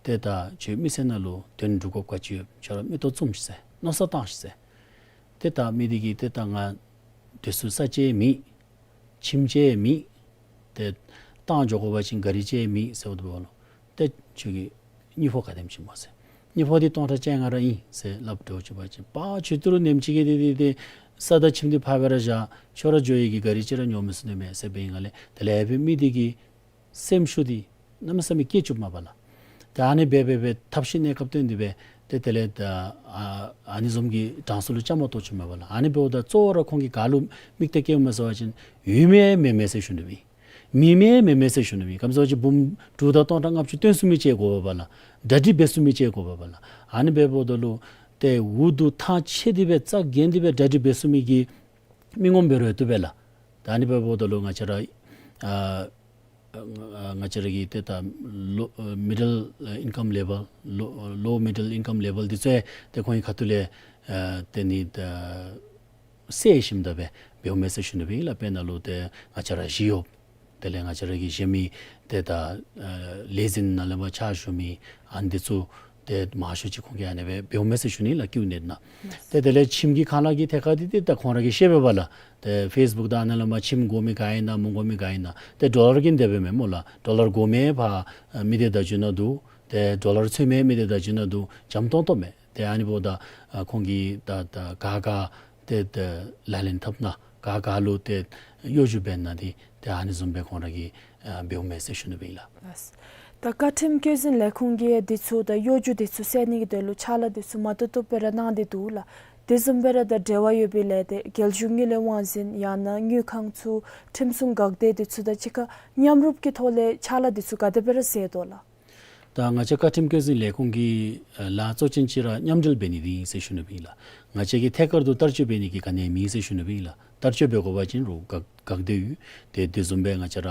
ཏེ་ད་ཁྱོད་མི་སེར་ནང་ལུ་དོན་འགྲུབ་དགོཔ་ག་ཅི་ཡོད། ཁྱོད་ར་མིག་ཏོ་བཙུམ་ཤིག་ཟེར། མནོ་བསམ་བཏང་ཤིག་ཟེར། ཏེ་ད་མི་འདི་གིས་ཏེ་ད་ང་སྡོད་སའི་ས་ཅིག་མེད། ཁྱིམ་ཅིག་མེད། ཏེ་ཏང་འགྱོ་དགོ་པ་ཅིན་ག་རི་ཅིག་མེད་ཟེརཝ་ད་ལུ་ཏེ་ཁྱོད་ཀྱི་དངུལ་ཕོགས་ག་དེམ་ཅིག་སྨོ་ཟེར། དངུལ་ཕོགས་འདི་སྟོང་ཕྲག་བཅོ་ལྔ་ར་ཨིན་ཟེར་སླབ་འདྲཝ་ཅིག་འབད་བ་ཅིན་པ་ཁྱོད་ཏི་རུ་ནེམ་ཅིག་གིས་འདི་འདི་འདི་ས་དང་ཁྱིམ་འདི་ཕར་སྦེ་ར་བཞག། ཁྱོད་ར་འགྱོ་ནི་གི་ག་རི་ཅིག་ར་ཉོ་མི་ཚུགས་ནི་མས་ཟེར་འབད་བའི་སྒང་ལས་དེ་ལས་འབད་མི་འདི་གི་སེམས་ཤུགས་འདི་གནམ་མེད་ས་མེད་སྐྱེ་བཅུགཔ་མས་པ་ལགས། ཏེ་ཨ་ནི་འབད་འབད་འབད་ཐབས་ཤེས་གནས་སྐབས་བཏོན་ཏེ་འབད་ཏེ་དེ་ལས་ད་ཨ་ཨ་ནི་བཟུམ་གྱི་གྲངས་སུ་ལུ་བཅའ་མར་གཏོགས་བཅུགཔ་མས་པ་ལགས། ཨ་ནི་འབདཝ་ད་གཙོ་བོ་ར་ཁོང་གིས་ག་ལུ་མིག་ཏོ་བསྐྱེདཔ་སྨོ་ཟེར་བ་ཅིན་ཡོད་མི་མེད་མི་ཟེར་ཞུ་ནི་མེད། མེད་མི་མེད་མི་ཟེར་ཞུ་ནི་མེད། ག་ཅི་སྨོ་ཟེར་བ་ཅིན་འབུམ་དྲུག་དང་སྟོང་ཕྲག་ལྔ་བཅུ་བཏོན་ཚུགས་མི་ཅིག་དགོ་པས་པ་ལགས། གྲ་སྒྲིག་འབད་ཚུགས་མི་ཅིག་དགོ་པས་པ་ལགས། ཨ་ནི་འབདཝ་ད་ལུ་ཏེ་འུ་སྡུག་ཐང་ཆད་དེ་འབད་རྩ་འགེངས་ཏེ་འབད་གྲ་སྒྲིག་འབད་ཚུགས་མི་གི་མི་ངོམ་འབད་རུང་བཏུབ་པས་ལགས། ད་ཨ་ནི་འབདཝ་ད་ལུ་ང་བཅས་ར་ཨ་ ཨ་ང་བཅས་ར་གི་ཏེ་ད་ལོ་ཨ་མི་ཌལ་ཨ་ཨིན་ཀམ་ལེ་བཱལ་ལོ་ཨ་ལོ་མི་ཌལ་ཨིན་ཀམ་ལེ་བཱལ་འདི་ཚུ་ཡང་ཏེ་ཁོང་གི་ཁ་ཐུག་ལས་ཨ་ཏེ་ནི་ད་སེལ་ཞིནམ་ད་སྦེ་འབདཝ་མས་ཟེར་ཞུ་ནི་སྦེ་ཨིན་ལགས། དཔེར་ན་ལུ་ཏེ་ང་བཅས་ར་ཞི་གཡོགཔ་དེ་ལས་ང་བཅས་ར་གི་གཞན་མི་ཏེ་ད་ཨ་ལས་འཛིན་ནང་ལས་མར་ཕྱག་ཞུ་མི་ཨ་ནི་འདི་ཚུ་ཏེ་མང་ཤོས་ཅིག་ཁོང་གིས་ཨ་ནི་སྦེ་འབདཝ་མས་ཟེར་ཞུ་ནི་ལགས། ཀིའུ་ནེཊ་ནང་ཏེ་དེ་ལས་ཁྱིམ་གྱི་ཁང་གླ་གི་ཐད་ཁར་འདི་ཏེ་ད་ཁོང་ར་གིས་ཤེས་པས་པ་ལགས། ཏེ་ཕེསི་བུཀ་དང་ཨ་ནཱ་ལས་མར་ཁྱིམ་དགོ་མི་ག་ཨིན་ན་མི་དགོ་མི་ག་ཨིན་ན་ཏེ་ཌོ་ལར་གྱིས་འདེབས་པས་མས་སྨོ་ལགས། ཌོ་ལར་དགོ་མི་ཕར་ཨ་མི་སྡེ་བརྡ་བརྒྱུད་ནང་འདུག། ཏེ་ཌོ་ལར་འཚོལ་མི་མི་སྡེ་བརྡ་བརྒྱུད་ནང་འདུག། འཇམ་ཏོང་ཏོ་མས། ཏེ་ཨ་ནི་འབདཝ་ད་ཨ་ཁོང་གིས་ད་ད་ག་ག་ཏེ་ད་ལག་ལེན་འཐབ་ནི་ག་ག་ལུ་ཏེ་གཡོ་སྒྱུ་འབད་ནི་འདི་ཏེ་ཨ་ནི་བཟུམ་སྦེ་ཁོང་ར་གིས་ཨ་འབདཝ་མས་ཟེར་ཞུ་ནི་སྦེ་ཨིན་ལགས། ལགས། ད་བཀའ་ཁྲིམས་བཀོད་འཛིན་ལས་ཁུངས་ཀྱིས་འདི་ཚུ་ད་གཡོ་སྒྱུ་འདི་ཚུ་སེལ་ནི་གི་དོན་ལུ་ཕྱག་ལཱ་འདི་ཚུ་མ་བཏུབ་བཏུབ་སྦེ་ར་གནང་སྟེ་འདུག་ལགས། དེ་བཟུམ་སྦེ་ར་ད་འབྲེལ་བ་ཡོད་པའི་ལས་སྡེ་རྒྱལ་གཞུང་དངུལ་ལས་དབང་འཛིན་ཡང་ན་དངུལ་ཁང་ཚུ་ཁྲིམས་སྲུང་འགག་སྡེ་འདི་ཚུ་དང་གཅིག་ཁར་མཉམ་རུབ་ཀྱི་ཐོག་ལས་ཕྱག་ལཱ་འདི་ཚུ་ག་དེ་སྦེ་ར་མཛད་དོ་ལགས། ད་ང་བཅས་བཀའ་ཁྲིམས་བཀོད་འཛིན་ལས་ཁུངས་ཀྱི་ཨ་ལཱ་གཙོ་ཅན་ཅིག་ར་མཉམ་འབྲེལ་འབད་ནི་འདི་ཨིན་ཟེར་ཞུ་ནི་སྦེ་ཨིན་ལགས། ང་བཅས་ཀྱིས་ཐད་ཀར་དུ་བསྟར་སྤྱོད་འབད་ནི་གི་ག་ནི་མེད་ཟེར་ཞུ་ནི་སྦེ་ཨིན་ལགས། བསྟར་སྤྱོད་འབད་དགོ་པ་ཅིན་རུང་འགག་འགག་སྡེ་ཡོད། ཏེ་དེ་བཟུམ་སྦེ་ང་བཅས་ར་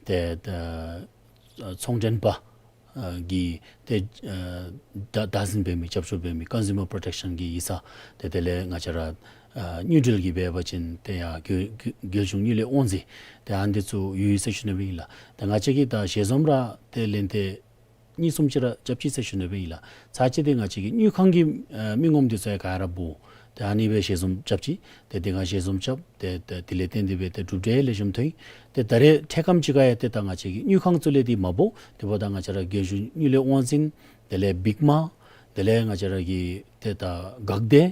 ཏེ་ད་ཨ་ཚོང་མགྲོན་པ་ཨ་གི་ཏེ་ཨ་བདག་བདག་འཛིན་འབད་མི་རྒྱབ་སྐྱོར་འབད་མི་ཀོན་སུ་མར་པོརོ་ཊེཀ་ཤཱན་གྱི་ཡིག་ཚང་ཏེ་དེ་ལས་ང་བཅས་ར་ཨ་དངུལ་འབྲེལ་གྱི་འབད་བ་ཅིན་ཏེ་ཡར་རྒྱལ་རྒྱལ་གཞུང་དངུལ་ལས་དབང་འཛིན་ཏེ་ཨ་ནི་འདི་ཚུ་ཡོད་ཟེར་ཞུ་ནི་སྦེ་ཨིན་ལགས། ཏེ་ང་བཅས་ཀྱིས་ད་ཞལ་འཛོམས་ར་ཏེ་ལན་ཏེ་གཉིས་གསུམ་ཅིག་ར་རྐྱབ་ཅི་ཟེར་ཞུ་ནི་སྦེ་ཨིན་ལགས། ཚར་གཅིག་འདི་ང་བཅས་ཀྱི་དངུལ་ཁང་གི་ཨ་མི་ངོམ་འདི་ཚུ་ཡང་ག་ར་འབོ། ཏེ་ཨ་ནི་སྦེ་ཞལ་འཛོམས་རྐྱབ་ཅི། ཏེ་འདི་ཁར་ཞལ་འཛོམས་རྐྱབ། ཏེ་ཏེ་དེ་ལས་བརྟེན་ཏེ་སྦེ་ཏེ་གྲུབ་འབྲས་ལེགས་ཤོམ་ཐོན། ཏེ་ད་རེས་འཕྲལ་ཁམས་ཅིག་ཁར་ཡང་ཏེ་ད་ང་བཅས་ཀྱི་དངུལ་ཁང་ཚུ་ལས་འདི་མ་འབོ། དེ་འབདཝ་ད་ང་བཅས་ར་རྒྱལ་གཞུང་དངུལ་ལས་དབང་འཛིན་དེ་ལས་བིག་མ་དེ་ལས་ང་བཅས་ར་གི་ཏེ་ད་འགག་སྡེ་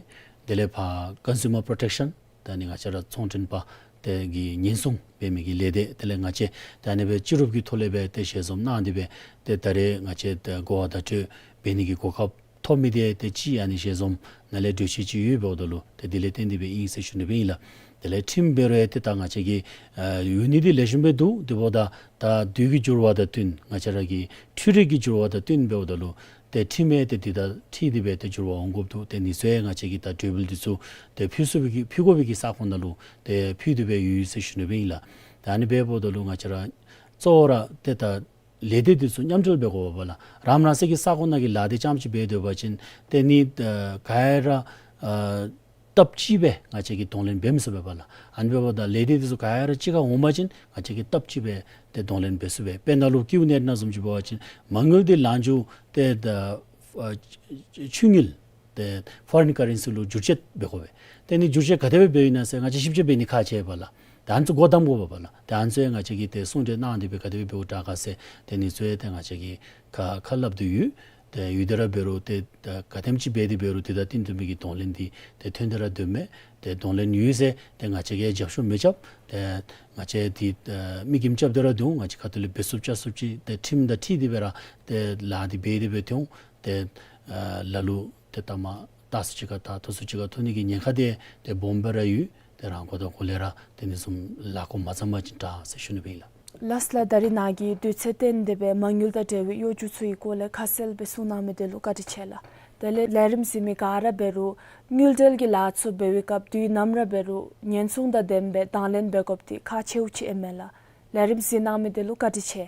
དེ་ལས་ཕར་ཀོན་སུ་མར་པོརོ་ཊེཀ་ཤཱན་ད་ནི་ང་བཅས་ར་ཚོང་མགྲོན་པ་དེ་གི་ཉེན་སྲུང་འབད་མི་གི་ལས་སྡེ་དེ་ལས་ང་བཅས་ད་ནི་སྦེ་སྤྱི་རུབ་ཀྱི་ཐོག་ལས་སྦེ་ཏེ་ཞལ་འཛོམས་གནང་སྟེ་སྦེ་ཏེ་ད་རེས་ང་བཅས་ད་གོ་བ་བརྡ་སྤྲོད་འབད་ནི་གི་གོ་སྐབས་ཐོབ་མི་འདི་ཏེ་ཅིག་ཨ་ནི་ཞལ་འཛོམས་ནང་ལས་གྲོས་ཆོད་ཅིག་ཡོདཔ་འབདཝ་ད་ལུ་ཏེ་དེ་ལས་བརྟེན་ཏེ་སྦེ་ཨིན་ཟེར་ཞུ་ནི་སྦེ་ཨིན་ལགས། དེ་ལས་ཁྲིམས་འབད་རུང་ཡང་ཏེ་ད་ང་བཅས་ཀྱི་ཨ་ཡོད་ནི་འདི་ལེགས་ཤོམ་སྦེ་འདུག། དེ་འབདཝ་ད་ད་དུས་ཀྱི་འགྱུར་བ་དང་བསྟུན་ང་བཅས་ར་གི་འཕྲུལ་རིག་གི་འགྱུར་བ་དང་བསྟུན་འབདཝ་ད་ལུ་ཏེ་ཁྲིམས་ཡང་ཏེ་འདི་དང་འཁྲིལ་ཏེ་སྦེ་ཏེ་འགྱུར་བ་འོང་དགོཔ་འདུག། ཏེ་ཨ་ནི་ཚུ་ཡང་ང་བཅས་ཀྱིས་ད་གྲོས་འབུལ་འདི་ཚུ་ཏེ་ཕུལ་ཚུགས་པའི་གི་ཕུལ་དགོ་པའི་གི་ས་ཁོངས་ནང་ལུ་ཏེ་ཕུལ་ཏེ་སྦེ་ཡོད་ཟེར་ཞུ་ནི་སྦེ་ཨིན་ལགས། ད་ཨ་ནི་འབདཝ་ད་ལུ་ང་བཅས་ར་གཙོ་བོ་ར་ཏེ་ད་ལས་སྡེ་འདི་ཚུ་མཉམ་འབྲེལ་འབད་དགོ་པས་ལགས། རང་རང་སོའི་གི་ས་ཁོངས་ནང་གི་ལཱ་འདི་རྐྱངམ་ཅིག་འབད་སྡོད་པ་ཅིན་ཏེ་ཨ་ནི་ཨ་ག་ར་ཨ་སྟབས་གཅིག་སྦེ་ང་བཅས་ཀྱིས་གདོང་ལེན་འབད་མི་ཚུགས་པས་ལགས། ཨ་ནི་འབདཝ་ད་ལས་སྡེ་འདི་ཚུ་ག་ར་གཅིག་ཁར་འོང་པ་ཅིན་ང་བཅས་ཀྱིས་སྟབས་གཅིག་སྦེ་ཏེ་གདོང་ལེན་འབད་ཚུགས་པས། དཔེར་ན་ལུ་ཀིའུ་ནེཊ་ནང་བཟུམ་ཅིག་འབད་བ་ཅིན་མ་དངུལ་འདི་ལང་འགྱོ་ཏེ་ད་ཨ་ཕྱི་དངུལ་ཏེ་ཕོ་རིན་ཀ་རེན་སི་ལུ་བསྒྱུར་བཅོས་འབད་དགོ་པས། ཏེ་ཨ་ནི་བསྒྱུར་བཅོས་ག་དེ་སྦེ་འབདཝ་ཨིན་ན་ཟེར་ང་བཅས་ཞིབ་དཔྱད་འབད་ནི་ཁག་ཆེ་བས་ལགས། ཏེ་ཨ་ནི་ཚུ་སྒོ་བསྡམ་དགོ་པས་ལགས། ཏེ་ཨ་ནི་ཚུ་ཡང་ང་བཅས་ཀྱིས་ཏེ་གསུང་གྲོས་གནང་སྟེ་སྦེ་ག་དེ་སྦེ་འབདཝ་དྲག་ག་ཟེར་ཏེ་ཨ་ནི་ཚུ་ཡང་ཏེ་ང་བཅས་ཀྱིས་ཁ་ཁ་སླབ་སྟེ་ཡོད། ཏེ་ཡོད་དེ་ར་འབད་རུང་ཏེ་ད་ག་དེམ་ཅིག་འབད་དེ་འབད་རུང་ཏེ་ད་བསྟུན་ཐུབ་མི་གི་གདོང་ལེན་འདི་ཏེ་ཐོན་ཏེ་ར་སྡོད་མས། ཏེ་གདོང་ལེན་ཡོད་ཟེར་ཏེ་ང་བཅས་ཀྱིས་རྒྱབ་ཤོག་མི་རྐྱབ། ཏེ་ང་བཅས་འདི་ཨ་མི་འགྱངམ་རྐྱབ་སྟེ་ར་སྡོད་འོང་། ང་བཅས་ཁ་ཐུག་ལས་འབད་ཚུགསཔ་རྐྱབ་ཚུགསཔ་ཅིག་ཏེ་ཁྲིམས་དང་འཁྲིལ་ཏེ་སྦེ་ར་ཏེ་ལཱ་འདི་འབད་དེ་སྦེ་སྡོད་འོང་། ཏེ་ཨ་ལ་ལུ་ཏེ་ད་མ་ད་སུ་ཅིག་ཁར་ད་ཐོབ་སུ་ཅིག་ཁར་ཐོབ་ནི་གི་ཉེན་ཁ་འདི་ཏེ་སྦོམ་སྦེ་ར་ཡོད། ཏེ་རང་གོ་དང་གོ་ལས་ར་ཏེ་ཨ་ནི་བཟུམ་ལཱ་འགོ་མ་བརྩམ་པ་ཅིན་དྲག་ཟེར་ཞུ་ནི་སྦེ་ཨིན་ལགས། ལགས་ལགས། ད་རིས་ནཱ་གིས་དུས་ཚོད་བཏོན་ཏེ་སྦེ་མ་དངུལ་དང་འབྲེལ་བའི་གཡོ་སྒྱུ་ཚུ་གི་སྐོར་ལས་ཁ་གསལ་སྦེ་གསུང་གནང་མི་དེ་ལུ་བཀའ་དྲིན་ཆེ་ལགས། དེ་ལས་ལས་རིམ་གཟིགས་མི་ག་ར་འབད་རུང་དངུལ་འབྲེལ་གྱི་ལཱ་ཚུ་འབད་བའི་སྐབས་དུས་ནམ་ར་འབད་རུང་ཉེན་སྲུང་དང་ལྡནམ་སྦེ་དང་ལེན་འབད་དགོཔ་འདི་ཁག་ཆེཝ་ཅིག་ཨིན་མས་ལགས། ལས་རིམ་གཟིགས་གནང་མི་དེ་ལུ་བཀའ་དྲིན་ཆེ།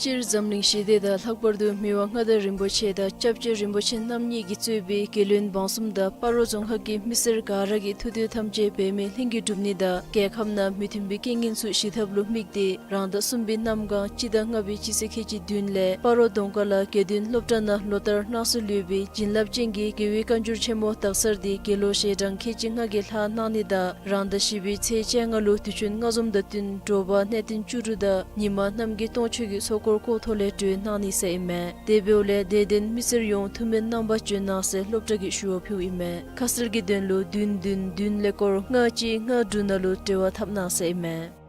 སྤྱིར་འཛམ་གླིང་ཞི་བདེ་དང་ལྷག་པར་དུ་མི་དབང་མངའ་བདག་རིན་པོ་ཆེ་དང་སྐྱབས་རྗེ་རིན་པོ་ཆེ་རྣམ་གཉིས་ཀྱིས་གཙོས་པའི་རྒྱལ་བློན་འབངས་གསུམ་དང་སྤ་རོ་རྫོང་ཁག་གི་མི་སེར་ག་ར་གི་ཐུགས་འདོད་ཐམས་ཅད་འབད་མེད་ལྷུན་གྱིས་འགྲུབ་ནི་དང་རྒྱལ་ཁབ་ནང་མི་མཐུན་པའི་རྐྱེན་ངན་ཚུ་ཞི་ཐབས་ལུ་དམིགས་ཏེ་རང་ཟླ་གསུམ་པའི་གནམ་གང་སྤྱི་ཟླ་ལྔ་པའི་སྤྱི་ཚེས་ཁལ་གཅིག་བདུན་ལས་སྤ་རོ་གདོང་དཀར་ལ་དགེ་འདུན་སློབ་གྲྭ་ནང་ལོ་ལྟར་གནང་སྲོལ་ཡོད་པའི་བྱིན་རླབས་ཅན་གྱི་རྒྱལ་བའི་བཀའ་འགྱུར་ཆེན་མོ་དག་ཚར་འདི་དགེ་ལོ་ཞལ་གྲངས་ཁལ་གཅིག་ལྔ་གི་ལྷག་གནང་ནི་དང་རང་ཟླ་བཞི་པའི་ཚེས་བཅོ་ལྔ་ལུ་དུས་ཆེན་སྔ་འཛོམས་དང་བསྟུན་དྲོ་པ་གནས་བརྟན་བཅུ་དྲུག་དང་ཉི་མ་གནམ་གྱི་སྟོང་མཆོད་ཀྱི་ཚོགས་འཁོར་སྐོར་ཐོག་ལས་གྲོལ་གནང་ནི་ཟེར་ཨིན་མས། དེ་འབདཝ་ལས་དད་ལྡན་མི་སེར་ཡོངས་ཐུགས་སྨོན་གནང་བར་བྱོན་གནང་ཟེར་སློབ་གྲྭ་གིས་ཞུ་བ་ཕུལཝ་ཨིན་མས། ཁ་གསལ་གྱི་དོན་ལུ་བདུན་བདུན་བདུན་ཀླད་ཀོར་ལྔ་གཅིག་ལྔ་དྲུག་ནང་ལུ་འབྲེལ་བ་འཐབ་གནང་ཟེར་ཨིན་མས།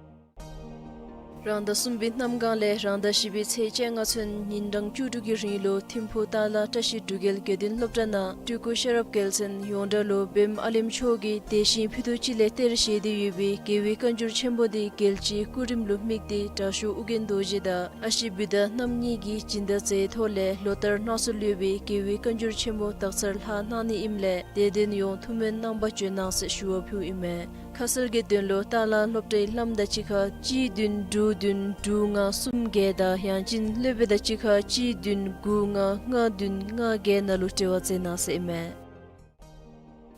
རང་ཟླ་གསུམ་པའི་གནམ་གང་ལས་རང་ཟླ་བཞི་པའི་ཚེས་བཅོ་ལྔ་ཚུན་ཉིན་གྲངས་བཅུ་དྲུག་གི་རིང་ལུ་ཐིམ་ཕུག་ཏཱ་ལ་བཀྲ་ཤིས་འབྲུག་རྒྱལ་དགེ་འདུན་སློབ་གྲྭ་ནང་སྤྲུལ་སྐུ་ཤེས་རབ་རྒྱལ་མཚན་ཡོངས་གྲགས་ལུ་བེམ་ཨ་ལེམ་མཆོག་གིས་དེ་བཞིན་ཕུད་རྡོག་གཅིག་ལས་གཏེར་བཞེས་ཏེ་ཡོད་པའི་རྒྱལ་བའི་བཀའ་འགྱུར་ཆེན་པོ་འདི་རྒྱལ་སྤྱིའི་སྐུ་རིམ་ལུ་དམིགས་ཏེ་དྲག་ཤོས་ཨོ་རྒྱན་རྡོ་རྗེ་དང་ཨ་ཞེ་བུདྡྷ་རྣམ་གཉིས་ཀྱིས་སྦྱིན་བདག་མཛད་ཐོག་ལས་ལོ་ལྟར་གནང་སྲོལ་ཡོད་པའི་རྒྱལ་བའི་བཀའ་འགྱུར་ཆེན་མོ་དག་ཚར་ལྷག་གནང་ནི་ཨིནམ་ལས་དད་ལྡན་ཡོངས་ཐུགས་སྨོན་གནང་བར་བྱོན་གནང་ཟེར་ཞུ་བ་ཕུལཝ་ཨིན་མས། ཁ་ ཁ་གསལ་གྱི་དོན་ལུ་ཏ་ལ་སློབ་གྲྭའི་ལྷམ་དང་གཅིག་ཁར་གཅིག་བདུན་དྲུག་བདུན་དྲུག་ལྔ་གསུམ་བརྒྱད་དང་ཡང་ཅིན་སློབ་དཔོན་དང་གཅིག་ཁར་གཅིག་བདུན་དགུ་ལྔ་ལྔ་བདུན་ལྔ་བརྒྱད་ནང་ལུ་འབྲེལ་བ་མཛད་གནང་ཟེར་ཨིན་མས།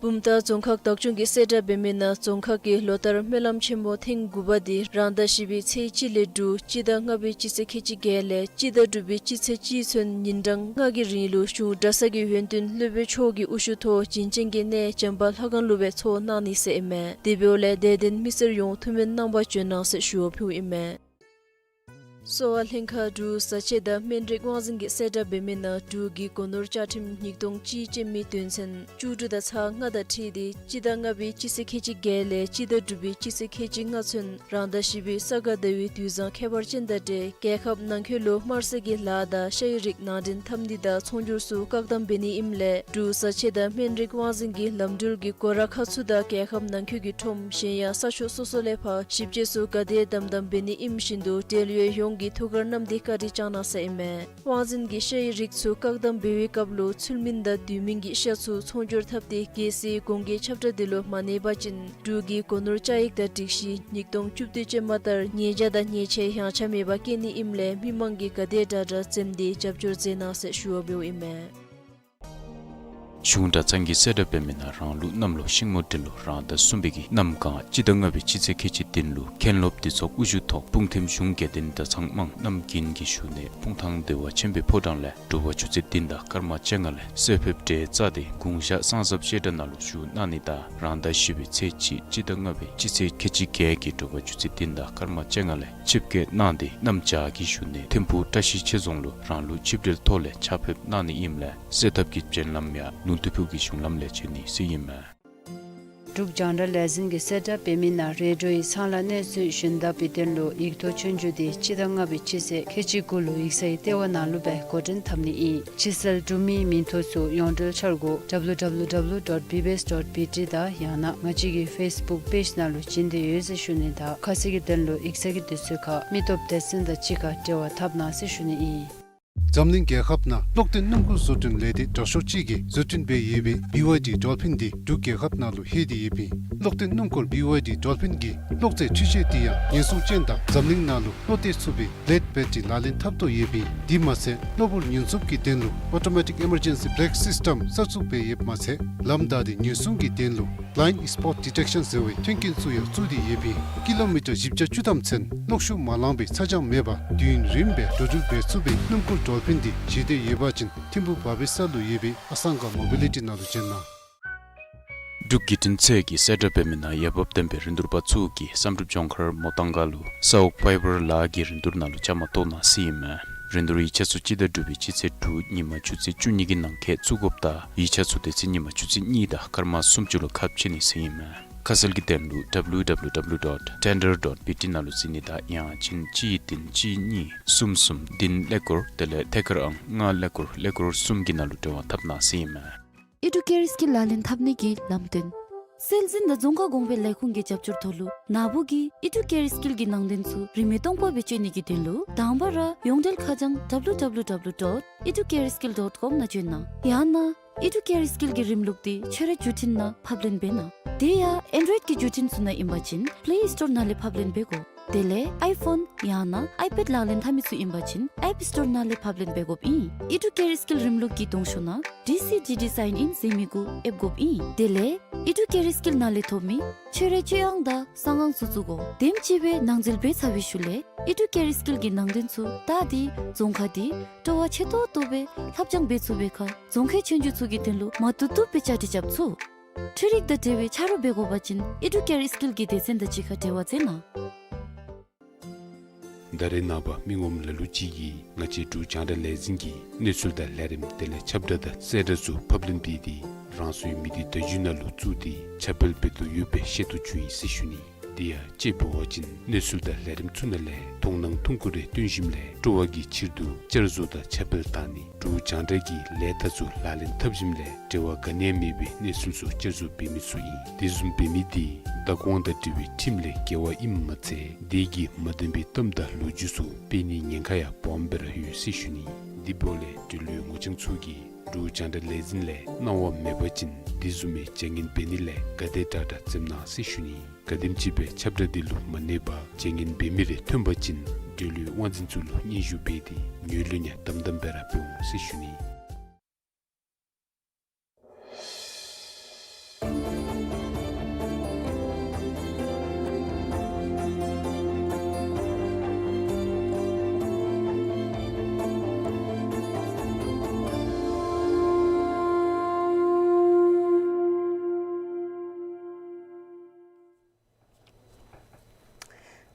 བུམ་ཐང་རྫོང་ཁག་བདག་སྐྱོང་གིས་གསལ་བསྒྲགས་འབད་མི་ནང་རྫོང་ཁག་གི་ལོ་ལྟར་སྨོན་ལམ་ཆེན་མོ་ཐེངས་དགུ་པ་འདི་རང་ཟླ་བཞི་པའི་ཚེས་གཅིག་ལས་དྲུག་སྤྱི་ཟླ་ལྔ་པའི་སྤྱི་ཚེས་ཁལ་གཅིག་བརྒྱད་ལས་སྤྱི་ཟླ་དྲུག་པའི་སྤྱི་ཚེས་གཅིག་ཚུན་ཉིན་གྲངས་ལྔ་གི་རིང་ལུ་གཞུང་གྲྭ་ཚང་གི་ཡོན་ཏན་སློབ་དཔོན་མཆོག་གི་དབུ་བཞུགས་ཐོག་བྱིན་ཅན་གྱི་གནས་བྱམས་པ་ལྷ་ཁང་ལུ་སྦེ་ཚོགས་གནང་ནི་ཟེར་ཨིན་མས། དེ་འབདཝ་ལས་དད་ལྡན་མི་སེར་ཡོངས་ཐུགས་སྨོན་གནང་བར་བྱོན་གནང་ཟེར་ཞུ་བ་ཕུལཝ་ཨིན་མས། གསོ་བ་ལྷན་ཁག་འབྲུག་བཟའ་ཆས་དང་སྨན་རིགས་དབང་འཛིན་གྱིས་གསལ་བསྒྲགས་འབད་མི་ནང་འབྲུག་གི་སྒོ་ནོར་བཅའ་ཁྲིམས་ཉིས་སྟོང་གཅིག་ཅན་མའི་དོན་ཚན་བཅུ་དྲུག་དང་ཚག་ལྔ་དང་འཁྲིལ་ཏེ་སྤྱི་ཟླ་ལྔ་པའི་སྤྱི་ཚེས་ཁལ་གཅིག་བརྒྱད་ལས་སྤྱི་ཟླ་དྲུག་པའི་སྤྱི་ཚེས་ཁལ་གཅིག་ལྔ་ཚུན་རང་ཟླ་བཞི་པའི་ས་ག་ཟླ་བའི་དུས་བཟང་ཁྱད་པར་ཅན་དང་འབྲེལ་རྒྱལ་ཁབ་ནང་འཁོད་ལུ་དམར་ཟས་ཀྱི་ལཱ་དང་ཤ་ཡི་རིགས་ནང་འདྲེན་འཐབ་ནི་དང་ཚོང་སྒྱུར་ཚུ་བཀག་དམ་འབད་ནི་ཨིནམ་ལས་འབྲུག་བཟའ་ཆས་དང་སྨན་རིགས་དབང་འཛིན་གྱིས་ལམ་འགྲུལ་གྱི་སྒོ་ར་ཁག་ཚུ་དང་རྒྱལ་ཁབ་ནང་འཁོད་ཀྱི་ཁྲོམ་གཞན་ཡང་ས་ཕྱོགས་སོ་སོ་ལས་ཕར་ཞིབ་དཔྱད་ཚུ་ག་དེ་དམ་དམ་འབད་ནི་ཨིནམ་བཞིན་དུ་འབྲེལ་ཡོད་ཡོངས་ཀྱིས་ཐུགས་ཁར་བསྣམས་ཏེ་བཀའ་དྲིན་བསྐྱང་གནང་ཟེར་ཨིན་མས། དབང་འཛིན་གྱིས་ཤ་ཡི་རིགས་ཚུ་བཀག་དམ་འབད་བའི་སྐབས་ལུ་ཚུལ་མིན་དང་དུས་མིན་གྱི་ཤ་ཚུ་ཚོང་སྒྱུར་འཐབ་སྟེ་རྒྱལ་སྲིད་གོང་འགལ་ཁྱབ་བསྒྲགས་འདི་ལུ་མ་གནས་པ་ཅིན་འབྲུག་གི་སྒོ་ནོར་བཅའ་ཡིག་དང་སྒྲིག་གཞི་ཉིས་སྟོང་བཅུ་བདུན་ཅན་མ་ལྟར་ཉེས་བྱ་དང་ཉེས་ཆད་ཡང་ཆ་མེད་པར་བཀལ་ནི་ཨིནམ་ལས་མི་མང་གིས་ག་དེ་དྲག་དྲག་འཛེམ་སྟེ་རྒྱབ་སྐྱོར་མཛད་གནང་ཟེར་ཞུ་བ་འབདཝ་ཨིན་མས། གཞུང་གྲྭ་ཚང་གིས་གསལ་བསྒྲགས་འབད་མི་ནང་རང་ལུགས་གནམ་ལོ་ཤིང་མོ་སྤྲེལ་ལོ་རང་ཟླ་གསུམ་པའི་གི་གནམ་གང་སྤྱི་ཟླ་ལྔ་པའི་སྤྱི་ཚེས་ཁལ་གཅིག་བདུན་ལུ་མཁན་སློབ་སྡེ་ཚོགས་དབུ་བཞུགས་ཐོག་སྤུངས་ཐིམ་གཞུང་དགེ་ལྡན་གྲྭ་ཚང་དམངས་རྣམས་ཀྱིས་ཞུ་ནི་སྤུངས་ཐང་བདེ་བ་ཆེན་པོའི་ཕོ་བྲང་ལས་དྲོ་པ་ཆུ་ཚོད་བདུན་དང་སྐར་མ་བཅོ་ལྔ་ལས་གསོལ་ཕེབས་གྲལ་བཙུགས་ཏེ་དགུང་ཞག་གསང་གསོལ་བཤད་གྲྭ་ནང་ལུ་ཞུགས་གནང་ནི་དང་རང་ཟླ་བཞི་པའི་ཚེས་གཅིག་སྤྱི་ཟླ་ལྔ་པའི་སྤྱི་ཚེས་ཁལ་གཅིག་བརྒྱད་ཀྱི་དྲོ་པ་ཆུ་ཚོད་བདུན་དང་སྐར་མ་བཅོ་ལྔ་ལས་ཆིབས་བསྐྱོད་གནང་སྟེ་གནམ་བྱཱར་གྱི་བཞུགས་གནས་ཐིམ་ཕུག་བཀྲ་ཤིས་ཆོས་རྫོང་ལུ་རང་ལུགས་ཆིབས་གྲལ་ཐོག་ལས་ཕྱག་ཕེབས་གནང་ནི་ཨིནམ་ལས་གསོལ་ཐབ་ཀྱི་བྱོན་ལམ་ཡང་ལུང་སྟོད་ཕུག་གི་གཞུང་ལམ་ལས་བྱོན་ནི་ཟེར་ཨིན་མས། འབྲུག་རྒྱང་བསྒྲགས་ལས་འཛིན་གྱིས་གསལ་བསྒྲགས་འབད་མི་ནང་རེ་ཌིའོ་ཡི་ཚང་ལ་གནས་ཚུལ་ཞུན་དག་པའི་དོན་ལུ་ཡིག་ཐོག་ཆོས་རྒྱུགས་འདི་སྤྱི་ཟླ་ལྔ་པའི་སྤྱི་ཚེས་ཁལ་གཅིག་དགུ་ལུ་ཡིག་ཚང་གི་ལྟེ་བ་ནང་ལུ་སྦེ་འགོ་འདྲེན་འཐབ་ནི་ཨིན། ཕྱི་སེལ་འབྲུག་མིའི་མིང་ཐོ་ཚུ་ཡོངས་འབྲེལ་འཆར་སྒོ་W W W dot B B S dot B T དང་ཡང་ན་ང་བཅས་ཀྱི་ཕེསི་བུཀ་པེཇ་ནང་ལུ་བྱིན་ཏེ་ཡོད་ཟེར་ཞུ་ནི་དང་ཁ་གསལ་གྱི་དོན་ལུ་ཡིག་ཚང་གི་དུས་ཚོད་ཁར་མི་སྟོབས་སྡེ་ཚན་དང་གཅིག་ཁར་འབྲེལ་བ་འཐབ་གནང་ཟེར་ཞུ་ནི་ཨིན། འཛམ་གླིང་རྒྱལ་ཁབ་ནང་གློག་ལྡན་སྣུམ་འཁོར་བཟོ་སྐྲུན་ལས་སྡེ་དྲག་ཤོས་ཅིག་གིས་བཟོ་སྐྲུན་འབད་ཡོད་པའི་བི་ཝའི་ཌི་ཌོལ་ཕིན་འདི་འབྲུག་རྒྱལ་ཁབ་ནང་ལུ་ལྷོད་དེ་ཡོདཔ་ཨིན། གློག་ལྡན་སྣུམ་འཁོར་བི་ཝའི་ཌི་ཌོལ་ཕིན་གྱི་གློག་རྫས་འཕྲུལ་ཆས་འདི་ཡང་ཉེན་སྲུང་ཅན་དང་འཛམ་གླིང་ནང་ལུ་བློ་གཏད་ཚུགས་པའི་ལེཌ་བེ་ཊི་རི་ལག་ལེན་འཐབ་དོ་ཡོདཔ་ཨིན། དེ་མ་ཚད་གློ་བུར་ཉེན་སྲུང་གི་དོན་ལུ་ཨོ་ཊོ་མེ་ཊིཀ་ཨི་མར་ཇེན་སི་བེ་རེཀ་སིསི་ཊམ་གསར་བཙུགས་འབད་ཡོདཔ་མ་ཚད་ལམ་བདའ་སྟེ་ཉེན་སྲུང་གི་དོན་ལུ་བླའིནཌ་སི་པོཊ་ཌི་ཊེཀ་ཤཱན་ཟེར་བའི་མཐུན་རྐྱེན་ཚུ་ཡང་བཙུགས་ཏེ་ཡོདཔ་ཨིན། ཀི་ལོ་མི་ཊར་བཞི་བརྒྱ་བཅུ་ཐམ་ཚུན་གློག་ཤུགས་མ་ལང་པའི་ཚ་གྱང་མེད་པར་དུས་ཡུན་རིངམོ་སྦེ་འགྲོ་འགྲུལ་འབད་ཚུགས་པའི་སྣུམ་འཁོར་ཌོལ་ཕིན་འདི་བཞེས་འདོད་ཡོད་པ་ཅིན་ཐིམ་ཕུག་བ་བི་ས་ལུ་ཡོད་པའི་ཨ་སང་ག་མོ་བི་ལི་ཊི་ནང་ལུ་བྱོན་གནང་། འབྲུག་བརྒྱུད་འཕྲིན་ཚད་ཀྱིས་གསལ་བསྒྲགས་འབད་མི་ནང་འོས་འབབ་ལྡན་པའི་རིན་བསྡུར་པ་ཚུ་གིས་བསམ་གྲུབ་ལྗོངས་མཁར་མོ་ཏང་ག་ལུ་ས་འོག་ཕའི་བར་ལཱ་གི་རིན་བསྡུར་ནང་ལུ་བཅའ་མར་གཏོགས་གནང་ཟེར་ཨིན་མས། རིན་བསྡུར་ཡིག་ཆ་ཚུ་སྤྱི་ཟླ་དྲུག་པའི་སྤྱི་ཚེས་དྲུག་ཉིན་མ་ཆུ་ཚོད་བཅུ་གཉིས་ཀྱི་ནང་འཁོད་བཙུགས་དགོཔ་དང་ཡིག་ཆ་ཚུ་དེ་ཚེ་ཉིན་མ་ཆུ་ཚོད་གཉིས་དང་སྐར་མ་སུམ་ཅུ་ལུ་ཁ་ཕྱེ་ནི་ཟེར་ཨིན་མས། ཁ་གསལ་གྱི་དོན་ལུ་W W W dot tender dot B T ནང་ལུ་གཟིགས་ནི་དང་ཡང་ཅིན་གཅིག་བདུན་གཅིག་གཉིས་གསུམ་གསུམ་བདུན་ཀླད་ཀོར་དེ་ལས་ཐད་ཀར་ཨང་ལྔ་ཀླད་ཀོར་ཀླད་ཀོར་གསུམ་གྱི་ནང་ལུ་འབྲེལ་བ་འཐབ་གནང་ཟེར་ཨིན་མས། ཨི་ཌུ་ཀེར་སི་ཀིལ་ལག་ལེན་འཐབ་ནི་གི་ལམ་སྟོན། སྲོལ་འཛིན་དང་རྫོང་ཁ་གོང་འཕེལ་ལས་ཁུངས་ཀྱི་རྒྱབ་སྐྱོར་ཐོག་ལུ་ནཱ་བུ་གིས་ཨི་ཌུ་ཀེར་སི་ཀིལ་གྱི་ནང་དོན་ཚུ་རིན་མེད་སྟོང་པ་སྦེ་སྤྱོད་ནི་གི་དོན་ལུ་དང་པ་ར་ཡོངས་འབྲེལ་ཁ་བྱང་W W W dot educareskill dot com ནང་བྱོན་གནང་། ཡང་ན་ཨི་ཌུ་ཀེར་སི་ཀིལ་གྱི་རིམ་ལུགས་འདི་ཁྱོད་རའི་བརྒྱུད་འཕྲིན་ནང་ཕབ་ལེན་འབད་གནང་། དེ་ཡང་ཨེན་ཌོའིཌ་ཀྱི་བརྒྱུད་འཕྲིན་ཚུ་ནང་ཨིན་པ་ཅིན་པེ་ལེ་སི་ཊོར་ནང་ལས་ཕབ་ལེན་འབད་དགོ། དེ་ལས་ཨའི་ཕོན་ཡང་ན་ཨའི་པེཌ་ལག་ལེན་འཐབ་མི་ཚུ་ཨིན་པ་ཅིན་ཨེཔ་སི་ཊོར་ནང་ལས་ཕབ་ལེན་འབད་དགོཔ་ཨིན། ཨི་ཌུ་ཀེར་སི་ཀིལ་རིམ་ལུགས་ཀྱི་གདོང་ཤོག་ནང་ཌི་སི་ཌི་ཌི་སའིན་ཨིན་ཟེར་མི་གུ་ཨེབ་དགོཔ་ཨིན། དེ་ལས་ཨི་ཌུ་ཀེར་སི་ཀིལ་ནང་ལས་ཐོབ་མི་ཁྱོད་རའི་སྤྱོད་ཨང་དང་གསང་ཨང་ཚུ་བཙུགས་དགོ། དེམ་ཅིག་སྦེ་ནང་འཛུལ་འབད་ཚར་བའི་ཤུལ་ལས་ཨི་ཌུ་ཀེར་སི་ཀིལ་གྱི་ནང་དོན་ཚུ་བལྟ་སྟེ་རྫོང་ཁ་འདི་སྤྲོ་བ་ཆེ་ཏོག་ཏོ་སྦེ་ལྷབ་སྦྱང་འབད་ཚུགས་པའི་ཁར་རྫོང་ཁའི་ཆོས་རྒྱུགས་ཚུ་གི་དོན་ལུ་མ་བཏུབ་བཏུབ་སྦེ་བཅའ་སྒྲིག་རྐྱབ་ཚུགས། འཕྲུལ་རིག་དང་འབྲེལ་བའི་ཆ་རོགས་འབད་དགོ་པ་ཅིན་ཨི་ཌུ་ཀེར་སི་ཀིལ་གྱི་སྡེ་ཚན་དང་གཅིག་ཁར་འབྲེལ་བ་མཛད་གནང་། ད་རེས་ནངས་པ་མི་ངོམ་ལ་ལུ་ཅིག་གིས་ང་བཅས་འབྲུག་རྒྱང་བསྒྲགས་ལས་འཛིན་གྱི་གནས་ཚུལ་དང་ལས་རིམ་དེ་ལས་ཁྱབ་བསྒྲགས་དང་གསལ་བསྒྲགས་ཚུ་ཕབ་ལེན་འབད་དེ་རང་སོའི་མི་སྡེ་བརྡ་བརྒྱུད་ནང་ལུ་བཙུགས་ཏེ་ཁྱབ་སྤེལ་འབད་དོ་ཡོདཔ་སྦེ་ཤེས་རྟོགས་བྱུང་ཡི་ཟེར་ཞུ་ནི། དེ་ཡང་དཔྱེ་འབད་བ་ཅིན་གནས་ཚུལ་དང་ལས་རིམ་ཚུ་ནང་ལས་མཐོང་སྣང་ཐུང་ཀུ་རེ་སྟོན་ཞིནམ་ལས་སྤྲོ་བ་གི་ཕྱིར་དུ་བསྐྱར་བཟོ་དང་ཁྱབ་སྤེལ་བཏང་ནི་འབྲུག་རྒྱང་བསྒྲགས་ཀྱི་ལས་རྟགས་ཚུ་ལག་ལེན་འཐབ་ཞིནམ་ལས་འབྲེལ་བ་ག་ནི་ཡང་མེད་པའི་གནས་ཚུལ་ཚུ་བསྐྱར་བཟོ་འབད་མི་ཚུ་ཨིན། དེ་བཟུམ་འབད་མི་དེ་བདག་དབང་དང་འབྲེལ་བའི་ཁྲིམས་ལས་འགལ་བ་ཨིནམ་མ་ཚད་དེ་གིས་མ་བདེན་པའི་གཏམ་དང་ལོ་རྒྱུས་ཚུ་སྤེལ་ནིའི་ཉེན་ཁ་ཡང་སྦོམ་སྦེ་ར་ཡོད་ཟེར་ཞུ་ནི། དེ་འབདཝ་ལས་འབྲེལ་ཡོད་ངོ་རྐྱང་ཚུ་གིས་འབྲུག་རྒྱང་བསྒྲགས་ལས་འཛིན་ལས་གནང་བ་མེད་པ་ཅིན་དེ་བཟུམ་མའི་བྱ་ངན་འབད་ནི་ལས་ག་དེ་དྲག་དྲག་འཛེམ་གནང་ཟེར་ཞུ་ནི། ག་དེམ་ཅིག་སྦེ་ཁྱབ་བསྒྲགས་འདི་ལུ་མ་གནས་པར་བྱེད་ཉན་འབད་མི་རེ་ཐོན་པ་ཅིན་འབྲེལ་ཡོད་དབང་འཛིན་ཚུ་ལུ་སྙན་ཞུ་འབད་དེ་ཉོ་ལུ་ཡང་དམ་དམ་སྦེ་ར་འབད་འོང་ཟེར་ཞུ་ནི།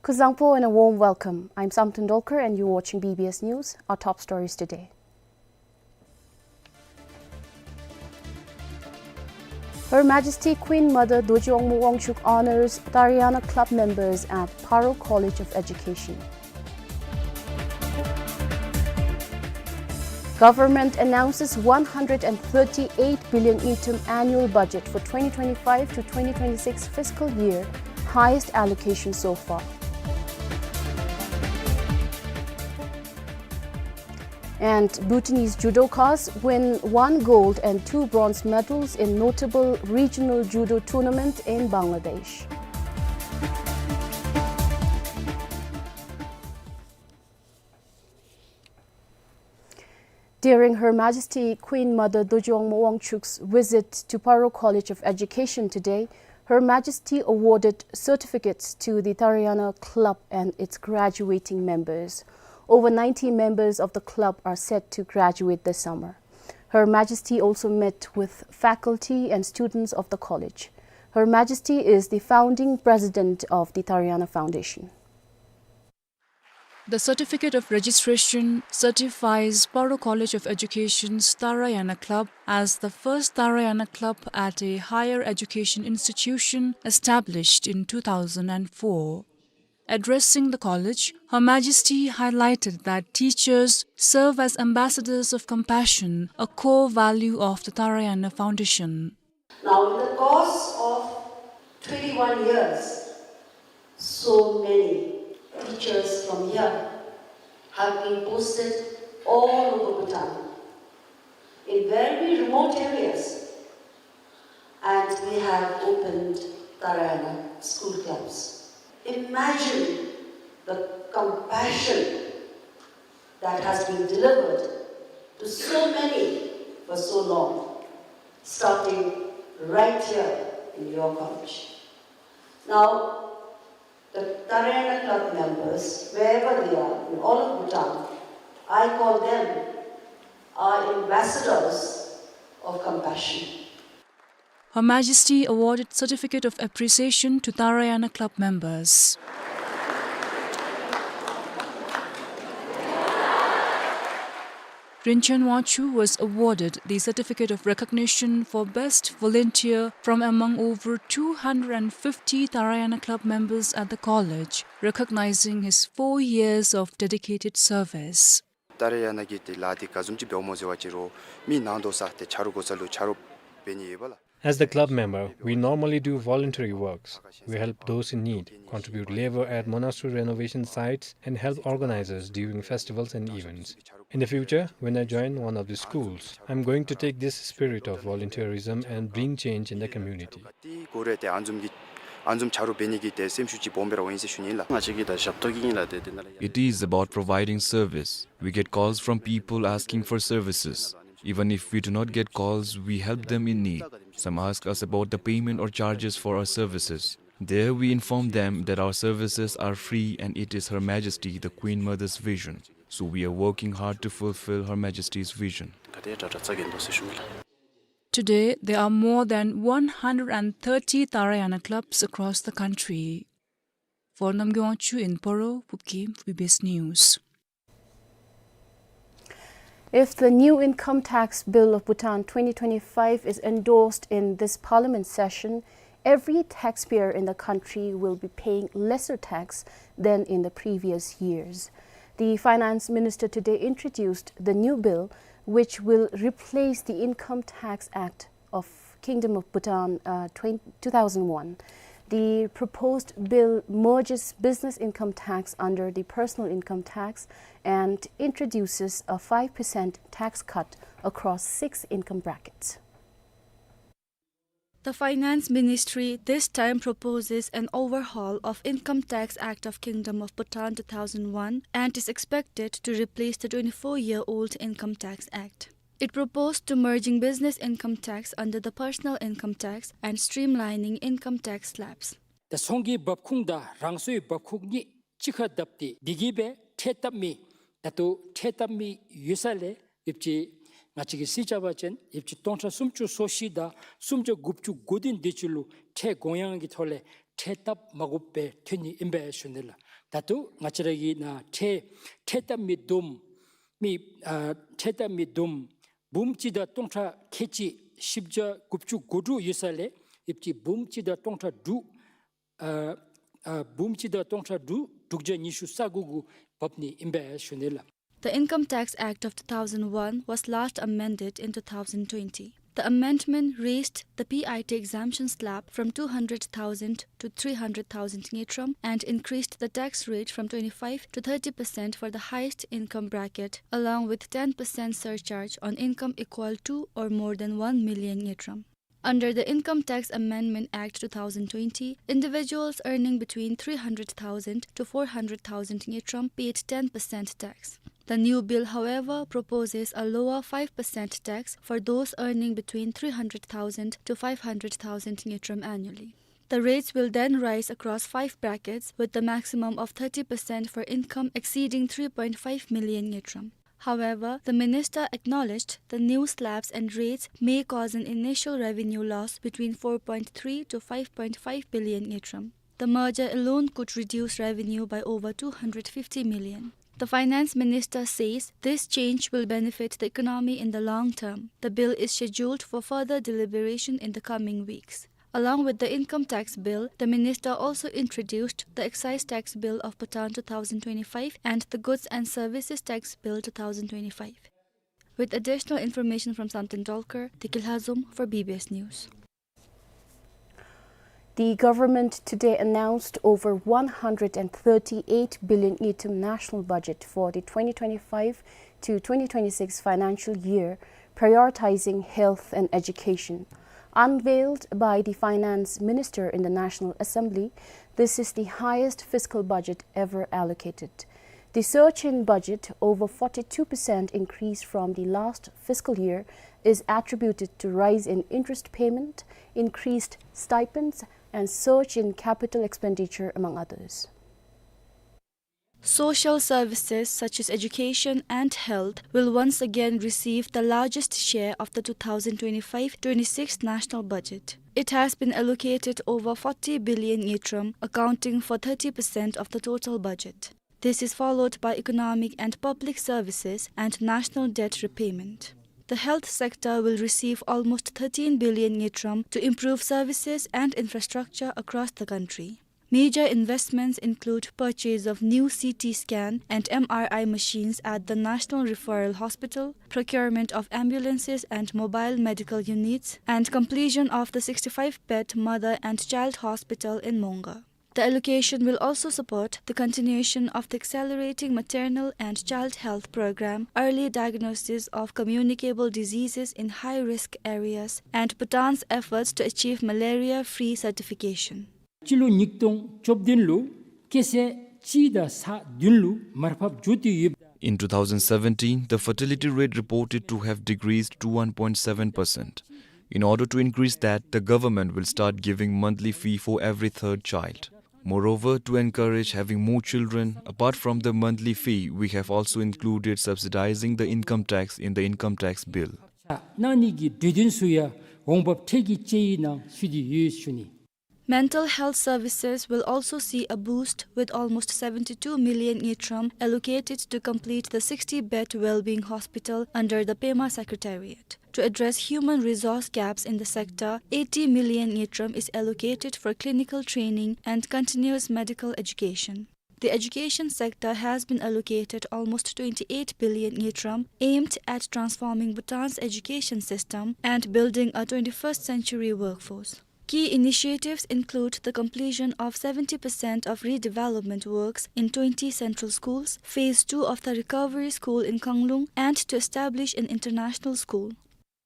Kuzuzangpo and a warm welcome. I'm Samten Dolkar and you're watching B B S News. Our top stories today. Her Majesty Queen Mother Dorji Wangmo Wangchuck honors Tarayana Club members at Paro College of Education. Government announces one hundred and thirty-eight billion ngultrum annual budget for twenty twenty-five to twenty twenty-six fiscal year, highest allocation so far. And Bhutanese judokas win one gold and two bronze medals in notable regional judo tournament in Bangladesh. During Her Majesty Queen Mother Dorji Wangmo Wangchuck's visit to Paro College of Education today, Her Majesty awarded certificates to the Tarayana Club and its graduating members. Over ninety members of the club are set to graduate this summer. Her Majesty also met with faculty and students of the college. Her Majesty is the founding president of the Tarayana Foundation. The certificate of registration certifies Paro College of Education's Tarayana Club as the first Tarayana club at a higher education institution established in two thousand and four. Addressing the college, Her Majesty highlighted that teachers serve as ambassadors of compassion, a core value of the Tarayana Foundation. Now, in the course of twenty-one years, so many teachers from here have been posted all over Bhutan, in very remote areas, and they have opened Tarayana school clubs. Imagine the compassion that has been delivered to so many for so long, starting right here in your college. Now, the Tarayana Club members, wherever they are, in all of Bhutan, I call them our ambassadors of compassion. Her Majesty awarded Certificate of Appreciation to Tarayana Club members. Rinchen Wangchuck was awarded the Certificate of Recognition for Best Volunteer from among over two hundred and fifty Tarayana Club members at the college, recognizing his four years of dedicated service. ཏཱ་ར་ཡ་ན་གི་ཏེ་ལཱ་འདི་ག་བཟུམ་ཅིག་འབདཝ་སྨོ་ཟེར་བ་ཅིན་རུང་མི་ནང་དོག་ས་ཏེ་ཆ་རོགས་གོ་ས་ལུ་ཆ་རོགས་འབད་ནི་ཡོད་པ་ལགས། As the club member, we normally do voluntary works. We help those in need, contribute labor at monastery renovation sites, and help organizers during festivals and events. In the future, when I join one of the schools, I'm going to take this spirit of volunteerism and bring change in the community. ཏེ་གོ་རེ་ཏེ་ཨ་བཟུམ་གྱི་ཨ་བཟུམ་ཆ་རོགས་འབད་ནི་གི་ཏེ་སེམས་ཤུགས་ཅིག་སྦོམ་སྦེ་ར་འོང་ཡི་ཟེར་ཞུ་ནི་ལགས། ང་བཅས་ཀྱི་ད་ཞབས་ཏོག་གི་ཨིན་ལགས་ཏེ་ཏེ་ནཱ་ལས། It is about providing service. We get calls from people asking for services. Even if we do not get calls, we help them in need. Some ask us about the payment or charges for our services. There we inform them that our services are free and it is Her Majesty the Queen Mother's vision. So we are working hard to fulfill Her Majesty's vision. Today, there are more than one hundred and thirty Tarayana clubs across the country. For Namgay Wangchuck in Paro, Pupkim, B B S News. If the new Income Tax Bill of Bhutan twenty twenty-five is endorsed in this parliament session, every taxpayer in the country will be paying lesser tax than in the previous years. The finance minister today introduced the new bill, which will replace the Income Tax Act of Kingdom of Bhutan, uh, twen-, two thousand one. The proposed bill merges business income tax under the personal income tax and introduces a five percent tax cut across six income brackets. The Finance Ministry this time proposes an overhaul of Income Tax Act of Kingdom of Bhutan two thousand one and is expected to replace the twenty-four-year-old Income Tax Act. It proposed to merging business income tax under the personal income tax and streamlining income tax slabs. ད་ཚོང་གི་འབབ་ཁུངས་དང་རང་སོའི་འབབ་ཁུངས་གཉིས་གཅིག་ཁར་བསྡབས་ཏེ་འདི་གིས་སྦེ་ཁྲལ་བཏབ་མི་ད་ལྟོ་ཁྲལ་བཏབ་མི་ཡོད་ས་ལས་ཡོད་ཅི། ང་བཅས་ཀྱིས་གཟིགས་བཞག་པ་ཅིན་ཡོད་ཅི་སྟོང་ཕྲག་སུམ་ཅུ་སོ་བཞི་དང་སུམ་བརྒྱ་དགུ་བཅུ་གོ་བདུན་དེ་ཅིག་ལུ་ཁྲལ་དགོངས་ཡངས་ཀྱི་ཐོག་ལས་ཁྲལ་བཏབ་མ་དགོཔ་སྦེ་ཐོན་ནི་ཨིན་པས་ཞུ་ནི་ལགས། ད་ལྟོ་ང་བཅས་ར་གི་ནང་ཁྲལ་ཁྲལ་བཏབ་མི་བསྡོམས་མི་ཨ་ཁྲལ་བཏབ་མི་བསྡོམས་འབུམ་གཅིག་དང་སྟོང་ཕྲག་ཁལ་གཅིག་བཞི་བརྒྱ་དགུ་བཅུ་གོ་དྲུག་ཡོད་ས་ལས་ཡོད་ཅི་འབུམ་གཅིག་དང་སྟོང་ཕྲག་དྲུག་ཨ་ཨ་འབུམ་གཅིག་དང་སྟོང་ཕྲག་དྲུག་དྲུག་བརྒྱ་ཉི་ཤུ་རྩ་དགུ་གུ་བབས་ནི་ཨིན་པས་ཞུ་ནི་ལགས། The Income Tax Act of two thousand one was last amended in two thousand twenty. The amendment raised the P I T exemption slab from two hundred thousand to three hundred thousand ngultrum and increased the tax rate from twenty-five to thirty percent for the highest income bracket, along with ten percent surcharge on income equal to or more than one million ngultrum. Under the Income Tax Amendment Act two thousand twenty, individuals earning between three hundred thousand to four hundred thousand ngultrum paid ten percent tax. The new bill, however, proposes a lower five percent tax for those earning between three hundred thousand to five hundred thousand ngultrum annually. The rates will then rise across five brackets, with the maximum of thirty percent for income exceeding three point five million ngultrum. However, the minister acknowledged the new slabs and rates may cause an initial revenue loss between four point three to five point five billion ngultrum. The merger alone could reduce revenue by over two hundred fifty million. The finance minister says this change will benefit the economy in the long term. The bill is scheduled for further deliberation in the coming weeks. Along with the income tax bill, the minister also introduced the excise tax bill of Bhutan two thousand twenty-five and the goods and services tax bill two thousand twenty-five. With additional information from Samten Dolkar, Deki Lhazom for B B S News. The government today announced over one hundred and thirty-eight billion ngultrum national budget for the twenty twenty-five to twenty twenty-six financial year, prioritizing health and education. Unveiled by the finance minister in the National Assembly, this is the highest fiscal budget ever allocated. The surge in budget, over forty-two percent increase from the last fiscal year, is attributed to rise in interest payment, increased stipends, and surge in capital expenditure, among others. Social services such as education and health will once again receive the largest share of the two thousand twenty-five twenty-six national budget. It has been allocated over forty billion ngultrum, accounting for thirty percent of the total budget. This is followed by economic and public services and national debt repayment. The health sector will receive almost thirteen billion ngultrum to improve services and infrastructure across the country. Major investments include purchase of new C T scan and M R I machines at the National Referral Hospital, procurement of ambulances and mobile medical units, and completion of the sixty-five bed mother and child hospital in Monga. The allocation will also support the continuation of the accelerating maternal and child health program, early diagnosis of communicable diseases in high-risk areas, and Bhutan's efforts to achieve malaria-free certification. སྤྱི་ལོ་ཉིས་སྟོང་བཅུ་བདུན་ལུ་སྐྱེས་ཚེས་གཅིག་དང་ཚེས་བདུན་ལུ་མར་ཕབ་འགྱོ་སྟེ་ཡོདཔ་ད། In two thousand seventeen, the fertility rate reported to have decreased to one point seven percent. In order to increase that, the government will start giving monthly fee for every third child. Moreover, to encourage having more children, apart from the monthly fee, we have also included subsidizing the income tax in the income tax bill. གནང་ནི་གི་གྲོས་འདུན་ཚུ་ཡང་འོང་འབབ་ཁྲལ་གྱི་དཔྱད་ཡིག་ནང་ཚུད་དེ་ཡོད་ཞུ་ནི། Mental health services will also see a boost, with almost seventy-two million ngultrum allocated to complete the sixty bed wellbeing hospital under the Pema Secretariat. To address human resource gaps in the sector, eighty million ngultrum is allocated for clinical training and continuous medical education. The education sector has been allocated almost twenty-eight billion ngultrum, aimed at transforming Bhutan's education system and building a twenty-first century workforce. Key initiatives include the completion of seventy percent of redevelopment works in twenty central schools, phase two of the recovery school in Khanglung, and to establish an international school.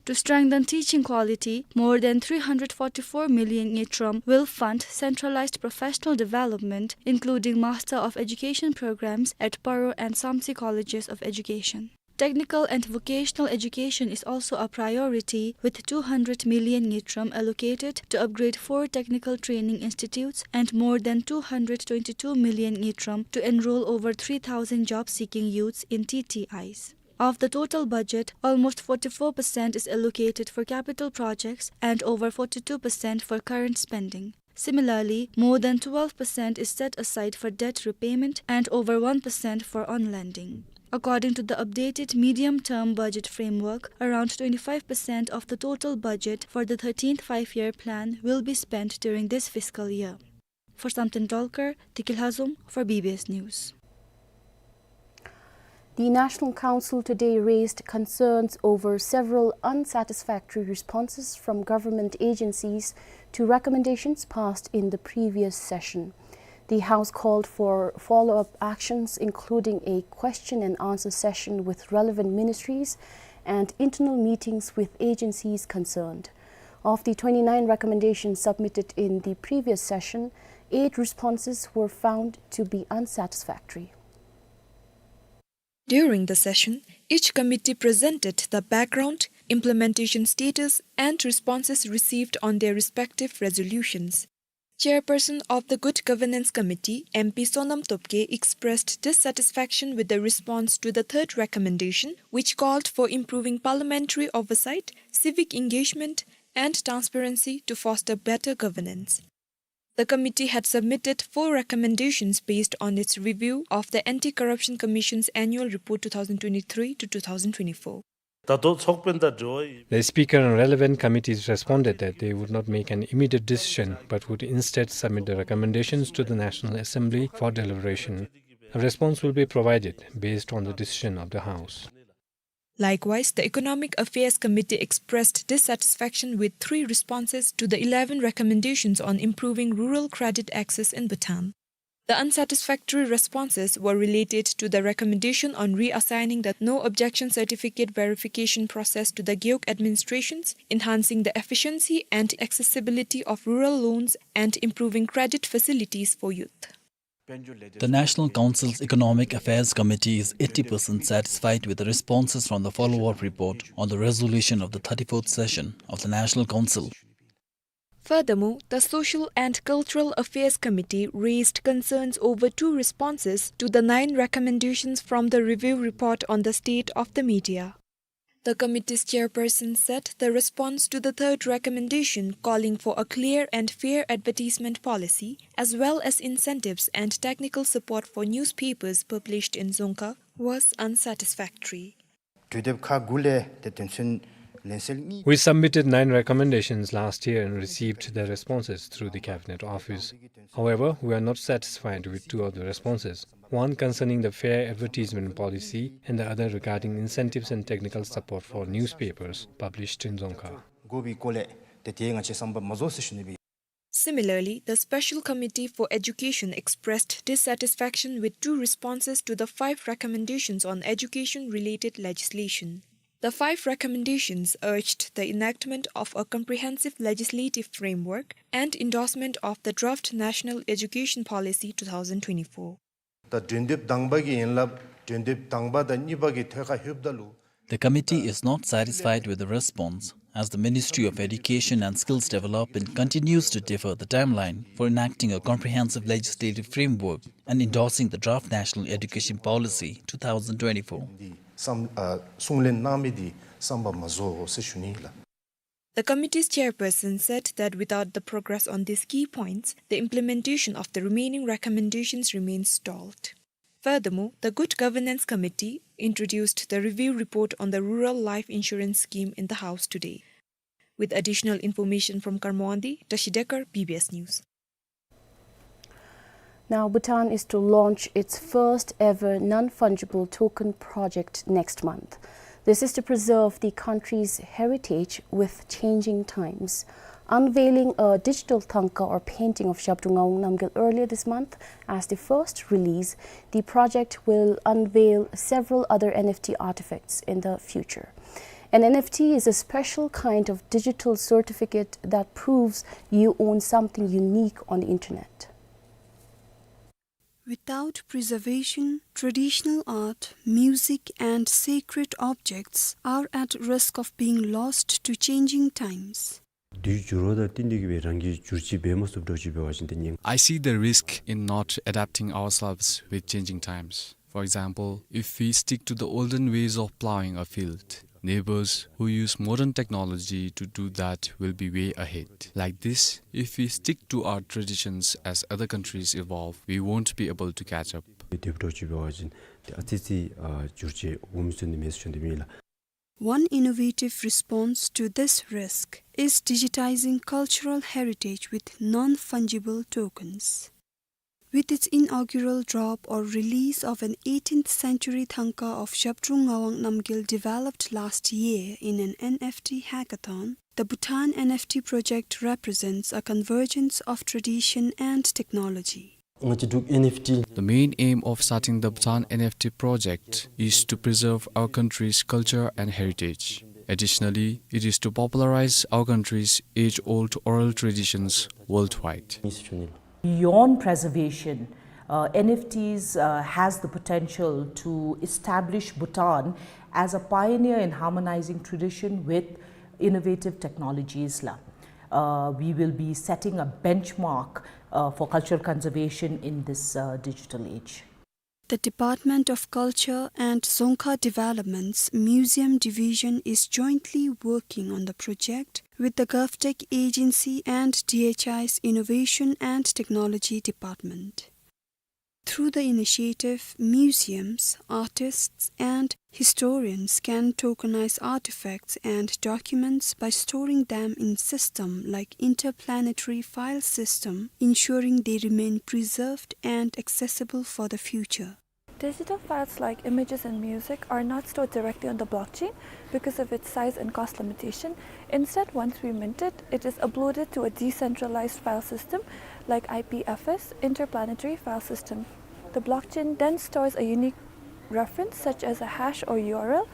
To strengthen teaching quality, more than three hundred forty-four million ngultrum will fund centralized professional development, including Master of Education programs at Paro and Samtse Colleges of Education. Technical and vocational education is also a priority, with two hundred million ngultrum allocated to upgrade four technical training institutes and more than two hundred twenty-two million ngultrum to enroll over three thousand job-seeking youths in T T Is. Of the total budget, almost forty-four percent is allocated for capital projects and over forty-two percent for current spending. Similarly, more than twelve percent is set aside for debt repayment and over one percent for on-lending. According to the updated medium-term budget framework, around twenty-five percent of the total budget for the thirteenth Five-Year Plan will be spent during this fiscal year. For Samten Dolkar, Deki Lhazom for B B S News. The National Council today raised concerns over several unsatisfactory responses from government agencies to recommendations passed in the previous session. The House called for follow-up actions, including a question and answer session with relevant ministries and internal meetings with agencies concerned. Of the twenty-nine recommendations submitted in the previous session, eight responses were found to be unsatisfactory. During the session, each committee presented the background, implementation status, and responses received on their respective resolutions. Chairperson of the Good Governance Committee, M P Sonam Topge, expressed dissatisfaction with the response to the third recommendation, which called for improving parliamentary oversight, civic engagement, and transparency to foster better governance. The committee had submitted four recommendations based on its review of the Anti-Corruption Commission's Annual Report two thousand twenty-three to two thousand twenty-four. ད་ལྟོ་ཚོགས་དཔོན་དང་འབྲེལ་བ་ཡོད། The Speaker and relevant committees responded that they would not make an immediate decision, but would instead submit the recommendations to the National Assembly for deliberation. A response will be provided based on the decision of the House. Likewise, the Economic Affairs Committee expressed dissatisfaction with three responses to the eleven recommendations on improving rural credit access in Bhutan. The unsatisfactory responses were related to the recommendation on reassigning the no objection certificate verification process to the Gewog administrations, enhancing the efficiency and accessibility of rural loans, and improving credit facilities for youth. The National Council's Economic Affairs Committee is eighty percent satisfied with the responses from the follow-up report on the resolution of the thirty-fourth session of the National Council. Furthermore, the Social and Cultural Affairs Committee raised concerns over two responses to the nine recommendations from the review report on the state of the media. The committee's chairperson said the response to the third recommendation, calling for a clear and fair advertisement policy, as well as incentives and technical support for newspapers published in Dzongkha, was unsatisfactory. དུས་དེབ་ཁག་དགུ་ལས་ཏེ་དོན་ཚན་ལན་གསལ་གཉིས། We submitted nine recommendations last year and received their responses through the Cabinet Office. However, we are not satisfied with two of the responses, one concerning the fair advertisement policy and the other regarding incentives and technical support for newspapers published in Dzongkha. དགོ་པའི་སྐོར་ལས་ཏེ་དེ་ང་བཅས་བསམ་པ་མ་རྫོགས་ཟེར་ཞུ་ནི་སྦེ། Similarly, the Special Committee for Education expressed dissatisfaction with two responses to the five recommendations on education-related legislation. The five recommendations urged the enactment of a comprehensive legislative framework and endorsement of the draft National Education Policy two thousand twenty-four. ད་འགྲན་བསྡུར་དང་པ་གི་ཡན་ལག་འགྲན་བསྡུར་དང་པ་དང་གཉིས་པ་གི་ཐད་ཁར་ལྷོདཔ་ད་ལུ། The committee is not satisfied with the response, as the Ministry of Education and Skills Development continues to defer the timeline for enacting a comprehensive legislative framework and endorsing the draft National Education Policy two thousand twenty-four. འདི་བསམ་ཨ་གསུང་ལན་གནང་མི་འདི་བསམ་པ་མ་རྫོགས་ཟེར་ཞུ་ནི་ལགས། The committee's chairperson said that without the progress on these key points, the implementation of the remaining recommendations remains stalled. Furthermore, the Good Governance Committee introduced the review report on the Rural Life Insurance Scheme in the House today. With additional information from Karmo Wangdi, Tashi Dekar, B B S News. Now, Bhutan is to launch its first ever non-fungible token project next month. This is to preserve the country's heritage with changing times. Unveiling a digital thangka or painting of Zhabdrung Ngawang Namgyal earlier this month as the first release, the project will unveil several other N F T artifacts in the future. An N F T is a special kind of digital certificate that proves you own something unique on the internet. Without preservation, traditional art, music, and sacred objects are at risk of being lost to changing times. དུས་འགྱུར་བ་དང་བསྟུན་ཏེ་གི་སྦེ་རང་གིས་བསྒྱུར་བཅོས་འབད་མ་ཚུགསཔ་འདྲཝ་ཅིག་འབད་བ་ཅིན་ཏེ་ཉེན། I see the risk in not adapting ourselves with changing times. For example, if we stick to the olden ways of plowing a field, neighbors who use modern technology to do that will be way ahead. Like this, if we stick to our traditions as other countries evolve, we won't be able to catch up. དེ་འདྲཝ་ཅིག་འབད་བ་ཅིན་ཏེ་ཨ་ཙི་ཙི་ཨ་བསྒྱུར་བཅོས་འོང་མི་ཚུགས་ནི་མས་ཟེར་ཞུ་ནི་ཨིན་ལགས། One innovative response to this risk is digitizing cultural heritage with non-fungible tokens. With its inaugural drop or release of an eighteenth century thangka of Zhabdrung Ngawang Namgyal developed last year in an N F T hackathon, the Bhutan N F T project represents a convergence of tradition and technology. ང་བཅས་འབྲུག་N F T། The main aim of starting the Bhutan N F T project is to preserve our country's culture and heritage. Additionally, it is to popularize our country's age-old oral traditions worldwide. Beyond preservation, uh, N F Ts, uh, has the potential to establish Bhutan as a pioneer in harmonizing tradition with innovative technologies la. Uh, we will be setting a benchmark, uh, for cultural conservation in this, uh, digital age. The Department of Culture and Dzongkha Development's Museum Division is jointly working on the project with the GovTech Agency and D H I's Innovation and Technology Department. Through the initiative, museums, artists, and historians can tokenize artifacts and documents by storing them in system like interplanetary file system, ensuring they remain preserved and accessible for the future. Digital files like images and music are not stored directly on the blockchain because of its size and cost limitation. Instead, once we mint it, it is uploaded to a decentralized file system like I P F S, Interplanetary File System. The blockchain then stores a unique reference, such as a hash or U R L,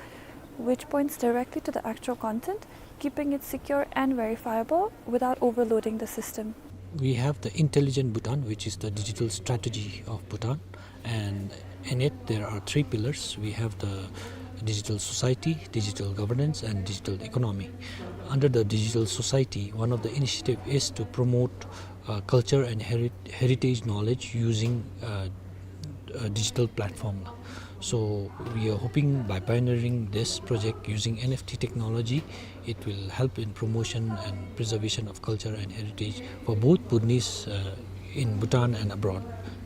which points directly to the actual content, keeping it secure and verifiable without overloading the system. We have the Intelligent Bhutan, which is the digital strategy of Bhutan, and in it there are three pillars. We have the digital society, digital governance, and digital economy. Under the digital society, one of the initiative is to promote, uh, culture and heri-, heritage knowledge using, uh, a digital platform. So we are hoping by pioneering this project using N F T technology, it will help in promotion and preservation of culture and heritage for both Bhutanese, uh, in Bhutan and abroad,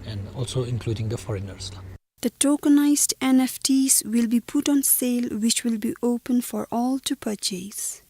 and also including the foreigners. The tokenized N F Ts will be put on sale, which will be open for all to purchase.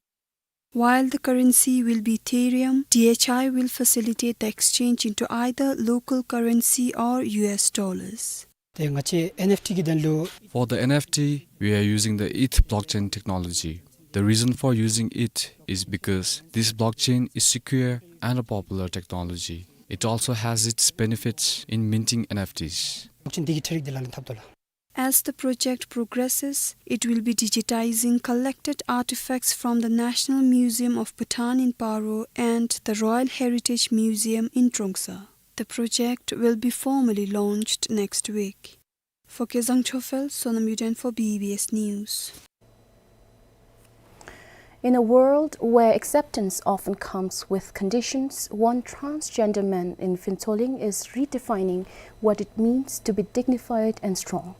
While the currency will be Ethereum, D H I will facilitate the exchange into either local currency or U S dollars. ཏེ་ང་བཅས་N F T གི་དོན་ལུ། For the N F T, we are using the eth blockchain technology. The reason for using it is because this blockchain is secure and a popular technology. It also has its benefits in minting N F Ts. Blockchain འདི་གི་འཕྲུལ་རིག་འདི་ལག་ལེན་འཐབ་དོ་ལགས། As the project progresses, it will be digitizing collected artifacts from the National Museum of Bhutan in Paro and the Royal Heritage Museum in Trongsa. The project will be formally launched next week. For Kezang Chophel, Sonam Yuden for B B S News. In a world where acceptance often comes with conditions, one transgender man in Phuentsholing is redefining what it means to be dignified and strong.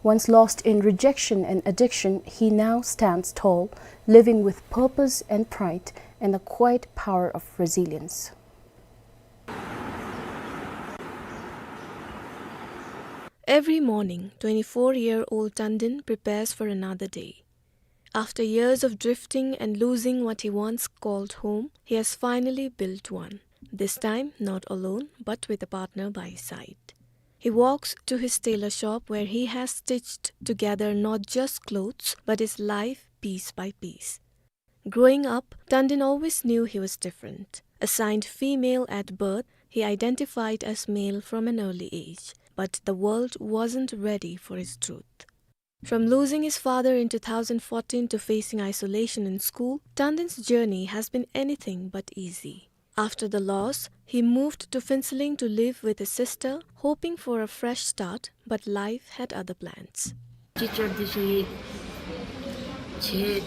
Once lost in rejection and addiction, he now stands tall, living with purpose and pride and the quiet power of resilience. Every morning, twenty-four-year-old Tandin prepares for another day. After years of drifting and losing what he once called home, he has finally built one. This time, not alone, but with a partner by his side. He walks to his tailor shop where he has stitched together not just clothes, but his life piece by piece. Growing up, Tandin always knew he was different. Assigned female at birth, he identified as male from an early age, but the world wasn't ready for his truth. From losing his father in two thousand fourteen to facing isolation in school, Tandin's journey has been anything but easy. After the loss, he moved to Phuentsholing to live with his sister, hoping for a fresh start, but life had other plans. Teacher this week, che,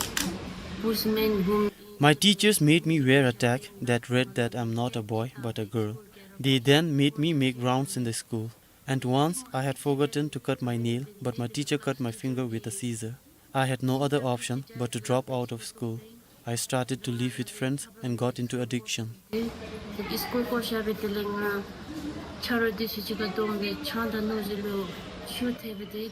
postman whom My teachers made me wear a tag that read that I'm not a boy but a girl. They then made me make rounds in the school. And once I had forgotten to cut my nail, but my teacher cut my finger with a scissor. I had no other option but to drop out of school. I started to live with friends and got into addiction. School ko shabe telenga chara disi chika dombe chanda no zilo shu tebede.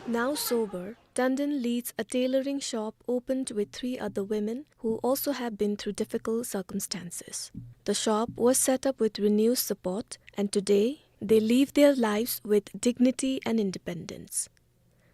Now sober, Tandin leads a tailoring shop opened with three other women who also have been through difficult circumstances. The shop was set up with Renew's support, and today they live their lives with dignity and independence.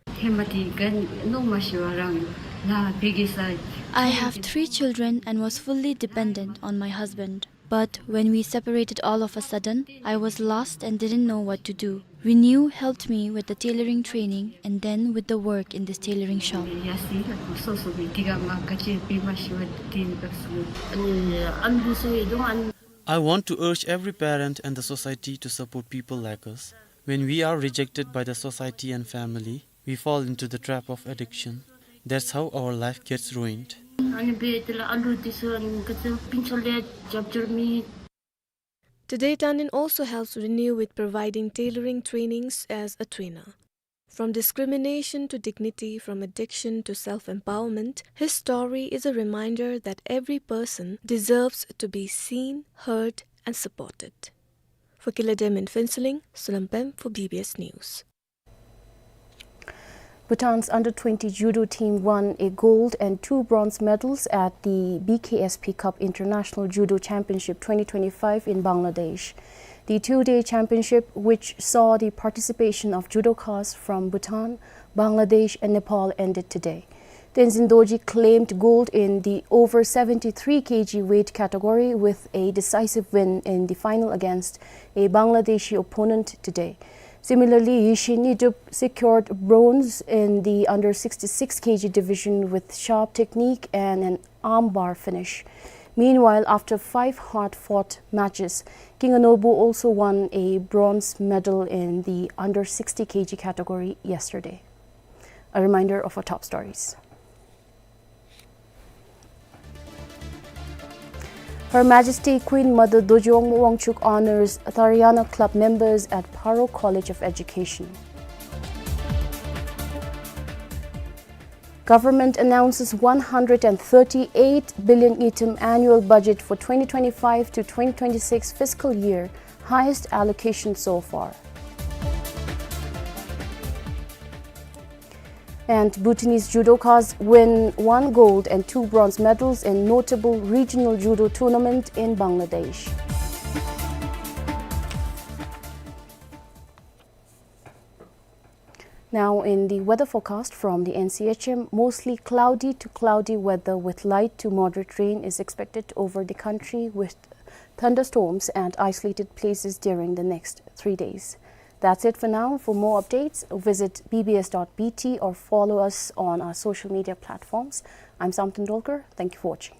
Hemati gan no mashiwa rang la bigisa. I have three children and was fully dependent on my husband. But when we separated all of a sudden, I was lost and didn't know what to do. Renew helped me with the tailoring training and then with the work in this tailoring shop. Yasi, so so bi tiga ma kache pi mashiwa tin baksu. Ani, an bu se dong an. I want to urge every parent and the society to support people like us. When we are rejected by the society and family, we fall into the trap of addiction. That's how our life gets ruined. Ani be tela alu disu ani kata pinchale jabjar mi. Today, Tandin also helps Renew with providing tailoring trainings as a trainer. From discrimination to dignity, from addiction to self-empowerment, his story is a reminder that every person deserves to be seen, heard, and supported. For Kiladim in Phuentsholing, Sonam Pem for B B S News. Bhutan's under twenty judo team won a gold and two bronze medals at the B K S P Cup International Judo Championship twenty twenty-five in Bangladesh. The two-day championship, which saw the participation of judokas from Bhutan, Bangladesh, and Nepal, ended today. Tenzin Dorji claimed gold in the over seventy-three K G weight category with a decisive win in the final against a Bangladeshi opponent today. Similarly, Yishi Nidup secured bronze in the under sixty-six K G division with sharp technique and an armbar finish. Meanwhile, after five hard-fought matches, King Anobu also won a bronze medal in the under sixty K G category yesterday. A reminder of our top stories. Her Majesty Queen Mother Dorji Wangmo Wangchuck honors Tariana Club members at Paro College of Education. Government announces one hundred and thirty-eight billion ngultrum annual budget for twenty twenty-five to twenty twenty-six fiscal year, highest allocation so far. And Bhutanese judokas win one gold and two bronze medals in notable regional judo tournament in Bangladesh. Now, in the weather forecast from the N C H M, mostly cloudy to cloudy weather with light to moderate rain is expected over the country, with thunderstorms and isolated places during the next three days. That's it for now. For more updates, visit B B S dot B T or follow us on our social media platforms. I'm Samten Dolkar. Thank you for watching.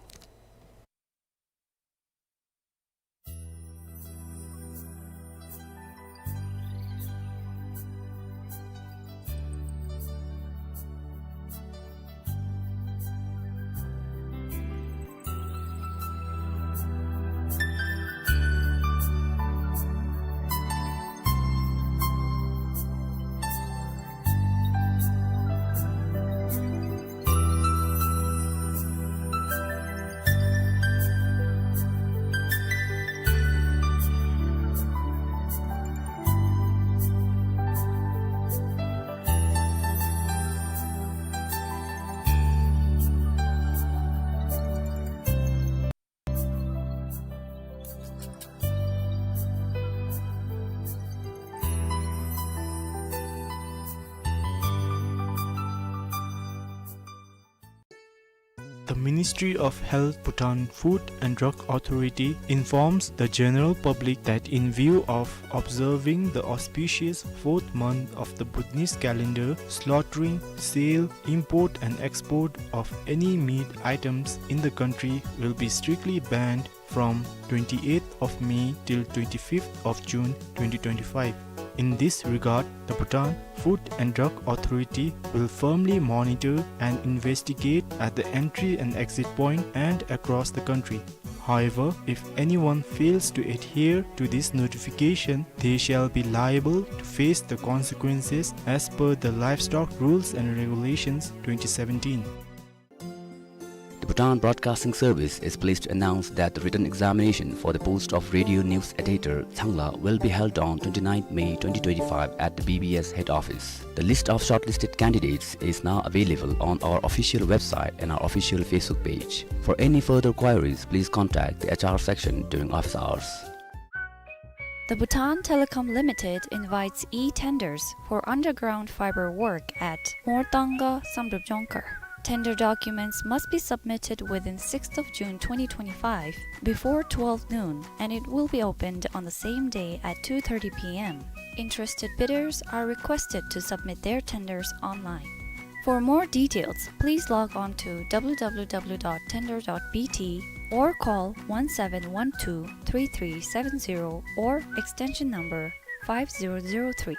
The Ministry of Health, Bhutan Food and Drug Authority informs the general public that in view of observing the auspicious fourth month of the Bhutanese calendar, slaughtering, sale, import and export of any meat items in the country will be strictly banned from twenty-eighth of May till twenty-fifth of June twenty twenty-five. In this regard, the Bhutan Food and Drug Authority will firmly monitor and investigate at the entry and exit point and across the country. However, if anyone fails to adhere to this notification, they shall be liable to face the consequences as per the Livestock Rules and Regulations twenty seventeen. The Bhutan Broadcasting Service is pleased to announce that the written examination for the post of radio news editor Tsangla will be held on twenty-ninth May twenty twenty-five at the B B S head office. The list of shortlisted candidates is now available on our official website and our official Facebook page. For any further queries, please contact the H R section during office hours. The Bhutan Telecom Limited invites e-tenders for underground fiber work at Mortanga Samdrup Jongkar. Tender documents must be submitted within sixth of June twenty twenty-five before twelve noon, and it will be opened on the same day at two thirty p m. Interested bidders are requested to submit their tenders online. For more details, please log on to w w w dot tender dot b t or call one seven one two three three seven zero or extension number five zero zero three.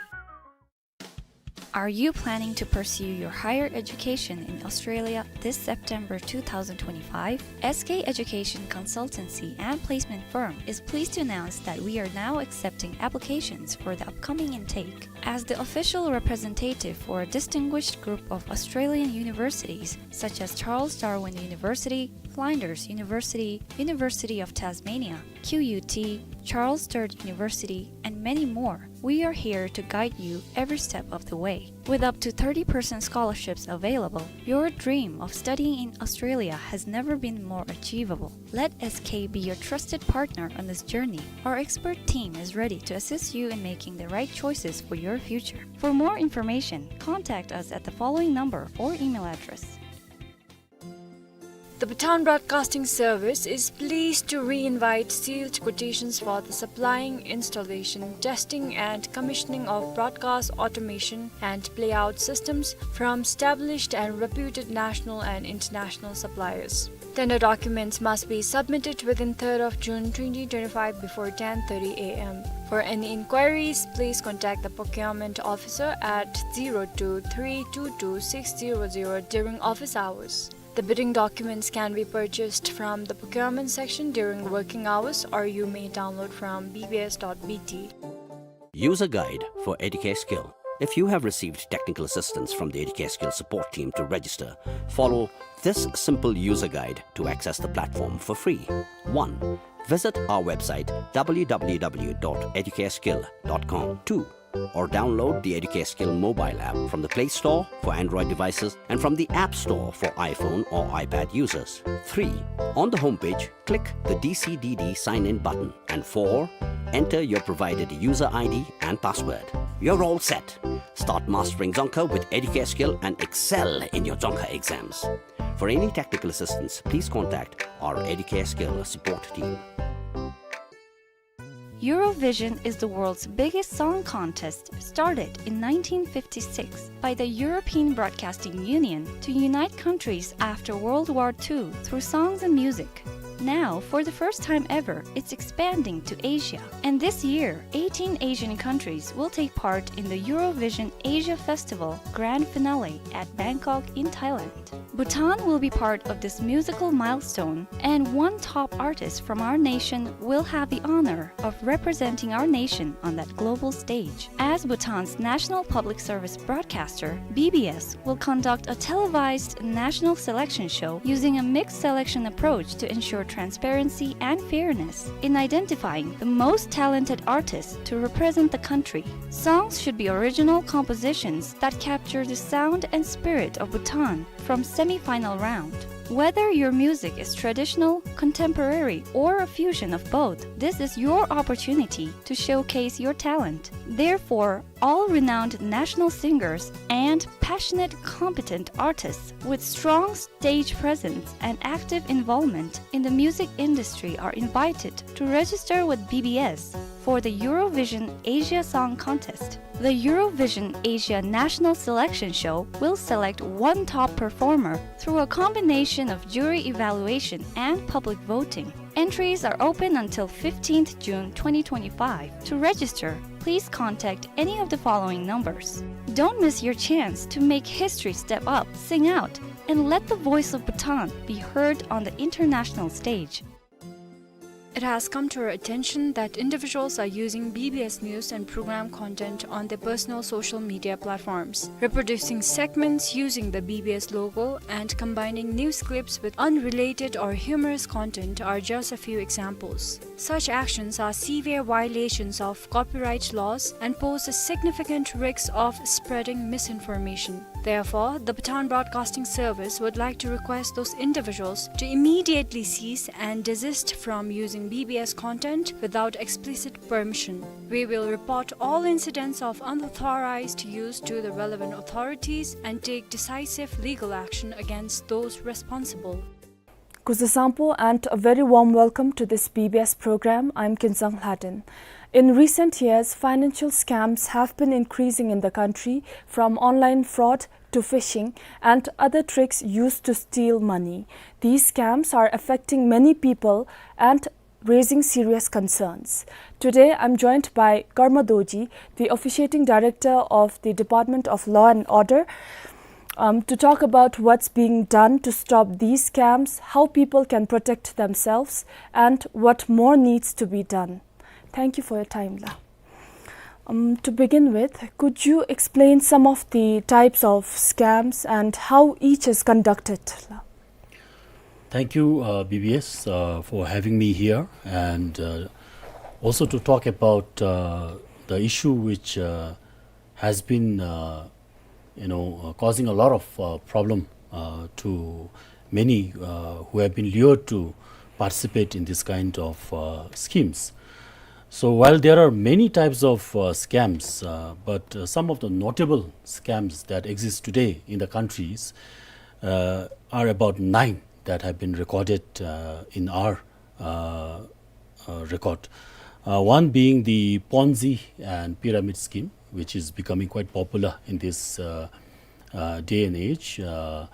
Are you planning to pursue your higher education in Australia this September two thousand twenty-five? S K Education Consultancy and Placement Firm is pleased to announce that we are now accepting applications for the upcoming intake. As the official representative for a distinguished group of Australian universities such as Charles Darwin University, Flinders University, University of Tasmania, Q U T, Charles Sturt University, and many more, we are here to guide you every step of the way. With up to thirty percent scholarships available, your dream of studying in Australia has never been more achievable. Let S K be your trusted partner on this journey. Our expert team is ready to assist you in making the right choices for your future. For more information, contact us at the following number or email address. The Bhutan Broadcasting Service is pleased to re-invite sealed quotations for the supplying, installation, testing and commissioning of broadcast automation and playout systems from established and reputed national and international suppliers. Tender documents must be submitted within third of June twenty twenty-five before ten thirty a m. For any inquiries, please contact the procurement officer at zero two three two two six zero zero during office hours. The bidding documents can be purchased from the procurement section during working hours, or you may download from B B S dot B T. User guide for Educare Skill. If you have received technical assistance from the Educare Skill support team to register, follow this simple user guide to access the platform for free. One, visit our website w w w dot educareskill dot com. Two, or download the Educare Skill mobile app from the Play Store for Android devices and from the App Store for iPhone or iPad users. Three, on the homepage, click the D C D D sign-in button. And four, enter your provided user I D and password. You're all set. Start mastering Dzongkha with Educare Skill and excel in your Dzongkha exams. For any technical assistance, please contact our Educare Skill support team. Eurovision is the world's biggest song contest, started in nineteen fifty-six by the European Broadcasting Union to unite countries after World War Two through songs and music. Now, for the first time ever, it's expanding to Asia. And this year, eighteen Asian countries will take part in the Eurovision Asia Festival grand finale at Bangkok in Thailand. Bhutan will be part of this musical milestone, and one top artist from our nation will have the honor of representing our nation on that global stage. As Bhutan's national public service broadcaster, B B S will conduct a televised national selection show using a mixed selection approach to ensure transparency and fairness in identifying the most talented artists to represent the country. Songs should be original compositions that capture the sound and spirit of Bhutan from semi-final round. Whether your music is traditional, contemporary, or a fusion of both, this is your opportunity to showcase your talent. Therefore, all renowned national singers and passionate, competent artists with strong stage presence and active involvement in the music industry are invited to register with B B S for the Eurovision Asia Song Contest. The Eurovision Asia National Selection Show will select one top performer through a combination of jury evaluation and public voting. Entries are open until fifteenth June twenty twenty-five. To register, please contact any of the following numbers. Don't miss your chance to make history, step up, sing out, and let the voice of Bhutan be heard on the international stage. It has come to our attention that individuals are using B B S news and program content on their personal social media platforms. Reproducing segments using the B B S logo and combining news clips with unrelated or humorous content are just a few examples. Such actions are severe violations of copyright laws and pose a significant risk of spreading misinformation. Therefore, the Bhutan Broadcasting Service would like to request those individuals to immediately cease and desist from using B B S content without explicit permission. We will report all incidents of unauthorized use to the relevant authorities and take decisive legal action against those responsible. Kuzuzangpo and a very warm welcome to this B B S program. I'm Kinzang Lhaden. In recent years, financial scams have been increasing in the country, from online fraud to phishing and other tricks used to steal money. These scams are affecting many people and raising serious concerns. Today, I'm joined by Karma Dorji, the officiating director of the Department of Law and Order, um, to talk about what's being done to stop these scams, how people can protect themselves, and what more needs to be done. Thank you for your time, La. Um, to begin with, could you explain some of the types of scams and how each is conducted, La? Thank you, uh, B B S, uh, for having me here, and, uh, also to talk about, uh, the issue which, uh, has been, uh, you know, uh, causing a lot of, uh, problem, uh, to many, uh, who have been lured to participate in this kind of, uh, schemes. So while there are many types of, uh, scams, uh, but, uh, some of the notable scams that exist today in the countries, uh, are about nine that have been recorded, uh, in our, uh, uh, record. Uh, one being the Ponzi and pyramid scheme, which is becoming quite popular in this, uh, uh, day and age, uh,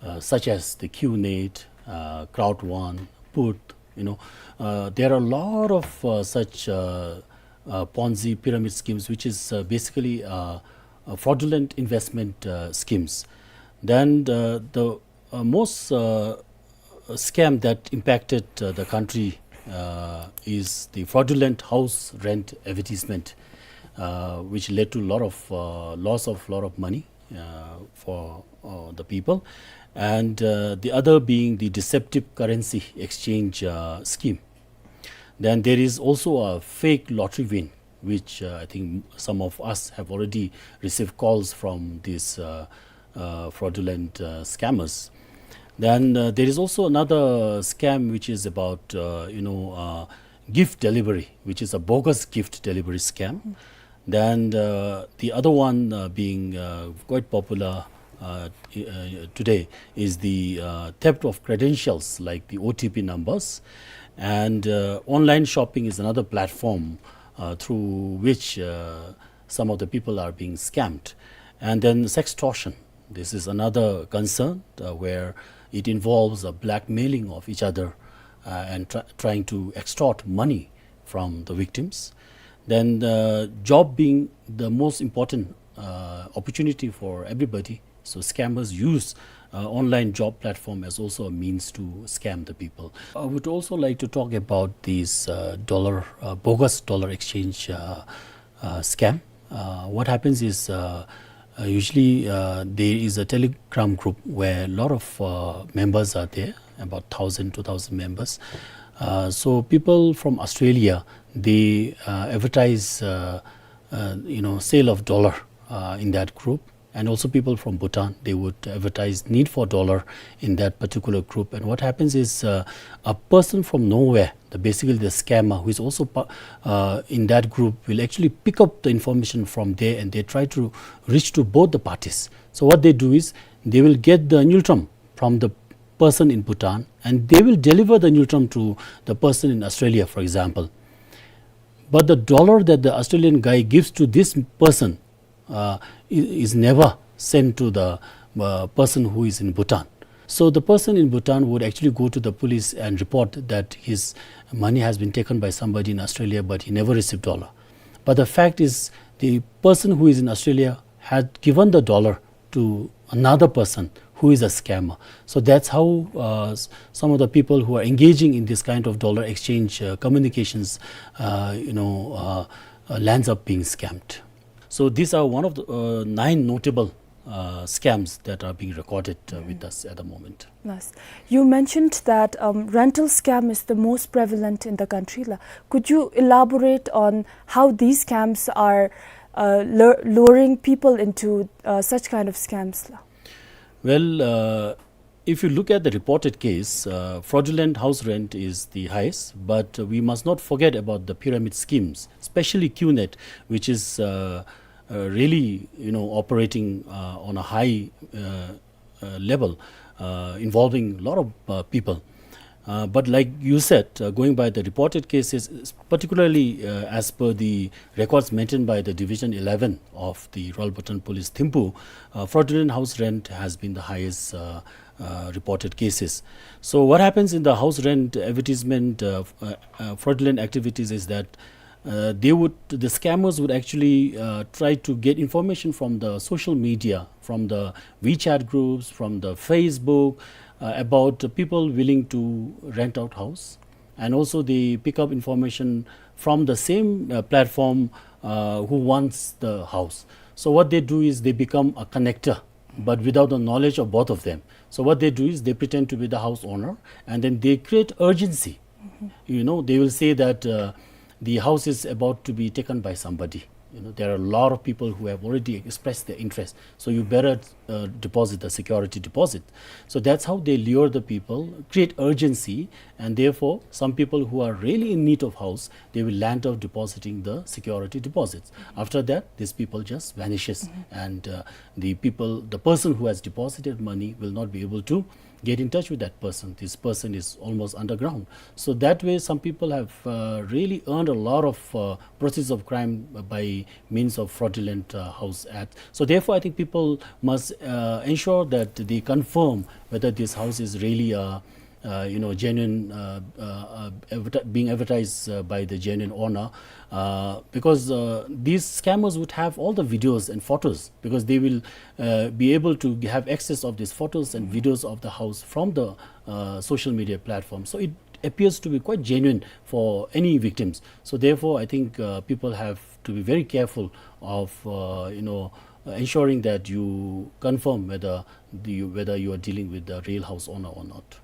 uh, such as the QNet, uh, Crowd One, Put, you know, uh, there are a lot of, uh, such, uh, uh, Ponzi pyramid schemes, which is, uh, basically, uh, uh, fraudulent investment, uh, schemes. Then the, the, uh, most, uh, scam that impacted, uh, the country, uh, is the fraudulent house rent advertisement, uh, which led to a lot of, uh, loss of lot of money, uh, for, uh, the people. And, uh, the other being the deceptive currency exchange, uh, scheme. Then there is also a fake lottery win, which, uh, I think some of us have already received calls from these, uh, uh, fraudulent, uh, scammers. Then, uh, there is also another scam which is about, uh, you know, uh, gift delivery, which is a bogus gift delivery scam. Then, uh, the other one, uh, being, uh, quite popular, uh, i-, uh, today is the, uh, theft of credentials, like the O T P numbers. And, uh, online shopping is another platform, uh, through which, uh, some of the people are being scammed. And then sextortion. This is another concern, uh, where it involves a blackmailing of each other, uh, and try-, trying to extort money from the victims. Then, uh, job being the most important, uh, opportunity for everybody, so scammers use, uh, online job platform as also a means to scam the people. I would also like to talk about this, uh, dollar, uh, bogus dollar exchange, uh, uh, scam. Uh, what happens is, uh, uh, usually, uh, there is a Telegram group where a lot of, uh, members are there, about thousand, two thousand members. Uh, so people from Australia, they, uh, advertise, uh, uh, you know, sale of dollar, uh, in that group. And also people from Bhutan, they would advertise need for dollar in that particular group. And what happens is, uh, a person from nowhere, the, basically the scammer, who is also pa- uh, in that group, will actually pick up the information from there, and they try to reach to both the parties. So what they do is they will get the ngultrum from the person in Bhutan, and they will deliver the ngultrum to the person in Australia, for example. But the dollar that the Australian guy gives to this person uh, i- is never sent to the uh, person who is in Bhutan. So the person in Bhutan would actually go to the police and report that his money has been taken by somebody in Australia, but he never received dollar. But the fact is, the person who is in Australia had given the dollar to another person who is a scammer. So that's how uh, s- some of the people who are engaging in this kind of dollar exchange uh, communications, uh, you know, uh, uh, lands up being scammed. So these are one of the uh, nine notable uh, scams that are being recorded uh, with us at the moment. Nice. You mentioned that um, rental scam is the most prevalent in the country. La. Could you elaborate on how these scams are uh, lure- luring people into uh, such kind of scams? La? Well, uh, if you look at the reported case, uh, fraudulent house rent is the highest, but uh, we must not forget about the pyramid schemes, especially QNet, which is uh, uh, really, you know, operating uh, on a high uh, uh, level, uh, involving a lot of uh, people. Uh, but like you said, uh, going by the reported cases, s- particularly uh, as per the records maintained by the Division eleven of the Royal Bhutan Police Thimphu, uh, fraudulent house rent has been the highest uh, uh, reported cases. So what happens in the house rent advertisement uh, f- uh, uh, fraudulent activities is that uh, they would the scammers would actually uh, try to get information from the social media, from the WeChat groups, from the Facebook, uh, about the people willing to rent out house, and also they pick up information from the same uh, platform uh, who wants the house. So what they do is they become a connector, but without the knowledge of both of them. So what they do is they pretend to be the house owner, and then they create urgency. You know, they will say that uh, the house is about to be taken by somebody. You know, there are a lot of people who have already expressed their interest, so you better uh, deposit the security deposit. So that's how they lure the people, create urgency, and therefore some people who are really in need of house, they will land up depositing the security deposits. After that, these people just vanishes, and uh, the people, the person who has deposited money will not be able to get in touch with that person. This person is almost underground. So that way, some people have uh, really earned a lot of uh, proceeds of crime by means of fraudulent uh, house act. So therefore, I think people must uh, ensure that they confirm whether this house is really a uh, you know, genuine, uh, uh, uh, adverti- being advertised uh, by the genuine owner, uh, because uh, these scammers would have all the videos and photos, because they will uh, be able to have access of these photos and videos of the house from the uh, social media platform. So it appears to be quite genuine for any victims. So therefore, I think uh, people have to be very careful of uh, you know uh, ensuring that you confirm whether the, whether you are dealing with the real house owner or not.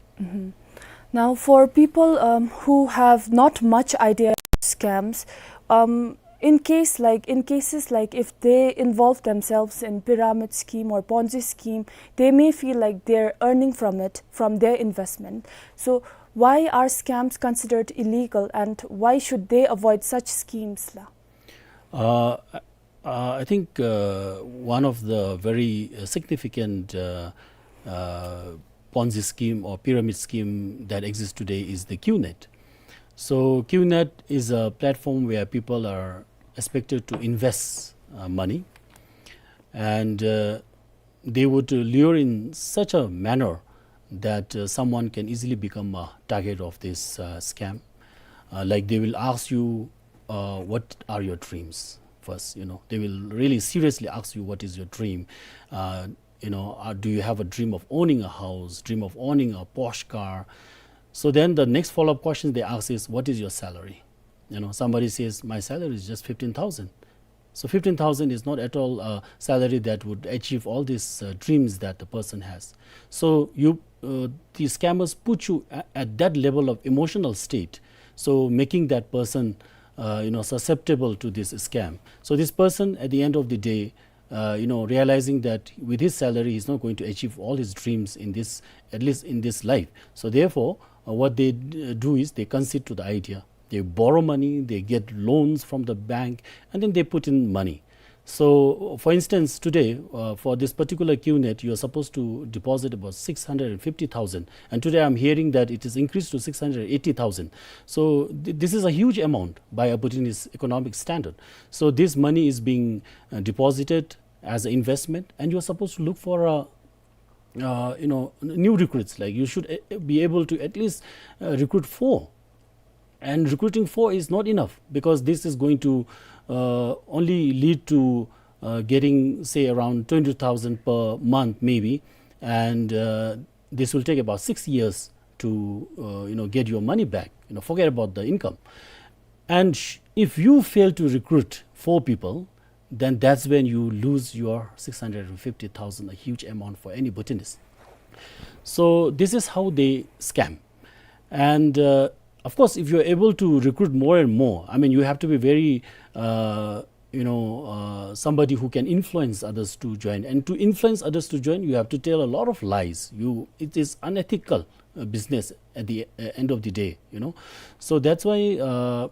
Now, for people um, who have not much idea about scams, um, in case like in cases like if they involve themselves in pyramid scheme or Ponzi scheme, they may feel like they're earning from it, from their investment. So, why are scams considered illegal, and why should they avoid such schemes, la? Uh, uh, I think uh, one of the very uh, significant uh, uh, Ponzi scheme or pyramid scheme that exists today is the QNet. So QNet is a platform where people are expected to invest uh, money, and uh, they would uh, lure in such a manner that uh, someone can easily become a target of this uh, scam. Uh, like, they will ask you, uh, "What are your dreams?" first. You know, they will really seriously ask you, "What is your dream?" Uh, you know, uh, "Do you have a dream of owning a house, dream of owning a Porsche car?" So then the next follow-up question they ask is, "What is your salary?" You know, somebody says, "My salary is just fifteen thousand." So fifteen thousand is not at all a salary that would achieve all these uh, dreams that the person has. So you, uh, the scammers put you a- at that level of emotional state, so making that person, uh, you know, susceptible to this scam. So this person, at the end of the day, uh, you know, realizing that with his salary, he's not going to achieve all his dreams in this, at least in this life. So therefore, uh, what they d- do is they concede to the idea. They borrow money, they get loans from the bank, and then they put in money. So, for instance, today, uh, for this particular QNet, you are supposed to deposit about six hundred and fifty thousand, and today I'm hearing that it is increased to six hundred eighty thousand. So, th- this is a huge amount by a Bhutanese economic standard. So, this money is being uh, deposited as an investment, and you are supposed to look for a, uh, you know, n- new recruits. Like, you should uh, be able to at least uh, recruit four, and recruiting four is not enough, because this is going to uh, only lead to uh, getting, say, around twenty thousand per month, maybe, and uh, this will take about six years to, uh, you know, get your money back. You know, forget about the income. And sh- if you fail to recruit four people, then that's when you lose your six hundred and fifty thousand, a huge amount for any Bhutanese. So this is how they scam. And uh, of course, if you're able to recruit more and more, I mean, you have to be very, uh, you know, uh, somebody who can influence others to join. And to influence others to join, you have to tell a lot of lies. You, it is unethical uh, business at the uh, end of the day, you know. So that's why, uh,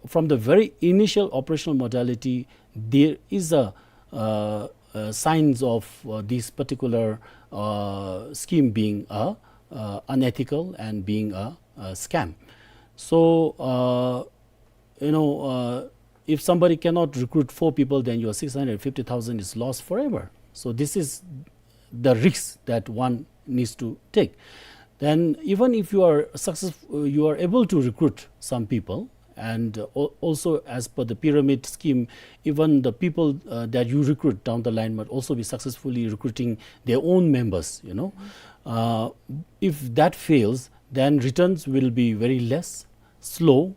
from the very initial operational modality, there is a uh, uh, signs of uh, this particular uh, scheme being a uh, unethical and being a, a scam. So, uh, you know, uh, if somebody cannot recruit four people, then your six hundred fifty thousand is lost forever. So this is the risk that one needs to take. Then, even if you are successful, you are able to recruit some people, and uh, al- also, as per the pyramid scheme, even the people uh, that you recruit down the line might also be successfully recruiting their own members, you know. Uh, if that fails, then returns will be very less, slow,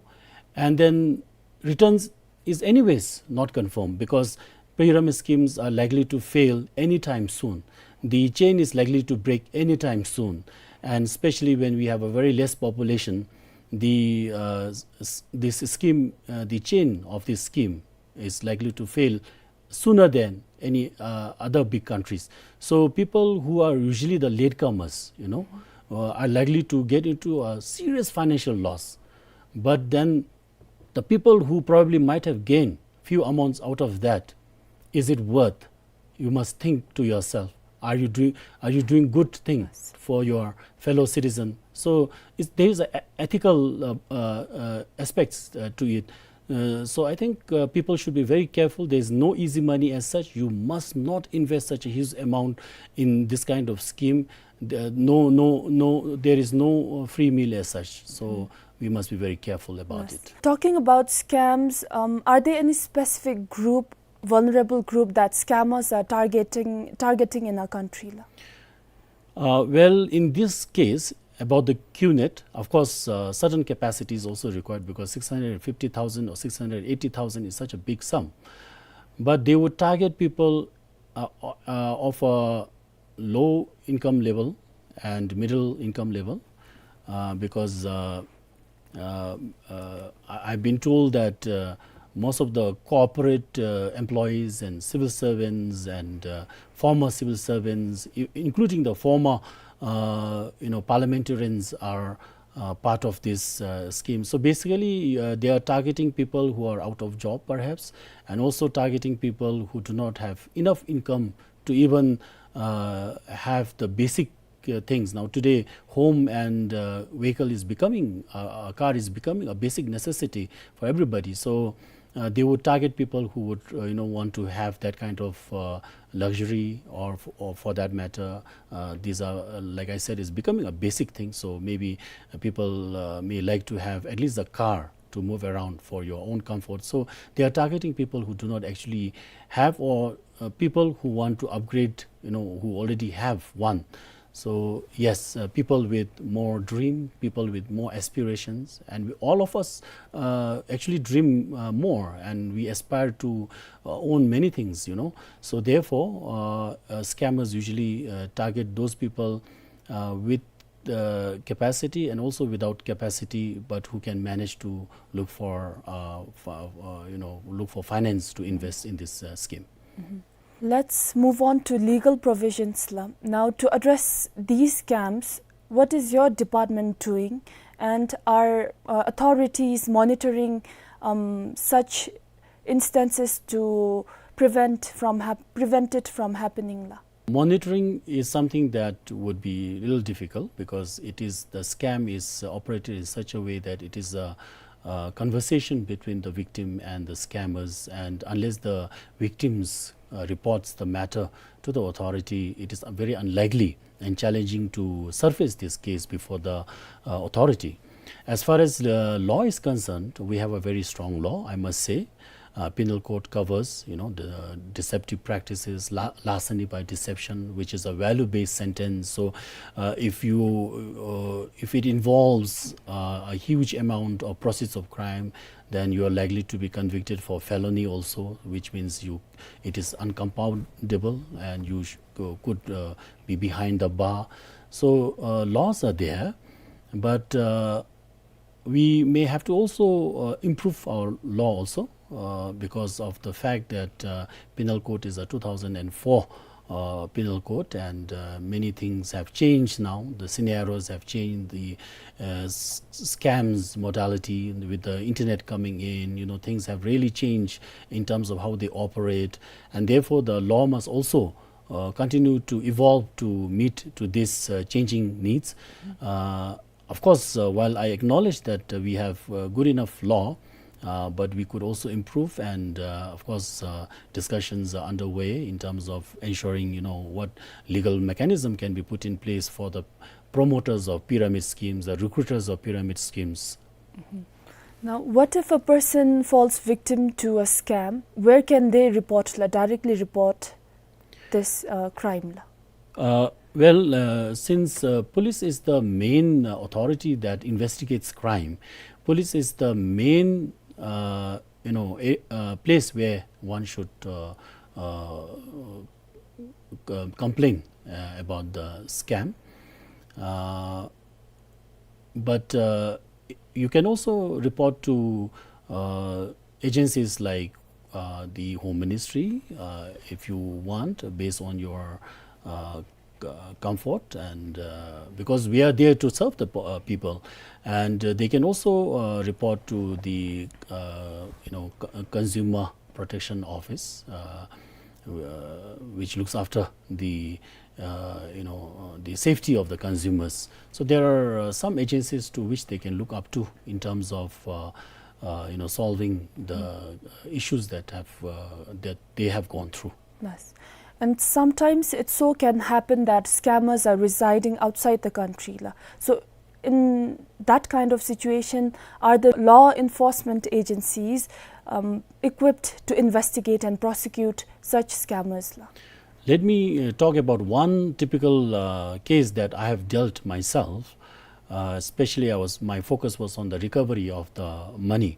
and then returns is anyways not confirmed, because pyramid schemes are likely to fail anytime soon. The chain is likely to break anytime soon, and especially when we have a very less population, the uh, s- s- this scheme, uh, the chain of this scheme is likely to fail sooner than any uh, other big countries. So people who are usually the latecomers, you know, uh, are likely to get into a serious financial loss. But then the people who probably might have gained few amounts out of that, is it worth? You must think to yourself, are you doing, are you doing good thing for your fellow citizen? So it's, there is a e- ethical uh, uh, uh, aspects uh, to it. Uh, so I think uh, people should be very careful. There is no easy money as such. You must not invest such a huge amount in this kind of scheme. The- no, no, no, there is no uh, free meal as such. So we must be very careful about it. Talking about scams, um, are there any specific group, vulnerable group that scammers are targeting targeting in our country? La? Uh, well, in this case, about the QNet, of course, uh, certain capacity is also required, because six hundred fifty thousand or six hundred eighty thousand is such a big sum. But they would target people uh, uh, of a low income level and middle income level, uh, because uh, uh, uh, I- I've been told that uh, most of the corporate uh, employees and civil servants and uh, former civil servants, i- including the former uh, you know, parliamentarians, are uh, part of this uh, scheme. So basically, uh, they are targeting people who are out of job, perhaps, and also targeting people who do not have enough income to even uh, have the basic uh, things. Now, today, home and uh, vehicle is becoming, uh, a car is becoming a basic necessity for everybody. So uh, they would target people who would, uh, you know, want to have that kind of uh, luxury, or, f- or for that matter, uh, these are, uh, like I said, is becoming a basic thing. So maybe uh, people uh, may like to have at least a car to move around for your own comfort. So they are targeting people who do not actually have, or uh, people who want to upgrade, you know, who already have one. So yes, uh, people with more dream, people with more aspirations, and we, all of us uh, actually dream uh, more, and we aspire to uh, own many things, you know. So therefore, uh, uh, scammers usually uh, target those people uh, with uh, capacity and also without capacity, but who can manage to look for, uh, for uh, you know, look for finance to invest in this uh, scheme. Let's move on to legal provisions la. Now, to address these scams, what is your department doing, and are uh, authorities monitoring um, such instances to prevent from hap- prevent it from happening la? Monitoring is something that would be a little difficult because it is, the scam is operated in such a way that it is a, a conversation between the victim and the scammers, and unless the victims uh, reports the matter to the authority, it is very unlikely and challenging to surface this case before the uh, authority. As far as the law is concerned, we have a very strong law, I must say. Uh, penal code covers, you know, the deceptive practices, la- larceny by deception, which is a value-based sentence. So, uh, if you, uh, if it involves uh, a huge amount of proceeds of crime, then you are likely to be convicted for felony also, which means you, it is uncompoundable, and you sh- uh, could uh, be behind the bar. So uh, laws are there, but uh, we may have to also uh, improve our law also, uh, because of the fact that uh, penal code is a two thousand and four uh, penal code, and uh, many things have changed now. The scenarios have changed. The uh, s- scams modality with the internet coming in, you know, things have really changed in terms of how they operate, and therefore the law must also uh, continue to evolve to meet to these uh, changing needs. Uh, of course, uh, while I acknowledge that uh, we have uh, good enough law, uh, but we could also improve, and uh, of course, uh, discussions are underway in terms of ensuring, you know, what legal mechanism can be put in place for the promoters of pyramid schemes, the recruiters of pyramid schemes. Now, what if a person falls victim to a scam? Where can they report, la, directly report this uh, crime la? Uh, well, uh, since uh, police is the main uh, authority that investigates crime, police is the main, uh, you know, a, uh, place where one should uh, uh, c- complain uh, about the scam. Uh, but uh, you can also report to uh, agencies like uh, the Home Ministry, uh, if you want, based on your uh, c- comfort, and uh, because we are there to serve the po- uh, people, and uh, they can also uh, report to the uh, you know, c- consumer protection office, uh, uh, which looks after the uh, you know, uh, the safety of the consumers. So there are uh, some agencies to which they can look up to in terms of uh, uh, you know, solving the uh, issues that have uh, that they have gone through. Yes. And sometimes it so can happen that scammers are residing outside the country la. So in that kind of situation, are the law enforcement agencies um, equipped to investigate and prosecute such scammers la? Let me uh, talk about one typical uh, case that I have dealt myself. Uh, especially, I was my focus was on the recovery of the money.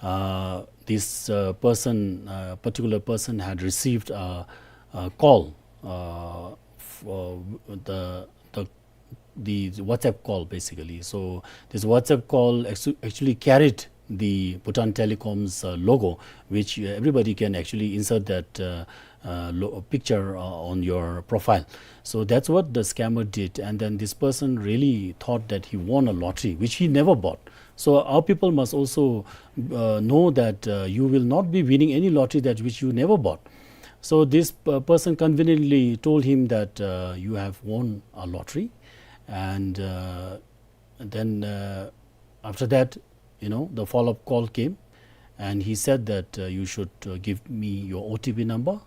Uh, this uh, person, uh, particular person, had received a, a call uh, for the the the WhatsApp call, basically. So this WhatsApp call actu- actually carried the Bhutan Telecom's uh, logo, which uh, everybody can actually insert that uh, uh, lo- picture uh, on your profile. So that's what the scammer did, and then this person really thought that he won a lottery, which he never bought. So our people must also uh, know that uh, you will not be winning any lottery that which you never bought. So this uh, person conveniently told him that uh, you have won a lottery, and uh, then uh, after that, you know, the follow-up call came, and he said that uh, you should uh, give me your O T P number.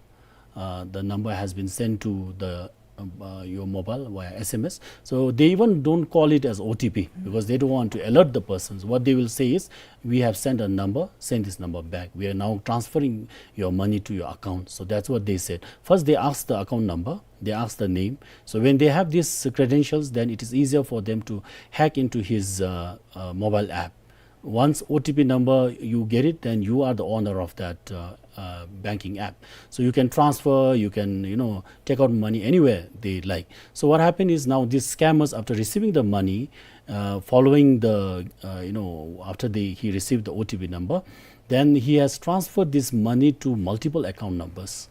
Uh, the number has been sent to the um, uh, your mobile via S M S. So they even don't call it as O T P because they don't want to alert the persons. What they will say is, "We have sent a number, send this number back. We are now transferring your money to your account." So that's what they said. First, they ask the account number, they ask the name. So when they have these credentials, then it is easier for them to hack into his uh, uh, mobile app. Once O T P number you get it, then you are the owner of that uh, uh, banking app. So you can transfer, you can, you know, take out money anywhere they like. So what happened is, now these scammers, after receiving the money, uh, following the, uh, you know, after the, he received the O T P number, then he has transferred this money to multiple account numbers.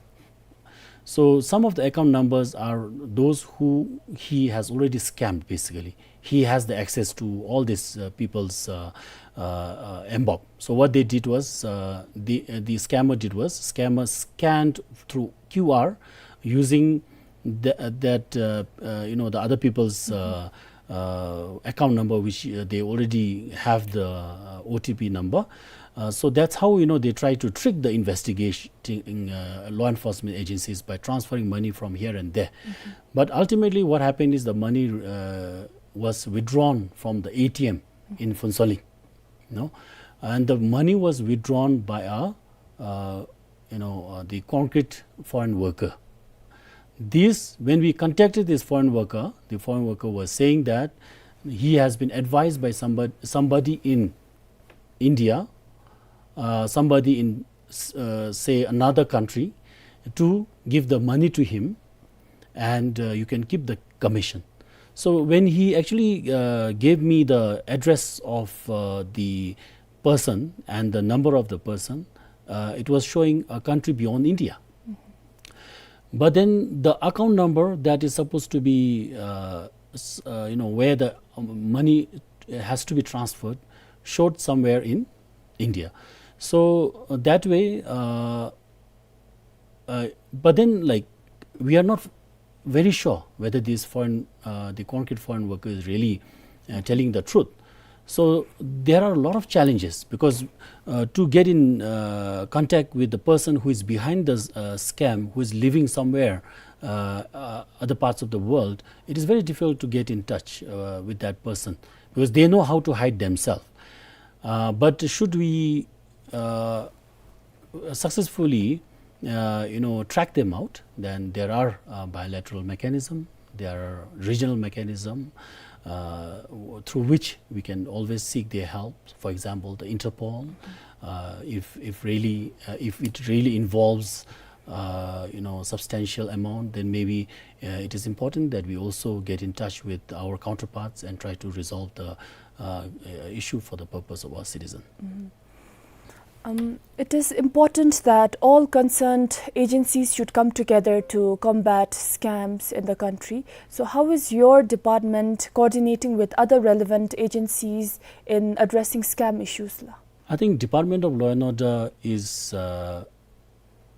So some of the account numbers are those who he has already scammed, basically. He has the access to all these, uh, people's, uh, uh, uh, mBoB. So what they did was, uh, the, uh, the scammer did was, scammer scanned through Q R using the, uh, that, uh, uh, you know, the other people's, uh, uh, account number, which, uh, they already have the, uh, O T P number. Uh, so that's how, you know, they try to trick the investigating, uh, law enforcement agencies by transferring money from here and there. But ultimately, what happened is the money, uh, was withdrawn from the A T M in Phuentsholing, you know, and the money was withdrawn by a, uh, you know, uh, the concrete foreign worker. This, when we contacted this foreign worker, the foreign worker was saying that he has been advised by somebody, somebody in India, uh, somebody in, s-, uh, say, another country, to give the money to him, and, uh, you can keep the commission. So when he actually, uh, gave me the address of, uh, the person and the number of the person, uh, it was showing a country beyond India. But then the account number that is supposed to be, uh, s-, uh, you know, where the, um, money has to be transferred showed somewhere in India. So, uh, that way, uh, uh, but then, like, we are not very sure whether this foreign, uh, the concrete foreign worker is really, uh, telling the truth. So there are a lot of challenges because, uh, to get in, uh, contact with the person who is behind the, uh, scam, who is living somewhere, uh, uh, other parts of the world, it is very difficult to get in touch, uh, with that person because they know how to hide themselves. Uh, but should we, uh, successfully, uh, you know, track them out, then there are, uh, bilateral mechanism, there are regional mechanism, uh, w-, through which we can always seek their help. For example, the Interpol, uh, if, if really, uh, if it really involves, uh, you know, substantial amount, then maybe, uh, it is important that we also get in touch with our counterparts and try to resolve the, uh, uh, issue for the purpose of our citizen. Um, it is important that all concerned agencies should come together to combat scams in the country. So how is your department coordinating with other relevant agencies in addressing scam issues la? I think Department of Law and Order is, uh,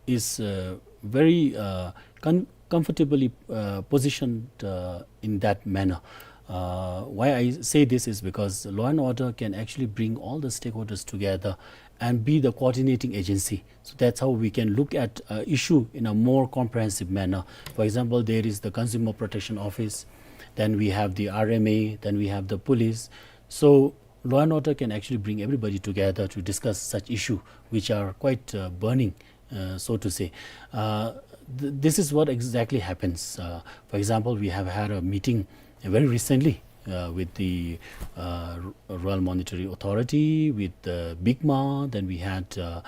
is, uh, very, uh, con-, comfortably, uh, positioned, uh, in that manner. Uh, why I say this is because law and order can actually bring all the stakeholders together and be the coordinating agency. So that's how we can look at, uh, issue in a more comprehensive manner. For example, there is the Consumer Protection Office, then we have the R M A, then we have the police. So law and order can actually bring everybody together to discuss such issue which are quite, uh, burning, uh, so to say. Uh, th-, this is what exactly happens. Uh, for example, we have had a meeting, uh, very recently, uh, with the, uh, R-, Royal Monetary Authority, with the BICMA, then we had, uh,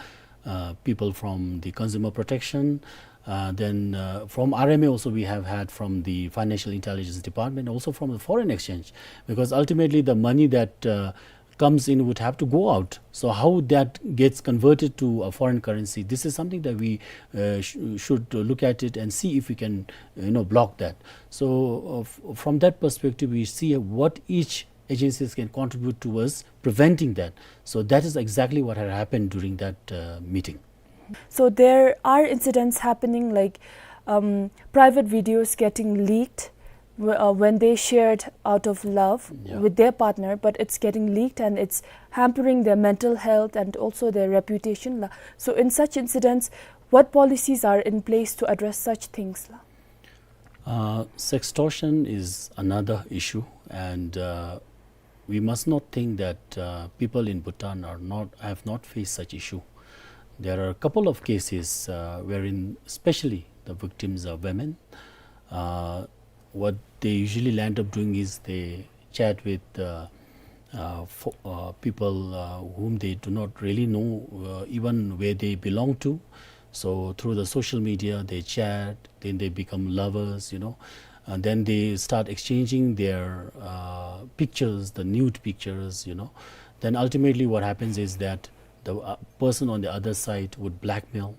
uh, people from the Consumer Protection, uh, then, uh, from R M A also we have had from the Financial Intelligence Department, also from the foreign exchange, because ultimately the money that, uh, comes in would have to go out. So how that gets converted to a foreign currency, this is something that we, uh, sh-, should look at it and see if we can, you know, block that. So, uh, f-, from that perspective, we see what each agencies can contribute towards preventing that. So that is exactly what had happened during that, uh, meeting. So there are incidents happening like, um, private videos getting leaked w-, uh, when they shared out of love, yeah, with their partner, but it's getting leaked and it's hampering their mental health and also their reputation la. So in such incidents, what policies are in place to address such things la? Uh, sextortion is another issue, and, uh, we must not think that, uh, people in Bhutan are not, have not faced such issue. There are a couple of cases, uh, wherein especially the victims are women. Uh, what they usually land up doing is they chat with, uh, uh, fo-, uh, people, uh, whom they do not really know, uh, even where they belong to. So through the social media, they chat, then they become lovers, you know, and then they start exchanging their, uh, pictures, the nude pictures, you know. Then ultimately what happens is that the, uh, person on the other side would blackmail,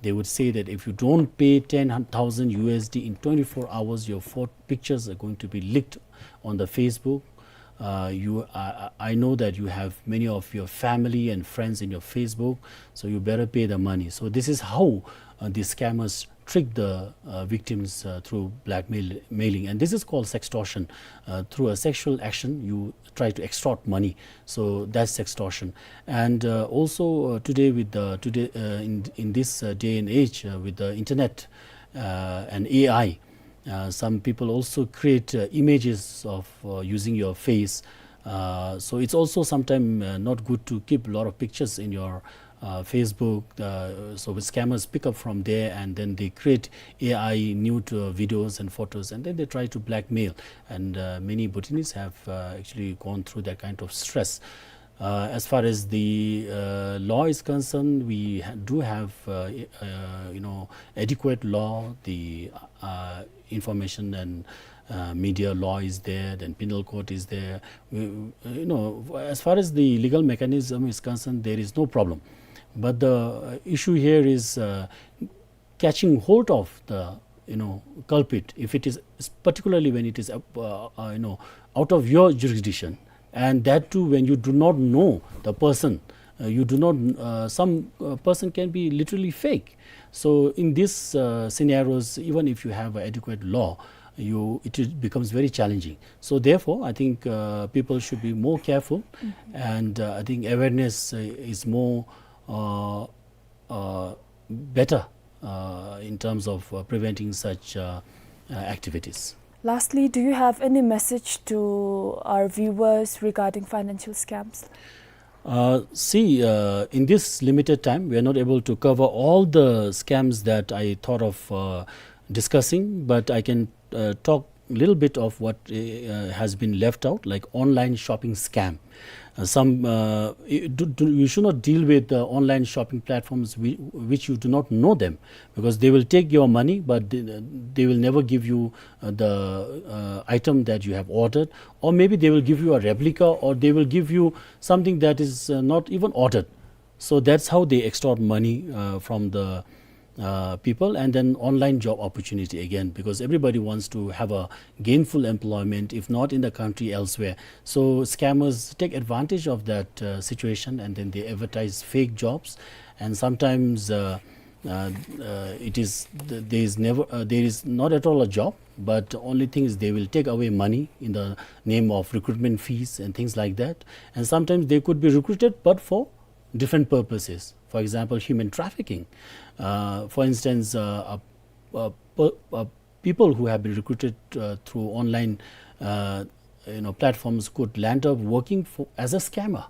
They would say that if you don't pay ten thousand U S D in twenty-four hours, your pho-, pictures are going to be leaked on the Facebook. Uh, you, I, I I know that you have many of your family and friends in your Facebook, so you better pay the money. So this is how, uh, the scammers trick the, uh, victims, uh, through blackmail, mailing, and this is called sextortion. Uh, through a sexual action, you try to extort money. So that's extortion. And, uh, also, uh, today with the, today, uh, in, in this, uh, day and age, uh, with the internet, uh, and A I, uh, some people also create, uh, images of, uh, using your face. Uh, so it's also sometimes, uh, not good to keep a lot of pictures in your, uh, Facebook. Uh, so the scammers pick up from there, and then they create A I nude, uh, videos and photos, and then they try to blackmail. And, uh, many Bhutanese have, uh, actually gone through that kind of stress. Uh, as far as the, uh, law is concerned, we ha-, do have, uh, i-, uh, you know, adequate law. The, uh, information and, uh, media law is there, then penal code is there. We, you know, as far as the legal mechanism is concerned, there is no problem. But the, uh, issue here is, uh, catching hold of the, you know, culprit, if it is, particularly when it is, uh, uh, you know, out of your jurisdiction, and that too when you do not know the person, uh, you do not, uh, some, uh, person can be literally fake. So in these, uh, scenarios, even if you have adequate law, you, it is, becomes very challenging. So therefore, I think, uh, people should be more careful, and, uh, I think awareness, uh, is more, uh, uh, better, uh, in terms of, uh, preventing such, uh, uh, activities. Lastly, do you have any message to our viewers regarding financial scams? Uh, see, uh, in this limited time, we are not able to cover all the scams that I thought of, uh, discussing, but I can, uh, talk a little bit of what, uh, has been left out, like online shopping scam. Uh, some, uh, you, do, do, you should not deal with the online shopping platforms whi-, which you do not know them, because they will take your money, but they, they will never give you, uh, the, uh, item that you have ordered, or maybe they will give you a replica, or they will give you something that is, uh, not even ordered. So that's how they extort money, uh, from the, uh, people. And then online job opportunity again, because everybody wants to have a gainful employment, if not in the country, elsewhere. So scammers take advantage of that, uh, situation, and then they advertise fake jobs. And sometimes, uh, uh, uh, it is th-, there is never, uh, there is not at all a job, but only thing is they will take away money in the name of recruitment fees and things like that. And sometimes they could be recruited, but for different purposes. For example, human trafficking. Uh, for instance, uh, a, a, a, a people who have been recruited, uh, through online, uh, you know, platforms could land up working for, as a scammer.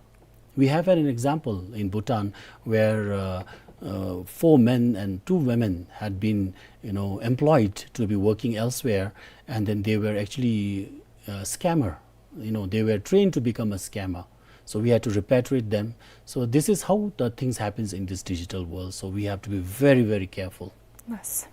We have had an example in Bhutan where, uh, uh, four men and two women had been, you know, employed to be working elsewhere, and then they were actually, uh, scammer. You know, they were trained to become a scammer. So we had to repatriate them. So this is how the things happens in this digital world. So we have to be very, very careful. Yes.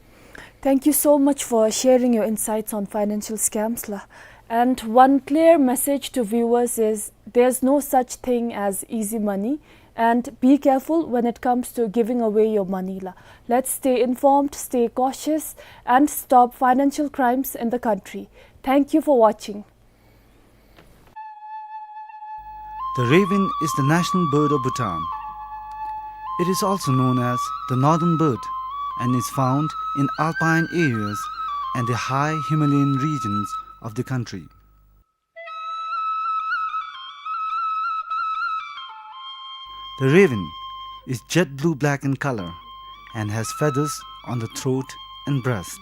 Thank you so much for sharing your insights on financial scams, la. And one clear message to viewers is there's no such thing as easy money, and be careful when it comes to giving away your money, la. Let's stay informed, stay cautious, and stop financial crimes in the country. Thank you for watching. The raven is the national bird of Bhutan. It is also known as the northern bird and is found in alpine areas and the high Himalayan regions of the country. The raven is jet blue black in color and has feathers on the throat and breast.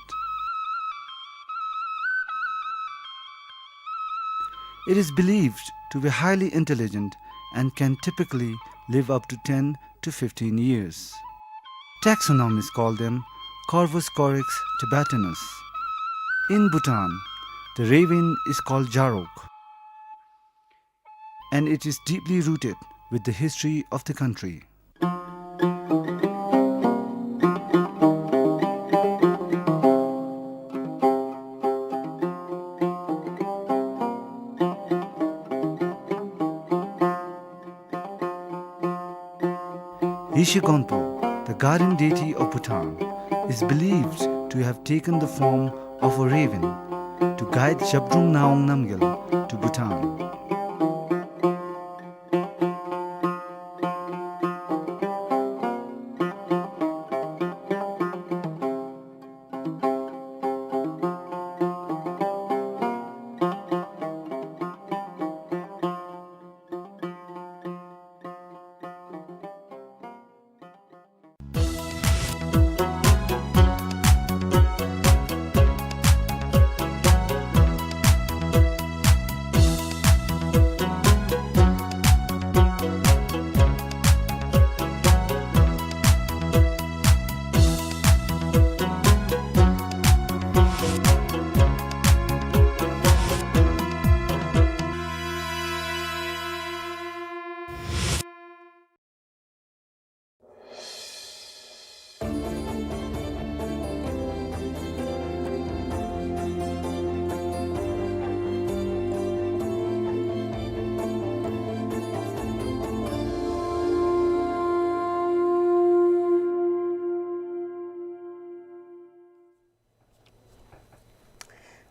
It is believed to be highly intelligent and can typically live up to ten to fifteen years. Taxonomists call them Corvus corax tibetanus. In Bhutan, the raven is called Jarok, and it is deeply rooted with the history of the country. Yeshigonpo, The guardian deity of Bhutan is believed to have taken the form of a raven to guide Zhabdrung Ngawang Namgyal to Bhutan.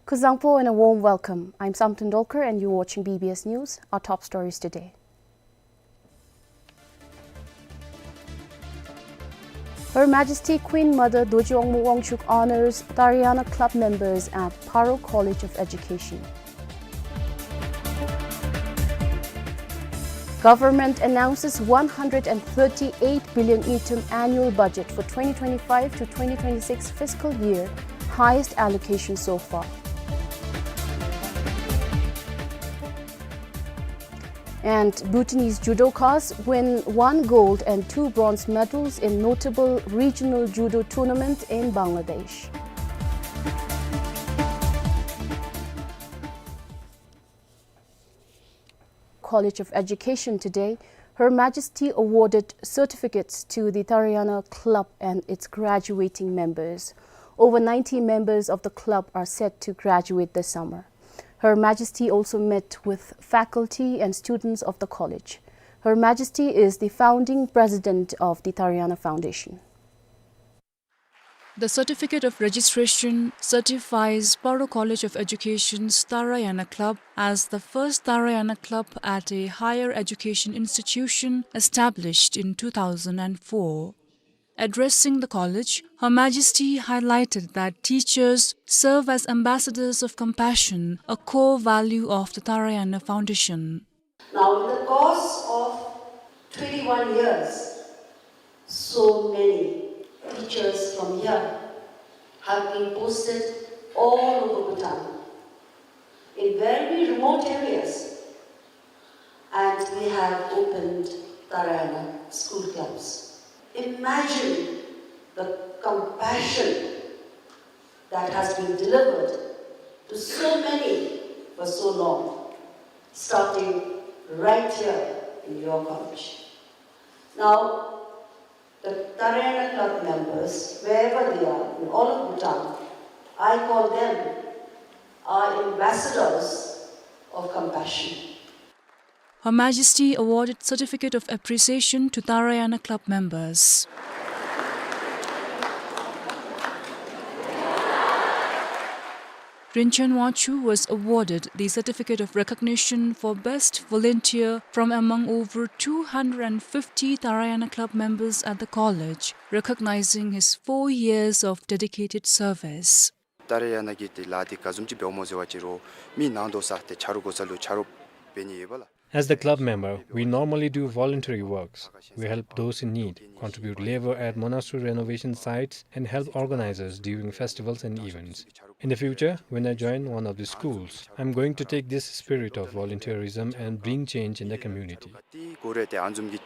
Kuzuzangpo and a warm welcome. I'm Samten Dolkar and you're watching B B S News. Our top stories today. Her Majesty Queen Mother Dorji Wangmo Wangchuck honors Tarayana Club members at Paro College of Education. Government announces one hundred and thirty-eight billion ngultrum annual budget for twenty twenty-five to twenty twenty-six fiscal year, highest allocation so far. And Bhutanese judokas win one gold and two bronze medals in notable regional judo tournament in Bangladesh. College of Education today, Her Majesty awarded certificates to the Tarayana Club and its graduating members. Over ninety members of the club are set to graduate this summer. Her Majesty also met with faculty and students of the college. Her Majesty is the founding president of the Tarayana Foundation. The certificate of registration certifies Paro College of Education's Tarayana Club as the first Tarayana club at a higher education institution established in two thousand and four. Addressing the college, Her Majesty highlighted that teachers serve as ambassadors of compassion, a core value of the Tarayana Foundation. Now, in the course of twenty-one years, so many teachers from here have been posted all over Bhutan, in very remote areas, and we have opened Tarayana school clubs. Imagine the compassion that has been delivered to so many for so long, starting right here in your college. Now, the Tarayana Club members, wherever they are, in all of Bhutan, I call them our ambassadors of compassion. Her Majesty awarded Certificate of Appreciation to Tarayana Club members. Rinchen Wangchuck was awarded the Certificate of Recognition for Best Volunteer from among over two hundred and fifty Tarayana Club members at the college, recognizing his four years of dedicated service. ཏཱ་ར་ཡ་ན་གི་ཏེ་ལཱ་འདི་ག་བཟུམ་ཅིག་འབདཝ་སྨོ་ཟེར་བ་ཅིན་རོགས་མི་ནང་དོག་ས་ཏེ་ཆ་རོགས་གོ་ས་ལུ་ཆ་རོགས་འབད་ནི་ཡོད་པས་ལགས། As the club member, we normally do voluntary works. We help those in need, contribute labor at monastery renovation sites, and help organizers during festivals and events. In the future, when I join one of the schools, I'm going to take this spirit of volunteerism and bring change in the community. གོ་རེ་ཏེ་ཨ་ནི་བཟུམ་གྱི་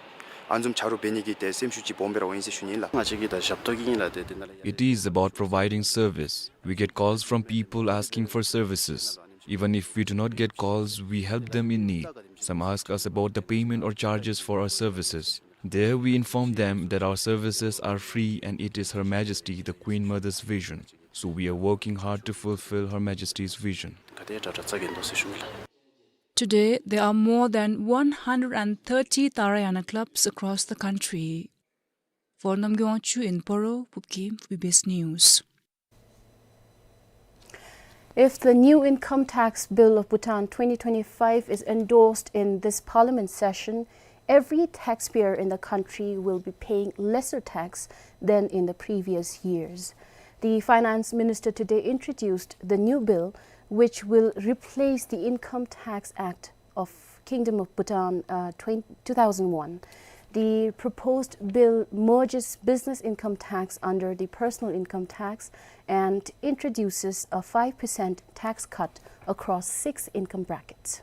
ཨ་ནི་བཟུམ་ཆ་རོགས་འབད་ནི་གི་ཏེ་སེམས་ཤུགས་ཅིག་སྦོམ་སྦེ་ར་འོང་ཡི་ཟེར་ཞུ་ནི་ལགས། ང་བཅས་ཀྱི་ད་ཞབས་ཏོག་གི་ཨིན་ལགས། ཏེ་དེ་ནང་ལས། It is about providing service. We get calls from people asking for services. Even if we do not get calls, we help them in need. Some ask us about the payment or charges for our services. There we inform them that our services are free and it is Her Majesty the Queen Mother's vision. So we are working hard to fulfill Her Majesty's vision. Today, there are more than one hundred and thirty Tarayana clubs across the country. For Namgay Wangchuk in Paro, Pupkim for B B S News. If the new income tax bill of Bhutan twenty twenty-five is endorsed in this parliament session, every taxpayer in the country will be paying lesser tax than in the previous years. The finance minister today introduced the new bill, which will replace the Income Tax Act of Kingdom of Bhutan, uh, twenty, two thousand one. The proposed bill merges business income tax under the personal income tax and introduces a five percent tax cut across six income brackets.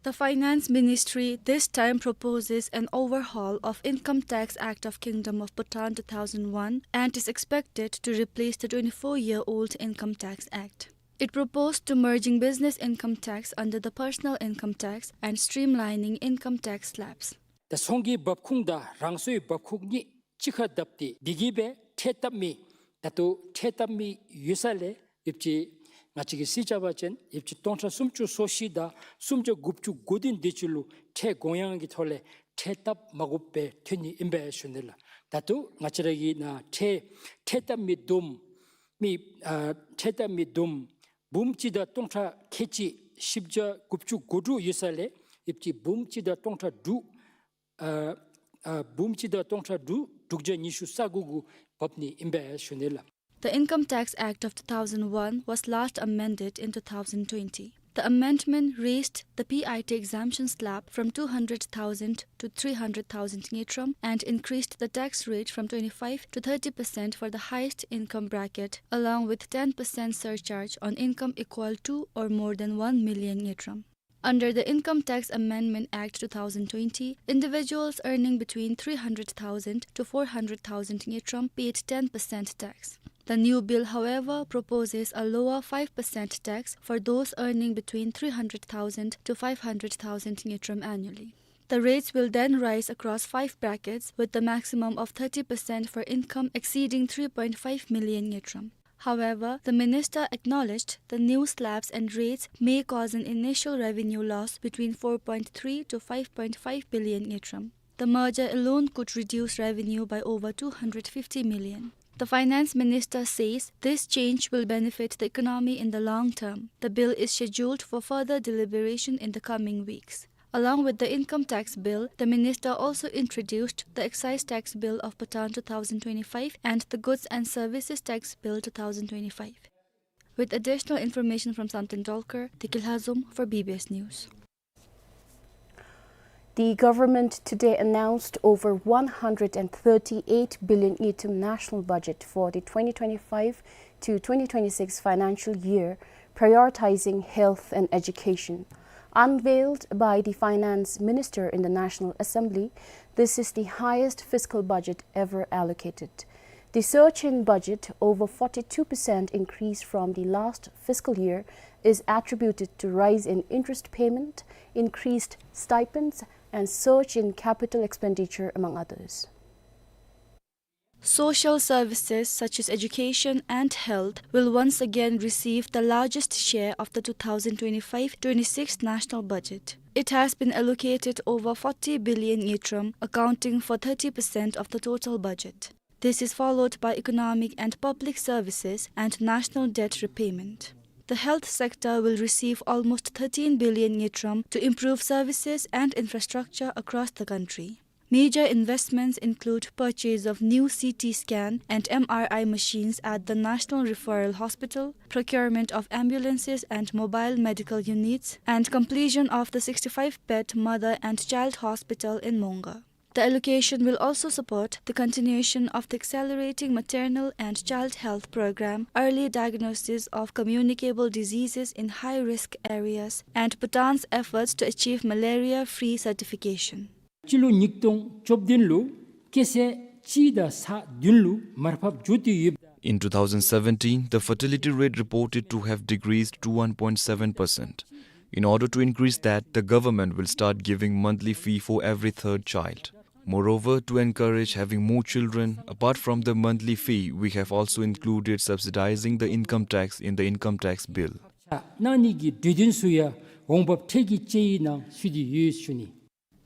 The Finance Ministry this time proposes an overhaul of Income Tax Act of Kingdom of Bhutan two thousand one and is expected to replace the twenty-four-year-old Income Tax Act. It proposed to merging business income tax under the personal income tax and streamlining income tax slabs. ད་ཚོང་གི་འབབ་ཁུངས་དང་རང་སོའི་འབབ་ཁུངས་གཉིས་གཅིག་ཁར་བསྡེབས་ཏེ་འབད་གི་སྦེ་ཁྲལ་བཏབ་མི་ད་ལྟོ་ཁྲལ་བཏབ་མི་ཡོད་ས་ལས་ཡོདཔ་ཅིག་ང་བཅས་ཀྱིས་གཟིགས་བཞག་པ་ཅིན་ཡོདཔ་ཅིག་སྟོང་ཕྲག་སུམ་ཅུ་སོ་བཞི་དང་སུམ་བརྒྱ་དགུ་བཅུ་གོ་བདུན་དེ་ཅིག་ལུ་ཁྲལ་དགོངས་ཡངས་ཀྱི་ཐོག་ལས་ཁྲལ་བཏབ་མ་དགོཔ་སྦེ་ཐོན་ནི་ཨིན་པས་ཞུ་ནི་ལགས། ད་ལྟོ་ང་བཅས་ར་གི་ནཱ་ཁྲལ་ཁྲལ་བཏབ་མི་བསྡོམས་མི་ཨ་ཁྲལ་བཏབ་མི་བསྡོམས་འབུམ་གཅིག་དང་སྟོང་ཕྲག་ཁལ་གཅིག་བཞི་བརྒྱ་དགུ་བཅུ་གོ་དྲུག་ཡོད་ས་ལས་ཡོདཔ་ཅིག་འབུམ་གཅིག་དང་སྟོང་ཕྲག་དྲུག་ཨ་ཨ་འབུམ་གཅིག་དང་སྟོང་ཕྲག་དྲུག་དྲུག་བརྒྱ་ཉི་ཤུ་རྩ་དགུ་གུ་བབས་ནི་ཨིན་པས་ཞུ་ནི་ལགས། The Income Tax Act of two thousand one was last amended in two thousand twenty. The amendment raised the P I T exemption slab from two hundred thousand to three hundred thousand ngultrum and increased the tax rate from twenty-five to thirty percent for the highest income bracket, along with ten percent surcharge on income equal to or more than one million ngultrum. Under the Income Tax Amendment Act two thousand twenty, individuals earning between three hundred thousand to four hundred thousand ngultrum paid ten percent tax. The new bill, however, proposes a lower five percent tax for those earning between three hundred thousand to five hundred thousand ngultrum annually. The rates will then rise across five brackets, with the maximum of thirty percent for income exceeding three point five million ngultrum. However, the minister acknowledged the new slabs and rates may cause an initial revenue loss between four point three to five point five billion ngultrum. The merger alone could reduce revenue by over two hundred fifty million. The finance minister says this change will benefit the economy in the long term. The bill is scheduled for further deliberation in the coming weeks. Along with the income tax bill, the minister also introduced the excise tax bill of Bhutan two thousand twenty-five and the goods and services tax bill two thousand twenty-five. With additional information from Samten Dolkar, Deki Lhazom for B B S News. The government today announced over one hundred and thirty-eight billion ngultrum national budget for the twenty twenty-five to twenty twenty-six financial year, prioritizing health and education. Unveiled by the finance minister in the National Assembly, this is the highest fiscal budget ever allocated. The surge in budget, over forty-two percent increase from the last fiscal year, is attributed to rise in interest payment, increased stipends, and surge in capital expenditure, among others. Social services such as education and health will once again receive the largest share of the two thousand twenty-five twenty-six national budget. It has been allocated over forty billion ngultrum, accounting for thirty percent of the total budget. This is followed by economic and public services and national debt repayment. The health sector will receive almost thirteen billion ngultrum to improve services and infrastructure across the country. Major investments include purchase of new C T scan and M R I machines at the National Referral Hospital, procurement of ambulances and mobile medical units, and completion of the sixty-five bed mother and child hospital in Monga. The allocation will also support the continuation of the accelerating maternal and child health program, early diagnosis of communicable diseases in high-risk areas, and Bhutan's efforts to achieve malaria-free certification. སྤྱི་ལོ་ཉིས་སྟོང་བཅུ་བདུན་ལུ་སྐྱེས་ཚད་གཅིག་དང་ཚག་བདུན་ལུ་མར་ཕབ་འགྱོ་སྟེ་ཡོདཔ། In two thousand seventeen, the fertility rate reported to have decreased to one point seven percent. In order to increase that, the government will start giving monthly fee for every third child. Moreover, to encourage having more children, apart from the monthly fee, we have also included subsidizing the income tax in the income tax bill. གནང་ནི་གི་གྲོས་དོན་ཚུ་ཡང་འོང་འབབ་ཁྲལ་གྱི་དཔྱད་ཡིག་ནང་ཚུད་དེ་ཡོད་ཞུ་ནི།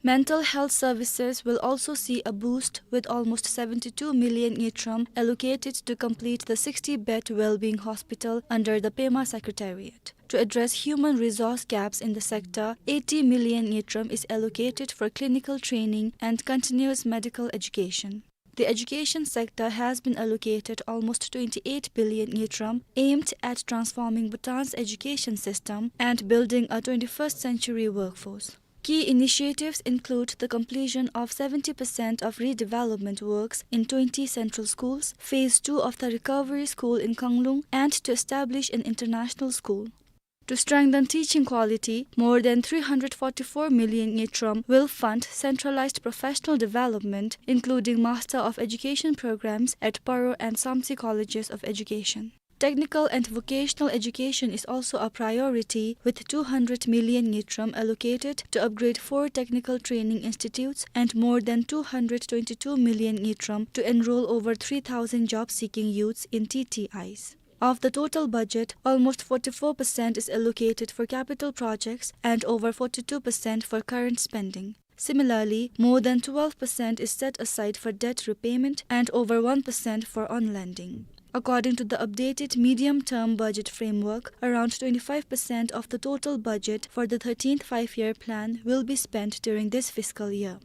Mental health services will also see a boost, with almost seventy-two million ngultrum allocated to complete the sixty-bed well-being hospital under the Pema Secretariat. To address human resource gaps in the sector, eighty million ngultrum is allocated for clinical training and continuous medical education. The education sector has been allocated almost twenty-eight billion ngultrum, aimed at transforming Bhutan's education system and building a twenty-first century workforce. Key initiatives include the completion of seventy percent of redevelopment works in twenty central schools, phase two of the recovery school in Khanglung, and to establish an international school. To strengthen teaching quality, more than three hundred forty-four million ngultrum will fund centralized professional development, including Master of Education programs at Paro and Samtse Colleges of Education. Technical and vocational education is also a priority, with two hundred million ngultrum allocated to upgrade four technical training institutes and more than two hundred twenty-two million ngultrum to enroll over three thousand job-seeking youths in T T Is. Of the total budget, almost forty-four percent is allocated for capital projects and over forty-two percent for current spending. Similarly, more than twelve percent is set aside for debt repayment and over one percent for on-lending. According to the updated medium-term budget framework, around twenty-five percent of the total budget for the thirteenth five-year plan will be spent during this fiscal year.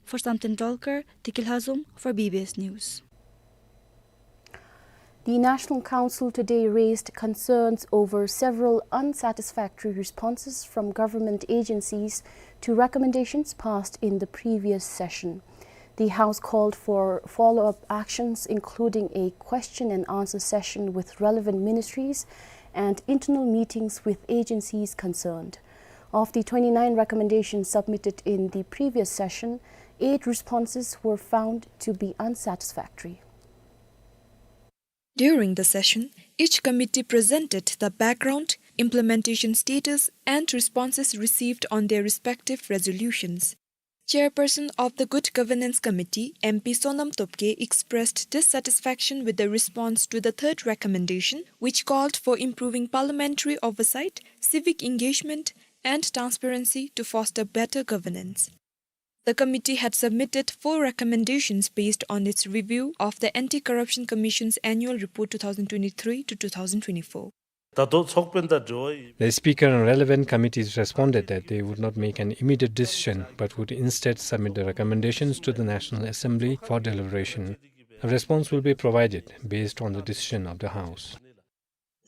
For Samten Dolkar, Dikil Hazum for B B S News. The National Council today raised concerns over several unsatisfactory responses from government agencies to recommendations passed in the previous session. The House called for follow-up actions, including a question and answer session with relevant ministries and internal meetings with agencies concerned. Of the twenty-nine recommendations submitted in the previous session, eight responses were found to be unsatisfactory. During the session, each committee presented the background, implementation status, and responses received on their respective resolutions. Chairperson of the Good Governance Committee, M P Sonam Topge, expressed dissatisfaction with the response to the third recommendation, which called for improving parliamentary oversight, civic engagement, and transparency to foster better governance. The committee had submitted four recommendations based on its review of the Anti-Corruption Commission's Annual Report two thousand twenty-three to two thousand twenty-four. ད་ལྟོ་ཚོགས་དཔོན་དང་འབྲེལ་བ་ཡོད། The speaker and relevant committees responded that they would not make an immediate decision, but would instead submit the recommendations to the National Assembly for deliberation. A response will be provided based on the decision of the House.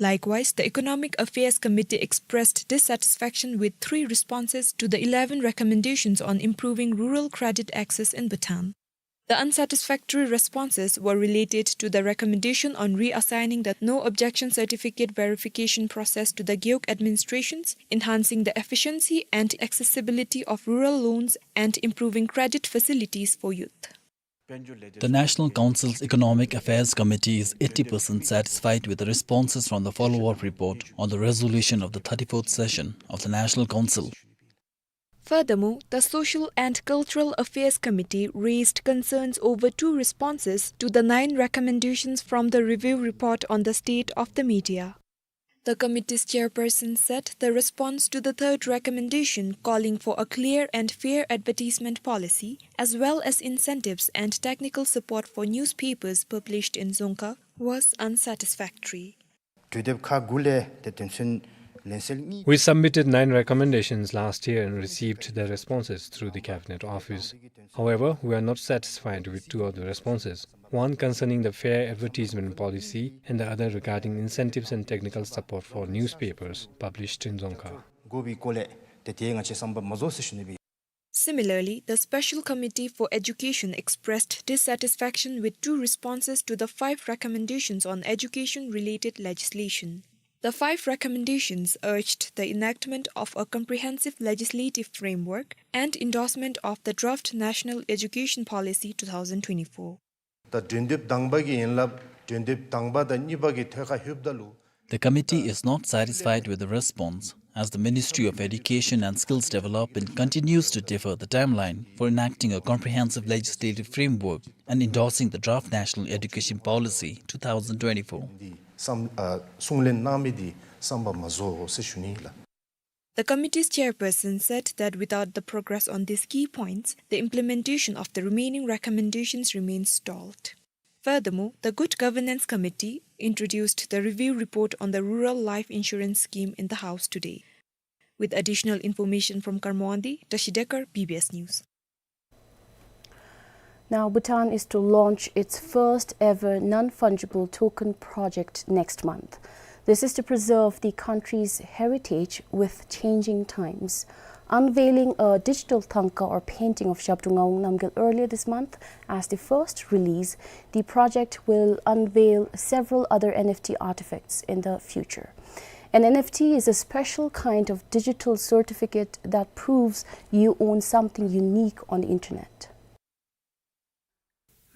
Likewise, the Economic Affairs Committee expressed dissatisfaction with three responses to the eleven recommendations on improving rural credit access in Bhutan. The unsatisfactory responses were related to the recommendation on reassigning the no objection certificate verification process to the Gewog administrations, enhancing the efficiency and accessibility of rural loans, and improving credit facilities for youth. The National Council's Economic Affairs Committee is eighty percent satisfied with the responses from the follow-up report on the resolution of the thirty-fourth session of the National Council. Furthermore, the Social and Cultural Affairs Committee raised concerns over two responses to the nine recommendations from the review report on the state of the media. The committee's chairperson said the response to the third recommendation, calling for a clear and fair advertisement policy, as well as incentives and technical support for newspapers published in Dzongkha, was unsatisfactory. གྲོས་དེབ་ཁག་དགུ་ལས་ཏེ་དོན་ཚན་ལན་གསལ་གཉིས། We submitted nine recommendations last year and received their responses through the Cabinet Office. However, we are not satisfied with two of the responses, one concerning the fair advertisement policy and the other regarding incentives and technical support for newspapers published in Dzongkha. དགོ་པའི་སྐོར་ལས་ཏེ་དེ་ང་བཅས་བསམ་པ་མ་རྫོགས་ཟེར་ཞུ་ནི་སྦེ། Similarly, the Special Committee for Education expressed dissatisfaction with two responses to the five recommendations on education-related legislation. The five recommendations urged the enactment of a comprehensive legislative framework and endorsement of the draft National Education Policy two thousand twenty-four. ད་གྲོས་འདེབས་དང་པ་གི་ཡན་ལག་གྲོས་འདེབས་དང་པ་དང་གཉིས་པ་གི་ཐད་ཁར་ལྷོདཔ་ད་ལུ། The committee is not satisfied with the response, as the Ministry of Education and Skills Development continues to defer the timeline for enacting a comprehensive legislative framework and endorsing the draft National Education Policy two thousand twenty-four. འདི་བསམ་ཨ་གསུང་ལན་གནང་མི་འདི་བསམ་པ་མ་རྫོགས་ཟེར་ཞུ་ནི་ལགས། The committee's chairperson said that without the progress on these key points, the implementation of the remaining recommendations remains stalled. Furthermore, the Good Governance Committee introduced the review report on the Rural Life Insurance Scheme in the House today. With additional information from Karmo Wangdi, Tashi Dekar, B B S News. Now, Bhutan is to launch its first ever non-fungible token project next month. This is to preserve the country's heritage with changing times. Unveiling a digital thangka or painting of Zhabdrung Ngawang Namgyal earlier this month as the first release, the project will unveil several other N F T artifacts in the future. An N F T is a special kind of digital certificate that proves you own something unique on the internet.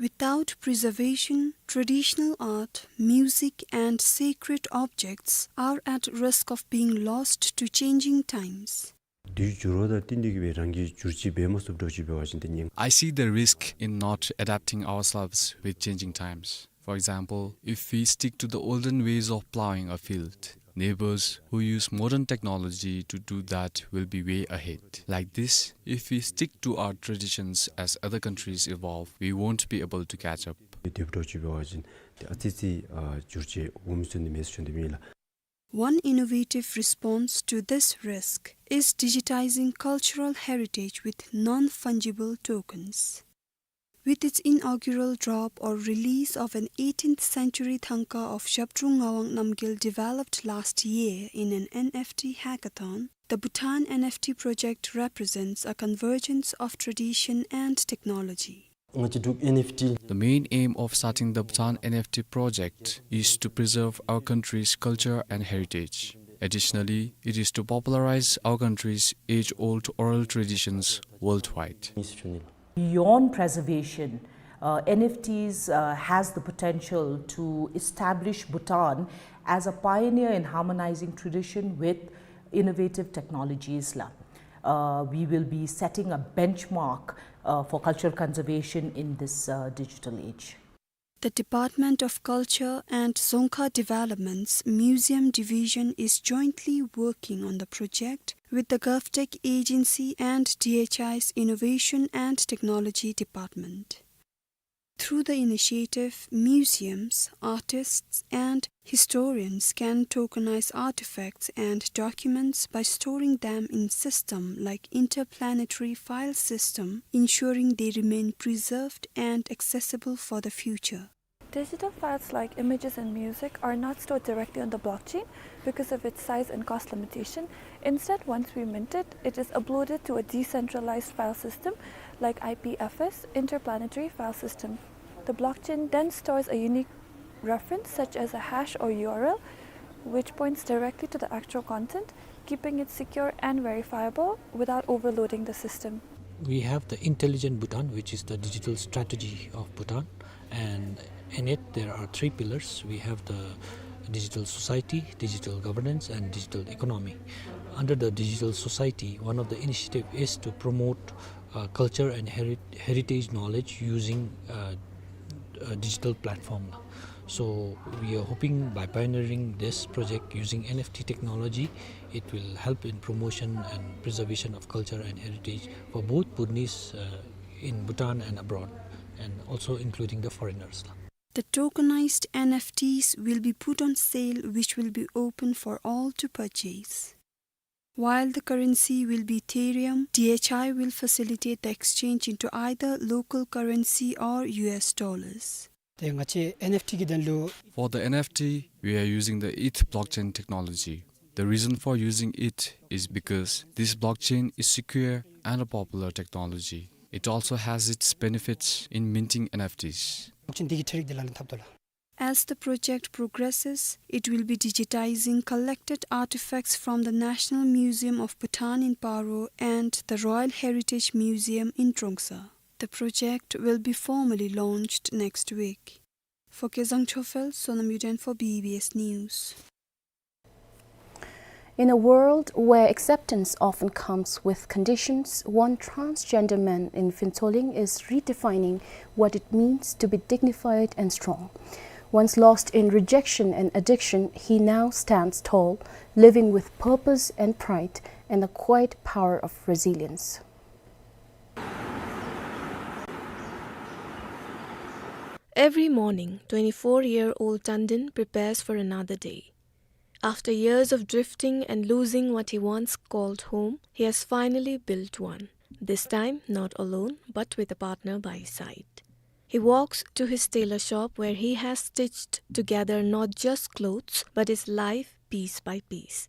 Without preservation, traditional art, music, and sacred objects are at risk of being lost to changing times. དུས་འགྱུར་བ་དང་བསྟུན་ཏེ་གི་སྦེ་རང་གིས་བསྒྱུར་བཅོས་འབད་མ་ཚུགསཔ་འདྲཝ་ཅིག་འབད་བ་ཅིན་ཏེ་ཉེན། I see the risk in not adapting ourselves with changing times. For example, if we stick to the olden ways of plowing a field, neighbors who use modern technology to do that will be way ahead. Like this, if we stick to our traditions as other countries evolve, we won't be able to catch up. དེ་འདྲཝ་ཅིག་འབད་བ་ཅིན་ཏེ་ཨ་ཙི་ཅིག་ཨ་བསྒྱུར་བཅོས་འོང་མི་ཚུགས་ནི་མས་ཟེར་ཞུ་ནི་ཨིན་ལགས། One innovative response to this risk is digitizing cultural heritage with non-fungible tokens. With its inaugural drop or release of an eighteenth century thangka of Zhabdrung Ngawang Namgyal developed last year in an N F T hackathon, the Bhutan N F T project represents a convergence of tradition and technology. ང་བཅས་འབྲུག་ཨེན་ཨེཕ་ཊི། The main aim of starting the Bhutan N F T project is to preserve our country's culture and heritage. Additionally, it is to popularize our country's age-old oral traditions worldwide. Beyond preservation, uh, N F Ts, uh, has the potential to establish Bhutan as a pioneer in harmonizing tradition with innovative technologies la. Uh, we will be setting a benchmark, uh, for cultural conservation in this, uh, digital age. The Department of Culture and Dzongkha Development's Museum Division is jointly working on the project with the GovTech Agency and D H I's Innovation and Technology Department. Through the initiative, museums, artists, and historians can tokenize artifacts and documents by storing them in system like interplanetary file system, ensuring they remain preserved and accessible for the future. Digital files like images and music are not stored directly on the blockchain because of its size and cost limitation. Instead, once we mint it, it is uploaded to a decentralized file system like I P F S, Interplanetary File System. The blockchain then stores a unique reference such as a hash or U R L, which points directly to the actual content, keeping it secure and verifiable without overloading the system. We have the Intelligent Bhutan, which is the digital strategy of Bhutan, and in it there are three pillars. We have the digital society, digital governance, and digital economy. Under the digital society, one of the initiative is to promote, uh, culture and heri-, heritage knowledge using, uh, a digital platform. So we are hoping by pioneering this project using N F T technology, it will help in promotion and preservation of culture and heritage for both Bhutanese, uh, in Bhutan and abroad, and also including the foreigners. The tokenized N F Ts will be put on sale, which will be open for all to purchase. While the currency will be Ethereum, D H I will facilitate the exchange into either local currency or U S dollars. ཏེ་ང་བཅས་ཨེན་ཨེཕ་ཊི་གི་དོན་ལུ། For the N F T, we are using the ETH blockchain technology. The reason for using it is because this blockchain is secure and a popular technology. It also has its benefits in minting N F Ts. ཅིན་འདི་གི་འཕྲུལ་རིག་འདི་ལག་ལེན་འཐབ་དོ་ལགས། As the project progresses, it will be digitizing collected artifacts from the National Museum of Bhutan in Paro and the Royal Heritage Museum in Trongsa. The project will be formally launched next week. For Kezang Chophel, Sonam Yuden for B B S News. In a world where acceptance often comes with conditions, one transgender man in Phuentsholing is redefining what it means to be dignified and strong. Once lost in rejection and addiction, he now stands tall, living with purpose and pride, and the quiet power of resilience. Every morning, twenty-four-year-old Tandin prepares for another day. After years of drifting and losing what he once called home, he has finally built one. This time, not alone, but with a partner by his side. He walks to his tailor shop where he has stitched together not just clothes, but his life piece by piece.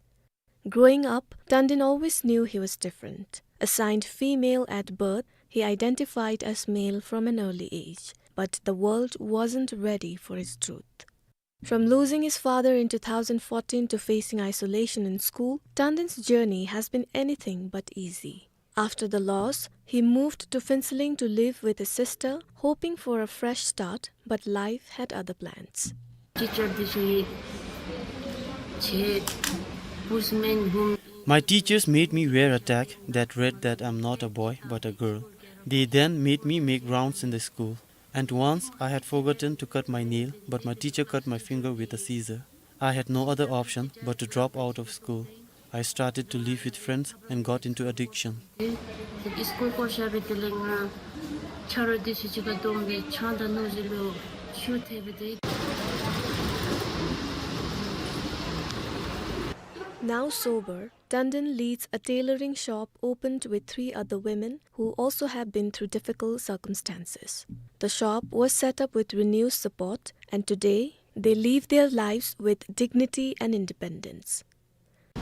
Growing up, Tandin always knew he was different. Assigned female at birth, he identified as male from an early age, but the world wasn't ready for his truth. From losing his father in two thousand fourteen to facing isolation in school, Tandin's journey has been anything but easy. After the loss, he moved to Phuentsholing to live with his sister, hoping for a fresh start, but life had other plans. Teacher, this is Che Busman whom My teachers made me wear a tag that read that I'm not a boy but a girl. They then made me make rounds in the school. And once I had forgotten to cut my nail, but my teacher cut my finger with a scissor. I had no other option but to drop out of school. I started to live with friends and got into addiction. School ko shabe telenga charo disi chika dombe chanda nozilo shute bede. Now sober, Tandin leads a tailoring shop opened with three other women who also have been through difficult circumstances. The shop was set up with Renew's support, and today they live their lives with dignity and independence.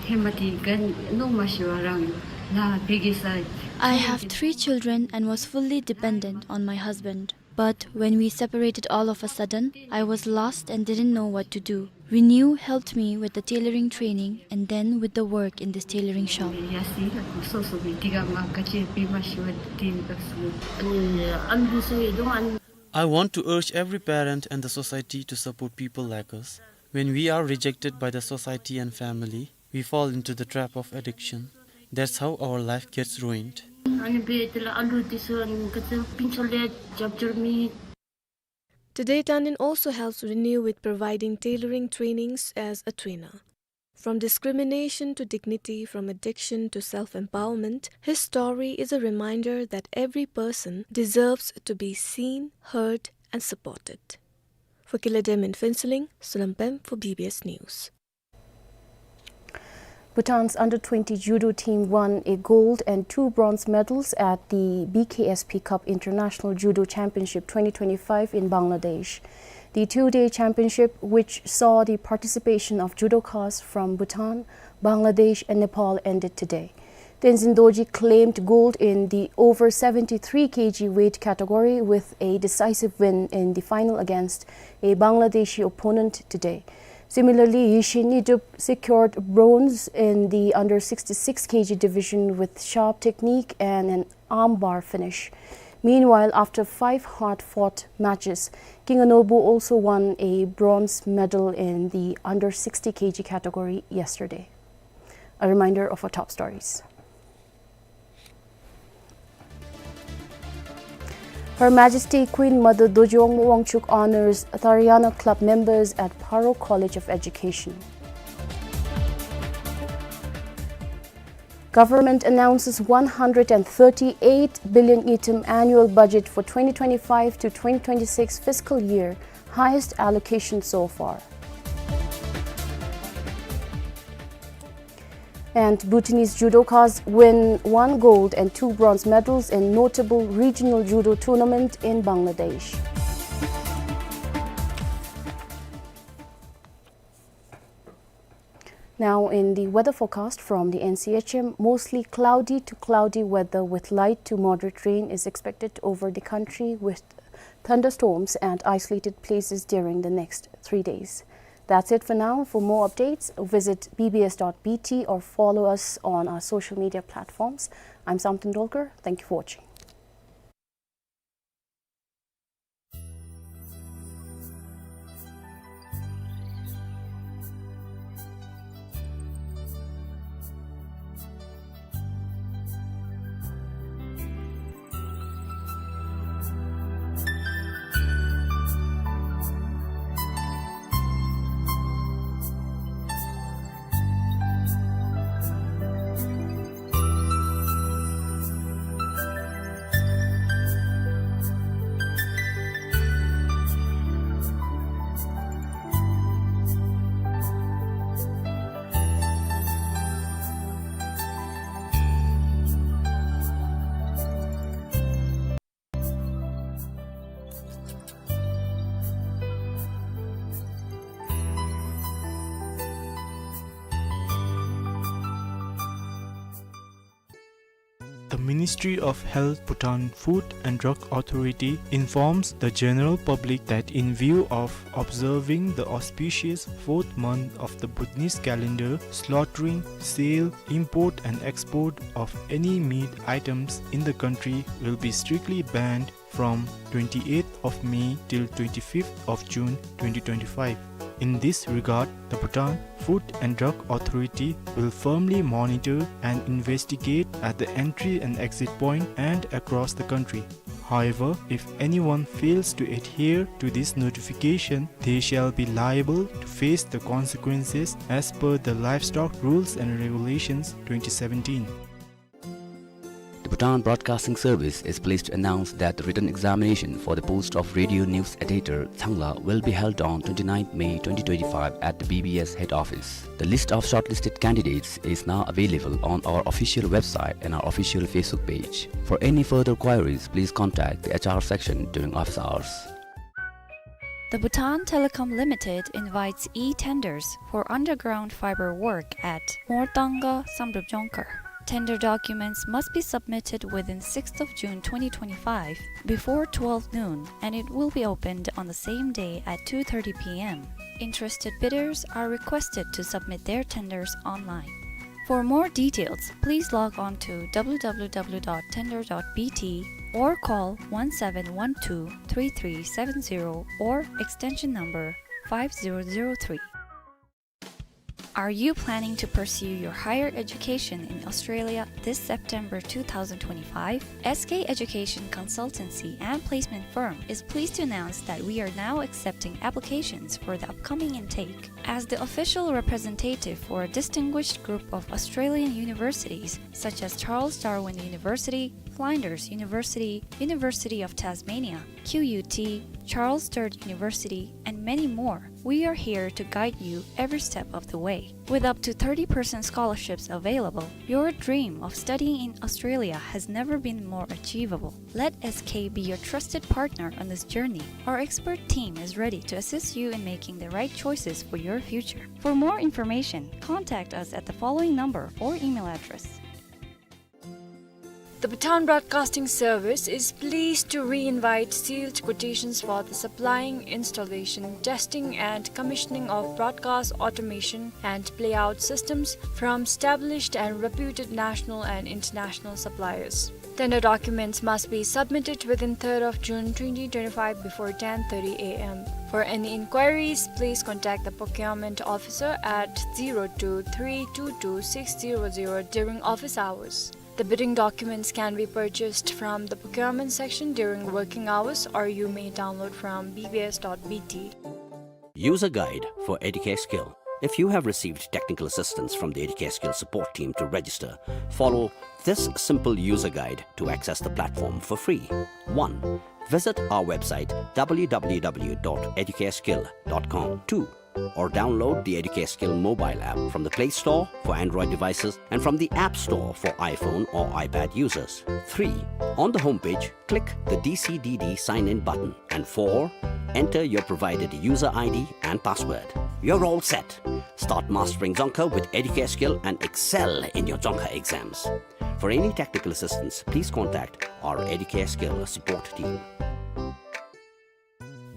Hemati gan no mashiwa rang la bigisa. I have three children and was fully dependent on my husband. But when we separated all of a sudden, I was lost and didn't know what to do. Renew helped me with the tailoring training and then with the work in this tailoring shop. Yasi la so so mi tiga ma kache pi mashiwa tin kasu. Ani andu se dong an I want to urge every parent and the society to support people like us. When we are rejected by the society and family, we fall into the trap of addiction. That's how our life gets ruined. Ani be tela andu tisu an kache pinchale japjur mi. Today, Tandin also helps Renew with providing tailoring trainings as a trainer. From discrimination to dignity, from addiction to self-empowerment, his story is a reminder that every person deserves to be seen, heard, and supported. For Kilatame in Phuentsholing, Sonam Pem for B B S News. Bhutan's under twenty judo team won a gold and two bronze medals at the B K S P Cup International Judo Championship twenty twenty-five in Bangladesh. The two-day championship, which saw the participation of judokas from Bhutan, Bangladesh, and Nepal, ended today. Tenzin Dorji claimed gold in the over seventy-three K G weight category with a decisive win in the final against a Bangladeshi opponent today. Similarly, Yishe Nyidup secured bronze in the under sixty-six K G division with sharp technique and an armbar finish. Meanwhile, after five hard-fought matches, Kinga Norbu also won a bronze medal in the under sixty K G category yesterday. A reminder of our top stories. Her Majesty Queen Mother Dorji Wangmo Wangchuck honors Tariana Club members at Paro College of Education. Government announces one hundred and thirty-eight billion ngultrum annual budget for twenty twenty-five to twenty twenty-six fiscal year, highest allocation so far. And Bhutanese judokas win one gold and two bronze medals in notable regional judo tournament in Bangladesh. Now, in the weather forecast from the N C H M, mostly cloudy to cloudy weather with light to moderate rain is expected over the country, with thunderstorms and isolated places during the next three days. That's it for now. For more updates, visit B B S dot B T or follow us on our social media platforms. I'm Samten Dolkar. Thank you for watching. The Ministry of Health, Bhutan Food and Drug Authority informs the general public that in view of observing the auspicious fourth month of the Bhutanese calendar, slaughtering, sale, import and export of any meat items in the country will be strictly banned from twenty-eighth of May till twenty-fifth of June twenty twenty-five. In this regard, the Bhutan Food and Drug Authority will firmly monitor and investigate at the entry and exit point and across the country. However, if anyone fails to adhere to this notification, they shall be liable to face the consequences as per the Livestock Rules and Regulations twenty seventeen. The Bhutan Broadcasting Service is pleased to announce that the written examination for the post of radio news editor Tsangla will be held on twenty-ninth May twenty twenty-five at the B B S head office. The list of shortlisted candidates is now available on our official website and our official Facebook page. For any further queries, please contact the H R section during office hours. The Bhutan Telecom Limited invites e-tenders for underground fiber work at Mortanga Samdrup Jongkhar. Tender documents must be submitted within sixth of June twenty twenty-five before twelve noon, and it will be opened on the same day at two thirty p m. Interested bidders are requested to submit their tenders online. For more details, please log on to w w w dot tender dot b t or call one seven one two three three seven zero or extension number five zero zero three. Are you planning to pursue your higher education in Australia this September two thousand twenty-five? S K Education Consultancy and Placement Firm is pleased to announce that we are now accepting applications for the upcoming intake. As the official representative for a distinguished group of Australian universities such as Charles Darwin University, Flinders University, University of Tasmania, Q U T, Charles Sturt University, and many more, we are here to guide you every step of the way. With up to thirty percent scholarships available, your dream of studying in Australia has never been more achievable. Let S K be your trusted partner on this journey. Our expert team is ready to assist you in making the right choices for your future. For more information, contact us at the following number or email address. The Bhutan Broadcasting Service is pleased to re-invite sealed quotations for the supplying, installation, testing and commissioning of broadcast automation and playout systems from established and reputed national and international suppliers. Tender documents must be submitted within third of June twenty twenty-five before ten thirty a m. For any inquiries, please contact the procurement officer at zero two three two two six zero zero during office hours. The bidding documents can be purchased from the procurement section during working hours, or you may download from B B S dot B T. User guide for Educare Skill. If you have received technical assistance from the Educare Skill support team to register, follow this simple user guide to access the platform for free. One, visit our website w w w dot educareskill dot com. Two, or download the Educare Skill mobile app from the Play Store for Android devices and from the App Store for iPhone or iPad users. Three, on the homepage, click the D C D D sign-in button. And four, enter your provided user I D and password. You're all set. Start mastering Dzongkha with Educare Skill and excel in your Dzongkha exams. For any technical assistance, please contact our Educare Skill support team.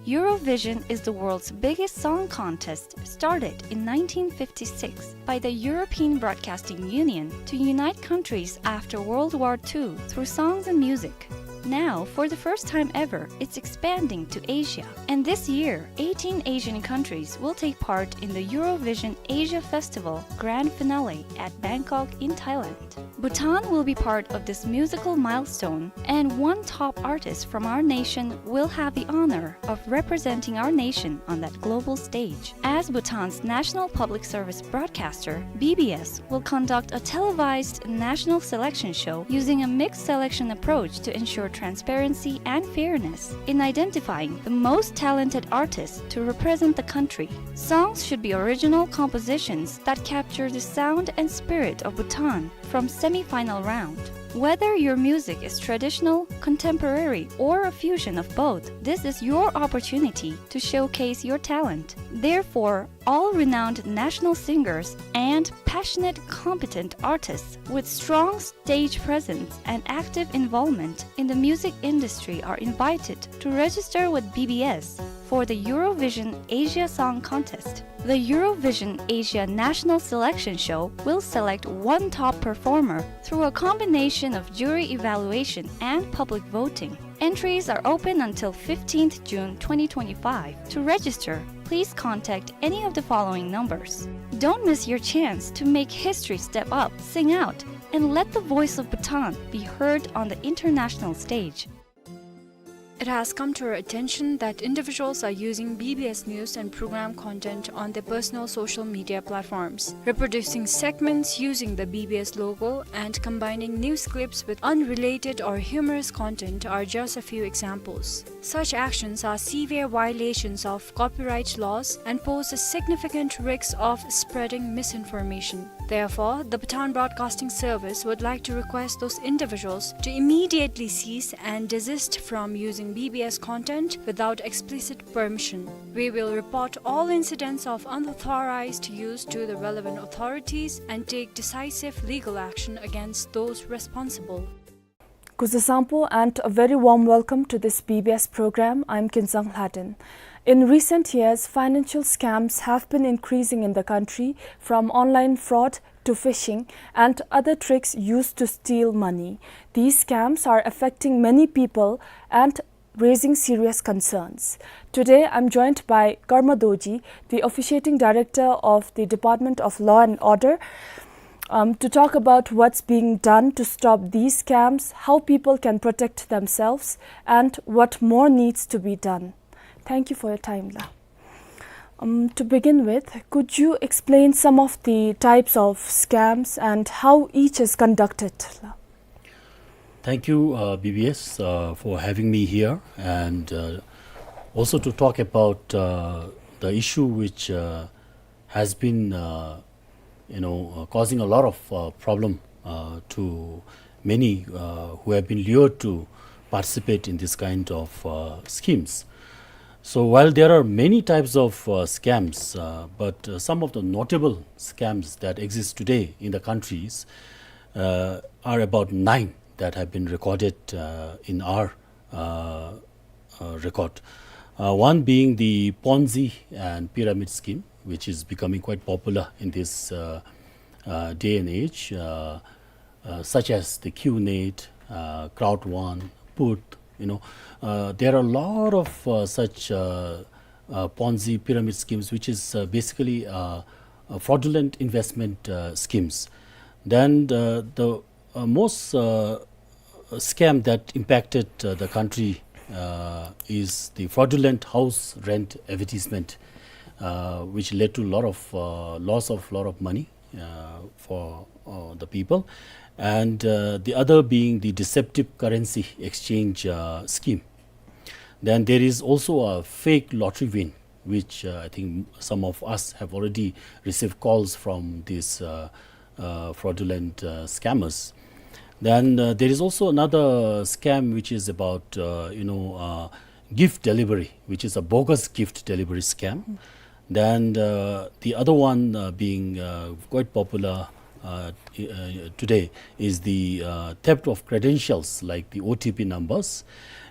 Eurovision is the world's biggest song contest, started in nineteen fifty-six by the European Broadcasting Union to unite countries after World War Two through songs and music. Now, for the first time ever, it's expanding to Asia. And this year, eighteen Asian countries will take part in the Eurovision Asia Festival Grand Finale at Bangkok in Thailand. Bhutan will be part of this musical milestone, and one top artist from our nation will have the honor of representing our nation on that global stage. As Bhutan's national public service broadcaster, B B S will conduct a televised national selection show using a mixed selection approach to ensure transparency and fairness in identifying the most talented artists to represent the country. Songs should be original compositions that capture the sound and spirit of Bhutan from semi-final round. Whether your music is traditional, contemporary, or a fusion of both, this is your opportunity to showcase your talent. Therefore, all renowned national singers and passionate, competent artists with strong stage presence and active involvement in the music industry are invited to register with B B S for the Eurovision Asia Song Contest. The Eurovision Asia National Selection Show will select one top performer through a combination of jury evaluation and public voting. Entries are open until fifteenth June twenty twenty-five. To register, please contact any of the following numbers. Don't miss your chance to make history step up, sing out, and let the voice of Bhutan be heard on the international stage. It has come to our attention that individuals are using B B S news and program content on their personal social media platforms. Reproducing segments using the B B S logo and combining news clips with unrelated or humorous content are just a few examples. Such actions are severe violations of copyright laws and pose a significant risk of spreading misinformation. Therefore, the Bhutan Broadcasting Service would like to request those individuals to immediately cease and desist from using B B S content without explicit permission. We will report all incidents of unauthorized use to the relevant authorities and take decisive legal action against those responsible. Kuzuzangpo and a very warm welcome to this B B S program. I'm Kinzang Lhaden. In recent years, financial scams have been increasing in the country, from online fraud to phishing and other tricks used to steal money. These scams are affecting many people and raising serious concerns. Today, I'm joined by Karma Dorji, the officiating director of the Department of Law and Order, um, to talk about what's being done to stop these scams, how people can protect themselves, and what more needs to be done. Thank you for your time, la. Um, to begin with, could you explain some of the types of scams and how each is conducted, la? Thank you, uh, B B S, uh, for having me here, and, uh, also to talk about, uh, the issue which, uh, has been, uh, you know, uh, causing a lot of, uh, problem, uh, to many, uh, who have been lured to participate in this kind of, uh, schemes. So while there are many types of, uh, scams, uh, but, uh, some of the notable scams that exist today in the countries, uh, are about nine that have been recorded, uh, in our, uh, uh, record. Uh, one being the Ponzi and pyramid scheme, which is becoming quite popular in this, uh, uh, day and age, uh, uh, such as the QNet, uh, Crowd One, Put, you know. Uh, there are a lot of, uh, such, uh, uh, Ponzi pyramid schemes, which is, uh, basically, uh, uh, fraudulent investment, uh, schemes. Then the, the, uh, most, uh, scam that impacted, uh, the country, uh, is the fraudulent house rent advertisement, uh, which led to a lot of, uh, loss of lot of money, uh, for, uh, the people. And, uh, the other being the deceptive currency exchange, uh, scheme. Then there is also a fake lottery win, which, uh, I think some of us have already received calls from these, uh, uh, fraudulent, uh, scammers. Then, uh, there is also another scam which is about, uh, you know, uh, gift delivery, which is a bogus gift delivery scam. Mm. Then, uh, the other one, uh, being, uh, quite popular, uh, t-, uh, today is the, uh, theft of credentials, like the O T P numbers.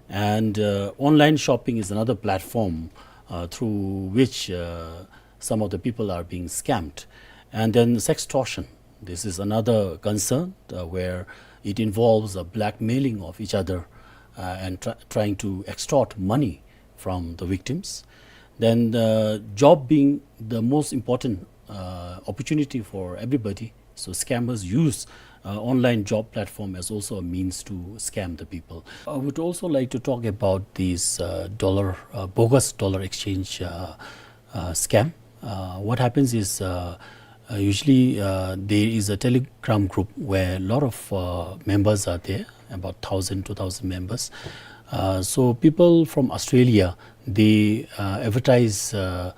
And, uh, online shopping is another platform, uh, through which, uh, some of the people are being scammed. And then sextortion. This is another concern, uh, where it involves a blackmailing of each other, uh, and try-, trying to extort money from the victims. Then the job being the most important, uh, opportunity for everybody. So scammers use, uh, online job platform as also a means to scam the people. I would also like to talk about this, uh, dollar, uh, bogus dollar exchange, uh, uh, scam. Uh, what happens is, uh, uh, usually, uh, there is a Telegram group where a lot of, uh, members are there, about thousand, two thousand members. Uh, so people from Australia, they, uh, advertise, uh,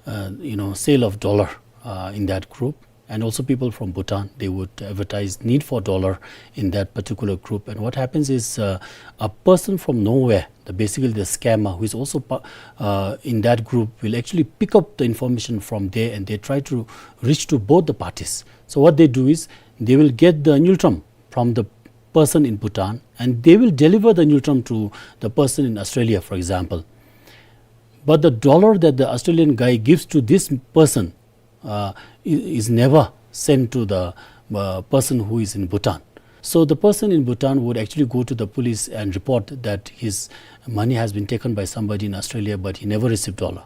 uh, you know, sale of dollar, uh, in that group. And also people from Bhutan, they would advertise need for dollar in that particular group. And what happens is, uh, a person from nowhere, the, basically the scammer, who is also pa- uh, in that group, will actually pick up the information from there, and they try to reach to both the parties. So what they do is they will get the ngultrum from the person in Bhutan, and they will deliver the ngultrum to the person in Australia, for example. But the dollar that the Australian guy gives to this person, uh, i- is never sent to the, uh, person who is in Bhutan. So the person in Bhutan would actually go to the police and report that his money has been taken by somebody in Australia, but he never received dollar.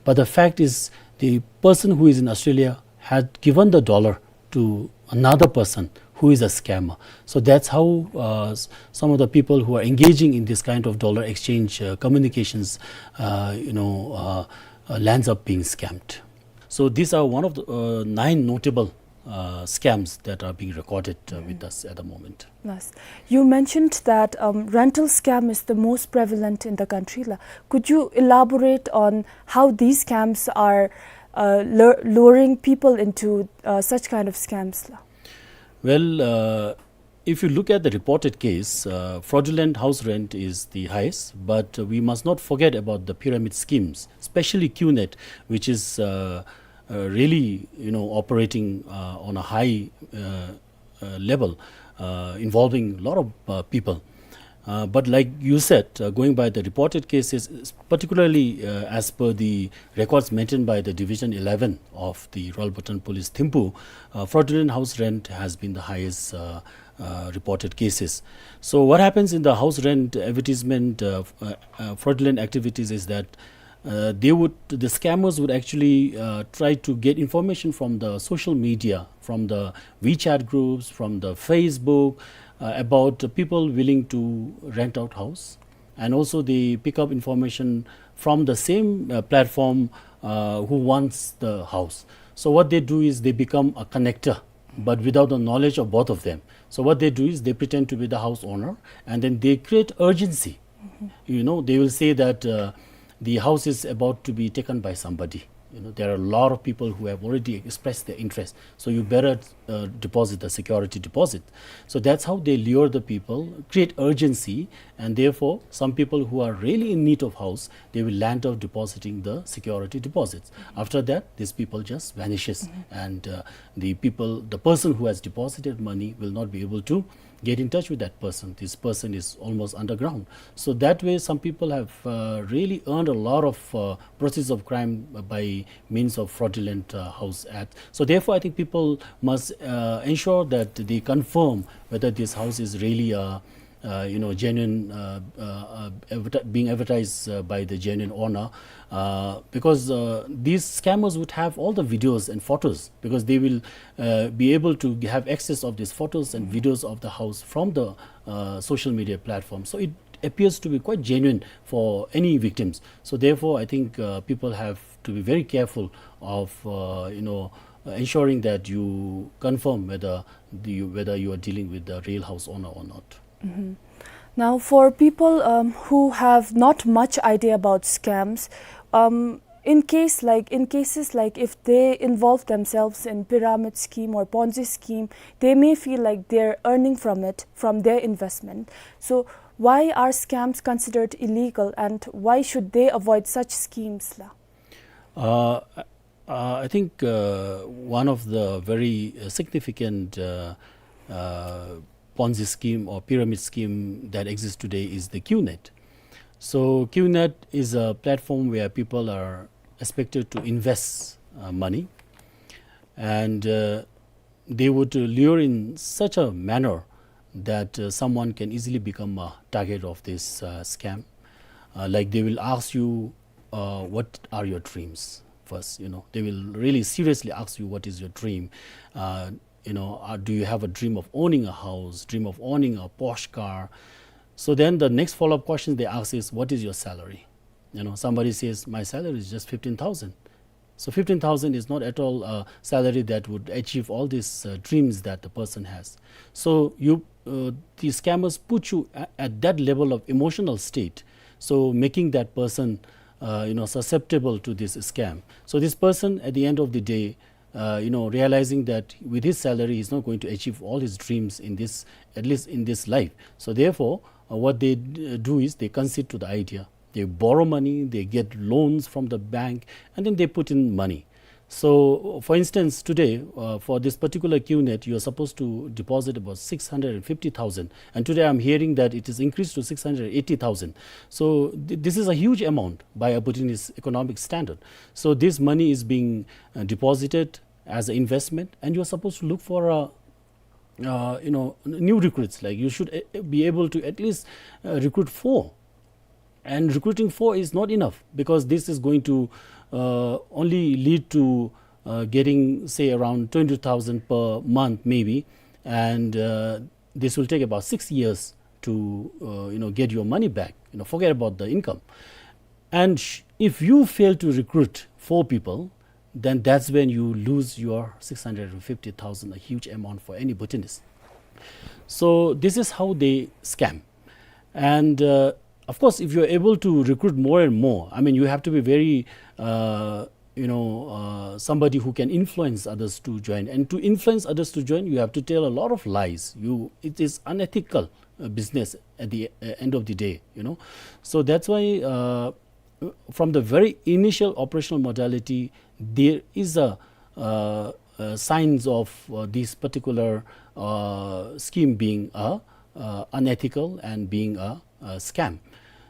But the fact is, the person who is in Australia had given the dollar to another person who is a scammer. So that's how, uh, s- some of the people who are engaging in this kind of dollar exchange, uh, communications, uh, you know, uh, uh, lands up being scammed. So these are one of the, uh, nine notable, uh, scams that are being recorded, uh, with us at the moment. Yes. You mentioned that, um, rental scam is the most prevalent in the country, la. Could you elaborate on how these scams are, uh, lure- luring people into, uh, such kind of scams, la? Well, uh, if you look at the reported case, uh, fraudulent house rent is the highest, but, uh, we must not forget about the pyramid schemes, especially QNet, which is, uh, uh, really, you know, operating, uh, on a high, uh, uh, level, uh, involving a lot of, uh, people. Uh, but like you said, uh, going by the reported cases, s- particularly, uh, as per the records maintained by the Division eleven of the Royal Bhutan Police Thimphu, uh, fraudulent house rent has been the highest, uh, uh, reported cases. So what happens in the house rent advertisement, uh, f- uh, uh, fraudulent activities is that, uh, they would, the scammers would actually, uh, try to get information from the social media, from the WeChat groups, from the Facebook, uh, about the people willing to rent out house. And also they pick up information from the same, uh, platform, uh, who wants the house. So what they do is they become a connector, but without the knowledge of both of them. So what they do is they pretend to be the house owner, and then they create urgency. You know, they will say that, uh, the house is about to be taken by somebody. You know, there are a lot of people who have already expressed their interest. So you better, uh, deposit the security deposit. So that's how they lure the people, create urgency, and therefore some people who are really in need of house, they will land up depositing the security deposits. After that, these people just vanishes, and, uh, the people, the person who has deposited money will not be able to get in touch with that person. This person is almost underground. So that way, some people have, uh, really earned a lot of, uh, proceeds of crime by means of fraudulent, uh, house act. So therefore, I think people must, uh, ensure that they confirm whether this house is really a, uh, you know, genuine, uh, uh, uh, adverti- being advertised, uh, by the genuine owner, uh, because, uh, these scammers would have all the videos and photos, because they will, uh, be able to have access of these photos and videos of the house from the, uh, social media platform. So it appears to be quite genuine for any victims. So therefore, I think, uh, people have to be very careful of, uh, you know, uh, ensuring that you confirm whether the, whether you are dealing with the real house owner or not. Now, for people, um, who have not much idea about scams, um, in case, like, in cases like if they involve themselves in pyramid scheme or Ponzi scheme, they may feel like they're earning from it, from their investment. So, why are scams considered illegal, and why should they avoid such schemes, la? Uh, uh, I think, uh, one of the very, uh, significant, uh, uh, Ponzi scheme or pyramid scheme that exists today is the QNet. So QNet is a platform where people are expected to invest, uh, money, and, uh, they would, uh, lure in such a manner that, uh, someone can easily become a target of this, uh, scam. Uh, like, they will ask you, uh, "What are your dreams?" first. You know, they will really seriously ask you, "What is your dream?" Uh, you know, uh, "Do you have a dream of owning a house, dream of owning a Porsche car?" So then the next follow-up question they ask is, "What is your salary?" You know, somebody says, "My salary is just fifteen thousand." So fifteen thousand is not at all a salary that would achieve all these, uh, dreams that the person has. So you, uh, the scammers put you a- at that level of emotional state, so making that person, uh, you know, susceptible to this scam. So this person, at the end of the day, uh, you know, realizing that with his salary, he's not going to achieve all his dreams in this, at least in this life. So therefore, uh, what they d- do is they concede to the idea. They borrow money, they get loans from the bank, and then they put in money. So, for instance, today, uh, for this particular QNet, you are supposed to deposit about six hundred and fifty thousand, and today I'm hearing that it is increased to six hundred eighty thousand. So, th- this is a huge amount by a Bhutanese economic standard. So, this money is being uh, deposited as an investment, and you are supposed to look for a uh, you know, n- new recruits. Like, you should uh, be able to at least uh, recruit four, and recruiting four is not enough, because this is going to uh, only lead to uh, getting, say, around twenty thousand per month, maybe, and uh, this will take about six years to, uh, you know, get your money back. You know, forget about the income. And sh- if you fail to recruit four people, then that's when you lose your six hundred and fifty thousand, a huge amount for any Bhutanese. So this is how they scam. And uh, of course, if you're able to recruit more and more, I mean, you have to be very, uh, you know, uh, somebody who can influence others to join. And to influence others to join, you have to tell a lot of lies. You, it is unethical uh, business at the uh, end of the day, you know. So that's why, uh, from the very initial operational modality, there is a uh, uh, signs of uh, this particular uh, scheme being a uh, unethical and being a, a scam.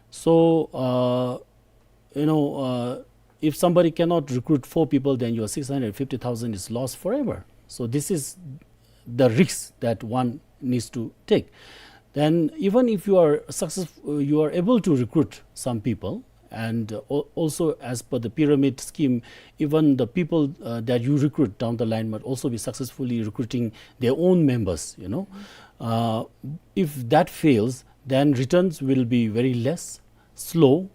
So, uh, you know, uh, if somebody cannot recruit four people, then your six hundred fifty thousand is lost forever. So this is the risk that one needs to take. Then, even if you are successful, you are able to recruit some people, and uh, al- also, as per the pyramid scheme, even the people uh, that you recruit down the line might also be successfully recruiting their own members, you know. Uh, if that fails, then returns will be very less, slow,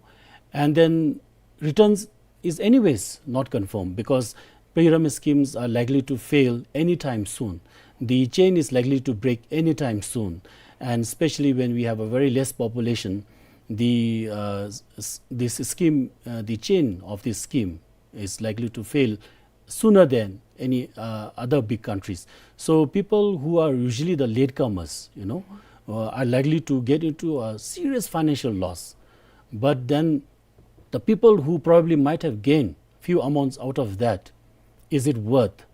and then returns is anyways not confirmed, because pyramid schemes are likely to fail anytime soon. The chain is likely to break anytime soon, and especially when we have a very less population, the uh, s- s- this scheme, uh, the chain of this scheme is likely to fail sooner than any uh, other big countries. So people who are usually the latecomers, you know, uh, are likely to get into a serious financial loss. But then the people who probably might have gained few amounts out of that, is it worth?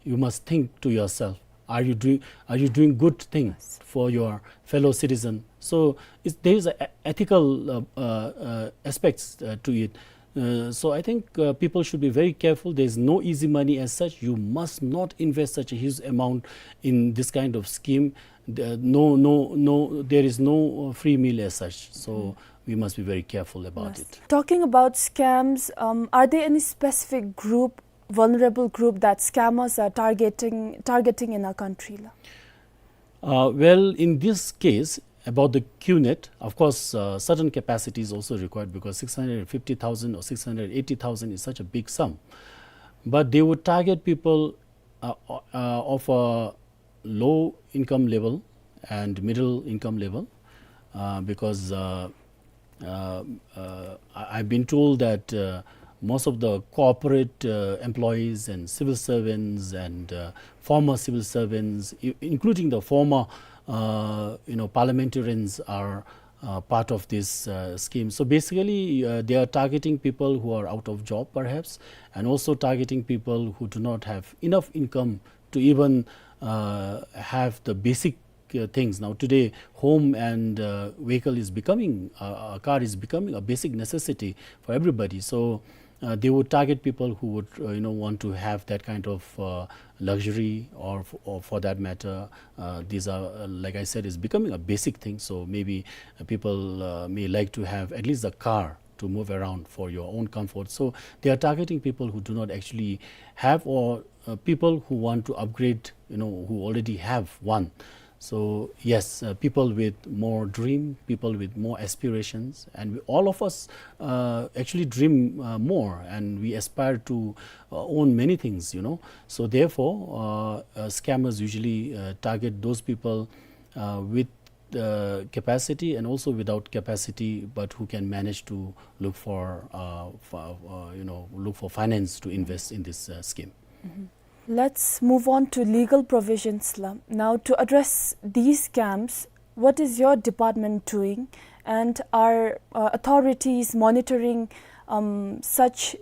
You must think to yourself, are you doing, are you doing good thing for your fellow citizen? So it's, there is a e- ethical uh, uh, uh, aspects uh, to it. Uh, so I think uh, people should be very careful. There is no easy money as such. You must not invest such a huge amount in this kind of scheme. The, no, no, no, there is no uh, free meal as such. So we must be very careful about it. Talking about scams, um, are there any specific group, vulnerable group that scammers are targeting targeting in our country? La? Uh, well, in this case, about the QNet, of course, uh, certain capacity is also required, because six hundred fifty thousand or six hundred eighty thousand is such a big sum. But they would target people uh, uh, of a low income level and middle income level, uh, because uh, uh, uh, I- I've been told that uh, most of the corporate uh, employees and civil servants and uh, former civil servants, i- including the former uh, you know, parliamentarians, are uh, part of this uh, scheme. So basically, uh, they are targeting people who are out of job, perhaps, and also targeting people who do not have enough income to even uh, have the basic uh, things. Now, today, home and uh, vehicle is becoming, uh, a car is becoming a basic necessity for everybody. So uh, they would target people who would, uh, you know, want to have that kind of uh, luxury, or, f- or for that matter, uh, these are, uh, like I said, is becoming a basic thing. So maybe uh, people uh, may like to have at least a car to move around for your own comfort. So they are targeting people who do not actually have, or uh, people who want to upgrade, you know, who already have one. So yes, uh, people with more dream, people with more aspirations, and we, all of us uh, actually dream uh, more, and we aspire to uh, own many things, you know. So therefore, uh, uh, scammers usually uh, target those people uh, with uh, capacity and also without capacity, but who can manage to look for, uh, for uh, you know, look for finance to invest in this uh, scheme. Let's move on to legal provisions la. Now, to address these scams, what is your department doing, and are uh, authorities monitoring um, such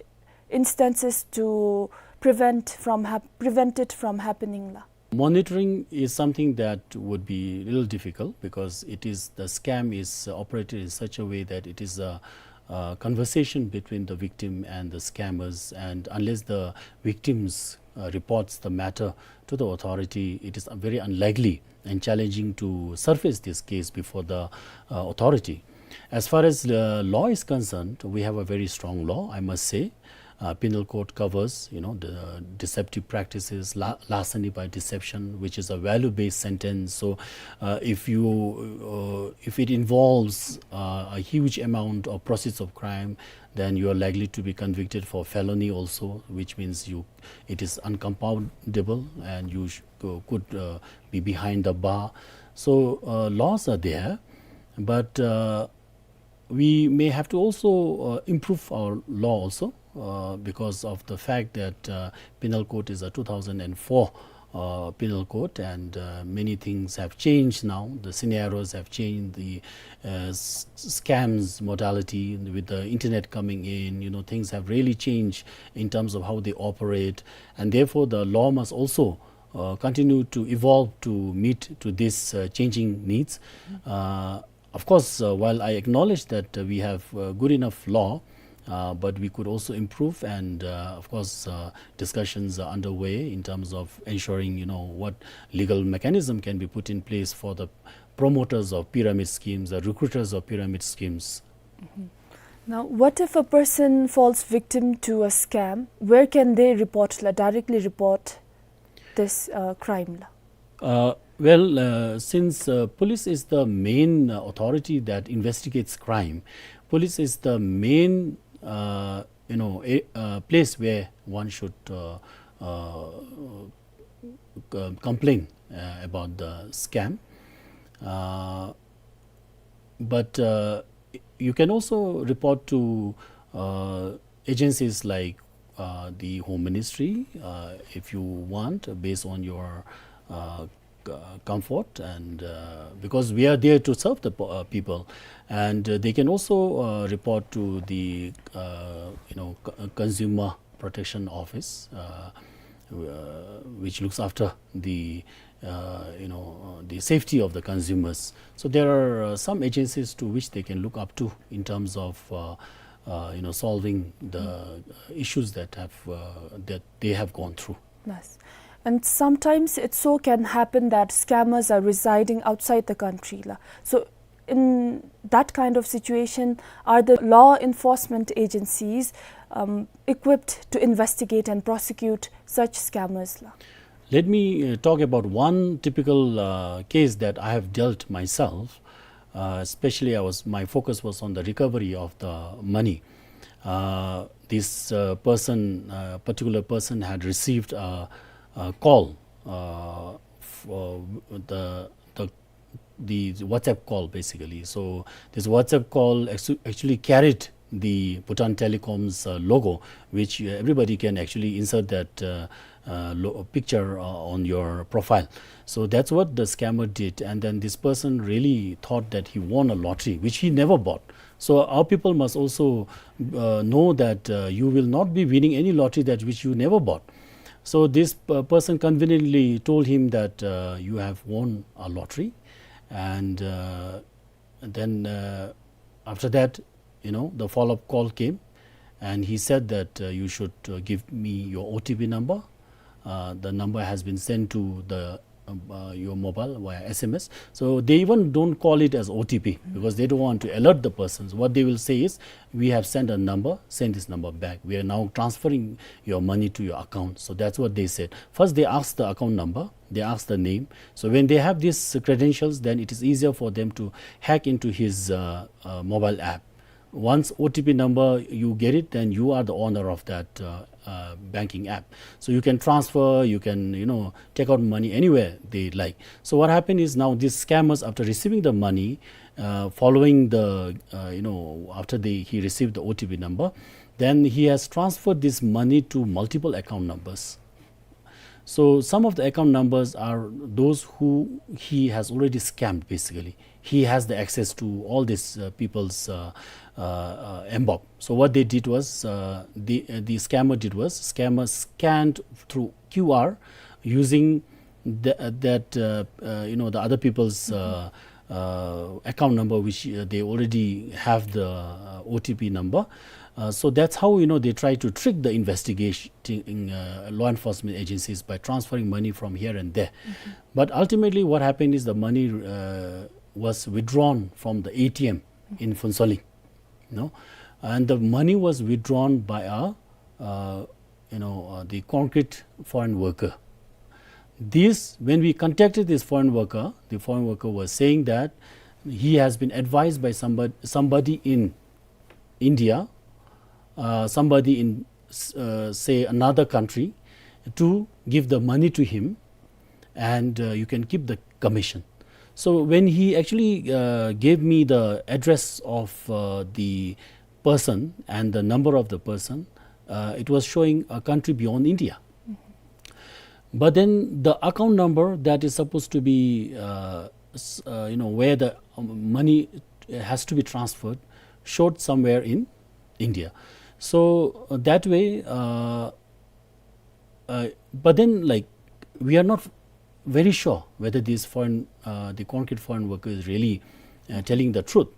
instances to prevent from hap- prevent it from happening la? Monitoring is something that would be a little difficult because it is, the scam is operated in such a way that it is a, a conversation between the victim and the scammers, and unless the victims uh, reports the matter to the authority, it is very unlikely and challenging to surface this case before the uh, authority. As far as the law is concerned, we have a very strong law, I must say. Uh, penal code covers, you know, the deceptive practices, la- larceny by deception, which is a value-based sentence. So, uh, if you, uh, if it involves uh, a huge amount of proceeds of crime, then you are likely to be convicted for felony also, which means you, it is uncompoundable, and you sh- uh, could uh, be behind the bar. So uh, laws are there, but uh, we may have to also uh, improve our law also, uh, because of the fact that uh, penal code is a two thousand and four uh, penal code, and uh, many things have changed now. The scenarios have changed. The uh, s- scams modality with the internet coming in, you know, things have really changed in terms of how they operate, and therefore the law must also uh, continue to evolve to meet to these uh, changing needs. Uh, of course, uh, while I acknowledge that uh, we have uh, good enough law, uh, but we could also improve, and uh, of course, uh, discussions are underway in terms of ensuring, you know, what legal mechanism can be put in place for the promoters of pyramid schemes, the recruiters of pyramid schemes. Now, what if a person falls victim to a scam? Where can they report, la, directly report this uh, crime la? Uh, well, uh, since uh, police is the main uh, authority that investigates crime, police is the main, uh, you know, a, uh, place where one should uh, uh, c- complain uh, about the scam. Uh, but uh, you can also report to uh, agencies like uh, the Home Ministry uh, if you want, based on your uh, c- comfort, and uh, because we are there to serve the po- uh, people, and uh, they can also uh, report to the uh, you know, c- consumer protection office, uh, uh, which looks after the uh, you know, uh, the safety of the consumers. So there are uh, some agencies to which they can look up to in terms of uh, uh, you know, solving the uh, issues that have uh, that they have gone through. Yes. And sometimes it so can happen that scammers are residing outside the country la. So in that kind of situation, are the law enforcement agencies um, equipped to investigate and prosecute such scammers la? Let me uh, talk about one typical uh, case that I have dealt myself. Uh, especially, I was my focus was on the recovery of the money. Uh, this uh, person, uh, particular person, had received a, a call uh, for the the the WhatsApp call, basically. So this WhatsApp call actu- actually carried the Bhutan Telecom's uh, logo, which uh, everybody can actually insert that uh, uh, lo- picture uh, on your profile. So that's what the scammer did, and then this person really thought that he won a lottery, which he never bought. So our people must also uh, know that uh, you will not be winning any lottery that which you never bought. So this uh, person conveniently told him that uh, you have won a lottery, and uh, then uh, after that, you know, the follow-up call came, and he said that uh, you should uh, give me your O T P number. Uh, the number has been sent to the um, uh, your mobile via S M S. So they even don't call it as O T P because they don't want to alert the persons. What they will say is, "We have sent a number, send this number back. We are now transferring your money to your account." So that's what they said. First, they ask the account number, they ask the name. So when they have these credentials, then it is easier for them to hack into his uh, uh, mobile app. Once O T P number you get it, then you are the owner of that uh, uh, banking app. So you can transfer, you can, you know, take out money anywhere they like. So what happened is, now these scammers, after receiving the money, uh, following the, uh, you know, after the, he received the O T P number, then he has transferred this money to multiple account numbers. So some of the account numbers are those who he has already scammed, basically. He has the access to all these, uh, people's, uh, uh, uh, mBoB. So what they did was, uh, the, uh, the scammer did was, scammer scanned through Q R using the, uh, that, uh, uh, you know, the other people's, uh, uh, account number, which, uh, they already have the, uh, O T P number. Uh, so that's how, you know, they try to trick the investigating, uh, law enforcement agencies by transferring money from here and there. But ultimately, what happened is the money, uh, was withdrawn from the A T M in Phuentsholing, you know, and the money was withdrawn by a, uh, you know, uh, the concrete foreign worker. This, when we contacted this foreign worker, the foreign worker was saying that he has been advised by somebody, somebody in India, uh, somebody in, s-, uh, say, another country, to give the money to him, and, uh, you can keep the commission. So when he actually, uh, gave me the address of, uh, the person and the number of the person, uh, it was showing a country beyond India. But then the account number that is supposed to be, uh, s-, uh, you know, where the, um, money has to be transferred showed somewhere in India. So, uh, that way, uh, uh, but then, like, we are not very sure whether this foreign, uh, the concrete foreign worker is really, uh, telling the truth.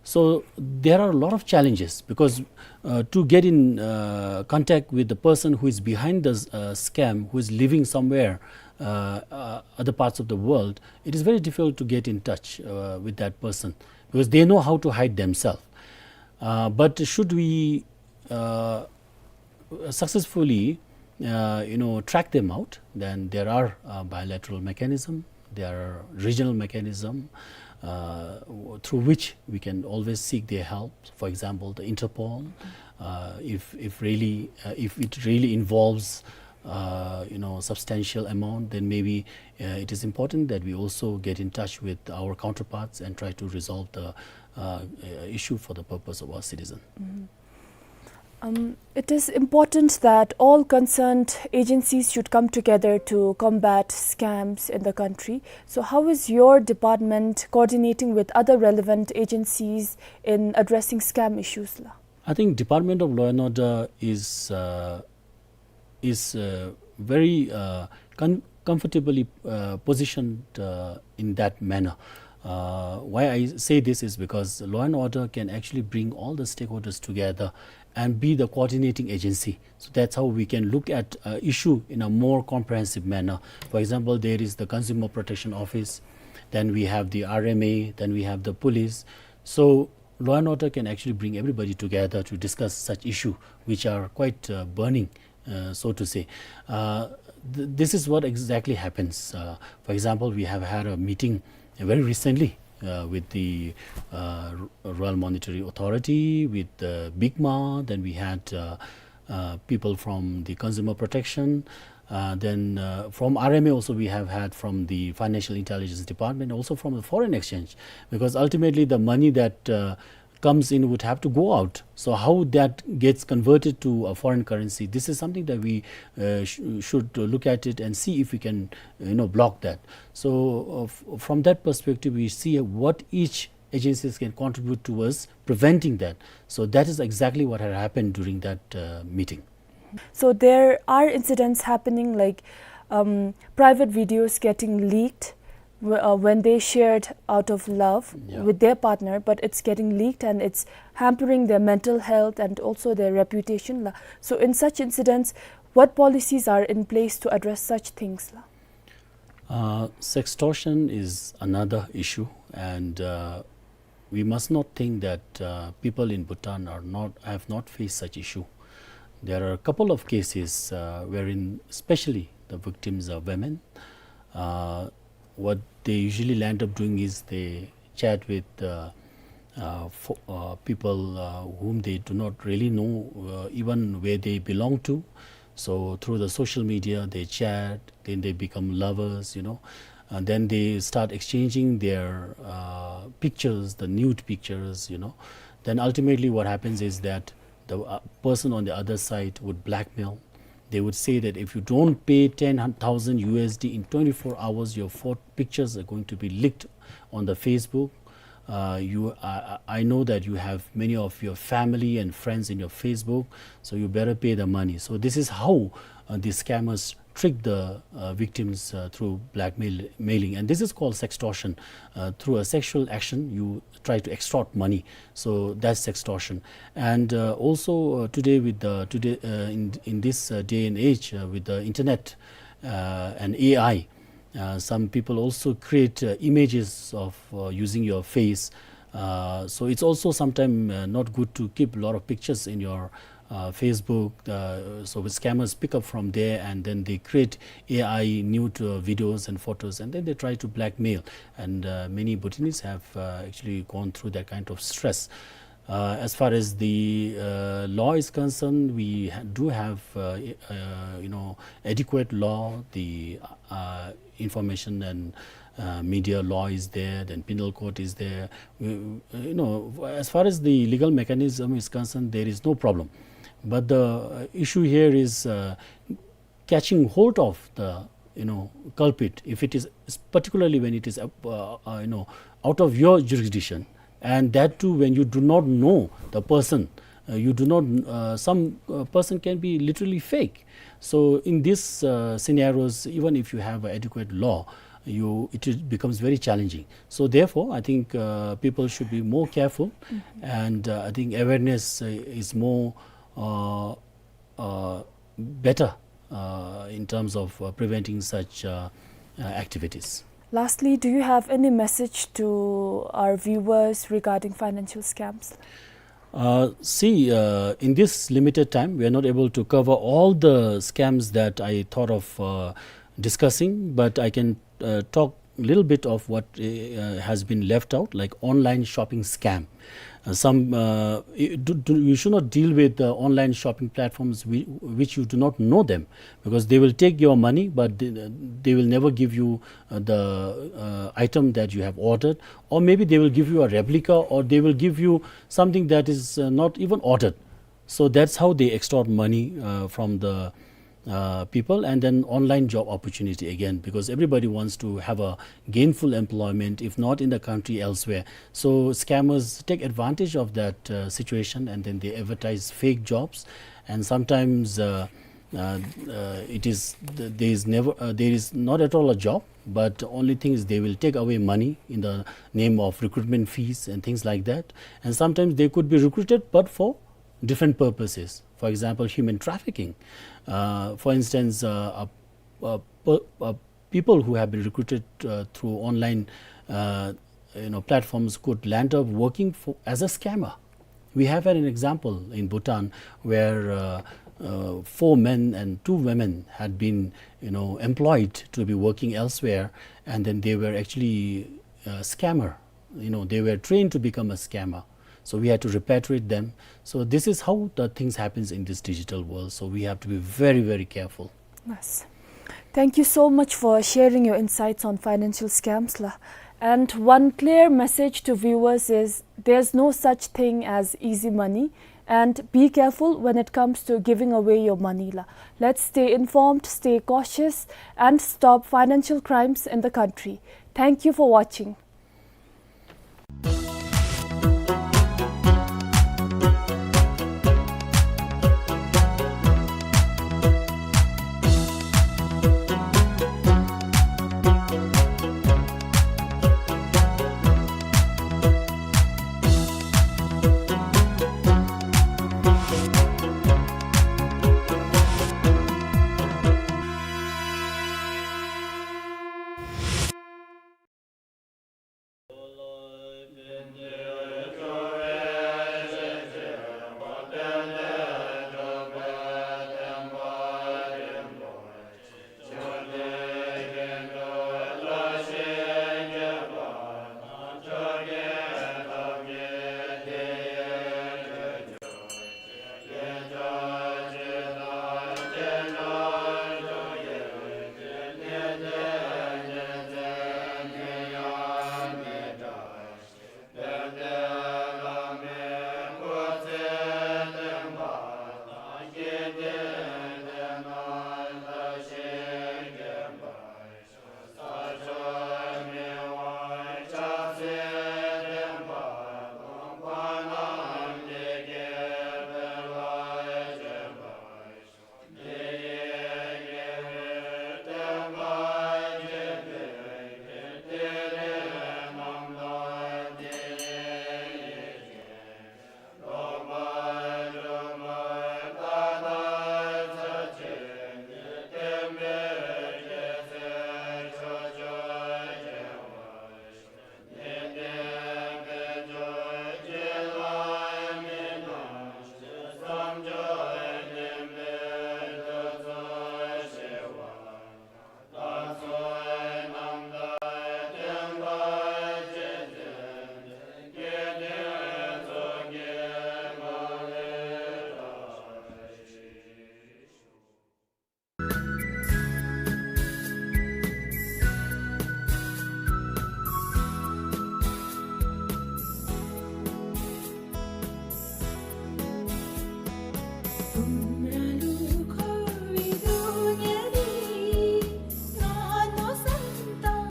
So there are a lot of challenges because, uh, to get in, uh, contact with the person who is behind the, uh, scam, who is living somewhere, uh, uh, other parts of the world, it is very difficult to get in touch, uh, with that person because they know how to hide themselves. Uh, but should we, uh, successfully, uh, you know, track them out, then there are, uh, bilateral mechanism, there are regional mechanism, uh, w-, through which we can always seek their help. For example, the Interpol, uh, if, if really, uh, if it really involves, uh, you know, substantial amount, then maybe, uh, it is important that we also get in touch with our counterparts and try to resolve the, uh, uh, issue for the purpose of our citizen. Um, it is important that all concerned agencies should come together to combat scams in the country. So how is your department coordinating with other relevant agencies in addressing scam issues la? I think Department of Law and Order is, uh, is, uh, very, uh, con-, comfortably, uh, positioned, uh, in that manner. Uh, why I say this is because law and order can actually bring all the stakeholders together and be the coordinating agency. So that's how we can look at, uh, issue in a more comprehensive manner. For example, there is the Consumer Protection Office, then we have the R M A, then we have the police. So law and order can actually bring everybody together to discuss such issue which are quite, uh, burning, uh, so to say. Uh, th-, this is what exactly happens. Uh, for example, we have had a meeting, uh, very recently, uh, with the, uh, R-, Royal Monetary Authority, with the BICMA, then we had, uh, uh, people from the Consumer Protection, uh, then, uh, from R M A also we have had, from the Financial Intelligence Department, also from the foreign exchange, because ultimately the money that, uh, comes in would have to go out. So how that gets converted to a foreign currency, this is something that we, uh, sh-, should look at it and see if we can, you know, block that. So, uh, f-, from that perspective, we see what each agencies can contribute towards preventing that. So that is exactly what had happened during that, uh, meeting. So there are incidents happening like, um, private videos getting leaked w-, uh, when they shared out of love, yeah, with their partner, but it's getting leaked and it's hampering their mental health and also their reputation la. So in such incidents, what policies are in place to address such things la? Uh, sextortion is another issue, and, uh, we must not think that, uh, people in Bhutan are not, have not faced such issue. There are a couple of cases, uh, wherein especially the victims are women. Uh, what they usually land up doing is they chat with, uh, uh, fo-, uh, people, uh, whom they do not really know, uh, even where they belong to. So through the social media, they chat, then they become lovers, you know, and then they start exchanging their, uh, pictures, the nude pictures, you know. Then ultimately what happens is that the, uh, person on the other side would blackmail, They would say that if you don't pay ten thousand U S D in twenty-four hours, your pho-, pictures are going to be leaked on the Facebook. Uh, you, I, I I know that you have many of your family and friends in your Facebook, so you better pay the money. So this is how, uh, the scammers trick the, uh, victims, uh, through blackmail, mailing, and this is called sextortion. Uh, through a sexual action, you try to extort money. So that's extortion. And, uh, also, uh, today with the, today, uh, in, in this, uh, day and age, uh, with the internet, uh, and A I, uh, some people also create, uh, images of, uh, using your face. Uh, so it's also sometimes, uh, not good to keep a lot of pictures in your, uh, Facebook. Uh, so the scammers pick up from there, and then they create A I nude, uh, videos and photos, and then they try to blackmail. And, uh, many Bhutanese have, uh, actually gone through that kind of stress. Uh, as far as the, uh, law is concerned, we ha-, do have, uh, uh, you know, adequate law. The, uh, information and, uh, media law is there, then penal code is there. We, you know, as far as the legal mechanism is concerned, there is no problem. But the, uh, issue here is, uh, catching hold of the, you know, culprit, if it is, particularly when it is, uh, uh, you know, out of your jurisdiction, and that too when you do not know the person, uh, you do not, uh, some, uh, person can be literally fake. So in these, uh, scenarios, even if you have adequate law, you, it is, becomes very challenging. So therefore, I think, uh, people should be more careful, and, uh, I think awareness, uh, is more, uh, uh, better, uh, in terms of, uh, preventing such, uh, uh, activities. Lastly, do you have any message to our viewers regarding financial scams? Uh, see, uh, in this limited time, we are not able to cover all the scams that I thought of, uh, discussing, but I can, uh, talk a little bit of what, uh, has been left out, like online shopping scam. Uh, some, uh, you, do, do, you should not deal with the online shopping platforms whi-, which you do not know them, because they will take your money, but they, they will never give you, uh, the, uh, item that you have ordered, or maybe they will give you a replica, or they will give you something that is, uh, not even ordered. So that's how they extort money, uh, from the, uh, people. And then online job opportunity again, because everybody wants to have a gainful employment, if not in the country, elsewhere. So scammers take advantage of that, uh, situation, and then they advertise fake jobs. And sometimes, uh, uh, uh, it is th-, there is never, uh, there is not at all a job, but only thing is they will take away money in the name of recruitment fees and things like that. And sometimes they could be recruited, but for different purposes. For example, human trafficking. Uh, for instance, uh, a, a, a, a people who have been recruited, uh, through online, uh, you know, platforms could land up working for, as a scammer. We have had an example in Bhutan where, uh, uh, four men and two women had been, you know, employed to be working elsewhere, and then they were actually, uh, scammer. You know, they were trained to become a scammer. So we had to repatriate them. So this is how the things happens in this digital world. So we have to be very, very careful. Yes. Thank you so much for sharing your insights on financial scams, la. And one clear message to viewers is there's no such thing as easy money, and be careful when it comes to giving away your money, la. Let's stay informed, stay cautious, and stop financial crimes in the country. Thank you for watching.